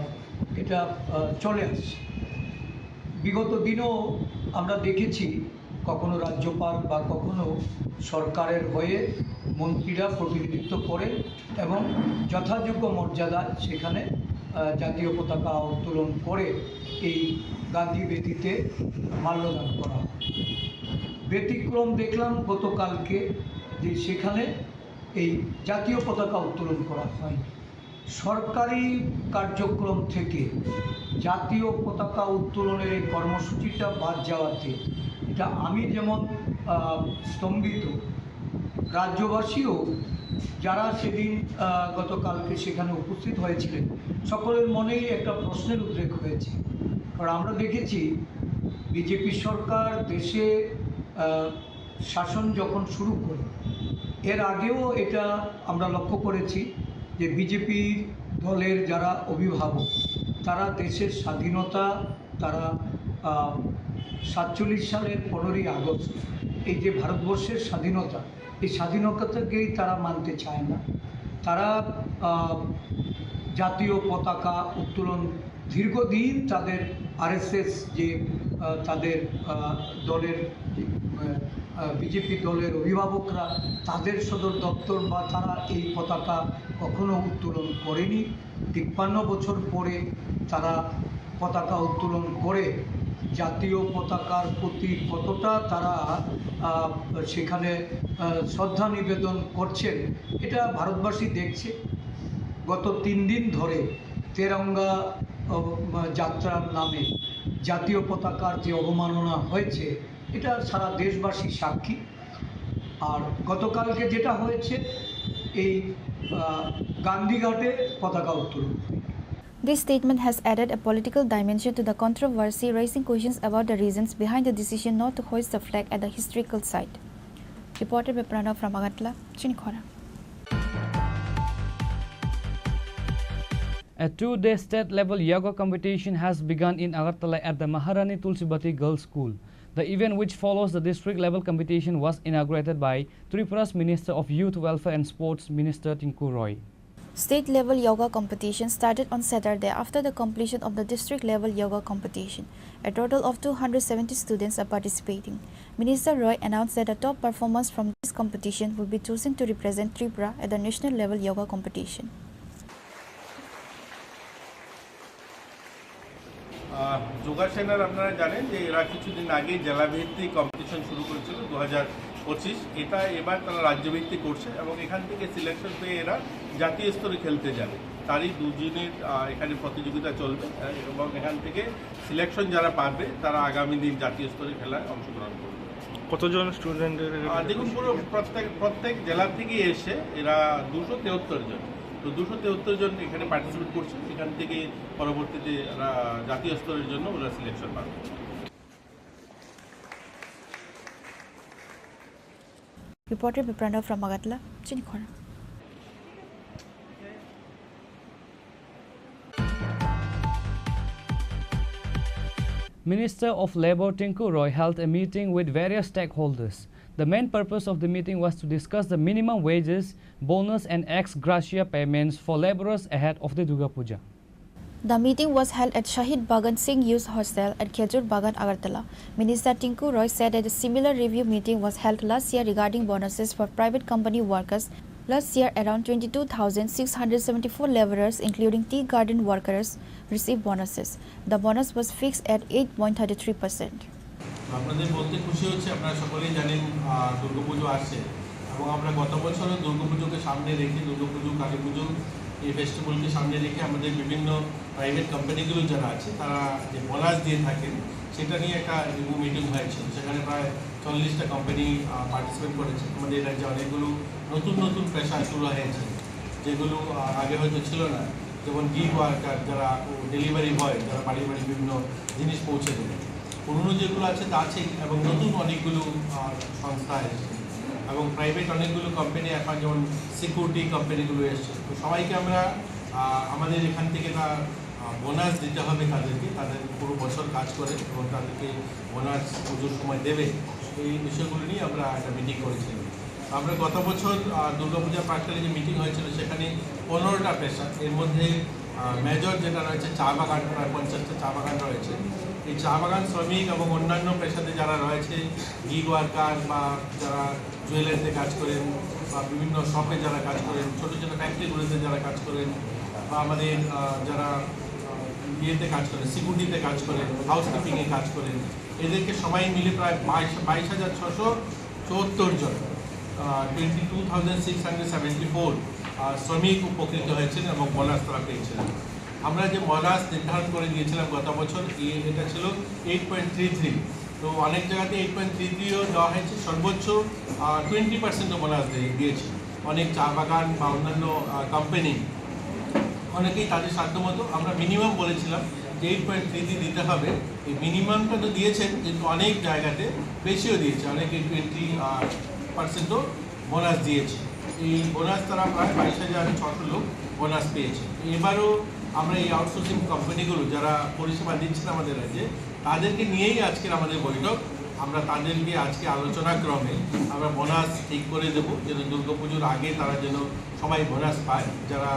এটা, আহ, চলে আসছে। বিগত দিনেও আমরা দেখেছি কখনো রাজ্যপাল বা কখনো সরকারের হয়ে মন্ত্রীরা প্রতিনিধিত্ব করেন এবং যথাযোগ্য মর্যাদায় সেখানে, আহ, জাতীয় পতাকা উত্তোলন করে এই গান্ধী বেদিতে মাল্যদান করা হয়। ব্যতিক্রম দেখলাম গতকালকে যে সেখানে এই জাতীয় পতাকা উত্তোলন করা হয়নি। সরকারি কার্যক্রম থেকে জাতীয় পতাকা উত্তোলনের এই কর্মসূচিটা বাদ যাওয়াতে এটা আমি যেমন, আহ, স্তম্ভিত, রাজ্যবাসীও যারা সেদিন, আহ, গতকালকে সেখানে উপস্থিত হয়েছিলেন, সকলের মনেই একটা প্রশ্নের উদ্রেক হয়েছে। কারণ আমরা দেখেছি বিজেপি সরকার দেশে, আহ, শাসন যখন শুরু করে, এর আগেও এটা আমরা লক্ষ্য করেছি যে বিজেপি দলের যারা অভিভাবক, তারা দেশের স্বাধীনতা, তারা, আহ, সাতচল্লিশ সালের পনেরোই আগস্ট, এই যে ভারতবর্ষের স্বাধীনতা, এই স্বাধীনতাকেই তারা মানতে চায় না। তারা, আহ, জাতীয় পতাকা উত্তোলন, দীর্ঘদিন তাদের আরএসএস যে, আহ, তাদের, আহ, দলের, আহ, আহ, বিজেপি দলের অভিভাবকরা, তাদের সদর দপ্তর বা তারা এই পতাকা কখনো উত্তোলন করেনি। তিপ্পান্ন বছর পরে তারা পতাকা উত্তোলন করে জাতীয় পতাকার প্রতি কতটা তারা, আহ, সেখানে, আহ, শ্রদ্ধা নিবেদন করছেন, এটা ভারতবাসী দেখছে। গত তিন দিন ধরে তেরঙ্গা, আহ, যাত্রার নামে জাতীয় পতাকার যে অবমাননা হয়েছে, এটা সারা দেশবাসী সাক্ষী। আর গতকালকে যেটা হয়েছে, এই, আহ, গান্ধীঘাটে পতাকা উত্তোলন। This statement has added a political dimension to the controversy, raising questions about the reasons behind the decision not to hoist the flag at the historical site. Reported by Pranav from Agartala, Chinikhora. A two-day state-level yoga competition has begun in Agartala at the Maharani Tulsibati Girls' School. The event, which follows the district-level competition, was inaugurated by Tripura's Minister of Youth Welfare and Sports, Minister Tinku Roy. State level yoga competition started on Saturday after the completion of the district level yoga competition. A total of two hundred seventy students are participating. Minister Roy announced that the top performers from this competition will be chosen to represent Tripura at the national level yoga competition. আহ, যোগা সেনার আপনারা জানেন যে এরা কিছুদিন আগে জেলাভিত্তিক কম্পিটিশন শুরু করেছিল দু হাজার পঁচিশ। এটা এবার তারা রাজ্যভিত্তিক করছে এবং এখান থেকে সিলেকশন পেয়ে এরা জাতীয় স্তরে খেলতে যাবে। তারই দুদিনের, আহ, এখানে প্রতিযোগিতা চলবে, আহ, এবং এখান থেকে সিলেকশন যারা পাবে তারা আগামী দিন জাতীয় স্তরে খেলায় অংশগ্রহণ করবে। কতজন স্টুডেন্টের এখানে? আহ, দেখুন, পুরো প্রত্যেক, প্রত্যেক জেলা থেকে এসে এরা দুশো তেহত্তর জন, তো দুশো তেহত্তর জন এখানে পার্টিসিপেট করছে। এখান থেকে পরবর্তীতে এরা জাতীয় স্তরের জন্য ওরা সিলেকশন পাবে। Reported by Pranav from Agartala, Chinikhora. Minister of Labour Tinku Roy held a meeting with various stakeholders. The main purpose of the meeting was to discuss the minimum wages, bonus and ex gratia payments for labourers ahead of the Durga Puja. The meeting was held at Shahid Bhagat Singh Youth Hostel at Khejur Bagan, Agartala. Minister Tinku Roy said that a similar review meeting was held last year regarding bonuses for private company workers. Last year, around twenty-two thousand six hundred seventy-four labourers, including tea garden workers, received bonuses. The bonus was fixed at eight point thirty-three percent. আপনাদের বলতে খুশি হচ্ছে, আপনারা সকলেই জানেন, আহ, দুর্গাপুজো আসছে এবং আমরা গত বছরও দুর্গাপুজোকে সামনে রেখে, দুর্গাপুজো, কালী পুজো, এই ফেস্টিভ্যালকে সামনে রেখে আমাদের বিভিন্ন প্রাইভেট কোম্পানিগুলো যারা আছে, তারা যে বোনাস দিয়ে থাকেন, সেটা নিয়ে একটা রিভিউ মিটিং হয়েছিল। সেখানে প্রায় চল্লিশটা কোম্পানি, আহ, পার্টিসিপেট করেছে। আমাদের রাজ্যে অনেকগুলো নতুন নতুন পেশা শুরু হয়েছে, যেগুলো, আহ, আগে হয়তো ছিল না, যেমন গিগ ওয়ার্কার, যারা ডেলিভারি বয়, যারা বাড়ি বাড়ি বিভিন্ন জিনিস পৌঁছে দেয়। পুরনো যেগুলো আছে তা আছে, এবং নতুন অনেকগুলো, আহ, সংস্থা এসেছে, এবং প্রাইভেট অনেকগুলো কোম্পানি এখন, যেমন সিকিউরিটি কোম্পানিগুলো এসছে। তো সবাইকে আমরা, আহ, আমাদের এখান থেকে তা, আহ, বোনাস দিতে হবে তাদেরকে, তাদের পুরো বছর কাজ করে এবং তাদেরকে বোনাস পুজোর সময় দেবে, এই বিষয়গুলো নিয়ে আমরা একটা মিটিং করেছিলাম। আমরা গত বছর, আহ, দুর্গাপূজা প্রাককালে যে মিটিং হয়েছিল, সেখানে পনেরোটা পেশা, এর মধ্যে, আহ, মেজর যেটা রয়েছে চা বাগান, প্রায় পঞ্চাশটা চা বাগান রয়েছে। এই চা বাগান শ্রমিক এবং অন্যান্য পেশাতে যারা রয়েছে, গিগ ওয়ার্কার বা যারা জুয়েলারিতে কাজ করেন বা বিভিন্ন শপে যারা কাজ করেন, ছোটো ছোটো ফ্যাক্টরিগুলোতে যারা কাজ করেন বা আমাদের, আহ, যারা, আহ, ইয়েতে কাজ করেন, সিকিউরিটিতে কাজ করেন, হাউসকিপিংয়ে কাজ করেন, এদেরকে সবাই মিলে প্রায় বাইশ, বাইশ হাজার ছশো চুয়াত্তর জন, আহ, twenty two thousand six hundred seventy four, আহ, শ্রমিক উপকৃত হয়েছেন এবং বোনাস তারা পেয়েছিলেন। আমরা যে বোনাস নির্ধারণ করে দিয়েছিলাম গত বছর, এ-, এটা ছিল এইট পয়েন্ট থ্রি থ্রি। তো অনেক জায়গাতে এইট পয়েন্ট থ্রি থ্রিও দেওয়া হয়েছে, সর্বোচ্চ টোয়েন্টি পার্সেন্টও বোনাস দিয়েছে। অনেক চা বাগান বা অন্যান্য কোম্পানি অনেকেই তাদের সাধ্য মতো, আমরা মিনিমাম বলেছিলাম যে এইট পয়েন্ট থ্রি থ্রি দিতে হবে। এই মিনিমামটা তো দিয়েছেন, কিন্তু অনেক জায়গাতে বেশিও দিয়েছে, অনেকে টোয়েন্টি পার্সেন্টও বোনাস দিয়েছে। এই বোনাস তারা প্রায় বাইশ হাজার ছশো লোক বোনাস পেয়েছে। তো এবারও আমরা এই আউটসোর্সিং কোম্পানিগুলো যারা পরিষেবা দিচ্ছেন আমাদের রাজ্যে, তাদেরকে নিয়েই আজকের আমাদের বৈঠক। আমরা তাদেরকে আজকে আলোচনা ক্রমে আমরা বোনাস ঠিক করে দেবো, যেন দুর্গাপুজোর আগে তারা যেন সবাই বোনাস পায়। যারা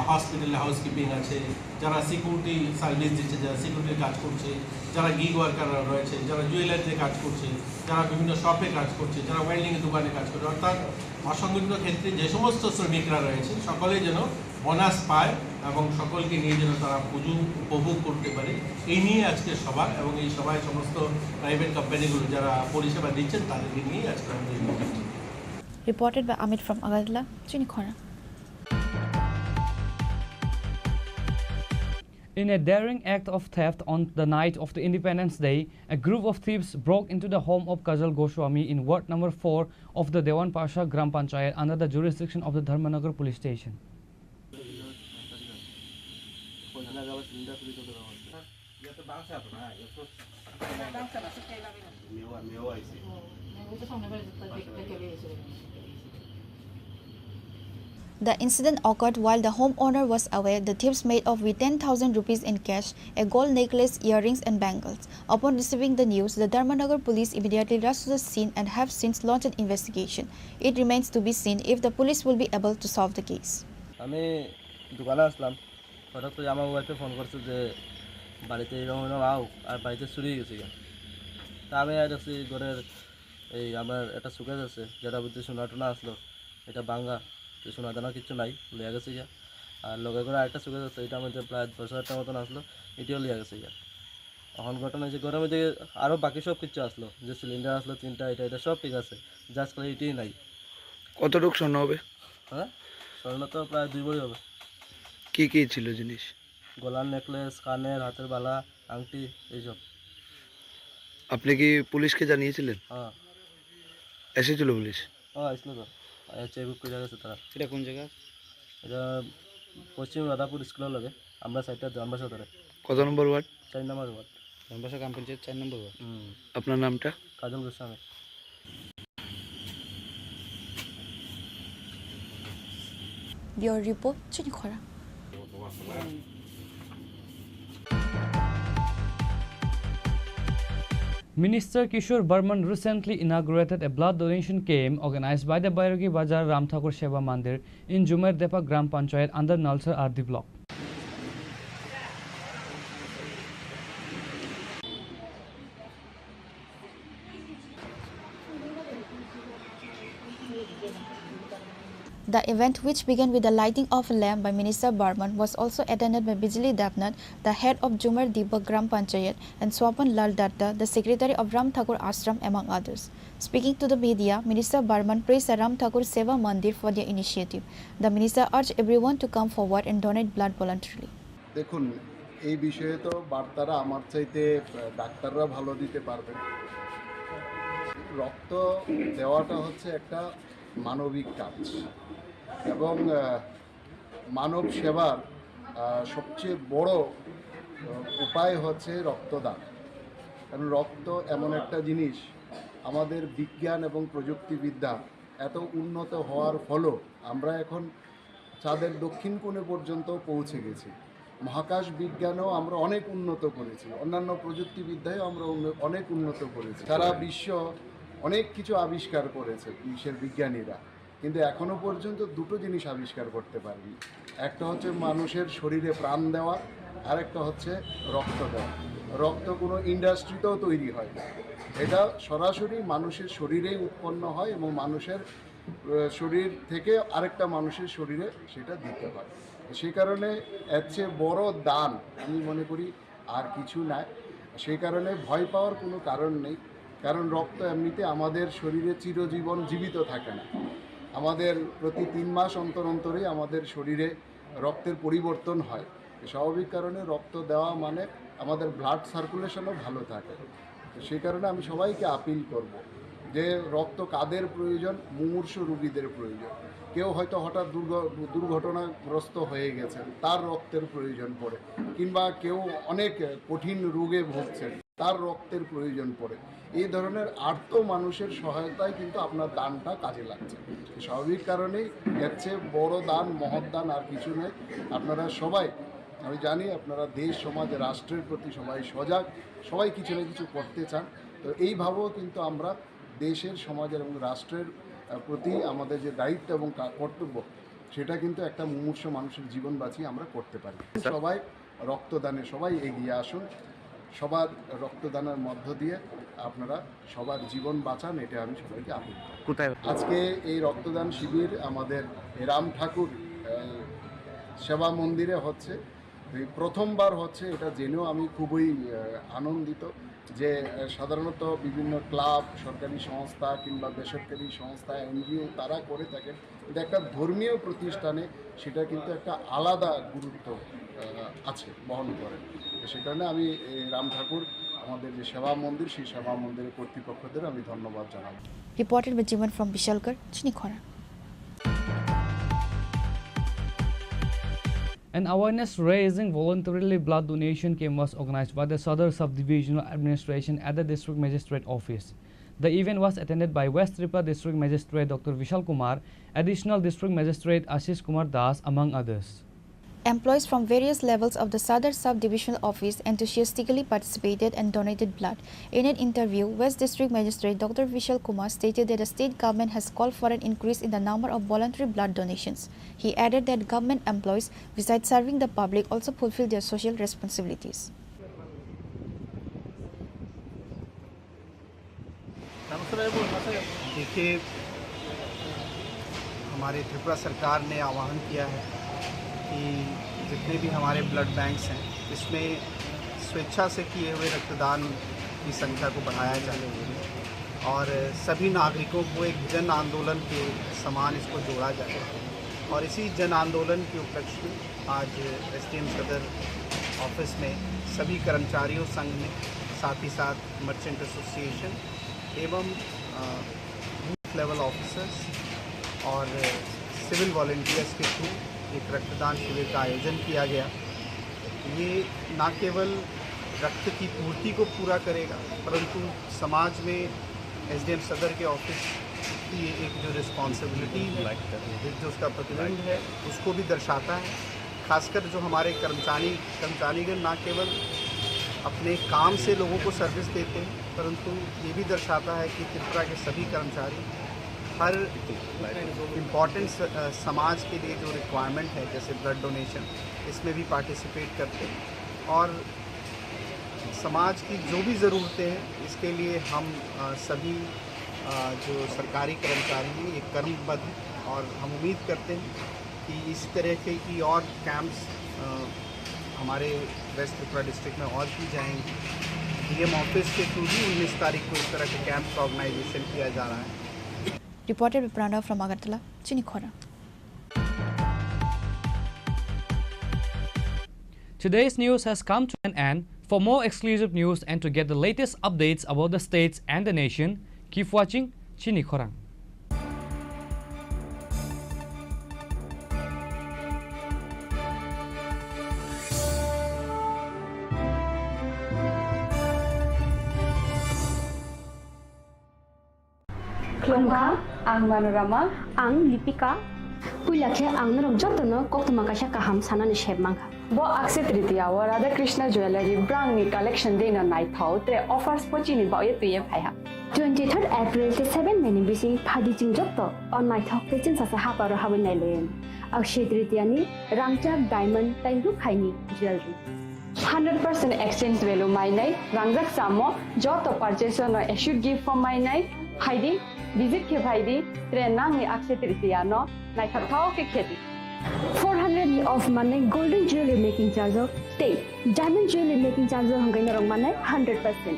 হসপিটালে হাউসকিপিং আছে, যারা সিকিউরিটি সার্ভিস দিচ্ছে, যারা সিকিউরিটির কাজ করছে, যারা গিগ ওয়ার্কাররা রয়েছে, যারা জুয়েলারিতে কাজ করছে, যারা বিভিন্ন শপে কাজ করছে, যারা ওয়েল্ডিং দোকানে কাজ করছে, অর্থাৎ অসংগঠিত ক্ষেত্রে যে সমস্ত শ্রমিকরা রয়েছে, সকলেই যেন বোনাস পায় এবং সকলকে নিয়ে যেন তারা পুজো উপভোগ করতে পারে, এই নিয়ে আজকের সভা। এবং এই সভায় সমস্ত প্রাইভেট কোম্পানিগুলো যারা পরিষেবা দিচ্ছেন, তাদেরকে নিয়েই আজকে আমাদের এই meeting. Reported by Amit from Agartala, Chinikhora. In a daring act of theft on the night of the Independence Day, a group of thieves broke into the home of Kajal Goswami in ward number four of the Dewan Pasha Gram Panchayat under the jurisdiction of the Dharmanagar Police Station. The incident occurred while the homeowner was away. The thieves made off with ten thousand rupees in cash, a gold necklace, earrings, and bangles. Upon receiving the news, the Dharmanagar police immediately rushed to the scene and have since launched an investigation. It remains to be seen if the police will be able to solve the case. আমি দোকানে আসলাম, হঠাৎ করে আমার ওয়াইফে ফোন করছে যে বাড়িতে এরকম এরকম আও, আর বাড়িতে চুরি হয়ে গেছে গিয়া। তা আমি আর দেখছি ঘরের এই আমার একটা শোকেস আছে, যেটা ভিতরে সোনা টোনা আসলো, এটা ভাঙা, তো সোনা দানা কিচ্ছু নাই, লইয়া গেছে গিয়া। আর লগে করে আরেকটা শোকেস আছে, এটা মধ্যে প্রায় দশ হাজার টাকা মতন আসলো, এটিও লইয়া গেছে গিয়া। এখন ঘটনা হয়েছে, ঘরের মধ্যে আরও বাকি সব কিছু আসলো, যে সিলিন্ডার আসলো তিনটা, এটা এটা সব ঠিক আছে, জাস্ট খালি এটাই নাই। কতটুক স্বর্ণ হবে? হ্যাঁ, স্বর্ণ তো প্রায় দুই ভরি হবে। কি কি ছিল জিনিস? গলার নেকলেস, কানের, হাতের বালা, আংটি, এইসব। আপনি কি পুলিশকে জানিয়েছিলেন? হ্যাঁ। এসেছিল পুলিশ? হ্যাঁ, আসলো তো। আচ্ছা, চেকবুক করে গেছে তারা। এটা কোন জায়গা? এটা পশ্চিম রাধাপুর স্কুলের লগে, আমরা সাইডটা জামবাসা ধরে। কত নম্বর ওয়ার্ড? চার নম্বর ওয়ার্ড। জামবাসা গ্রাম পঞ্চায়েত চার নম্বর ওয়ার্ড। হুম। আপনার নামটা? কাজল Goswami. Bureau report, Chinikhora. Minister Kishore Barman recently inaugurated a blood donation camp organized by the Bairogi Bazar Ram Thakur Seva Mandir in Jumer Depa Gram Panchayat under Nalsar R D block. The event, which began with the lighting of a lamp by Minister Barman, was also attended by Bijli Debnath, the head of Jumar Dibba Gram Panchayat, and Swapan Lal Datta, the secretary of Ram Thakur Ashram, among others. Speaking to the media, Minister Barman praised the Ram Thakur Seva Mandir for their initiative. The minister urged everyone to come forward and donate blood voluntarily. দেখুন, এই বিষয়ে তো বার্তারা আমার চাইতে, আহ, ডাক্তাররা ভালো দিতে পারবেন। রক্ত দেওয়াটা হচ্ছে একটা মানবিক কাজ এবং, আহ, মানব সেবার, আহ, সবচেয়ে বড়, আহ, উপায় হচ্ছে রক্তদান। কারণ রক্ত এমন একটা জিনিস, আমাদের বিজ্ঞান এবং প্রযুক্তিবিদ্যা এত উন্নত হওয়ার ফলেও আমরা এখন চাঁদের দক্ষিণ কোণে পর্যন্ত পৌঁছে গেছি। মহাকাশ বিজ্ঞানেও আমরা অনেক উন্নত করেছি, অন্যান্য প্রযুক্তিবিদ্যায়ও আমরা উন্ন-, অনেক উন্নত করেছি। সারা বিশ্ব অনেক কিছু আবিষ্কার করেছে বিশ্বের বিজ্ঞানীরা, কিন্তু এখনো পর্যন্ত দুটো জিনিস আবিষ্কার করতে পারেনি। একটা হচ্ছে মানুষের শরীরে প্রাণ দেওয়া, আর একটা হচ্ছে রক্ত দেওয়া। রক্ত কোনো ইন্ডাস্ট্রিতেও তৈরি হয় না, এটা সরাসরি মানুষের শরীরেই উৎপন্ন হয় এবং মানুষের আহ, শরীর থেকে আরেকটা মানুষের শরীরে সেটা দিতে হয়। সেই কারণে এর চেয়ে বড় দান আমি মনে করি আর কিছু নাই। সেই কারণে ভয় পাওয়ার কোনো কারণ নেই, কারণ রক্ত এমনিতে আমাদের শরীরে চিরজীবন জীবিত থাকে না। আমাদের প্রতি তিন মাস অন্তর অন্তরই আমাদের শরীরে রক্তের পরিবর্তন হয়। স্বাভাবিক কারণে রক্ত দেওয়া মানে আমাদের ব্লাড সার্কুলেশনও ভালো থাকে। সেই কারণে আমি সবাইকে আপিল করব যে রক্ত কাদের প্রয়োজন? মুমূর্ষু রোগীদের প্রয়োজন। কেউ হয়তো হঠাৎ দুর্ঘ-, দুর্ঘটনাগ্রস্ত হয়ে গেছেন, তার রক্তের প্রয়োজন পড়ে, কিংবা কেউ অনেক কঠিন রোগে ভুগছেন, তার রক্তের প্রয়োজন পড়ে। এই ধরনের আর্ত মানুষের সহায়তায় কিন্তু আপনার দানটা কাজে লাগছে। তো স্বাভাবিক কারণেই এর চেয়ে বড় দান, মহৎ দান আর কিছু নেই। আপনারা সবাই, আমি জানি আপনারা দেশ, সমাজ, রাষ্ট্রের প্রতি সবাই সজাগ, সবাই কিছু না কিছু করতে চান। তো এইভাবেও কিন্তু আমরা দেশের, সমাজের এবং রাষ্ট্রের, আহ, প্রতি আমাদের যে দায়িত্ব এবং কা-, কর্তব্য, সেটা কিন্তু একটা মুমূর্ষু মানুষের জীবন বাঁচিয়ে আমরা করতে পারি। স্যার। সবাই রক্তদানে সবাই এগিয়ে আসুন, সবার রক্তদানের মধ্য দিয়ে আপনারা সবার জীবন বাঁচান, এটা আমি সবাইকে আপিল করি। কোথায়? আজকে এই রক্তদান শিবির আমাদের এই রাম ঠাকুর, আহ, সেবা মন্দিরে হচ্ছে। এই প্রথমবার হচ্ছে, এটা জেনেও আমি খুবই, আহ, আনন্দিত যে, আহ, সাধারণত বিভিন্ন ক্লাব, সরকারি সংস্থা কিংবা বেসরকারি সংস্থা, এনজিও তারা করে থাকেন, কিন্তু একটা ধর্মীয় প্রতিষ্ঠানে সেটা কিন্তু একটা আলাদা গুরুত্ব, আহ, আছে, বহন করে। তো সে কারণে আমি এই রাম ঠাকুর, আমাদের যে সেবা মন্দির, সেই সেবা মন্দিরের কর্তৃপক্ষদের আমি ধন্যবাদ জানাবো। Reported by Jiman from Bishalgarh, Chinikhora. An awareness-raising voluntarily blood donation camp was organized by the Sadar Sub-Divisional Administration at the District Magistrate Office. The event was attended by West Tripura District Magistrate Doctor Vishal Kumar, Additional District Magistrate Ashish Kumar Das, among others. Employees from various levels of the Sadar Sub-Divisional Office enthusiastically participated and donated blood. In an interview, West District Magistrate Doctor Vishal Kumar stated that the state government has called for an increase in the number of voluntary blood donations. He added that government employees, besides serving the public, also fulfill their social responsibilities. देखिए, हमारे त्रिपुरा सरकार ने आह्वान किया है कि जितने भी हमारे ब्लड बैंक्स हैं, इसमें स्वेच्छा से किए हुए रक्तदान की संख्या को बढ़ाया जाए और सभी नागरिकों को एक जन आंदोलन के समान इसको जोड़ा जाए। और इसी जन आंदोलन के उपलक्ष्य में आज एसडीएम सदर ऑफिस में सभी कर्मचारियों संघ ने, साथ ही साथ मर्चेंट एसोसिएशन एवं, अ, बूथ लेवल ऑफिसर्स और सिविल वॉलंटियर्स के थ्रू एक रक्तदान शिविर का आयोजन किया गया। ये ना केवल रक्त की पूर्ति को पूरा करेगा, परंतु समाज में एसडीएम सदर के ऑफिस की ये एक जो रिस्पॉन्सिबिलिटी है, एक जो उसका प्रतिबिंब है, उसको भी दर्शाता है। खासकर जो हमारे कर्मचारी, कर्मचारीगण ना केवल अपने काम से लोगों को सर्विस देते हैं, परंतु ये भी दर्शाता है कि त्रिपुरा के सभी कर्मचारी हर इम्पॉर्टेंट स-, अ, समाज के लिए जो रिक्वायरमेंट है, जैसे ब्लड डोनेशन, इसमें भी पार्टिसिपेट करते हैं और समाज की जो भी ज़रूरतें हैं, इसके लिए हम, अ, सभी, अ, जो सरकारी कर्मचारी हैं, ये कर्मबद्ध हैं और हम उम्मीद करते हैं कि इसी तरह के की और कैंप्स, अ, हमारे वेस्ट त्रिपुरा डिस्ट्रिक्ट में और की जाएंगी। डीएम ऑफिस के थ्रू भी उन्नीस तारीख को इस तरह के कैंप का ऑर्गेनाइजेशन किया जा रहा है। Reported by Pranav from Agartala, Chinikhora. Today's news has come to an end. For more exclusive news and to get the latest updates about the states and the nation, keep watching Chinikhorang. Khulumkha, ang Manorama. Ang Lipika. Puila khe ang norok jotono koktwma kaisa kaham sanani sep mankha. Bo Akshaya Tritiya o Radha Krishna Jewellery brangni collection deino naithok, tre offers bo chini bagwi twiwi phaiha. Twenty-third April tei seven May ni bising phaidi chwng joto o naithok tei chwngsacha haparo habwi nailaio. Akshaya Tritiya ni rangchak, diamond tei rukhaini jewellery. Hundred percent exchange value mainai rangjak chamo joto purchase no assured gift bo mainai phaidi, visit khe phaidi, tre nangni Akshaya Tritiya no naithokthok khe khedi. Four hundred ni off manai golden jewelry making charge o tei diamond jewelry making charge o hwnkhe norok manai hundred percent.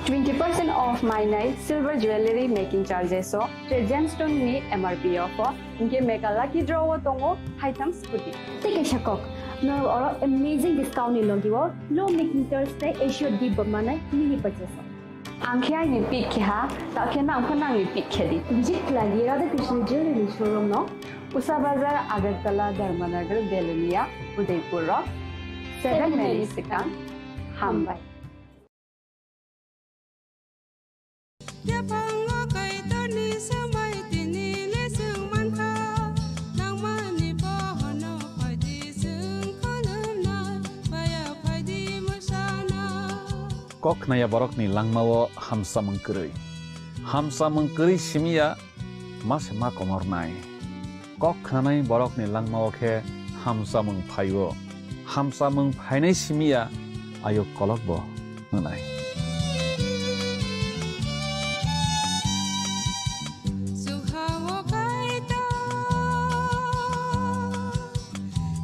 Twenty percent off mainai silver jewelry making charges o tre gemstone ni M R P o pho. Hinkhe Mega Lucky Draw o tongo haitham scooty. Tei kaisa kok, norok oro amazing discount ni logi o low making charge tei assured gift bo manai mini purchase o. Ang khe aini pick khe ha, ta khe nang pho nangni pick khe di. Visit khlai di Radha Krishna Jewelry showroom no, Usa Bazar, Agartala, Dharmanagar, Belonia, Udaipur rok. Seven minutes swkang. Hambai. Yaphango Kaitorni swmai tini le chwng mankha, nangmani bohono phaidi chwng khulumnai, baya phaidi mwsana. Kok khnaya borokni langmao hamsamung kwrwi. Hamsamung kwrwi simiya ma se ma komornai. Kok khnanai borokni langmao khe hamsamung phaio. Hamsamung phainai simiya ayuk kolokbo wngnai.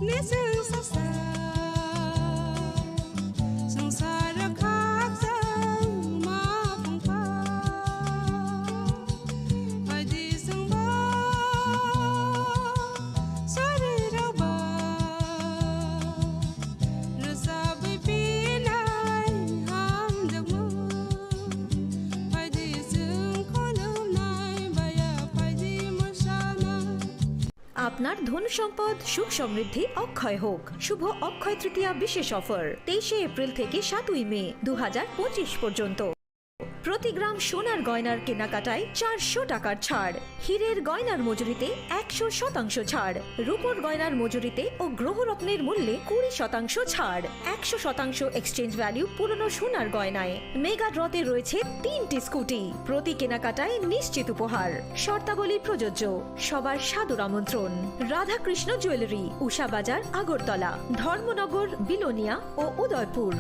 Nising sasa, sangsar khakchang ma phungkha. Phaidi chwngbo sari rokba, rwchabwi pinai hamjakmung. Phaidi chwng khulumnai baya phaidi mwsana. আপনার ধন সম্পদ সুখ সমৃদ্ধি অক্ষয় হোক। শুভ অক্ষয় তৃতীয়া বিশেষ অফার, তেইশে এপ্রিল থেকে সাতই মে দু হাজার পঁচিশ পর্যন্ত। প্রতি গ্রাম সোনার গয়নার কেনাকাটায় চারশো টাকার ছাড়, হীরের গয়নার মজুরিতে একশো শতাংশ ছাড়, রূপোর গয়নার মজুরিতে ও গ্রহরত্নের মূল্যে কুড়ি শতাংশ ছাড়, একশো শতাংশ এক্সচেঞ্জ ভ্যালু পুরনো সোনার গয়নায়। মেগা ড্রতে রয়েছে তিনটি স্কুটি, প্রতি কেনাকাটায় নিশ্চিত উপহার। শর্তাবলী প্রযোজ্য। সবার সাদর আমন্ত্রণ। রাধাকৃষ্ণ জুয়েলারি, উষা বাজার, আগরতলা, ধর্মনগর, বিলোনিয়া ও Udaipur.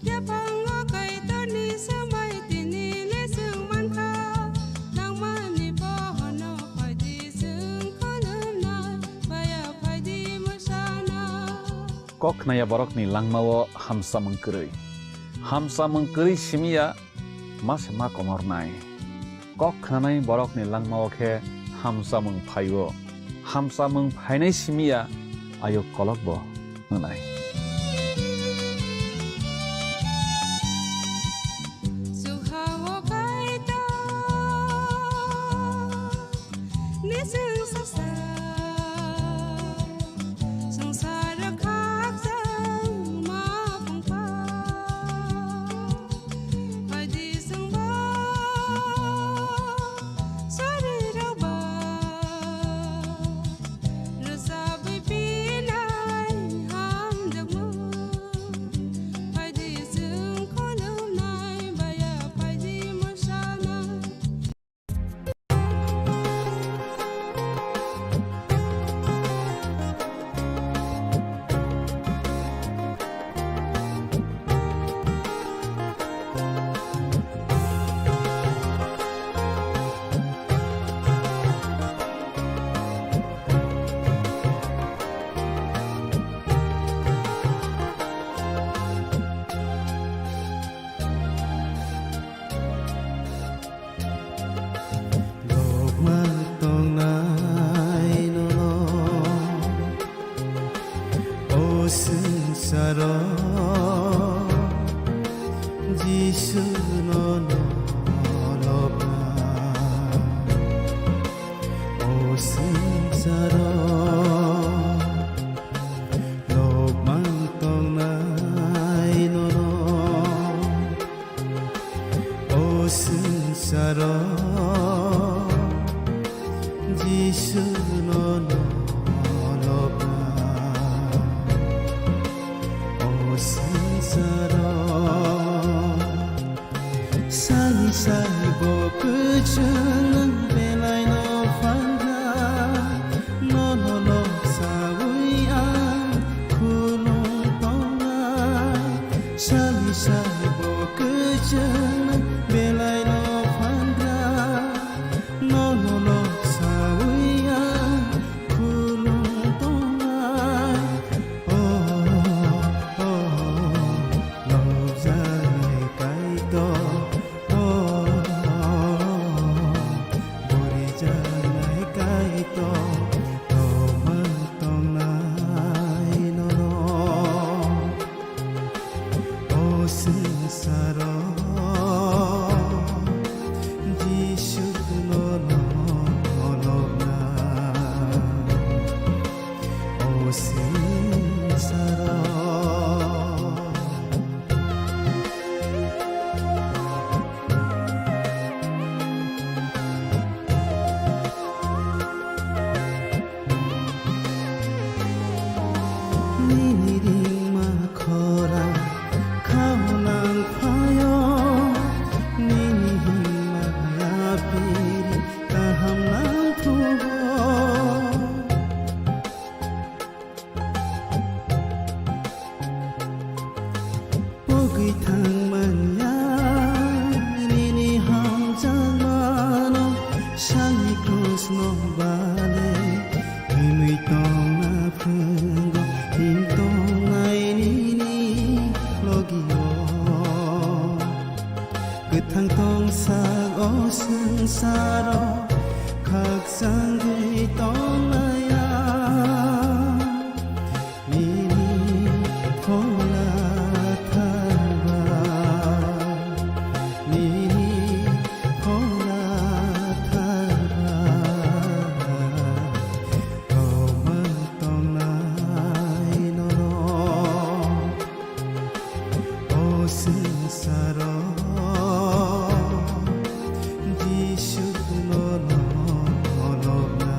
Yaphango Kaitorni swmai tini le chwng mankha, nangmani bohono phaidi chwng khulumnai, baya phaidi mwsana. Kok khnaya borokni langmao hamsamung kwrwi. Hamsamung kwrwi simiya ma se ma komornai. Kok khnanai borokni langmao khe hamsamung phaio. Hamsamung phainai simiya ayuk kolokbo wngnai. Sukhao Kaitor nising sasa, sangsar khakchang ma phungkha. Phaidi chwngbo sari rokba, rwchabwi pinai hamjakmung. Phaidi chwng khulumnai baya phaidi mwsana. Lokma tongnai nono o swngsaro, Jisu nono lokma o swngsaro. Lokma tongnai nono o swngsaro, Jisu nono lokma o swngsaro. Sai sai bo kwchwng nwng belai no phan kha, nono lok saui ang Kwthang tongsak o swngcharo khakchangwi tongnai ang. Nini phola thangba, nini phola thangba, tomang tongnai norok. O swngcharo Jisu no lobna.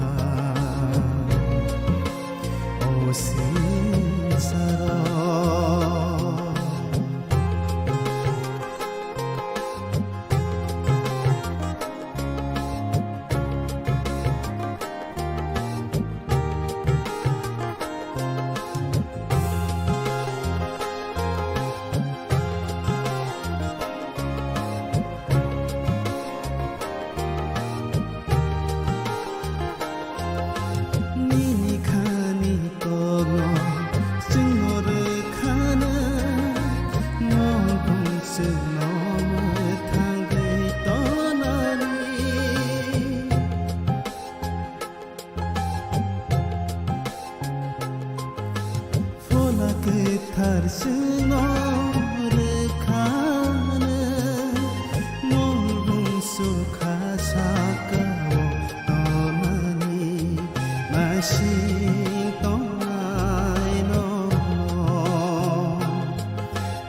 O swngcharo. Nini khani tokno chwngno rwkhano, nwng bung chwngno mwthangwi tonani. Phola kwthar chwngno rwkhano, nwng bung sukha sakao tonani, naising tongnai nono.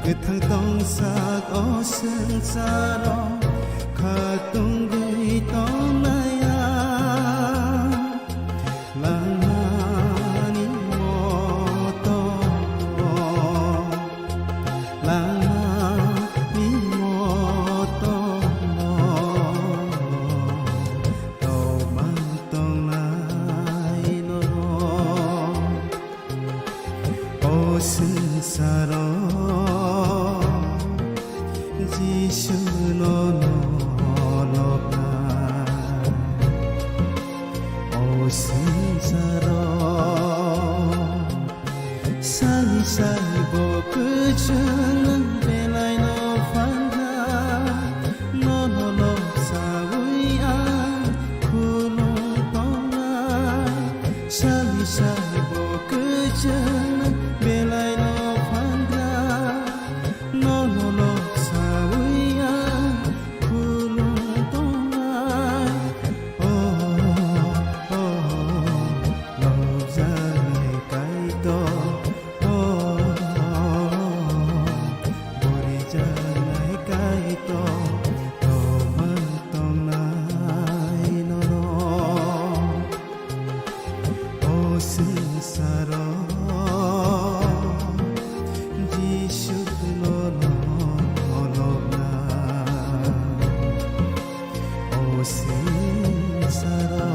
Kwthang tongsak o swngcharo khatungwi tongnai ang. Langmani moto, langmani moto, tomang tongnai no. O swngcharo Jisu no lobna. O swngcharo sani sai bo kwchwng nwng belai no phan kha. Nono lobsawi ang khulum tongnai. Sani sai bo kwchwng belai no phan kha. Nono lobsawi ang khulum tongnai. Oh, oh, lobjaknai Kaitor. Oh, borijaknai Kaitor, tomang tongnai norok. O swngcharo Jisu no lobna. O swngcharo.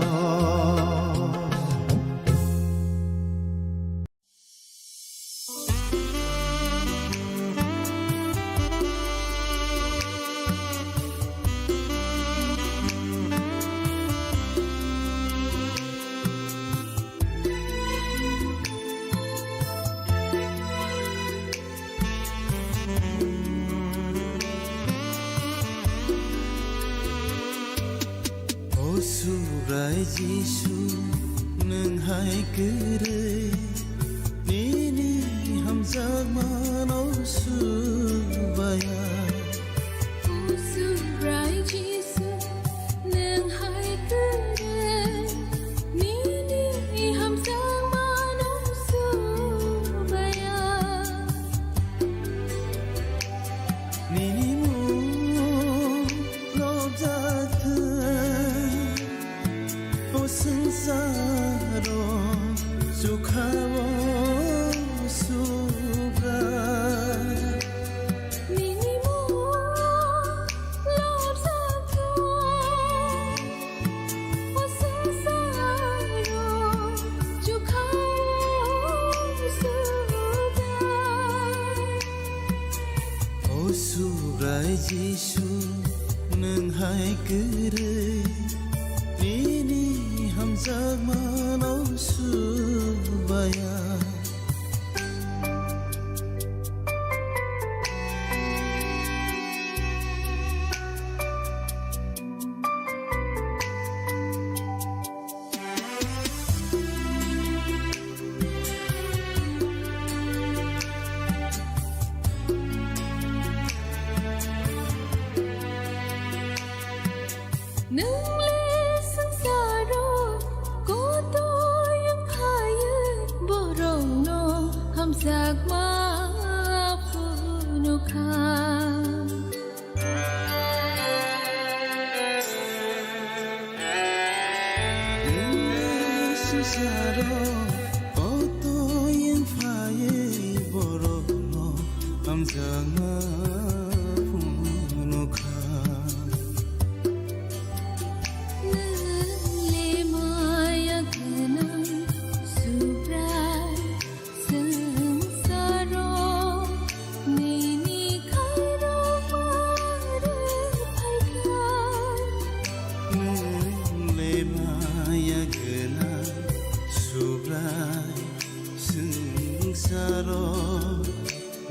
O Subrai Jisu, nwng hai kwrwi, nini hamjakmano subaya. O Subrai Jisu, nwng hai kwrwi, nini hamjakmano subaya. Nini mung lobjak thung, o swngcharo chukha-o Subrai. Nini mung lobjak thung, o swngcharo chukha-o Subrai. O Subrai Jisu, nwng hai kwrwi, nini hamjakmano subaya. Nwng le swngcharo kotoi wng phaiwi borokno hamjakma phunukha. Swngcharo kotoi wng phaiwi borokno hamjakma phunukha. Nwng le maya gwnang Subrai, swngcharo nini khairokma rwphaikha. Nwng le maya gwnang Subrai, swngcharo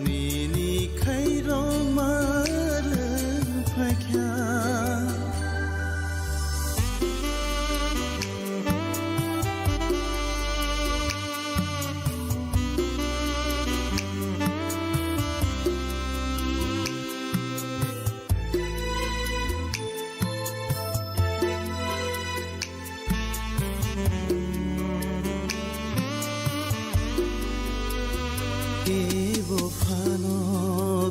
nini khairokma rwphaikha. Kebo phano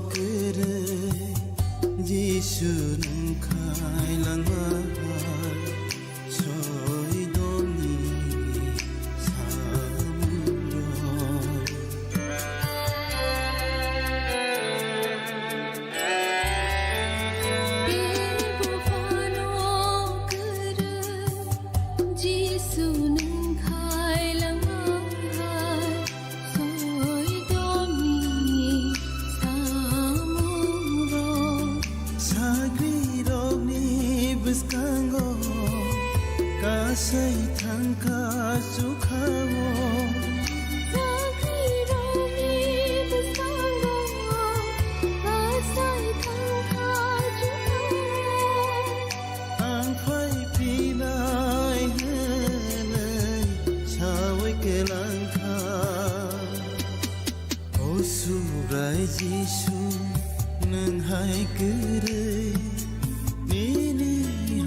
kwrwi Jisu nwng khailangma hai soidoni samungno. Teibo phano kwrwi Jisu nwng khailangma hai soidoni samungrok. Sagrirokni bwskango kasai thangkha chukha-o. Sagrirokni bwskango kasai thangkha chukha-o. Ang phai phinai hwnwi sawi kwlangkha. O Subrai Jisu, nwng hai kwrwi nini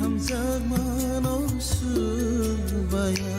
hamjakmano subaya.